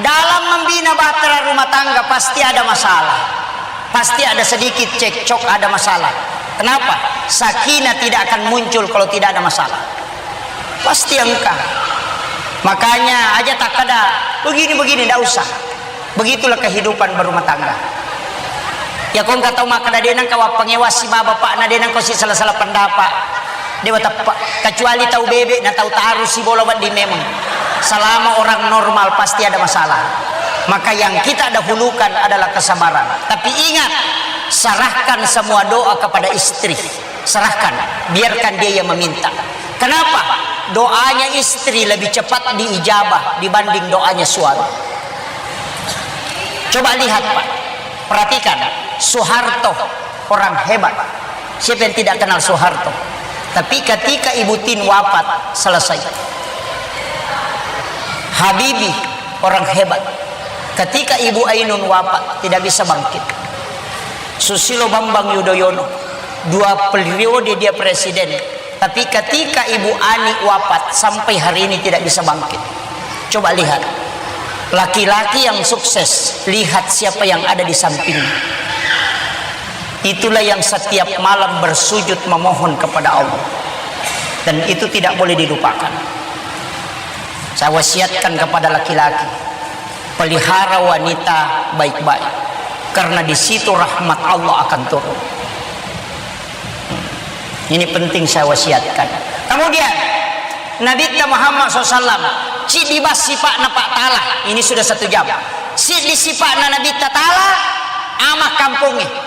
dalam membina bahtera rumah tangga pasti ada masalah. Pasti ada sedikit cekcok, ada masalah. Kenapa? Sakinah tidak akan muncul kalau tidak ada masalah. Pasti engka. Makanya aja takkada begini-begini, ndak usah. Begitulah kehidupan berumah tangga. Ya, ko engka tau makkada de nengka wappangewasi baba bapakna, de nengka si salah-salah pendapat. Dewa teppek. Kecuali tau bebe na tau tarusi bola wedding memang. Selama orang normal pasti ada masalah. Maka yang kita dahulukan adalah kesabaran. Tapi ingat, serahkan semua doa kepada istri. Serahkan, biarkan dia yang meminta. Kenapa? Doanya istri lebih cepat diijabah dibanding doanya suami. Coba lihat, Pak. Perhatikan, Soeharto, orang hebat. Siapa yang tidak kenal Soeharto? Tapi ketika Ibu Tin wafat, selesai. Habibie, orang hebat. Ketika Ibu Ainun wafat, tidak bisa bangkit. Susilo Bambang Yudhoyono, dua periode dia presiden. Tapi ketika Ibu Ani wafat, sampai hari ini tidak bisa bangkit. Coba lihat, laki-laki yang sukses, lihat siapa yang ada di sampingnya. Itulah yang setiap malam bersujud memohon kepada Allah. Dan itu tidak boleh dilupakan. Saya wasiatkan kepada laki-laki, pelihara wanita baik-baik, karena di situ rahmat Allah akan turun. Ini penting saya wasiatkan. Kemudian, Nabitta Muhammad sallallahu alaihi wasallam, ciddi bas sipa'na Pak Tala. Ini sudah satu jam. Ciddi sipa'na Nabitta Tala, ama kampongnge.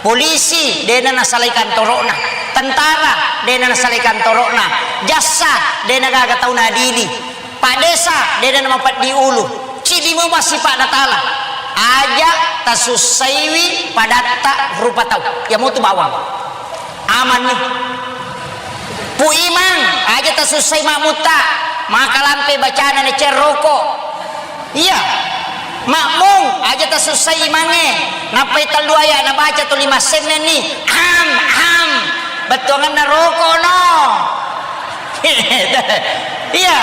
Polisi, dena nasalai kantoro'na. Tentara, dena nasalai kantoro'na. Jassa, dena gaga tau nadili. Pak Desa, dena namapeddi ulu. Ciddi mo bas sipa'na Tala. Aja tasussaiwi padatta rupa tau. Iya motu bawang. Amanni. Pu Imang, aja tasussai makmutta. Makalampe bacana na cerroko. Iya. Makmung, aja tasussai imangnge. Nappai tellu aya nabaca tuli massengngenni. Am, am. Bettuangenna roko no. Iya.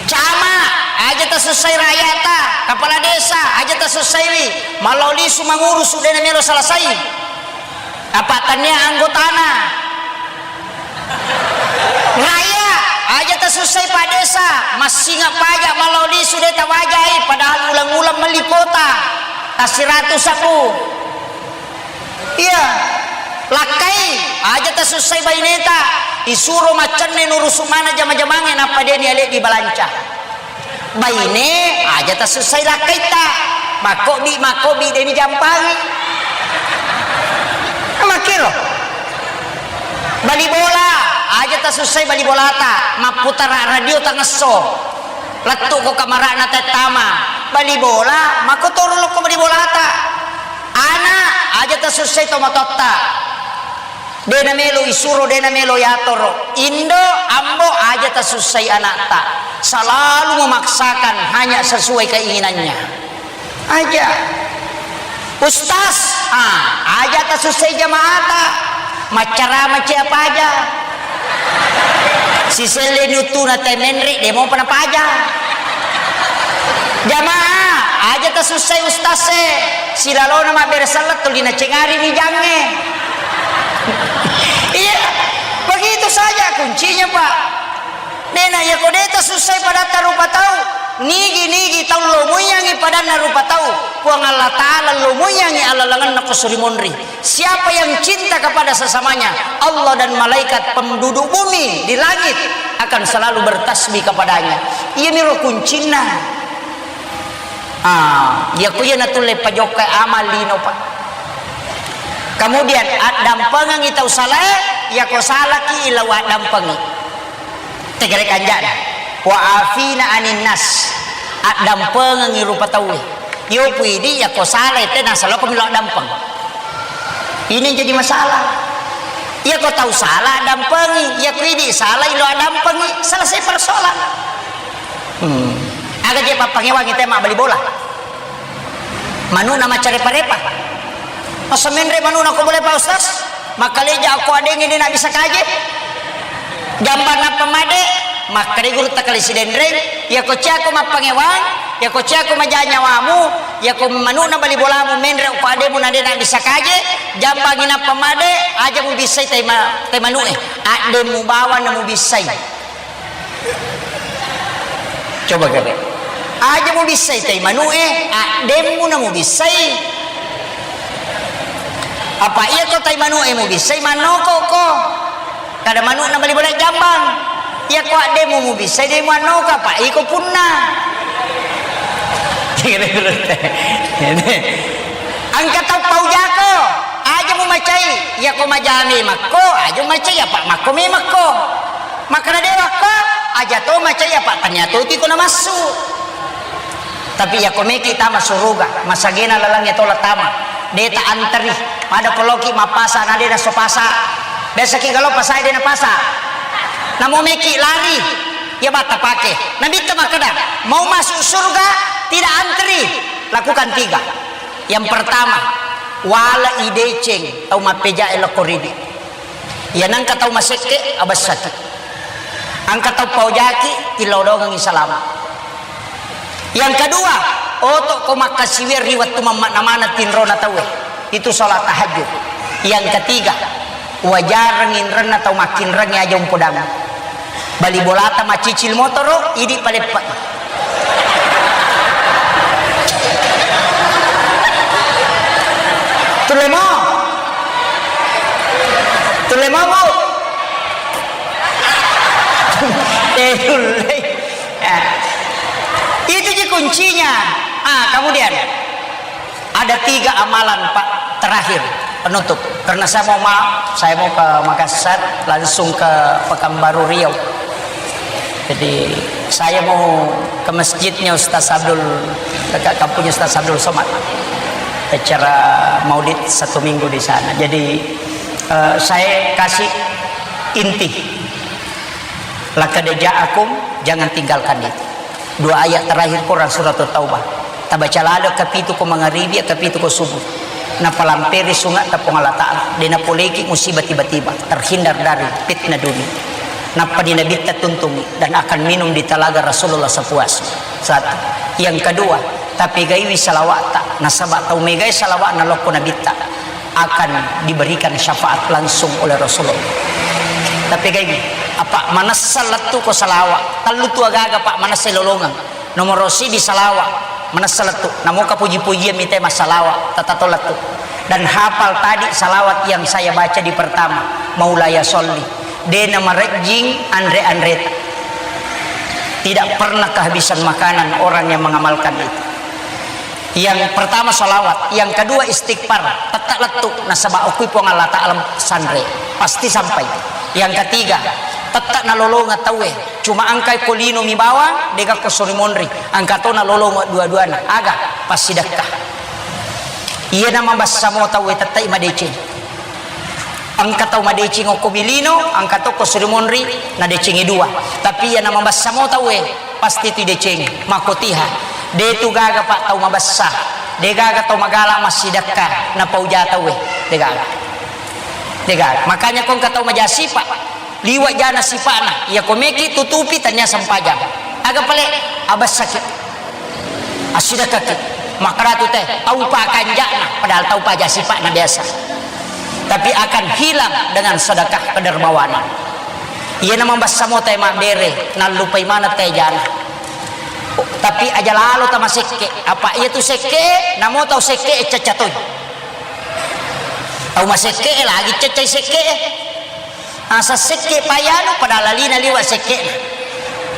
Camat, aja tasussai rakyata. Kepala desa, aja tasussaiwi. Mallau lisu mangurusu, dena melo selesai. Apa tania anggotana. Raya, aja tasussai Pak Desa, massinga pajak mallau lisu de tawajai, padahal ulang-ulang melli kuota. Tasiratu sabu. Iya. Lakkai, aja tasussai baineta, isuro maccenne nurusu mana jama-jamangnge nappa deni ale di balanca. Baine, aja tasussai lakkaitta. Makkobi, makkobi, deni jampangi. Makkiro. Bali bola, aja tasussai bali bolata. Mapputara radio tangesso. Lettu ko kamarana tettama. Bali bola, makkotoro lokko bali bolata. Ana, aja tasussai tomatotta. Dena melo isuro, dena melo yatoro. Indo, ambo, aja tasussai anakta. Selalu memaksakan hanya sesuai keinginannya. Aja. Ustaz, ah, aja tasussai jamaata. Maccarama cia paja. Siselle nuttuna temenre, demo pana paja. Jamaah, aja tasussai ustaz e. Silalona mabbere selleng tuli nacengari wijangnge. Iya, begitu saja kuncinya, Pak. Dena, iya ko de tasussai padatta rupa tau, Nigi-nigi tau lomoiyangngi padanna rupa tau, Puang Allah Ta'ala lomoiyangngi alalangenna ko suri monri. Siapa yang cinta kepada sesamanya, Allah dan malaikat penduduk bumi di langit akan selalu bertasbih kepadanya. Iyamiro kuncinna. Ah, iyako iya natulle pajokka amal lino, Pak. Kemudian, addampengengi tau salae, iyako salaki ila waddampengi. Tegere kanjana. Wa afina anin nas. Addampengengi rupa tauwe. Yo puidi iyako salai te nasaloko milo addampeng. Ini yang jadi masalah. Iyako tau salah addampengi, iyako idi salah ilo addampengi, selesai persoalan. Hmm. Aga je pappangewangi te mabbali bola. Manu'na maccarepa-repa. Masa menre manu'na ko boleh Pak Ustaz? Makkaleja ko adengnge de' nabissa kaje. Jambang nappa made, makkeda gurutta kale Sidenreng, iyako ciako mappangewang, iyako ciako maja nyawamu, iyako manu'na bali bolamu menre ko ademu na de' nabissa kaje, jambangi nappa made, aja mubissai tai ma-, tai manu'e. Addemu bawang na mubissai. Coba gare. Aja mubissai tai manu'e, addemmu na mubissai. Apa iyako tai manu'e mubissai, mannoko ko. Kada manu'na bali bola jambang. Iyako addemmu mubissai, de' muannoko, apa iko punna. Engka tau paujako, aja mumacai, iyako maja memakko, aja mumacai, apa makko memakko. Makkeda de' wakko, aja to macai apa tania to tiko namassu. Tapi iyako meki tama suruga, masagena lalangnge tola tama. De' ta anteri, pada koloki mappasa na de' nasso pasa. Biasaki galo pasa de' napasa. Namo meki lari, iya batta pake. Nabitta makkeda, mau masuk surga, tidak anteri. Lakukan tiga. Yang pertama, wala ideceng tau mappeja e lokko ridi. Iya nengka tau masekke, abessaki. Engka tau paojaki, tilodongengi salama. Yang kedua, oto ko makkasiwiang ri wettu mammakna maneng tinrona tauwe. Itu sholat tahajud. Yang ketiga, wajareng inrenna tau makkinrengnge aja umpodang. Bali bolata macicil motoro, idi paleppa. Tullemo. Tullemo, Bu. Eh, tulle. Ya. Itu ji kuncinya. Ah, kemudian ada tiga amalan, Pak, terakhir penutup. Karena saya mau maaf, saya mau ke Makassar, langsung ke Pekanbaru Riau. Jadi, saya mau ke masjidnya Ustaz Abdul, dekat kampungnya Ustaz Abdul Somad. Acara maulid satu minggu di sana. Jadi, eh, saya kasih inti. Laqad ja'akum, jangan tinggalkan itu. Dua ayat terakhir Quran Surat Taubah. Tabaca laleng kapitu ko mangaribi, kapitu ko subuh. Napalamperi sungatta Puang Allah Ta'ala. De' napoleki musibah tiba-tiba. Terhindar dari fitnah dunia. Nappa di Nabitta tuntungi dan akan minum di talaga Rasulullah sepuasnya. Satu. Yang kedua, tapegaiwi salawatta. Nasaba tau megai salawat na lokko Nabitta akan diberikan syafaat langsung oleh Rasulullah. Tapi kayak gini, apa manessa lettu ko salawa, tellu tu agaga, Pak, manessa lolongeng. Nomor siji salawa, manessa lettu. Namoka puji-pujian mite massalawa, tatato lettu. Dan hafal tadi salawat yang saya baca di pertama, Maulaya Sholli. Dena marejjing anre-anreta. Tidak pernah kehabisan makanan orang yang mengamalkan itu. Yang pertama salawat, yang kedua istighfar, tette lettu nasaba okui Puang Allah Ta'ala sanre, pasti sampai. Yang ketiga, tette nalolongeng tauwe, cuma engkai ko lino mi bawang, dega ko suri monri, engka to nalolongeng dua-duana, aga? Passidekka. Iyana mabessa mo tauwe tette madeceng. Engka tau madeceng okko bilino, engka to ko suri monri, nadecengi dua. Tapi iyana mabessa mo tauwe, pasti tu ideceng, makkotiha. De tu gaga, Pak, tau mabessa. De gaga tau magala massidekka, napauja tauwe. De gaga. De gaga. Makanya ko engka tau maja sipa, liwa jana sipana, iya ko meki tutupi tania sempajang. Aga pale? Abessaki. Assidekkaki. Makkedatu te, taupa kanja'na, padahal taupa aja sipa'na biasa. Tapi akan hilang dengan sedekah kedermawanan. Iyana mabessa mo te mabbere, nallupai maneng te jana. Tapi aja lalo tamasekke, apa iya tu sekke, namo tau sekke e cacca toi. Tau masekke e lagi caccai sekke e. Asa sekke payanu padahal lalina liwa sekke.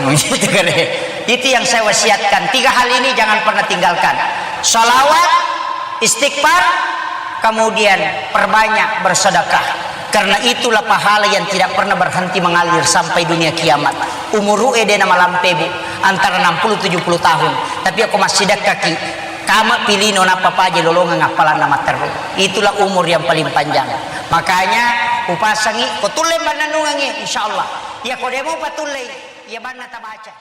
Gitu kali. Itu yang saya wasiatkan. Tiga hal ini jangan pernah tinggalkan. Salawat, istighfar, kemudian perbanyak bersedekah. Karena itulah pahala yang tidak pernah berhenti mengalir sampai dunia kiamat. Umuru e de na malampe, Bu, antara enam puluh tujuh puluh tahun. Tapi ako massidekka ki, kama pilino nappa paje lolongeng appalanna matteru. Itulah umur yang paling panjang. Makanya upasangi, ko tulle mannennungengi, insyaallah. Iya ko demo patullei, iya banna tabaca.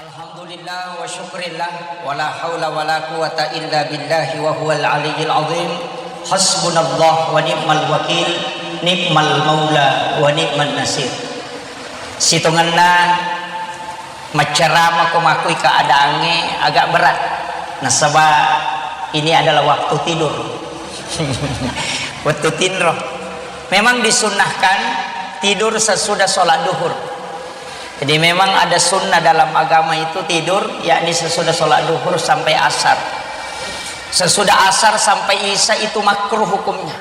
Alhamdulillah wa syukrillah, wa la haula wa la quwata illa billahi wa huwal aliyyil azim. Hasbunallah wa ni'mal wakil, ni'mal maula wa ni'man nasir. Sitongenna maccarama ko makui keadaangnge agak berat. Nasaba ini adalah waktu tidur. Waktu tinro. Memang disunnahkan tidur sesudah sholat duhur. Jadi memang ada sunnah dalam agama itu tidur, yakni sesudah sholat duhur sampai asar. Sesudah asar sampai isya itu makruh hukumnya.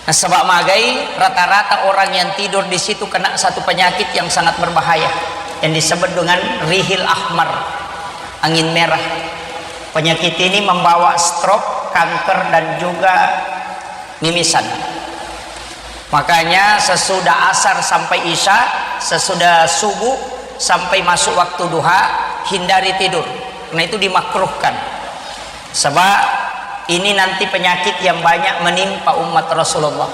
Nasaba magai, rata-rata orang yang tidur di situ kena satu penyakit yang sangat berbahaya, yang disebut dengan rihil ahmar, angin merah. Penyakit ini membawa stroke, kanker, dan juga mimisan. Makanya sesudah asar sampai isya, sesudah subuh sampai masuk waktu duha, hindari tidur. Karena itu dimakruhkan. Sebab ini nanti penyakit yang banyak menimpa umat Rasulullah.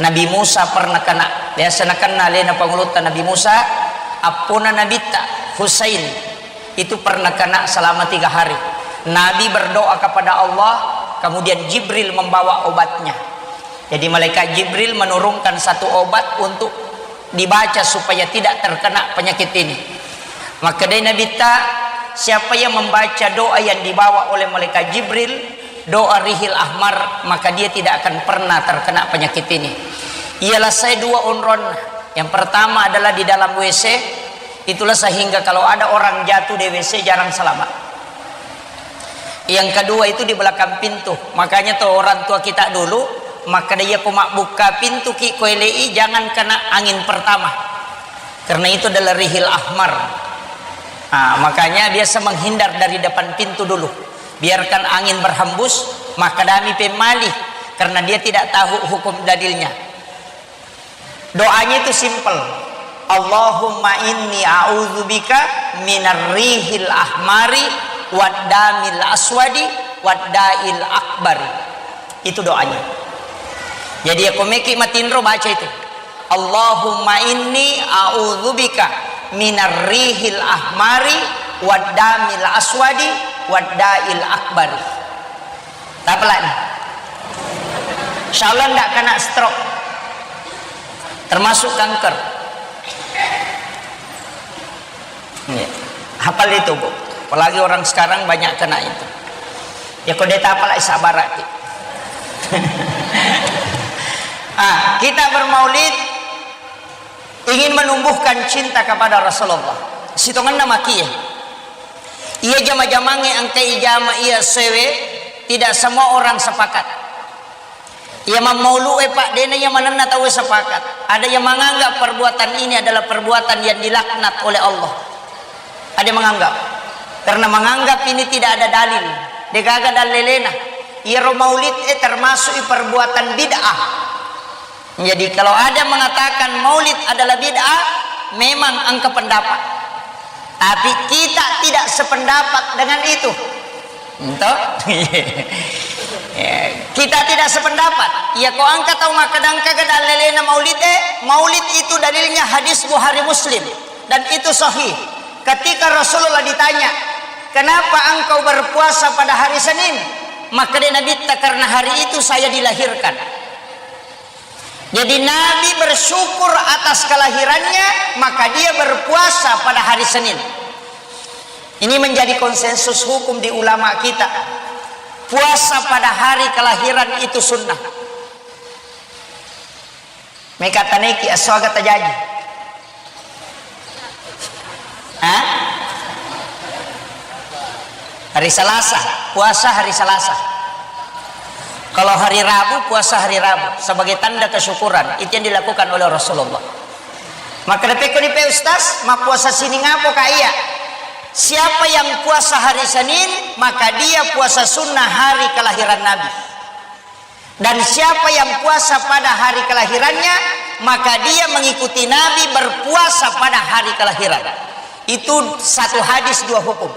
Nabi Musa pernah kena, biasa nakena alena pangulutta Nabi Musa, appona Nabitta Husain itu pernah kena selama tiga hari. Nabi berdoa kepada Allah, kemudian Jibril membawa obatnya. Jadi malaikat Jibril menurunkan satu obat untuk dibaca supaya tidak terkena penyakit ini. Makkedai Nabitta, siapa yang membaca doa yang dibawa oleh malaikat Jibril, doa rihil ahmar, maka dia tidak akan pernah terkena penyakit ini. Ialah saya dua onron. Yang pertama adalah di dalam W C, itulah sehingga kalau ada orang jatuh di W C jarang selamat. Yang kedua itu di belakang pintu. Makanya tuh orang tua kita dulu, maka dia ko mabbukka pintu ki ko elei, jangan kena angin pertama. Karena itu adalah rihil ahmar. Nah, makanya biasa menghindar dari depan pintu dulu. Biarkan angin berhembus, maka dami pemali, karena dia tidak tahu hukum dalilnya. Doanya itu simple. Allahumma inni a'udzubika minar rihil ahmari wad damil aswadi wad dail akbari. Itu doanya. Jadi ya komeki matinro baca itu. Allahumma inni a'udzubika minar rihil ahmari wad damil aswadi wad dail akbari. Tapalani. Insyaallah ndak kena stroke. Termasuk kanker. Iya. Hafal itu, Bu. Apalagi orang sekarang banyak kena itu. Ya kode tapalai sabaraki. Ah, kita bermaulid ingin menumbuhkan cinta kepada Rasulullah. Sitongenna makie. Iya jama-jamangnge engkai jama iya sewe, tidak semua orang sepakat. Iya mammaulu'e, Pak, dena iya manenna tauwe sepakat. Ada yang menganggap perbuatan ini adalah perbuatan yang dilaknat oleh Allah. Ada yang menganggap. Karena menganggap ini tidak ada dalil. Degaga dalelena. Iyaro maulid e termasuk perbuatan bid'ah. Jadi kalau ada mengatakan maulid adalah bid'ah, memang engka pendapat. Tapi kita tidak sependapat dengan itu. Ento? Ya, kita tidak sependapat. Ya, ko engka tau makkeda engka ga dalelena maulid e, maulid itu dalilnya hadis Bukhari Muslim dan itu sahih. Ketika Rasulullah ditanya, "Kenapa engkau berpuasa pada hari Senin?" Makkeda Nabitta, "Karena hari itu saya dilahirkan." Jadi Nabi bersyukur atas kelahirannya, maka dia berpuasa pada hari Senin. Ini menjadi konsensus hukum di ulama kita. Puasa pada hari kelahiran itu sunnah. Meka taneki aswaga tajaji. Hah? Hari Selasa, puasa hari Selasa. Kalau hari Rabu, puasa hari Rabu sebagai tanda kesyukuran. Itu yang dilakukan oleh Rasulullah. Maka depekko ni pe Ustaz, mappuasa sining apa ka iya? Siapa yang puasa hari Senin, maka dia puasa sunnah hari kelahiran Nabi. Dan siapa yang puasa pada hari kelahirannya, maka dia mengikuti Nabi berpuasa pada hari kelahiran. Itu satu hadis dua hukum.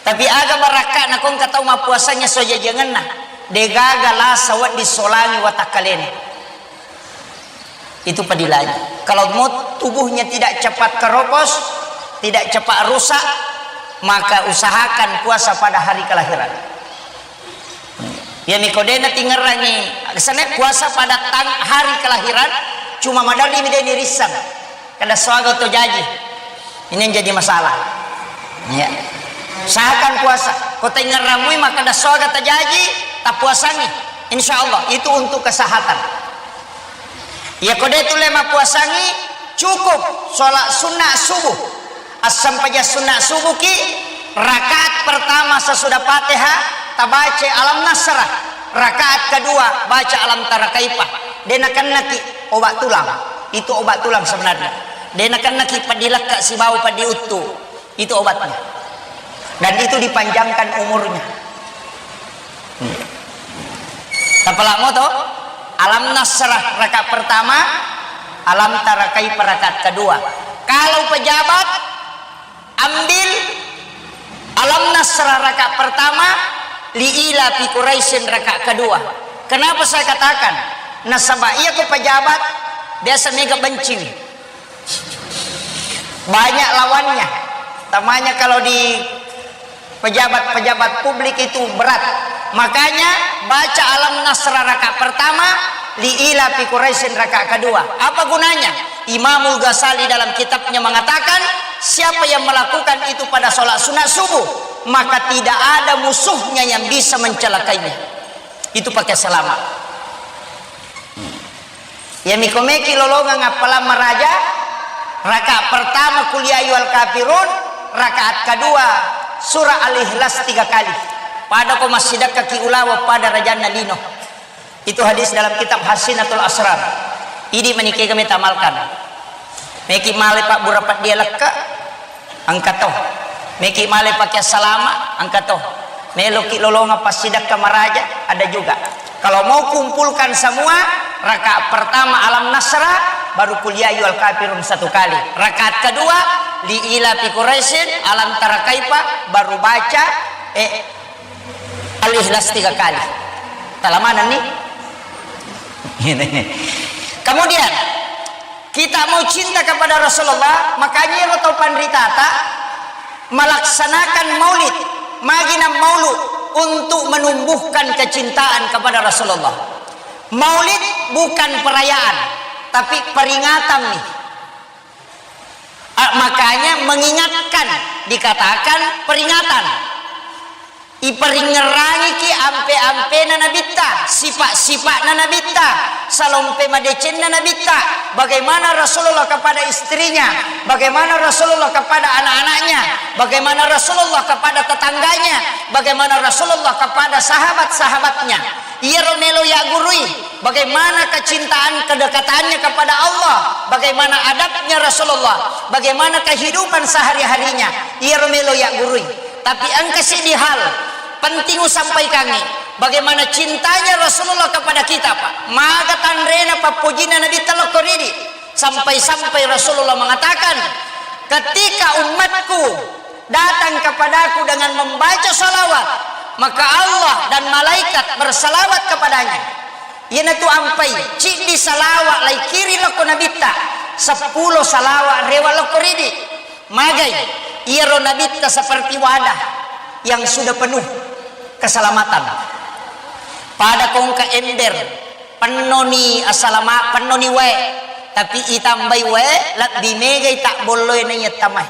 Tapi aga barakka nakongka tau mappuasannya sojajangenna, degaga lasa wedding solangi watakkalena. Itu padilangi. Kalau mau tubuhnya tidak cepat keropos, tidak cepat rusak, maka usahakan puasa pada hari kelahiran. Iya miko de natingerangi, kesana puasa pada tang hari kelahiran, cuma maderri mi de nirisseng. Kada suaga to jaji. Ini yang jadi masalah. Ya. Usahakan puasa. Ko taingerramui maka kada suaga tajaji, tapuasangi. Insya Allah itu untuk kesehatan. Iya ko de tu le mappuasangi, cukup sholat sunnah subuh. Assempajang sunnah subuh ki, rakaat pertama sesudah Fatihah tabaca Alam Nasrah, rakaat kedua baca Alam Tara Kaifa. De nakennaki obat tulang. Itu obat tulang sebenarnya. De nakennaki padilekka sibawa padiuttu. Itu obatnya. Dan itu dipanjangkan umurnya. Hmm. Tapalamo to? Alam Nasrah rakaat pertama, Alam Tara Kaifa rakaat kedua. Kalau pejabat, ambil Alam Nasrah rakaat pertama, Li ila fi Quraisyin rakaat kedua. Kenapa saya katakan? Nasaba iya ko pejabat biasa mega bencing. Banyak lawannya. Tamanya kalau di pejabat-pejabat publik itu berat. Makanya baca Alam Nasrah rakaat pertama, Li ila fi Quraisyin rakaat kedua. Apa gunanya? Imamul Ghazali dalam kitabnya mengatakan, siapa yang melakukan itu pada sholat sunat subuh, maka tidak ada musuhnya yang bisa mencelakainya. Itu pakai selamat. Iya miko meki lolongeng appalang maraja, rakaat pertama Qul ya ayyuhal kafirun, rakaat kedua surah Al-Ikhlas tiga kali. Pada ko massidekkaki ulawa pada rajanna lino. Itu hadis dalam kitab Hasinatul Asrar. Idi menikega metamalkan. Meki male pabbura peddia lekka, engka to. Meki male pakai salama, engka to. Meloki lolonga passidekka maraja, ada juga. Kalau mau kumpulkan semua, rakaat pertama Alam Nasrah, baru Qul ya ayyuhal kafirun satu kali. Rakaat kedua, Li ila fi Quraisyin, Alam Tara Kaifa, baru baca, eh, Al-Ikhlas tiga kali. Talamanenni. Kemudian, kita mau cinta kepada Rasulullah, makanya ero tau panritata melaksanakan maulid, magina maulu untuk menumbuhkan kecintaan kepada Rasulullah. Maulid bukan perayaan, tapi peringatan nih. Ah, makanya mengingatkan dikatakan peringatan. Iparingngerangiki ampe-ampena Nabitta, sifat-sifatna Nabitta, salompe madecenna Nabitta, bagaimana Rasulullah kepada istrinya, bagaimana Rasulullah kepada anak-anaknya, bagaimana Rasulullah kepada tetangganya, bagaimana Rasulullah kepada sahabat-sahabatnya. Iyaro melo yaggurui, bagaimana kecintaan kedekatannya kepada Allah, bagaimana adabnya Rasulullah, bagaimana kehidupan sehari-harinya. Iyaro melo yaggurui. Tapi engka siddi hal penting usampaikangi, bagaimana cintanya Rasulullah kepada kita, Pak. Maga tanrena pappojinna Nabitta lokko ridi. Sampai-sampai Rasulullah mengatakan, ketika umatku datang kepadaku dengan membaca salawat, maka Allah dan malaikat bersalawat kepadanya. Iyanatu ampai, ciddi salawat laikiri lokko Nabitta, seppulo salawat rewa lokko ridi. Magai, iyaro Nabitta seperti wadah yang sudah penuh keselamatan. Pada kongka ember, pennoni asalama, pennoni wae, tapi itambai wae, lebbi megai tabbolloe naiya tamai.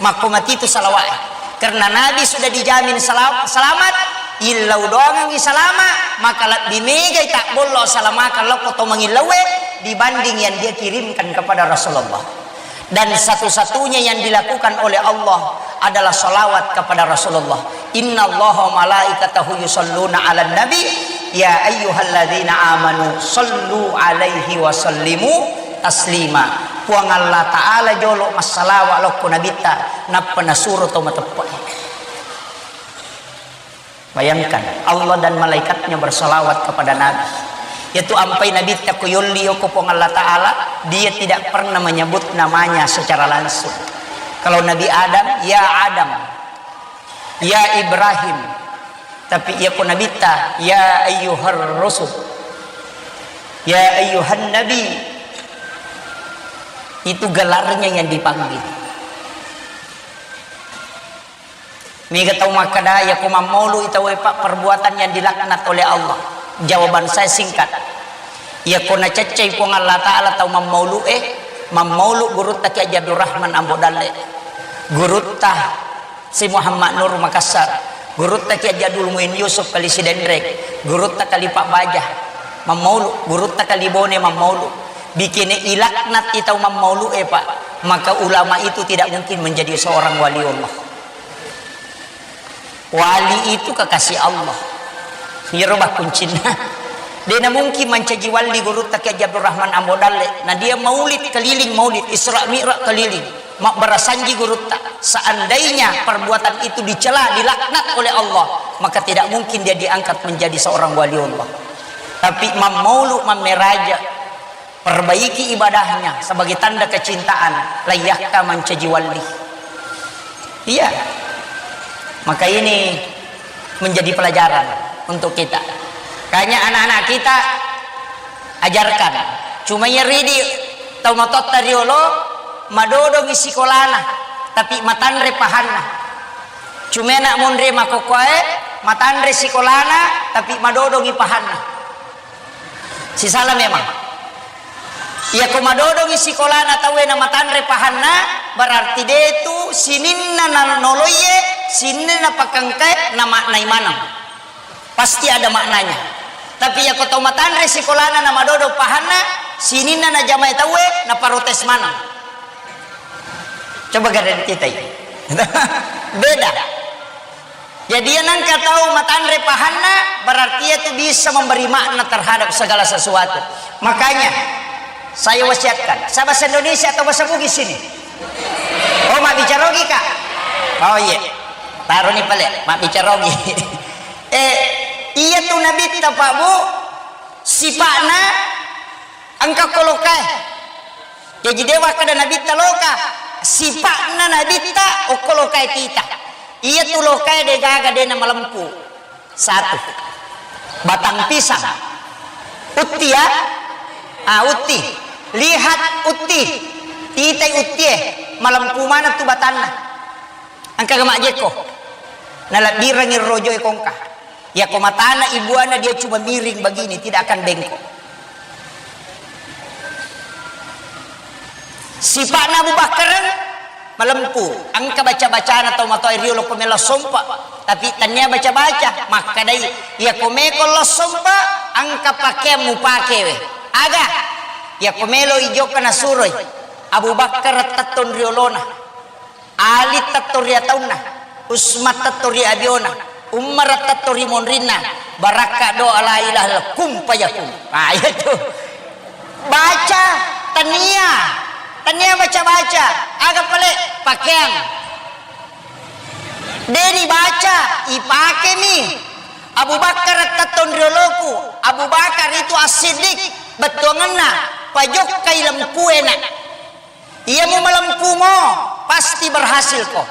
Makko matitu salawat. Karena Nabi sudah dijamin sela-, selamat, illau doangengi salama, maka lebbi megai tabbollo salamakan lokko to mangillauwe dibanding yang dia kirimkan kepada Rasulullah. Dan satu-satunya yang dilakukan oleh Allah adalah salawat kepada Rasulullah. Innallaha wa malaikatahu yusalluna 'alan nabi, ya ayyuhalladzina amanu sallu 'alaihi wa sallimu taslima. Puang Allah Ta'ala jolo massalawa lokko nabitta, nappa nasuro tau mateppe'e. Bayangkan, Allah dan malaikatnya bersalawat kepada Nabi. Yaitu ampai Nabitta ko yolli yoko Puang Allah Ta'ala, dia tidak pernah menyebut namanya secara langsung. Kalau Nabi Adam, ya Adam, ya Ibrahim. Tapi iya ko Nabitta, ya ayyuhar rusul, ya ayyuhan nabi. Itu gelarnya yang dipanggil. Mega tau makkeda, "Iya ko mammaulu'i tauwe, Pak, perbuatan yang dilaknat oleh Allah." Jawaban saya singkat. Iya ko naceccei Puang Allah Ta'ala tau mammaulu'e, mammaulu gurutta Kiai Haji Abdul Rahman Ambo Dalle, gurutta Si Muhammad Nur Makassar, gurutta Kiai Haji Abdul Muin Yusuf Kali Sidenreng, gurutta Kali Pak Baja, mammaulu, gurutta Kali Bone mammaulu. Bikene ilaknat i tau mammaulu'e, Pak, maka ulama itu tidak mungkin menjadi seorang waliullah. Wali itu kekasih Allah. Iyaro bakkuncinna. Dena mungkin mancaji wali gurutta Kiai Haji Abdul Rahman Ambo Dalle. Nah, dia maulid keliling maulid, Isra Mi'raj keliling. Mabbarasanji gurutta. Seandainya perbuatan itu dicela, dilaknat oleh Allah, maka tidak mungkin dia diangkat menjadi seorang waliullah. Tapi mammaulu mammeraja. Perbaiki ibadahnya sebagai tanda kecintaan, layyakka mancaji wali. Iya. Maka ini menjadi pelajaran untuk kita. Kayaknya anak-anak kita ajarkan. Cuma iya ridi tau matotta riolo madodongi sikolana, tapi matanre pahanna. Cuma anak monri makokoe matanre sikolana, tapi madodongi pahanna. Sisala memang. Iya ko madodongi sikolana tauwe na matanre pahanna, berarti detu sininna na noloiye, sininna pakengkae na maknai maneng. Pasti ada maknanya. Tapi iya ko tau matanre sikolana na madodong pahanna, sininna na jamae tauwe na protes maneng. Coba gare kita ini. Beda. Jadi, iya nangka tau matanre pahanna, berarti iya tu bisa memberi makna terhadap segala sesuatu. Makanya, saya wasiatkan, saya bahasa Indonesia atau bahasa Bugis ini? Oh, mabbicara Ogi, Kak? Oh, iya. Taroni pale, mabbicara Ogi. Eh, iya tu Nabitta, Pak, Bu, sipa'na engka kolokae. Jaji, de wakkeda Nabitta loka, sipa'na Nabitta okko lokae tita. Iya tu lokae de gaga de na malempu. Satu. Batang pisang. Utti ya? Ah, utti. Lihat utti. Titai uttie. Malempu maneng tu batanna. Engka ga majjekko. Nalabbirengngi rojoe kongka. Iya ko matana ibuana dia cuma miring begini, tidak akan bengkok. Sipa'na Abu Bakar malempu, engka baca-bacana tau matoa riolo ko melo sompa, tapi tania baca-baca, makkadai, iya ko meko lo sompa, engka pakeang mupake we. Aga? Iya ko melo ijokka nasuroi, Abu Bakar tettong riolona. Ali tetto ri ataunna, Usman tetto ri abiona, Umar tetto ri monrinna, barakka doa la ilaha illallah, kun fayakun. Ah, iya tu. Baca, tania, tania baca-baca, aga pale pakeang. De dibaca, ipakemi. Abu Bakar tetto ri oloku, Abu Bakar itu As-Siddiq, bettuangenna, pajokkai lempuena. Iya mu malempumo, pasti berhasil ko.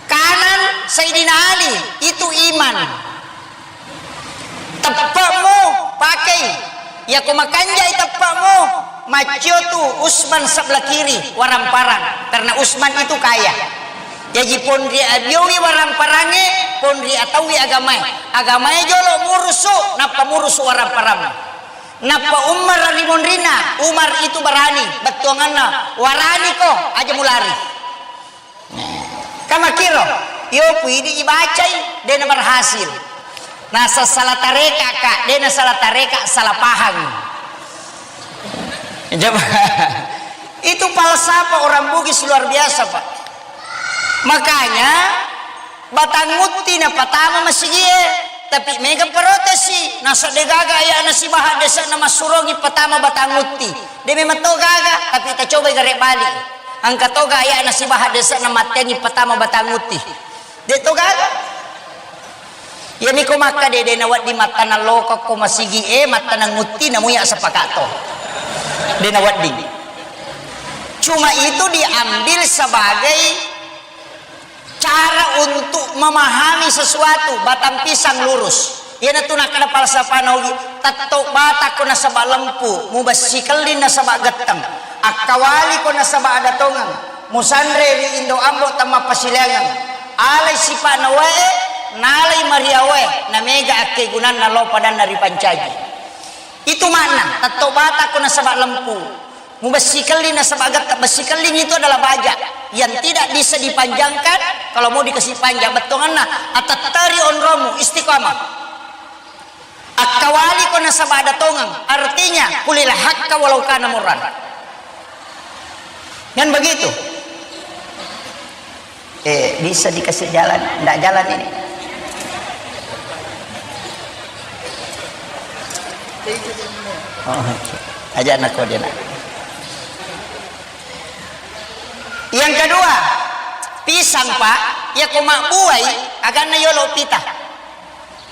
Kanan Sayyidina Ali, itu iman. Teppe'mu pakai. Iya ko makanjai teppe'mu, maccio tu Usman sebelah kiri, waramparang. Karena Usman itu kaya. Jaji ponri abiowi waramparangnya, ponri ataui agamae. Agamae jolo murusu, nappa murusu waramparang. Nappa Umar ri monrinna, Umar itu berani, bettuanganna, "Waraniko, aja mulari." Kamakiro, yo puidi ibacai, dena berhasil. Nasa salah tareka, Kak, dena salah tareka, salah paham. Coba. Itu falsafah orang Bugis luar biasa, Pak. Makanya, Batang Utti napatama masigie, tapi mega protesi, nasa de gaga ayana Sibaha dese'na massurongi patama Batang Utti. De memang to gaga, tapi tacobai gare bali. Engka toga ayana Sibaha dese'na matteangi patama Batang Utti. De to gaga. Iyami ko makkeda de, de nawedding mattaneng lokokko masigi e, mattaneng utti, namuya sepakatto. De nawedding. Cuma itu diambil sebagai cara untuk memahami sesuatu, batang pisang lurus. Iyanatu nakkeda falsafana Ugi, tetto batakko nasaba lempu, mubessi kelling nasaba getteng, akkawali ko nasaba ada tongeng, musanre ri indo ambo temmappasileangeng, alai sipa'na wae, nalai mariawae, namega akkegunanna lao padanna ripancaji. Itu makna, tetto batakko nasaba lempu. Mubessi kelling nasaba getta, bessi kelling itu adalah baja yang tidak bisa dipanjangkan. Kalau mau dikasih panjang bettonganna, atetteri onromu, istiqamah. Akkawali ko nasaba ada tongeng, artinya kulil hakka walau kana murran. Kan begitu? Eh, bisa dikasih jalan? Ndak jalan ini. Oh, oke. Aja anak kau dia nak. Yang kedua, pisang, Pak, ya ko mabbuai, aganna yolo pita.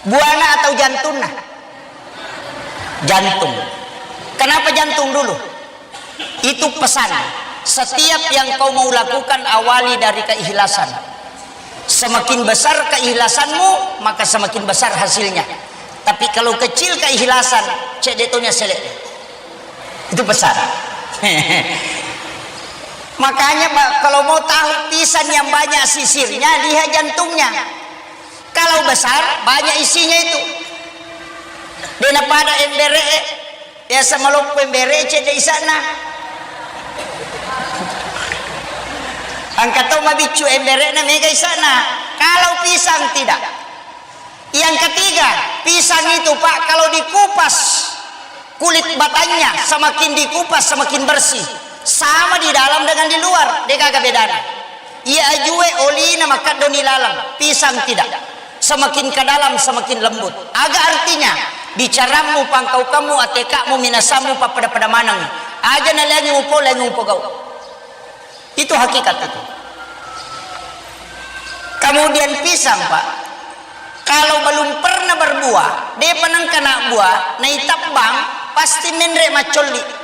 Buana atau jantunna? Jantung. Kenapa jantung dulu? Itu pesan. Setiap yang kau mau lakukan, awali dari keikhlasan. Semakin besar keikhlasanmu, maka semakin besar hasilnya. Tapi kalau kecil keikhlasan, cedde tonya selek. Itu pesan. Makanya, Pak, kalau mau tahu pisang yang banyak sisirnya, lihat jantungnya. Kalau besar, banyak isinya itu. Dena pada embere, biasa maloppo embere, cedde isana. Angka to mabiccu embere na mega isana. Kalau pisang tidak. Yang ketiga, pisang itu, Pak, kalau dikupas, kulit batangnya semakin dikupas, semakin bersih. Sama di dalam dengan di luar, de gaga bedana. Iya ajue olina makaddo ni lalang, pisang tidak. Semakin ke dalam, semakin lembut. Aga artinya, bicarammu, pangkaukammu, atekakmu, minasammu, pappada-pada maneng. Aja naleangi mupo, leangi mupogau. Itu hakikat itu. Kemudian pisang, Pak, kalau belum pernah berbuah, depa nengka nak buah, naitabbang, pasti menre maccolli.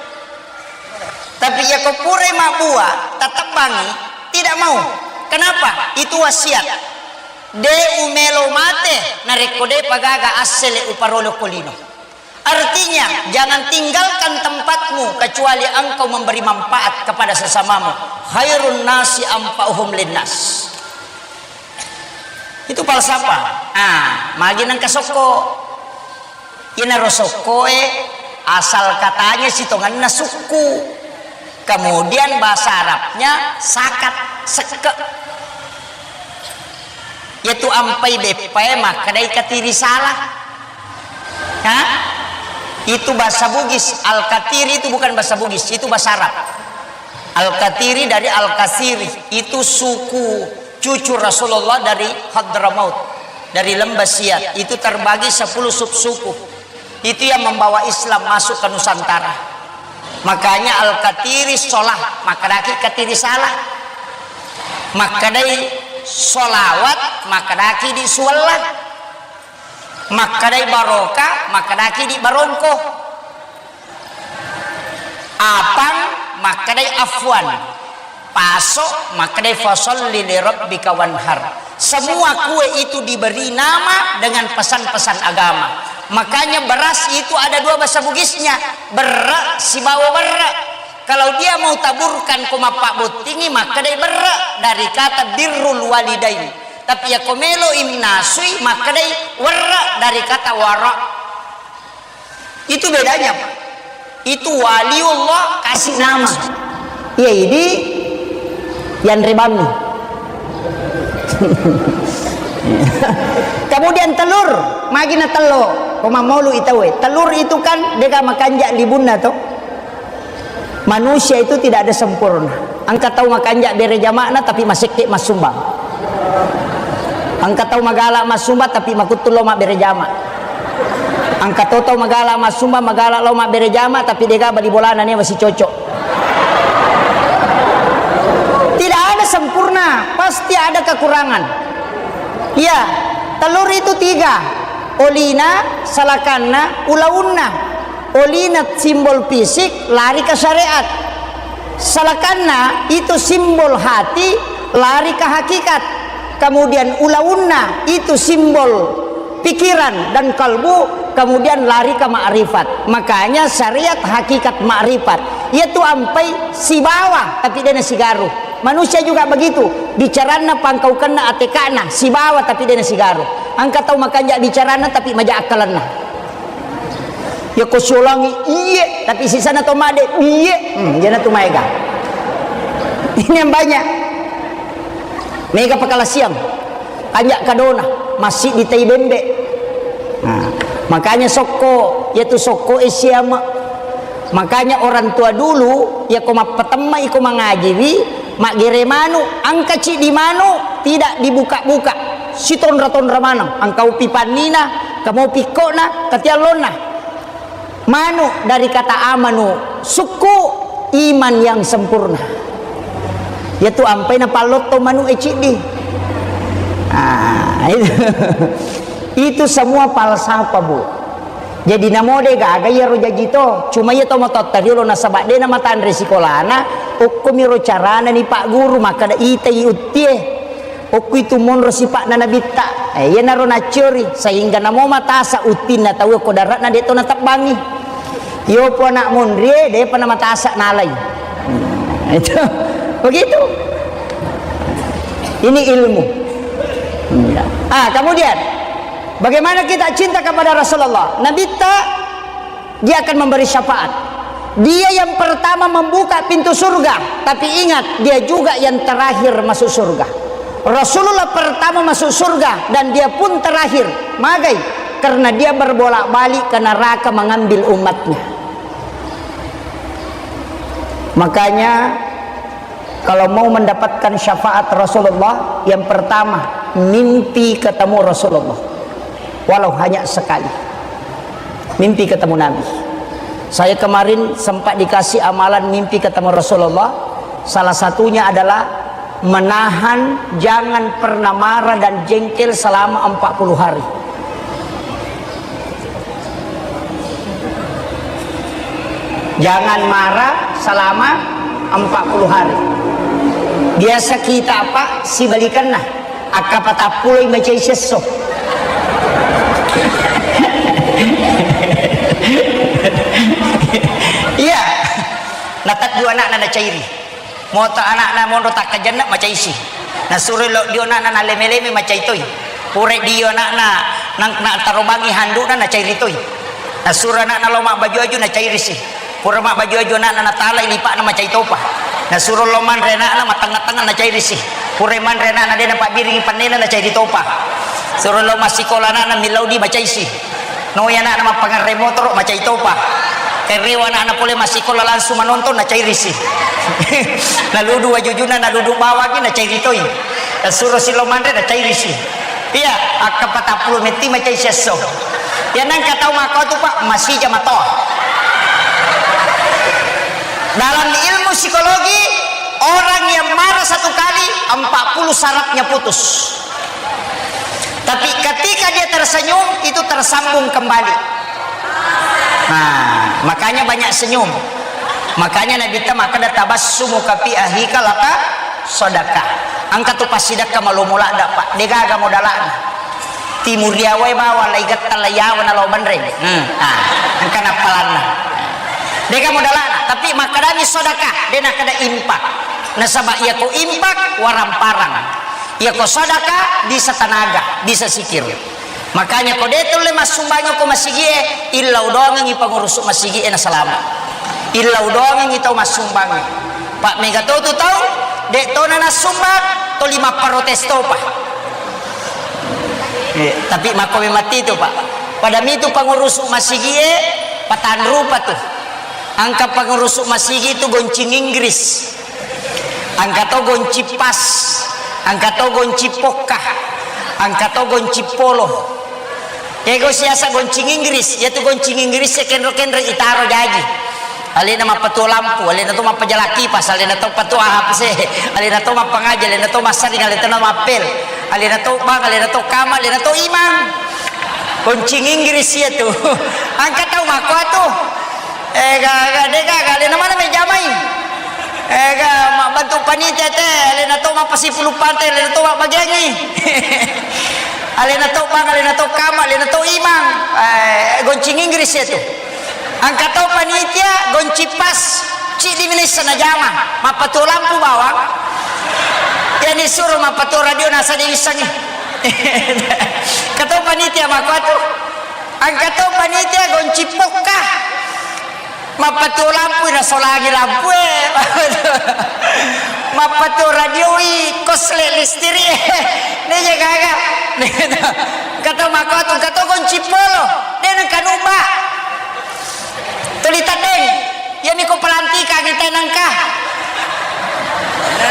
Tapi ya ko purai mabbuah, tatebbangi, tidak mau. Kenapa? Itu wasiat. De umelo mate, narekko depa gaga assele uparolo ko lino. Artinya, jangan tinggalkan tempatmu kecuali engkau memberi manfaat kepada sesamamu. Khairun nasi anfa'uhum linnas. Itu falsafah. Ah, magi nengka sokko. Inaro sokko e, asal katanya sitongenna sukku. Kemudian bahasa Arabnya sakat, sekke. Yaitu ampai beppae makkedai katiri salah. Ha? Itu bahasa Bugis. Al-Katiri itu bukan bahasa Bugis, itu bahasa Arab. Al-Katiri dari Al-Kasiri, itu suku cucu Rasulullah dari Hadramaut, dari Lembah Siat. Itu terbagi sepuluh subsuku. Itu yang membawa Islam masuk ke Nusantara. Makanya Al-Katiri sholah, makkedaki katiri salah. Makkedai sholawat, makkedaki di suwalla. Makkedai baroka, makkedaki di barongko. Apang, makkedai afwan. Paso, makkedai fasalli li rabbika wanhar. Semua kue itu diberi nama dengan pesan-pesan agama. Makanya beras itu ada dua bahasa Bugisnya, berre sibawa berre. Kalau dia mau taburkan ko mappabbottingi, makkedai berre dari kata birrul walidain. Tapi ya ko melo imnasui, makkedai werre dari kata wara. Itu bedanya, Pak. Itu waliullah kasih nama. Iya, idi yang rebami. Kemudian telur, magi na tello, ko mammolu itawe. Telur itu kan dega makanja libunna to. Manusia itu tidak ada sempurna. Engka tau makanja bere jama'na tapi masekke massumbang. Engka tau magala massumbang tapi makuttu lao mabbere jama. Engka to tau magala massumbang, magala lao mabbere jama tapi dega bali bolana ne masih cocok. Tidak ada sempurna, pasti ada kekurangan. Iya, telur itu tiga. Olina, salakanna, ulaunna. Olina simbol fisik, lari ke syariat. Salakanna itu simbol hati, lari ke hakikat. Kemudian ulaunna itu simbol pikiran dan kalbu, kemudian lari ke makrifat. Makanya syariat hakikat makrifat. Yaitu ampai sibawa, tapi dena sigaru. Manusia juga begitu. Bicaranna pangkaukenna atekana, sibawa, tapi dena sigaru. Engka tau makanja bicaranna, tapi maja akkalenna. Yako siolangi, iye, tapi sisana to made, iye. Hmm, jana tu maega. Ini yang banyak. Mega pakalasiang. Kanja kadona, masih di tai bembe. Nah, makanya sokko, yaitu sokko e siama. Makanya orang tua dulu, yako mappatemma iko mangajiwi, maggere manu, engka ciddi manu, tidak dibuka-buka. Sitonra-tonra maneng, engka upi pannina, kamo pikkona, katiallonna. Manu dari kata amanu, sukku, iman yang sempurna. Yaitu ampai na pallotto manu e ciddi. Ah, itu. Itu semua falsafah, Bu. Jadi namode gaga iyaro jaji to. Cuma iya to matotta riolo nasaba dena matanre sikolana, okkomiro carana ni Pak Guru, makkada itai uttie. Okku itu monro sipa'na Nabitta. Eh, iyanaro nacciori, sehingga namo matasa uttinna tau ko dare'na de to natebbangi. Iyo po anak monrie, depa namatasa nalai. Hmm, itu. Begitu. Ini ilmu. Iya. Ah, kemudian, bagaimana kita cinta kepada Rasulullah? Nabitta Dia akan memberi syafaat. Dia yang pertama membuka pintu surga, tapi ingat, dia juga yang terakhir masuk surga. Rasulullah pertama masuk surga dan dia pun terakhir. Magai? Karena dia berbolak-balik ke neraka mengambil umatnya. Makanya, kalau mau mendapatkan syafaat Rasulullah, yang pertama, mimpi ketemu Rasulullah. Walau hanya sekali. Mimpi ketemu Nabi. Saya kemarin sempat dikasih amalan mimpi ketemu Rasulullah. Salah satunya adalah menahan jangan pernah marah dan jengkel selama empat puluh hari. Jangan marah selama empat puluh hari. Biasa kita apa? Sibalikanna. Akka patappuloi macai siesso. Iya. Nataddu anakna nacairi. Moto anakna monro takkajanna macaisi. Nasuro lo dio anakna naleme-leme macai toi. Pura dio anakna nang-, na tarobangi handukna nacairi toi. Nasuro anakna lo mabbaju-aju nacairisi. Pura mabbaju-aju anakna natalai lipa'na macai topa. Nasuro lo manre anakna matengnga-tengnga nacairisi. Pura manre anakna de napabbiringi pannena nacairi topa. Suro lo massikola anakna millau di macaisi. Noi anakna mappangerre motoro, macai topa. Kerewa anakna pole massikola langsung manonton, nacairisi. Naludu wajujuna, naludu bawangi, nacairi toi. Nasuro silo manre, nacairisi. Iya, akka patappulo metti macai siesso. Iya nangka tau makko tu, Pak, masija matoa. Dalam ilmu psikologi, orang yang marah satu kali, empat puluh sarafnya putus. Tapi ketika dia tersenyum, itu tersambung kembali. Nah, makanya banyak senyum. Makanya Nabi ta makkeda, "Tabassumuka fi akhika laka sadaqah." Engka tu passidekka malomo ladda, Pak. Degaga modalana. Timuriawae bawang lai getta lai yawa nalo banreng. Hmm. Ah, engka nappalanna. Dega modalana, tapi makkedami sedekah, de nakkeda infak. Nasaba iyako infak, waramparang. Iyako sedekah, bisa tenaga, bisa sikir. Makanya ko de tulle massumbang ko masigie, illau doangengi pengurus masigie nasalama. Illau doangengi tau massumbang. Pak mega to tu tau, de tona nassumbang, toli mapparotes topa. Eh, tapi makko memang itu, Pak. Pada mitu pengurus masigie, patanrupa tu. Engka pengurus masigi itu goncing Inggris. Engka to goncing pas. Engka to goncing pokka. Engka to goncing polo. Ego siasa goncing Inggris, yaitu goncing Inggris ya kenro-kenro itaro jaji. Alena mappatuo lampu, alena to mappajala kipas, alena to patuo A P C, alena to mappangaji, alena to massaring, alena to mappel, alena to bang, alena to kama, alena to imang. Goncing Inggris ya tu. Engka tau makko tu. Eh, ga, ga, de, ga, ga, alena mana mai jamai? Eh, ga, mabbantu panitia te, alena to mappasipulung pante, alena to mabbagiangi. Alena to bang, alena to kama, alena to imang. Eh, goncing Inggris ya tu. Engka to panitia, goncing pas, ciddi minessa najama, mappatuo lampu bawang. Yani suro mappatuo radio nasa de wissangi. Engka to panitia makko tu. Engka to panitia goncing pokka. Mappatuo lampui nasolangi lampue. Mappatuo radioi kosle listiri. Neje gaga. Engka to makko tu, engka to goncing polo. De nengka nubba. Tuli teddeng. Iyami ko pelantikangi tenengka.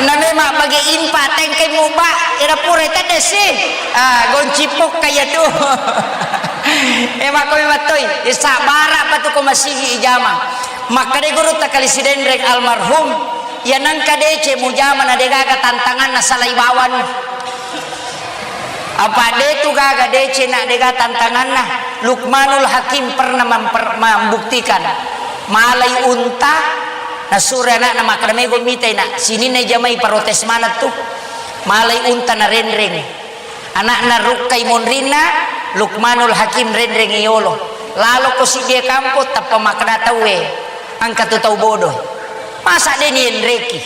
Na memang bagi impa tengkai muba, ira pura tedde si. Ah, goncing pokka iya tu. Eh, makko memang toi. Eh, sabara pa tu ko masigi ijama. Makkeda gurutta Kali Sidenreng almarhum, iya nengka deceng mujama na degaga tantanganna salai bawang. Apa de tu gaga deceng na dega tantanganna. Lukmanul Hakim pernah memper-, membuktikan malai unta, nasuro anakna makkeda, "Mego mitai nak, sininna jamai protes maneng tu." Malai unta narenreng. Anakna rukkai monrinna, Lukmanul Hakim renreng yolo. Lalo ko siddie kampong tappa makkeda tauwe, "Engka tu tau bodoh. Masa de nienreki?"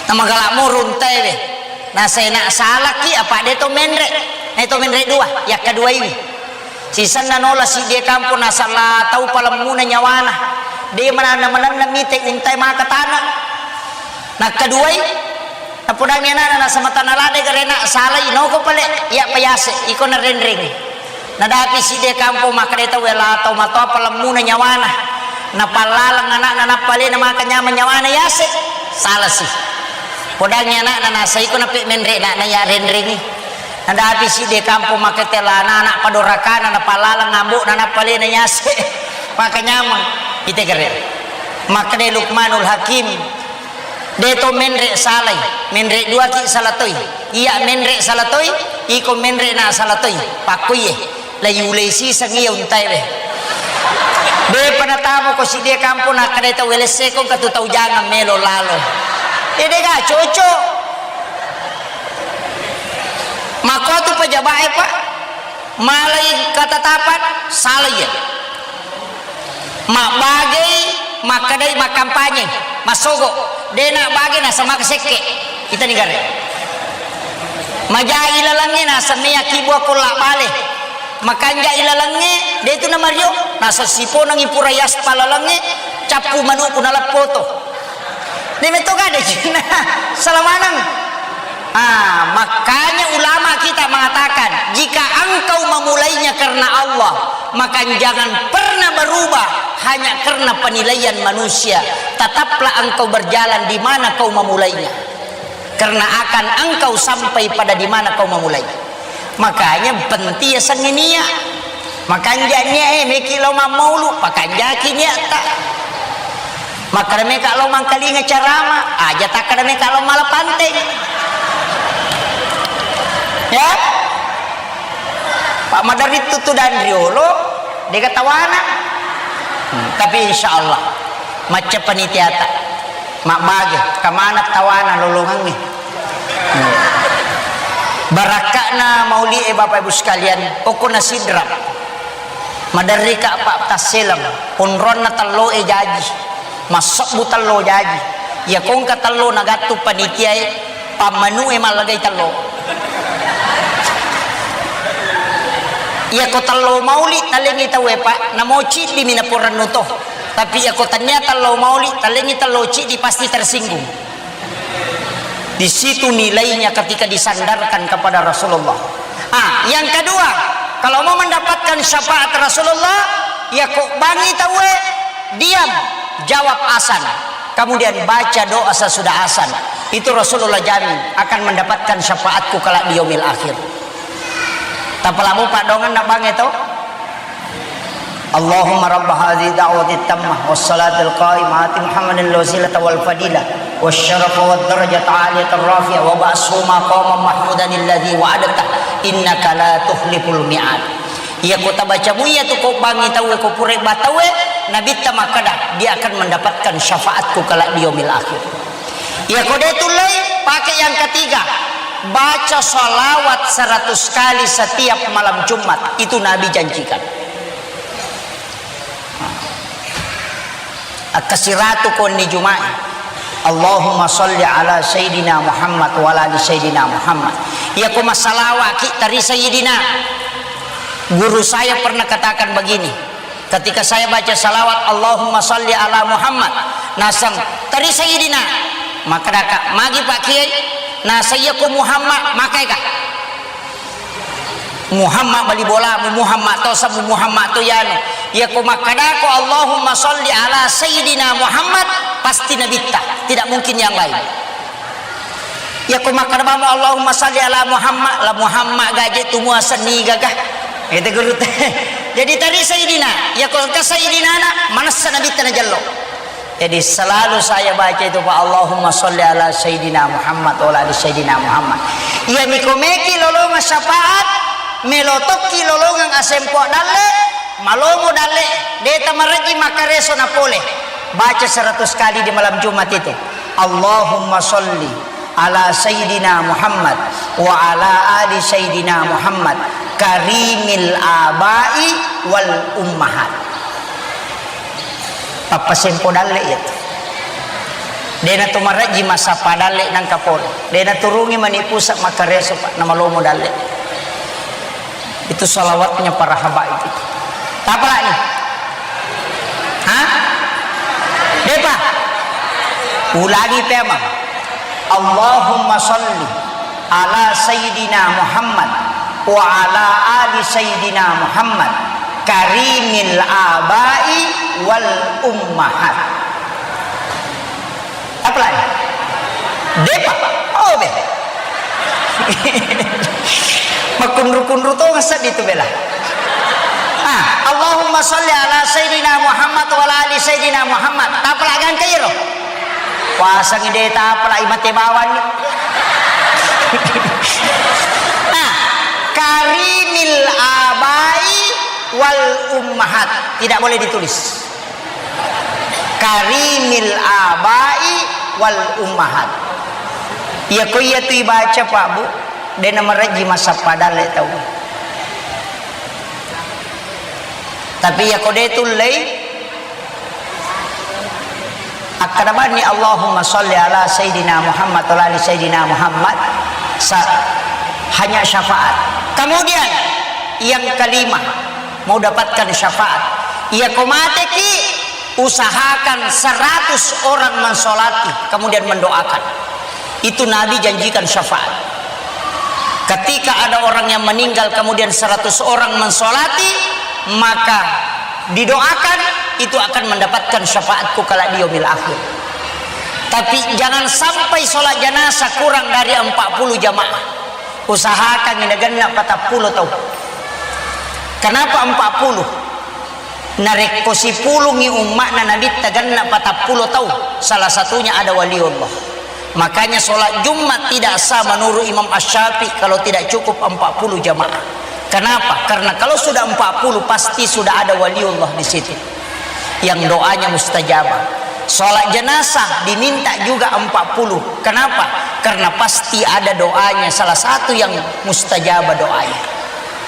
Namagala moro untaewe. Nasena salaki apa de to menre. Na to menre dua, yakkaduaiwi. Sisenna nola siddie kampong nasala tau palemmuna nyawana. De mananna-mananna mite untae maka tana. Nakkaduai, napodangi anana nasamatana lade garena salai noko pale, iya payase, iko narenreng. Nadapi sidde kampong makkeda tau, "Wela tau matoa palemmuna nyawana." Napallaleng anakna, nappa alena maka nyameng nyawana yase. Salasi. Podangi anakna, nasaiko nape menre anakna ya renrengi. Nadapi sidde kampong makkeda la anak padorakana, napallaleng ambokna, nappa alena yase. Maka nyameng. Ite gare. Makkeda Lukmanul Hakim. De to menre salai, menre duaki salatoi. Iya menre salatoi, iko menre na salatoi. Pakkoiye, la yulei siseng iya untaewe. De panatamo ko sidde kampong nakkeda tau welesseko katu tau jangang melo lalo. Eh, de ga cocok. Makko tu pejabae, Pak. Malai katatapan, salai ya. Mabbagei, makkedai makkampanye, massogo, dena bage naseng maka sekke. Itani gare. Majai lalengnge naseng mea kibua kolla bale. Makanja ilalengnge, de tu namario, naseng siponengi pura yaspa lalengnge, cappu manuku naleppoto. Demitu kada cina. Salah maneng. Ah, makanya ulama kita mengatakan, jika engkau memulainya karena Allah, maka jangan pernah berubah hanya karena penilaian manusia. Tetaplah engkau berjalan di mana kau memulainya. Karena akan engkau sampai pada di mana kau memulai. Makanya penting ya sengenia. Makanja nia, eh, meki lao mammaulu, pakanjaki niatta. Makkeda meka lao mangkalinga carama, aja takkeda meka lao mala panteng. Ya? Pak Madarittu tu dan riolo, dega tawana. Hmm, tapi insya Allah, macca panitiata. Mabbage, kamana tawana lolongangnge. Barakka'na mauli'e, Bapak Ibu sekalian, okko na Sidrap. Maderrika, Pak, tasseleng, onronna telloe jaji, massebbu tello jaji. Iya kongka tello nagattu panitiae, pammanu'e mallagai tello. Iya ko tello mauli talengi tauwe, Pak, namo ciddimi naporennu to. Tapi iya ko tania tello mauli talengi tello ciddi pasti tersinggung. Di situ nilainya ketika disandarkan kepada Rasulullah. Ah, yang kedua, kalau mau mendapatkan syafaat Rasulullah, ya kok bangi tauwe, Diam, jawab azan. Kemudian baca doa sesudah azan. Itu Rasulullah jamin akan mendapatkan syafaatku kelak di yaumil akhir. Tapalamu padongan na bange to? Allahumma rabb hadhihi da'wati tammah was salatil qa'imah ati Muhammadin al-wasilata wal fadilah was syarafa wad darajata aliyata rafi'ah wa ba'su maqamam mahmudan alladhi wa'adta innaka la tukhliful mi'ad. Iya ko tabaca muiya tu ko bangi tauwe ko pura ba tauwe, Nabitta makkada, dia akan mendapatkan syafaatku kelak di yaumil akhir. Iya ko de tullei, pakai yang ketiga, baca salawat seratus kali setiap malam Jumat. Itu Nabi janjikan. Akkasiratu konni Juma'i. Allahumma salli ala Sayyidina Muhammad wa ala ali Sayyidina Muhammad. Iya ko masalawaki tari Sayyidina. Guru saya pernah katakan begini, ketika saya baca salawat Allahumma salli ala Muhammad, nasang tari Sayyidina, maka daka magi Pak Kiai, nasang iya ko Muhammad, maka eka. Muhammad bali bolamu, Muhammad to sabu, Muhammad to yanu. Iya ko makkadako Allahumma salli ala Sayyidina Muhammad, pasti Nabitta, tidak mungkin yang lain. Iya ko makkada bamo Allahumma salli ala Muhammad, la Muhammad gaje tu muaseng niga ga. Itu guru te. Jadi tari Sayyidina, iya ko engka Sayyidina na, manessa Nabitta najello. Jadi selalu saya baca itu, Pak, Allahumma salli ala Sayyidina Muhammad wa ala ali Sayyidina Muhammad. Iya miko meki lolongang syafaat, melo tokki lolongang asempo dalle, malomo dalle, deta marejji makareso na pole. Baca seratus kali di malam Jumat itu. Allahumma salli ala Sayyidina Muhammad wa ala ali Sayyidina Muhammad karimil abai wal ummahat. Pappasempo dalle iya tu. Dena tu marejji massappa dalle nangka pole. Dena turungi mani pusat makareso, Pak, namalomo dalle. Itu salawatnya para habaib itu. Tapalani? Hah? Depa? Ulangi pemang. Allahumma salli ala Sayyidina Muhammad wa ala ali Sayyidina Muhammad karimil abai wal ummahat. Apalagi? Depa? Oh, be. Makunru-kunru to ngaseng itu bela. Ah, Allahumma salli ala Sayyidina Muhammad wa ala ali Sayyidina Muhammad. Tapalagang kairo. Puasangi de tapalai mate bawang ni. Nah, karimil abai wal ummahat. Tidak boleh ditulis. Karimil abai wal ummahat. Iya ko iya tu ibaca, Pak, Bu, dena marejji massappa dalle tau. Tapi iya ko de tullei, akkada banni Allahumma salli ala Sayyidina Muhammad wa ala ali Sayyidina Muhammad, sa-, hanya syafaat. Kemudian yang kelima, mau dapatkan syafaat. Iya ko mateki, usahakan seratus orang mensolati, kemudian mendoakan. Itu Nabi janjikan syafaat. Ketika ada orang yang meninggal kemudian seratus orang mensolati, maka didoakan, itu akan mendapatkan syafaatku kelak di yaumil akhir. Tapi jangan sampai sholat jenazah kurang dari empat puluh jamaah. Usahakan ini genna patappulo tau. Kenapa empat puluh? Narekko sipulungngi umma'na Nabitta genna patappulo tau, salah satunya ada waliullah. Makanya sholat Jumat tidak sah menurut Imam Asy-Syafi'i kalau tidak cukup empat puluh jamaah. Kenapa? Karena kalau sudah empat puluh, pasti sudah ada waliullah di situ yang doanya mustajabah. Sholat jenazah diminta juga empat puluh. Kenapa? Karena pasti ada doanya, salah satu yang mustajabah doanya.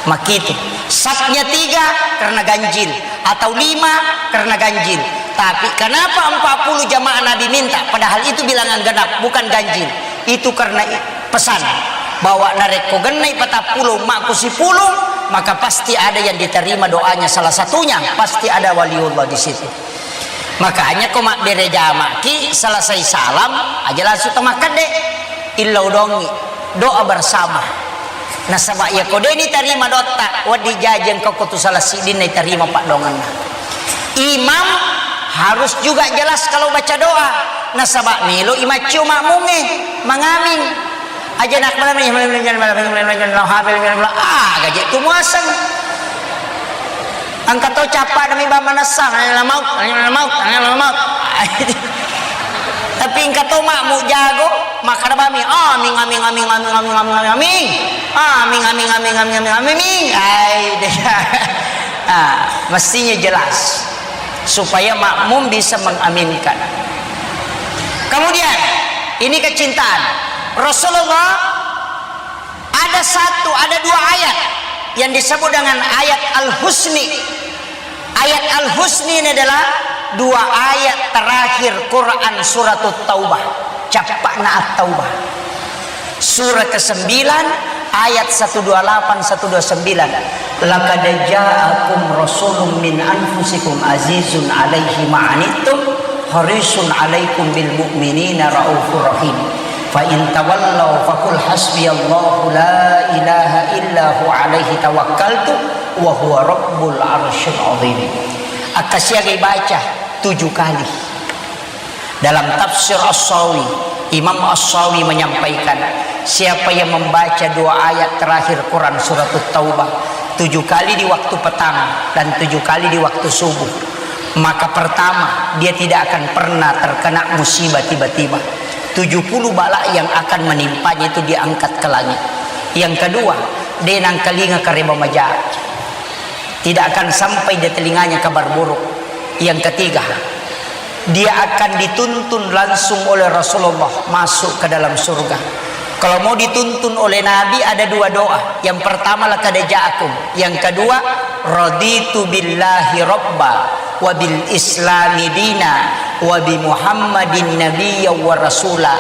Makitu. Safnya tiga karena ganjil, atau lima karena ganjil. Tapi kenapa empat puluh jamaah Nabi minta, padahal itu bilangan genap, bukan ganjil? Itu karena i-, pesan bahwa narekko gennai patappulo, makku sipulung, maka pasti ada yang diterima doanya, salah satunya pasti ada waliullah di situ. Makanya ko mabbere jamaki, selesai salam aja langsung tamakkadde, illau dongi, doa bersama. Nasaba iya ko deni tarima dotta, wedding jaji engka ko tu salah siddinna itarima paddoangenna. Imam Harus juga jelas kalau baca doa. Nasaba melo i maccio makmungnge mangaming. Aja nak malam ini, ah, gaje tu muaseng. Engka to capa demi bang manessang, la maut, la maut, la maut. Tapi engka to makmu jago, makkada bami, amin, amin, amin. Amin, amin, amin, amin, amin. Ai, deh. Ah, mestinya jelas supaya makmum bisa mengaminkan. Kemudian, ini kecintaan. Rasulullah ada satu, ada dua ayat yang disebut dengan ayat Al-Husni. Ayat Al-Husni ini adalah dua ayat terakhir Quran Suratut Taubah. Cappa'na At-Taubah. Surah kesembilan, ayat satu dua lapan, satu dua sembilan. "Laqad ja'akum rasulun min anfusikum azizun alaihi ma'anittum harisun alaikum bil mu'minina raufur rahim. Fa in tawallaw faqul hasbiyallahu la ilaha illa hu alaihi tawakkaltu wa huwa rabbul arsyil azim." Akkasiagai baca tujuh kali. Dalam tafsir As-Sawi, Imam As-Sawi menyampaikan, siapa yang membaca dua ayat terakhir Quran Suratut Taubah tujuh kali di waktu petang dan tujuh kali di waktu subuh, maka pertama, dia tidak akan pernah terkena musibah tiba-tiba. Tujuh puluh bala yang akan menimpanya itu diangkat ke langit. Yang kedua, de nangkalinga kareba maja. Tidak akan sampai di telinganya kabar buruk. Yang ketiga, dia akan dituntun langsung oleh Rasulullah masuk ke dalam surga. Kalau mau dituntun oleh Nabi, ada dua doa. Yang pertama, "Laqad ja'akum." Yang kedua, "Raditu billahi rabba wa bil islami dina wa bi Muhammadin nabiyya wa rasula."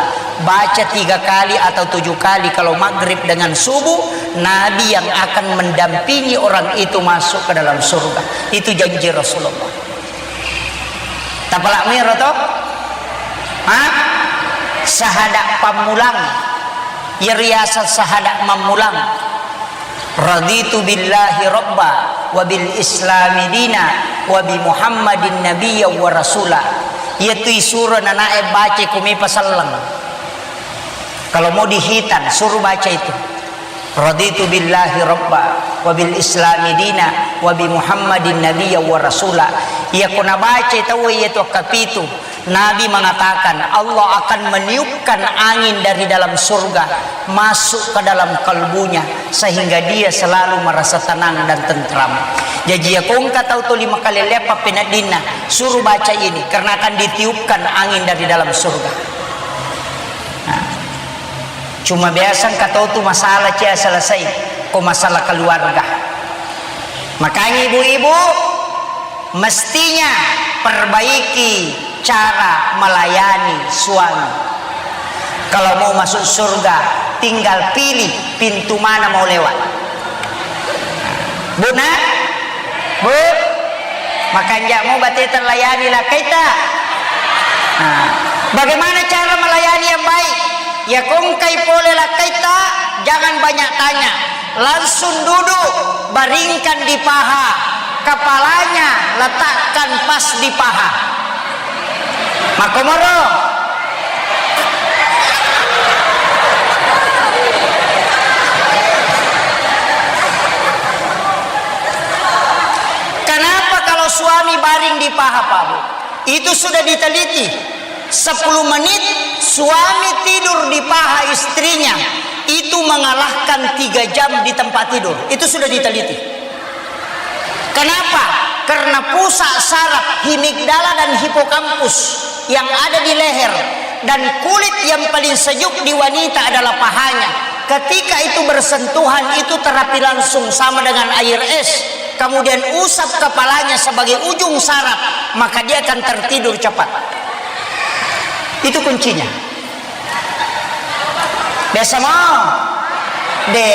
Baca tiga kali atau tujuh kali kalau maghrib dengan subuh, Nabi yang akan mendampingi orang itu masuk ke dalam surga. Itu janji Rasulullah. Tapalak miro to? Ha? Sahada pammulang. Iya riaseng sahada mammulang. "Raditu billahi rabba wa bil islami dina wa bi Muhammadin nabiyya wa rasula." Iya tu isuro nanae baca ko mepa selleng. Kalau mau dihitan, suruh baca itu. "Raditu billahi rabba wa bil islami dina wa bi Muhammadin nabiyya wa rasula." Iya ko nabaca tau iya tu kapitu. Nabi mengatakan, Allah akan meniupkan angin dari dalam surga masuk ke dalam kalbunya, sehingga dia selalu merasa tenang dan tentram. Jaji, iya ko engka tau tuli makalelleang pappeneddinna, suruh baca ini, karena akan ditiupkan angin dari dalam surga. Nah, cuma biasa engka tau tu masalah cia selesai, ko masalah keluarga. Makanya ibu-ibu, mestinya perbaiki cara melayani suami. Kalau mau masuk surga, tinggal pilih pintu mana mau lewat. Bu, nak? Bu? Makanja' mo bateta layani lakkaita. Nah, bagaimana cara melayani yang baik? Ya, ko engkai pole lakkaita, jangan banyak tanya. Langsung duduk, baringkan di paha. Kepalanya letakkan pas di paha. Makkomoro. Kenapa kalau suami baring di paha, Pak Bu? Itu sudah diteliti. Sepuluh menit suami tidur di paha istrinya, itu mengalahkan tiga jam di tempat tidur. Itu sudah diteliti. Kenapa? Karena pusat saraf himigdala dan hipokampus yang ada di leher dan kulit yang paling sejuk di wanita adalah pahanya. Ketika itu bersentuhan, itu terapi langsung sama dengan air es. Kemudian usap kepalanya sebagai ujung saraf, maka dia akan tertidur cepat. Itu kuncinya. Biasa mau? De.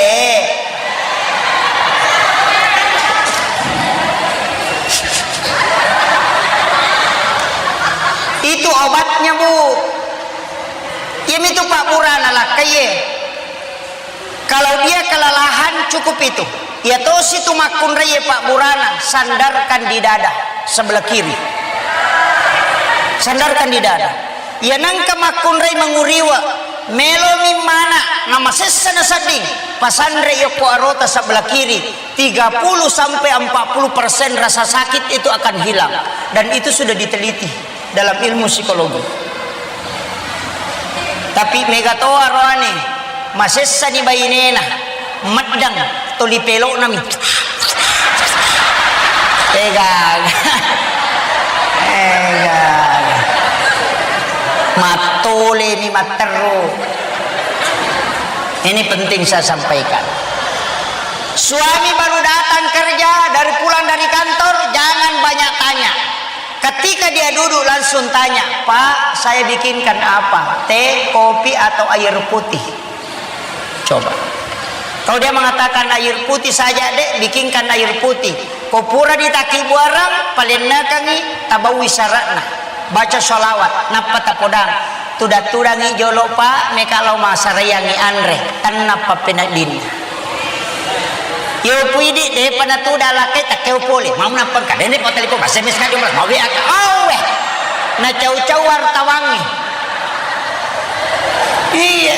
Itu obatnya, Bu. Iya mitu Pak Burana lakkaie. Kalau dia kelelahan, cukup itu. Iya tosi tu makkunraie Pak Burana, sandarkan di dada sebelah kiri. Sandarkan di dada. Iya nangka makkunrai manguriwa, melomi mana namasessa nasedding, pasanre yokko arota sebelah kiri, tiga puluh sampai empat puluh persen rasa sakit itu akan hilang. Dan itu sudah diteliti dalam ilmu psikologi. Tapi mega to aroane, masessani bainena, meddang toli peloknami. Egaga. Egaga. Mattolemi matteru. Ini penting saya sampaikan. Suami baru datang kerja, dari pulang dari kantor, jangan banyak tanya. Ketika dia duduk, langsung tanya, "Pak, saya bikinkan apa? Teh, kopi, atau air putih?" Coba. Kalau dia mengatakan, "Air putih saja, Dek, bikinkan air putih." Ko pura ditaki buarang, palennekangi, tabawi syaratna. Baca sholawat, nappa tapodang. Tuda-tudangi jolo, Pak, meka lao masarayangi anre. Tennappa peneddinna. Yo puidi, depa natuda lakkai, takkeo pole. Mau nappang kadene pa telepon, S M S ka jumlah, mau W A ka. Oh, weh. Nacau-cau wartawangi. Iya.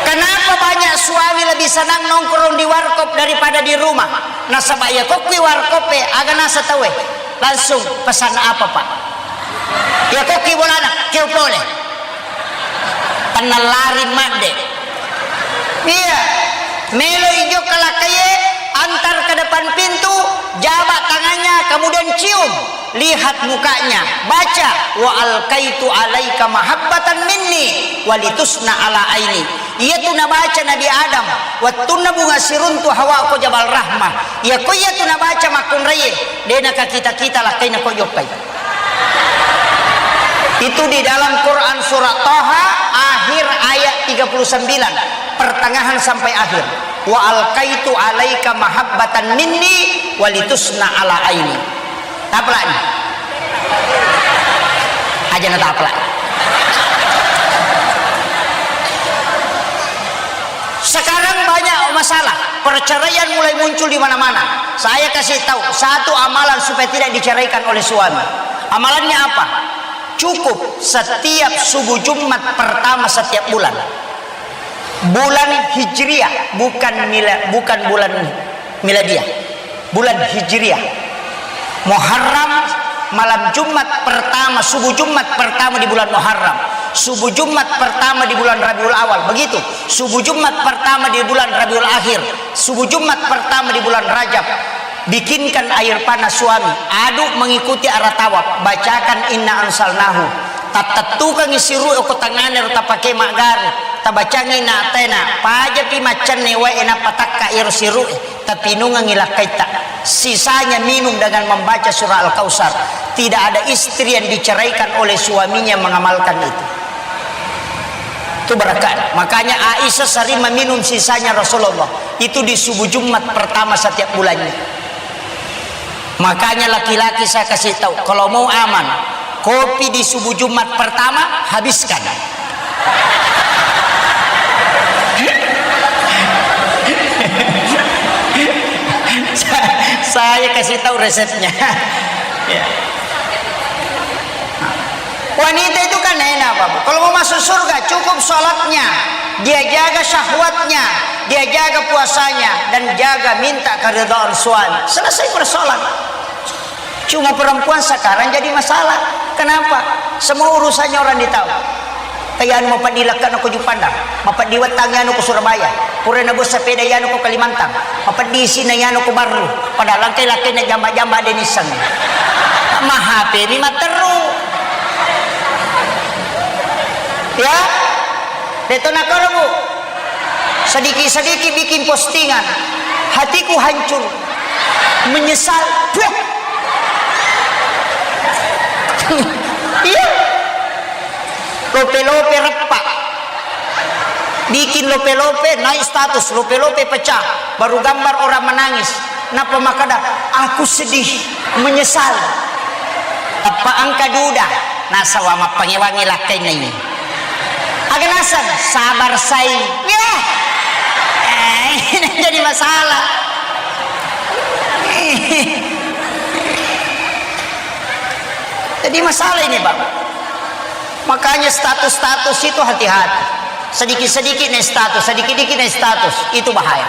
Kenapa banyak suami lebih senang nongkrong di warkop daripada di rumah? Nasaba iya kokkui warkop e, aga nasa tau e. Langsung, "Pesan apa, Pak?" Iya kokkui bolana, keo pole. Pennallari madde. Iya. Melo ijo kalakkaie, antar ke depan pintu, jabak tangannya, kemudian cium. Lihat mukanya, baca, "Wa alkaitu alaika mahabbatan minni, walitusna ala aini." Iyatu nabaca Nabi Adam, wettunna bunga siruntu Hawa ko Jabal Rahmah. Iya ko iyatu nabaca makkunraie, de nakakita-kita lakkaina ko jokkai. Itu di dalam Quran surat Taha, akhir ayat tiga puluh sembilan, pertengahan sampai akhir. "Wa alkaitu alaika mahabbatan minni, walitusna ala aini." Taplak ni. Aja na taplak. Sekarang banyak masalah, perceraian mulai muncul di mana-mana. Saya kasih tahu satu amalan supaya tidak diceraikan oleh suami. Amalannya apa? Cukup setiap subuh Jumat pertama setiap bulan. Bulan Hijriah, bukan mila-, bukan bulan miladiah. Bulan Hijriah. Muharram, malam Jumat pertama, subuh Jumat pertama di bulan Muharram. Subuh Jumat pertama di bulan Rabiul Awal. Begitu. Subuh Jumat pertama di bulan Rabiul Akhir. Subuh Jumat pertama di bulan Rajab. Bikinkan air panas suami. Aduk mengikuti arah tawaf. Bacakan inna anzalnahu. Tattettukangi siru'e ko tangngana ro tapake maggare. Tabacangi na tena. Pajapi maccanne wae nappa takka ero siru'e. Tapinungengngi lakkaitta. Sisanya minum dengan membaca surah Al-Kautsar. Tidak ada istri yang diceraikan oleh suaminya mengamalkan itu. Itu berkah. Makanya Aisyah sering meminum sisanya Rasulullah. Itu di subuh Jumat pertama setiap bulannya. Makanya laki-laki saya kasih tahu, kalau mau aman, kopi di subuh Jumat pertama, habiskan. Sa-, saya kasih tahu resepnya. Ya. Wanita itu kan enak, Bapak. Kalau mau masuk surga, cukup sholatnya, dia jaga syahwatnya, dia jaga puasanya, dan jaga minta keridhaan suami. Selesai persoalan. Cuma perempuan sekarang jadi masalah. Kenapa? Semua urusannya orang ditahu. Kayanu mapeddi lekkana ko Juppandang, mapeddi wettangngi anu ko Surabaya, pura nabua sepeda yanu ko Kalimantan, mapeddi isina yanu ko Barru, padahal engkai lakkainna jamba-jamba de nissengngi. Ma H P mi matteru. Ya? Deto nakoro, Bu. Sedikit-sedikit bikin postingan. Hatiku hancur. Menyesal. Beuh. Iya. Lope-lope reppa. Bikin lope-lope, naik status, lope-lope pecah. Baru gambar orang menangis. Napa makkeda, "Aku sedih, menyesal." Teppa engka duda, nasaba mappangewangi lakkainna ini. Aga naseng, sabar saing. Yah. Eh, ini jadi masalah. Jadi Masalah ini, Pak. Makanya status-status itu hati-hati. Sedikit-sedikit naik status, sedikit-sedikit naik status. Itu bahaya.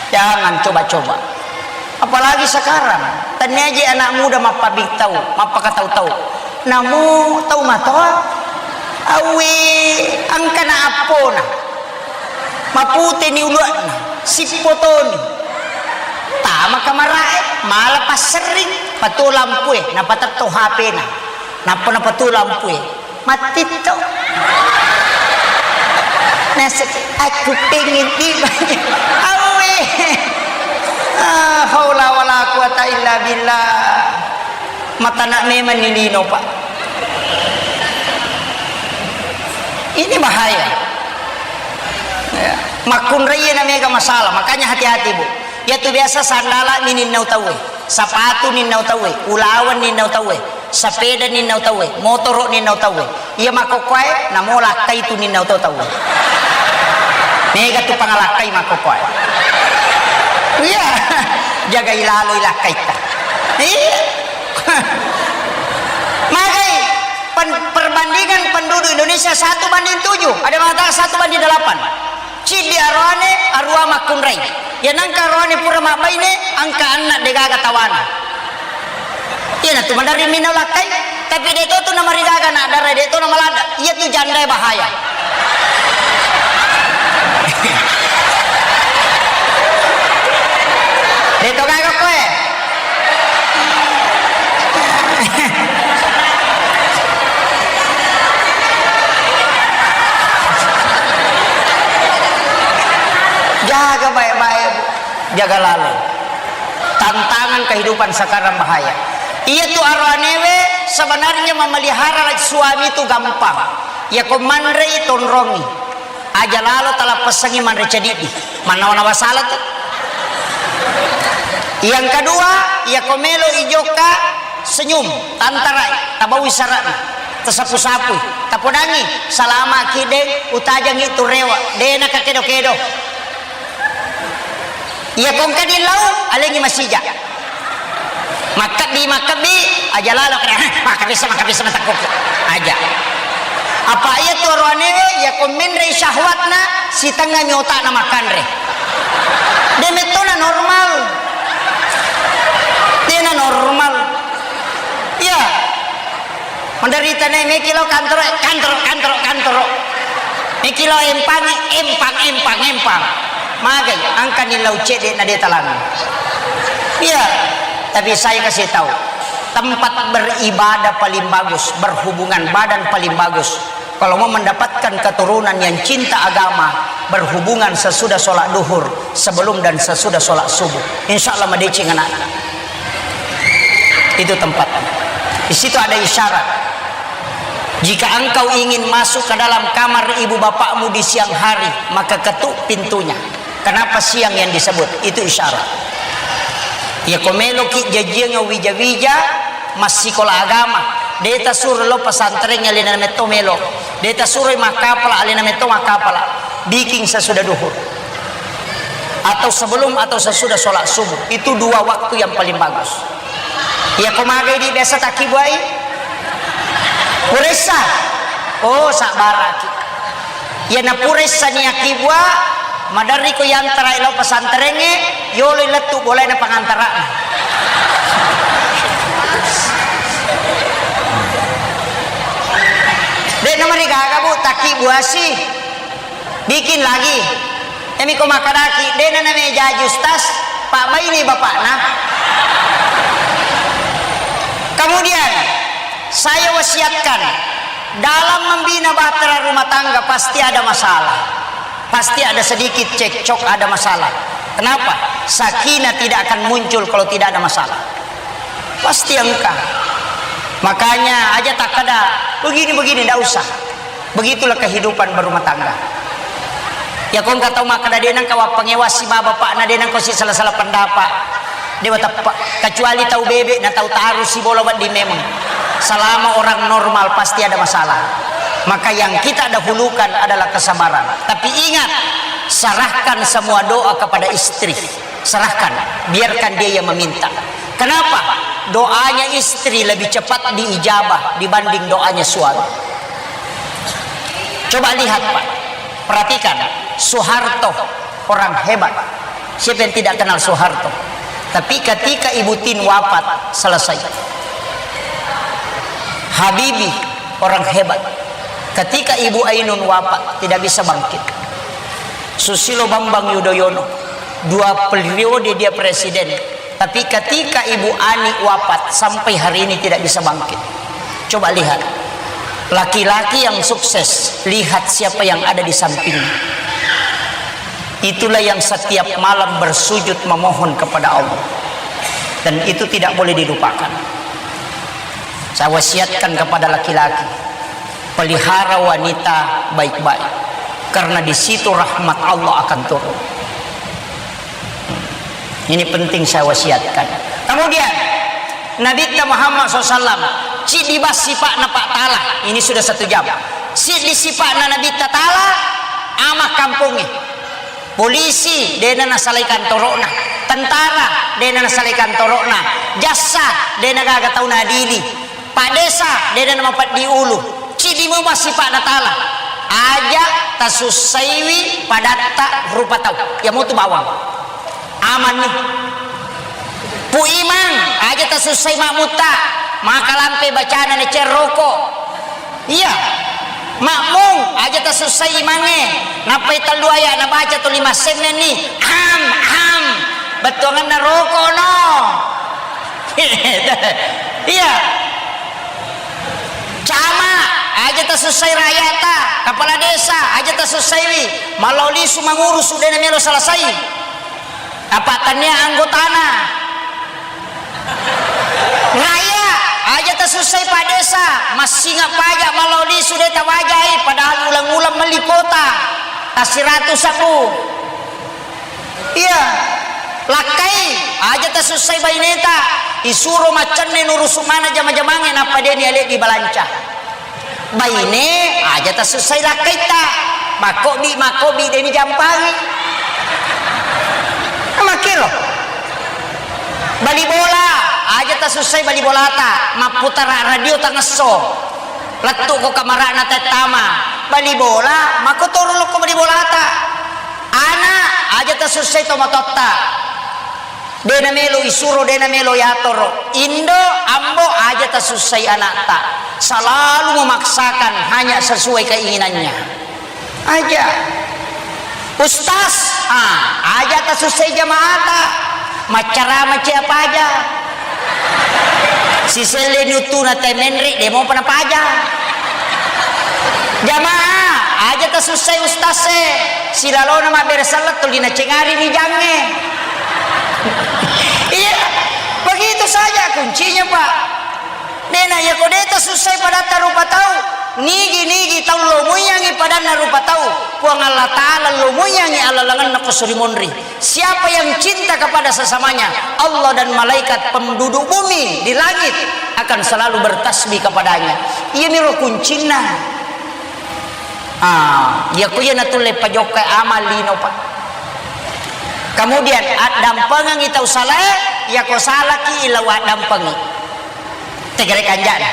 Jangan coba-coba. Apalagi sekarang, tania je anak muda mappabitau, mappakatau-tau. Namu tau matoa, awe angkana appona. Maputeni uluanna, sippotoni. Tama kamarae, mala passerring, patuo lampue, napatetto H P-na. Nappa napatuo lampue. Mattitto. Nasek, aku pengen tiba. Awe. Ah, haula wala quwata illa billah. Matana memang ni lino, Pak. Ini bahaya. Ya. Makkunrai na mega masalah, makanya hati-hati, Bu. Yatu biasa sandala ni ninnau tauwe, sapatu ninnau tauwe, ulawan ninnau tauwe, sapeda ninnau tauwe, motoro ninnau tauwe. Iya makkokkoe, namo lakkai tu ninnau to tauwe. Mega tu pangalakkai makkokkoe. Iya, jagai lalo ilakkaitta. Iya. Magai pen-, perbandingan penduduk Indonesia satu banding tujuh, ada mengatakan satu banding delapan. Ciddi aroane, arua makkunrai. Ya nangka aroane pura mabbaine, angka anna degaga tawana. Iya natu maderri minau lakkai, tapi de to tu namarigaga na dara de to namaladda. Iya tu janda bahaya. De to gaga koe. Jaga baik-baik, Bu. Jaga lalo. Tantangan kehidupan sekarang bahaya. Iya tu aroanewe sebenarnya memelihara suami tu gampang. Ya ko manrei tonrongi. Aja lalo talappesangi manre cedidi. Mannawa-nawa salah tu. Yang kedua, iya ko melo ijokka senyum, tantarai, tabawi sarana, tasapu-sapui, tapodangi, salama ki deng, utajangi tu rewa, dena kakedo-kedo. Iya ko engka dillau, alengi masija. Makkebbi, makkebbi, aja lalo kada, "Hah, makkebbi sa, makkebbi sa, matakkuki." Aja. Apa iya tu aroanewe, iya ko menrei syahwatna, sitengngami otakna makkanre. De mettona normal. Dena normal. Iya. Menderita ne, meki lao kantoro, kantoro, kantoro, kantoro. Meki lao empang, empang, empang, empang. Magai, angkani lao cedde na de talang. Iya, tapi saya kasih tahu, tempat beribadah paling bagus, berhubungan badan paling bagus. Kalau mau mendapatkan keturunan yang cinta agama, berhubungan sesudah sholat duhur, sebelum dan sesudah sholat subuh. Insya Allah madeceng anak. Itu tempat. Di situ ada isyarat. Jika engkau ingin masuk ke dalam kamar ibu bapakmu di siang hari, maka ketuk pintunya. Kenapa siang yang disebut? Itu isyarat. Ya, ko meloki jajiang wija-wija, massikola agama. De tasuro lo pesantren, alena metto melo. De tasuro makkapala, alena metto makkapala. Bikin sesudah duhur. Atau sebelum atau sesudah sholat subuh. Itu dua waktu yang paling bagus. Iya, ko magai di biasa takkibuai? Puressa. Oh, sabbaraki. Iya, na puressa ni akkibua, maderri ko yantarai lao pesantrengnge, yolo lettu bolaina pangantarana. De namarigaga, Bu, takkibuasi. Bikin lagi. Emi ko makkadaki, dena namejaji ustaz, pabbaini bapakna. Kemudian, saya wasiatkan, dalam membina bahtera rumah tangga pasti ada masalah. Pasti ada sedikit cekcok, ada masalah. Kenapa? Sakinah tidak akan muncul kalau tidak ada masalah. Pasti engkah. Makanya aja takkada begini-begini, ndak usah. Begitulah kehidupan berumah tangga. Ya, ko engka tau makkada, "De nengka wappangewassi baba bapakna, de nengka si salah-salah pendapat." Dewa teppek. Kecuali tau bebe na tau taruh si bola wedding memang. Selama orang normal pasti ada masalah. Maka yang kita dahulukan adalah kesabaran. Tapi ingat, serahkan semua doa kepada istri. Serahkan, biarkan dia yang meminta. Kenapa? Doanya istri lebih cepat diijabah dibanding doanya suami. Coba lihat, Pak. Perhatikan, Soeharto orang hebat. Siapa yang tidak kenal Soeharto? Tapi ketika Ibu Tin wafat, selesai. Habibie orang hebat. Ketika Ibu Ainun wafat, tidak bisa bangkit. Susilo Bambang Yudhoyono, dua periode dia presiden. Tapi ketika Ibu Ani wafat, sampai hari ini tidak bisa bangkit. Coba lihat, laki-laki yang sukses, lihat siapa yang ada di sampingnya. Itulah yang setiap malam bersujud memohon kepada Allah. Dan itu tidak boleh dilupakan. Saya wasiatkan kepada laki-laki, pelihara wanita baik-baik. Karena di situ rahmat Allah akan turun. Ini penting saya wasiatkan. Kemudian, Nabitta Muhammad sallallahu alaihi wasallam, ciddi bas sipa'na Pak Tala. Ini sudah satu jam. Ciddi sipa'na Nabitta Tala, ama kampongnge. Polisi, dena nasalai kantoro'na. Tentara, dena nasalai kantoro'na. Jassa, dena gaga tau nadili. Pak Desa, dena namapeddi ulu. Ciddi muba sipa'na Tala. Aja tasussaiwi padatta rupa tau. Iya mutu bawang. Amanni. Pu Imang, aja tasussai makmutta. Makalampe bacana ne cerroko. Iya. Makmung, aja tasussai imangnge. Nappai tellu aya nabaca tuli massennenni. Am, am. Bettuanganna roko no. Iya. Cama, aja tasussai rakyata, kepala desa, aja tasussaiwi, malao lisu mangurusu, dena melo selesai. Apa tania anggotana. Raya, aja tasussai Pak Desa, massinga pajak malao lisu de tawajai, padahal ulang-ulang melli kota. Tasiratu sabu. Iya, lakkai, aja tasussai baineta, isuro maccenne nurusu mana jama-jamangnge nappa deni ale di balanca. Baine, aja tasussai lakkaitta, makkobi, makkobi deni jampangi. Makkiro. Bali bola, aja tasussai bali bolata, mapputara radio tangesso. Lettu ko kamarana tettama, bali bola, makkotoro lokko bali bolata. Ana, aja tasussai tomatoatta. Dena melo isuro, dena melo yatoro. Indo, ambo, aja tasussai anakta. Selalu memaksakan hanya sesuai keinginannya. Aja. Ustaz, ah, aja tasussai jamaata. Maccarama ciapa aja. Siselle ni uttuna te menre, de mopa napaja. Jamaah, aja tasussai ustaz e. Silalona mabbere selleng tuli nacengari ni jangnge. Iya, begitu saja kuncinya, Pak. Dena, yako de tasussai padatta rupa tau, nigi-nigi tau lomoiyangi padanna rupa tau, Puang Allah Ta'ala lomoiyangi alalangenna ko suri monri. Siapa yang cinta kepada sesamanya, Allah dan malaikat penduduk bumi di langit akan selalu bertasbih kepadanya. Iyamiro kuncinna. Ah, yako iya natulle pajokka amal lino, Pak. Kemudian, addampengengi tau salae, yako salaki lao addampengi. Tegere kanjana.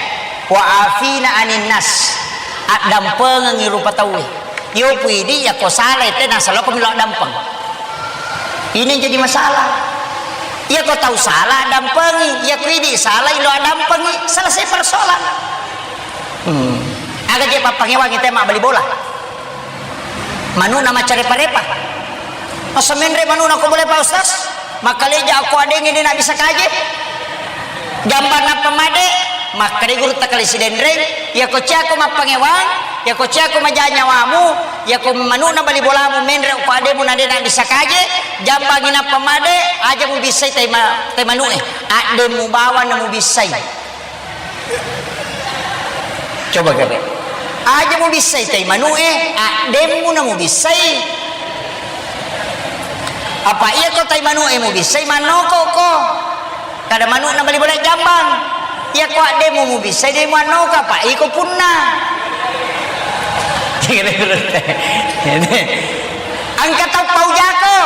Wa afina anin nas. Addampengengi rupa tauwe. Yo puidi yako salai te nasaloko milo addampeng. Ini yang jadi masalah. Yako tau salah addampengi, yako idi salai lo addampengi, selesai persoalan. Hmm. Aga je pappangewangi te mabbali bola. Manu'na maccarepa-repa. Masa menre manu'na ko boleh, Pak Ustaz? Makkaleja ko adengnge de nabisa kaje. Jambang nappa made, makkade gurutta kale Sidenreng, yako ciako mappangewang, yako ciako maja nyawamu, yako manu'na bali bolamu menre ko ademu na de nabisa kaje, jambangi nappa made, aja mubissai tai ma-, tai manu'e. Addemmu bawang na mubissai. Coba kere. Aja mubissai tai manu'e, addemmu na mubissai. Apa iya ko tai manu'e mubissai, mannoko ko. Kada manu'na bali bola jambang. Iya ko addemmu mubissai, demu annoka, apa iko punna. Engka tau pau jako,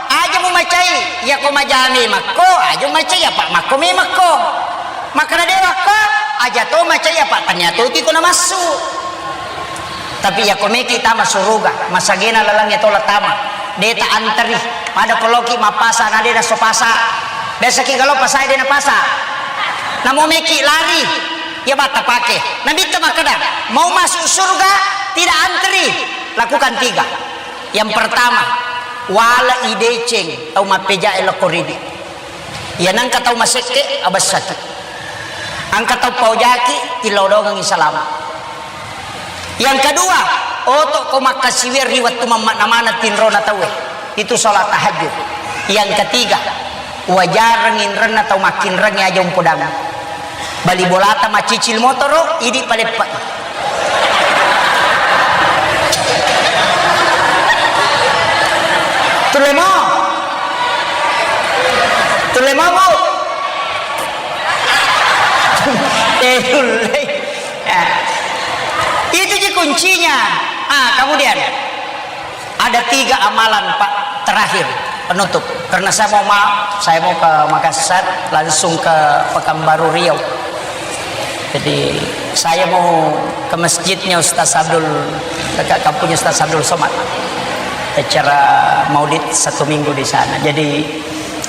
aja mumacai, iya ko majame makko, aja mumacai, apa makko memakko. Makkeda dewa ko, aja to macai apa tania toti ko namassu. Tapi ya ko meki tama suruga, masagena lalang ya tola tama. De ta anteri, pada ko loki mapasa na de na so pasa. Biasa ki kalau pasa de na pasa. Namo meki lari, ya bata pake. Nabi ta makkeda, mau masuk surga, tidak anteri. Lakukan tiga. Yang pertama, wala ideceng tau mappeja e lokko ridi. Iya nengka tau masekke, abessaki. Engka tau paojaki, tillau doangengi salama. Yang kedua, oto ko makkasiwiang ri wettu mammakna maneng tinrona tauwe. Itu sholat tahajud. Yang ketiga, wajareng inrenna tau makkinrengnge aja umpodang. Bali bolata macicil motoro, idi paleppa. Tulle mo. Tulle mo, Bu. Eh, tulle. Ya. Itu ji kuncinya. Ah, kemudian ada tiga amalan, Pak, terakhir penutup. Karena saya mau maaf, saya mau ke Makassar, langsung ke Pekanbaru Riau. Jadi saya mau ke masjidnya Ustaz Abdul, dekat kampungnya Ustaz Abdul Somad. Acara maulid satu minggu di sana. Jadi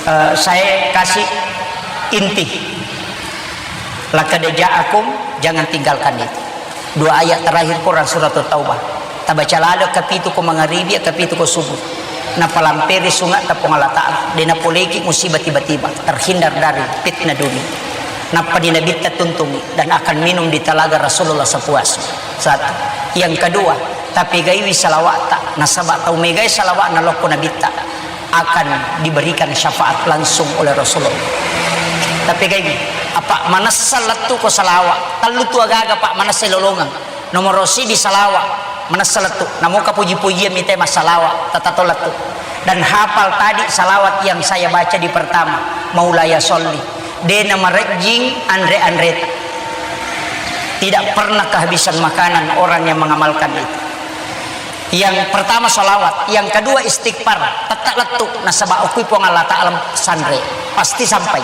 eh, saya kasih inti. Laqad ja'akum, jangan tinggalkan itu. Dua ayat terakhir Quran surat Taubah. Tabaca lalo kapitu ko mangaribi, kapitu ko subuh. Napalamperi sunga tepung Allah Ta'ala. De napoleki musibah tiba-tiba. Terhindar dari fitnah dunia. Nappa di Nabitta tuntungi dan akan minum di talaga Rasulullah sepuasnya. Satu. Yang kedua, tapegaiwi salawa'ta. Nasaba tau megai salawa'na lokko Nabitta akan diberikan syafaat langsung oleh Rasulullah. Tapi kayak gini, apa manessa lettu ko salawa? Tellu tu agaga, Pak, manessa lolongeng. Nomor siji salawa, manessa lettu. Namoka puji-pujian mita massalawa, tatato lettu. Dan hafal tadi salawat yang saya baca di pertama, Maulaya Sholli. Dena marejjing anre-anreta. Tidak pernah kehabisan makanan orang yang mengamalkan itu. Yang pertama salawat, yang kedua istighfar, tetap lettu nasaba okui Puang Allah Ta'ala sanre, pasti sampai.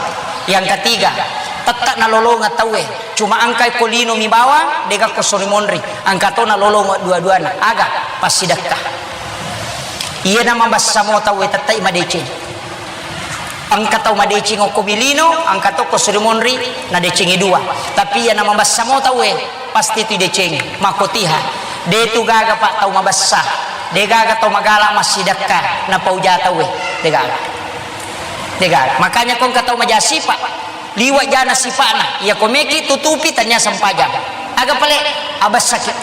Yang ketiga, tetap nalolonga tauwe, cuma engkai ko lino mi bawang, dega ko sori monri, engka to nalolonga dua-duana, aga, passidekka. Iya na mabassa mo tauwe tettai madeceng. Engka tau madeceng okko bilino, engka tokko suri monri, nadecengi dua. Tapi iya na mabassa mo tauwe, pasti tu decengi. Makotiha, de tu gaga, Pak, tau mabassa. De gaga tau magala massidekka, napauja tauwe. De gaga. De gaga. Makanya ko engka tau maja sipa, liwa jana sipa'na, iya ko meki tutupi tania sempajang. Aga pale, abassaki.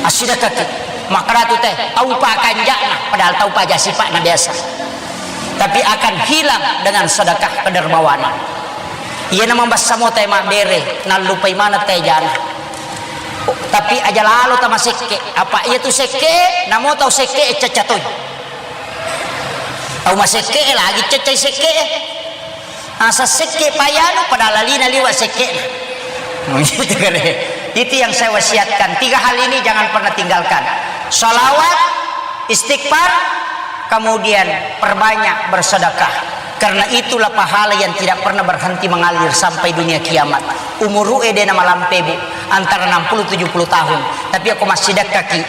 Assidekkaki. Makkedatu te, tau pakanja'na, padahal tau paja sipa'na biasa. Tapi akan hilang dengan sedekah kedermawanan. Iyana mabassa mo te mabbere, nallupai maneng te jana. Tapi aja lalo tamasekke, apa iya tu sekke, namo tau sekke e cacca toi. Tau masekke e lagi caccai sekke e. Asa sekke payanu pada lalina liwa sekke. Gitu kan, eh. Itu yang saya wasiatkan. Tiga hal ini jangan pernah tinggalkan. Salawat, istighfar, kemudian perbanyak bersedekah. Karena itulah pahala yang tidak pernah berhenti mengalir sampai dunia kiamat. Umuru e dena malampe, Bu, antara enam puluh tujuh puluh tahun. Tapi aku masih dekkaki.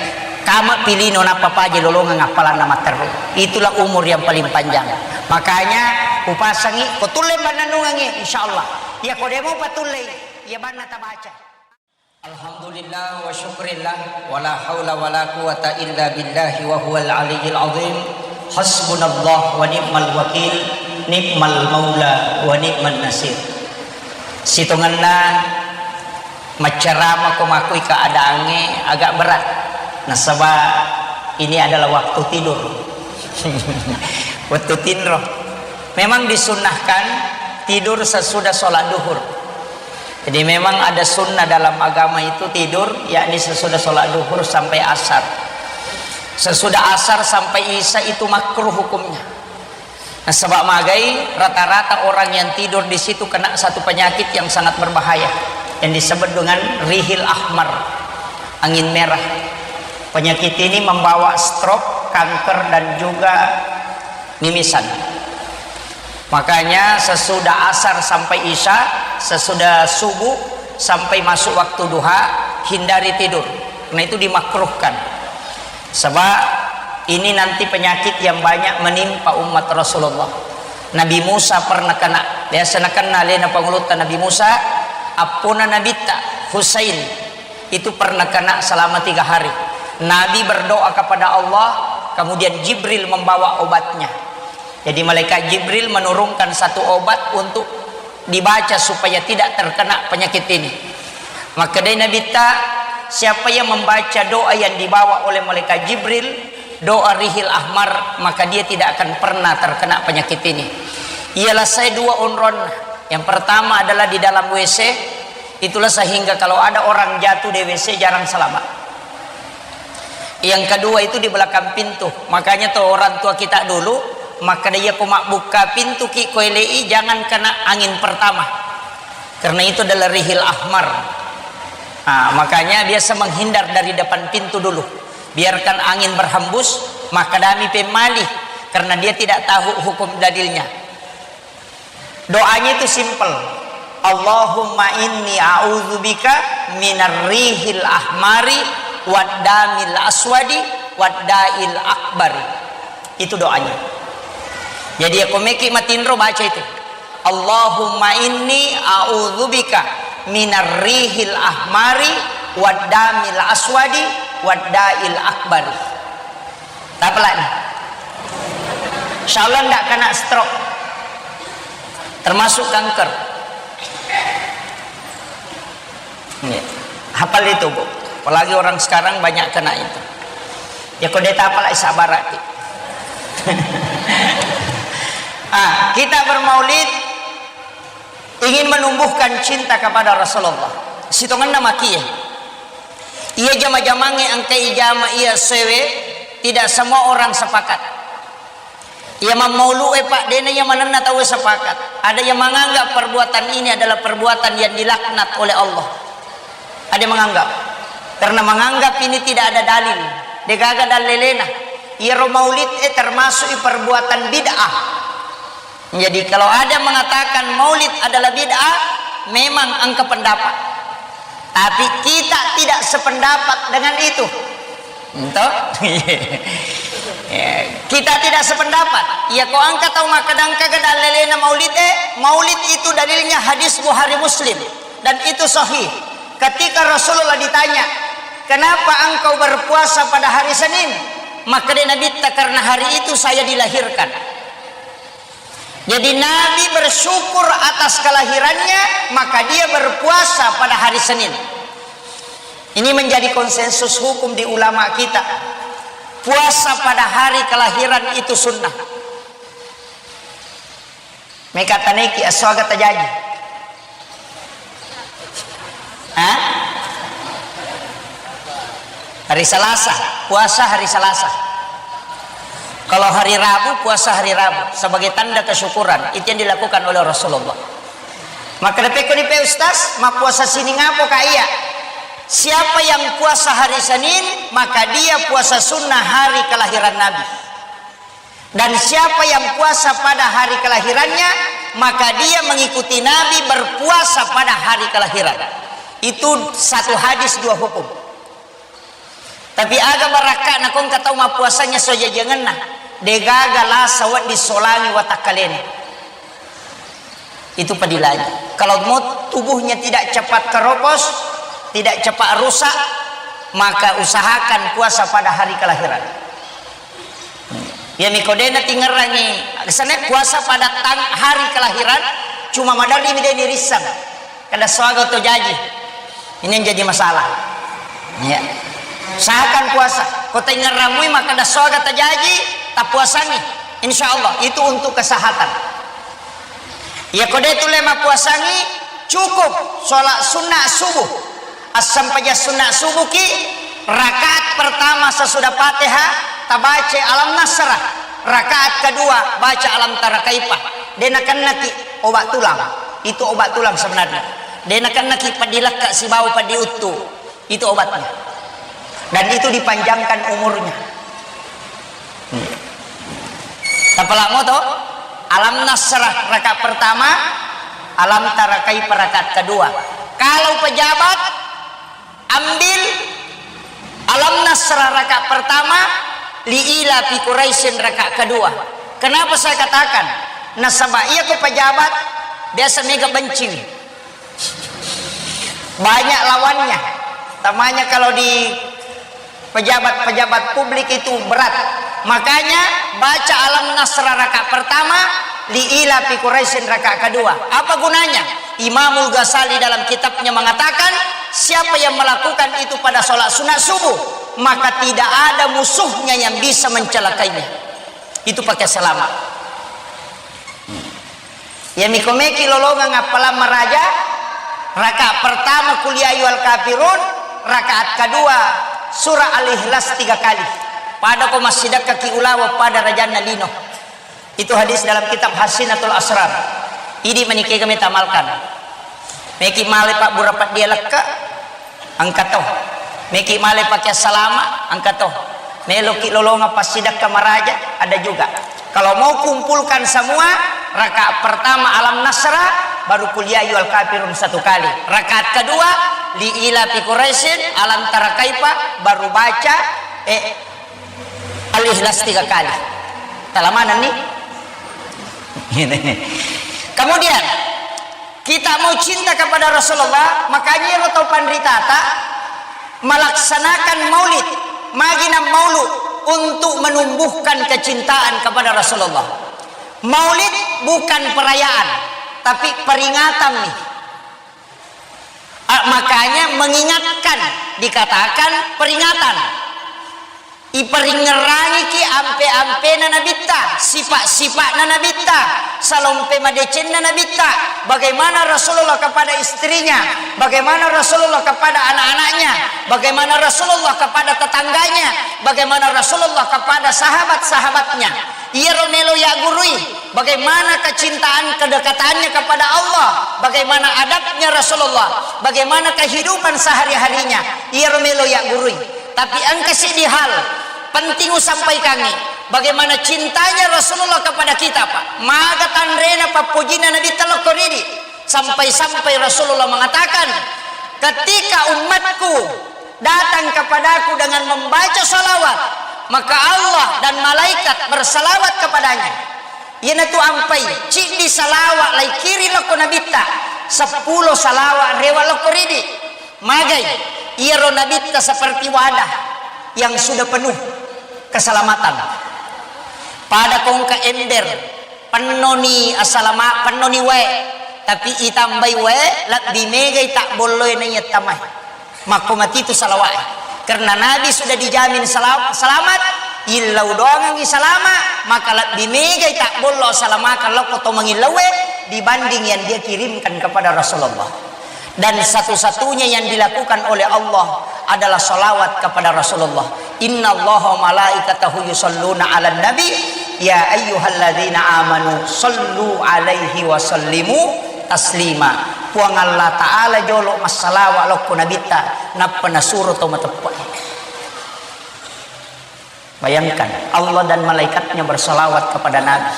Kama pilino nappa paje lolongeng appalanna matteru. Itulah umur yang paling panjang. Makanya upasangi ko tulle mannennungengi, insyaallah. Iya ko demo patullei, iya banna tabaca. Alhamdulillah wa syukrillah, wala haula wala quwata illa billahi wa huwal aliyyil azim. Hasbunallah wa ni'mal wakil, ni'mal maula wa ni'man nasir. Sitongenna maccarama ko makui keadaangnge agak berat. Nasaba ini adalah waktu tidur. Waktu tinro. Memang disunnahkan tidur sesudah sholat duhur. Jadi memang ada sunnah dalam agama itu tidur, yakni sesudah sholat duhur sampai asar. Sesudah asar sampai isya itu makruh hukumnya. Nasaba magai, rata-rata orang yang tidur di situ kena satu penyakit yang sangat berbahaya, yang disebut dengan rihil ahmar, angin merah. Penyakit ini membawa stroke, kanker, dan juga mimisan. Makanya sesudah asar sampai isya, sesudah subuh sampai masuk waktu duha, hindari tidur. Karena itu dimakruhkan. Sebab ini nanti penyakit yang banyak menimpa umat Rasulullah. Nabi Musa pernah kena, biasa nakenna alena pangulutta Nabi Musa, appona Nabitta Husain itu pernah kena selama tiga hari. Nabi berdoa kepada Allah, kemudian Jibril membawa obatnya. Jadi malaikat Jibril menurunkan satu obat untuk dibaca supaya tidak terkena penyakit ini. Makkedai Nabitta, siapa yang membaca doa yang dibawa oleh malaikat Jibril, doa Rihil Ahmar, maka dia tidak akan pernah terkena penyakit ini. Ialah saya dua onron. Yang pertama adalah di dalam W C, itulah sehingga kalau ada orang jatuh di W C jarang selamat. Yang kedua itu di belakang pintu. Makanya tuh orang tua kita dulu, makkeda, "Iya ko mabbukka pintu ki, ko elei jangan kena angin pertama." Karena itu adalah Rihil Ahmar. Nah, makanya biasa menghindar dari depan pintu dulu. Biarkan angin berhembus, maka dami pemmali, karena dia tidak tahu hukum dalilnya. Doanya itu simple. "Allahumma inni a'udzubika minar rihil ahmari wad damil aswadi wad da'il akbari." Itu doanya. Jadi, ya, ko meki matinro, baca itu. "Allahumma inni a'udzubika minar rihil ahmari wad damil aswadi wad da'il akbari." Tapalani. Insya Allah ndak kena stroke. Termasuk kanker. Iya. Hafal itu, Bu. Apalagi orang sekarang banyak kena itu. Ya, ko de' tapalai, sabaraki. Ah, kita bermaulid ingin menumbuhkan cinta kepada Rasulullah. Sitongenna makie. Iya jama-jamangnge engkai jama iya sewe, tidak semua orang sepakat. Iya mammaulu'e, Pak, dena iya manenna tauwe sepakat. Ada yang menganggap perbuatan ini adalah perbuatan yang dilaknat oleh Allah. Ada yang menganggap. Karena menganggap ini tidak ada dalil. Degaga dalelena. Iyaro maulid e termasuk perbuatan bid'ah. Jadi, kalau ada mengatakan maulid adalah bid'ah, memang engka pendapat. Tapi kita tidak sependapat dengan itu. Ento? Ya, kita tidak sependapat. Ya, ko engka tau makkeda engka ga dalelena maulid e, maulid itu dalilnya hadis Bukhari Muslim. Dan itu sahih. Ketika Rasulullah ditanya, "Kenapa engkau berpuasa pada hari Senin?" Makkeda Nabitta, "Karena hari itu saya dilahirkan." Jadi Nabi bersyukur atas kelahirannya, maka dia berpuasa pada hari Senin. Ini menjadi konsensus hukum di ulama kita. Puasa pada hari kelahiran itu sunnah. Meka taneki aswaga tajaji. Hah? Hari Selasa, puasa hari Selasa. Kalau hari Rabu, puasa hari Rabu sebagai tanda kesyukuran. Itu yang dilakukan oleh Rasulullah. Maka depeko ni pe Ustaz, mappuasa sining apo ka iya? Siapa yang puasa hari Senin, maka dia puasa sunnah hari kelahiran Nabi. Dan siapa yang puasa pada hari kelahirannya, maka dia mengikuti Nabi berpuasa pada hari kelahiran. Itu satu hadis dua hukum. Tapi aga barakka nakongka tau mappuasanya sojajangenna, degaga lasa wedding solangi watakkalena. Itu padilangi. Kalau mau tubuhnya tidak cepat keropos, tidak cepat rusak, maka usahakan puasa pada hari kelahiran. Ya, miko dena tingerangi, kesana puasa pada tang hari kelahiran, cuma maderri mi deni rissang. Kada swaga to jaji. Ini yang jadi masalah. Ya. Usahakan puasa. Ko taingerramui maka kada swaga tajaji, tapuasangi. Insya Allah itu untuk kesehatan. Iya ko de' tu le mappuasangi, cukup sholat sunnah subuh. Assempajang sunnah subuh ki, rakaat pertama sesudah Fatihah, tabaca Alam Nasrah. Rakaat kedua, baca Alam Tara Kaifa. De' nakennaki obat tulang. Itu obat tulang sebenarnya. De' nakennaki padilekka sibawa padiuttu. Itu obatnya. Dan itu dipanjangkan umurnya. Hmm. Tapalamo to? Alam Nasrah rakaat pertama, Alam Tara Kaifa rakaat kedua. Kalau pejabat, ambil Alam Nasrah rakaat pertama, Li Ila Fi Quraisyin rakaat kedua. Kenapa saya katakan? Nasaba iya ko pejabat biasa mega benciwi. Banyak lawannya. Tamanya kalau di pejabat-pejabat publik itu berat. Makanya baca Alam Nasrah rakaat pertama, Li Ila Fi Quraisyin rakaat kedua. Apa gunanya? Imamul Ghazali dalam kitabnya mengatakan, siapa yang melakukan itu pada sholat sunat subuh, maka tidak ada musuhnya yang bisa mencelakainya. Itu pakai selamat. Iya miko meki lolongang appalang maraja, rakaat pertama Qul ya ayyuhal kafirun, rakaat kedua surah Al-Ikhlas tiga kali. Pada ko massidakkaki ulawa pada rajanna lino. Itu hadis dalam kitab Hasinatul Asrar. Idi manikega metamalkan. Meki male pabbura paddia lekka, engka to. Meki male pakai salama, engka to. Meloki lolonga passidakka maraja, ada juga. Kalau mau kumpulkan semua, rakaat pertama Alam Nasra, baru Qul ya ayyuhal kafirun satu kali. Rakaat kedua, Li ila fi Quraisyin, Alam tara kaifa, baru baca, eh, Al-Ikhlas tiga kali. Talamanan nih. Kemudian, kita mau cinta kepada Rasulullah, makanya ero tau panritata melaksanakan maulid, magina maulu untuk menumbuhkan kecintaan kepada Rasulullah. Maulid bukan perayaan, tapi peringatan nih. Ah, makanya mengingatkan dikatakan peringatan. Iparingngerangiki ampe-ampena Nabitta, sifat-sifatna Nabitta, salompe madecenna Nabitta, bagaimana Rasulullah kepada istrinya, bagaimana Rasulullah kepada anak-anaknya, bagaimana Rasulullah kepada tetangganya, bagaimana Rasulullah kepada sahabat-sahabatnya. Iyaro melo yaggurui, bagaimana kecintaan kedekatannya kepada Allah, bagaimana adabnya Rasulullah, bagaimana kehidupan sehari-harinya. Iyaro melo yaggurui. Tapi engka siddi hal penting usampaikangngi, bagaimana cintanya Rasulullah kepada kita, Pak. Maga tanrena pappojinna Nabitta lokko ridi. Sampai-sampai Rasulullah mengatakan, "Ketika umatku datang kepadaku dengan membaca salawat, maka Allah dan malaikat bersalawat kepadanya." Iyanatu ampai, ciddi salawat laikiri lokko Nabitta, seppulo salawat rewa lokko ridi. Magai, iyaro Nabitta seperti wadah yang sudah penuh keselamatan. Pada kongka ember, pennoni asalama, pennoni wae, tapi itambai wae, lebbi megai tak bolloe naiya tamai. Makko matitu salawat. Karena Nabi sudah dijamin sela-, selamat, illau doangengi salama, maka lebbi megai tak bollo salamakan lokko to mangillauwe dibanding yang dia kirimkan kepada Rasulullah. Dan satu-satunya yang dilakukan oleh Allah adalah salawat kepada Rasulullah. Innallaha wa malaikatahu yusalluna 'alan nabi, ya ayyuhalladzina amanu sallu 'alaihi wa sallimu taslima. Puang Allah Ta'ala jolo massalawa lokko Nabitta, nappa nasuro to mateppe'e. Bayangkan, Allah dan malaikatnya bersalawat kepada Nabi.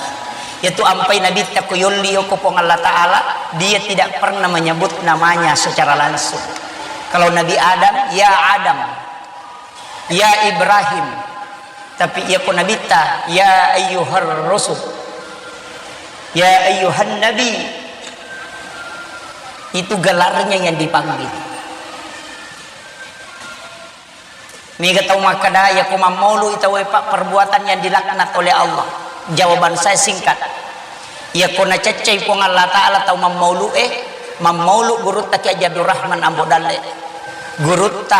Yaitu ampai Nabitta ko yolli yoko Puang Allah Ta'ala, dia tidak pernah menyebut namanya secara langsung. Kalau Nabi Adam, ya Adam, ya Ibrahim. Tapi iya ko Nabitta, ya ayyuhar rusul, ya ayyuhan nabi. Itu gelarnya yang dipanggil. Mega tau makkada, iya ko mammaulu i tauwe, Pak, perbuatan yang dilaknat oleh Allah. Jawaban saya singkat. Iya ko naceccei Puang Allah Ta'ala tau mammaulu e, mammaulu gurutta Ki Haji Abdurrahman Ambo Dalle, gurutta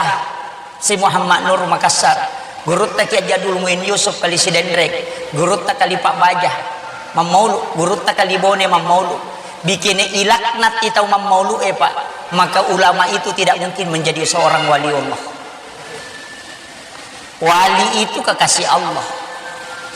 Si Muhammad Nur Makassar, gurutta Ki Haji Abdul Muin Yusuf Kali Sidenreng, gurutta Kali Pak Baja, mammaulu, gurutta Kali Bone mammaulu. Bikene ilaknat i tau mammaulu e, Pak, maka ulama itu tidak mungkin menjadi seorang waliullah. Wali itu kekasih Allah.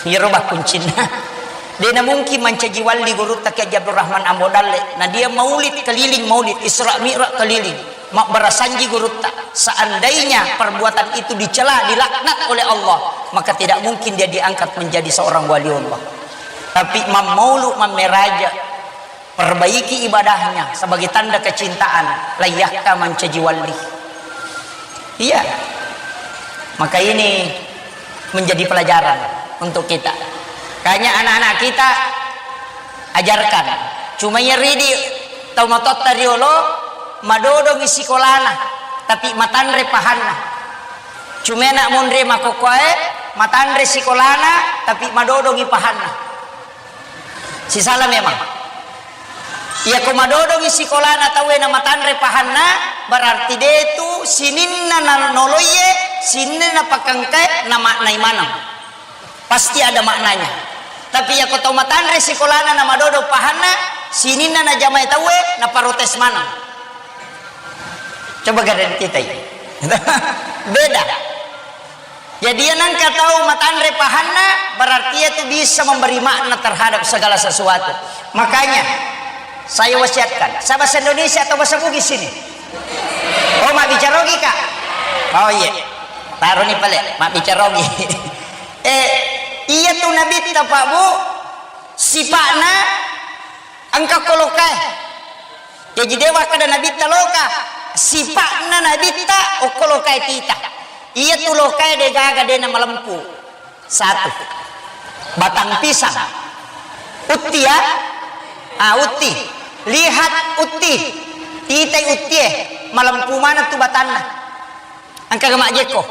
Iyaro bakkuncinna. Dena mungkin mancaji wali gurutta Ki Haji Abdurrahman Ambo Dalle. Nah, dia maulid keliling, maulid Isra Mi'raj keliling. Mabbarasanji gurutta. Seandainya perbuatan itu dicela, dilaknat oleh Allah, maka tidak mungkin dia diangkat menjadi seorang waliullah. Tapi mammaulu mammeraja, perbaiki ibadahnya sebagai tanda kecintaan, layyakka mancaji walli. Iya. Maka ini menjadi pelajaran untuk kita. Kayaknya anak-anak kita ajarkan. Cuma iya ridi tau matotta riolo madodongi sikolana, tapi matanre pahanna. Cuma anak monri makkokkoe matanre sikolana, tapi madodongi pahanna. Sisala memang. Iyako madodongi sikolana tauwe na matanre pahanna, berarti detu sininna na noloiye, sininna pakengkae na maknai maneng. Pasti ada maknanya. Tapi iyako tau matanre sikolana na madodong pahanna, sininna na jamae tauwe na protes maneng. Coba gareng kita ini. Beda. Jadi, yang nangka tau matanre pahanna, berarti itu bisa memberi makna terhadap segala sesuatu. Makanya, saya wasiatkan, saya bahasa Indonesia atau bahasa Bugis ini? Oh, mabbicara Ogi, Kak? Oh, iya. Taruh nih, pale, mabbicara Ogi. Eh, iya tuh Nabi, Pak Bu, sipakna engka kolokai. Jaji de wakkeda Nabitta loka, sipa'na Nabitta okko lokae tita. Iyatu lokae degaga de namalempu. Satu. Batang pisang. Utti ya? Ah, utti. Lihat utti. Titai uttie. Malempu maneng tu batanna. Engkaga majjekko.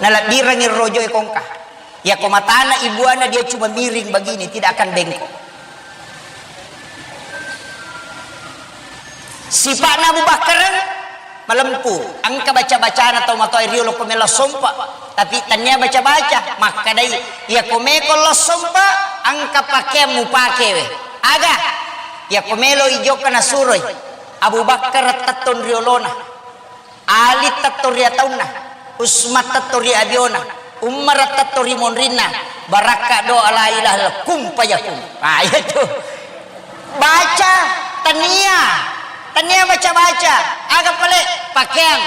Nalabbirengngi rojoe kongka. Yako matana ibuana dia cuma miring begini, tidak akan bengkok. Sipa'na Abu Bakar malempu, engka baca-bacana tau matoa riolo ko melo sompa, tapi tania baca-baca, makkadai, yako meko lo sompa, engka pakeang mupakewe. Aga, yako melo ijokka nasuroi, Abu Bakar tettong riolona. Ali tetto ri ataunna, Usman tetto ri abiona, Umar tetto ri monrinna, barakka doa la ilaha illallah, kun fayakun. Ah, iya tu. Baca, tania, tania baca-baca, aga pale pakeang.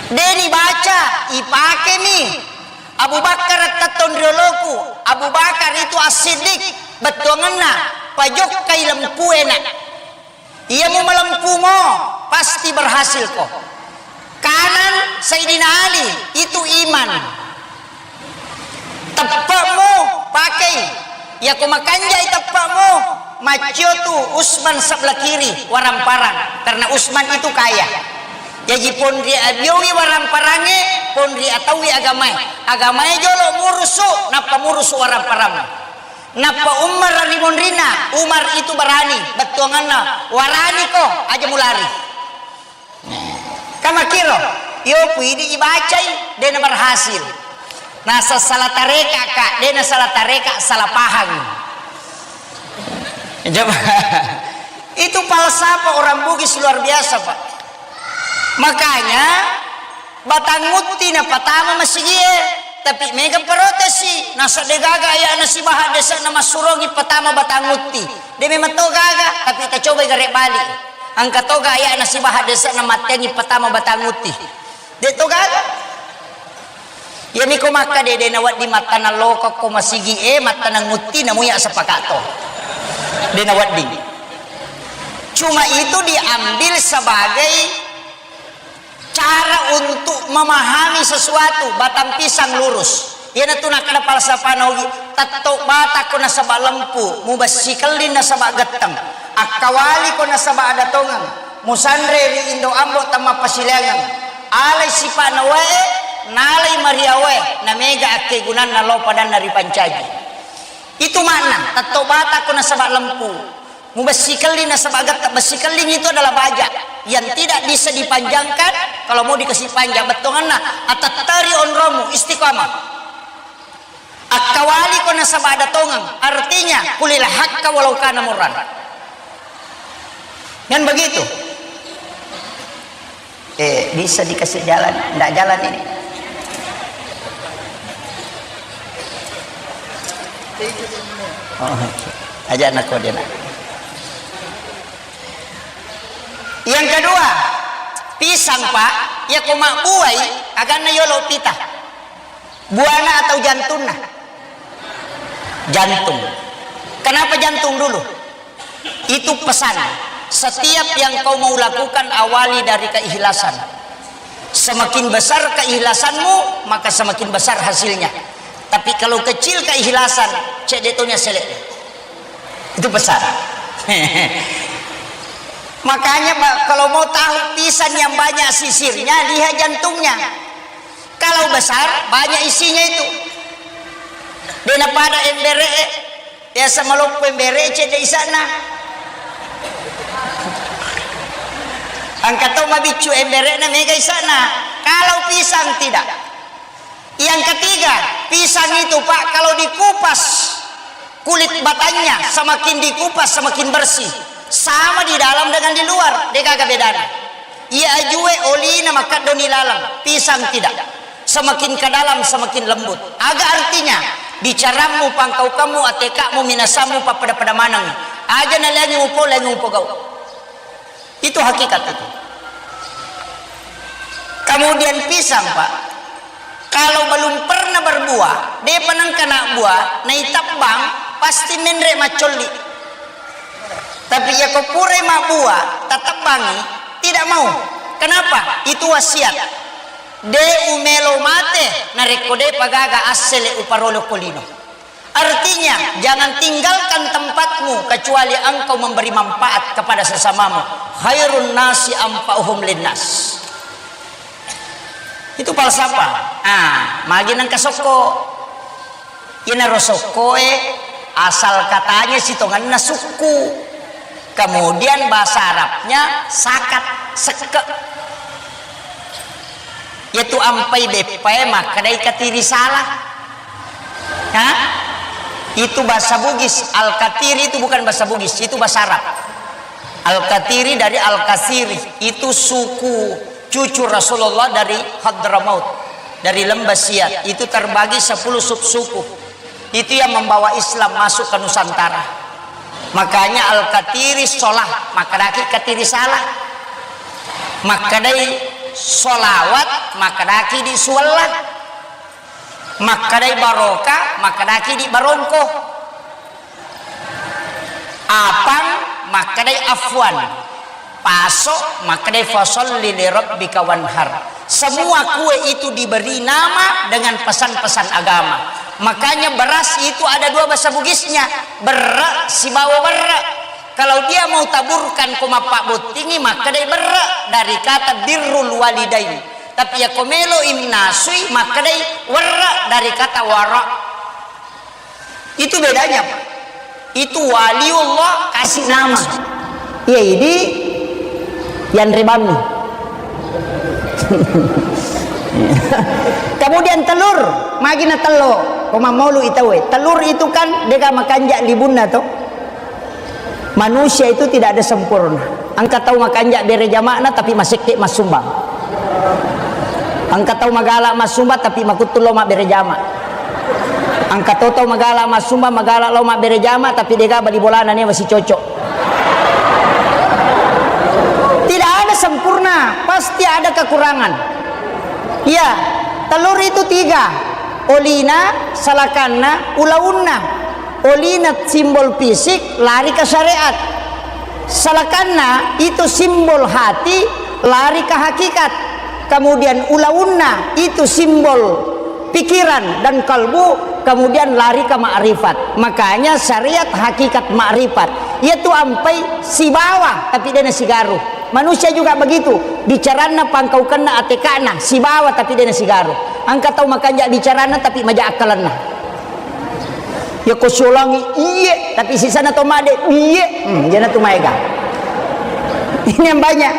Deni baca, ipakemi. Abu Bakar tetto ri oloku, Abu Bakar itu as-siddiq, bettuangenna, pajokkai lempuena. Iya mu malempumo, pasti berhasil ko. Kanan Sayyidina Ali, itu iman. Teppe'mu pakei. Yako makanjai teppe'mu, maccio tu Usman sebelah kiri, waramparang. Karena Usman itu kaya. Jaji ponri abiowi waramparangnge, ponri ataui agamae. Agamae jolo murusu, nappa murusu waramparang. Nappa Umar ri monrinna, Umar itu berani, bettuanganna, "Waraniko, aja mulari." Kamakiro, iyo puidi ibacai, dena berhasil. Nasa salah tareka, Kak, dena salah tareka, salah paham. Coba. Itu falsafah orang Bugis luar biasa, Pak. Makanya, Batang Utti napatama masigie, tapi mega protesi, nasa degaga ayana Sibaha dese'na massurongi patama Batang Utti. De memang to gaga, tapi tacobai gare bali. Engka toga ayana Sibaha dese'na matteangi patama Batang Utti. De to gaga. Iyami ko makka de, de nawedding mattanang lokokko masigie, mattanang Utti, namuya sepakatto. De nawedding. Cuma itu diambil sebagai cara untuk memahami sesuatu, batang pisang lurus. Iyanatu nakkeda falsafana Ugi, tetto batakko nasaba lempu, mubessi kelling nasaba getteng, akkawaliko nasaba ada tongeng, musanre ri indo ambo temmappasileangeng, alai sipa'na wae, nalai mariawae, namega akkegunanna lao padanna ripancaji. Itu makna, tetto batakko nasaba lempu. Mubessi kelli nasaba getta, bessi kelling itu adalah baja yang tidak bisa dipanjangkan, kalau mau dikasih panjang bettonganna, atetteri onromu istiqamah. Akkawaliko nasaba ada tongeng, artinya kulil hakka walau kana murran. Kan begitu? Eh, bisa dikasih jalan? Ndak jalan ini. Oh, aja nak kau dia nak. Yang kedua, pisang, Pak, ya ko mabbuai, aganna yolo pita. Buana atau jantunna? Jantung. Kenapa jantung dulu? Itu pesan. Setiap yang kau mau lakukan, awali dari keikhlasan. Semakin besar keikhlasanmu, maka semakin besar hasilnya. Tapi kalau kecil keikhlasan, cedde tonya selek. Itu pesan. Makanya, Pak, kalau mau tahu pisang yang banyak sisirnya, lihat jantungnya. Kalau besar, banyak isinya itu. Dena pada embere, biasa maloppo embere, cedde isana. Angka to mabiccu embere na mega isana. Kalau pisang tidak. Yang ketiga, pisang itu, Pak, kalau dikupas, kulit batangnya semakin dikupas, semakin bersih. Sama di dalam dengan di luar, de gaga bedana. Iya ajue olina makaddo ni lalang, pisang tidak. Semakin ke dalam, semakin lembut. Aga artinya? Bicarammu, pangkaukammu, atekakmu, minasammu, pappada-pada maneng. Aja naliangi mupo, liangi mupogau. Itu hakikat itu. Kemudian pisang, Pak, kalau belum pernah berbuah, depa nengka na buah, naitabbang, pasti menre maccolli. Tapi iya ko purai mabbuah, tatebbangi, tidak mau. Kenapa? Itu wasiat. De umelo mate, narekko depa gaga assele uparolo ko lino. Artinya, jangan tinggalkan tempatmu kecuali engkau memberi manfaat kepada sesamamu. Khairun nasi anfa'uhum linnas. Itu falsafah. Ah, magi nengka sokko. Inaro sokkoe, asal katanya sitongenna sukku. Kemudian bahasa Arabnya sakat, sekke. Yaitu ampai beppae makkedai katiri salah. Ha? Itu bahasa Bugis. Al-Katiri itu bukan bahasa Bugis, itu bahasa Arab. Al-Katiri dari Al-Kasiri, itu suku cucu Rasulullah dari Hadramaut, dari Lembah Siat. Itu terbagi sepuluh subsuku. Itu yang membawa Islam masuk ke Nusantara. Makanya Al-Katiri sholah, makkedaki katiri salah. Makkedai sholawat, makkedaki di suwella. Makkedai baroka, makkedaki di barongko. Apang, makkedai afwan. Paso, makkedai fasalli li rabbika wanhar. Semua kue itu diberi nama dengan pesan-pesan agama. Makanya beras itu ada dua bahasa Bugisnya, berre sibawa werre. Kalau dia mau taburkan ko mappabbottingi, makkedai berre dari kata birrul walidain. Tapi ya ko melo imnasui, makkedai werre dari kata wara. Itu bedanya, Pak. Itu waliullah kasih nama. Iya, idi yang rebami. Kemudian telur, magi na tello, ko mammolu itawe. Telur itu kan dega makanja libunna to. Manusia itu tidak ada sempurna. Engka tau makanja bere jama'na tapi masekke massumbang. Engka tau magala massumbang tapi makuttu lo mabbere jama. Engka to tau magala massumbang, magala lo mabbere jama tapi dega bali bolana ne masih cocok. Tidak ada sempurna, pasti ada kekurangan. Iya, telur itu tiga. Olina, salakanna, ulaunna. Olina simbol fisik, lari ke syariat. Salakanna itu simbol hati, lari ke hakikat. Kemudian ulaunna itu simbol pikiran dan kalbu, kemudian lari ke makrifat. Makanya syariat hakikat makrifat. Yaitu ampai sibawa, tapi dena sigaru. Manusia juga begitu. Bicaranna pangkaukenna atekana, sibawa, tapi dena sigaru. Engka tau makanja bicaranna, tapi maja akkalenna. Ya ko siolangi, iye, tapi sisana to made, iye. Hmm, jana tu maega. Ini yang banyak.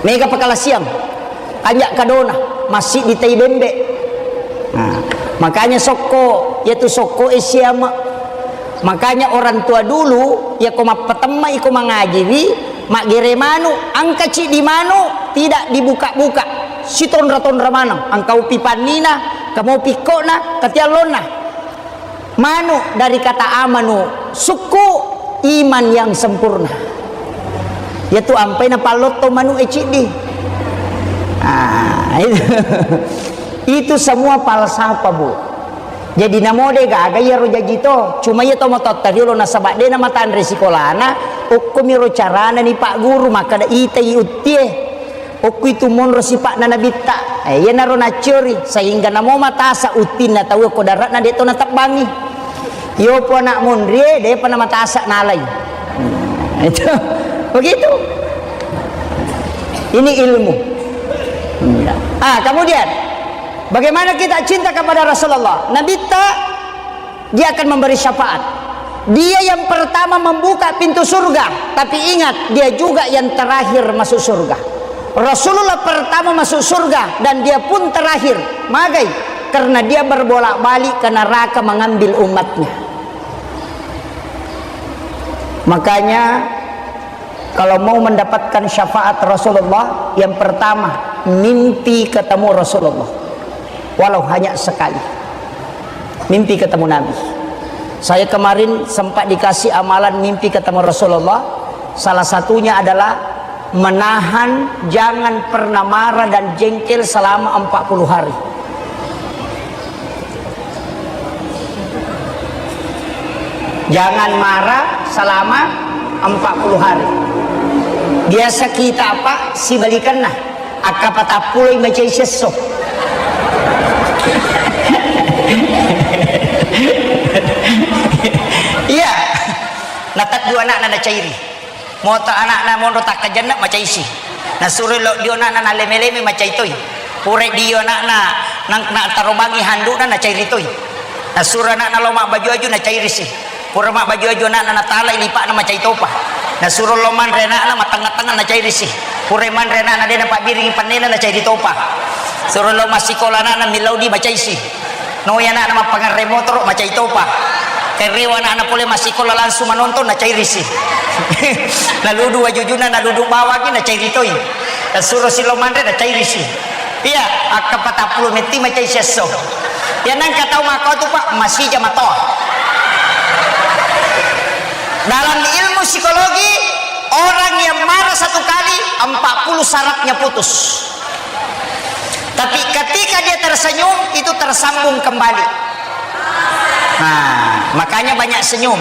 Mega pakalasiang. Kanja kadona, masih di tai bembe. Nah, makanya sokko, yaitu sokko e siama. Makanya orang tua dulu, ya ko mappatemma iko mangajiwi, maggere manu, angka ciddi manu, tidak dibuka-buka. Sitonra-tonra maneng, angka upi pannina, kamo pikkona, katiallonna. Manu dari kata amanu, sukku, iman yang sempurna. Yaitu ampai na pallotto manu e ciddi. Ah, itu. Itu semua falsafah, Bu. Jadi namo de gaga iyaro jaji to, cuma iya to matotta riolo nasaba de namatanre sikolana, okkomi ro carana ni Pak Guru makkada itai uttie. Okko itu monro sipa'na Nabitta. Eh, iyanaro nacciori, sehingga namo matasa uttinna tau ko daratna de to natebbangi. Iyo po anak monrie, de pa namatasa nalai. Itu. Begitu. Ini ilmu. Ah, kemudian, bagaimana kita cinta kepada Rasulullah? Nabitta, dia akan memberi syafaat. Dia yang pertama membuka pintu surga, tapi ingat, dia juga yang terakhir masuk surga. Rasulullah pertama masuk surga dan dia pun terakhir. Magai? Karena dia berbolak-balik ke neraka mengambil umatnya. Makanya, kalau mau mendapatkan syafaat Rasulullah, yang pertama, mimpi ketemu Rasulullah. Walau hanya sekali. Mimpi ketemu Nabi. Saya kemarin sempat dikasih amalan mimpi ketemu Rasulullah. Salah satunya adalah menahan, jangan pernah marah dan jengkel selama empat puluh hari. Jangan marah selama empat puluh hari. Biasa kita apa? Sibalikanna. Akka patappuloi macai siesso. Iya. Nataddu anakna nacairi. Moto anakna monro takkajenna macaisi. Nasuro lo dio anakna naleme-leme macai toi. Pura dio anakna nang-, na tarobangi handukna nacairi toi. Nasuro anakna lo mabbaju-aju nacairisi. Pura mabbaju-aju anakna natalai lipakna macai topa. Nasuro lo manre anakna matengnga-tengnga nacairisi. Pura manre anakna de napabbiringi pannena nacairi topa. Suro lo massikola anakna millau di macaisi. Noi anakna mappangerre motoro, macai topa. Kerewa anakna pole massikola langsung manonton, nacairisi. Naludu wajujuna, naludu bawangi, nacairi toi. Nasuro silo manre, nacairisi. Iya, akka patappulo metti macai siesso. Ya nangka tau makko tu, Pak, masija matoa. Dalam ilmu psikologi, orang yang marah satu kali, empat puluh sarafnya putus. Tapi ketika dia tersenyum, itu tersambung kembali. Nah, makanya banyak senyum.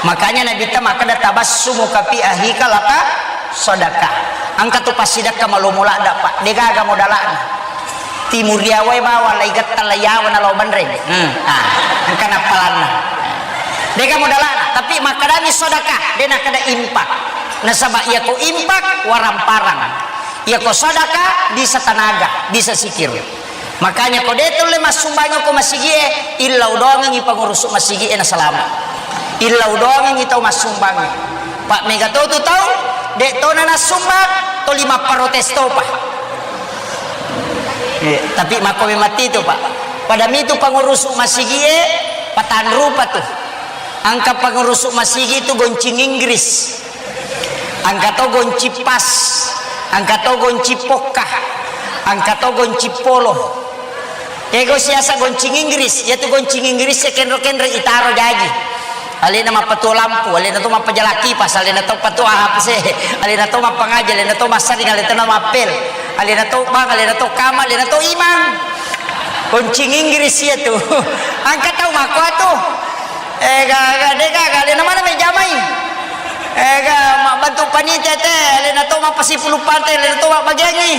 Makanya Nabi ta makkeda, "Tabassumuka fi akhika laka sadaqah." Engka tu passidekka malomo ladda, Pak. Degaga modalana. Timuriawae bawang lai getta lai yawa na lao banreng. Hmm. Ah, engka nappalanna. Degaga modalana, tapi makkedami sadaqah, de nakkeda infak. Nasaba iyako infak, waramparang. Iyako sadaqah, bisa tanaga, bisa sikir. Makanya ko de tulle massumbangi ko masigie, illau doangengi pangurusu masigie nasalama. Illau doangengi tau massumbangi. Pak mega to tu tau, de tona nassumbang, toli mapparotes topa. Eh, tapi makko memang itu, Pak. Pada mitu pangurusu masigie, patanrupa tu. Angka pangurusu masigi tu goncing Inggris. Angka to gonci pas, angka to gonci pokka, angka to gonci polo. Ego siasa goncing Inggris, ya tu goncing Inggris ya kenro-kenro itaro jaji. Alena mappatuo lampu, alena to mappajala kipas, alena to patuo A P C, alena to mappangaji, alena to massaring, alena to mappel, alena to bang, alena to kama, alena to imang. Goncing Inggris ya tu. Angka tau makko tu. Eh, ga, ga, de ga, ga, alena mana mai jamai? Eh, ga, mabbantu panitia te, alena to mappasipulung pante, alena to mabbagiangi.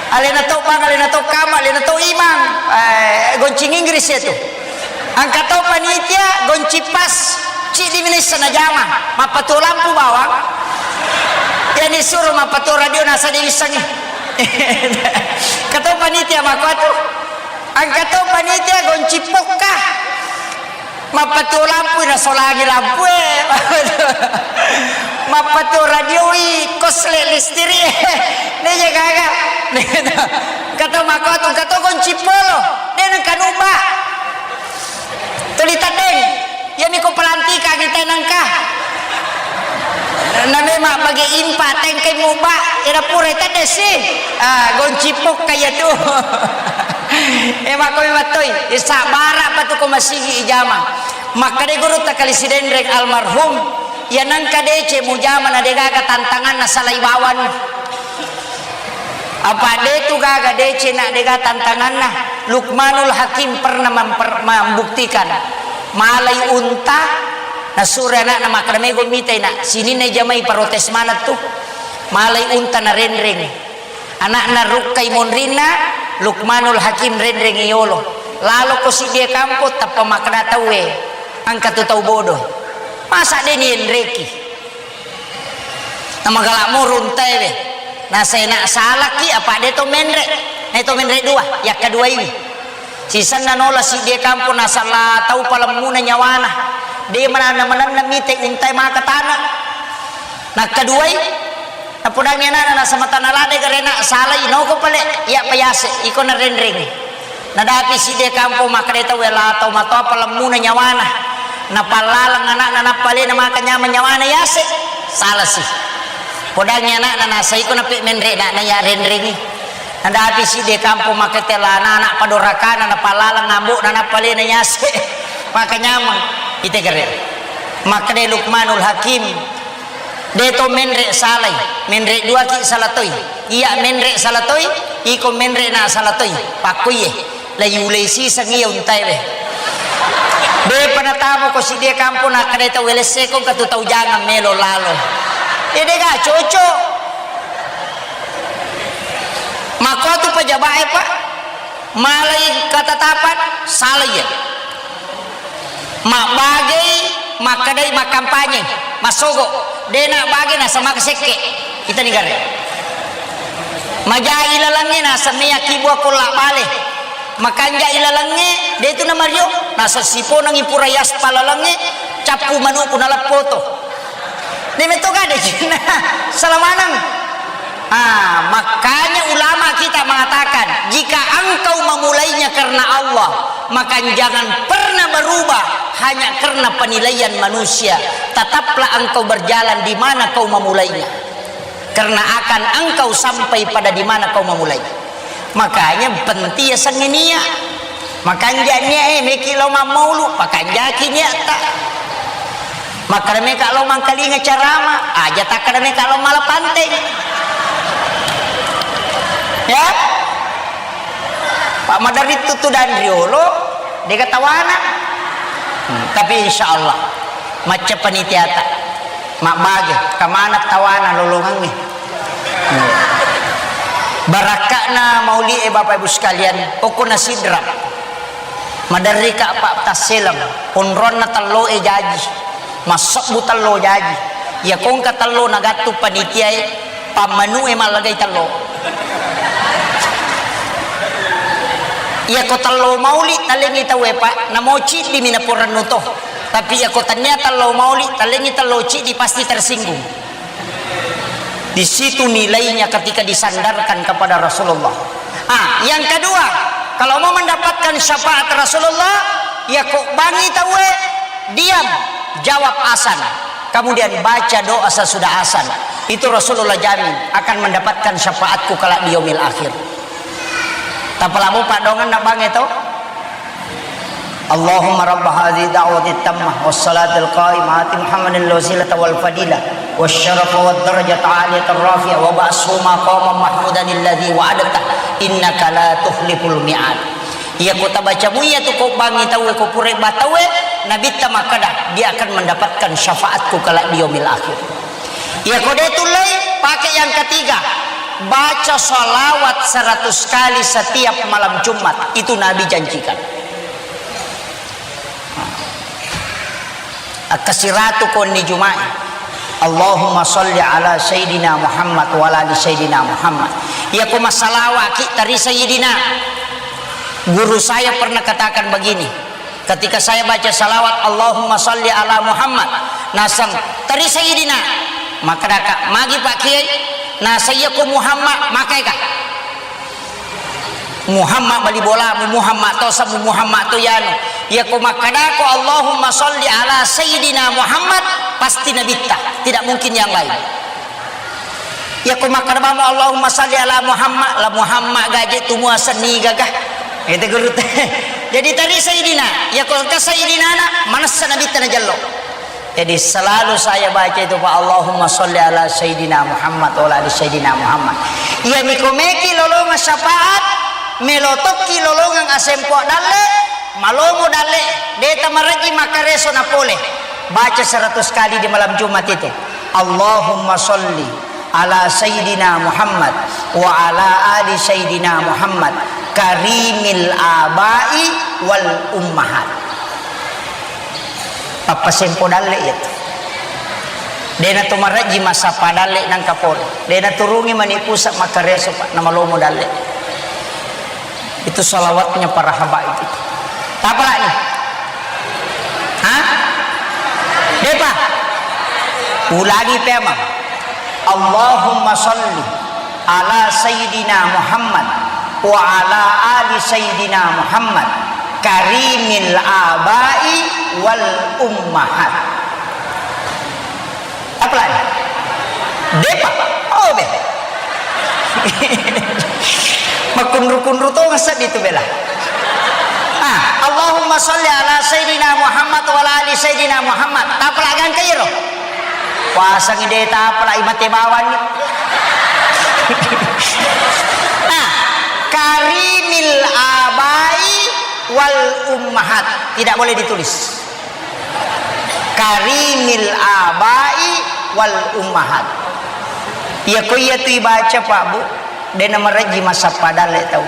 Alena to bang, alena to kama, alena to imang. Eh, goncing Inggris ya tu. Angka to panitia, gonci pas, ciddi minessa najama, mappatuo lampu bawang. Yani suro mappatuo radio nasa de wissengi. Kato panitia makko tu. Angka to panitia gonci pokka. Mappatuo lampu nasolangi lampue. Mappatuo radioi kosle listiri. Neje gaga. Kato makko tu, kato gonci polo. De nengka nuba. Tuli teddeng. Iyami ko pelantikangi tenengka. Na memang bagi impa tengkai muba, ira pura tedde si. Ah, gonci pokka iya tu. Eh, makko memang toi. Sabara patu ko masigi ijama. Makkeda guru takali sidenreng almarhum, iya nengka dece mujama na degaga tantanganna salai bawan. Apa de tu gaga dece na dega tantanganna. Luqmanul Hakim pernah memper-, membuktikan, malai unta, nasuro ana'na makkeda, "Mego mitai, Nak, sininna jamai protes maneng tu." Malai unta narenreng. Ana'na rukkai monrinna, Luqmanul Hakim renreng yolo. Laloko siddie kampong, tappa makkeda tauwe, "Engka tu tau bodoh. Masa de nienreki?" Namagala moro untaewe. Nasai, "Nak, salaki apa de to menre?" Nai to menre dua, yakkaduaiwi. Sisenna nola siddie kampong, nasala tau palemmuna nyawana. De mananna-mananna mite untae maka tana. Nakkaduai, napodangi anana, nasamatana lade garena, salai noko pale, iya payase, iko narenreng. Nadapi sidde kampong makkeda tau, "Wela tau matoa palemmuna nyawana. Napallaleng anakna, nappa alena maka nyameng nyawana yase." Salasi. Podangi anakna, nasaiko nape menre na, na ya renrengi. Nadapi sidde kampong makkeda, "La anak padorakana, napallaleng ambokna, nappa alena yase. Maka nyameng." Ite gare. Makkeda Luqmanul Hakim, "De to menre salai, menre duaki salatoi. Iya menre salatoi, iko menre na salatoi. Pakkoiye, la yulei siseng iya untaewe. Depa natamako sidde kampong, nakkeda tau, 'Welesseko engka tu tau jangang melo lalo.'" Iya dega cocok. Makko tu pejabat e, Pak. Malai katatapan, salai iya. Mabbagei, makkedai makkampanye, massogo, dena bage nasama sekke. Itani gare. Majai lalengnge, nasemmeaki bua kolla bale. Makanja ilalengnge, de tu namario, nasessiponangi pura yaspa lalengnge, cappu manuku naleppoto. De metto gade cinna. Salah maneng. Ah, makanya ulama kita mengatakan, jika engkau memulainya karena Allah, maka jangan pernah berubah hanya karena penilaian manusia. Tetaplah engkau berjalan di mana kau memulainya. Karena akan engkau sampai pada di mana kau memulainya. Makanya penting ya sengenia. Makanja nia e, meki lao mammaulu, pakanjaki niatta. Makkeda meka lao mangkalinga carama, aja takkeda meka lao mala panteng. Ya? Pak Madarit tutu dan riolo, dega tawana. Hmm, tapi insya Allah, macca panitiata. Mabbage, kamana tawana lolongangnge. Hmm. Barakka'na mauli e, Bapak Ibu sekalian, okko na sidrap. Maderrika Pak tasseleng, onronna tello e jaji, massebbu tello jaji. Iya kongka tello nagattu panitia e, pammanu e mallagai tello. Iya ko tello mauli talengi tau e, Pak, namo ciddi mi naporennu to. Tapi iya ko tania tello mauli talengi tello ciddi pasti tersinggung. Di situ nilainya ketika disandarkan kepada Rasulullah. Ah, yang kedua, kalau mau mendapatkan syafaat Rasulullah, ya kok bangi tauwe, diam, jawab asan. Kemudian baca doa sesudah asan. Itu Rasulullah jamin akan mendapatkan syafaatku kelak di yaumil akhir. Tapalamu padongan nak bangi tau. Allahumma rabba hadhihi da'wati tammah was salatil qa'imah ati Muhammadin al-wasilata wal fadilah was syarafa wad darajata aliyatar rafi'ah wa ba'shu maqaman mahmudan alladzi wa'adta innaka la tukhliful mi'ad. Iya ko tabaca muiya tu ko bangi tauwe ko pura batawe, Nabitta makkada, dia akan mendapatkan syafaatku kelak di yaumil akhir. Iya ko de tullei, pakai yang ketiga. Baca salawat seratus kali setiap malam Jumat. Itu Nabi janjikan. Akkasiratu konni Juma'i. Allahumma salli ala Sayyidina Muhammad wa ala ali Sayyidina Muhammad. Iya ko masalawaki tari Sayyidina. Guru saya pernah katakan begini, ketika saya baca salawat, "Allahumma salli ala Muhammad," naseng, "Tari Sayyidina." Makkedaka, "Magi Pak Kiai?" Naseng, "Iya ko Muhammad, makaika." Muhammad bali bolamu, Muhammad to samu, Muhammad to yanu. Iya ko makkedako, "Allahumma salli ala Sayyidina Muhammad," pasti Nabitta, tidak mungkin yang lain. Iya ko makkeda bamo, "Allahumma salli ala Muhammad," la Muhammad gaje tu muasenni gaga. Itu guru te. Jadi tadi Sayyidina, iya ko engka Sayyidina na, manessa Nabitta najello. Jadi selalu saya baca itu, Pak, "Allahumma salli ala Sayyidina Muhammad wa ala ali Sayyidina Muhammad." Iya miko meki lolonga syafaat, Melo tokki lolongeng asempo dalle, malomo dalle, de' tamarejji makkareso napole. Baca seratus kali di malam Jumat itu. Allahumma sholli ala Sayyidina Muhammad wa ala ali Sayyidina Muhammad karimil abai wal ummahat. Pappasempo dalle iyatu. De' natu marejji massappa dalle nangka pole. De' naturungi mani pusat makkareso, Pak, namalomo dalle. Itu salawatnya para habaib itu. Tapalani? Hah? De'pa? Ulangi pemang. Allahumma sholli ala Sayyidina Muhammad wa ala ali Sayyidina Muhammad karimil abai wal ummahat. Apalagi? De'pa? Oh, be. Makunru-kunru to ngasab itu bela. Ah, Allahumma sholli ala Sayyidina Muhammad wa ala ali Sayyidina Muhammad. Tapalagang kairo. Puasangi de' tapalai mate bawang ni. Nah, karimil abai wal ummahat. Tidak boleh ditulis. Karimil abai wal ummahat. Iya ko iya tu ibaca, Pak, Bu, de' namarejji massappa dalle tau.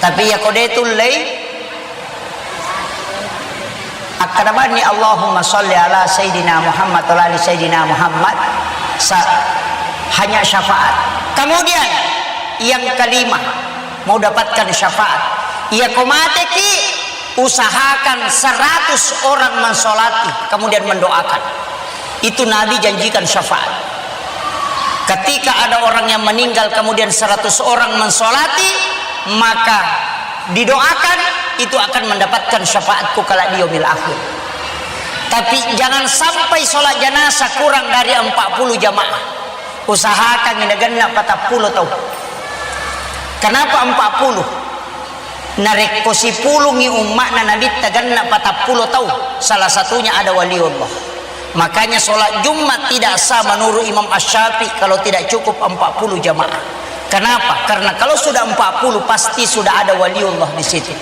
Tapi iya ko de' tullei, akkada bani Allahumma sholli ala Sayyidina Muhammad wa ala ali Sayyidina Muhammad, sa-, hanya syafaat. Kemudian yang kelima, mau dapatkan syafaat. Iya ko mateki, usahakan seratus orang mensolati, kemudian mendoakan. Itu Nabi janjikan syafaat. Ketika ada orang yang meninggal, kemudian seratus orang mensolati, maka didoakan, itu akan mendapatkan syafaatku kelak di yaumil akhir. Tapi jangan sampai sholat jenazah kurang dari empat puluh jamaah. Usahakan nagenna patappulo tau. Kenapa empat puluh? Narekko sipulungngi umma'na Nabitta genna patappulo tau, salah satunya ada waliullah. Makanya sholat Jumat tidak sah menurut Imam Asy-Syafi'i kalau tidak cukup empat puluh jamaah. Kenapa? Karena kalau sudah empat puluh, pasti sudah ada waliullah di situ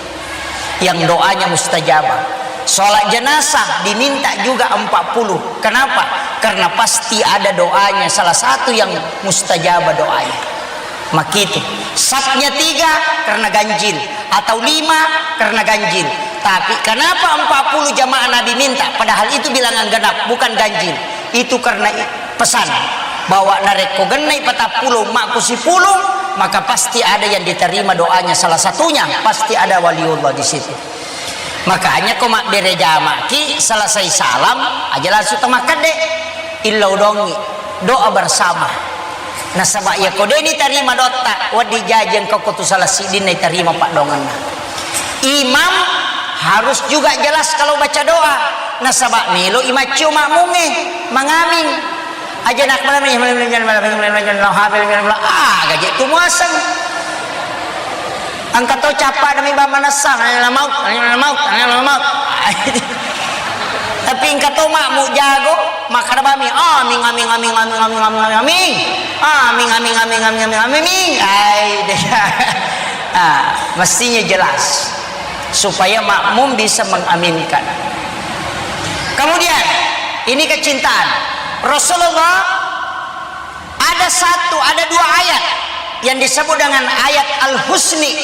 yang doanya mustajabah. Sholat jenazah diminta juga empat puluh. Kenapa? Karena pasti ada doanya, salah satu yang mustajabah doanya. Makitu. Sapnya tiga karena ganjil, atau lima karena ganjil. Tapi kenapa empat puluh jamaah Nabi minta? Padahal itu bilangan genap, bukan ganjil. Itu karena i-, pesan bahwa narekko gennai patappulo umma'ku sipulung, maka pasti ada yang diterima doanya. Salah satunya pasti ada waliullah di situ. Makanya ko mabbere jamaki, selesai salam, aja langsung tamakkedde. Illau dongi, doa bersama. Nasaba iya ko de' nitarima doatta, wedding jaji engka ko tu salah siddinna itarima paddoangenna. Imam harus juga jelas kalau baca doa. Nasaba melo imaccio makmungnge mangaming. Aja nak malam ini, malam ini, malam ini, malam ini, malam ini, ah, gaji tu muaseng. Engka to cappa nami bang manessa, nani la maut, nani la maut, nani la maut. Tapi engka to makmu jago, makkada bami, amin, amin, amin. Amin, amin, amin, amin, amin. Ai, deh. Ah, mestinya jelas supaya makmum bisa mengaminkan. Kemudian, ini kecintaan. Rasulullah ada satu, ada dua ayat yang disebut dengan ayat Al-Husni.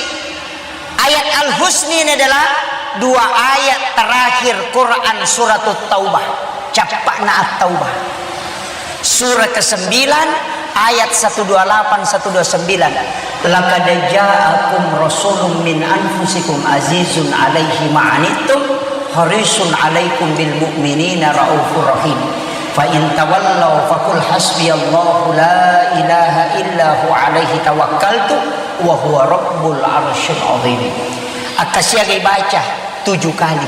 Ayat Al-Husni ini adalah dua ayat terakhir Quran Suratut Taubah. Cappa'na At-Taubah. Surah kesembilan, ayat satu dua lapan, satu dua sembilan. "Laqad ja'akum rasulun min anfusikum azizun alaihi ma'anittum harisun alaikum bil mu'minina raufur rahim. Fa in tawallaw faqul hasbiyallahu la ilaha illa hu alaihi tawakkaltu wa huwa rabbul arsyil azim." Akkasiagai baca tujuh kali.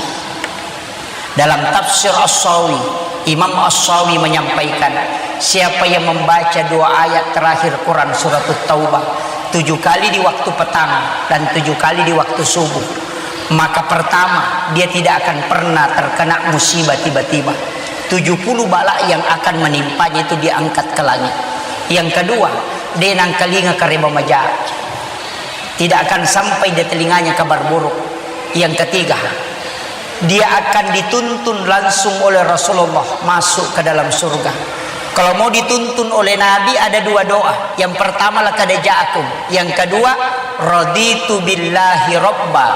Dalam tafsir As-Sawi, Imam As-Sawi menyampaikan, siapa yang membaca dua ayat terakhir Quran Suratut Taubah tujuh kali di waktu petang dan tujuh kali di waktu subuh, maka pertama, dia tidak akan pernah terkena musibah tiba-tiba. Tujuh puluh bala yang akan menimpanya itu diangkat ke langit. Yang kedua, De nangkalinga kareba maja. Tidak akan sampai di telinganya kabar buruk. Yang ketiga, dia akan dituntun langsung oleh Rasulullah masuk ke dalam surga. Kalau mau dituntun oleh Nabi, ada dua doa. Yang pertama, "Laqad ja'akum." Yang kedua, "Raditu billahi rabba,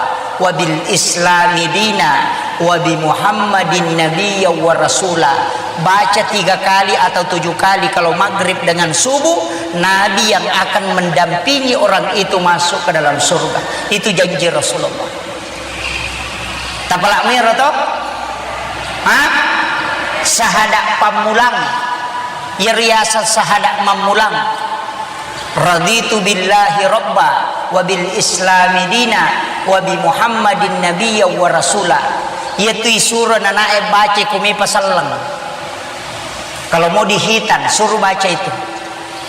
wa bil islami dina, wa bi Muhammadin nabiyya wa rasula." Baca tiga kali atau tujuh kali kalau maghrib dengan subuh, Nabi yang akan mendampingi orang itu masuk ke dalam surga. Itu janji Rasulullah. Tapalak miro to? Ha? Sahada pammulang. Iya riaseng sahada mammulang. "Raditu billahi rabba, wa bil islami dina, wa bi Muhammadin nabiyya wa rasula." Iyatu isuro nanae baca ko mepa selleng. Kalau mau dihitan, suruh baca itu.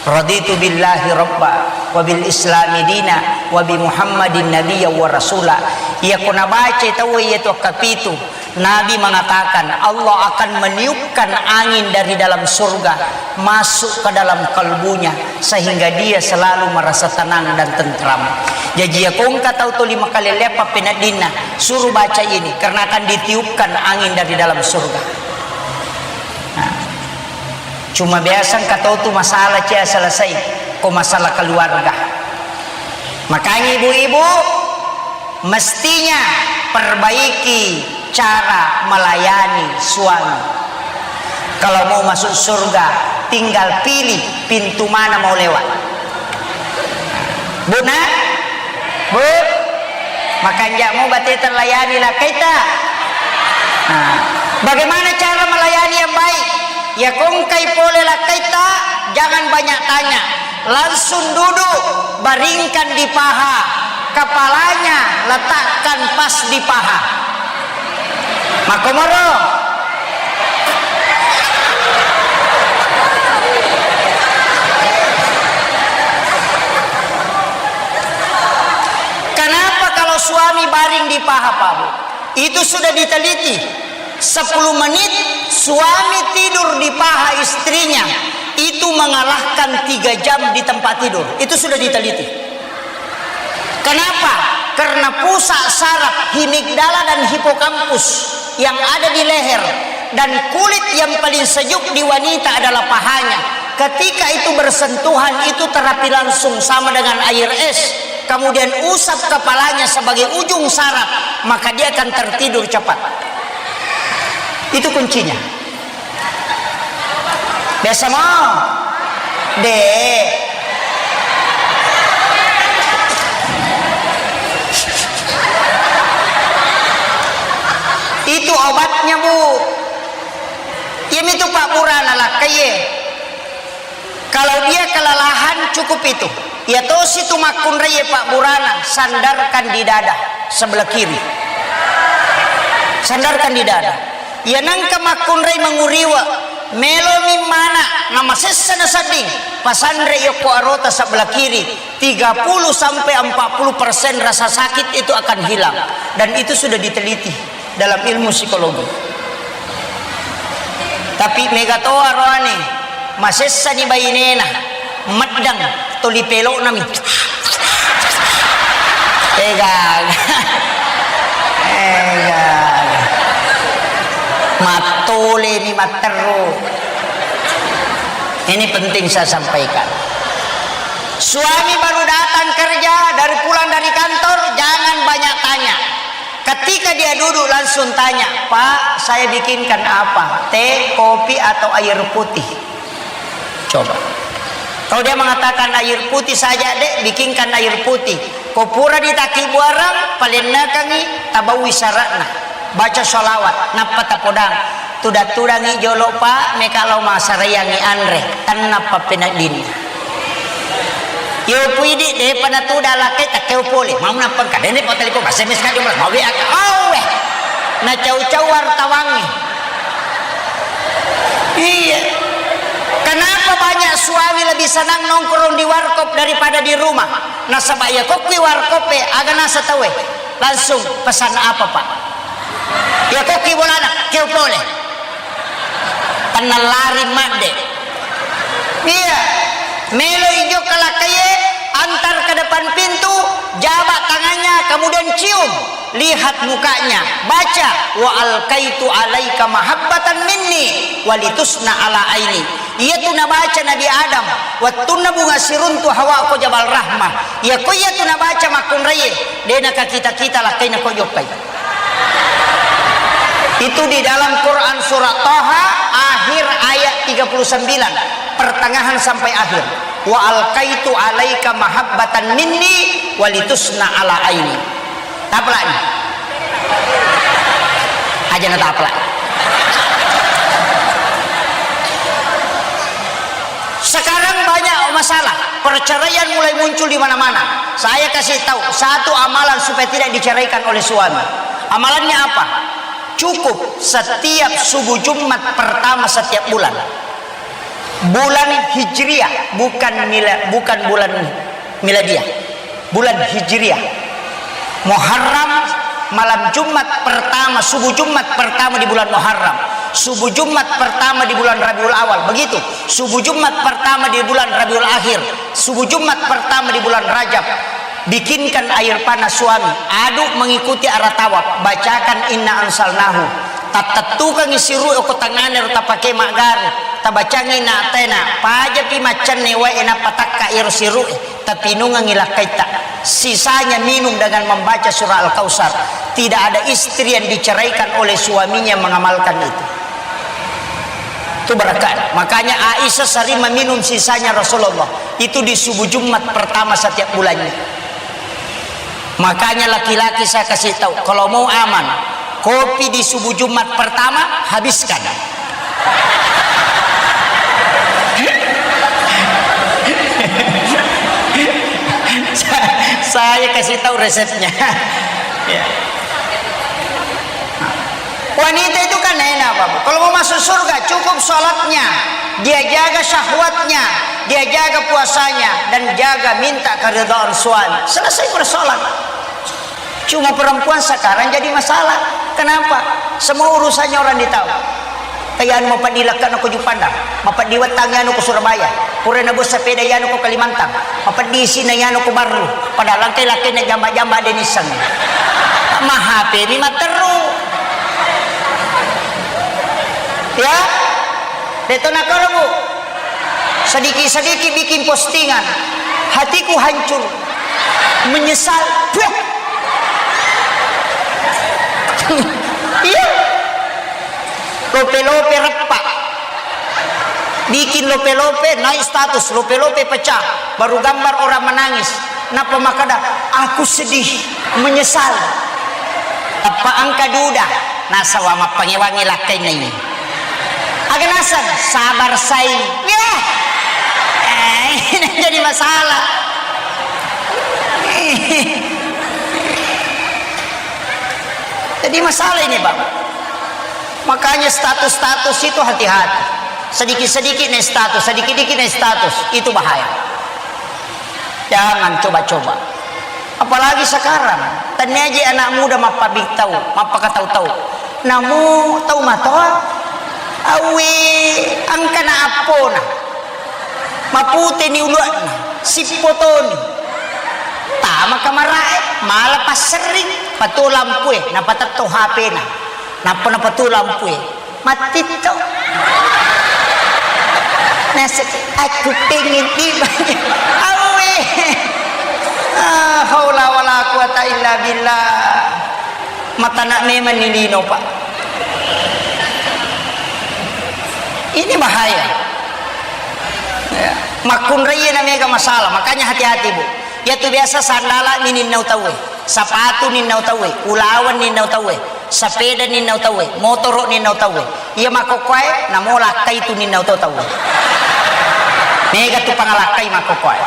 "Raditu billahi rabba, wa bil islami dina, wa bi Muhammadin nabiyya wa rasula." Iya ko nabaca tau iyatu kapitu. Nabi mengatakan, Allah akan meniupkan angin dari dalam surga masuk ke dalam kalbunya, sehingga dia selalu merasa tenang dan tentram. Jaji, iya ko engka tau tuli makalelleang pappeneddinna, suruh baca ini, karena akan ditiupkan angin dari dalam surga. Nah, cuma biasa engka tau tu masalah cia selesai, ko masalah keluarga. Makanya ibu-ibu, mestinya perbaiki cara melayani suami. Kalau mau masuk surga, tinggal pilih pintu mana mau lewat. Bu, nak? Bu? Makanja mu bateta layani lakkaita. Nah, bagaimana cara melayani yang baik? Ya, ko engkai pole lakkaita, jangan banyak tanya. Langsung duduk, baringkan di paha. Kepalanya letakkan pas di paha. Makkomoro. Kenapa kalau suami baring di paha, Pak Bu? Itu sudah diteliti. Sepuluh menit suami tidur di paha istrinya, itu mengalahkan tiga jam di tempat tidur. Itu sudah diteliti. Kenapa? Karena pusat saraf himigdala dan hipokampus yang ada di leher dan kulit yang paling sejuk di wanita adalah pahanya. Ketika itu bersentuhan, itu terapi langsung sama dengan air es. Kemudian usap kepalanya sebagai ujung saraf, maka dia akan tertidur cepat. Itu kuncinya. Biasa mau? De. Itu obatnya, Bu. Iya mitu Pak Burana lakkaie. Kalau dia kelelahan, cukup itu. Iya tosi tu makkunrai Pak Burana, sandarkan di dada sebelah kiri. Sandarkan di dada. Iya nengka makkunrai manguriwa, melomi mana, namasessa na sedding, pasanre yokko arota sebelah kiri, tiga puluh sampai empat puluh persen rasa sakit itu akan hilang. Dan itu sudah diteliti dalam ilmu psikologi. Tapi mega to aroane, masessani bainena, meddang, toli peloknami. Ega, ega, mattolemi matteru. Ini penting saya sampaikan. Suami baru datang kerja, dari pulang dari kantor, jangan banyak tanya. Ketika dia duduk, langsung tanya, "Pak, saya bikinkan apa? Teh, kopi, atau air putih?" Coba. Kalau dia mengatakan, "Air putih saja, Dek, bikinkan air putih." Ko pura ditaki buarang, palennekangi, tabaui syaratna. Baca sholawat, nappa tapodang. Tudang-tudangi jolo, Pak, meka lao massaraiangi anre. Tenna pappeneddinna. Yo puidi, depa natuda lakkai, takkeo pole. Mau nappang kadene pa telepon, S M S ka jumlah, mau W A ka. Awe. Nacau-cau wartawangi. Iya. Kenapa banyak suami lebih senang nongkrong di warkop daripada di rumah? Nasaba iya kokki warkop e, aga nasa tau e. Langsung pesan apa, Pak? Iya kokki bolana, keo pole. Tenna lari madde. Iya. Melo ijokka lakkaie, antar ke depan pintu, jabak tangannya, kemudian cium, lihat mukanya, baca, "Wa alqaitu alaika mahabbatan minni walitusna ala aini." Iyatu nabaca Nabi Adam, wettunna bunga siruntu Hawa ko Jabal Rahmah. Iya ko iyatu nabaca makkunraie, de' nakakita-kita lakkaina ko jokkai. Itu di dalam Quran surat Taha, akhir ayat tiga puluh sembilan, pertengahan sampai akhir. "Wa alqaitu alaika mahabbatan minni walitusna ala aini." Taplak ni. Aja na taplak. Sekarang banyak masalah, perceraian mulai muncul di mana-mana. Saya kasih tahu satu amalan supaya tidak diceraikan oleh suami. Amalannya apa? Cukup setiap subuh Jumat pertama setiap bulan. Bulan Hijriah, bukan mila-, bukan bulan miladiah. Bulan Hijriah. Muharram, malam Jumat pertama, subuh Jumat pertama di bulan Muharram. Subuh Jumat pertama di bulan Rabiul Awal. Begitu. Subuh Jumat pertama di bulan Rabiul Akhir. Subuh Jumat pertama di bulan Rajab. Bikinkan air panas suami. Aduk mengikuti arah tawaf. Bacakan inna anzalnahu. Tattettukangngi siru'e ko tangngana ro tapake maggare. Tabacangngi na tena. Pajapi maccanne wae nappa takka iro siru'e. Tapinungengngi lakkaitta. Sisanya minum dengan membaca surah Al-Kautsar. Tidak ada istri yang diceraikan oleh suaminya mengamalkan itu. Itu berkah. Makanya Aisyah sering meminum sisanya Rasulullah. Itu di subuh Jumat pertama setiap bulannya. Makanya laki-laki saya kasih tahu, kalau mau aman, kopi di subuh Jumat pertama habiskan. Sa-, saya kasih tahu resepnya. Ya. Wanita itu kan enak, Bapak. Kalau mau masuk surga, cukup sholatnya, dia jaga syahwatnya, dia jaga puasanya, dan jaga minta keridhaan suami. Selesai persoalan. Cuma perempuan sekarang jadi masalah. Kenapa? Semua urusannya orang ditahu. Kayak anu, mapeddi lekkana ko Juppandang, mapeddi wettangngi anu ko Surabaya, pura nabuat sepeda anu ko Kalimantan, mapeddi isina anu ko Barru, padahal engkai lakkainna jamba-jamba de' nissengngi. Ma H P mi matteru. Ya? De' to nakoro, Bu. Sedikit-sedikit bikin postingan. Hatiku hancur. Menyesal. Puh. Iya. Lope-lope reppa. Bikin lope-lope, naik status, lope-lope pecah. Baru gambar orang menangis. Nappa makkeda, "Aku sedih, menyesal." Tappa engka duda, nasaba mappangewangngi lakkainna ini. Aga naseng, sabar sai. Yah. Eh, ini jadi masalah. Jadi masalah ini, Bang. Makanya status-status itu hati-hati. Sedikit-sedikit naik status, sedikit-sedikit naik status, itu bahaya. Jangan coba-coba. Apalagi sekarang, tenniaji anak muda mappabittau, mappakatau-tau. Namu tau matoa, awe, engkana appona. Maputeni uluanna, sippotoni. Tama kamarae, mala passerring, patuo lampue, napatetto H P-na. Nappa napatuo lampue. Mattitto. Naseng, "Aku pengen dibanyak." Awe. Ah, haula wala quwata illa billah. Matana memang ni lino, Pak. Ini bahaya. Ya. Makkunraie na mega masalah, makanya hati-hati, Bu. Iyatu biasa sandala ni ninnau tauwe, sapatu ninnau tauwe, ulaweng ninnau tauwe, sapeda ninnau tauwe, motoro ninnau tauwe. Iya makkokkoe, namo lakkai tu ninnau to tauwe. Mega tu pangalakkai makkokkoe.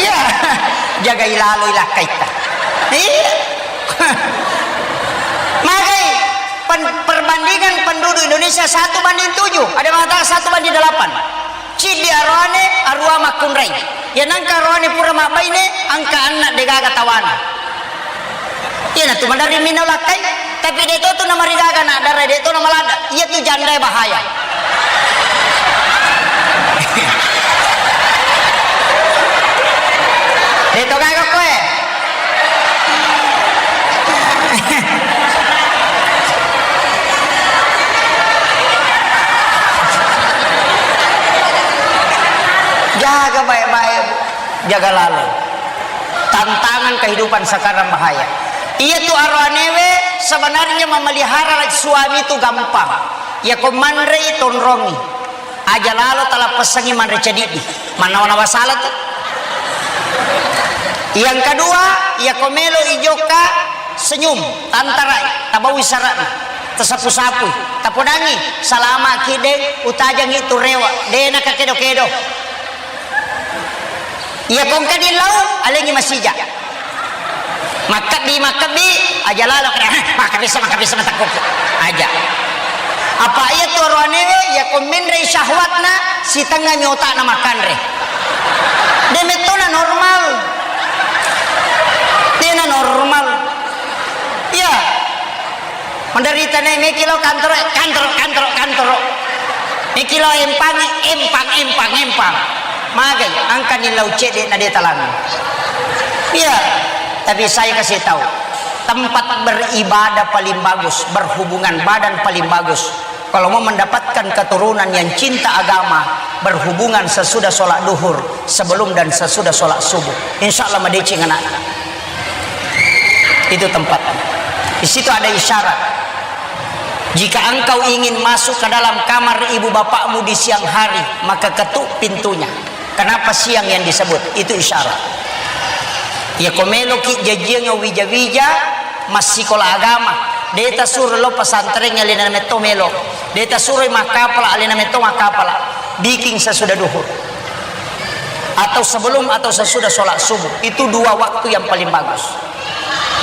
Iya, jagai laloi lakkaitta. Iya. Magai pen-, perbandingan penduduk Indonesia satu banding tujuh, ada mengatakan satu banding delapan. Ciddi aroane, arua makkunrai. Iya nangka aroane pura mabbaine, engka anna degaga tawana. Iyanatu maderri minau lakkai, tapi de to tu namarigaga na dara, de to namaladda. Iya tu jandae bahaya. De' to gaga koe. Jaga baik-baik, jaga laleng. Tantangan kehidupan sekarang bahaya. Iya tu aroanewe sebenarnya memelihara suami tu gampang. Iya ko manrei tonrongi. Aja lalo talappessangi manre cedidi. Mannawa-nawa sala tu. Yang kedua, iya ko melo ijokka senyum, tantarai, tabawi sara'na, tasapu-sapui, tapodangi, salama ki deng, utajangi tu rewa, dena kakedo-kedo. Iya kongka di lau, alengi masija. Makkebbi, makkebbi, aja lalo kada, makkebbi sama, makkebbi sama takkuku. Aja. Apa iya tu aroanewe, iya ko menrei syahwatna, sitengah mi otakna makanre. De mettona normal. Dena normal. Iya. Menderita ne, meki lao kantoro, kantoro, kantoro, kantoro. Meki lao empangi, empang, empang, empang. Magai, angkani lau cedde na de talang. Iya, tapi saya kasih tahu, tempat beribadah paling bagus, berhubungan badan paling bagus. Kalau mau mendapatkan keturunan yang cinta agama, berhubungan sesudah sholat duhur, sebelum dan sesudah sholat subuh. Insya Allah madeceng anak. Itu tempat. Di situ ada isyarat. Jika engkau ingin masuk ke dalam kamar ibu bapakmu di siang hari, maka ketuk pintunya. Kenapa siang yang disebut? Itu isyarat. Ya, ko meloki jajiang wija-wija, massikola agama. De tasuro lo pesantren, alena metto melo. De tasuro makkapala, alena metto makkapala. Bikin sesudah duhur. Atau sebelum atau sesudah sholat subuh. Itu dua waktu yang paling bagus.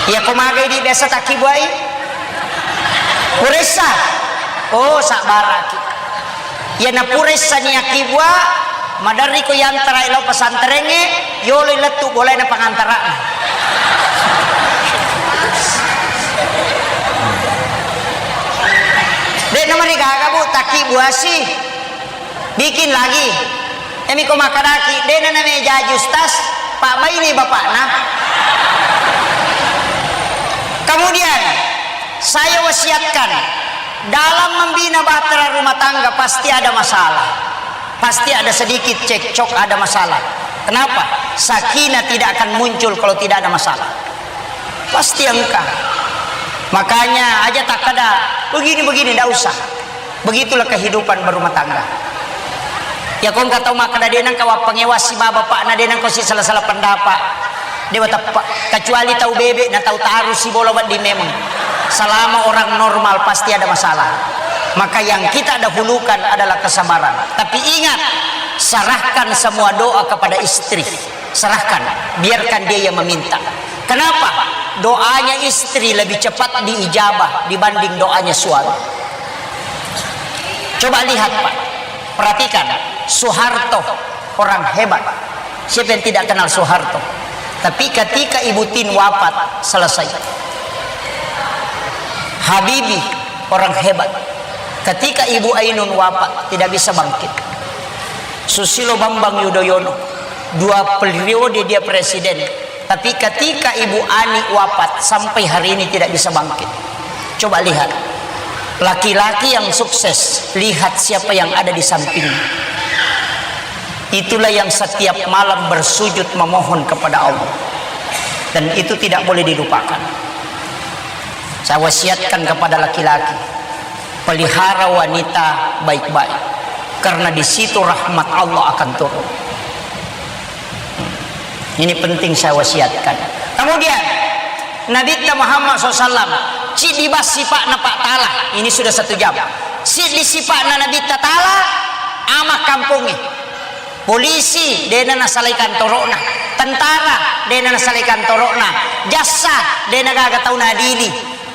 Iya, ko magai di biasa takkibuai? Puressa. Oh, sabbaraki. Iya, na puressa ni akkibua, maderri ko yantarai lao pesantrengnge, yolo lettu bolaina pangantara. De namarigaga, Bu, takkibuasi. Bikin lagi. Emi ko makkadaki, dena namejaji ustaz, pabbaini bapakna. Kemudian, saya wasiatkan, dalam membina bahtera rumah tangga pasti ada masalah. Pasti ada sedikit cekcok, ada masalah. Kenapa? Sakinah tidak akan muncul kalau tidak ada masalah. Pasti engkah. Makanya aja takkada begini-begini, ndak usah. Begitulah kehidupan berumah tangga. Ya, ko engka tau makkada, de nengka wappangewassi baba bapakna, de nengka si salah-salah pendapat. De wateppa. Kecuali tau bebe na tau tarusi bola wedding memang. Selama orang normal pasti ada masalah. Maka yang kita dahulukan adalah kesabaran. Tapi ingat, serahkan semua doa kepada istri. Serahkan, biarkan dia yang meminta. Kenapa? Doanya istri lebih cepat diijabah dibanding doanya suami. Coba lihat, Pak. Perhatikan, Soeharto orang hebat. Siapa yang tidak kenal Soeharto? Tapi ketika Ibu Tin wafat, selesai. Habibie orang hebat. Ketika Ibu Ainun wafat, tidak bisa bangkit. Susilo Bambang Yudhoyono, dua periode dia presiden. Tapi ketika Ibu Ani wafat, sampai hari ini tidak bisa bangkit. Coba lihat, laki-laki yang sukses, lihat siapa yang ada di sampingnya. Itulah yang setiap malam bersujud memohon kepada Allah. Dan itu tidak boleh dilupakan. Saya wasiatkan kepada laki-laki, pelihara wanita baik-baik, karena di situ rahmat Allah akan turun. Ini penting saya wasiatkan. Kemudian, Nabitta Muhammad sallallahu alaihi wasallam, ciddi bas sipa'na Pak Tala. Ini sudah satu jam. Ciddi sipa'na Nabitta Tala, ama kampongnge. Polisi, dena nasalai kantoro'na. Tentara, dena nasalai kantoro'na. Jassa, dena gaga tau nadili.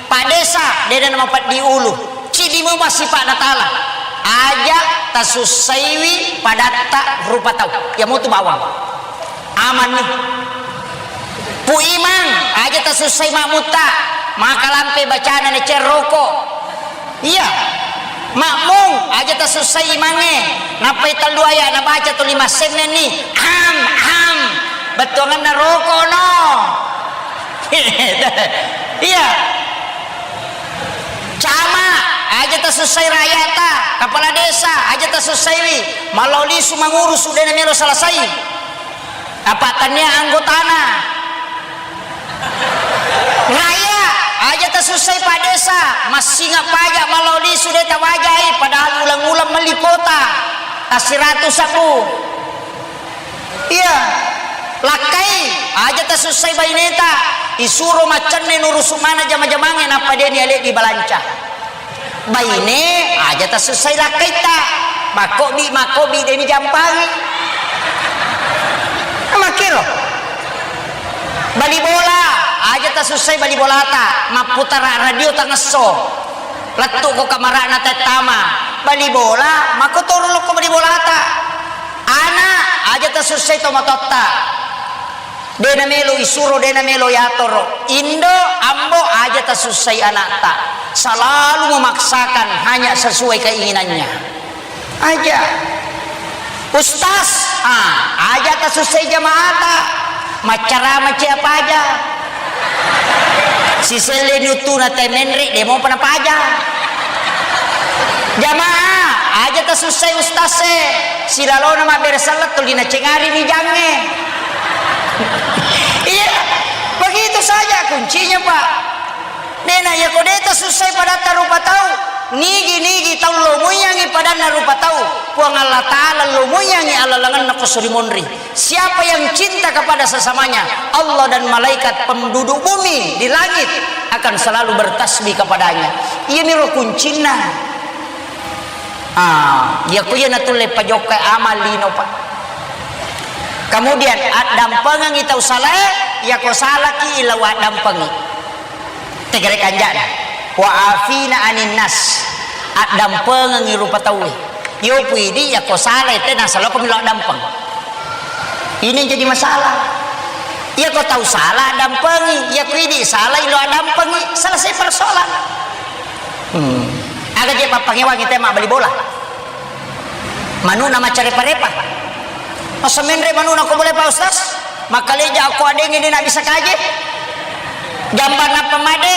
Pak Desa, dena namapeddi ulu. Ciddi mua sipa'na Tala. Aja tasussaiwi padatta rupa tau. Iya mutu bawang. Amanni. Pu Imang, aja tasussai makmutta. Maka lampe bacana naceng roko. Iya. Makmung, aja tasussai imangnge. Nappai tellu aya nabaca tuli massennenni. Am, am. Bettuanganna roko no. Iya. Camat, aja tasussai rakyata, kepala desa, aja tasussaiwi. Mallau lisu mangurusu, de namelo selesai. Apa tania anggotana. Rakyat, aja tasussai Pak Desa, massinga pajak mallau lisu de tawajai, padahal ulang-ulang melli kuota. Tasiratu sabu. Iya. Lakkai, aja tasussai baineta, isuro maccenne nurusu mana jama-jamange nappa deni ale di balanca. Baine, aja tasussai lakkaitta. Makkobi, makkobi deni jampangi. Makkiro. Bali bola, aja tasussai bali bolata, mapputara radio tangesso. Lettu ko kamarana tettama. Bali bola, makkotoro lokko bali bolata. Ana, aja tasussai tomatoatta. De namelo isuro, de namelo yatoro. Indo, ambo, aja tasussai anakta. Selalu memaksakan hanya sesuai keinginannya. Aja. Ustaz, ah, aja tasussai jamaata. Maccarama cia paja. Siselle nuttuna te menre, de mopa napaja. Jamaah, aja tasussai ustaz e. Silalona mabbere selleng tuli nacengari mijangnge. Iya, begitu saja kuncinya, Pak. Dena, yako de tasussai padatta rupa tau, nigi-nigi tau lo muiyangi padanna rupa tau, Puang Allah Ta'ala lo muiyangi alalangenna ko suri monri. Siapa yang cinta kepada sesamanya, Allah dan malaikat penduduk bumi di langit akan selalu bertasbih kepadanya. Iyamiro kuncinna. Ah, yako iya natulle pajokka amal lino, Pak. Kemudian, addampengengi tau salae, yako salaki ila waddampengi. Tegere kanjana. Wa afina anin nas. Addampengengi rupa tauwe. Yo puidi yako salai te nasala ko milo addampeng. Ini yang jadi masalah. Yako tau salah addampengi, yako idi salai lo addampengi, selesai persoalan. Hmm. Aga je pappangewangi tema bali bola. Manuna maccarepa-repa. Masa menre manuna ko boleh Pak Ustaz? Makkaleja ko adengnge de nabisa kaje. Jambang nappa made,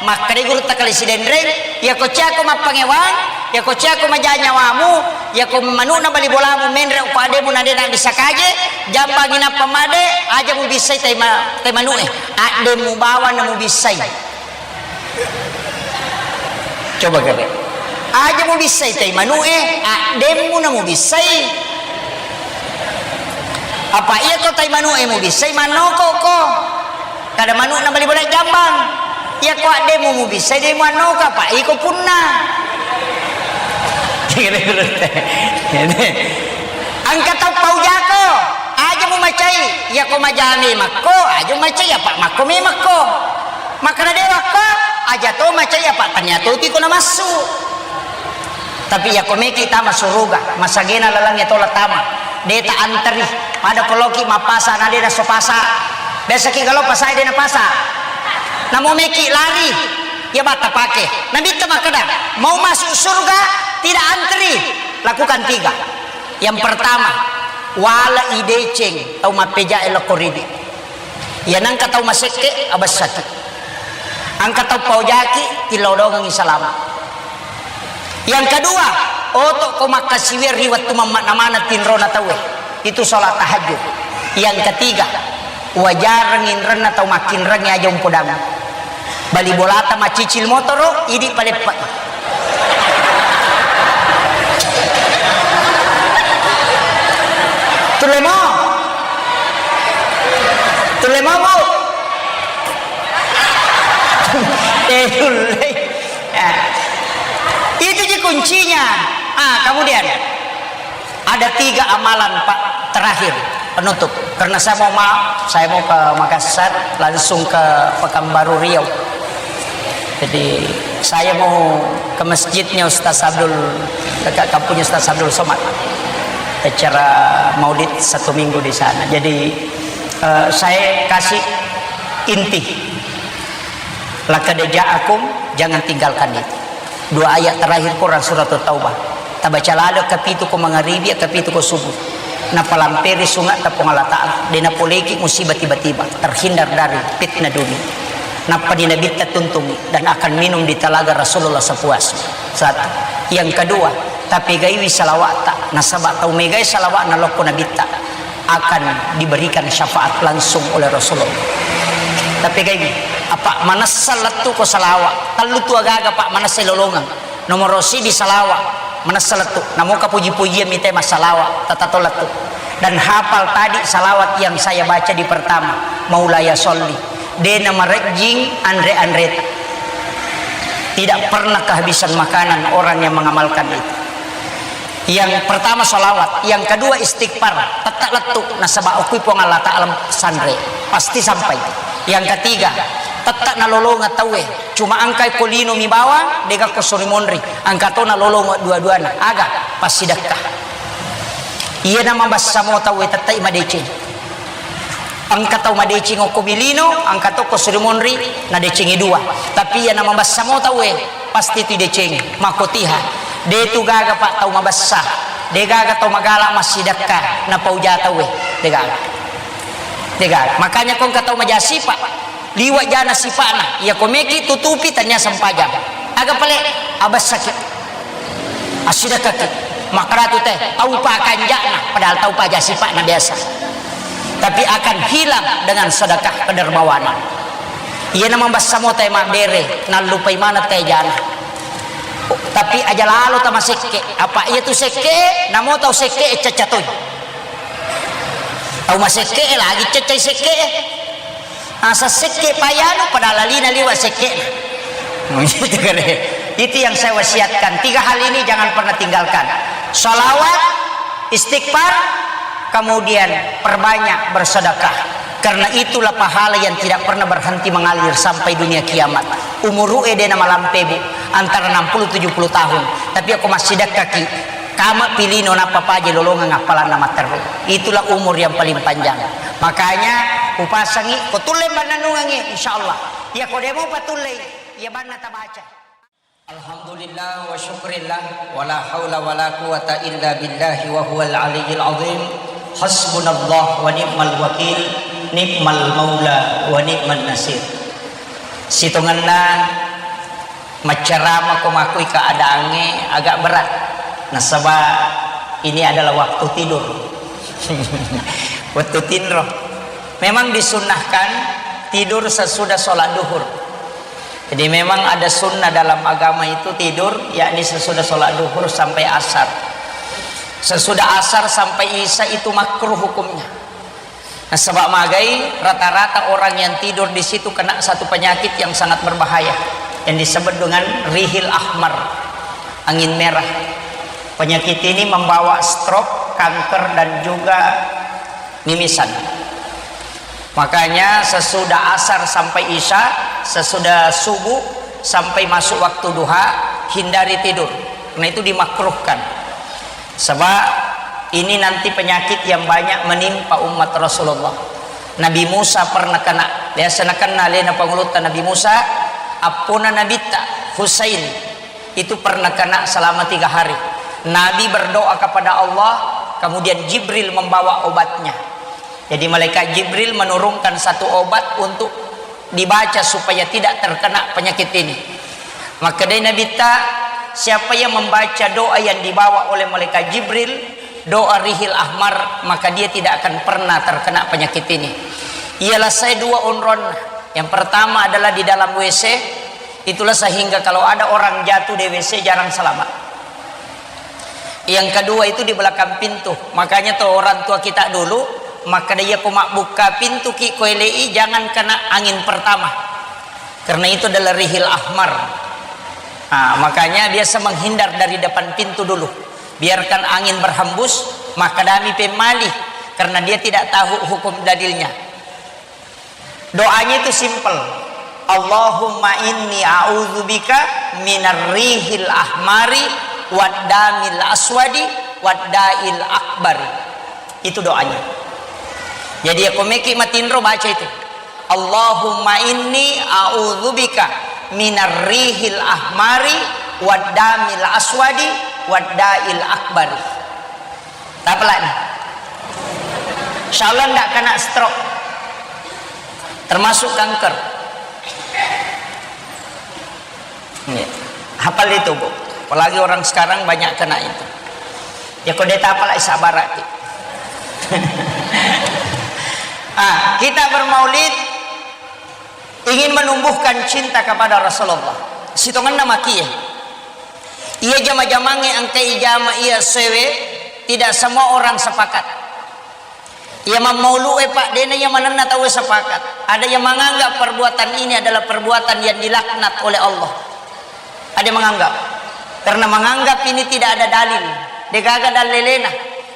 makkade gurutta kale sidenreng, yako ciako mappangewang, yako ciako maja nyawamu, yako manuna bali bolamu menre ko ademu na de nabisa kaje, jambangi nappa made, aja mubissai tai ma-, tai manue. Ademu bawang na mubissai. Coba kere. Aja mubissai tai manue, addemmu na mubissai. Apa iya ko tai manue mubissai, mannoko ko. Kada manu na bali bola jambang. Iya ko addemmu mubissai, demu annoka, apa iko punna. Engka tau paujako, aja mu macai, iya ko majame makko, aja mu macai, apa makko me makko. Makkeda dewa ko, aja to macai apa tania to tiko namassu. Tapi iya ko meki tama suruga, masagena lalangnge tola tama. De ta anteri, pada ko loki mappasa na de naso pasa. Biasa ki galo pasa de napasa. Namo meki lari, iya batta pake. Nabitta makkeda, mau masuk surga tidak anteri, lakukan tiga. Yang pertama, wala ideceng tau mappeja e lokko ridi. Iya nengka tau masekke, abessaki. Engka tau paojaki, tillau dongengi salama. Yang kedua, oto ko makkasiwiang ri wettu mammakna maneng tinrona tauwe. Itu sholat tahajud. Yang ketiga, wajareng inrenna tau makkinrengi aja umpodang. Bali bolata macicil motoro, idi paleppa. Tulle mo. Tulle mo, Bu. Eh, tulle. Ya. Itu ji kuncinya. Ah, kemudian ada tiga amalan, Pak, terakhir penutup. Karena saya mau maaf, saya mau ke Makassar, langsung ke Pekanbaru Riau. Jadi saya mau ke masjidnya Ustaz Abdul, ke kampungnya Ustaz Abdul Somad. Acara maulid satu minggu di sana. Jadi eh, saya kasih inti. Laqad ja'akum, jangan tinggalkan itu. Dua ayat terakhir Quran surat Taubah. Tabaca laleng kapitu ko mangaribi, kapitu ko subuh. Napalamperi sunga'ta Puang Allah Ta'ala, de' napoleki musibah tiba-tiba, terhindar dari fitnah dunia. Nappa di Nabitta tuntungi dan akan minum di talaga Rasulullah sepuasnya. Satu. Yang kedua, tapegaiwi salawa'ta, nasaba tau megai salawa'na lokko Nabitta akan diberikan syafaat langsung oleh Rasulullah. Tapegaiwi, apa manessa lettu ko salawa', tellu tu agaga, Pak, manessa lolongeng. Nomoro siddi salawa', manessa lettu. Namoka puji-pujian mitai massalawa', tatato lettu. Dan hafal tadi salawat yang saya baca di pertama, Maulaya Sholli. De' namarejjing anre-anreta. Tidak pernah kehabisan makanan orang yang mengamalkan itu. Yang pertama salawat, yang kedua istighfar, tette lettu, nasaba okui Puang Allah Ta'ala sanre, pasti sampai. Yang ketiga, tette nalolongeng tauwe, cuma engkai ko lino mi bawang, de' gakko suri monri, engka to nalolongeng dua-duana, aga, passidekka. Iyana mabessa mo tauwe tette madeceng. Engka tau madeceng okko mi lino, engka to ko suri monri, nadecengi dua. Tapi iyana mabessa mo tauwe, pasti tu decengi. Makkotiha, de' tu gaga, Pak, tau mabessa, de' gaga tau magala massidekka, napauja tauwe, de' gaga. De' gaga. Makanya ko engka tau maja sipa', liwa' jana sipa'na, iya ko meki tutupi tania sempajang. Aga pale, abessaki. Assidekkaki. Makkeda tu te, tau pa kanja'na, padahal tau pa aja sipa'na biasa. Tapi akan hilang dengan sedekah kedermawanan. Iyana mabessa mo te mabbere, nallupai maneng te jana. Tapi aja lalo tamasekke, apa iya tu sekke, namo tau sekke e cacca toi. Tau masekke e lagi caccai sekke e. Asa sekke payanu pada lalina liwa sekke. Gitu kan, eh. Itu yang saya wasiatkan. Tiga hal ini jangan pernah tinggalkan. Salawat, istighfar, kemudian perbanyak bersedekah. Karena itulah pahala yang tidak pernah berhenti mengalir sampai dunia kiamat. Umuru e de' namalampe, Bu, antara enam puluh tujuh puluh tahun. Tapi aku masih dekkaki. Kama pilino nappa paje lolongeng appalanna matteru. Itulah umur yang paling panjang. Makanya upasangi, ko tulle mannennungengi, insyaallah. Iya ko demo patullei, iya banna tabaca. Alhamdulillah wa syukrillah, wala haula wala quwata illa billahi wa huwal aliyyil azim. Hasbunallah wa ni'mal wakil, ni'mal maula wa ni'man nasir. Sitongenna maccarama ko makui keadaangnge agak berat. Nasaba ini adalah waktu tidur. Waktu tinro. Memang disunnahkan tidur sesudah sholat duhur. Jadi memang ada sunnah dalam agama itu tidur, yakni sesudah sholat duhur sampai asar. Sesudah asar sampai isya itu makruh hukumnya. Nasaba magai, rata-rata orang yang tidur di situ kena satu penyakit yang sangat berbahaya, yang disebut dengan rihil ahmar, angin merah. Penyakit ini membawa stroke, kanker, dan juga mimisan. Makanya sesudah asar sampai isya, sesudah subuh sampai masuk waktu duha, hindari tidur. Karena itu dimakruhkan. Sebab ini nanti penyakit yang banyak menimpa umat Rasulullah. Nabi Musa pernah kena, biasa nakena alena pangulutta Nabi Musa, appona Nabitta Husain itu pernah kena selama tiga hari. Nabi berdoa kepada Allah, kemudian Jibril membawa obatnya. Jadi malaikat Jibril menurunkan satu obat untuk dibaca supaya tidak terkena penyakit ini. Makkedai Nabitta, siapa yang membaca doa yang dibawa oleh malaikat Jibril, doa rihil ahmar, maka dia tidak akan pernah terkena penyakit ini. Ialah saya dua onron. Yang pertama adalah di dalam W C, itulah sehingga kalau ada orang jatuh di W C jarang selamat. Yang kedua itu di belakang pintu. Makanya tuh orang tua kita dulu, makkeda iya ko mabbukka pintu ki ko elei, jangan kena angin pertama. Karena itu adalah rihil ahmar. Nah, makanya biasa menghindar dari depan pintu dulu. Biarkan angin berhembus, makkedami pemmali, karena dia tidak tahu hukum dalilnya. Doanya itu simple. Allahumma inni a'udzubika minar rihil ahmari wad damil aswadi wad dail akbari. Itu doanya. Jadi ya komeki matinro baca itu. Allahumma inni a'udzubika minar rihil ahmari wad damil aswadi wad dail akbari. Tapalani. Insya Allah ndak kena stroke, termasuk kanker. Iya. Hafal itu, Bu. Apalagi orang sekarang banyak kena itu. Ya, kode tapalai sabaraki. Ah, kita bermaulid ingin menumbuhkan cinta kepada Rasulullah. Sitongenna makie. Iya jama-jamange engkai jama iya sewe, tidak semua orang sepakat. Iya mammaulu'e, Pak, dena iya manenna tauwe sepakat. Ada yang menganggap perbuatan ini adalah perbuatan yang dilaknat oleh Allah. Ada yang menganggap. Karena menganggap ini tidak ada dalil. Degaga dalelena.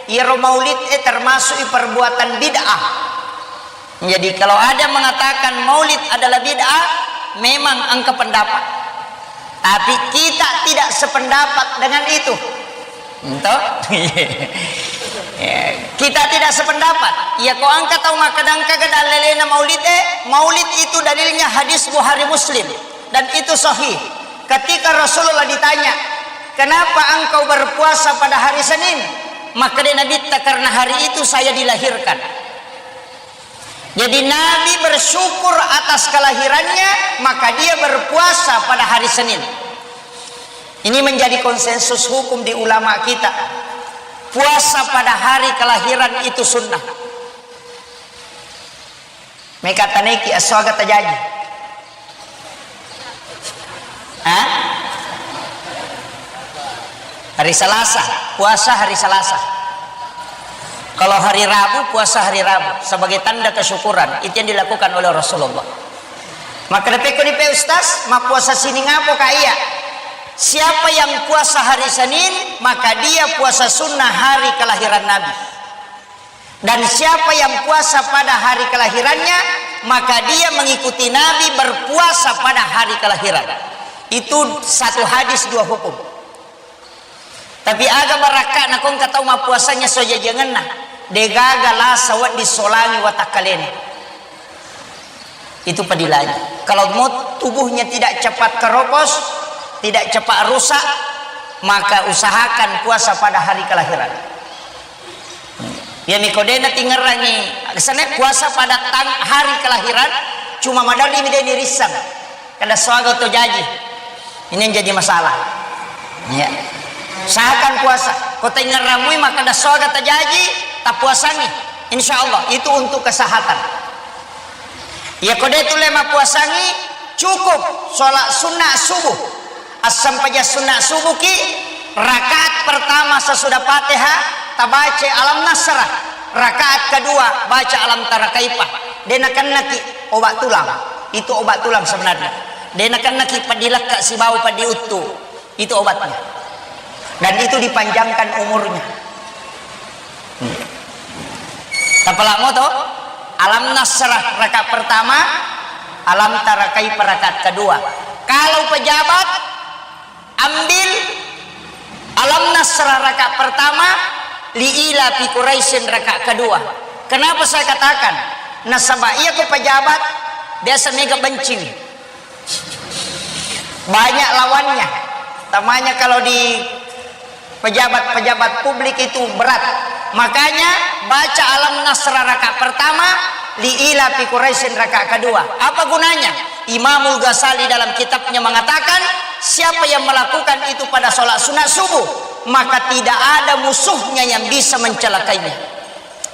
Iyaro maulid e termasuk perbuatan bid'ah. Jadi, kalau ada mengatakan maulid adalah bid'ah, memang engka pendapat. Tapi kita tidak sependapat dengan itu. Ento? Ya, kita tidak sependapat. Ya, ko engka tau makkeda engka ga dalelena maulid e, maulid itu dalilnya hadis Bukhari Muslim. Dan itu sahih. Ketika Rasulullah ditanya, "Kenapa engkau berpuasa pada hari Senin?" Maka dia Nabi, "Karena hari itu saya dilahirkan." Jadi Nabi bersyukur atas kelahirannya, maka dia berpuasa pada hari Senin. Ini menjadi konsensus hukum di ulama kita. Puasa pada hari kelahiran itu sunnah. Meka taneki aswaga tajaji. Hah? Hari Selasa, puasa hari Selasa. Kalau hari Rabu, puasa hari Rabu sebagai tanda kesyukuran. Itu yang dilakukan oleh Rasulullah. Maka depekko ni pe Ustaz, mappuasa sining apa kak iya? Siapa yang puasa hari Senin, maka dia puasa sunnah hari kelahiran Nabi. Dan siapa yang puasa pada hari kelahirannya, maka dia mengikuti Nabi berpuasa pada hari kelahiran. Itu satu hadis dua hukum. Tapi aga barakka nakongka tau mappuasanya sojajangenna, degaga lasa wedding solangi watakkalena. Itu padilangi. Kalau mau tubuhnya tidak cepat keropos, tidak cepat rusak, maka usahakan puasa pada hari kelahiran. Ya, mikodena tingerangi, kesana puasa pada tang hari kelahiran, cuma madarri mi deni rissang. Kada swaga to jaji. Ini yang jadi masalah. Ya. Usahakan puasa. Ko taingerramui maka kada swaga tajaji, tapuasangi. Insya Allah, itu untuk kesehatan. Iya, ko de tulle mappuasangi, cukup sholat sunnah subuh. Assempajang sunnah subuh ki, rakaat pertama sesudah Fatihah, tabaca Alam Nasrah. Rakaat kedua, baca Alam Tara Kaifa. De nakennaki obat tulang. Itu obat tulang sebenarnya. De nakennaki peddi lekka sibawa peddi uttu. Itu obatnya. Dan itu dipanjangkan umurnya. Hmm. Tapalak moto, Alam Nasrah rakaat pertama, Alam Tara Kaifa rakaat kedua. Kalau pejabat, ambil Alam Nasrah rakaat pertama, Li ila fi Quraisyin rakaat kedua. Kenapa saya katakan? Nasaba iya ko pejabat, biasa mega bencing. Banyak lawannya. Tamanya kalau di pejabat-pejabat publik itu berat. Makanya baca Alam Nasrah rakaat pertama, Li ila fi Quraisyin rakaat kedua. Apa gunanya? Imamul Ghazali dalam kitabnya mengatakan, siapa yang melakukan itu pada sholat sunat subuh, maka tidak ada musuhnya yang bisa mencelakainya.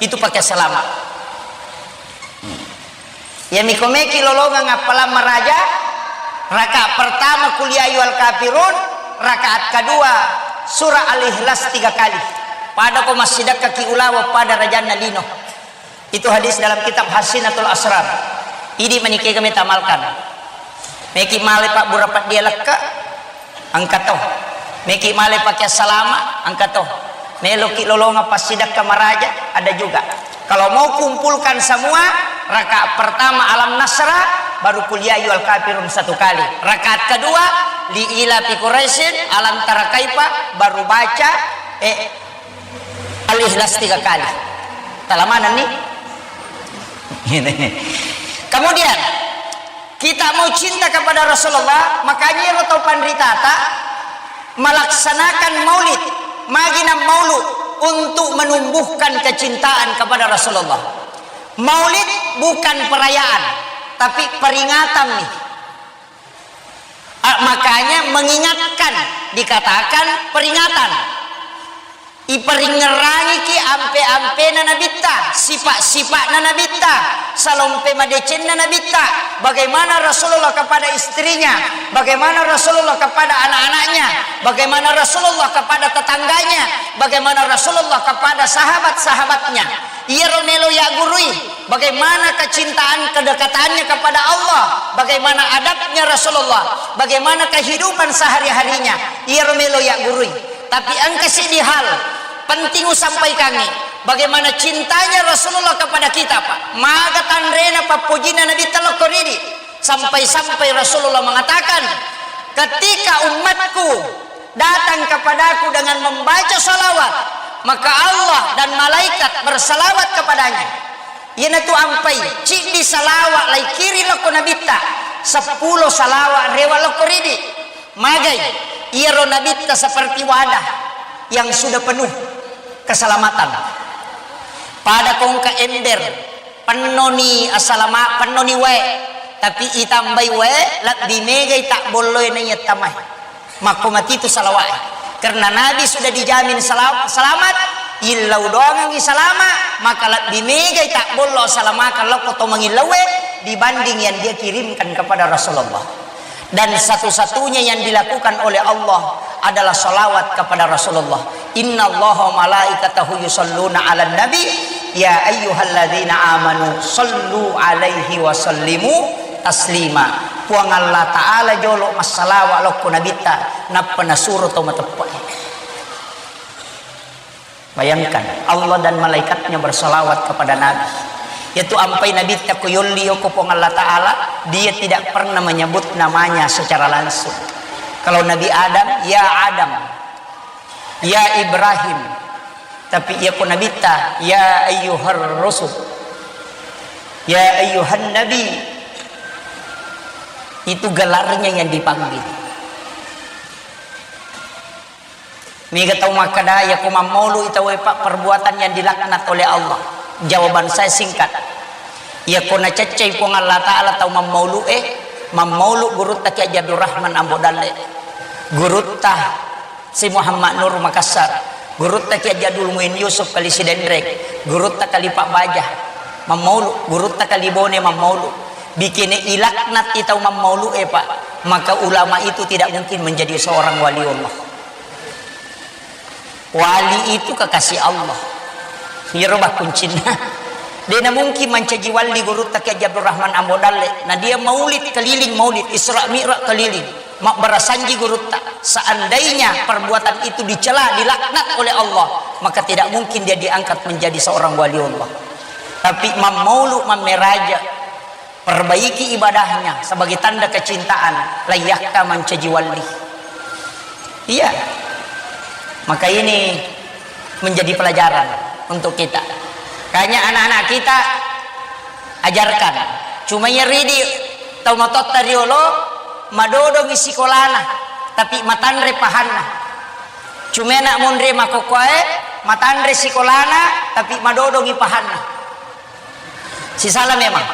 Itu pakai selamat. Iya miko meki lolongeng appalang maraja, rakaat pertama Qul ya ayyuhal kafirun, rakaat kedua surah Al-Ikhlas tiga kali. Pada ko massidekkaki ulawa pada rajanna lino. Itu hadis dalam kitab Hasinatul Asrar. Idi menikega metamalkan. Meki male pabbura peddia lekka, engka to. Meki male pake salama, engka to. Meloki lolonga passidekka maraja, ada juga. Kalau mau kumpulkan semua, rakaat pertama Alam Nasrah, baru Qul ya ayyuhal kafirun satu kali. Rakaat kedua, Li ila fi Quraisyin, Alam Tara Kaifa, baru baca, eh, Al-Ikhlas tiga kali. Talamanenni. Kemudian, kita mau cinta kepada Rasulullah, makanya ero tau panritata melaksanakan maulid, magi na maulu. untuk menumbuhkan kecintaan kepada Rasulullah. Maulid bukan perayaan, tapi peringatan nih. Ah, makanya mengingatkan dikatakan peringatan. Iperingerangiki ampe-ampena Nabitta, sifat-sifatna Nabitta, salompe madecenna Nabitta, bagaimana Rasulullah kepada istrinya, bagaimana Rasulullah kepada anak-anaknya, bagaimana Rasulullah kepada tetangganya, bagaimana Rasulullah kepada sahabat-sahabatnya. Iyaro melo yaggurui, bagaimana kecintaan kedekatannya kepada Allah, bagaimana adabnya Rasulullah, bagaimana kehidupan sehari-harinya. Iyaro melo yaggurui. Tapi engka seddi hal penting usampaikangi, bagaimana cintanya Rasulullah kepada kita, Pak. Maga tanrena pappojinna Nabitta lokko ridi. Sampai-sampai Rasulullah mengatakan, "Ketika umatku datang kepadaku dengan membaca salawat, maka Allah dan malaikat bersalawat kepadanya." Iyanatu ampai, ciddi salawat laikiri lokko Nabitta, seppulo salawat rewa lokko ridi. Magai, iyaro Nabitta seperti wadah yang sudah penuh keselamatan. Pada kongka ember, pennoni asalama, pennoni wae, tapi itambai wae, lebbi megai tabbolloe naiya tamai. Makko matitu salawat. Karena Nabi sudah dijamin sela-, selamat, illau doangengi salama, maka lebbi megai tabbollo asalamakan lokko to mangillauwe dibanding yang dia kirimkan kepada Rasulullah. Dan satu-satunya yang dilakukan oleh Allah adalah salawat kepada Rasulullah. Innallaha wa malaikatahu yusalluna 'alan nabi, ya ayyuhalladzina amanu sallu 'alaihi wa sallimu taslima. Puang Allah Ta'ala jolo massalawa lokko Nabitta, nappa nasuro to mateppe'e. Bayangkan, Allah dan malaikatnya bersalawat kepada Nabi. Yaitu ampai Nabitta ko yolli yoko Puang Allah Ta'ala, dia tidak pernah menyebut namanya secara langsung. Kalau Nabi Adam, ya Adam, ya Ibrahim. Tapi iya ko Nabitta, ya ayyuhar rusul, ya ayyuhan nabi. Itu gelarnya yang dipanggil. Mega tau makkeda, "Iya ko mammaulu i tauwe, Pak, perbuatan yang dilaknat oleh Allah." Jawaban saya singkat. Iya ko naceccei Puang Allah Ta'ala tau mammaulu e, mammaulu gurutta Kiai Haji Abdurrahman Ambo Dalle, gurutta Si Muhammad Nur Makassar, gurutta Kiai Haji Abdul Muin Yusuf Kali Sidenreng, gurutta Kali Pak Baja, mammaulu, gurutta Kali Bone mammaulu. Bikene ilaknat i tau mammaulu e, Pak, maka ulama itu tidak mungkin menjadi seorang waliullah. Wali itu kekasih Allah. Iyaro bakkuncinna. De na mungkin mancaji wali gurutta Kiai Haji Abdurrahman Ambo Dalle. Na dia maulid keliling, maulid Isra Mi'raj keliling. Mabbarasanji gurutta. Seandainya perbuatan itu dicela, dilaknat oleh Allah, maka tidak mungkin dia diangkat menjadi seorang wali Allah. Tapi mammaulu, mammeraja, perbaiki ibadahnya sebagai tanda kecintaan, layyakka mancaji wali. Iya. Maka ini menjadi pelajaran untuk kita. Kayaknya anak-anak kita ajarkan. Cuma iya ridi tau matotta riolo madodongi sikolana, tapi matanre pahanna. Cuma anak monri makokkoe matanre sikolana, tapi madodongi pahanna. Sisala memang.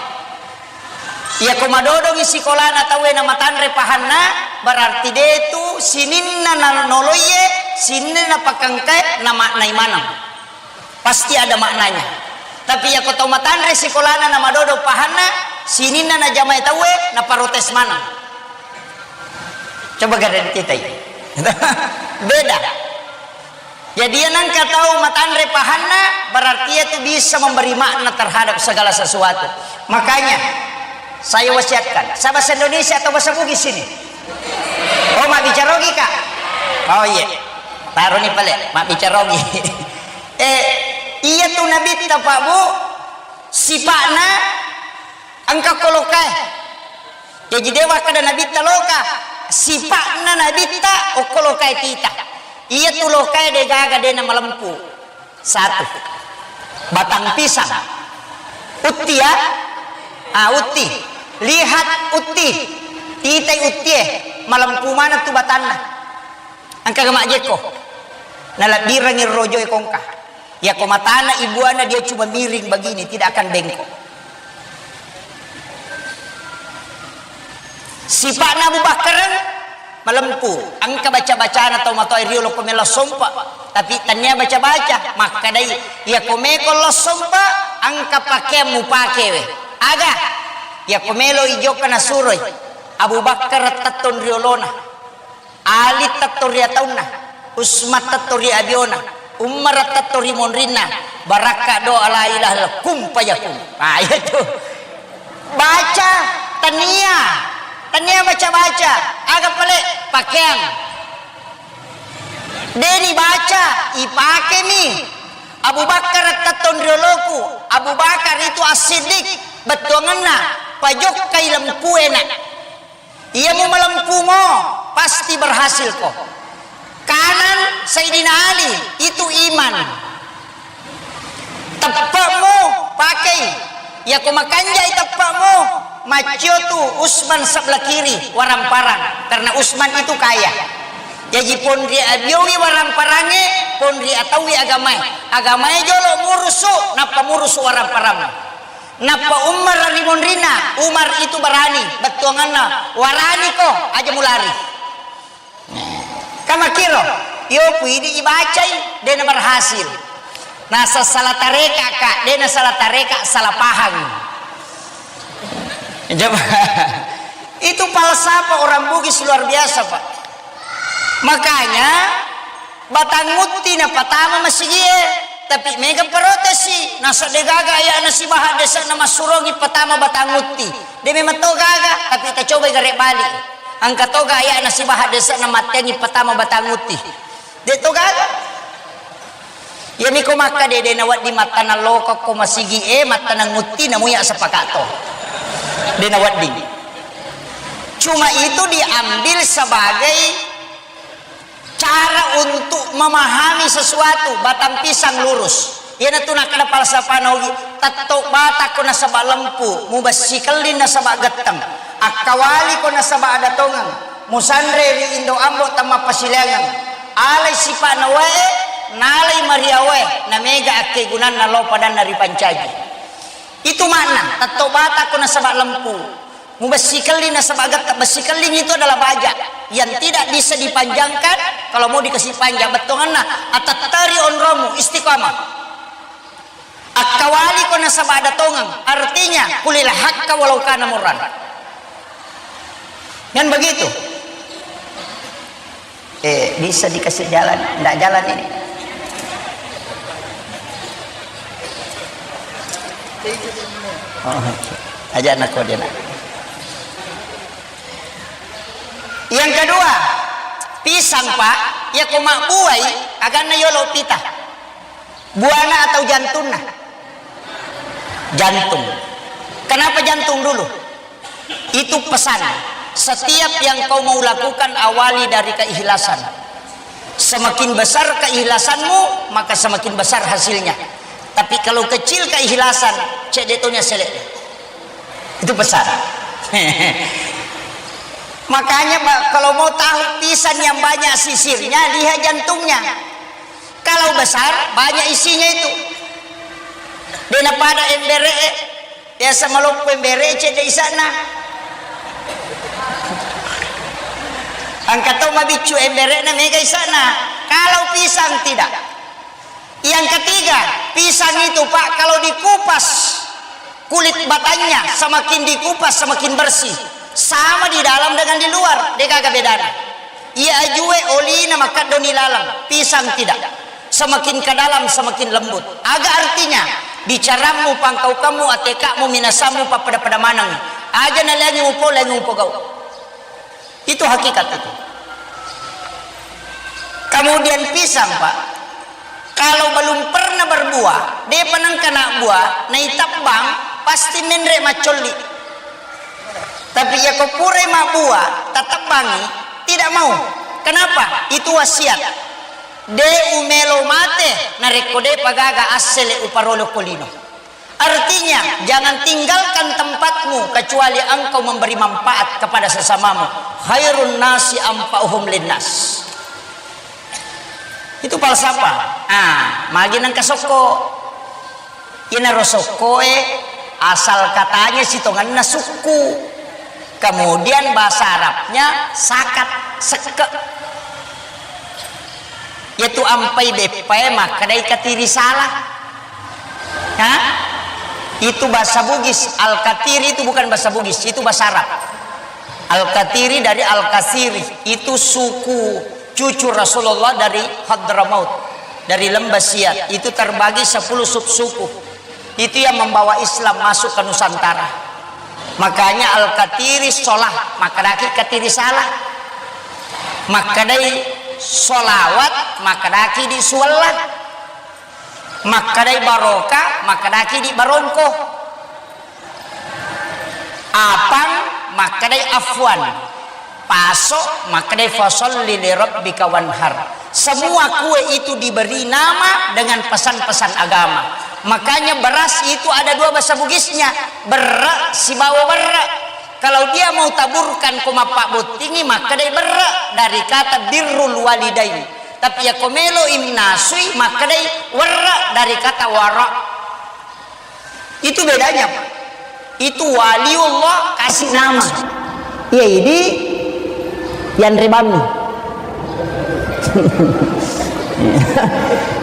Iya ko madodongi sikolana tauwe na matanre pahanna, berarti detu sininna nanoloiye, sininna napakengkae namaknai maneng. Pasti ada maknanya. Tapi iya ko tau matanre sikolana na madodo pahanna, sininna najamai tauwe naparotes maneng. Coba gare kita ini. Beda. Jadi, iya nengka tau matanre pahanna, berarti itu bisa memberi makna terhadap segala sesuatu. Makanya, saya wasiatkan, saya bahasa Indonesia atau bahasa Bugis ini? Oh, mabbicara Ogi, Kak? Oh, iya. Taroni pale, mabbicara Ogi. Eh, iya tu Nabitta, Pak, Bu, sipakna engka kolokae. Jaji, de wakkeda Nabitta loka, sipakna Nabitta okko lokae tita. Iya tu lokae de gaga de na malempu. Satu. Batang pisang. Utti ya? Ah, utti. Lihat utti. Titai uttie. Malempu maneng tu batanna. Engka ga majjekko. Nalabbirengi rojoe kongka. Yako matana ibuana dia cuma miring begini, tidak akan bengkok. Sipa'na Abu Bakar malempu, engka baca-bacana tau matoa riolo ko melo sompa, tapi tania baca-baca, makkadai, yako meko lo sompa, engka pakeang mupakewe. Aga? Yako melo ijokka nasuroi, Abu Bakar tettong riolona. Ali tetto ri ataunna, Usman tetto ri abiona, Umar tetto ri monrinna, barakka doa la ilaha illallah, kun fayakun. Ah, iya tu. Baca, tania, tania baca-baca, aga pale pakeang. Deni baca, ipakemi. Abu Bakar tetto ri oloku, Abu Bakar itu As-Siddiq, bettuangenna, pajokkai lempuena. Iya mu malempumo, pasti berhasil ko. Kanan Sayyidina Ali, itu iman. Teppe'mu pakai. Yako makanjai teppe'mu, maccio tu Usman sebelah kiri, waramparang. Karena Usman itu kaya. Jaji ponri abiowi waramparange, ponri ataui agamae. Agamae jolo murusu, nappa murusu waramparang. Nappa Umar ri monrinna, Umar itu barani, bettuanganna, warani ko, aja mulari. Kamakiro, yo puidi ibacai, dena berhasil. Nasa salah tareka, Kak, dena salah tareka, salah paham. Coba. Itu falsafah orang Bugis luar biasa, Pak. Makanya, Batang Utti napatama masigie, tapi mega protesi, nasa degaga ayana sibaha dese'na massurongi patama Batang Utti. De memang to gaga, tapi tacobai gare bali. Engka toga ayana sibaha dese'na matteangi patama Batang Utti. De to gaga. Iyami ko makka de, de nawedding mattanang lokokko masigie, mattanang Utti, namuya sepakato. De nawedding. Cuma itu diambil sebagai cara untuk memahami sesuatu, batang pisang lurus. Iyanatu nakkeda falsafana Ugi, tetto batakko nasaba lempu, mubessi kelling nasaba getteng, akkawaliko nasaba ada tongeng, musanre ri indo ambo temmappasileangeng, alai sipa'na wae, nalai mariawae, namega akkegunanna lao padanna ripancaji. Itu makna, tetto batakko nasaba lempu. Mubessi kelling nasaba getta, bessi kelling itu adalah baja yang tidak bisa dipanjangkan, kalau mau dikasih panjang bettonganna, atattari onromu istiqamah. Akkawaliko nasaba ada tongeng, artinya kulil hakka walau kana murran. Kan begitu? Eh, bisa dikasih jalan? Ndak jalan ini. Oh, aja anak kau dia nak. Yang kedua, pisang, Pak, ya ko mabbuai, aganna yolo pita. Buana atau jantunna? Jantung. Kenapa jantung dulu? Itu pesan. Setiap yang kau mau lakukan, awali dari keikhlasan. Semakin besar keikhlasanmu, maka semakin besar hasilnya. Tapi kalau kecil keikhlasan, cedde tonya sele. Itu pesan. Makanya, Pak, kalau mau tahu pisang yang banyak sisirnya, lihat jantungnya. Kalau besar, banyak isinya itu. Dena pada embere, biasa maloppo embere, cedde isana. Angka to mabiccu embere na mega isana. Kalau pisang tidak. Yang ketiga, pisang itu, Pak, kalau dikupas, kulit batangnya semakin dikupas, semakin bersih. Sama di dalam dengan di luar, degaga bedana. Iya ajue olina makaddoni laleng, pisang tidak. Semakin ke dalam, semakin lembut. Aga artinya? Bicarammu, pangkaukammu, atekakmu, minasammu, pappada-pada maneng. Aja naleangi mupo, leangi mupogau. Itu hakikat itu. Kemudian pisang, Pak, kalau belum pernah berbuah, depa nengka nak buah, naitabbang, pasti menre maccolli. Tapi ya ko pura mabbuah, tatabbangi, tidak mau. Kenapa? Itu wasiat. De umelo mate, narekko depa gaga assele uparolo ko lino. Artinya, jangan tinggalkan tempatmu kecuali engkau memberi manfaat kepada sesamamu. Khairun nasi anfa'uhum linnas. Itu falsafah. Ah, magi nengka sokko. Inaro sokkoe asal katanya sitongenna sukku. Kemudian bahasa Arabnya sakat, sekke. Yaitu ampai beppae makkedai katiri salah. Ha? Itu bahasa Bugis. Al-Katiri itu bukan bahasa Bugis, itu bahasa Arab. Al-Katiri dari Al-Kasiri, itu suku cucu Rasulullah dari Hadramaut, dari Lembah Siat. Itu terbagi sepuluh subsuku. Itu yang membawa Islam masuk ke Nusantara. Makanya Al-Katiri solah, makkedaki katiri salah. Makkedai solawat, makkedaki di suwella. Makkedai baroka, makkedaki di barongko. Apang, makkedai afwan. Paso, makkedai fasalli li rabbika wanhar. Semua kue itu diberi nama dengan pesan-pesan agama. Makanya beras itu ada dua bahasa Bugisnya, berre sibawa werre. Kalau dia mau taburkan ko mappabbottingi, makkedai berre dari kata birrul walidain. Tapi yako melo imnasui, makkedai werre dari kata wara. Itu bedanya, Pak. Itu waliullah kasih nama. Iya, idi yang rebami.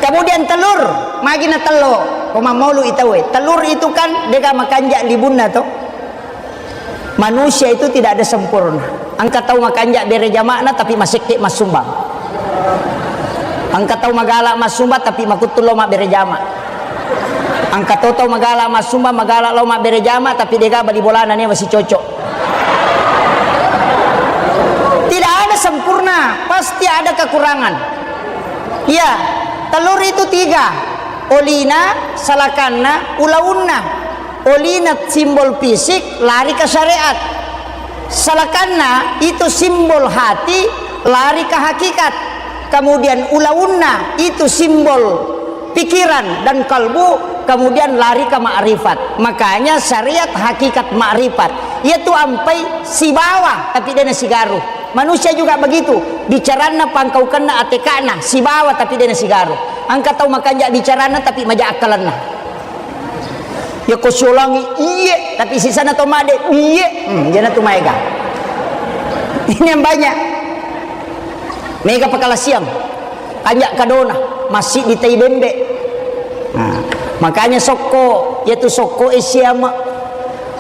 Kemudian telur, magi na tello, ko mammaulu itawe. Telur itu kan dega makanja libunna to. Manusia itu tidak ada sempurna. Engka tau makanja bere jama'na tapi masekke massumbang. Engka tau magala massumbang tapi makuttu lo mabbere jama. Engka to tau magala massumbang, magala lo mabbere jama tapi dega bali bolana ne masih cocok. Tidak ada sempurna, pasti ada kekurangan. Iya, telur itu tiga. Olina, salakanna, ulaunna. Olina simbol fisik, lari ke syariat. Salakanna itu simbol hati, lari ke hakikat. Kemudian ulaunna itu simbol pikiran dan kalbu, kemudian lari ke makrifat. Makanya syariat hakikat makrifat. Yaitu ampai sibawa, tapi dena sigaru. Manusia juga begitu. Bicaranna pangkaukenna atekana, sibawa, tapi dena sigaru. Engka tau makanja bicaranna, tapi maja akkalenna. Yako siolangi, iye, tapi sisana to made, iye. Hmm, jana tu maega. Ini yang banyak. Mega pakalasiang. Kanja kadona, masih di tai bembe. Nah, makanya sokko, yaitu sokko e siama.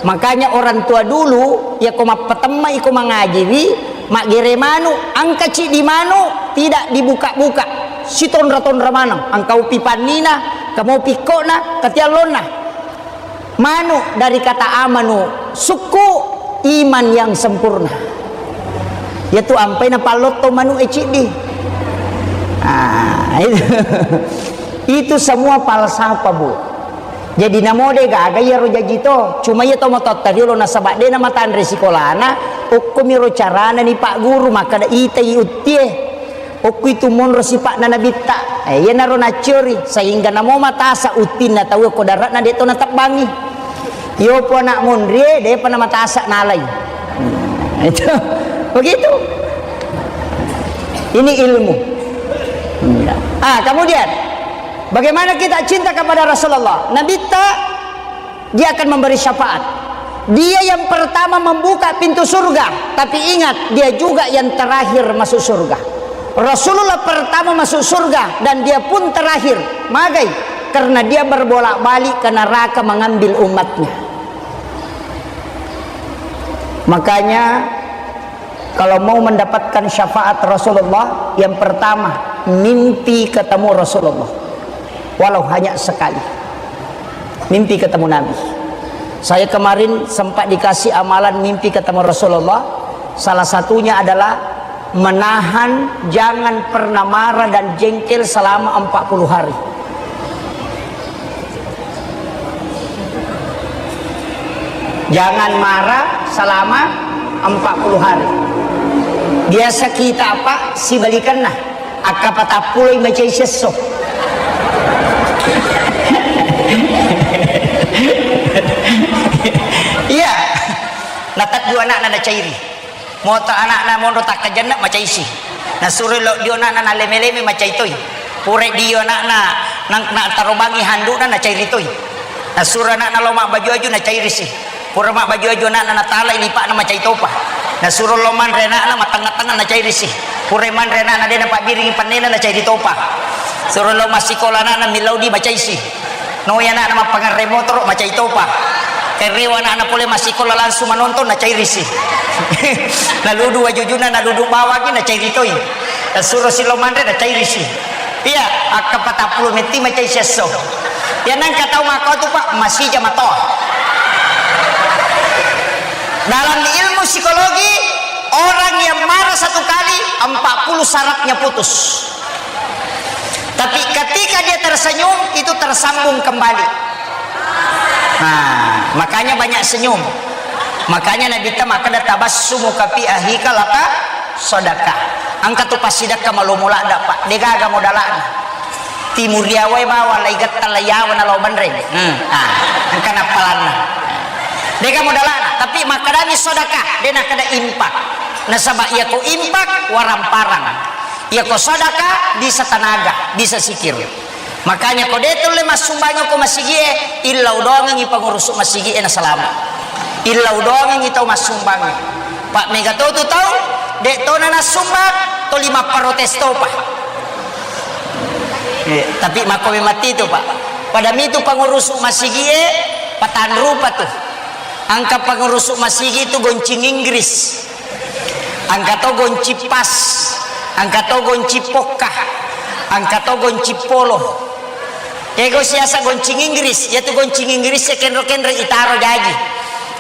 Makanya orang tua dulu, yako mappatemma iko mangajiwi, maggere manu, engka ciddi manu, tidak dibuka-buka. Sitonra-tonra maneng, engka upi pannina, kamo pikkona, katiallonna. Manu dari kata amanu, sukku, iman yang sempurna. Yaitu ampai napallotto manu e ciddi. Ah, itu. Itu semua falsafah, Bu. Jadi namode gaga iyaro jaji to. Cuma iya to matotta riolo nasaba de namatanre sikolana, okkomiro carana ni Pak Guru makkada itai uttie. Okku itu monro sipa'na Nabitta. Eh, iyanaro nacciori, sehingga namo matasa uttinna tau ko dare'na de to natebbangi. Yopo anak monrie, depa namatasa nalai. Hmm, itu. Begitu. Ini ilmu. Iya. Ah, kemudian, bagaimana kita cinta kepada Rasulullah? Nabitta Dia akan memberi syafaat. Dia yang pertama membuka pintu surga, tapi ingat, dia juga yang terakhir masuk surga. Rasulullah pertama masuk surga dan dia pun terakhir. Magai? Karena dia berbolak-balik ke neraka mengambil umatnya. Makanya, kalau mau mendapatkan syafaat Rasulullah, yang pertama, mimpi ketemu Rasulullah. Walau hanya sekali. Mimpi ketemu Nabi. Saya kemarin sempat dikasih amalan mimpi ketemu Rasulullah. Salah satunya adalah menahan, jangan pernah marah dan jengkel selama empat puluh hari. Jangan marah selama empat puluh hari. Biasa kita apa? Sibalikanna. Akka patappuloi macai siesso. Iya. Nataddu anakna nacairi. Moto anakna monro takkajanna macaisi. Nasuro lo dio anakna naleme-leme macai toi. Pura dio ana'na, nang-, na tarobangi handukna, nacairi toi. Nasuro ana'na lao mabbaju-aju, nacairisi. Pura mabbaju-aju ana'na, natalai lipa'na, macai topa. Nasuro lao manre ana'na, matengnga-tengnga, nacairisi. Pura manre ana'na, de napabbiringi pennena, nacairi topa. Suro lao massikola ana'na, millau di, macaisi. Noi ana'na mappangerre motoro, macai topa. Kerrewa ana'na pole massikola langsung manonton, nacairisi. Naludu wajujuna, naludu bawangi, nacairi toi. Nasuro silao manre, nacairisi. Iya, akka patappulo metti macai siesso. Iya, nengka tau makko tu, Pak, masija matoa. Dalam ilmu psikologi, orang yang marah satu kali, empat puluh sarafnya putus. Tapi ketika dia tersenyum, itu tersambung kembali. Nah, makanya banyak senyum. Makanya Nabi ta makkeda, "Tabassumuka fi akhika laka sadaqah." Engka tu passidekka malomo ladda, Pak. Degaga modalana. Timuriawae bawang lai getta lai yawa na lao banreng. Hmm. Ah, engka nappalanna. Dega modalana, tapi makkedami sedekah, de nakkeda infak. Nasaba iyako infak, waramparang. Iyako sedekah, bisa tenaga, bisa sikir. Makanya ko de tulle massumbangi ko masigie, illau doangengi pengurus masigie nasalama. Illau doangengi tau massumbangi. Pak mega to tu tau, de tona nassumbang, toli mapparotes topa. Eh, tapi makko memang itu, Pak. Pada mitu pengurus masigie, patanrupa tu. Angka pengurus masigi tu goncing Inggris. Angka to gonci pas, angka to gonci pokka, angka to gonci polo. Ego siasa goncing Inggris, yatu goncing Inggris ya kenro-kenro itaro jaji.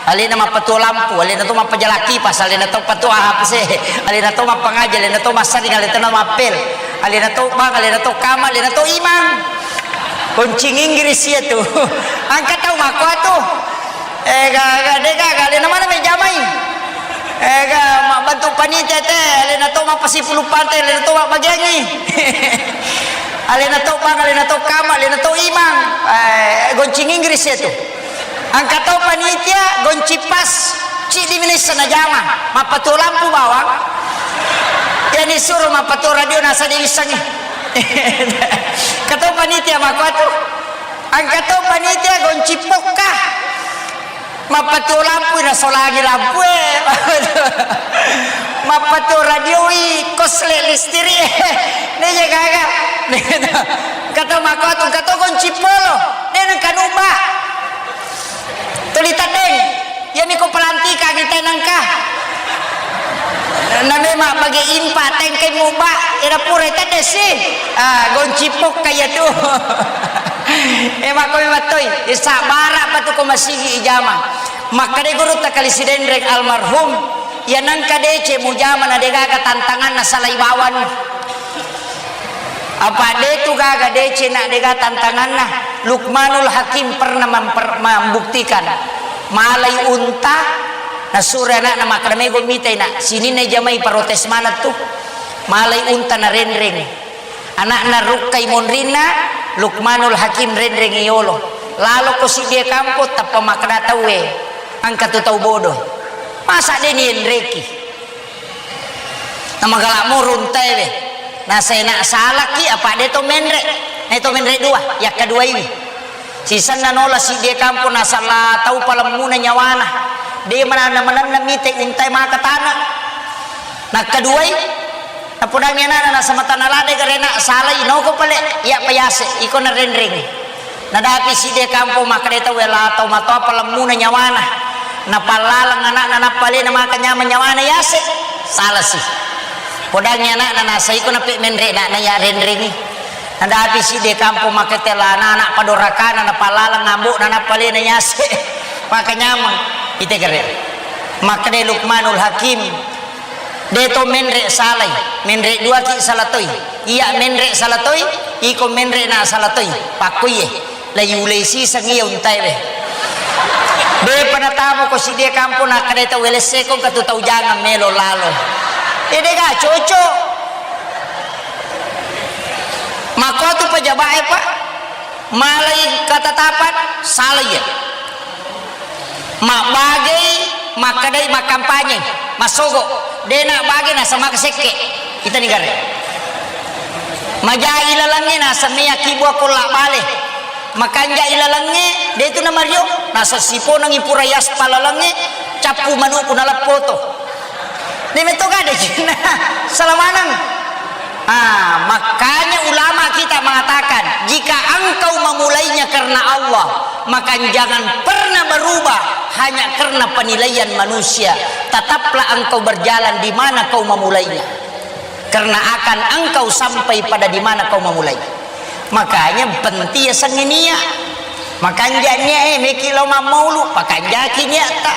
Alena mappatuo lampu, alena to mappajalang kipas, alena to patuo A H P C, alena to mappangaji, alena to massaring, alena to mappel, alena to bang, alena to kama, alena to imang. Goncing Inggris ya tu. Angka tau makko tu. Eh, ga, ga, de ga, ga, alena mana mai jamai? Eh, ga, mabbantu panitia te, alena to mappasipulu pante, alena to mabbagiangi. Alena to bang, alena to kama, alena to imang. Eh, goncing Inggris ya tu. Angka to panitia, gonci pas, ciddi minessa najama, mappatuo lampu bawang. Yani suro mappatuo radio nasa de wissangi. Kato panitia makko tu. Angka to panitia gonci pokka. Mappatuo lampu nasolangi lampue. Mappatuo radioi kosle listiri. Neje gaga. Kato makko tu, kato gonci polo. De nengka nubba. Tuli teddeng. Iyami ko pelantikangi tenengka. Na memang bagi impa tengkai mubba, era pura tedde si. Ah, gonci pokka iya tu. Eh, makko memang toi. Eh, sabara pa tu ko masigi ijama. Makkeda guru takali sidenreng almarhum, iya nengka deceng mujama na degaga tantanganna salai bawang. Apa de tu gaga deceng na dega tantanganna. Lukmanul Hakim pernah memper-, membuktikan. Malai unta, nasuro ana'na makkeda, "Mego mitai, Nak, sininna jamai protes maneng tu." Malai unta narenreng. Ana'na rukkai monrinna, Lukmanul Hakim renreng yolo. Laloko siddi kampo tappa makkeda tauwe, "Engka tu tau bodoh. Masa de nienreki?" Namagala moro untaewe. Nasena salaki apa de to menre. Na to menre dua, yakkaduaiwi. Sisenna nola siddi kampo nasala tau palemmuna nyawana. De mananna-mananna mite untae maka tana. Nakkaduai, napodangi anana nasamatana lade garena salai noko pale iya payase iko narenreng. Nadapi siddi kampo makkeda tau wela tau matoa palemmuna nyawana. Napallaleng ana'na nappa alena maka nyameng nyawana yase. Salasi. Podangi ana'na nasaiko nape menre ana'na ya renrengi. Nadapi siddi kampo makkeda la anak padorakana napallaleng ambo'na nappa alena yase. Maka nyameng. Ite gare. Makkeda Lukmanul Hakim. De to menre salai, menre duaki sala toi. Iya menre sala toi, iko menre na sala toi. Pakkoiye, la yulei siseng iya untaewe. De pa natamo ko siddi kampo nakkeda tau welesseko katu tau jangang melo lalo. Eh, de ga cocok. Makko tu pejabat e, Pak. Malai katatapan, salai ya. Mabbagei, makkedai makkampanye, massogo, de nabbage nasaba sekke. Itani gare. Majai lalengnge naseng meyakki bua kolla bale. Makanja ilalengnge, de tu namario, naseng siponengi pura yaspa lalengnge, cappu manuku naleppoto. De metto gade cina, salamaneng. Ah, makanya ulama kita mengatakan, jika engkau memulainya karena Allah, maka jangan pernah berubah hanya karena penilaian manusia. Tetaplah engkau berjalan di mana kau memulainya. Karena akan engkau sampai pada di mana kau memulai. Makanya penting ya sengenia. Makanja nia, eh, meki lo mammaulu, pakanjaki niatta.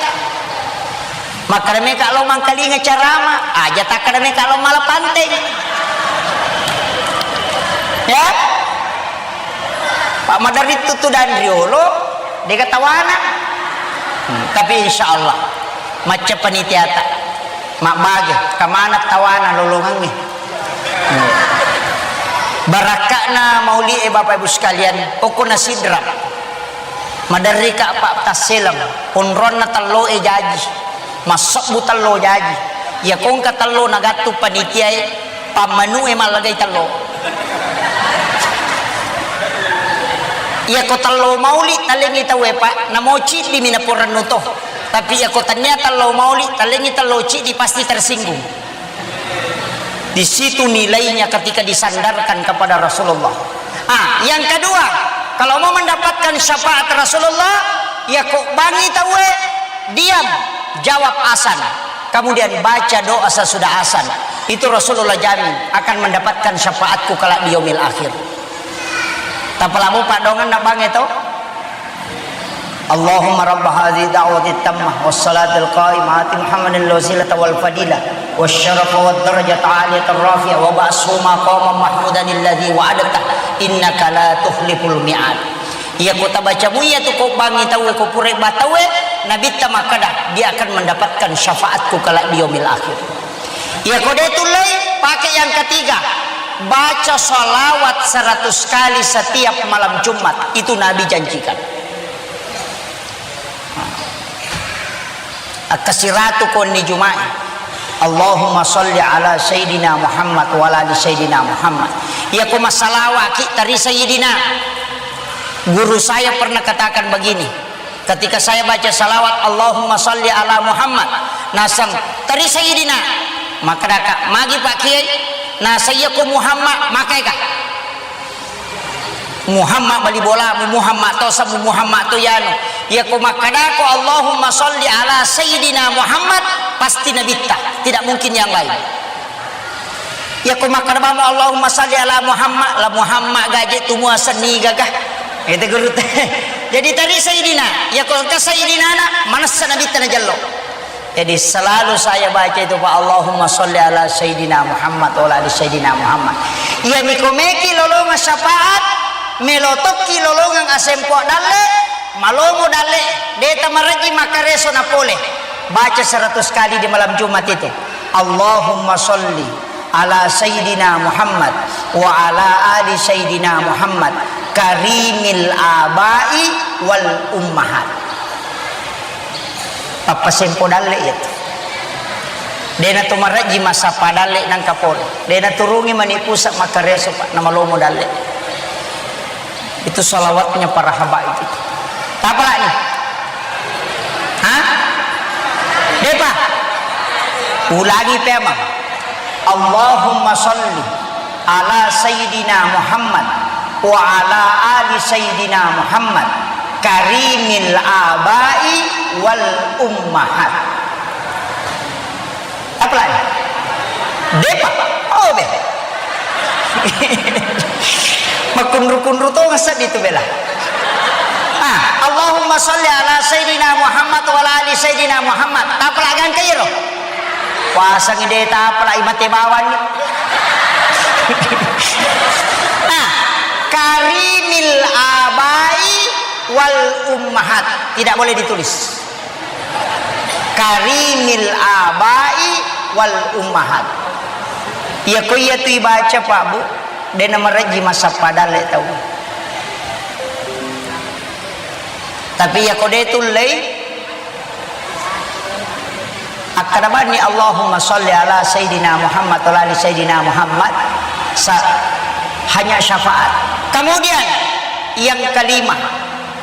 Makkada meka lo mangkalinga carama, aja takkada meka lo mala panteng. Ya? Pak Madarit tutu dan riolo, dega tawana. Hmm, tapi insya Allah, macca panitiata. Mabbage, kamana tawana lolongengnge. Hmm. Barakka'na mauli e, Bapak Ibu sekalian, okko na sidrap. Maderrika Pak tasseleng, onronna tello e jaji. Massebbu tello jaji. Iya kongka tello nagattu panitia e, pammanu e mallagai tello. Iya ko tello mauli talengi tau e, Pak, namo ciddi mi naporennu to. Tapi iya ko tania tello mauli, talengi tello ciddi pasti tersinggung. Di situ nilainya ketika disandarkan kepada Rasulullah. Ah, yang kedua, kalau mau mendapatkan syafaat Rasulullah, ya kok bangi tauwe, diam, jawab azan. Kemudian baca doa sesudah azan. Itu Rasulullah jamin akan mendapatkan syafaatku kelak di yaumil akhir. Tapalamu padongan nak bangi tau? اللهم رب هذه الدعوة التامة والصلاة القائمة آت محمدا الوسيلة والفضيلة والشرف والدرجة العالية الرفيعة وابعثه مقاما محمودا الذي وعدته إنك لا تخلف الميعاد. Iya ko tabaca mu iya tu ko bangi tauwe, ko pura ba tauwe, Nabitta makkada, dia akan mendapatkan syafaatku kelak di yaumil akhir. Iya ko de tullei, pakai yang ketiga. Baca salawat seratus kali setiap malam Jumat. Itu Nabi janjikan. Akkasiratu konni Juma'i. Allahumma salli ala Sayyidina Muhammad wa ala ali Sayyidina Muhammad. Iya ko masalawaki tari Sayyidina. Guru saya pernah katakan begini, ketika saya baca salawat, "Allahumma salli ala Muhammad," naseng, "Teri Sayyidina." Makkedaka, "Magi Pak Kiai?" Naseng, "Iya ko Muhammad, makaika?" Muhammad bali bolamu, Muhammad to sabu, Muhammad to yanu. Iya ko makkedako, "Allahumma salli ala Sayyidina Muhammad," pasti Nabitta, tidak mungkin yang lain. Iya ko makkeda mamo, "Allahumma salli ala Muhammad," la Muhammad gaje tu muasenni gaga. Itu guru te. Jadi tari Sayyidina, iya ko engka Sayyidina na, manessa Nabitta najello. Jadi selalu saya baca itu, Pak, "Allahumma salli ala Sayyidina Muhammad wa ala ali Sayyidina Muhammad." Iya miko meki lolongang syafaat, melo tokki lolongang asempo dalle, malomo dalle, deta maraji makareso na pole. Baca seratus kali di malam Jumat itu. Allahumma salli ala Sayyidina Muhammad wa ala ali Sayyidina Muhammad karimil abai wal ummahat. Pappasempo dalle iya tu. Dena tu maraji masappa dalle nangka pole. Dena turungi mani pusa makareso, Pak, namalomo dalle. Itu salawatnya para habaib itu. Tapalani? Hah? Depa? Ulangi pemang. Allahumma salli ala Sayyidina Muhammad wa ala ali Sayyidina Muhammad karimil abai wal ummahat. Apalagi? Depa. Oh, be. Makunru-kunru to ngasad itu bela. Ah, Allahumma salli ala Sayyidina Muhammad wa ala ali Sayyidina Muhammad. Tapalagi angka iro. Puasang ide tapalagi mate bawang ni. Ah, karimil abai wal ummahat. Tidak boleh ditulis. Karimil abai wal ummahat. Iya ko iya tu ibaca, Pak, Bu, dena maraji masappa dalle tau. Tapi iya ko de tullei, akkada banni Allahumma salli ala Sayyidina Muhammad wa ala ali Sayyidina Muhammad. Sa- Hanya syafaat. Kemudian yang kelima,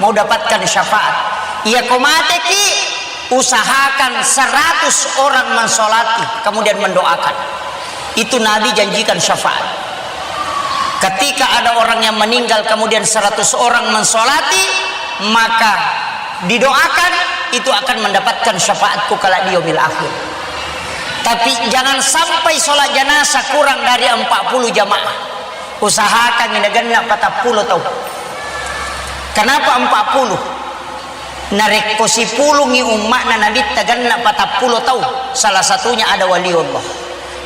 mau dapatkan syafaat. Iya ko mateki, usahakan seratus orang mensolati, kemudian mendoakan. Itu Nabi janjikan syafaat. Ketika ada orang yang meninggal, kemudian seratus orang mensolati, maka didoakan, itu akan mendapatkan syafaatku kelak di yaumil akhir. Tapi jangan sampai sholat jenazah kurang dari empat puluh jamaah. Usahakan ini genna patappulo tau. Kenapa empat puluh? Narekko sipulungi umma'na Nabitta genna patappulo tau, salah satunya ada waliullah.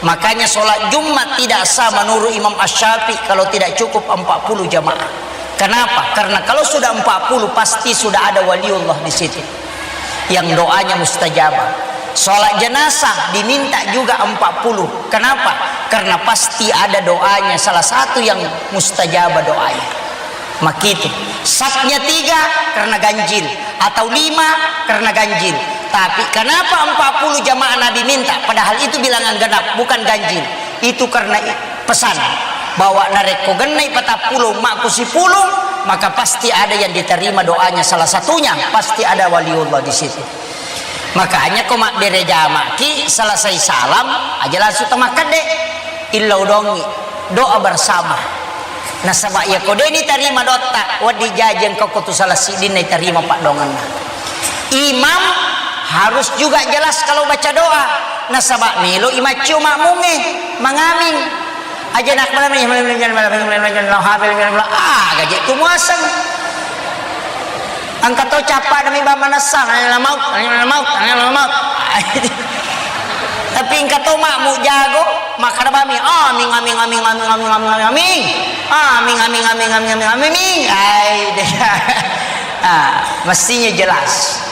Makanya sholat Jumat tidak sah menurut Imam Asy-Syafi'i kalau tidak cukup empat puluh jamaah. Kenapa? Karena kalau sudah empat puluh, pasti sudah ada waliullah di situ yang doanya mustajabah. Sholat jenazah diminta juga empat puluh. Kenapa? Karena pasti ada doanya, salah satu yang mustajabah doanya. Makitu. Safnya tiga karena ganjil, atau lima karena ganjil. Tapi kenapa empat puluh jamaah Nabi minta? Padahal itu bilangan genap, bukan ganjil. Itu karena i-, pesan bahwa narekko gennai patappulo umma'ku sipulung, maka pasti ada yang diterima doanya. Salah satunya pasti ada waliullah di situ. Makanya ko mabbere jamaki, selesai salam aja langsung tamakkadde. Illau dongi, doa bersama. Nasaba iya ko deni tarima doatta, wedding jaji engka ko tu salah siddinna itarima paddoangenna. Imam harus juga jelas kalau baca doa. Nasaba melo imaccio makmungnge mangaming. Aja nak malam ini, ah, gaji tu muaseng. Engka to cappa demi bang manessang, ayo la maut, ayo la maut, ayo la maut. Tapi engka to makmu jago, makkada bami, amin, amin, amin, amin, amin, amin, amin, amin. Amin, amin, amin, amin, amin, amin, amin. Ai, deh. Ah, mestinya jelas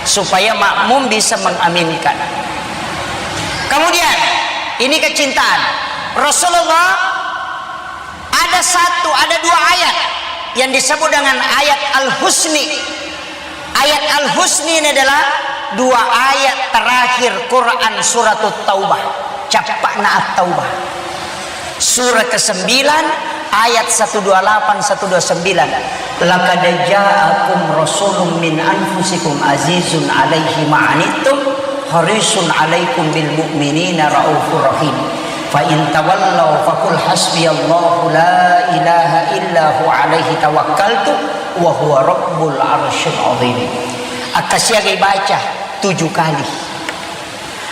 supaya makmum bisa mengaminkan. Kemudian, ini kecintaan. Rasulullah ada satu, ada dua ayat yang disebut dengan ayat Al-Husni. Ayat Al-Husni ini adalah dua ayat terakhir Quran Suratut Taubah. Cappa'na At-Taubah. Surah kesembilan, ayat seratus dua puluh delapan, seratus dua puluh sembilan. "Laqad ja'akum rasulun min anfusikum azizun alaihi ma'anittum harisun alaikum bil mu'minina raufur rahim. Fa in tawallaw faqul hasbiyallahu la ilaha illa huwa alaihi tawakkaltu wa huwa rabbul arsyil azim." Akkasiagai baca tujuh kali.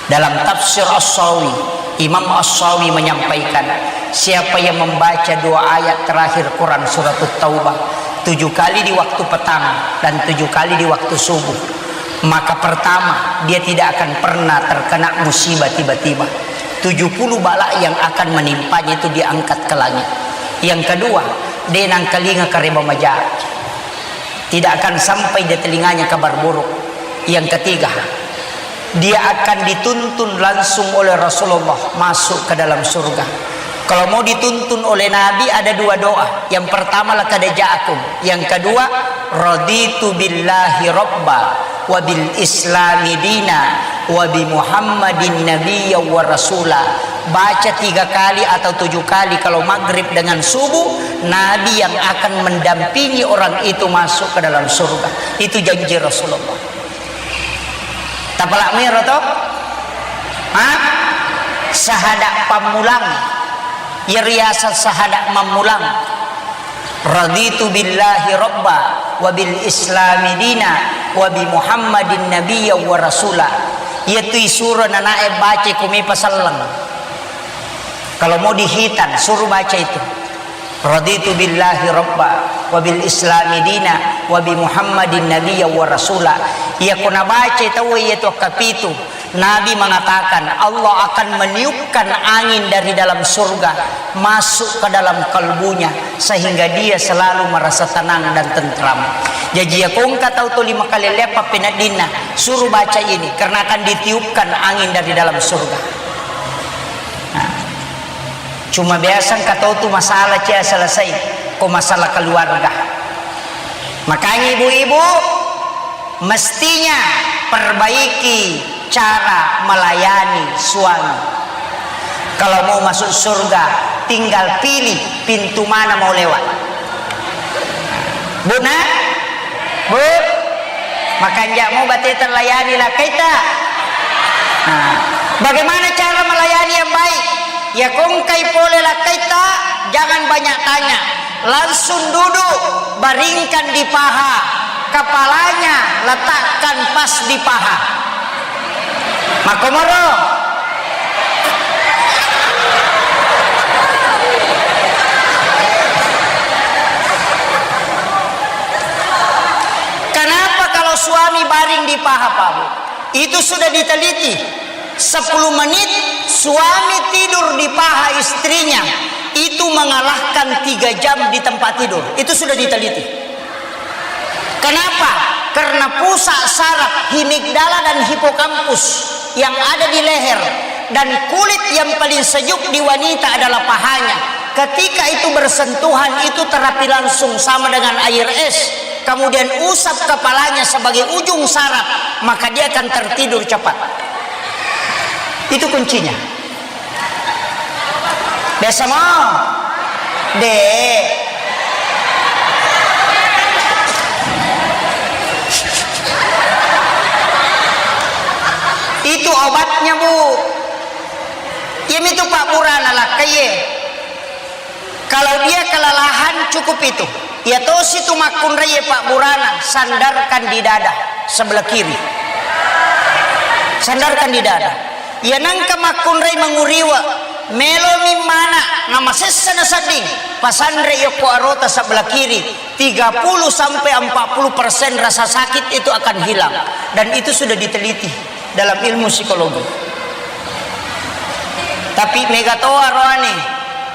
Dalam tafsir As-Sawi, Imam As-Sawi menyampaikan, siapa yang membaca dua ayat terakhir Quran Suratut Taubah tujuh kali di waktu petang dan tujuh kali di waktu subuh, maka pertama, dia tidak akan pernah terkena musibah tiba-tiba. Tujuh puluh bala yang akan menimpanya itu diangkat ke langit. Yang kedua, de nangkalinga kareba maja. Tidak akan sampai di telinganya kabar buruk. Yang ketiga, dia akan dituntun langsung oleh Rasulullah masuk ke dalam surga. Kalau mau dituntun oleh Nabi, ada dua doa. Yang pertama, "Laqad ja'akum." Yang kedua, "Raditu billahi rabba wa bil islami dina wa bi Muhammadin nabiyya wa rasula." Baca tiga kali atau tujuh kali kalau maghrib dengan subuh, Nabi yang akan mendampingi orang itu masuk ke dalam surga. Itu janji Rasulullah. Tapalak miro to? Ha? Sahada pammulang. Iya riaseng sahada mammulang. "Raditu billahi rabba wa bil islami dina wa bi Muhammadin nabiyya wa rasula." Iyatu isuro nanae baca kumi pasalleng. Kalau mau dihitan, suruh baca itu. "Raditu billahi rabba wa bil islami dina wa bi Muhammadin nabiyya wa rasula." Iya ko nabaca tau iyatu kapitu, Nabi mengatakan, Allah akan meniupkan angin dari dalam surga masuk ke dalam kalbunya, sehingga dia selalu merasa tenang dan tentram. Jaji, iya ko engka tau tuli makalelleang pappeneddinna, suruh baca ini, karena akan ditiupkan angin dari dalam surga. Nah, cuma biasa engka tau tu masalah cia selesai, ko masalah keluarga. Makanya ibu-ibu, mestinya perbaiki cara melayani suami. Kalau mau masuk surga, Tinggal pilih pintu mana mau lewat. Bu, nak? Bu? Makanja' mo bateta layani lakkaita? Nah, bagaimana cara melayani yang baik? Ya, ko engkai pole lakkaita, jangan banyak tanya. Langsung duduk, baringkan di paha. Kepalanya letakkan pas di paha. Makkomoro. Kenapa kalau suami baring di paha, Pak Bu? Itu sudah diteliti. Sepuluh menit suami tidur di paha istrinya, itu mengalahkan tiga jam di tempat tidur. Itu sudah diteliti. Kenapa? Karena pusat saraf himigdala dan hipokampus yang ada di leher dan kulit yang paling sejuk di wanita adalah pahanya. Ketika itu bersentuhan, itu terapi langsung sama dengan air es. Kemudian usap kepalanya sebagai ujung saraf, maka dia akan tertidur cepat. Itu kuncinya. Biasa mo? De. Itu obatnya, Bu. Iya mitu pabburana lakkaie. Kalau dia kelelahan, cukup itu. Iya tosi tu makkunraie pabburana, sandarkan di dada sebelah kiri. Sandarkan di dada. Iya nengka makkunrai manguriwa, melomi mana, namasessa nasedding, pasanre yokko arota sebelah kiri, tiga puluh sampai empat puluh persen rasa sakit itu akan hilang. Dan itu sudah diteliti dalam ilmu psikologi. Tapi mega to aroane,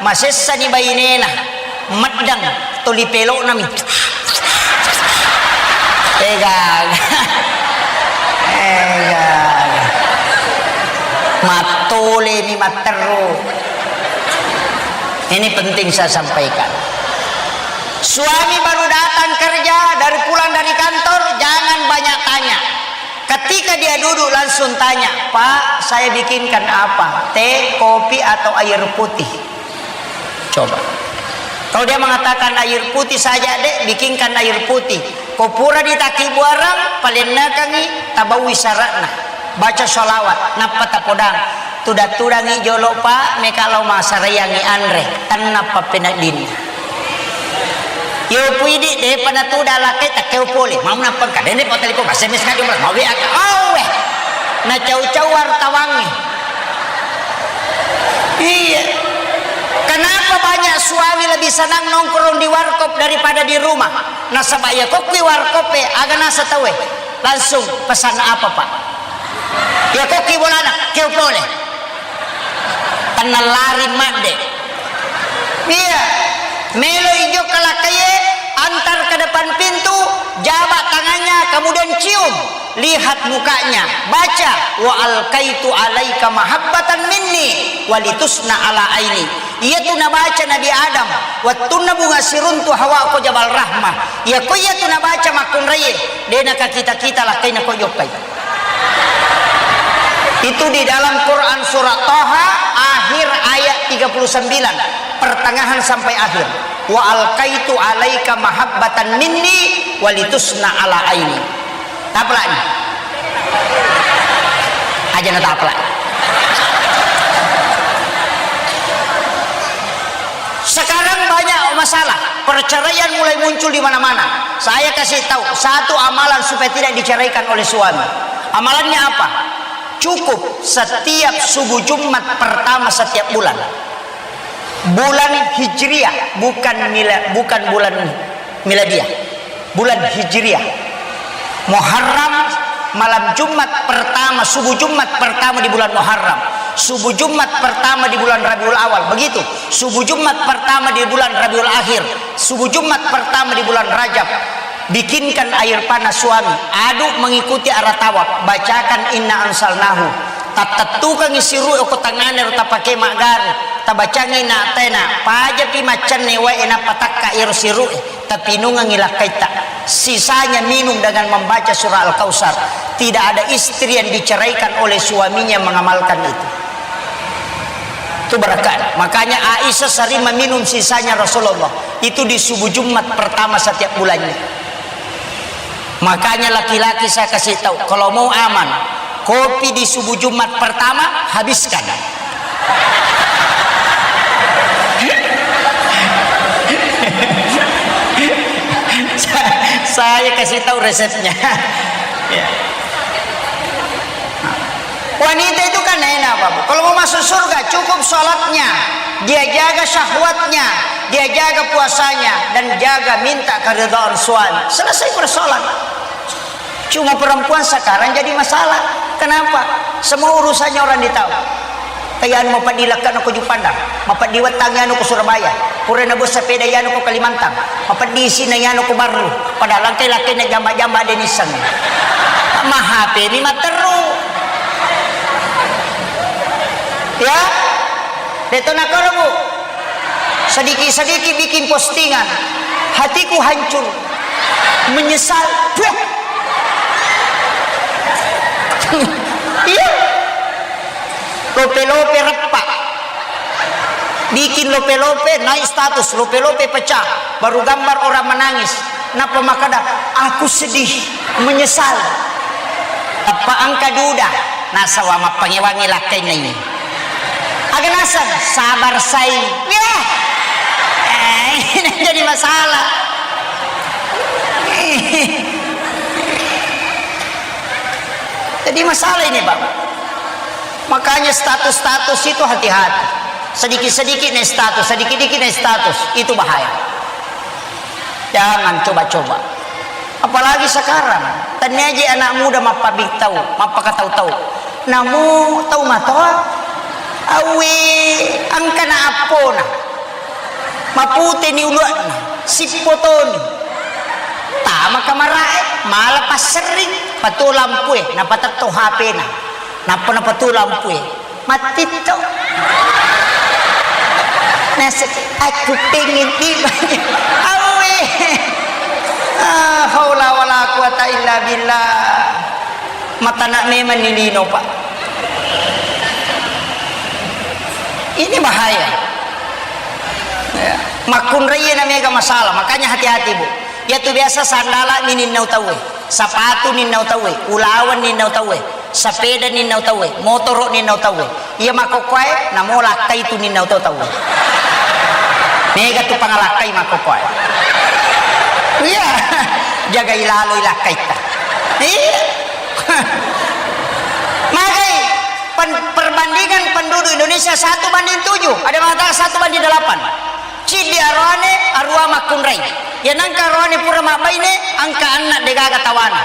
masessani bainena, meddang toli peloknami. Egaga. Egaga. Mattolemi matteru. Ini penting saya sampaikan. Suami baru datang kerja, dari pulang dari kantor, jangan banyak tanya. Ketika dia duduk, langsung tanya, "Pak, saya bikinkan apa? Teh, kopi, atau air putih?" Coba. Kalau dia mengatakan, "Air putih saja, Dek, bikinkan air putih." Ko pura ditaki buarang, palennakangi, tabawi syaratna. Baca sholawat, nappa tapodang. Tudang-tudangi jolo, Pak, meka lao masarayangi anre. Tennappa peneddinna. Yo puidi, depa natuda lakkai, takkeo pole. Mau nappa engka, dene pa telepon, S M S ka jumlah, mau W A ka. Oh, weh. Nacau-cau wartawangnge. Iya. Kenapa banyak suami lebih senang nongkrong di warkop daripada di rumah? Nasaba iya kokki warkop e, aga nasa tauwe. Langsung, "Pesan apa, Pak?" Iya kokki bolana, "Keo pole." Tennallari madde. Iya. Melo ijo kalakkaie, antar ke depan pintu, jabat tangannya, kemudian cium. Lihat mukanya, baca, "Wa alqaitu alaika mahabbatan minni walitusna ala aini." Iyatu nabaca Nabi Adam, wettunna bunga siruntu Hawa ko Jabal Rahmah. Iya ko iyatu nabaca makkunraie, de nakakita-kita lakkaina ko jokkai. Itu di dalam Quran surat Taha, akhir ayat tiga puluh sembilan, pertengahan sampai akhir. "Wa alqaitu alaika mahabbatan minni walitusna ala aini." Taplak ni. Aja na taplak. Sekarang banyak masalah, perceraian mulai muncul di mana-mana. Saya kasih tahu satu amalan supaya tidak diceraikan oleh suami. Amalannya apa? Cukup setiap subuh Jumat pertama setiap bulan. Bulan Hijriah, bukan mila-, bukan bulan miladiah. Bulan Hijriah. Muharram, malam Jumat pertama, subuh Jumat pertama di bulan Muharram. Subuh Jumat pertama di bulan Rabiul Awal, begitu. Subuh Jumat pertama di bulan Rabiul Akhir. Subuh Jumat pertama di bulan Rajab. Bikinkan air panas suami, aduk mengikuti arah tawaf, bacakan inna anzalnahu. Tattettukangi siru'e ko tangngana ro tapake maggaru, tabacangi na tena, pajapi maccanne wae nappa takka iyaro siru'e, tapinungangi lakkaitta. Sisanya minum dengan membaca surah Al-Kautsar. Tidak ada istri yang diceraikan oleh suaminya mengamalkan itu. Itu berkah. Makanya Aisyah sering meminum sisanya Rasulullah. Itu di subuh Jumat pertama setiap bulannya. Makanya laki-laki saya kasih tahu, kalau mau aman, kopi di subuh Jumat pertama, habiskan. Sa-, saya kasih tahu resepnya. Ya. Wanita itu kan enak, Bapak. Kalau mau masuk surga, cukup sholatnya, dia jaga syahwatnya, dia jaga puasanya, dan jaga minta keridhaan suami. Selesai persoalan. Cuma perempuan sekarang jadi masalah. Kenapa? Semua urusannya orang ditahu. Kaya anu mapeddi lekkana ko Juppandang, mapeddi wettangngi anu ko Surabaya, pura nabuang sepeda anu ko Kalimantan, mapeddi isina anu ko Barru, padahal engkai lakkainna jamba-jamba de nisseng. Ma H P mi matteru. Ya? Deto nakoro, Bu. Sedikit-sedikit bikin postingan. Hatiku hancur. Menyesal. Puh. Iya. Lope-lope reppa. Bikin lope-lope, naik status, lope-lope pecah. Baru gambar orang menangis. Nappa makkeda, "Aku sedih, menyesal." Tappa engka duda, nasaba mappangewangi lakkainna ini. Aga naseng, sabar sai. Wah. Eh, ini jadi masalah. Jadi masalah ini, Bang. Makanya status-status itu hati-hati. Sedikit-sedikit naik status, sedikit-sedikit naik status. Itu bahaya. Jangan coba-coba. Apalagi sekarang, tenniaji anak muda mappabittau, mappakatau-tau. Namu tau matoa, awe angkana appona. Maputeni uluanna, sippotoni. Tama kamarae, mala passerring, patuo lampue, napatetto H P-na. Nappa napatuo lampue. Mattitto. Naseng, "Aku pengen tiba." Awe. Ah, haula wala quwata illa billah. Matana memang ni lino, Pak. Ini bahaya. Ya. Makkunrai na mega masalah, makanya hati-hati, Bu. Iyatu biasa sandala mi ninnau tauwe, sapatu ninnau tauwe, ulaweng ninnau tauwe, sapeda ninnau tauwe, motoro ninnau tauwe. Iya makkokkoe, namo lakkai tu ninnau to tauwe. Mega tu pangalakkai makkokkoe. Iya, jagai laloi lakkaitta. Iya. Magai pen-, perbandingan penduduk Indonesia satu banding tujuh, ada mengatakan satu banding delapan. Ciddi aroane, arua makkunrai. Iya nangka aroane pura mabbaine, angka anna degaga tawana.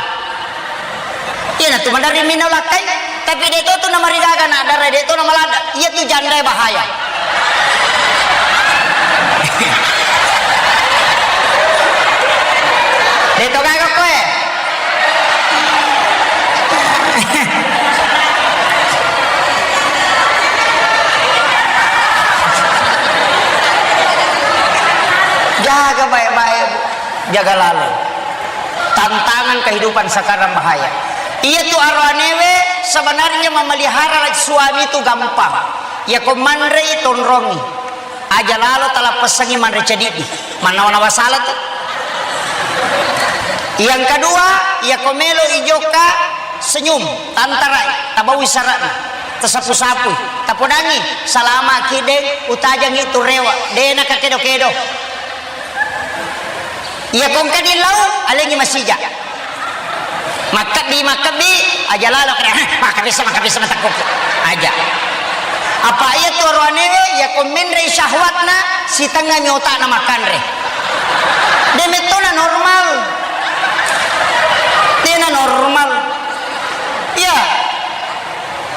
Iya natu maderri minau lakkai, tapi de to tu namarigaga na dara de to namaladda. Iya tu jandae bahaya. De to gaga koe. Jaga baik-baik, Bu. Jaga lalo. Tantangan kehidupan sekarang bahaya. Iya tu aroanewe sebenarnya memelihara suami tu gampang. Iya ko manrei tonrongi. Aja lalo talappessangi manre cedidi. Mannawa-nawa sala tu. Yang kedua, iya ko melo ijokka senyum, tantarai, tabawi sarana, tasapu-sapui, tapodangi, salama ki deng, utajangi tu rewa, dena kakedo-kedo. Iya ko engka dillau, alengi masija. Makkebbi, makkebbi, aja lalo kada, "Hah, makkebbi sa, makkebbi sa, matakkuki." Aja. Apa iya tu aroanewe, iya ko menrei syahwatna, sitengngami otakna makkanre. De mettona normal. Dena normal. Iya.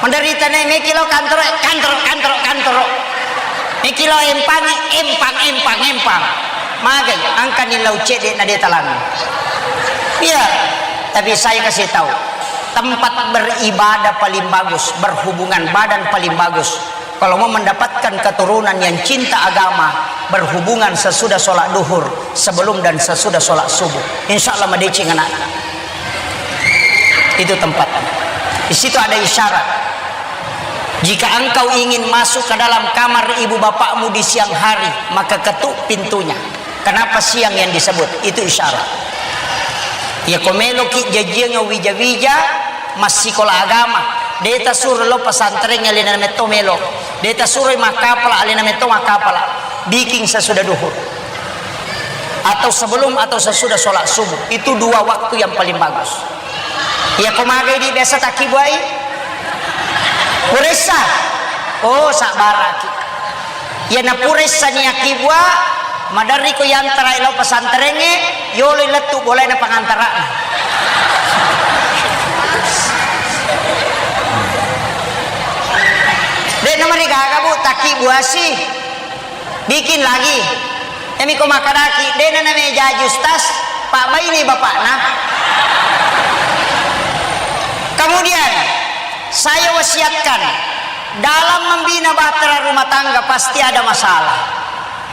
Menderita ne, meki lao kantoro, kantoro, kantoro, kantoro. Meki lao empang, empang, empang, empang. Magai, angkani lao cedde na de talang. Iya, tapi saya kasih tahu, tempat beribadah paling bagus, berhubungan badan paling bagus. Kalau mau mendapatkan keturunan yang cinta agama, berhubungan sesudah sholat duhur, sebelum dan sesudah sholat subuh. Insya Allah madeceng anaknya. Itu tempat. Di situ ada isyarat. Jika engkau ingin masuk ke dalam kamar ibu bapakmu di siang hari, maka ketuk pintunya. Kenapa siang yang disebut? Itu isyarat. Ya, ko meloki jajiang wija-wija, massikola agama. De tasuro lo pesantren, alena metto melo. De tasuro makkapala, alena metto makkapala. Bikin sesudah duhur. Atau sebelum atau sesudah sholat subuh. Itu dua waktu yang paling bagus. Iya, ko magai di biasa takkibuai? Puressa. Oh, sabbaraki. Iya, na puressa ni akkibua, maderri ko yantara lao pesantrengnge, yolo lettu bolaina pangantara. De namarigaga, Bu, takkibuasi. Bikin lagi. Emi ko makkadaki, dena namejaji ustaz, pabbaini bapakna. Kemudian, saya wasiatkan, dalam membina bahtera rumah tangga pasti ada masalah.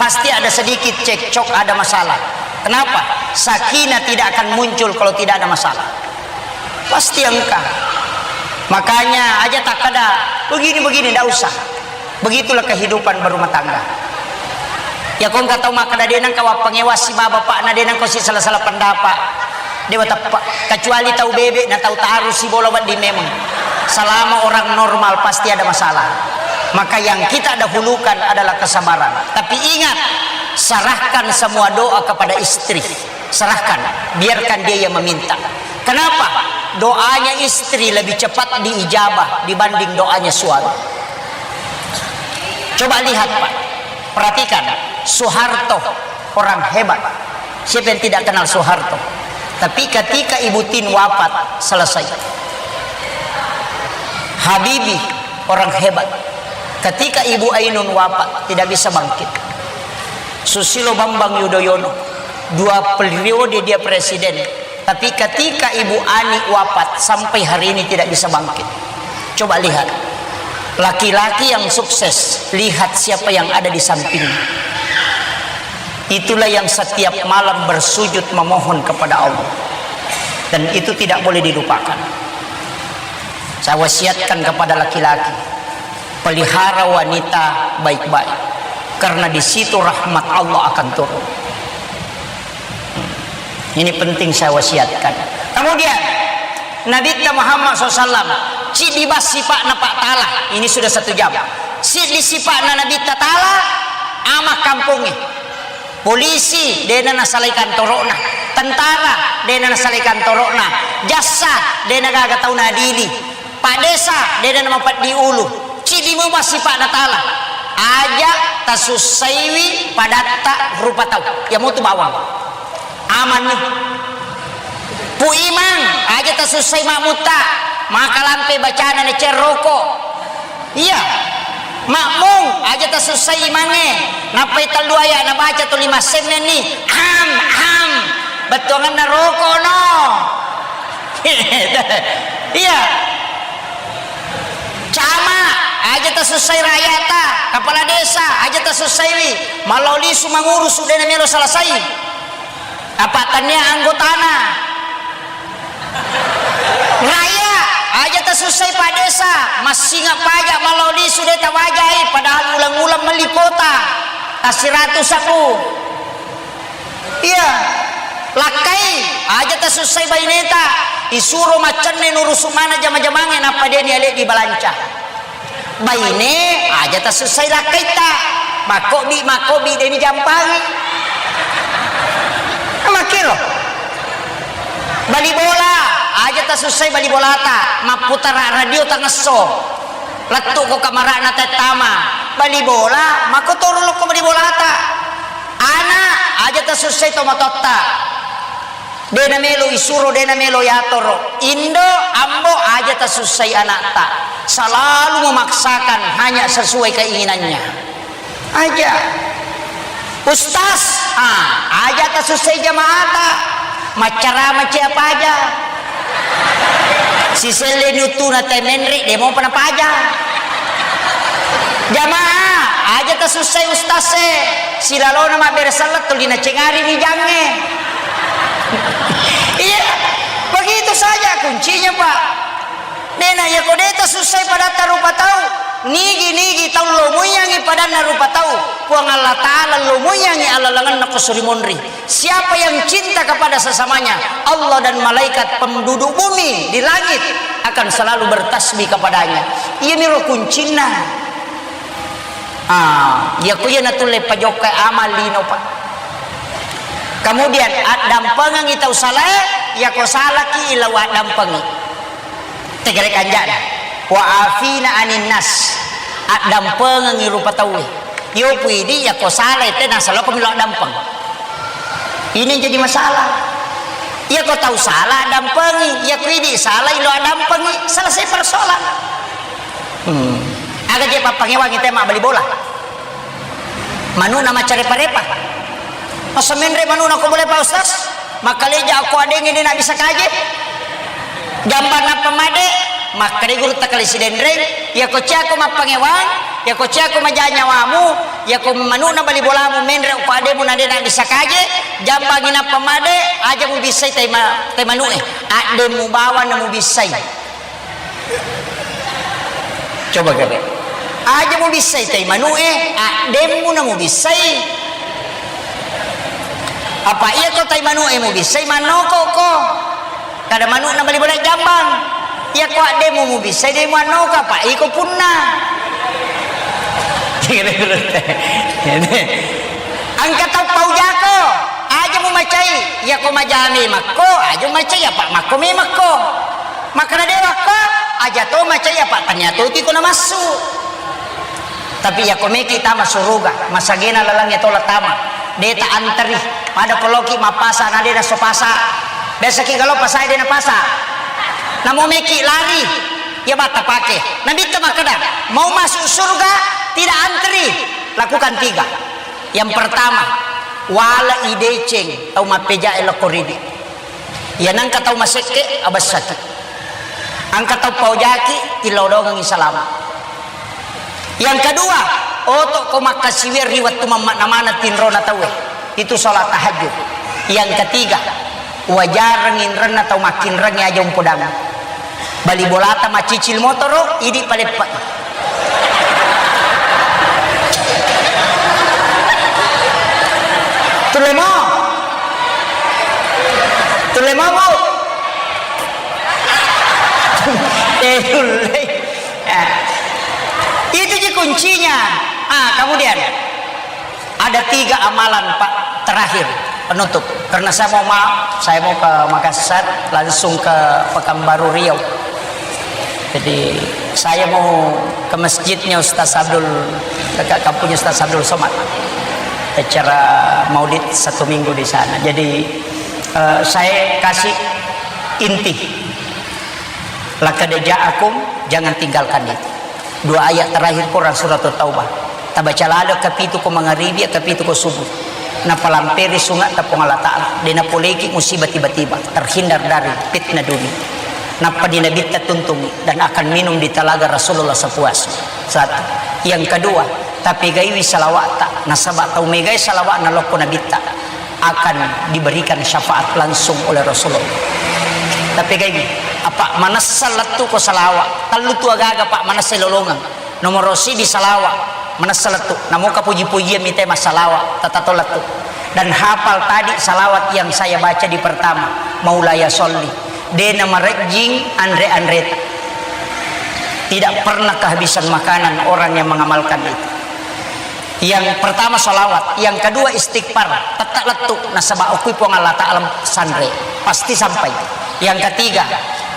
Pasti ada sedikit cekcok, ada masalah. Kenapa? Sakinah tidak akan muncul kalau tidak ada masalah. Pasti engka. Makanya aja takkada begini-begini, ndak usah. Begitulah kehidupan berumah tangga. Ya, ko engka tau makkada de nengka wappangewasi baba pakna, de nengka si salah-salah pendapat. Dewa teppek. Kecuali tau bebek na tau tarusi bola wedding memang. Selama orang normal pasti ada masalah. Maka yang kita dahulukan adalah kesabaran. Tapi ingat, serahkan semua doa kepada istri. Serahkan, biarkan dia yang meminta. Kenapa? Doanya istri lebih cepat diijabah dibanding doanya suami. Coba lihat, Pak. Perhatikan, Soeharto orang hebat. Siapa yang tidak kenal Soeharto? Tapi ketika Ibu Tin wafat, selesai. Habibie orang hebat. Ketika Ibu Ainun wafat, tidak bisa bangkit. Susilo Bambang Yudhoyono, dua periode dia presiden. Tapi ketika Ibu Ani wafat, sampai hari ini tidak bisa bangkit. Coba lihat, laki-laki yang sukses, lihat siapa yang ada di sampingnya. Itulah yang setiap malam bersujud memohon kepada Allah. Dan itu tidak boleh dilupakan. Saya wasiatkan kepada laki-laki, pelihara wanita baik-baik, karena di situ rahmat Allah akan turun. Ini penting saya wasiatkan. Kemudian, Nabitta Muhammad sallallahu alaihi wasallam, ciddi bas sipa'na Pak Tala. Ini sudah satu jam. Ciddi sipa'na Nabitta Tala, ama kampongnge. Polisi, dena nasalai kantoro'na. Tentara, dena nasalai kantoro'na. Jassa, dena gaga tau nadili. Pak Desa, dena namapeddi ulu. Ciddi mo bas sipa'na Tala. Aja tasussaiwi padatta rupa tau. Iya motu bawang. Amanni. Pu Imang, aja tasussai makmutta. Maka lampe bacana na cerroko. Iya. Makmung, aja tasussai imangnge. Nappai tellu aya nabaca tuli massennenni. Am, am. Bettuanganna roko no. Iya. Camat, aja tasussai rakyata, kepala desa, aja tasussaiwi, mallau lisu mangurusu, dena melo selesai. Apa tania anggotana. Rakyat, aja tasussai Pak Desa, massinga pajak mallau lisu de tawajai, padahal ulang-ulang melli kota, tasiratu sapu. Iya, lakkai, aja tasussai baineta, isuro maccenne nurusu mana jama-jamangnge nappa deni ale dibalanca. Baine, aja tasussai lakkaitta, makkobi, makkobi deni jampangi. Makkiro. Bali bola, aja tasussai bali bolata, mapputara radio tangesso. Lettu ko kamarana tettama, bali bola, makkotoro lokko bali bolata. Ana, aja tasussai tomatoatta. Dena melo isuro, dena melo yatoro. Indo, ambo, aja tasussai anakta. Selalu memaksakan hanya sesuai keinginannya. Aja. Ustaz, ah, aja tasussai jamaata. Maccarama cia paja. Siselle nuttuna te menre, de mopa napaja. Jamaah, aja tasussai ustaz e. Silalona mabbere selleng tuli nacengari wijangnge. Iya, begitu saja kuncinya, Pak. Dena, iya ko de tasussai padatta rupa tau. Nigi-nigi tau lomoiyangi padanna rupa tau, Puang Allah Ta'ala lomoiyangi alalangenna ko suri monri. Siapa yang cinta kepada sesamanya, Allah dan malaikat penduduk bumi di langit akan selalu bertasbih kepadanya. Iyamiro kuncinna. Ah, iya ku iya natulle pajokka amal lino, Pak. Kemudian, addampengengi tau salae, iya ko salaki ilau addampengi. Tegere kanjana. Wa afina anin nas. Addampengengi rupa tauwe. Yo puidi iya ko salae te nasala ko milo addampeng. Ini yang jadi masalah. Iya ko tau sala addampengi, iya ko idi sala ilo addampengi, selesai persoalan. Hmm. Aga je pappangewangi te mabbali bola. Manu'na maccarepa-repa. Masa menre manu'na ko boleh Pak Ustaz? Makkaleja ko adengnge de' nabissa kaje. Jambang nappa made, makkeda gurutta kale Sidenreng, iya ko ciako mappangewang, iya ko ciako maja nyawamu, iya ko manu'na bali bolamu menre ko ademu na de' nabissa kaje, jambangi nappa made, aja mubissai tai ma-, tai manu'e. Addemu bawang na mubissai. Coba gabe. Aja mubissai tai manu'e, addemmu na mubissai. Apa iya ko tai manu'e mubissai, mannoko ko. Kada manu'na bali bola jambang. Iya ko addemmu mubissai, de' muannoko, apa iko punna. Engka tau paujako, aja mumacai, iya ko majami makko, aja mumacai, apa makko memekko. Makkeda dewa ko, aja to macai apa tania toti ko namassu. Tapi iya ko meki tama suruga, masagena lalangnge tola tama. De' ta anteri, pada ko loki mappasa na de' nasso pasa. Biasa ki galo pasa de' napasa. Namo meki lari, iya batta pake. Nabitta makkeda, mau masuk surga tidak anteri, lakukan tiga. Yang pertama, wala ideceng tau mappejae lokko ridi. Iya nengka tau masekke, abessaki. Engka tau paojaki, tilodongengi salama. Yang kedua, oto ko makkasiwiang ri wettu mammakna maneng tinrona tauwe. Itu sholat tahajud. Yang ketiga, wajareng inrenna tau makkinrengnge aja umpodang. Bali bolata macicil motoro, idi paleppa. Tulle mo. Tulle mo, Bu. Eh, tulle. Eh. Itu ji kuncinya. Ah, kemudian ada tiga amalan, Pak, terakhir penutup. Karena saya mau maaf, saya mau ke Makassar, langsung ke Pekanbaru Riau. Jadi, saya mau ke masjidnya Ustaz Abdul, dekat kampungnya Ustaz Abdul Somad. Acara maulid satu minggu di sana. Jadi, eh, saya kasih inti. Laqad ja'akum, jangan tinggalkan itu. Dua ayat terakhir Quran surat Taubah. Tabaca lalo kapitu ko mangaribi, kapitu ko subuh. Napalamperi sungatta Puang Allah Ta'ala. De' napoleki musibah tiba-tiba. Terhindar dari fitnah dunia. Nappa di Nabitta tuntungi dan akan minum di telaga Rasulullah sepuasnya. Satu. Yang kedua, tapegaiwi salawatta. Nasaba tau megai salawatna lokko Nabitta akan diberikan syafaat langsung oleh Rasulullah. Tapi kayak gini, apa manessa lettu ko salawa? Tellu tu agaga, Pak, manessa lolongeng. Nomor siji salawa, manessa lettu. Namoka puji-pujian mite massalawa, tatato lettu. Dan hafal tadi salawat yang saya baca di pertama, Maulaya Sholli. De' namarejjing anre-anreta. Tidak pernah kehabisan makanan orang yang mengamalkan itu. Yang pertama salawat, yang kedua istighfar, tette lettu nasaba okui Puang Allah Ta'ala sanre, pasti sampai. Yang ketiga,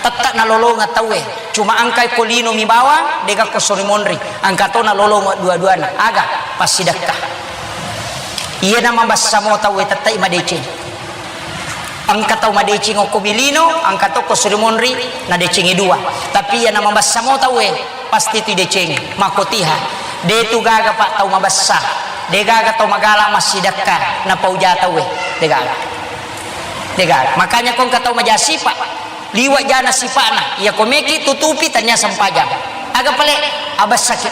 tette nalolongeng tauwe, cuma engkai ko lino mi bawang, de' gakko suri monri, engka to nalolongeng dua-duana, aga? Passidekka. Iya namabessa mo tauwe tette madeceng. Engka tau madeceng okko mi lino, engka to ko suri monri, nadecengi dua. Tapi iya namabessa mo tauwe, pasti tu decengi, makkotiha. De' tu gaga, Pak, tau mabessa. De' gaga tau magala massidekka, napauja tauwe. De' gaga. De' gaga. Makanya ko engka tau maja sipa, liwa jana sipa'na, iya ko meki tutupi tania sempajang. Aga pale? Abessaki.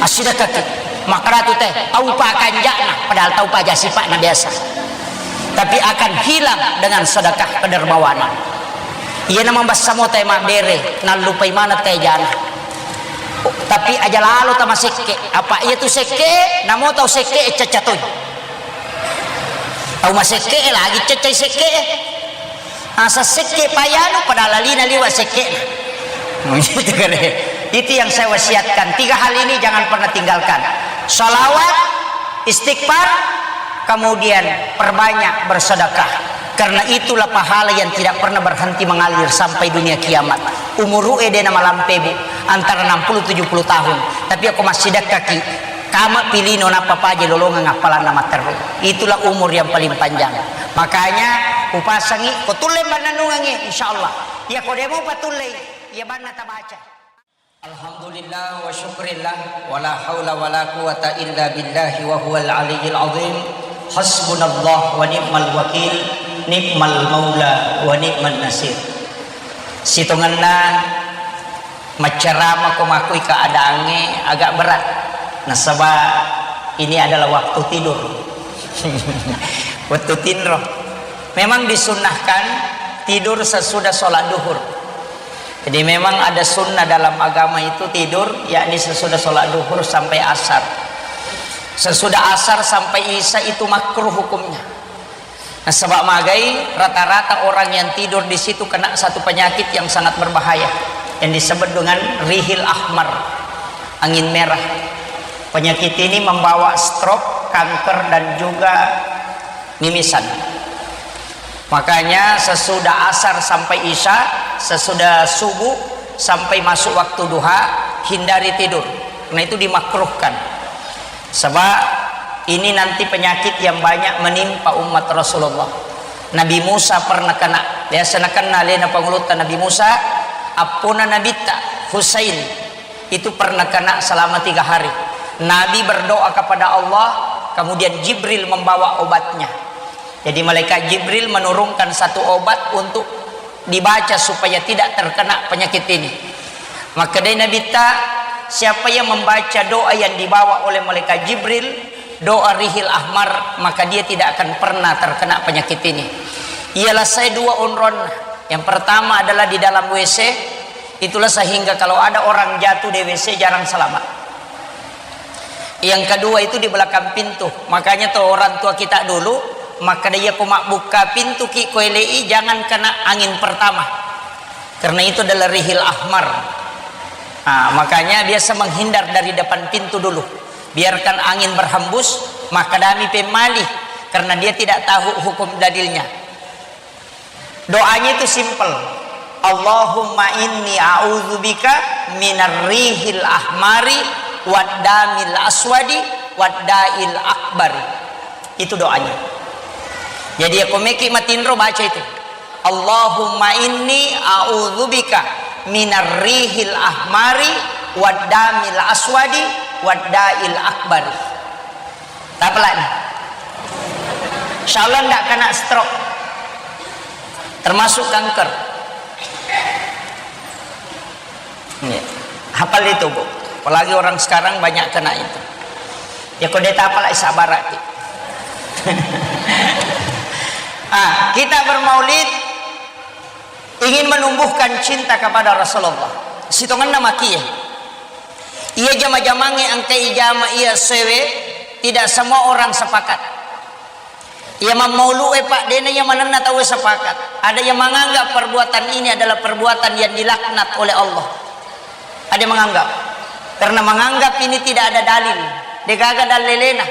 Assidekkaki. Makkedatu te, tau pa kanja'na, padahal tau pa aja sipa'na biasa. Tapi akan hilang dengan sedekah kedermawanan. Iyana mabessa mo te mabbere, nallupai maneng te jana. Tapi aja lalo tamasekke, apa iya tu sekke, namo tau sekke e cacca toi. Tau masekke e lagi caccai sekke e. Asa sekke payanu pada lalina liwa sekke. Itu yang saya wasiatkan. Tiga hal ini jangan pernah tinggalkan. Salawat, istighfar, kemudian perbanyak bersedekah. Karena itulah pahala yang tidak pernah berhenti mengalir sampai dunia kiamat. Umuru e dena malampe, Bu, antara enam puluh tujuh puluh tahun. Tapi aku masih dekkaki, kama pilino nappa paje lolongeng appalanna matteru. Itulah umur yang paling panjang. Makanya upasangi, ko tulle mannennungengi, insyaallah. Iya ko demo patullei, iya banna tabaca. Alhamdulillah wa syukrillah, wa la haula wa la quwata illa billahi wa huwal aliyyil azim. Hasbunallah wa ni'mal wakil, ni'mal maula wa ni'man nasir. Sitongenna maccarama ko makui keadaangnge agak berat. Nasaba ini adalah waktu tidur. Waktu tinro. Memang disunnahkan tidur sesudah sholat duhur. Jadi memang ada sunnah dalam agama itu tidur, yakni sesudah sholat duhur sampai asar. Sesudah asar sampai isya itu makruh hukumnya. Nasaba magai, rata-rata orang yang tidur di situ kena satu penyakit yang sangat berbahaya yang disebut dengan rihil ahmar, angin merah. Penyakit ini membawa stroke, kanker, dan juga mimisan. Makanya sesudah asar sampai isya, sesudah subuh sampai masuk waktu duha, hindari tidur. Karena itu dimakruhkan. Sebab ini nanti penyakit yang banyak menimpa umat Rasulullah. Nabi Musa pernah kena, biasa nakena alena pangulutta Nabi Musa, appona Nabitta Husain itu pernah kena selama tiga hari. Nabi berdoa kepada Allah, kemudian Jibril membawa obatnya. Jadi malaikat Jibril menurunkan satu obat untuk dibaca supaya tidak terkena penyakit ini. Makkedai Nabitta, siapa yang membaca doa yang dibawa oleh malaikat Jibril, doa rihil ahmar, maka dia tidak akan pernah terkena penyakit ini. Ialah saya dua onron. Yang pertama adalah di dalam W C, itulah sehingga kalau ada orang jatuh di W C jarang selamat. Yang kedua itu di belakang pintu. Makanya tuh orang tua kita dulu, maka dia ko mabbukka pintu ki ko elei, jangan kena angin pertama. Karena itu adalah rihil ahmar. Nah, makanya biasa menghindar dari depan pintu dulu. Biarkan angin berhembus, maka dami pemali, karena dia tidak tahu hukum dalilnya. Doanya itu simple. Allahumma inni a'udzubika minar rihil ahmari wad damil aswadi wad dail akbari. Itu doanya. Jadi ya komeki matinro baca itu. Allahumma inni a'udzubika minar rihil ahmari wad damil aswadi wad dail akbari. Tapalani. Insyaallah ndak kena stroke. Termasuk kanker. Iya. Hafal itu, Bu. Apalagi orang sekarang banyak kena itu. Ya kode tapalai sabaraki. Ah, kita bermaulid ingin menumbuhkan cinta kepada Rasulullah. Sitongenna makie. Iya jama-jamangnge engka ijama iya sewe, tidak semua orang sepakat. Iya mammaulu'e, Pak, dena iya manenna tauwe sepakat. Ada yang menganggap perbuatan ini adalah perbuatan yang dilaknat oleh Allah. Ada yang menganggap. Karena menganggap ini tidak ada dalil. Degaga dalelena.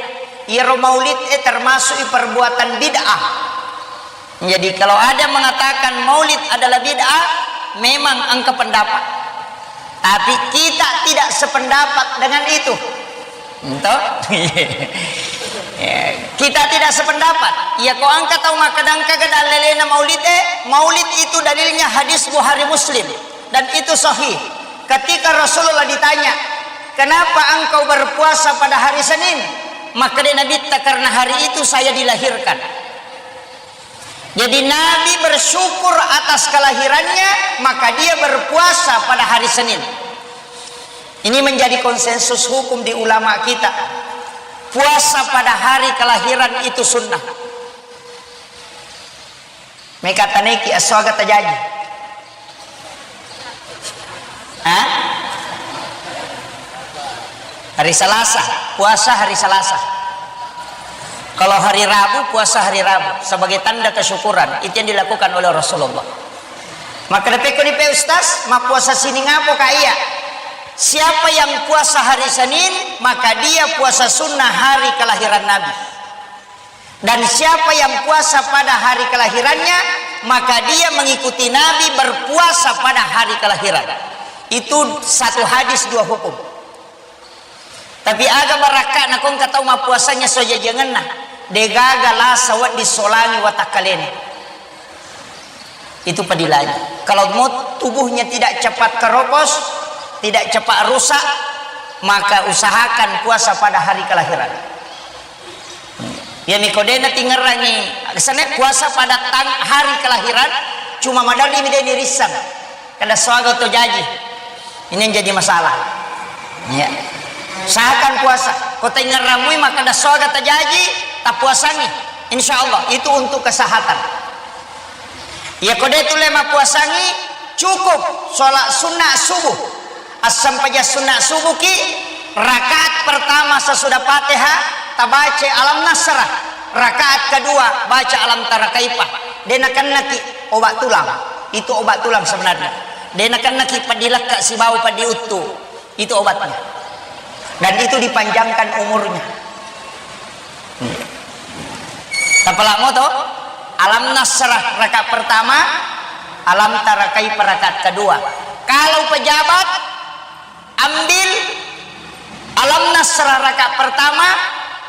Iyaro maulid e termasuk perbuatan bid'ah. Jadi kalau ada mengatakan maulid adalah bid'ah, memang engka pendapat. Tapi kita tidak sependapat dengan itu. Ento? Ya, kita tidak sependapat. Ya, ko engka tau makkeda engka ga dalelena maulid e, maulid itu dalilnya hadis Bukhari Muslim dan itu sahih. Ketika Rasulullah ditanya, "Kenapa engkau berpuasa pada hari Senin?" Makkeda Nabitta, "Karena hari itu saya dilahirkan." Jadi Nabi bersyukur atas kelahirannya, maka dia berpuasa pada hari Senin. Ini menjadi konsensus hukum di ulama kita. Puasa pada hari kelahiran itu sunnah. Mekataneiki esso aga tajaji. Hah? Hari Selasa, puasa hari Selasa. Kalau hari Rabu, puasa hari Rabu sebagai tanda kesyukuran. Itu yang dilakukan oleh Rasulullah. Maka dapekko ni pe Ustaz, mappuasa sining apo ka iya? Siapa yang puasa hari Senin, maka dia puasa sunnah hari kelahiran Nabi. Dan siapa yang puasa pada hari kelahirannya, maka dia mengikuti Nabi berpuasa pada hari kelahiran. Itu satu hadis dua hukum. Tapi aga barakka nakongka tau mappuasanya sojajangenna, degaga lasa wedding solangi watakkalena. Itu padilangi. Kalau mau tubuhnya tidak cepat keropos, tidak cepat rusak, maka usahakan puasa pada hari kelahiran. Ya miko dena tingerangi, sana puasa pada tang hari kelahiran, cuma madarri mi deni rissang. Kada suaga to jaji. Ini yang jadi masalah. Ya. Usahakan puasa. Ko taingerramui maka kada suaga tajaji, tapuasangi. Insya Allah itu untuk kesehatan. Iya ko de tulle mappuasangi, cukup sholat sunnah subuh. Assampajang sunnah subuh ki, rakaat pertama sesudah Fatihah tabaca Alam Nasrah, rakaat kedua baca Alam Tara Kaifa. De nakennaki obat tulang. Itu obat tulang sebenarnya. De nakennaki padilekka sibawa padiuttu. Itu obatnya. Dan itu dipanjangkan umurnya. Tapalamo to, Alam Nasrah rakaat pertama, Alam Tara Kaifa rakaat kedua. Kalau pejabat, ambil Alam Nasrah rakaat pertama,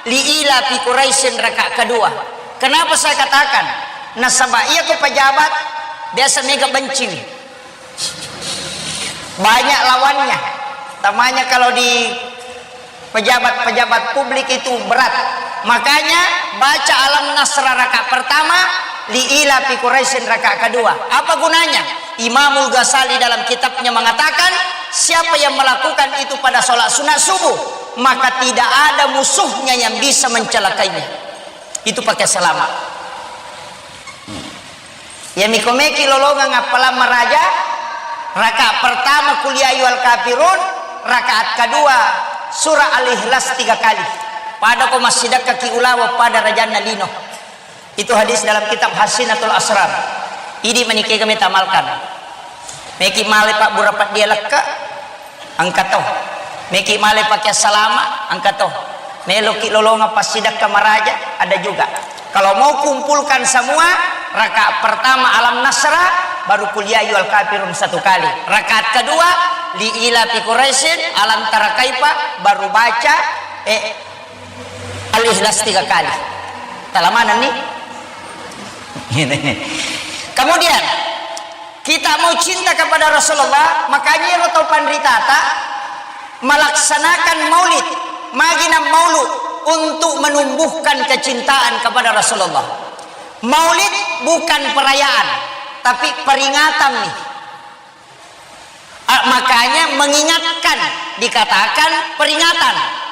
Li ila fi Quraisyin rakaat kedua. Kenapa saya katakan? Nasaba iya ko pejabat biasa mega bencing. Banyak lawannya. Tamanya kalau di pejabat-pejabat publik itu berat. Makanya baca Alam Nasrah rakaat pertama, Li ila fi Quraisyin rakaat kedua. Apa gunanya? Imamul Ghazali dalam kitabnya mengatakan, siapa yang melakukan itu pada sholat sunat subuh, maka tidak ada musuhnya yang bisa mencelakainya. Itu pakai selamat. Iya miko meki lolongeng appalang maraja, rakaat pertama Qul ya ayyuhal kafirun, rakaat kedua surah Al-Ikhlas tiga kali. Pada ko massidekka ki ulawa pada rajanna lino. Itu hadis dalam kitab Hasinatul Asrar. Idi menikega metamalkan. Meki male pabbura paddia lekka, engka to. Meki male pake salama, engka to. Meloki lolonga passidekka maraja, ada juga. Kalau mau kumpulkan semua, rakaat pertama Alam Nasrah, baru Qul ya ayyuhal kafirun satu kali. Rakaat kedua, Li ila fi Quraisyin, Alam Tara Kaifa, baru baca, eh, Al-Ikhlas tiga kali. Talamanan nih. Kemudian, kita mau cinta kepada Rasulullah, makanya ero tau panritata melaksanakan maulid, magina maulud untuk menumbuhkan kecintaan kepada Rasulullah. Maulid bukan perayaan, tapi peringatan nih. Ah, makanya mengingatkan dikatakan peringatan.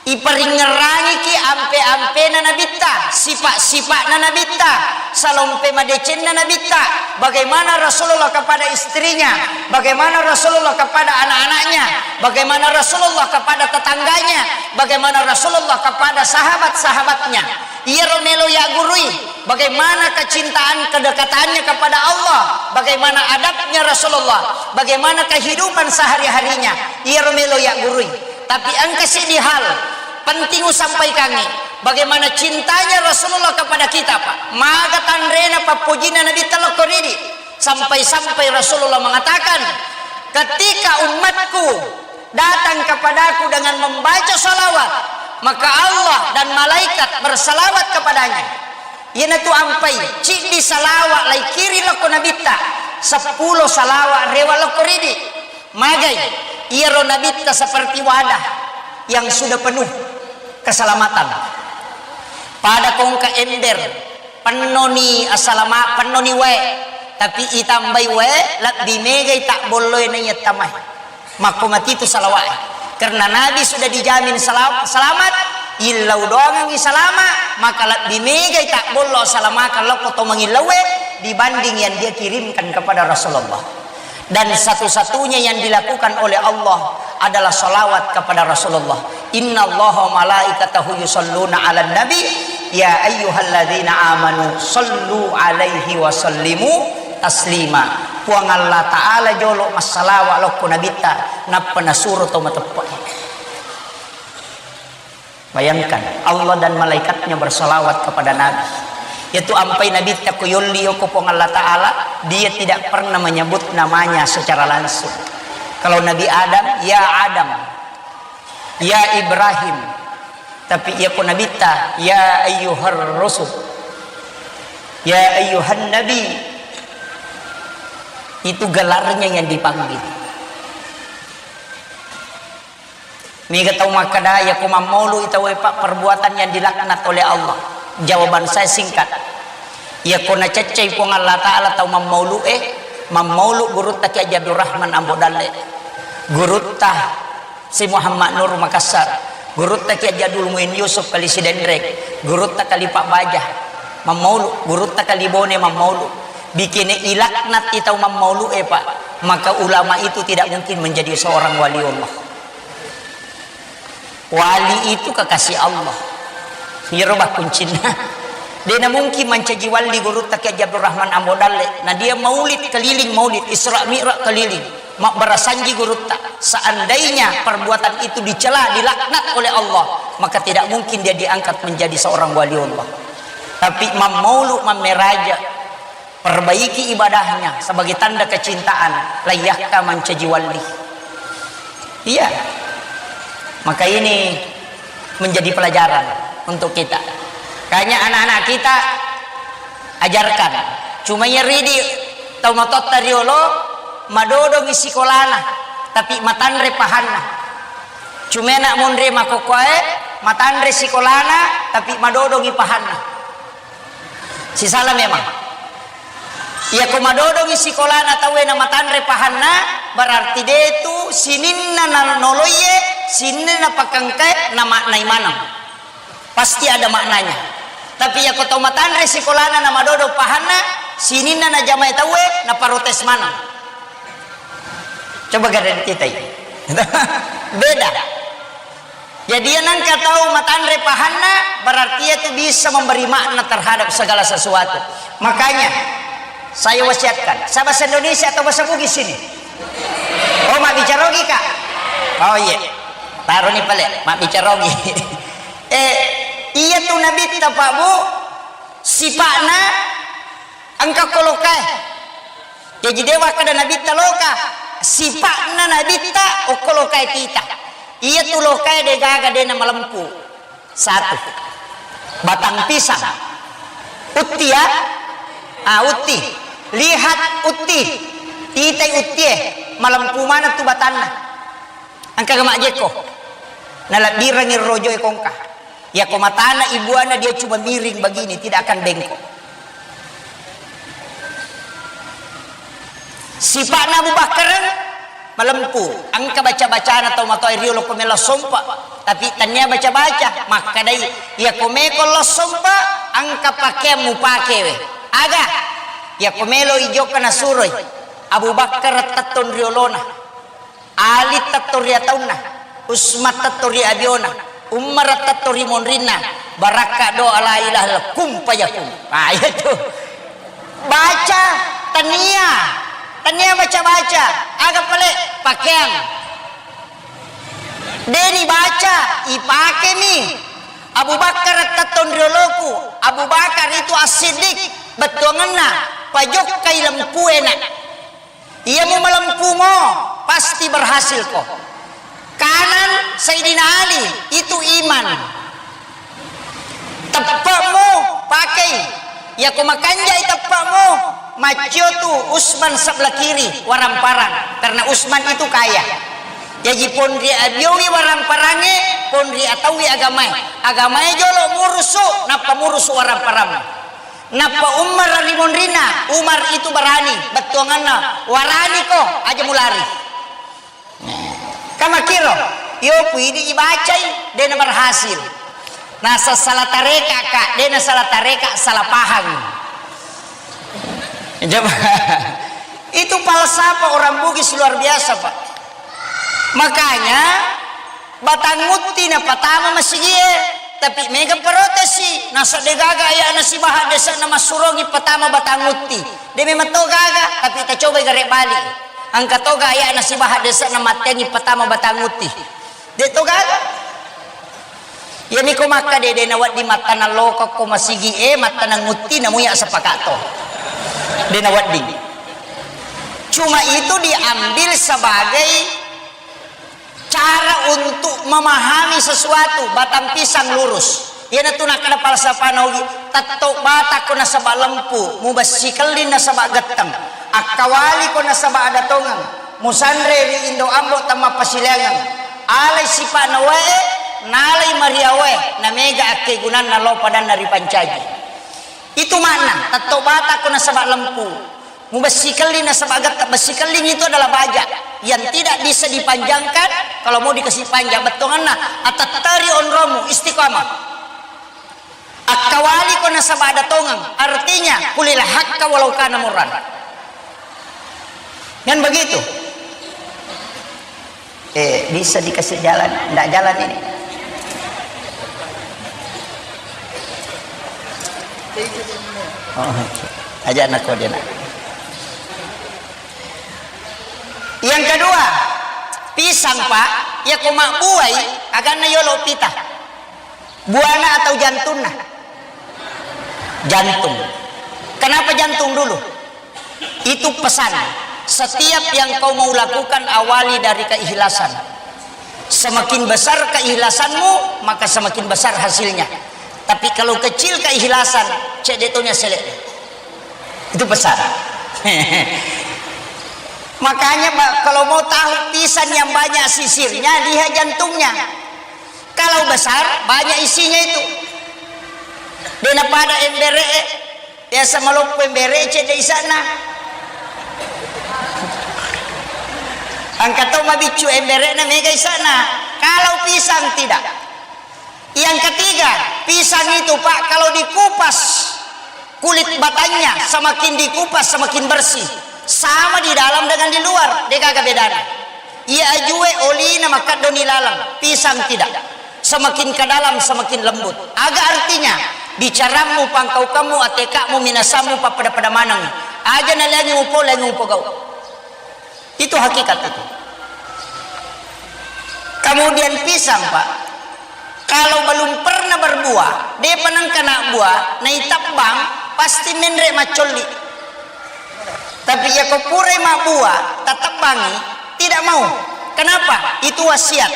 Iperingerangiki ampe-ampena Nabitta, sifat-sifatna Nabitta, salompe madecenna Nabitta, bagaimana Rasulullah kepada istrinya, bagaimana Rasulullah kepada anak-anaknya, bagaimana Rasulullah kepada tetangganya, bagaimana Rasulullah kepada sahabat-sahabatnya. Iyaro melo yaggurui, bagaimana kecintaan kedekatannya kepada Allah, bagaimana adabnya Rasulullah, bagaimana kehidupan sehari-harinya. Iyaro melo yaggurui. Tapi engka siddi hal penting usampaikangi, bagaimana cintanya Rasulullah kepada kita, Pak. Maga tanrena pappojinna Nabitta lokko ridi. Sampai-sampai Rasulullah mengatakan, ketika umatku datang kepadaku dengan membaca salawat, maka Allah dan malaikat bersalawat kepadanya. Iyanatu ampai, ciddi salawat laikiri lokko Nabitta, seppulo salawat rewa lokko ridi. Magai, iyaro Nabitta seperti wadah yang sudah penuh keselamatan. Pada kongka ember, pennoni asalama, pennoni wae, tapi itambai wae, lebbi megai tabbolloe naiya tamai. Makko matitu salawat. Karena Nabi sudah dijamin sela-, selamat, illau doangengi salama, maka lebbi megai tabbollo asalamakang lokko to mangillaue dibanding yang dia kirimkan kepada Rasulullah. Dan satu-satunya yang dilakukan oleh Allah adalah salawat kepada Rasulullah. Innallaha wa malaikatahu yusalluna 'alan nabi, ya ayyuhalladzina amanu sallu 'alaihi wa sallimu taslima. Puang Allah Ta'ala jolo massalawa lokko nabitta, nappa nasuro to mateppe. Bayangkan, Allah dan malaikatnya bersalawat kepada Nabi. Yaitu ampai Nabitta ko yolli yoko Puang Allah Ta'ala, dia tidak pernah menyebut namanya secara langsung. Kalau Nabi Adam, ya Adam, ya Ibrahim. Tapi iya ko Nabitta, ya ayyuhar rusul, ya ayyuhan nabi. Itu gelarnya yang dipanggil. Mega tau makkeda, iya ko mammaulu i tauwe, Pak, perbuatan yang dilaknat oleh Allah. Jawaban saya singkat. Iya ko naceccei Puang Allah Ta'ala tau mammaulu e, mammaulu gurutta Ki Haji Abdul Rahman Ambo Dalle, gurutta Si Muhammad Nur Makassar, gurutta Ki Haji Abdul Muin Yusuf Kali Sidenreng, gurutta Kali Pak Baja, mammaulu, gurutta Kali Bone mammaulu. Bikene ilaknat i tau mammaulu e, Pak, maka ulama itu tidak mungkin menjadi seorang waliullah. Wali itu kekasih Allah. Iyaro bakkuncinna. Dena mungkin mancaji wali gurutta Kiai Abdul Rahman Ambo Dalle. Nah, dia maulid keliling, maulid Isra Mi'raj keliling. Mabbarasanji gurutta. Seandainya perbuatan itu dicela, dilaknat oleh Allah, maka tidak mungkin dia diangkat menjadi seorang waliullah. Tapi mammaulu mammeraja, perbaiki ibadahnya sebagai tanda kecintaan, layyakka mancaji wali. Iya. Maka ini menjadi pelajaran untuk kita. Kayaknya anak-anak kita ajarkan. Cuma iya ridi tau matotta riolo madodongi sikolana, tapi matanre pahanna. Cuma anak monri makokkoe matanre sikolana, tapi madodongi pahanna. Sisala memang. Iya ko madodongi sikolana tauwe na matanre pahanna, berarti detu sininna na noloiye, sininna na pakengkae na maknai maneng. Pasti ada maknanya. Tapi iya ko tau matanre sikolana na madodong pahanna, sininna na jamae tauwe na parotes maneng. Coba gareng kita ini. Beda. Jadi, iya nengka tau matanre pahanna, berarti iya tu bisa memberi makna terhadap segala sesuatu. Makanya, saya wasiatkan, saya bahasa Indonesia atau bahasa Bugis sini? Oh, mabbicara Ogi, Kak? Oh, iya. Taroni pale, mabbicara Ogi. Eh, iya tu Nabitta, Pak, Bu, sipakna engka kolokae. Jaji, de wakkeda Nabitta loka, sipakna Nabitta okko lokae tita. Iya tu lokae de gaga de na malempu. Satu. Batang pisang. Utti ya? Ah, utti. Lihat utti. Titai uttie. Malempu maneng tu batanna. Engka ga majjekko. Nalabbirengngi rojoe kongka. Iya ko matana ibuana dia cuma miring begini, tidak akan bengkok. Sipakna Abu Bakar malempu, engka baca-bacana tau matoa riolo ko melo sompa, tapi tania baca-baca, makkedai, iya ko meko lo sompa, engka pakeang mupakewe. Aga? Iya ko melo ijokka nasuroi Abu Bakar tettong riolona. Ali tetto ri ataunna, Usman tetto ri abiona, Umar tetto ri monrinna, barakka doa la ilaha illallah, kun fayakun. Ah, iya tu. Baca, tania, tania baca-baca. Aga pale? Pakeang. Deni baca, ipakemi. Abu Bakar tetto ri oloku. Abu Bakar itu As-Siddiq, bettuangenna, pajokkai lempuena. Iya mu malempungo, pasti berhasil ko. Kanan Sayyidina Ali, itu iman. Teppe'mu pakei. Iya ko makanjai teppe'mu, maccio tu Usman sebelah kiri, warang parang. Karena Usman itu kaya. Jaji ponri abiowi warang parangnge, ponri ataui agamae. Agamae jolo murusu, nappa murusu warang parang. Nappa Umar ri monrinna, Umar itu berani, bettuanganna, "Waraniko, aja mulari." Kamakiro, yo puidi ibacai, dena berhasil. Nasa salah tareka, Kak, dena salah tareka, salah paham. Coba. Itu falsafah orang Bugis luar biasa, Pak. Makanya, Batang Utti napatama masigie, tapi mega protesi, nasaba degaga ayana sibawa dese'na massurongi patama Batang Utti. De memang to gaga, tapi tacobai gare bali. Engka toga ayana sibawa dese'na mattengi patama Batang Utti. De to gaga. Iyami ko makkeda de nawedding mattaneng lokokko masigie, mattaneng Utti, namuya sepakatto. De nawedding. Cuma itu diambil sebagai cara untuk memahami sesuatu, batang pisang lurus. Iyanatu nakkeda falsafana Ugi, tetto batakko nasaba lempu, mubessi kelling nasaba getteng, akkawaliko nasaba ada tongeng, musanre ri indo ambo temmappasileangeng, alai sipa'na wae, nalai mariawae, namega akkegunanna lao padanna ripancaji. Itu makna, tetto batakko nasaba lempu. Mubessi kelling nasaba getteng, bessi kelling itu adalah baja yang tidak bisa dipanjangkan, kalau mau dikasih panjang bettonganna, atetteri onromu, istiqamah. Akkawaliko nasaba ada tongeng, artinya kulil hakka walau kana murran. Kan begitu? Eh, bisa dikasih jalan? Ndak jalan ini. Oh, aja anak kau dia nak. Yang kedua, pisang, Pak, ya ko mabbuai, aganna yolo pita. Buana atau jantunna? Jantung. Kenapa jantung dulu? Itu pesan. Setiap yang kau mau lakukan, awali dari keikhlasan. Semakin besar keikhlasanmu, maka semakin besar hasilnya. Tapi kalau kecil keikhlasan, cedde tonya selek. Itu pesan. Makanya, Pak, kalau mau tahu pisang yang banyak sisirnya, lihat jantungnya. Kalau besar, banyak isinya itu. Dena pada embere, biasa maloppo embere, cedde isana. Engka to mabiccu embere na mega isana. Kalau pisang tidak. Yang ketiga, pisang itu, Pak, kalau dikupas, kulit batangnya semakin dikupas, semakin bersih. Sama di dalam dengan di luar, degaga bedana. Iya ajue olina makaddo ni laleng, pisang tidak. Semakin ke dalam, semakin lembut. Aga artinya, bicarammu, pangkaukammu, atekakmu, minasammu, pappada-pada maneng. Aja na lengi upo, lengi upo gau. Itu hakikat itu. Kemudian pisang, Pak, kalau belum pernah berbuah, depa nengka nak buah, naitabbang, pasti menre maccolli. Tapi ya ko purai mabbuah, tatabbangi, tidak mau. Kenapa? Itu wasiat.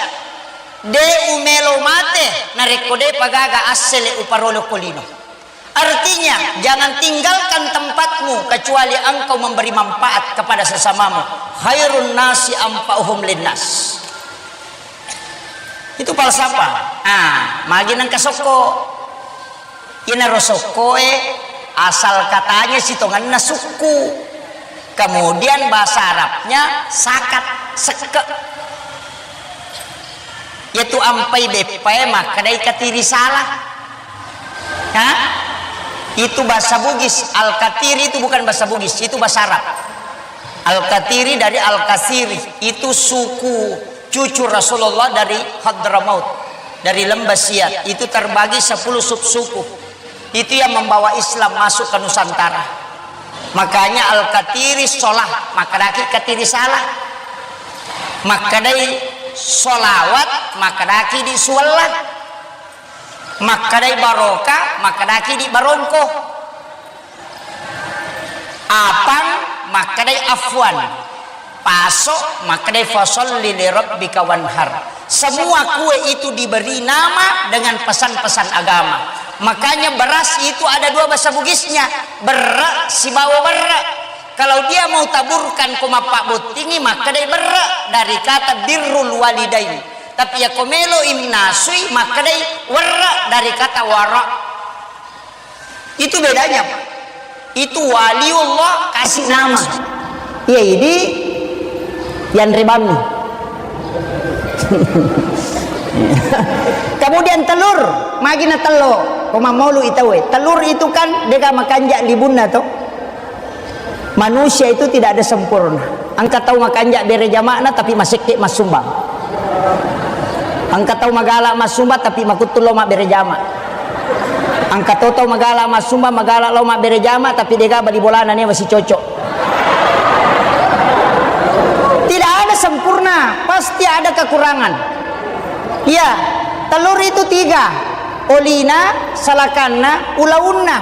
De umelo mate, narekko depa gaga assele uparolo ko lino. Artinya, jangan tinggalkan tempatmu kecuali engkau memberi manfaat kepada sesamamu. Khairun nasi anfa'uhum linnas. Itu falsafah. Ah, magi nengka sokko. Inaro sokkoe asal katanya sitongenna sukku. Kemudian bahasa Arabnya sakat, sekke. Yaitu ampai beppae makkedai katiri salah. Hah? Itu bahasa Bugis. Al-Katiri itu bukan bahasa Bugis, itu bahasa Arab. Al-Katiri dari Al-Kasiri, itu suku cucu Rasulullah dari Hadramaut, dari Lembah Siat. Itu terbagi sepuluh subsuku. Itu yang membawa Islam masuk ke Nusantara. Makanya Al-Katiri sholah, makkedaki katiri salah. Makkedai sholawat, makkedaki di suwalla. Makkedai baroka, makkedaki di barongko. Apang, makkedai afwan. Paso, makkedai fasholli li rabbika wanhar. Semua kue itu diberi nama dengan pesan-pesan agama. Makanya beras itu ada dua bahasa Bugisnya, berre sibawa berre. Kalau dia mau taburkan ko mappabbottingi, makkedai berre dari kata birrul walidain. Tapi ya ko melo imnasui, makkedai werre dari kata wara. Itu bedanya, Pak. Itu waliullah kasih nama. Iya, idi yang rebami. Kemudian telur, magi na tello, ko mammolu itawe. Telur itu kan dega makanja libunna to. Manusia itu tidak ada sempurna. Engka tau makanja bere jama'na tapi masekke massumbang. Engka tau magala massumbang tapi makuttu lao mabbere jama'. Engka to tau magala massumbang, magala lao mabbere jama' tapi dega bali bolana newa sicocok. Tidak ada sempurna, pasti ada kekurangan. Iya, telur itu tiga. Olina, salakanna, ulaunna.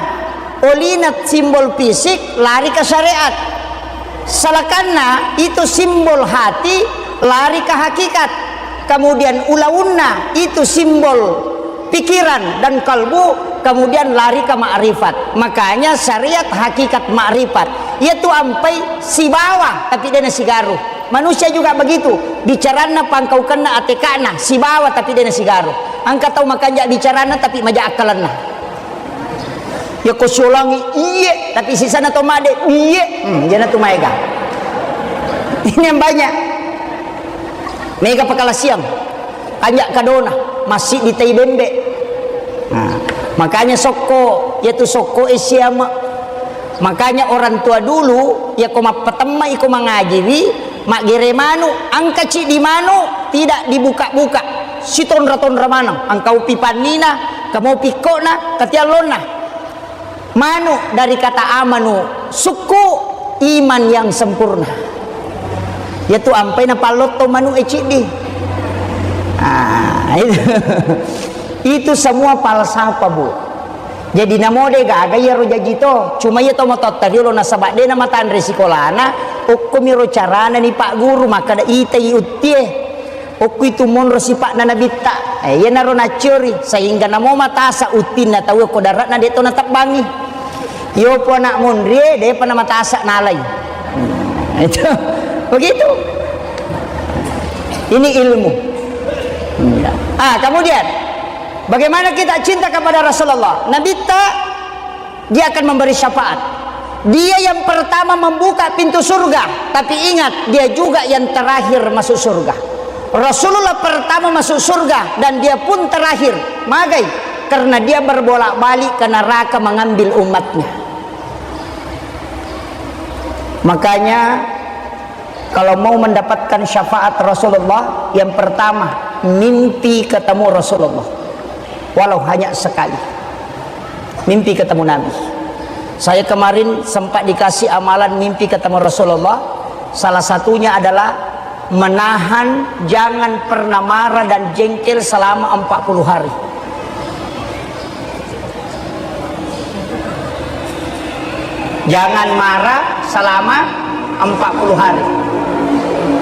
Olina simbol fisik, lari ke syariat. Salakanna itu simbol hati, lari ke hakikat. Kemudian ulaunna itu simbol pikiran dan kalbu, kemudian lari ke makrifat. Makanya syariat hakikat makrifat. Yaitu ampai sibawa, tapi dena sigaru. Manusia juga begitu. Bicaranna pangkaukenna atekana, sibawa, tapi dena sigaru. Engka tau makanja bicaranna, tapi maja akkalenna. Yako siolangi, iye, tapi sisana to made, iye. Hmm, jana tu maega. Ini yang banyak. Mega pakalasiang. Kanja kadona, masih di tai bembe. Nah, makanya sokko, yaitu sokko e siama. Makanya orang tua dulu, yako mappatemma iko mangajiwi, maggere manu, engka ciddi manu, tidak dibuka-buka. Sitonra-tonra maneng, engka upi pannina, kamo pikkona, katiallonna. Manu dari kata amanu, sukku iman yang sempurna. Yaitu ampai napallotto manu e ciddi. Ah, itu. Itu semua falsafah, Bu. Jadi namode gaga iyaro jaji to. Cuma iya to matotta riolo nasaba dena matanre sikolana, okkomiro carana ni Pak Guru makkada itai uttie. Okku itu monro sipa'na Nabitta. Eh, iyanaro nacciori, sehingga namo matasa uttinna tau ko daratna de to natebbangi. Iyo po anak monrie, depa namatasa nalai. Hmm, itu. Begitu. Ini ilmu. Iya. Ah, kemudian, bagaimana kita cinta kepada Rasulullah? Nabitta Dia akan memberi syafaat. Dia yang pertama membuka pintu surga, tapi ingat, dia juga yang terakhir masuk surga. Rasulullah pertama masuk surga dan dia pun terakhir. Magai? Karena dia berbolak-balik ke neraka mengambil umatnya. Makanya, kalau mau mendapatkan syafaat Rasulullah, yang pertama, mimpi ketemu Rasulullah. Walau hanya sekali. Mimpi ketemu Nabi. Saya kemarin sempat dikasih amalan mimpi ketemu Rasulullah. Salah satunya adalah menahan jangan pernah marah dan jengkel selama empat puluh hari. Jangan marah selama empat puluh hari.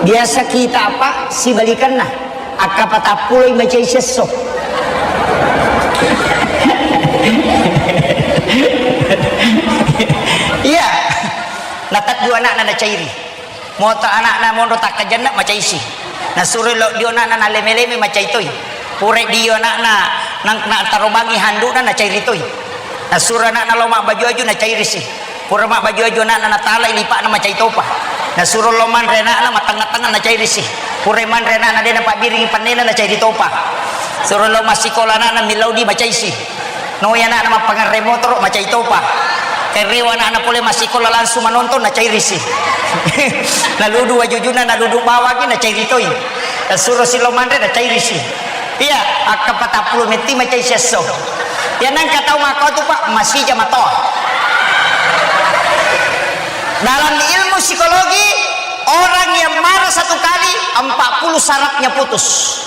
Biasa kita apa? Sibalikanna. Akka patappulo i macai siesso. Iya. Nataddu anakna nacairi. Mota anakna monro takkajenna macaisi. Nasuro lo dio anakna naleme-leme macai toi. Pura dio anakna nang na tarobangi handukna nacairi toi. Nasuro anakna lo mabbaju-aju nacairisi. Pura mabbaju-aju anakna natalai lipa'na macai topa. Nasuro lo manre anakna matengnga-tengnga nacairisi. Pura manre anakna de napabbiringi pannena nacairi topa. Suro lo massikola anakna millau di macaisi. Noi anakna mappangerre motoro, macai topa. Kerewa anakna pole massikola langsung manonton, nacairisi. Naludu wajujuna, naludu bawaki, nacairi toi. Nasuro silo manre, nacairisi. Iya, akka patappulo metti macai siesso. Iya, nangka tau makkau tu, Pak, masija matoa. Dalam ilmu psikologi, orang yang marah satu kali, empat puluh sarafnya putus.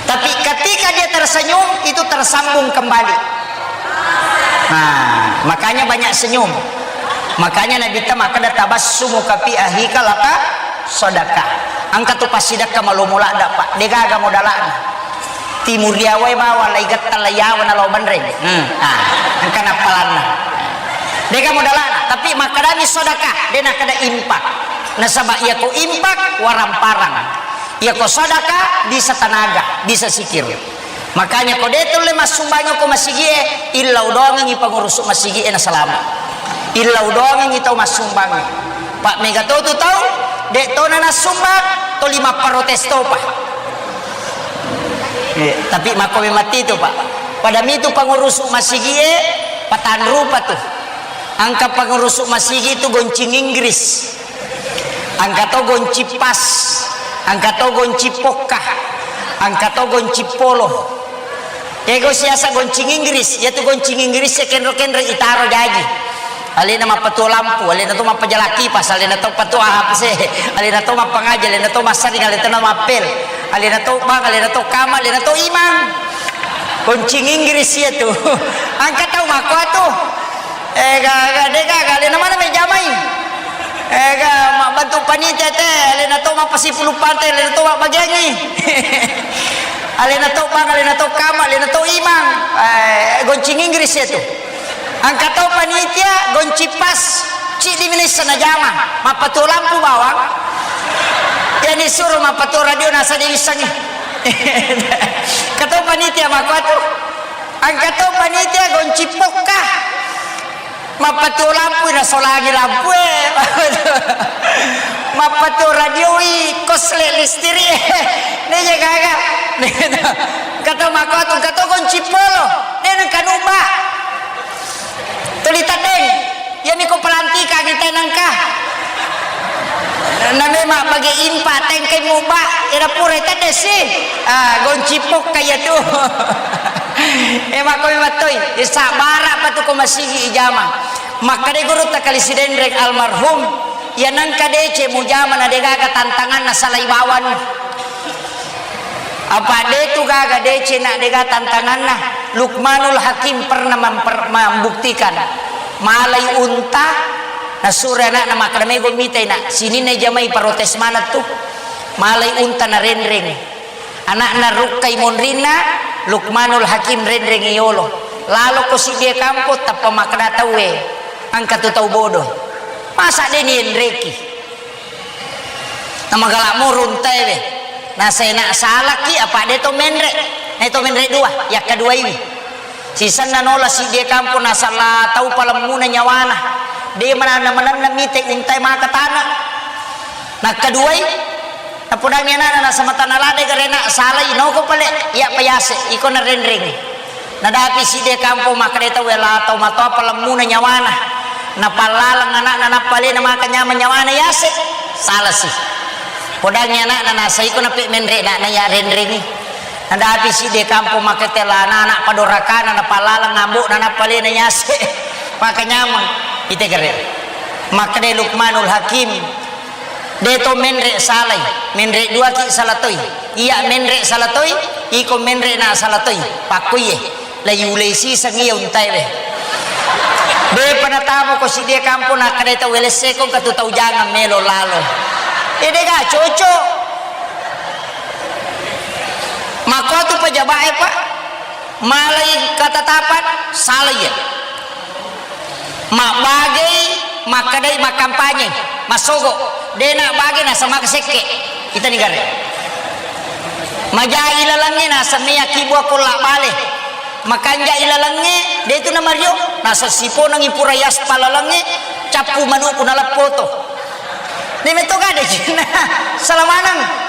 Tapi ketika dia tersenyum, itu tersambung kembali. Nah, makanya banyak senyum. Makanya Nabi ta makkeda, "Tabassumuka fi akhika laka sadaqah." Engka tu passidekka malomo ladda, Pak. Degaga modalana. Timuriawae bawang lai getta lai yawa na lao banreng. Hmm. Ah, engka nappalanna. Degaga modalana, tapi makkedani sedekah, de nakkeda infak. Nasaba iyako infak waramparang. Iyako sedekah bisa tenaga, bisa sikir. Makanya ko de tulle massumbang ko masigie, illau doangengi pengurus masigie na salama. Illau doangengi tau massumbang. Pak mega to tu tau, de tona nassumbang, toli mapparotes topa. Eh, tapi makko memang itu, Pak. Pada mitu pengurus masigie, patanrupa tu. Engka pangurusuk masigi tu goncing Inggris, engka to goncing pas, engka to goncing pokka, engka to goncing polo. Ego siasa goncing Inggris, yatu goncing Inggris e kenro-kenro itaro jaji. Alena mappatuo lampu, alena to mappajalang kipas, alena to patuo A P C, alena to mappangaji, alena to massaring, alena to mappel, alena to bang, alena to kama, alena to imang. Goncing Inggris iya tu. Engka tau makko tu. Ega, ega, dega, ega, alena mana mejamai. Ega, mabbantu panitia te, alena to mappasipulung pante, alena to mabbagiangi. Alena to bang, alena to kama, alena to imang. Eh, goncing Inggris iya tu. Engka to panitia, goncing pas, ciddi minessa najama, mappatuo lampu bawang. Yani suro mappatuo radio nasa de wissengi. Engka to panitia makko tu. Engka to panitia goncing pokka. Mappatuo lampu nasolangi lampu e. Mappatuo radio i kosle listrik e. Neja gaga. Engka to makko tu, engka to goncing polo. De nengka nubba. Tuli teddeng. Iyami ko pelantikangi tenengka. Na memang bagi impa tengkai muba, ira pura tedde si. Ah, goncing pokka iya tu. Eh, makko memang toi. Sabara pa tu ko masigi ijama. Makkeda gurutta Kali Sidenreng almarhum, iya nengka deceng mujama na degaga tantanganna salai bawang. Apa de tu gaga deceng na dega tantanganna. Lukmanul Hakim pernah memper-, membuktikan malai unta, nasuro anakna makkeda, "Mego mitai nak, sininna jamai protes maneng tu." Malai unta narenreng. Anakna rukkai monrinna, Lukmanul Hakim renreng yolo. Laloko siddie kampong tappa makkeda tauwe, "Engka tu tau bodoh. Masa de nienreki?" Namagala moro untaewe. Nasena salaki apa de to menre. Eh, to menre dua, yakkaduaiwi. Sisenna nola siddie kampong nasala tau palemmuna nyawana. De mananna-mananna mite untae maka tana. Nakkaduai, napodangi anana nasamatana lade garena salai noko pale, iya payase, iko narenreng. Nadapi sidde kampong makkeda tau, "Wela tau matoa palemmuna nyawana." Napallaleng anakna nappa alena maka nyameng nyawana yase. Salasi. Podangi anakna nasaiko nape menre anakna ya renrengi. Nadapi sidde kampong makkeda la anak padorakana napallaleng ambokna nappa alena yase. Maka nyameng. Ite gare. Makkeda Lukmanul Hakim. De to menre salai, menre duaki sala toi. Iya menre sala toi, iko menre na sala toi. Pakkoiye, la yulei siseng iya untaewe. De pa natamo ko sidie kampong nakkeda tau welesseko katu tau jangang melo lalo. E dega cocok. Makko tu pejabat e, Pak. Malai ketetapan, salai iya. Mabbagei, makkedai makkampanye, massogo. Dena bage nasama sekke. Itani gare. Majai lalengnge nasemmea kibua kolla bale. Makanja ilalengnge, de tu namario, nasessiponengi pura yaspa lalengnge, cappu manuku naleppoto. Nemeto gade cinna. Salamaneng.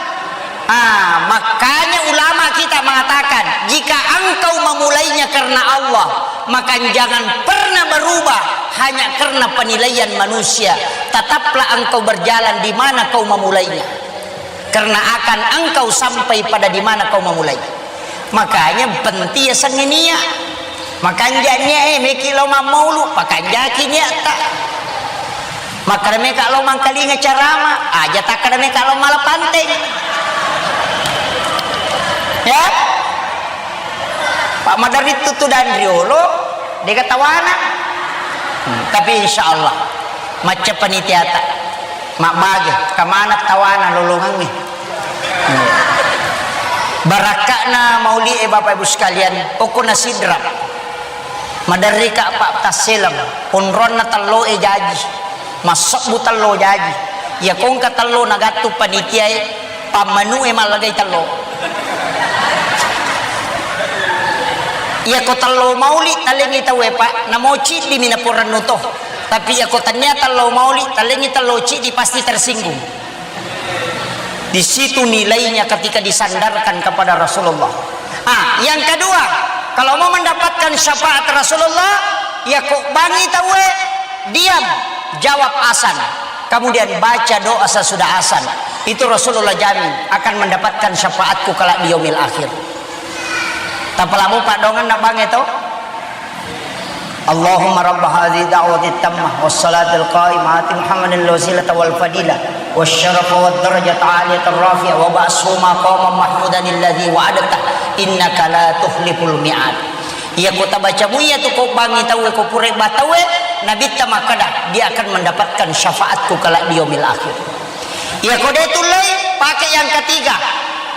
Ah, makanya ulama kita mengatakan, jika engkau memulainya karena Allah, maka jangan pernah berubah hanya karena penilaian manusia. Tetaplah engkau berjalan di mana kau memulainya. Karena akan engkau sampai pada di mana kau memulainya. Makanya penting ya sengenia. Makanja nia e, meki lao mammaulu, pakanjaki niatta. Makkeda meka lao mangkalinga carama, aja takkeda meka lao mala panteng. Ya? Pak maderri tu tudang riolo, dega tawana. Hmm, tapi insya Allah, macca panitiata. Mabbage, kamana tawana lolongangnge. Barakka'na mauli e, Bapak Ibu sekalian, okko na Sidrap. Maderrika Pak tasseleng, onronna tello e jaji, massebbu tello jaji. Iya kongka tello nagattu panitia e, pammanu e mallagai tello. Iya ko tello mauli talengi tau e, Pak, namo ciddi mi naporennu to. Tapi iya ko tania tello mauli talengi tello ciddi pasti tersinggung. Di situ nilainya ketika disandarkan kepada Rasulullah. Ah, yang kedua, kalau mau mendapatkan syafaat Rasulullah, ya kok bangi tauwe, Diam, jawab azan. Kemudian baca doa sesudah azan. Itu Rasulullah jamin akan mendapatkan syafaatku kelak di yaumil akhir. Tapalamu paddongenna bangnge to. Allahumma rabb hadhihi da'wati tammah was salatil qa'imah ati Muhammadin al wasilata wal fadilah was syarafa wad darajata aliyata rafi'ah wa ba'athu maqaman mahmudan alladzi wa'adtah innaka la tukhliful mi'ad. Iya ko tabaca muiya tu ko bangngi tauwe, ko pura ba tauwe, Nabitta makkeda, dia akan mendapatkan syafaatku kelak di yaumil akhir. Iya ko de tullei, pakai yang ketiga,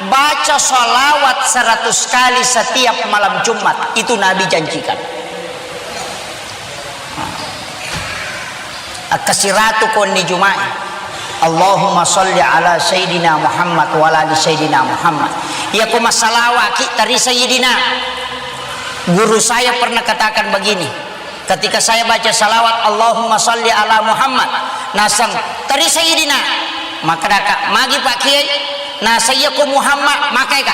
baca salawat seratus kali setiap malam Jumat. Itu Nabi janjikan. Akkasiratu konni Juma'i. Allahumma salli ala Sayyidina Muhammad wa ala ali Sayyidina Muhammad. Iya ko massalawaki tari Sayyidina. Guru saya pernah katakan begini, ketika saya baca salawat Allahumma salli ala Muhammad, nasang tari Sayyidina. Makkedaka, magi Pak Kiai, nasang iya ko Muhammad, makaika.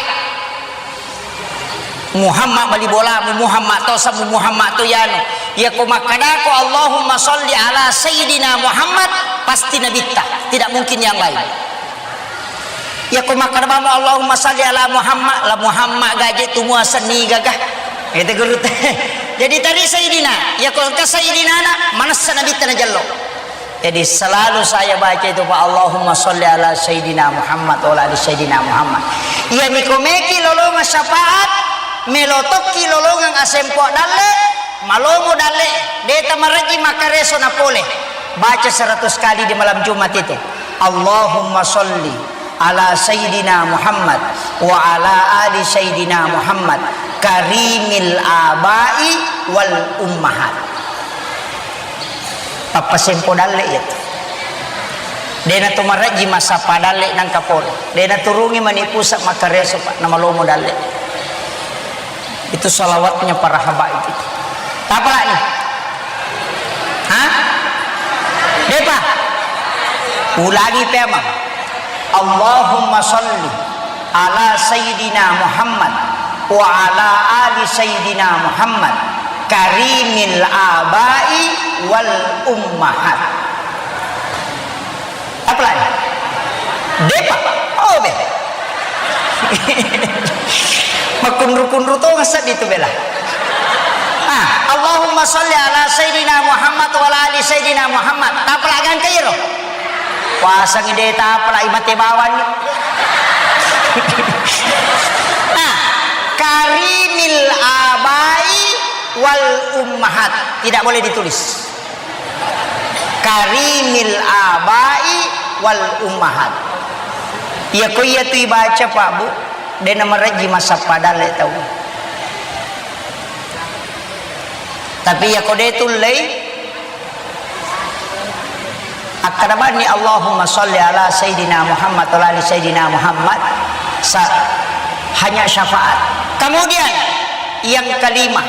Muhammad bali bolamu, Muhammad to samu, Muhammad to yanu. Iya ko makkedako Allahumma salli ala Sayyidina Muhammad, pasti Nabitta, tidak mungkin yang lain. Iya ko makkeda bamo Allahumma salli ala Muhammad, la Muhammad gaje tu muaseng niga ga. Itu guru te. Jadi tari Sayyidina, iya ko ke Sayyidina na, manessa Nabitta najello. Jadi selalu saya baca itu, Pak, Allahumma salli ala Sayyidina Muhammad wa ala ali Sayyidina Muhammad. Iya miko meki lolonga syafaat, melo tokki lolongang asempo dalle, malomo dalle, deta maraji makareso na pole. Baca seratus kali di malam Jumat itu. Allahumma salli ala Sayyidina Muhammad wa ala ali Sayyidina Muhammad karimil abai wal ummahat. Pappasempo dalle iya tu. Dena to marajji massappa dalle nangka pole. Dena turungi mani pusat makkareso, Pak, namalomo dalle. Itu salawatnya para habaib itu. Tapalani? Hah? Depa? Ulangi pemang. Allahumma salli ala Sayyidina Muhammad wa ala ali Sayyidina Muhammad karimil abai wal ummahat. Apalagi? Depa? Oh, be. Makkunru-kunru to ngaseng itu bela. Ah, Allahumma salli ala Sayyidina Muhammad wa ala ali Sayyidina Muhammad. Tapalagi angka iro. Puasangi de tapalagi mate bawang ni. Nah, karimil abai wal ummahat. Tidak boleh ditulis. Karimil abai wal ummahat. Iya ko iya tu ibaca, Pak, Bu, de namarejji massappa dalle tau. Tapi iya ko de tullei, akkada banni Allahumma salli ala Sayyidina Muhammad wa ala ali Sayyidina Muhammad, sa-, hanya syafaat. Kemudian yang kelima,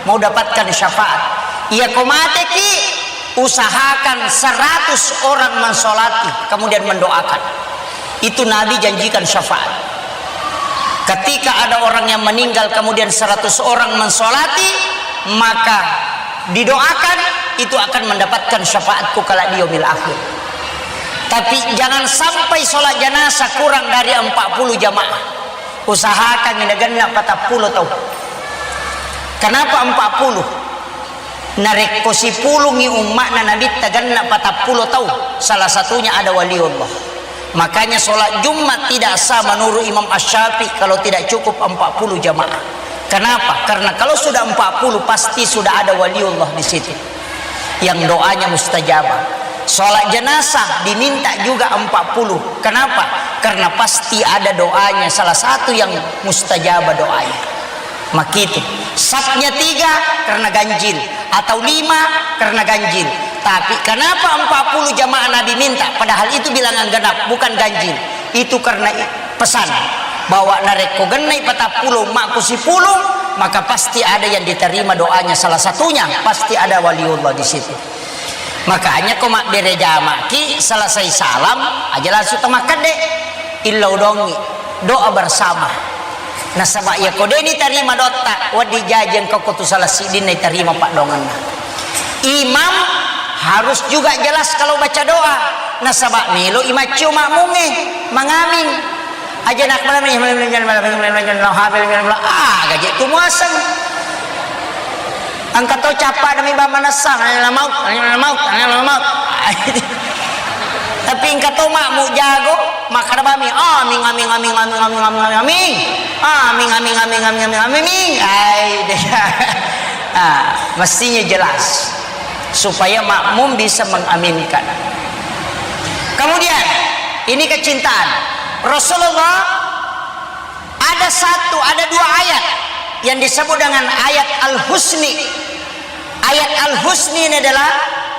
mau dapatkan syafaat. Iya ko mateki, usahakan seratus orang mensolati, kemudian mendoakan. Itu Nabi janjikan syafaat. Ketika ada orang yang meninggal, kemudian seratus orang mensolati, maka didoakan, itu akan mendapatkan syafaatku kelak di yaumil akhir. Tapi jangan sampai sholat jenazah kurang dari empat puluh jamaah. Usahakan ini genna patappulo tau. Kenapa empat puluh? Narekko sipulungngi umma'na Nabitta genna patappulo tau, salah satunya ada waliullah. Makanya sholat Jumat tidak sah menurut Imam Asy-Syafi'i kalau tidak cukup empat puluh jamaah. Kenapa? Karena kalau sudah empat puluh, pasti sudah ada waliullah di situ yang doanya mustajabah. Sholat jenazah diminta juga empat puluh. Kenapa? Karena pasti ada doanya, salah satu yang mustajabah doanya. Makitu. Safnya tiga karena ganjil, atau lima karena ganjil. Tapi kenapa empat puluh jamaah Nabi minta? Padahal itu bilangan genap, bukan ganjil. Itu karena i-, pesan bahwa narekko gennai patappulo, makku sipulung, maka pasti ada yang diterima doanya. Salah satunya pasti ada waliullah di situ. Makanya ko mabbere jamaki, selesai salam aja langsung to makkedde, illau dongi, doa bersama. Nasaba iya ko deni tarima dotta, wedding jaji engka ko tu salah siddinna itarima paddoangenna. Imam Harus juga jelas kalau baca doa. Nasaba melo i maccio makmungnge mangaming. Aja nak malam ini, ah, gaji tu muaseng. Engka to capa demi bang manessa, nanya lamaut, nanya lamaut, nanya lamaut. Tapi engka to makmu jago, makkada bami, amin, amin, amin. Amin, amin, amin, amin, amin, amin. Ai, deh. Ah, mestinya jelas supaya makmum bisa mengaminkan. Kemudian, ini kecintaan. Rasulullah ada satu, ada dua ayat yang disebut dengan ayat Al-Husni. Ayat Al-Husni ini adalah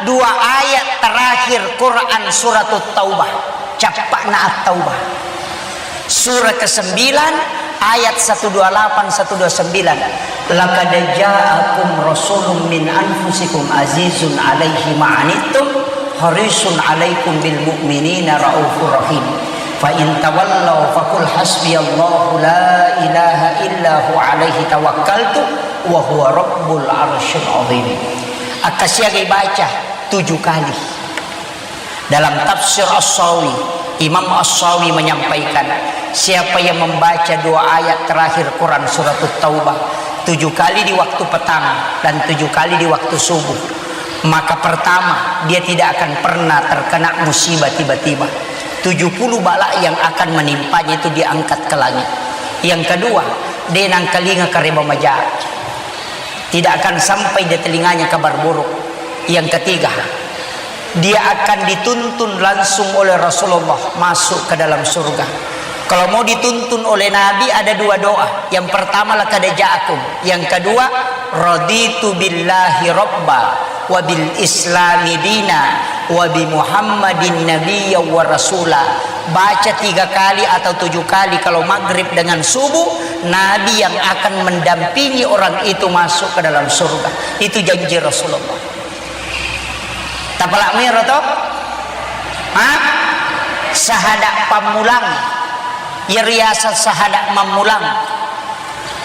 dua ayat terakhir Quran Suratut Taubah. Cappakna At-Taubah. Surah kesembilan, ayat satu dua lapan, satu dua sembilan. "Laqad ja'akum rasulun min anfusikum azizun alaihi ma'anittum harisun alaikum bil mu'minina raufur rahim. Fa in tawallaw faqul hasbiyallahu la ilaha illa huwa alaihi tawakkaltu wa huwa rabbul arsyil azim." Akkasiagai baca tujuh kali. Dalam tafsir As-Sawi, Imam As-Sawi menyampaikan, siapa yang membaca dua ayat terakhir Quran Suratut Taubah tujuh kali di waktu petang dan tujuh kali di waktu subuh, maka pertama, dia tidak akan pernah terkena musibah tiba-tiba. Tujuh puluh bala yang akan menimpanya itu diangkat ke langit. Yang kedua, de nangkalinga kareba maja. Tidak akan sampai di telinganya kabar buruk. Yang ketiga, dia akan dituntun langsung oleh Rasulullah masuk ke dalam surga. Kalau mau dituntun oleh Nabi, ada dua doa. Yang pertama, "Laqad ja'akum." Yang kedua, "Raditu billahi rabba wa bil islami dina wa bi Muhammadin nabiyya wa rasula." Baca tiga kali atau tujuh kali kalau maghrib dengan subuh, Nabi yang akan mendampingi orang itu masuk ke dalam surga. Itu janji Rasulullah. Tapalak miro to? Ha? Sahada pammulang. Iya riaseng sahada mammulang.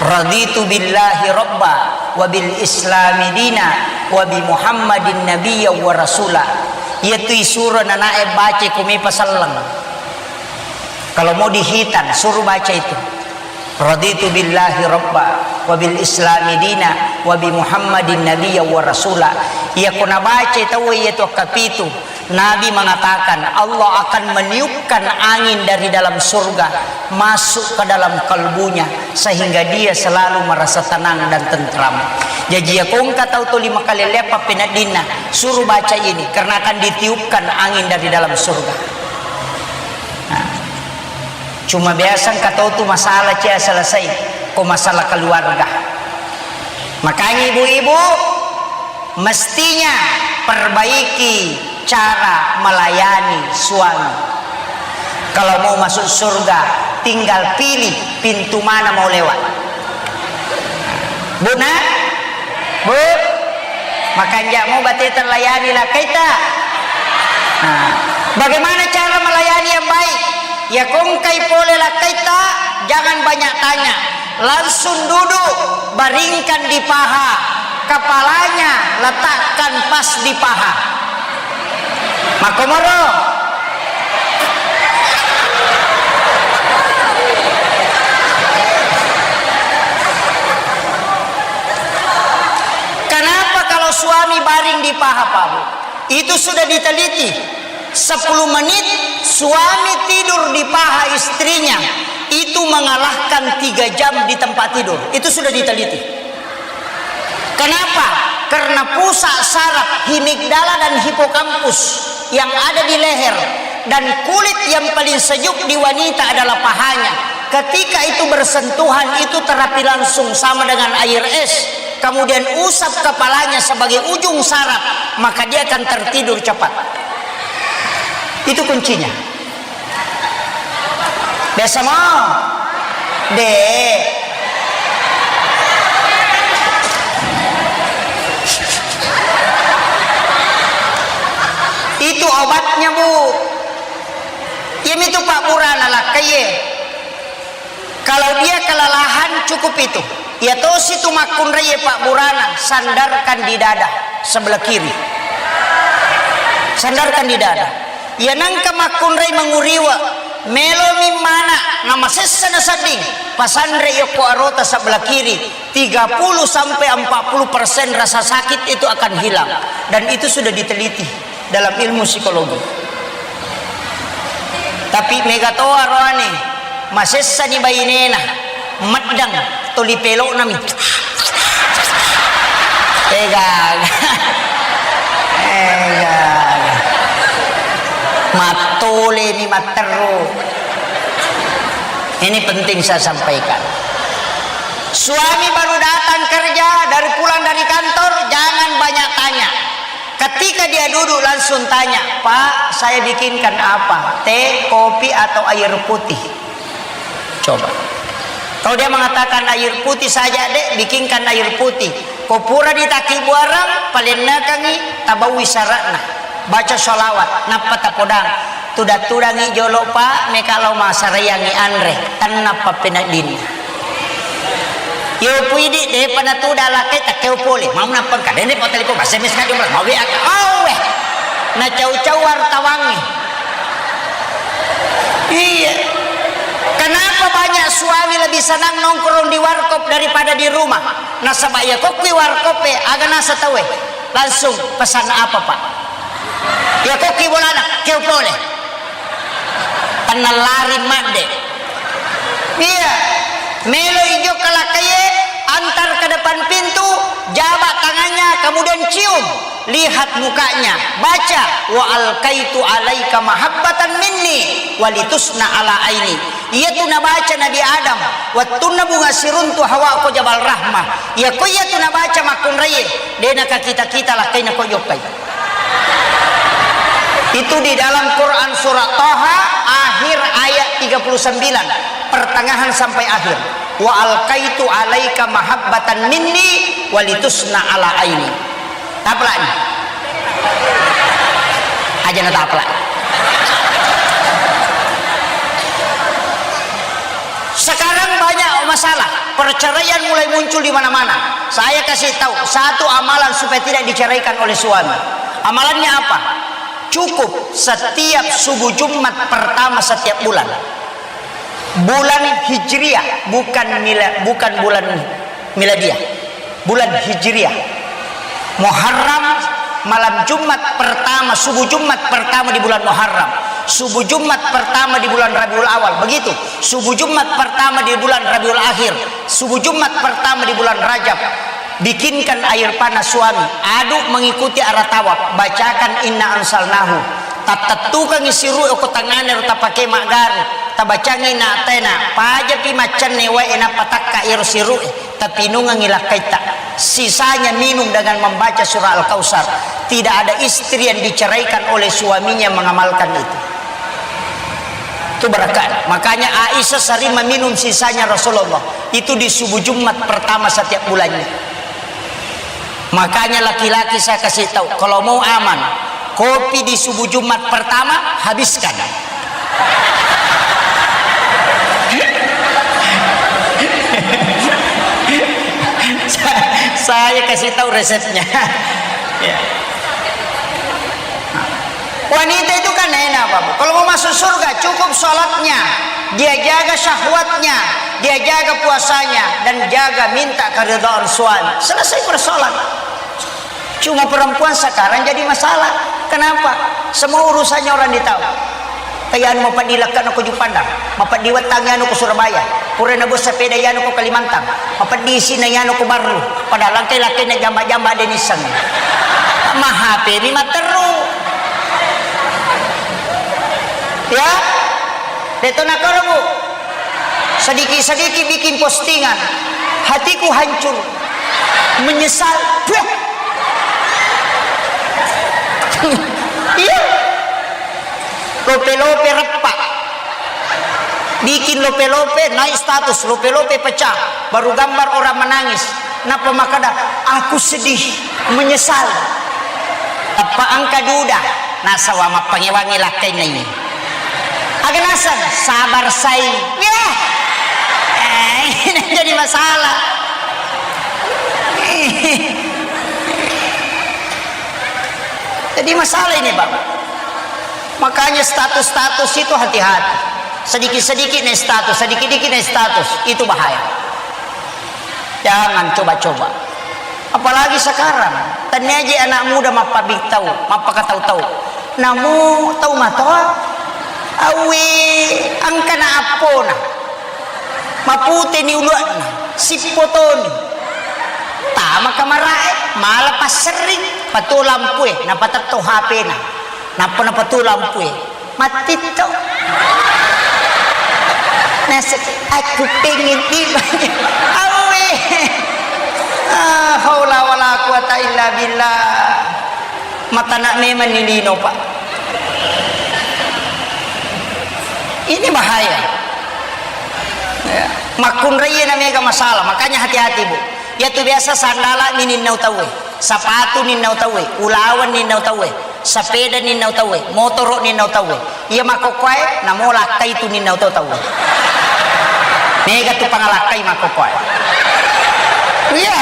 "Raditu billahi rabba wa bil islami dina wa bi Muhammadin nabiyya wa rasula." Iya tu isuro nanae baca ko mepa selleng. Kalau mau dihitan, suruh baca itu. "Raditu billahi rabba wa bil islami dina wa bi Muhammadin nabiyya wa rasula." Iya ko nabaca tau iya tu kapitu, Nabi mengatakan, Allah akan meniupkan angin dari dalam surga masuk ke dalam kalbunya, sehingga dia selalu merasa tenang dan tentram. Jaji, iya ko engka tau tuli makalelleang pappeneddinna, suruh baca ini, karena akan ditiupkan angin dari dalam surga. Nah, cuma biasa engka tau tu masalah cia selesai, ko masalah keluarga. Makanya ibu-ibu, mestinya perbaiki cara melayani suami. Kalau mau masuk surga, tinggal pilih pintu mana mau lewat. Bu, nak? Bu? Makanja' mo bateta layani lakkaitta. Nah, bagaimana cara melayani yang baik? Ya, ko engkai pole lakkaitta, jangan banyak tanya. Langsung duduk, baringkan di paha. Kepalanya letakkan pas di paha. Makkomoro. Kenapa kalau suami baring di paha, Pak Bu? Itu sudah diteliti. Sepuluh menit suami tidur di paha istrinya, itu mengalahkan tiga jam di tempat tidur. Itu sudah diteliti. Kenapa? Karena pusat saraf himigdala dan hipokampus yang ada di leher dan kulit yang paling sejuk di wanita adalah pahanya. Ketika itu bersentuhan, itu terapi langsung sama dengan air es. Kemudian usap kepalanya sebagai ujung saraf, maka dia akan tertidur cepat. Itu kuncinya. Biasa mau? Dek. Itu obatnya, Bu. Iya mitu Pak Burana lakkaie. Kalau dia kelelahan, cukup itu. Iya tosi tu makkunraie Pak Burana, sandarkan di dada sebelah kiri. Sandarkan di dada. Iya nangka makkunrai manguriwa, melomi mana, namasessa nasedding, pasanre yokko arota sebelah kiri, tiga puluh sampai empat puluh persen rasa sakit itu akan hilang. Dan itu sudah diteliti dalam ilmu psikologi. Tapi mega to aroane, masessani bainena, meddang, toli peloknami. Egaga. Egaga. Mattoleni matteru. Ini penting saya sampaikan. Suami baru datang kerja, dari pulang dari kantor, jangan banyak tanya. Ketika dia duduk, langsung tanya, "Pak, saya bikinkan apa? Teh, kopi, atau air putih?" Coba. Kalau dia mengatakan, "Air putih saja, Dek, bikinkan air putih." Ko pura ditaki buarang, palennekangi, tabaui syaratna. Baca sholawat, nappa tapodang. Tudang-tudangi jolo, Pak, meka lao masaraiangi anre. Tennappa peneddinna. Yo puidi, depa natuda lakkai, takkeo pole. Mau nappa engka, dende pa telepon, S M S ka jumlah, mau W A ka. Awe. Nacau-cau wartawangi. Iya. Kenapa banyak suami lebih senang nongkrong di warkop daripada di rumah? Nasaba iya kokkui warkop e, aga nasa tauwe. Langsung, "Pesan apa, Pak?" Iya kokkui bolana, keo pole. Tenna lari madde. Iya. Melo ijo kalakkaie, antar ke depan pintu, jabat tangannya, kemudian cium. Lihat mukanya, baca, "Wa alkaitu alaika mahabbatan minni, walitusna ala aini." Iyatu nabaca Nabi Adam, wettunna bunga siruntu Hawa ko Jabal Rahmah. Iyako iyatu nabaca makkunraie, de nakakita-kita lakkaina ko jokkai. Itu di dalam Quran surat Taha, akhir ayat tiga puluh sembilan, pertengahan sampai akhir. "Wa alkaitu alaika mahabbatan minni, walitusna ala aini." Tapelakni. Aja na tapelak. Sekarang banyak masalah, perceraian mulai muncul di mana-mana. Saya kasih tahu satu amalan supaya tidak diceraikan oleh suami. Amalannya apa? Cukup setiap subuh Jumat pertama setiap bulan. Bulan Hijriah, bukan mila-, bukan bulan miladiah. Bulan Hijriah. Muharram, malam Jumat pertama, subuh Jumat pertama di bulan Muharram. Subuh Jumat pertama di bulan Rabiul Awal. Begitu. Subuh Jumat pertama di bulan Rabiul Akhir. Subuh Jumat pertama di bulan Rajab. Bikinkan air panas suami, aduk mengikuti arah tawaf, bacakan inna anzalnahu. Tattettukangi siru'e ko tangngana ro tapake maggaru, tabacangi inna a'taina, pajapi maccanne wae nappa takka iyaro siru'e, tapinungengi lakkaitta. Sisanya minum dengan membaca surah Al-Kautsar. Tidak ada istri yang diceraikan oleh suaminya mengamalkan itu. Itu berkah. Makanya Aisyah sering meminum sisanya Rasulullah. Itu di subuh Jumat pertama setiap bulannya. Makanya laki-laki saya kasih tahu, kalau mau aman, kopi di subuh Jumat pertama, habiskan. Sa-, saya kasih tahu resepnya. Ya. Wanita itu kan enak, Bapak. Kalau mau masuk surga, cukup sholatnya, dia jaga syahwatnya, dia jaga puasanya, dan jaga minta keridhaan suami. Selesai persoalan. Cuma perempuan sekarang jadi masalah. Kenapa? Semua urusannya orang ditahu. Kaya anu mapeddi lekkana ko Juppandang, mapeddi wettangngi anu ko Surabaya, pura nabuang sepeda iyanu ko Kalimantan, mapeddi isina iyanu ko Barru, padahal engkai lakkainna jamba-jamba de nisseng. Ma H P mi matteru. Ya? Deto nakoro, Bu. Sedikit-sedikit bikin postingan. Hatiku hancur. Menyesal. Puh. Iya. Lope-lope reppa. Bikin lope-lope, naik status, lope-lope pecah. Baru gambar orang menangis. Nappa makkeda, "Aku sedih, menyesal." Teppa engka duda, nasaba mappangewangi lakkainna ini. Aga naseng, sabar sai. Weh. Eh, ini jadi masalah. Jadi Ini masalah ini, Bang. Makanya status-status itu hati-hati. Sedikit-sedikit naik status, sedikit-sedikit naik status. Itu bahaya. Jangan coba-coba. Apalagi sekarang, tania aja anak muda mappabitau, mappakatau-tau. Namu tau matoa, awe, angkana appona. Maputeni uluanna, sippotoni. Tama kamarae, mala passerring, patuo lampue, napatetto H P-na. Nappa napatuo lampue. Mattitto. Nasek, aku pengen tiba. Awe. Ah, haula wala quwata illa billah. Matana memang ni lino, Pak. Ini bahaya. Ya. Makkunrai na mega masalah, makanya hati-hati, Bu. Yatu biasa sandala ni ninnau tauwe, sapatu ninnau tauwe, ulawan ninnau tauwe, sapeda ninnau tauwe, motoro ninnau tauwe. Iya makkokkoe, namo lakkai tu ninnau to tauwe. Mega tu pangalakkai makkokkoe. Iya,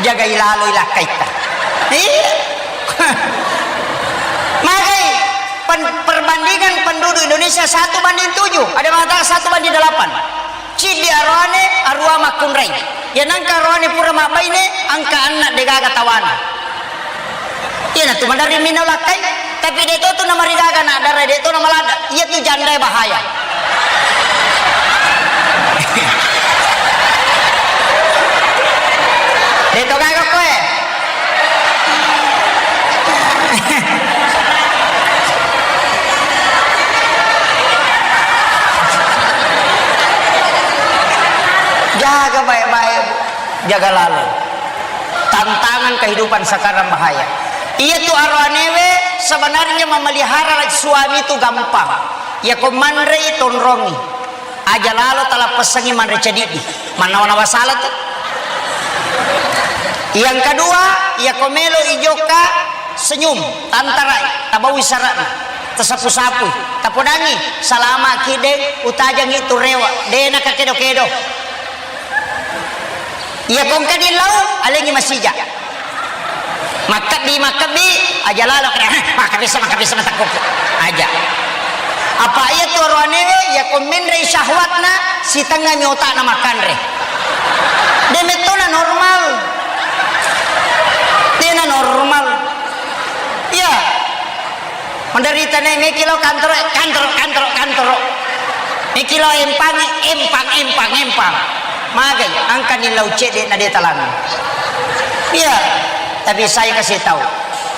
jaga ilalo ilakkaitta. Iya. Magai pen-, perbandingan penduduk Indonesia satu banding tujuh, ada mengatakan satu banding delapan. Ciddi aroane, arua makkunrai. Iya nangka aroane pura mabbaine, angka anna degaga tawana. Iya natu maderri minau lakkai, tapi de to tu namarigaga na dara de to namalada. Iya tu jandae bahaya. De to gaga koe. Jaga baik-baik, Bu. Jaga lalo. Tantangan kehidupan sekarang bahaya. Iya tu aroanewe sebenarnya memelihara suami itu gampang. Iya ko manrei tonrongi. Aja lalo talappessangi manre cedidi. Mannawa-nawa sala tu. Yang kedua, iya ko melo ijokka senyum, tantarai, tabawi sarana, tasapu-sapui, tapodangi, salama kideng, utajangi turewa, dena kakedo-kedo. Iya kongka di lau, alengi masija. Makkebbi, makkebbi, aja lalo kena, "Hah, makkebbi sa, makkebbi sa, matakkuki." Aja. Apa iya tu aroanewe, iya ko menrei syahwatna, sitengngami otakna makkanre. De mettona normal. Dena normal. Iya. Menderita ne meki lo kantoro, kantoro, kantoro, kantoro. Meki lo empangi, empang, empang, empang. Magai, angkani lau cedde na de talangi. Iya, tapi saya kasih tahu,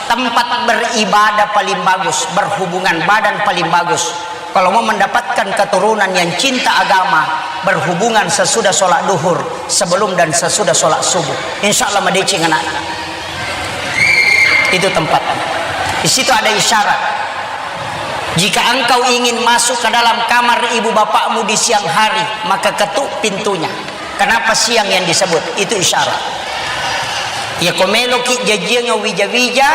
tempat beribadah paling bagus, berhubungan badan paling bagus. Kalau mau mendapatkan keturunan yang cinta agama, berhubungan sesudah sholat duhur, sebelum dan sesudah sholat subuh. Insya Allah madeceng anak. Itu tempat. Di situ ada isyarat. Jika engkau ingin masuk ke dalam kamar ibu bapakmu di siang hari, maka ketuk pintunya. Kenapa siang yang disebut? Itu isyarat. Iya ko meloki jajiang wija-wija,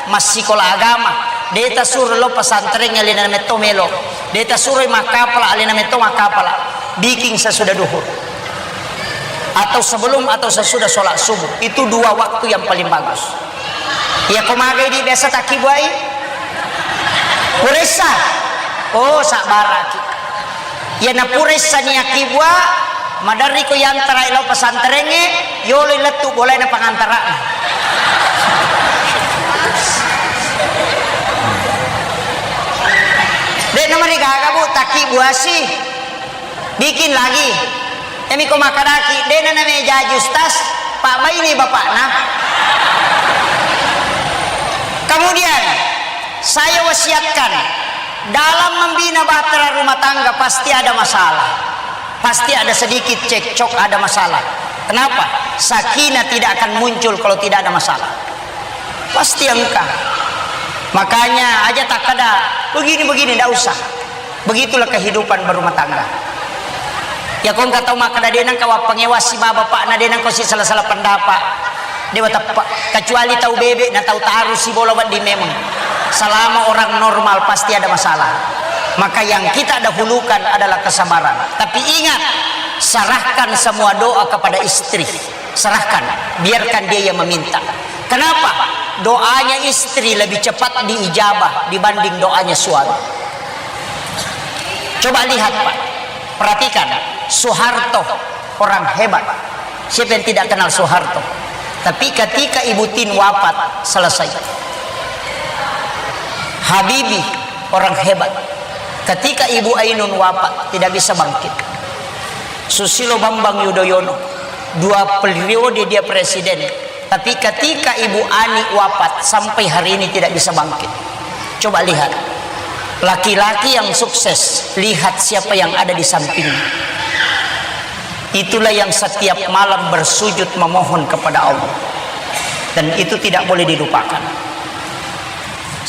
massikola agama. De tasuro lo pesantren alena metto melo. De tasuro makkapala alena metto makkapala. Bikin sesudah duhur. Atau sebelum atau sesudah sholat subuh. Itu dua waktu yang paling bagus. Iya ko magai di biasa takkibuai? Puressa. Oh, sabbaraki. Iya na puressa ni akkibua, maderri ko yantarai lao pesantrengnge, yolo lettu bolaina pangantara. De namarigaga, Bu, takkibuasi. Bikin lagi. Iyami ko makkadaki, de na namejaji ustaz, pabbaini bapakna. Kemudian, saya wasiatkan, dalam membina bahtera rumah tangga pasti ada masalah. Pasti ada sedikit cekcok, ada masalah. Kenapa? Sakinah tidak akan muncul kalau tidak ada masalah. Pasti engkah. Makanya aja takkada begini-begini, ndak usah. Begitulah kehidupan berumah tangga. Ya, ko engka tau makkada de nengka wappangewassi baba bapakna, de nengka si salah-salah pendapat. Dewa teppek. Kecuali tau bebek na tau taruh si bola wedding memang. Selama orang normal pasti ada masalah. Maka yang kita dahulukan adalah kesabaran. Tapi ingat, serahkan semua doa kepada istri. Serahkan, biarkan dia yang meminta. Kenapa? Doanya istri lebih cepat diijabah dibanding doanya suami. Coba lihat, Pak. Perhatikan, Soeharto orang hebat. Siapa yang tidak kenal Soeharto? Tapi ketika Ibu Tin wafat, selesai. Habibie orang hebat. Ketika Ibu Ainun wafat, tidak bisa bangkit. Susilo Bambang Yudhoyono, dua periode dia presiden. Tapi ketika Ibu Ani wafat, sampai hari ini tidak bisa bangkit. Coba lihat, laki-laki yang sukses, lihat siapa yang ada di sampingnya. Itulah yang setiap malam bersujud memohon kepada Allah. Dan itu tidak boleh dilupakan.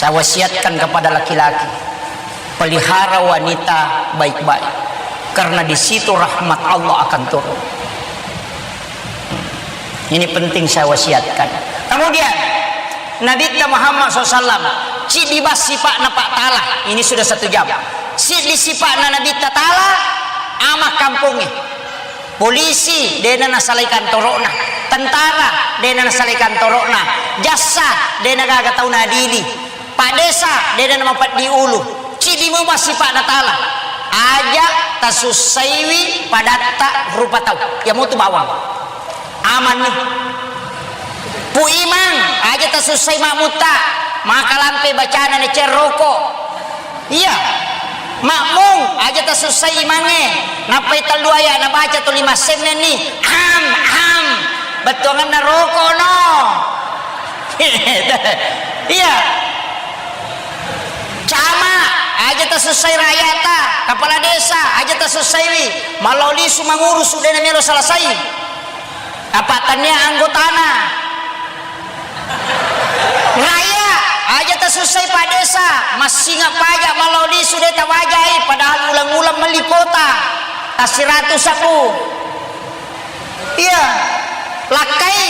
Saya wasiatkan kepada laki-laki, pelihara wanita baik-baik, karena di situ rahmat Allah akan turun. Ini penting saya wasiatkan. Kemudian, Nabitta Muhammad sallallahu alaihi wasallam, ciddi bas sipa'na Pak Tala. Ini sudah satu jam. Siddi sipa'na Nabitta Tala, ama kampongnge. Polisi, dena nasalai kantoro'na. Tentara, dena nasalai kantoro'na. Jassa, dena gaga tau nadili. Pak Desa, dena namapeddi ulu. Ciddi mo bas sipa'na Tala. Aja tasussaiwi padatta rupa tau. Iya motu bawang. Amanni. Pu Imang, aja tasussai makmutta. Maka lampe bacana ne cerroko. Iya. Makmung, aja tasussai imangnge. Nappai tellu aya nabaca tuli massennenni. Am, am. Bettuanganna roko no. Iya. Cama, aja tasussai rakyata, kepala desa, aja tasussaiwi, malao lisu mangurusu dena melo selesai. Apa tania anggotana. Raya, aja tasussai Pak Desa, massinga pajak malao lisu de tawajai, padahal ulang-ulang melli kuota. Tasiratu sabu. Iya, lakkai,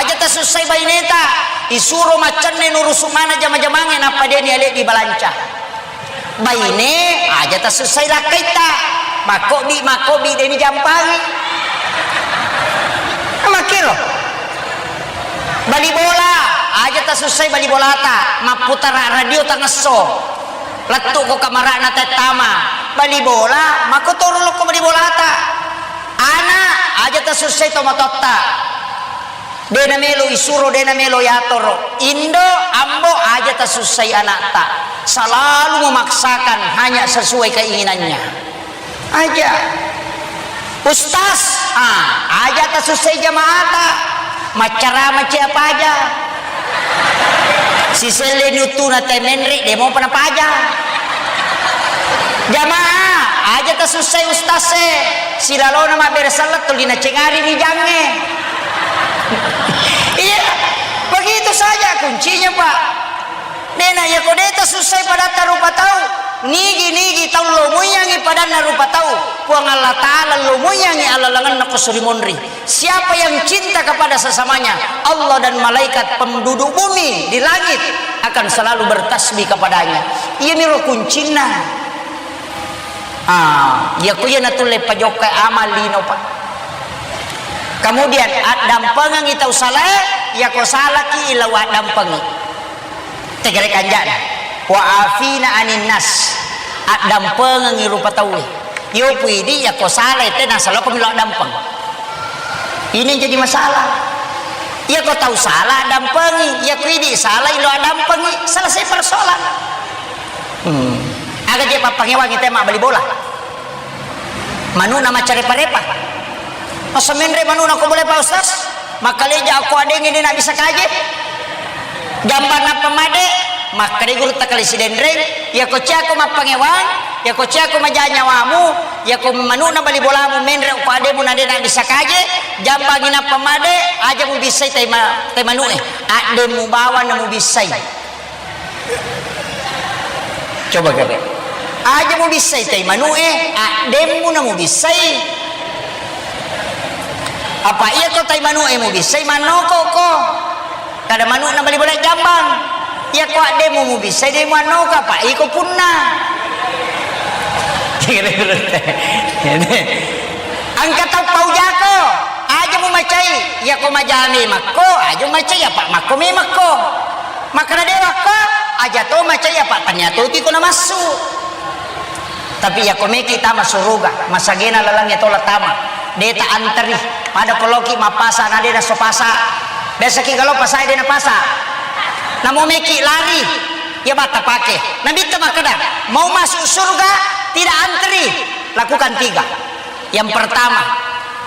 aja tasussai baineta, isuro maccenne nurusu mana jama-jamangnge nappa deni ale di balanca. Baine, aja tasussai lakkaitta, makkobi, makkobi deni jampangi. Makkiro. Bali bola, aja tasussai bali bolata, mapputara radio tangesso. Lettu ko kamarana tettama, bali bola, makko toro lokko bali bolata. Ana, aja tasussai tomatoatta. Dena melo isuro, dena melo yatoro. Indo, ambo, aja tasussai anakta. Selalu memaksakan hanya sesuai keinginannya. Aja. Ustaz, ah, aja tasussai jamaata. Maccarama cia paja. Siselle ni uttuna te menre, de mopa napaja. Jamaah, aja tasussai ustaz e. Silalona mabbere selleng tuli nacengari ni jangnge. Iya, begitu saja kuncinya, Pak. Dena, yako de tasussai padatta rupa tau, nigi-nigi tau lomoiyangi padanna rupa tau, Puang Allah Ta'ala lomoiyangi alalangenna ko suri monri. Siapa yang cinta kepada sesamanya, Allah dan malaikat penduduk bumi di langit akan selalu bertasbih kepadanya. Iyamiro kuncinna. Ah, yako iya natulle pajokka amal lino, Pak. Kemudian, addampengengi tau salae, yako salaki lao addampengi. Tegere kanjana. Wa afina anin nas. Addampengengi rupa tauwe. Yo puidi yako salai te nasaloko milo addampeng. Ini yang jadi masalah. Yako tau salah addampengi, yako idi salah ilo addampengi, selesai persoalan. Hmm. Aga je pappangewangi te mabbali bola. Manuna maccarepa-repa. Masa menre manuna ko boleh Pak Ustaz? Makkaleja ko adengnge de nabissa kaje. Jambang nappa made, makkeda gurutta kale Sidenreng, yako ciako mappangewang, yako ciako maja nyawamu, yako manuna bali bolamu menre ko ademu na de nabissa kaje, jambangi nappa made, aja mubissai tai ma-, tai manu'e. Addemu bawang na mubissai. Coba gare. Aja mubissai tai manu'e, addemmu na mubissai. Apa iya ko tai manu'e mubissai mannoko ko. Kada manu'na bali bola jambang. Iya ko addemmu mubissai de muannoko apa iko punna. Engka tau pau jako. Aja mumacai, iya ko majame makko, aja mumacai apa makko memekko. Makkeda dewakka, aja to macai apa tania to tiko namassu. Tapi iya ko meki tama suruga, masagena lalangnge tola tama. De ta anteri, pada ko loki mappasa na de naso pasa. Biasa ki galo pasa de napasa. Namo meki lari, iya batta pake. Nabitta makkeda, mau masuk surga tidak anteri, lakukan tiga. Yang pertama,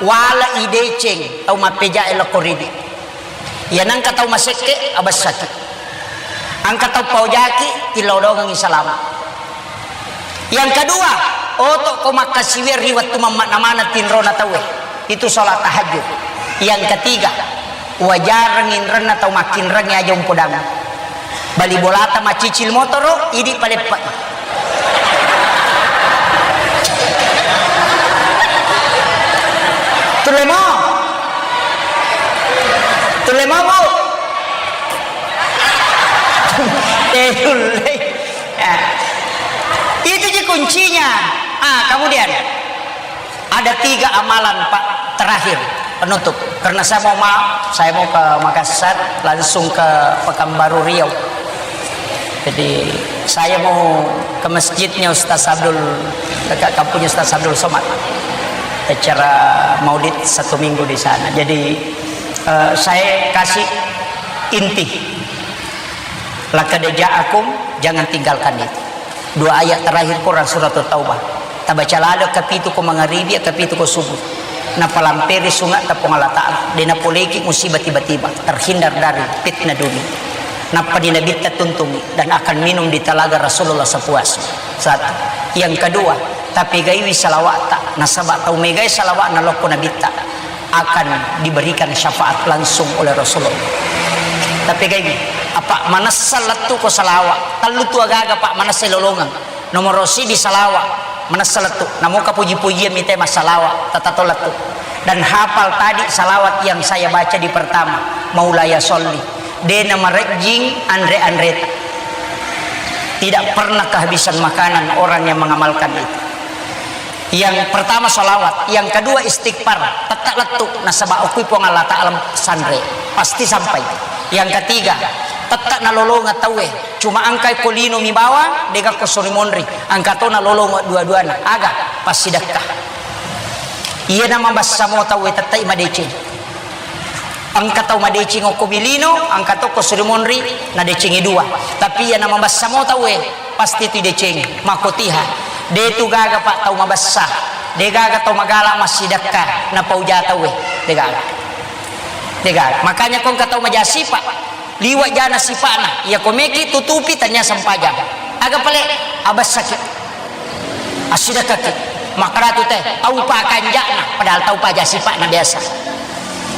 wala ideceng tau mappejae lokko ridi. Iya nangka tau masekke, abessaki. Angka tau paojaki, tilodongengi salama. Yang kedua, oto ko makkasiwiang ri wettu mammakna maneng tinrona tauwe. Itu sholat tahajud. Yang ketiga, wajareng inrenna tau makkinrengnge aja umpodang. Bali bolata macicil motoro, idi paleppa. Tulle mo. Tulle mo, Bu. Eh, tulle. Ya. Itu ji kuncinya. Ah, kemudian ada tiga amalan, Pak, terakhir penutup. Karena saya mau maaf, saya mau ke Makassar, langsung ke Pekanbaru Riau. Jadi saya mau ke masjidnya Ustaz Abdul, dekat kampungnya Ustaz Abdul Somad. Acara maulid satu minggu di sana. Jadi eh, saya kasih inti. Laqad ja'akum, jangan tinggalkan itu. Dua ayat terakhir Quran surat Taubah. Tabaca laleng kapitu ko mangaribi, kapitu ko subuh. Napalamperi sunga ta Puang Allah Ta'ala. De napoleki musibah tiba-tiba. Terhindar dari fitnah dunia. Nappa di Nabitta tuntungi dan akan minum di telaga Rasulullah sepuasnya. Satu. Yang kedua, tapegaiwi salawa'ta. Nasaba tau megai salawa'na lokko Nabitta akan diberikan syafaat langsung oleh Rasulullah. Tapegaiwi, apa manessa lettu ko salawa'. Tellu tu agaga, Pak, manessa lolongeng. Nomoro sidi salawa', manessa lettu. Namoka puji-pujian mite massalawa', tatato lettu. Dan hafal tadi salawat yang saya baca di pertama, Maulaya Sholli. De namarejjing anre-anreta. Tidak pernah kehabisan makanan orang yang mengamalkan itu. Yang pertama salawat, yang kedua istighfar, tette lettu nasaba okui Puang Allah Ta'ala sanre, pasti sampai. Yang ketiga, tette nalolongeng tauwe, cuma engkai ko lino mi bawang, dega ko sori monri, engka to nalolongeng dua-duana, aga? Passidekka. Iya namabessa mo tauwe tettai madeceng. Engka tau madeceng okko bilino, engka to ko suri monri, nadecengi dua. Tapi iya namabessa mo tauwe, pasti tu idecengi. Makkotiha, de tu gaga, Pak, tau mabessa. De gaga tau magala massidekka, napauja tauwe. De gaga. De gaga. Makanya ko engka tau maja sipa, liwa jana sipa'na, iya ko meki tutupi tania sempajang. Aga pale? Abessaki. Assidekkaki. Makkaratu te, taupa kanja'na, padahal taupa aja sipa'na biasa.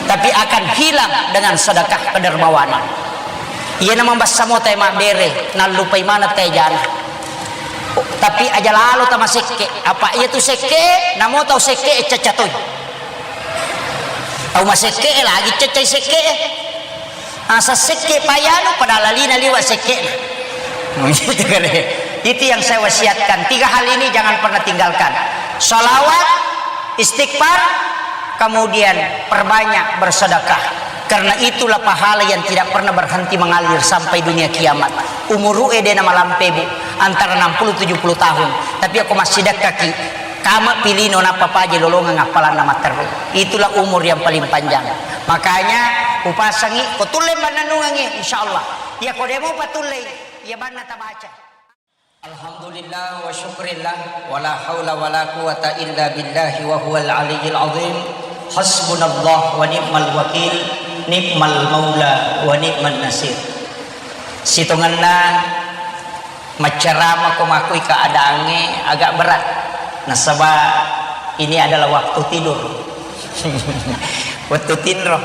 Tapi akan hilang dengan sedekah kedermawanan. Iya namabessa mo te mabbere, nallupai maneng te jana. Tapi aja lalo tamasekke, apa iya tu sekke, namo tau sekke caccatoi. Tau masekke lagi caccai sekke. Asa sekke payanu pada lalina liwa sekke. Gitu kan, ya. Itu yang saya wasiatkan. Tiga hal ini jangan pernah tinggalkan. Salawat, istighfar, kemudian perbanyak bersedekah. Karena itulah pahala yang tidak pernah berhenti mengalir sampai dunia kiamat. Umuru ede na malampe, Bu, antara enam puluh tujuh puluh tahun. Tapi aku masih dekkaki. Kama pilino nappa paje lolongeng appalanna matteru. Itulah umur yang paling panjang. Makanya upasangi ko tulle mannennungengngi, insyaallah. Iya ko demo patullei, iya banna tabaca. Alhamdulillah wa syukrillah, wala haula wala quwata illa billahi wa huwal aliyyil azim. Hasbunallah wa ni'mal wakil, ni'mal maula wa ni'man nasir. Sitongenna maccarama ko makui keadaangnge agak berat. Nasaba ini adalah waktu tidur. Waktu tinro.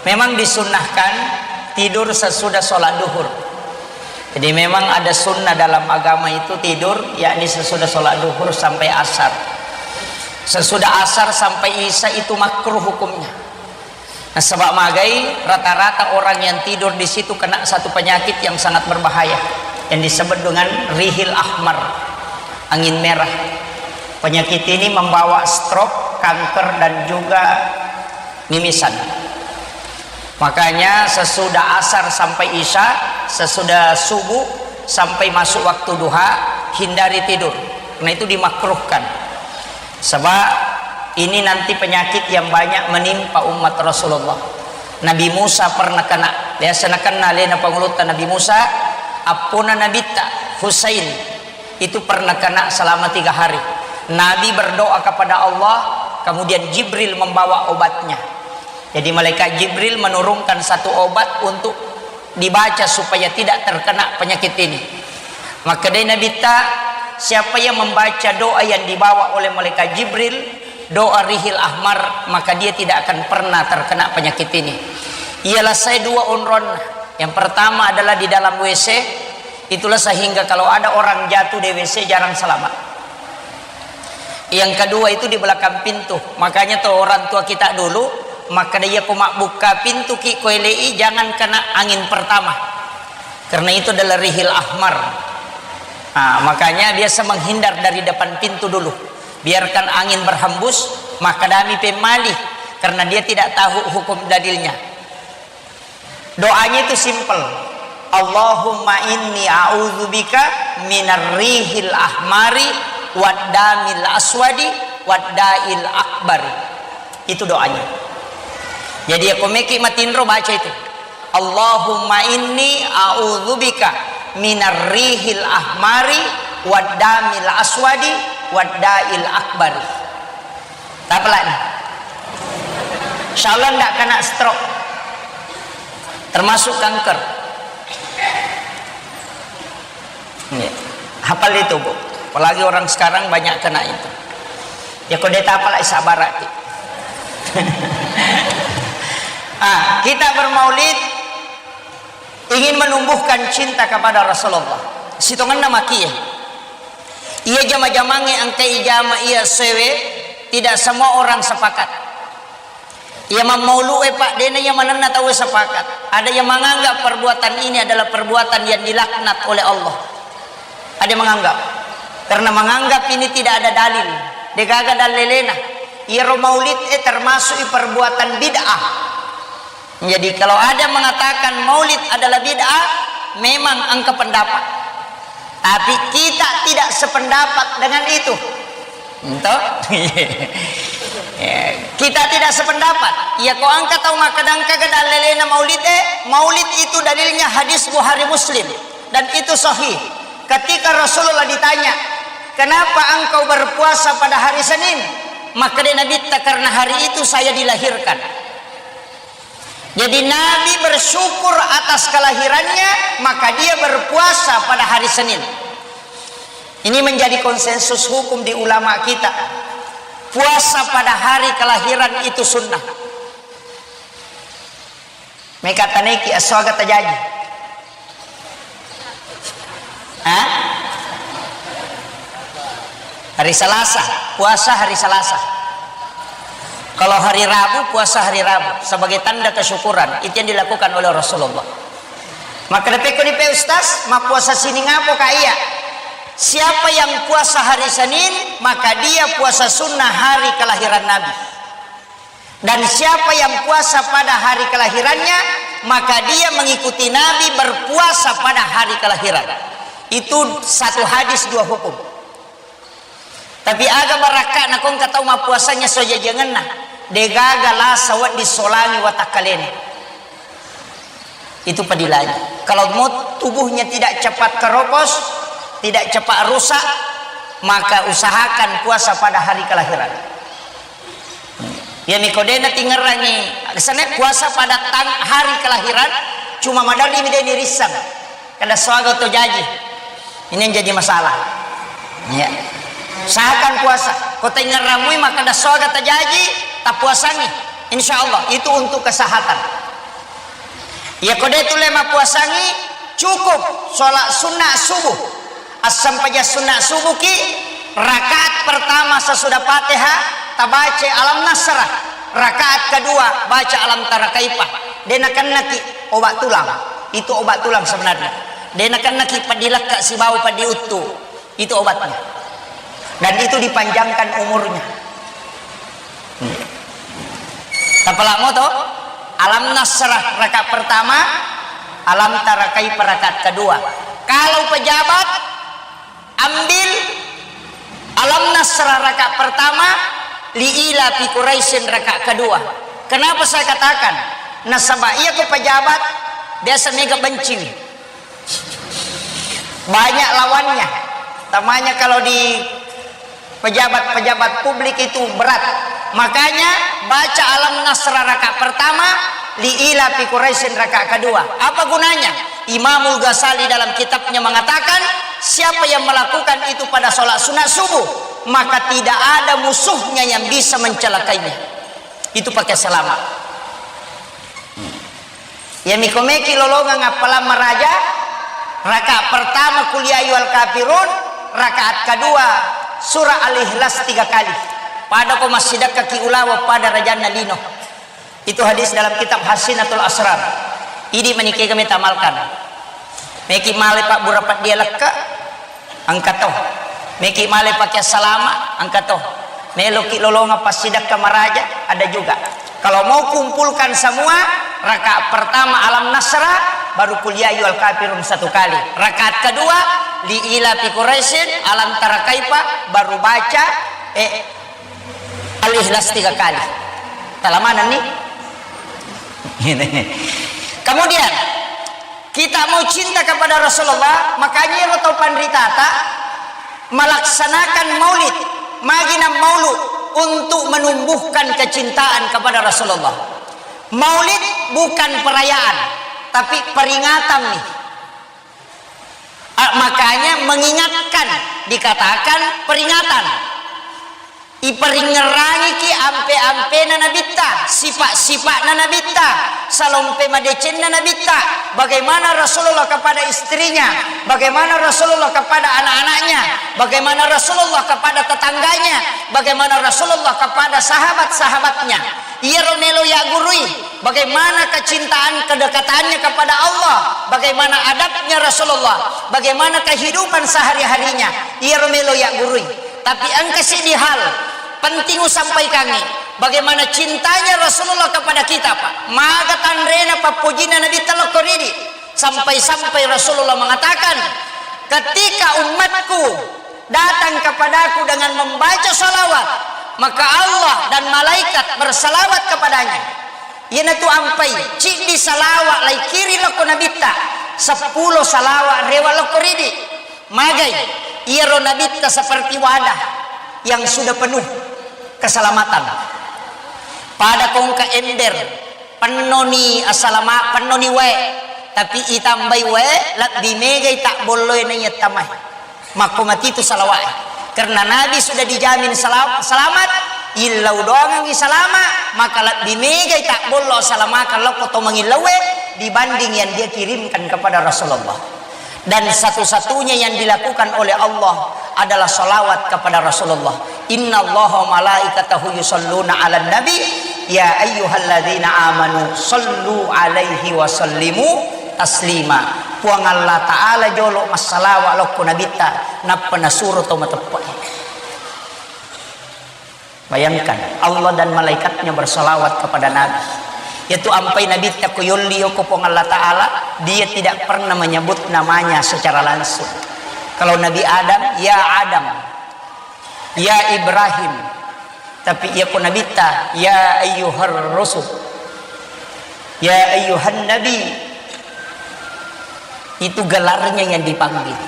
Memang disunnahkan tidur sesudah sholat duhur. Jadi memang ada sunnah dalam agama itu tidur, yakni sesudah sholat duhur sampai asar. Sesudah asar sampai isya itu makruh hukumnya. Nasaba magai, rata-rata orang yang tidur di situ kena satu penyakit yang sangat berbahaya, yang disebut dengan rihil ahmar, angin merah. Penyakit ini membawa stroke, kanker, dan juga mimisan. Makanya sesudah asar sampai isya, sesudah subuh sampai masuk waktu duha, hindari tidur. Karena itu dimakruhkan. Sebab ini nanti penyakit yang banyak menimpa umat Rasulullah. Nabi Musa pernah kena, biasa nakena alena pangulutta Nabi Musa, appona Nabitta Husain itu pernah kena selama tiga hari. Nabi berdoa kepada Allah, kemudian Jibril membawa obatnya. Jadi malaikat Jibril menurunkan satu obat untuk dibaca supaya tidak terkena penyakit ini. Makkedai Nabitta, siapa yang membaca doa yang dibawa oleh malaikat Jibril, doa Rihil Ahmar, maka dia tidak akan pernah terkena penyakit ini. Ialah saya dua onron. Yang pertama adalah di dalam W C, itulah sehingga kalau ada orang jatuh di W C jarang selamat. Yang kedua itu di belakang pintu. Makanya tuh orang tua kita dulu, maka dia ko mabbukka pintu ki ko elei, jangan kena angin pertama. Karena itu adalah Rihil Ahmar. Nah, makanya biasa menghindar dari depan pintu dulu. Biarkan angin berhembus, maka dami pemmali, karena dia tidak tahu hukum dalilnya. Doanya itu simple. Allahumma inni a'udzubika minar rihil ahmari wad damil aswadi wad da'il akbari. Itu doanya. Jadi, ya, ko meki matinro, baca itu. Allahumma inni a'udzubika minar rihil ahmari wad damil aswadi wad da'il akbari. Tapalani. Insyaallah ndak kena stroke. Termasuk kanker. Iya. Hafal itu, Bu. Apalagi orang sekarang banyak kena itu. Ya, ko de tapalai, sabaraki. Ah, kita bermaulid ingin menumbuhkan cinta kepada Rasulullah. Sitongenna makie. Iya jama-jamangnge engkai jama iya sewe, tidak semua orang sepakat. Iya mammaulu'e, Pak, dena iya manenna tauwe sepakat. Ada yang menganggap perbuatan ini adalah perbuatan yang dilaknat oleh Allah. Ada yang menganggap. Karena menganggap ini tidak ada dalil. Degaga dalelena. Iyaro maulid e termasuk perbuatan bid'ah. Jadi, kalau ada mengatakan maulid adalah bid'ah, memang engka pendapat. Tapi kita tidak sependapat dengan itu. Ento? Ya, kita tidak sependapat. Ya, ko engka tau makkeda engkaga dalelena maulid e, maulid itu dalilnya hadis Bukhari Muslim. Dan itu sahih. Ketika Rasulullah ditanya, "Kenapa engkau berpuasa pada hari Senin?" Maka dia Nabi, "Karena hari itu saya dilahirkan." Jadi Nabi bersyukur atas kelahirannya, maka dia berpuasa pada hari Senin. Ini menjadi konsensus hukum di ulama kita. Puasa pada hari kelahiran itu sunnah. Meka taneki esso aga tajaji. Hah? Hari Selasa, puasa hari Selasa. Kalau hari Rabu, puasa hari Rabu sebagai tanda kesyukuran. Itu yang dilakukan oleh Rasulullah. Maka depekko ni pe Ustaz, mappuasa sining apo ka iya? Siapa yang puasa hari Senin, maka dia puasa sunnah hari kelahiran Nabi. Dan siapa yang puasa pada hari kelahirannya, maka dia mengikuti Nabi berpuasa pada hari kelahiran. Itu satu hadis, dua hukum. Tapi aga barakka nakongka tau mappuasanya sojajangenna, degaga lasa wedding solangi watakkalena. Itu padilangi. Kalau mau tubuhnya tidak cepat keropos, tidak cepat rusak, maka usahakan puasa pada hari kelahiran. Ya, miko dena tingerangi, sana puasa pada tang-, hari kelahiran, cuma maderri mi deni rissang. Kada suaga to jaji. Ini yang jadi masalah. Ya. Usahakan puasa. Ko taingerramui maka da suaga tajaji, tapuasangi. Insya Allah itu untuk kesehatan. Ya, ko de tulle mappuasangi, cukup sholat sunnah subuh. Assampaja sunnah subuh ki, rakaat pertama sesudah Fatihah, tabaca Alam Nasrah. Rakaat kedua, baca Alam Tara Kaifa. De nakennaki obat tulang. Itu obat tulang sebenarnya. De nakennaki padilekka sibawa padiuttu. Itu obatnya. Dan itu dipanjangkan umurnya. Tapalak moto? Alam Nasrah rakaat pertama, Alam Tara Kaifa rakaat kedua. Kalau pejabat, ambil Alam Nasrah rakaat pertama, Li ila fi Quraisyin rakaat kedua. Kenapa saya katakan? Nasaba iya ko pejabat, biasa mega benci. Banyak lawannya. Tamanya kalau di pejabat-pejabat publik itu berat. Makanya baca Alam Nasrah rakaat pertama, Li ila fi Quraisyin rakaat kedua. Apa gunanya? Imamul Ghazali dalam kitabnya mengatakan, siapa yang melakukan itu pada sholat sunat subuh, maka tidak ada musuhnya yang bisa mencelakainya. Itu pakai selamat. Iyami ko meki lolongeng appalang maraja, rakaat pertama Qul ya ayyuhal kafirun, rakaat kedua surah Al-Ikhlas tiga kali. Pada ko massidekkaki ulaweng pada rajanna lino. Itu hadis dalam kitab Hasinatul Asrar. Idi manikega metamalkan. Meki male pabbura paddia lekka, engka to. Meki male pake salama, engka to. Meloki lolonga passidekka maraja, ada juga. Kalau mau kumpulkan semua, rakaat pertama Alam Nasrah, baru Qul ya ayyuhal kafirun satu kali. Rakaat kedua, Li ila fi Quraisyin, Alam Tara Kaifa, baru baca, eh, Al-Ikhlas tiga kali. Talamanan nih. Kemudian, kita mau cinta kepada Rasulullah, makanya ero tau panritata melaksanakan maulid, magina maulu untuk menumbuhkan kecintaan kepada Rasulullah. Maulid bukan perayaan, tapi peringatan nih. Ah, makanya mengingatkan dikatakan peringatan. Iparingngerangiki ampe-ampena Nabitta, sifat-sifatna Nabitta, salompe madecenna Nabitta, bagaimana Rasulullah kepada istrinya, bagaimana Rasulullah kepada anak-anaknya, bagaimana Rasulullah kepada tetangganya, bagaimana Rasulullah kepada sahabat-sahabatnya. Iyaro melo yaggurui, bagaimana kecintaan kedekatannya kepada Allah, bagaimana adabnya Rasulullah, bagaimana kehidupan sehari-harinya. Iyaro melo yaggurui. Tapi engka siddi hal penting usampaikangi, bagaimana cintanya Rasulullah kepada kita, Pak. Maga tanrena pappojinna Nabitta lokko ridi. Sampai-sampai Rasulullah mengatakan, ketika umatku datang kepadaku dengan membaca salawat, maka Allah dan malaikat bersalawat kepadanya. Iyanatu ampai, ciddi salawat laikiri lokko Nabitta, seppulo salawat rewa lokko ridi. Magai, iyaro Nabitta seperti wadah yang sudah penuh keselamatan. Pada kongka ember, pennoni asalama, pennoni wae, tapi itambai wae, lebbi megai tabbolloe naiya tamai. Makko matitu salawat. Karena Nabi sudah dijamin sela-, selamat, illau doangengi salama, maka lebbi megai tabbollo salamakan lokko to mangillauwe dibanding yang dia kirimkan kepada Rasulullah. Dan satu-satunya yang dilakukan oleh Allah adalah salawat kepada Rasulullah. Innallaha wa malaikatahu yusalluna 'alan nabi, ya ayyuhalladzina amanu sallu 'alaihi wa sallimu taslima. Puang Allah Ta'ala jolo massalawa lokko Nabitta, nappa nasuro to mateppe'e. Bayangkan, Allah dan malaikatnya bersalawat kepada Nabi. Yaitu ampai Nabitta ko yolli yoko Puang Allah Ta'ala, dia tidak pernah menyebut namanya secara langsung. Kalau Nabi Adam, ya Adam, ya Ibrahim. Tapi iya ko Nabitta, ya ayyuhar rusul, ya ayyuhan nabi. Itu gelarnya yang dipanggil.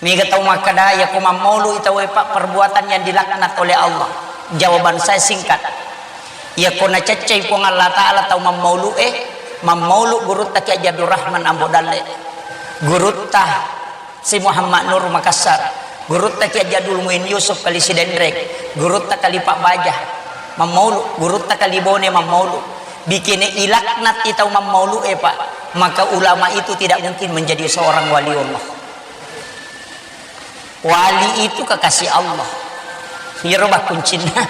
Mega tau makkeda, iya ko mammaulu i tauwe, Pak, perbuatan yang dilaknat oleh Allah. Jawaban saya singkat. Iya ko naceccei Puang Allah Ta'ala tau mammaulu e, mammaulu gurutta Ki Haji Abdurrahman Ambo Dalle, gurutta Si Muhammad Nur Makassar, gurutta Ki Haji Abdul Muin Yusuf Kali Sidenreng, gurutta Kali Pak Baja, mammaulu, gurutta Kali Bone mammaulu. Bikene ilaknat i tau mammaulu e, Pak, maka ulama itu tidak mungkin menjadi seorang waliullah. Wali itu kekasih Allah. Iyaro bakkuncinna.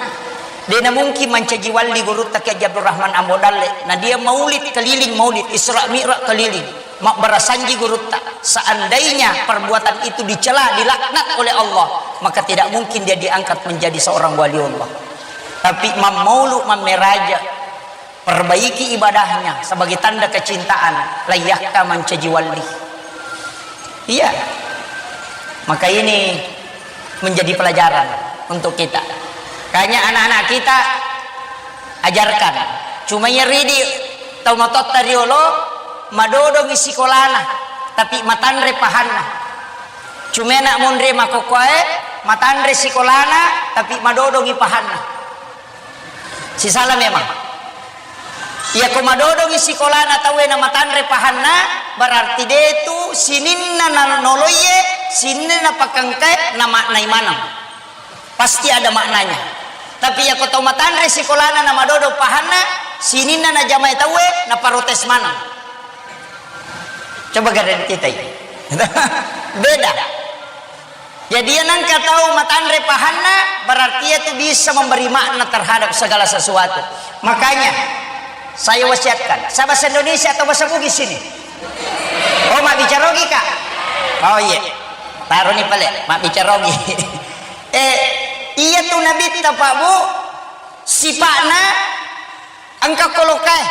De namungkin mancaji wali gurutta Kiai Haji Abdurrahman Ambo Dalle. Nah, dia maulid keliling, maulid Isra Mi'raj keliling. Mabbarasanji gurutta. Seandainya perbuatan itu dicela, dilaknat oleh Allah, maka tidak mungkin dia diangkat menjadi seorang wali Allah. Tapi mammaulu mammeraja, perbaiki ibadahnya sebagai tanda kecintaan, layyakka mancaji walli. Iya. Maka ini menjadi pelajaran untuk kita. Kanya anak-anak kita, ajarkan. Cuma iya ridi tau matotta riolo, madodongi sikolana, tapi matanre pahanna. Cuma anak monri makokkoe, matanre sikolana, tapi madodongi pahanna. Sisala memang. Iyako madodongi sikolana tauwe na matanre pahanna, berarti detu sininna na noloiye, sininna pakengkae na maknai maneng. Pasti ada maknanya. Tapi iyako tau matanre sikolana na madodong pahanna, sininna na jamai tauwe na protes maneng. Coba gareng kita ini. Beda. Jadi, iya nengka tau matanre pahanna, berarti iya tu bisa memberi makna terhadap segala sesuatu. Makanya, saya wasiatkan, saya bahasa Indonesia atau bahasa Bugis ini? Oh, mabbicara Ogi, Kak? Oh, iya. Taruh ni pale, mabbicara Ogi. Eh, iya tu Nabitta, Pak, Bu, sipakna engka kolokae.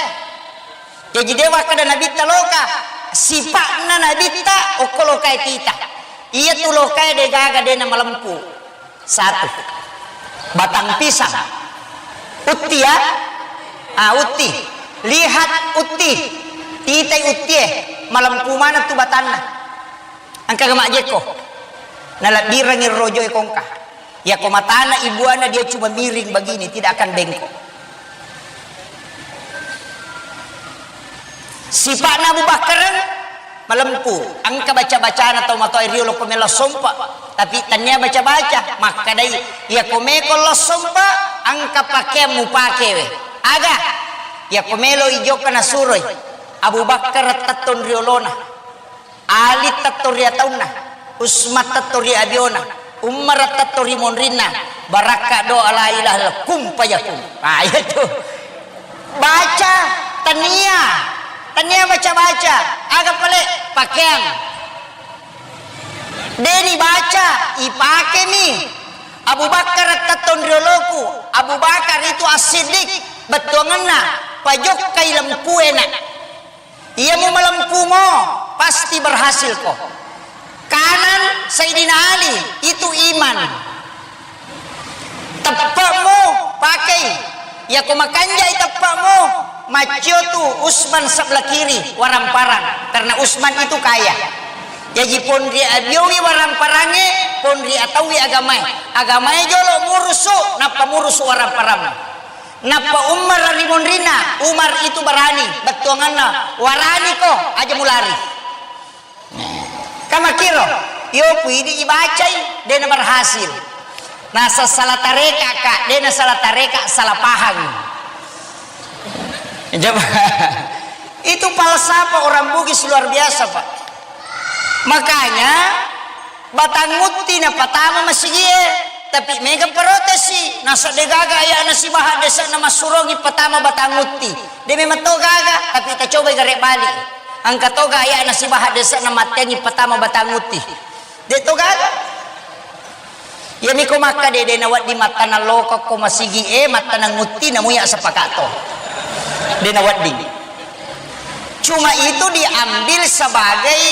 Jaji, de wakkeda Nabitta loka, sipakna Nabitta okko lokae tita. Iya tu lokae de gaga de na malempu. Satu. Batang pisang. Utti ya? Ah, utti. Lihat utti. Titai uttie. Malempu maneng tu batanna. Engka ga majjekko. Nalebbirengngi rojoe kongka. Yako matana ibuana dia cuma miring begini, tidak akan bengkok. Sipakna Abu Bakar malempu, engka baca-bacana tau matoa riolo ko melo sompa, tapi tania baca-baca, makkedai, yako meko lo sompa, engka pakeang mupakewe. Aga, yako melo ijokka nasuroi, Abu Bakar tettong riolona. Ali tetto ri ataunna, Usman tetto ri abiona, Umar tetto ri monrinna, barakka doa la ilaha illallah, kun fayakun. Ah, iya tu. Baca, tania, tania baca-baca. Aga pale? Pakeang. Deni baca, ipakemi. Abu Bakar tetto ri oloku, Abu Bakar itu As-Siddiq, bettuangenna, pajokkai lempuena. Iya mu malempumo, pasti berhasil ko. Kanan Sayyidina Ali, itu iman. Teppe'mu pakei. Yako makanjai teppe'mu, maccio tu Usman sebelah kiri, waramparang. Karena Usman itu kaya. Jaji ponri abiongi waramparangnge, ponri ataui agamae. Agamae jolo murusu, nappa murusu waramparang. Nappa Umar ri monrinna, Umar itu barani, bettuanganna, waraniko, aja mulari. Kamakiro, yo puidi ibacai, dena berhasil. Nasa salah tareka, Kak, dena salah tareka, salah paham. Coba. Itu falsafah orang Bugis luar biasa, Pak. Makanya, Batang Utti napatama masigie, tapi mega protesi, nasa degaga ayana sibaha dese'na massurongi patama Batang Utti. De memang to gaga, tapi tacobai gare bali. Engka toga ayana sibaha dese'na matteangi patama Batang Utti. De to gaga. Iyami ko makka de, de nawedding mattanang lokokko masigie, mattanang Utti, namuya sepakato. De nawedding. Cuma itu diambil sebagai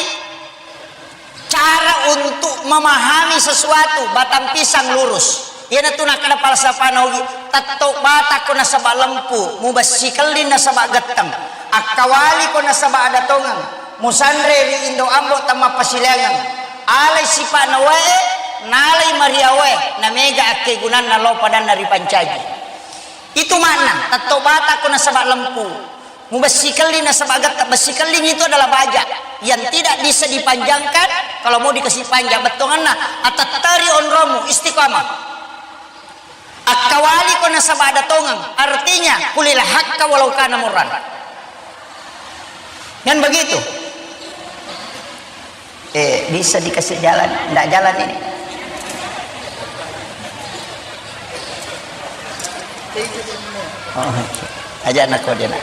cara untuk memahami sesuatu, batang pisang lurus. Iyanatu nakkeda falsafana Ugi, tetto batakko nasaba lempu, mubessi kelling nasaba getteng, akkawaliko nasaba ada tongeng, musanre ri indo ambo temmappasileangeng, alai sipa'na wae, nalai mariawae, namega akkegunanna lao padanna ripancaji. Itu makna, tetto batakko nasaba lempu. Mubessi kelli nasaba getta, bessi kelling itu adalah baja yang tidak bisa dipanjangkan, kalau mau dikasih panjang bettuanganna, atetteri onromu, istiqamah. Akkawaliko nasaba ada tongeng, artinya kulil hakka walau kana murran. Kan begitu? Eh, bisa dikasih jalan? Ndak jalan ini. Oh, aja anak kau dia nak.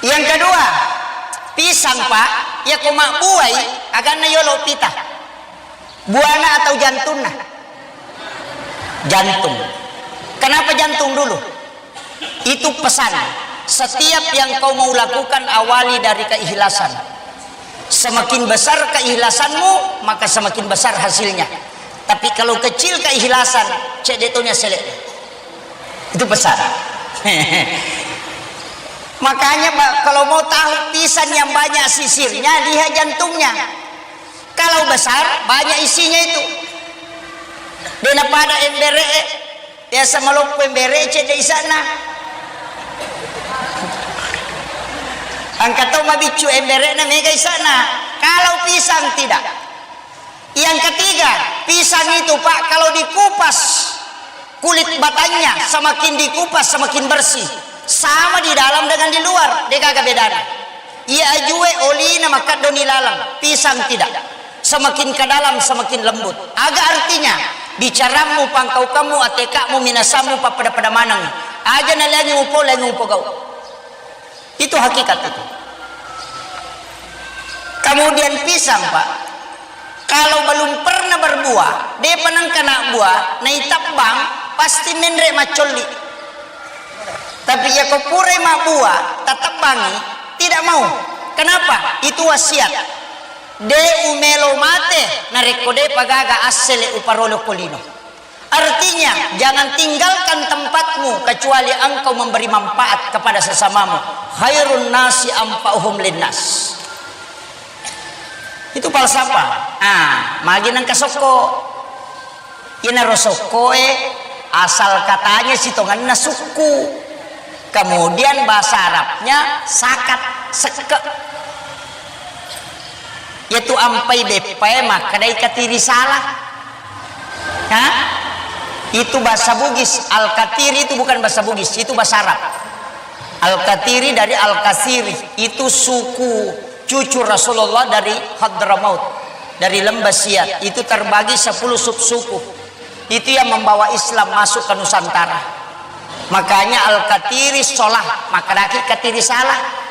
Yang kedua, pisang, Pak, ya ko mabbuai, aganna yolo pita. Buana atau jantunna? Jantung. Kenapa jantung dulu? Itu pesan. Setiap yang kau mau lakukan, awali dari keikhlasan. Semakin besar keikhlasanmu, maka semakin besar hasilnya. Tapi kalau kecil keikhlasan, cedde tonya selek. Itu pesan. Makanya, Pak, kalau mau tahu pisang yang banyak sisirnya, lihat jantungnya. Kalau besar, banyak isinya itu. Dena pada embere, biasa maloppo embere, cedde isana. Angka to mabiccu embere na mega isana. Kalau pisang tidak. Yang ketiga, pisang itu, Pak, kalau dikupas, kulit batangnya semakin dikupas, semakin bersih. Sama di dalam dengan di luar, degaga bedana. Iya ajue olina makaddo ni lalang, pisang tidak. Semakin ke dalam, semakin lembut. Aga artinya, bicarammu, pangkaukammu, atekakmu, minasammu, pappada-pada maneng. Aja naliangi upo, liangi upo gau. Itu hakikat itu. Kemudian pisang, Pak, kalau belum pernah berbuah, depa nengka nak buah, naitabbang, pasti menre maccolli. Tapi iya ko pura mabbuah, tatabbangi, tidak mau. Kenapa? Itu wasiat. De umelo mate, narekko depa gaga assele uparolo ko lino. Artinya, jangan tinggalkan tempatmu kecuali engkau memberi manfaat kepada sesamamu. Khairun nasi anfa'uhum linnas. Itu falsafah. Ah, magi nengka sokko. Inaro sokko e, asal katanya sitongenna sukku. Kemudian bahasa Arabnya sakat, sekke. Yaitu ampai beppae makkedai katiri salah. Hah? Itu bahasa Bugis. Al-Katiri itu bukan bahasa Bugis, itu bahasa Arab. Al-Katiri dari Al-Kasiri, itu suku cucu Rasulullah dari Hadramaut, dari Lembah Siat. Itu terbagi sepuluh subsuku. Itu yang membawa Islam masuk ke Nusantara. Makanya Al-Katiri sholah, makkedaki katiri salah.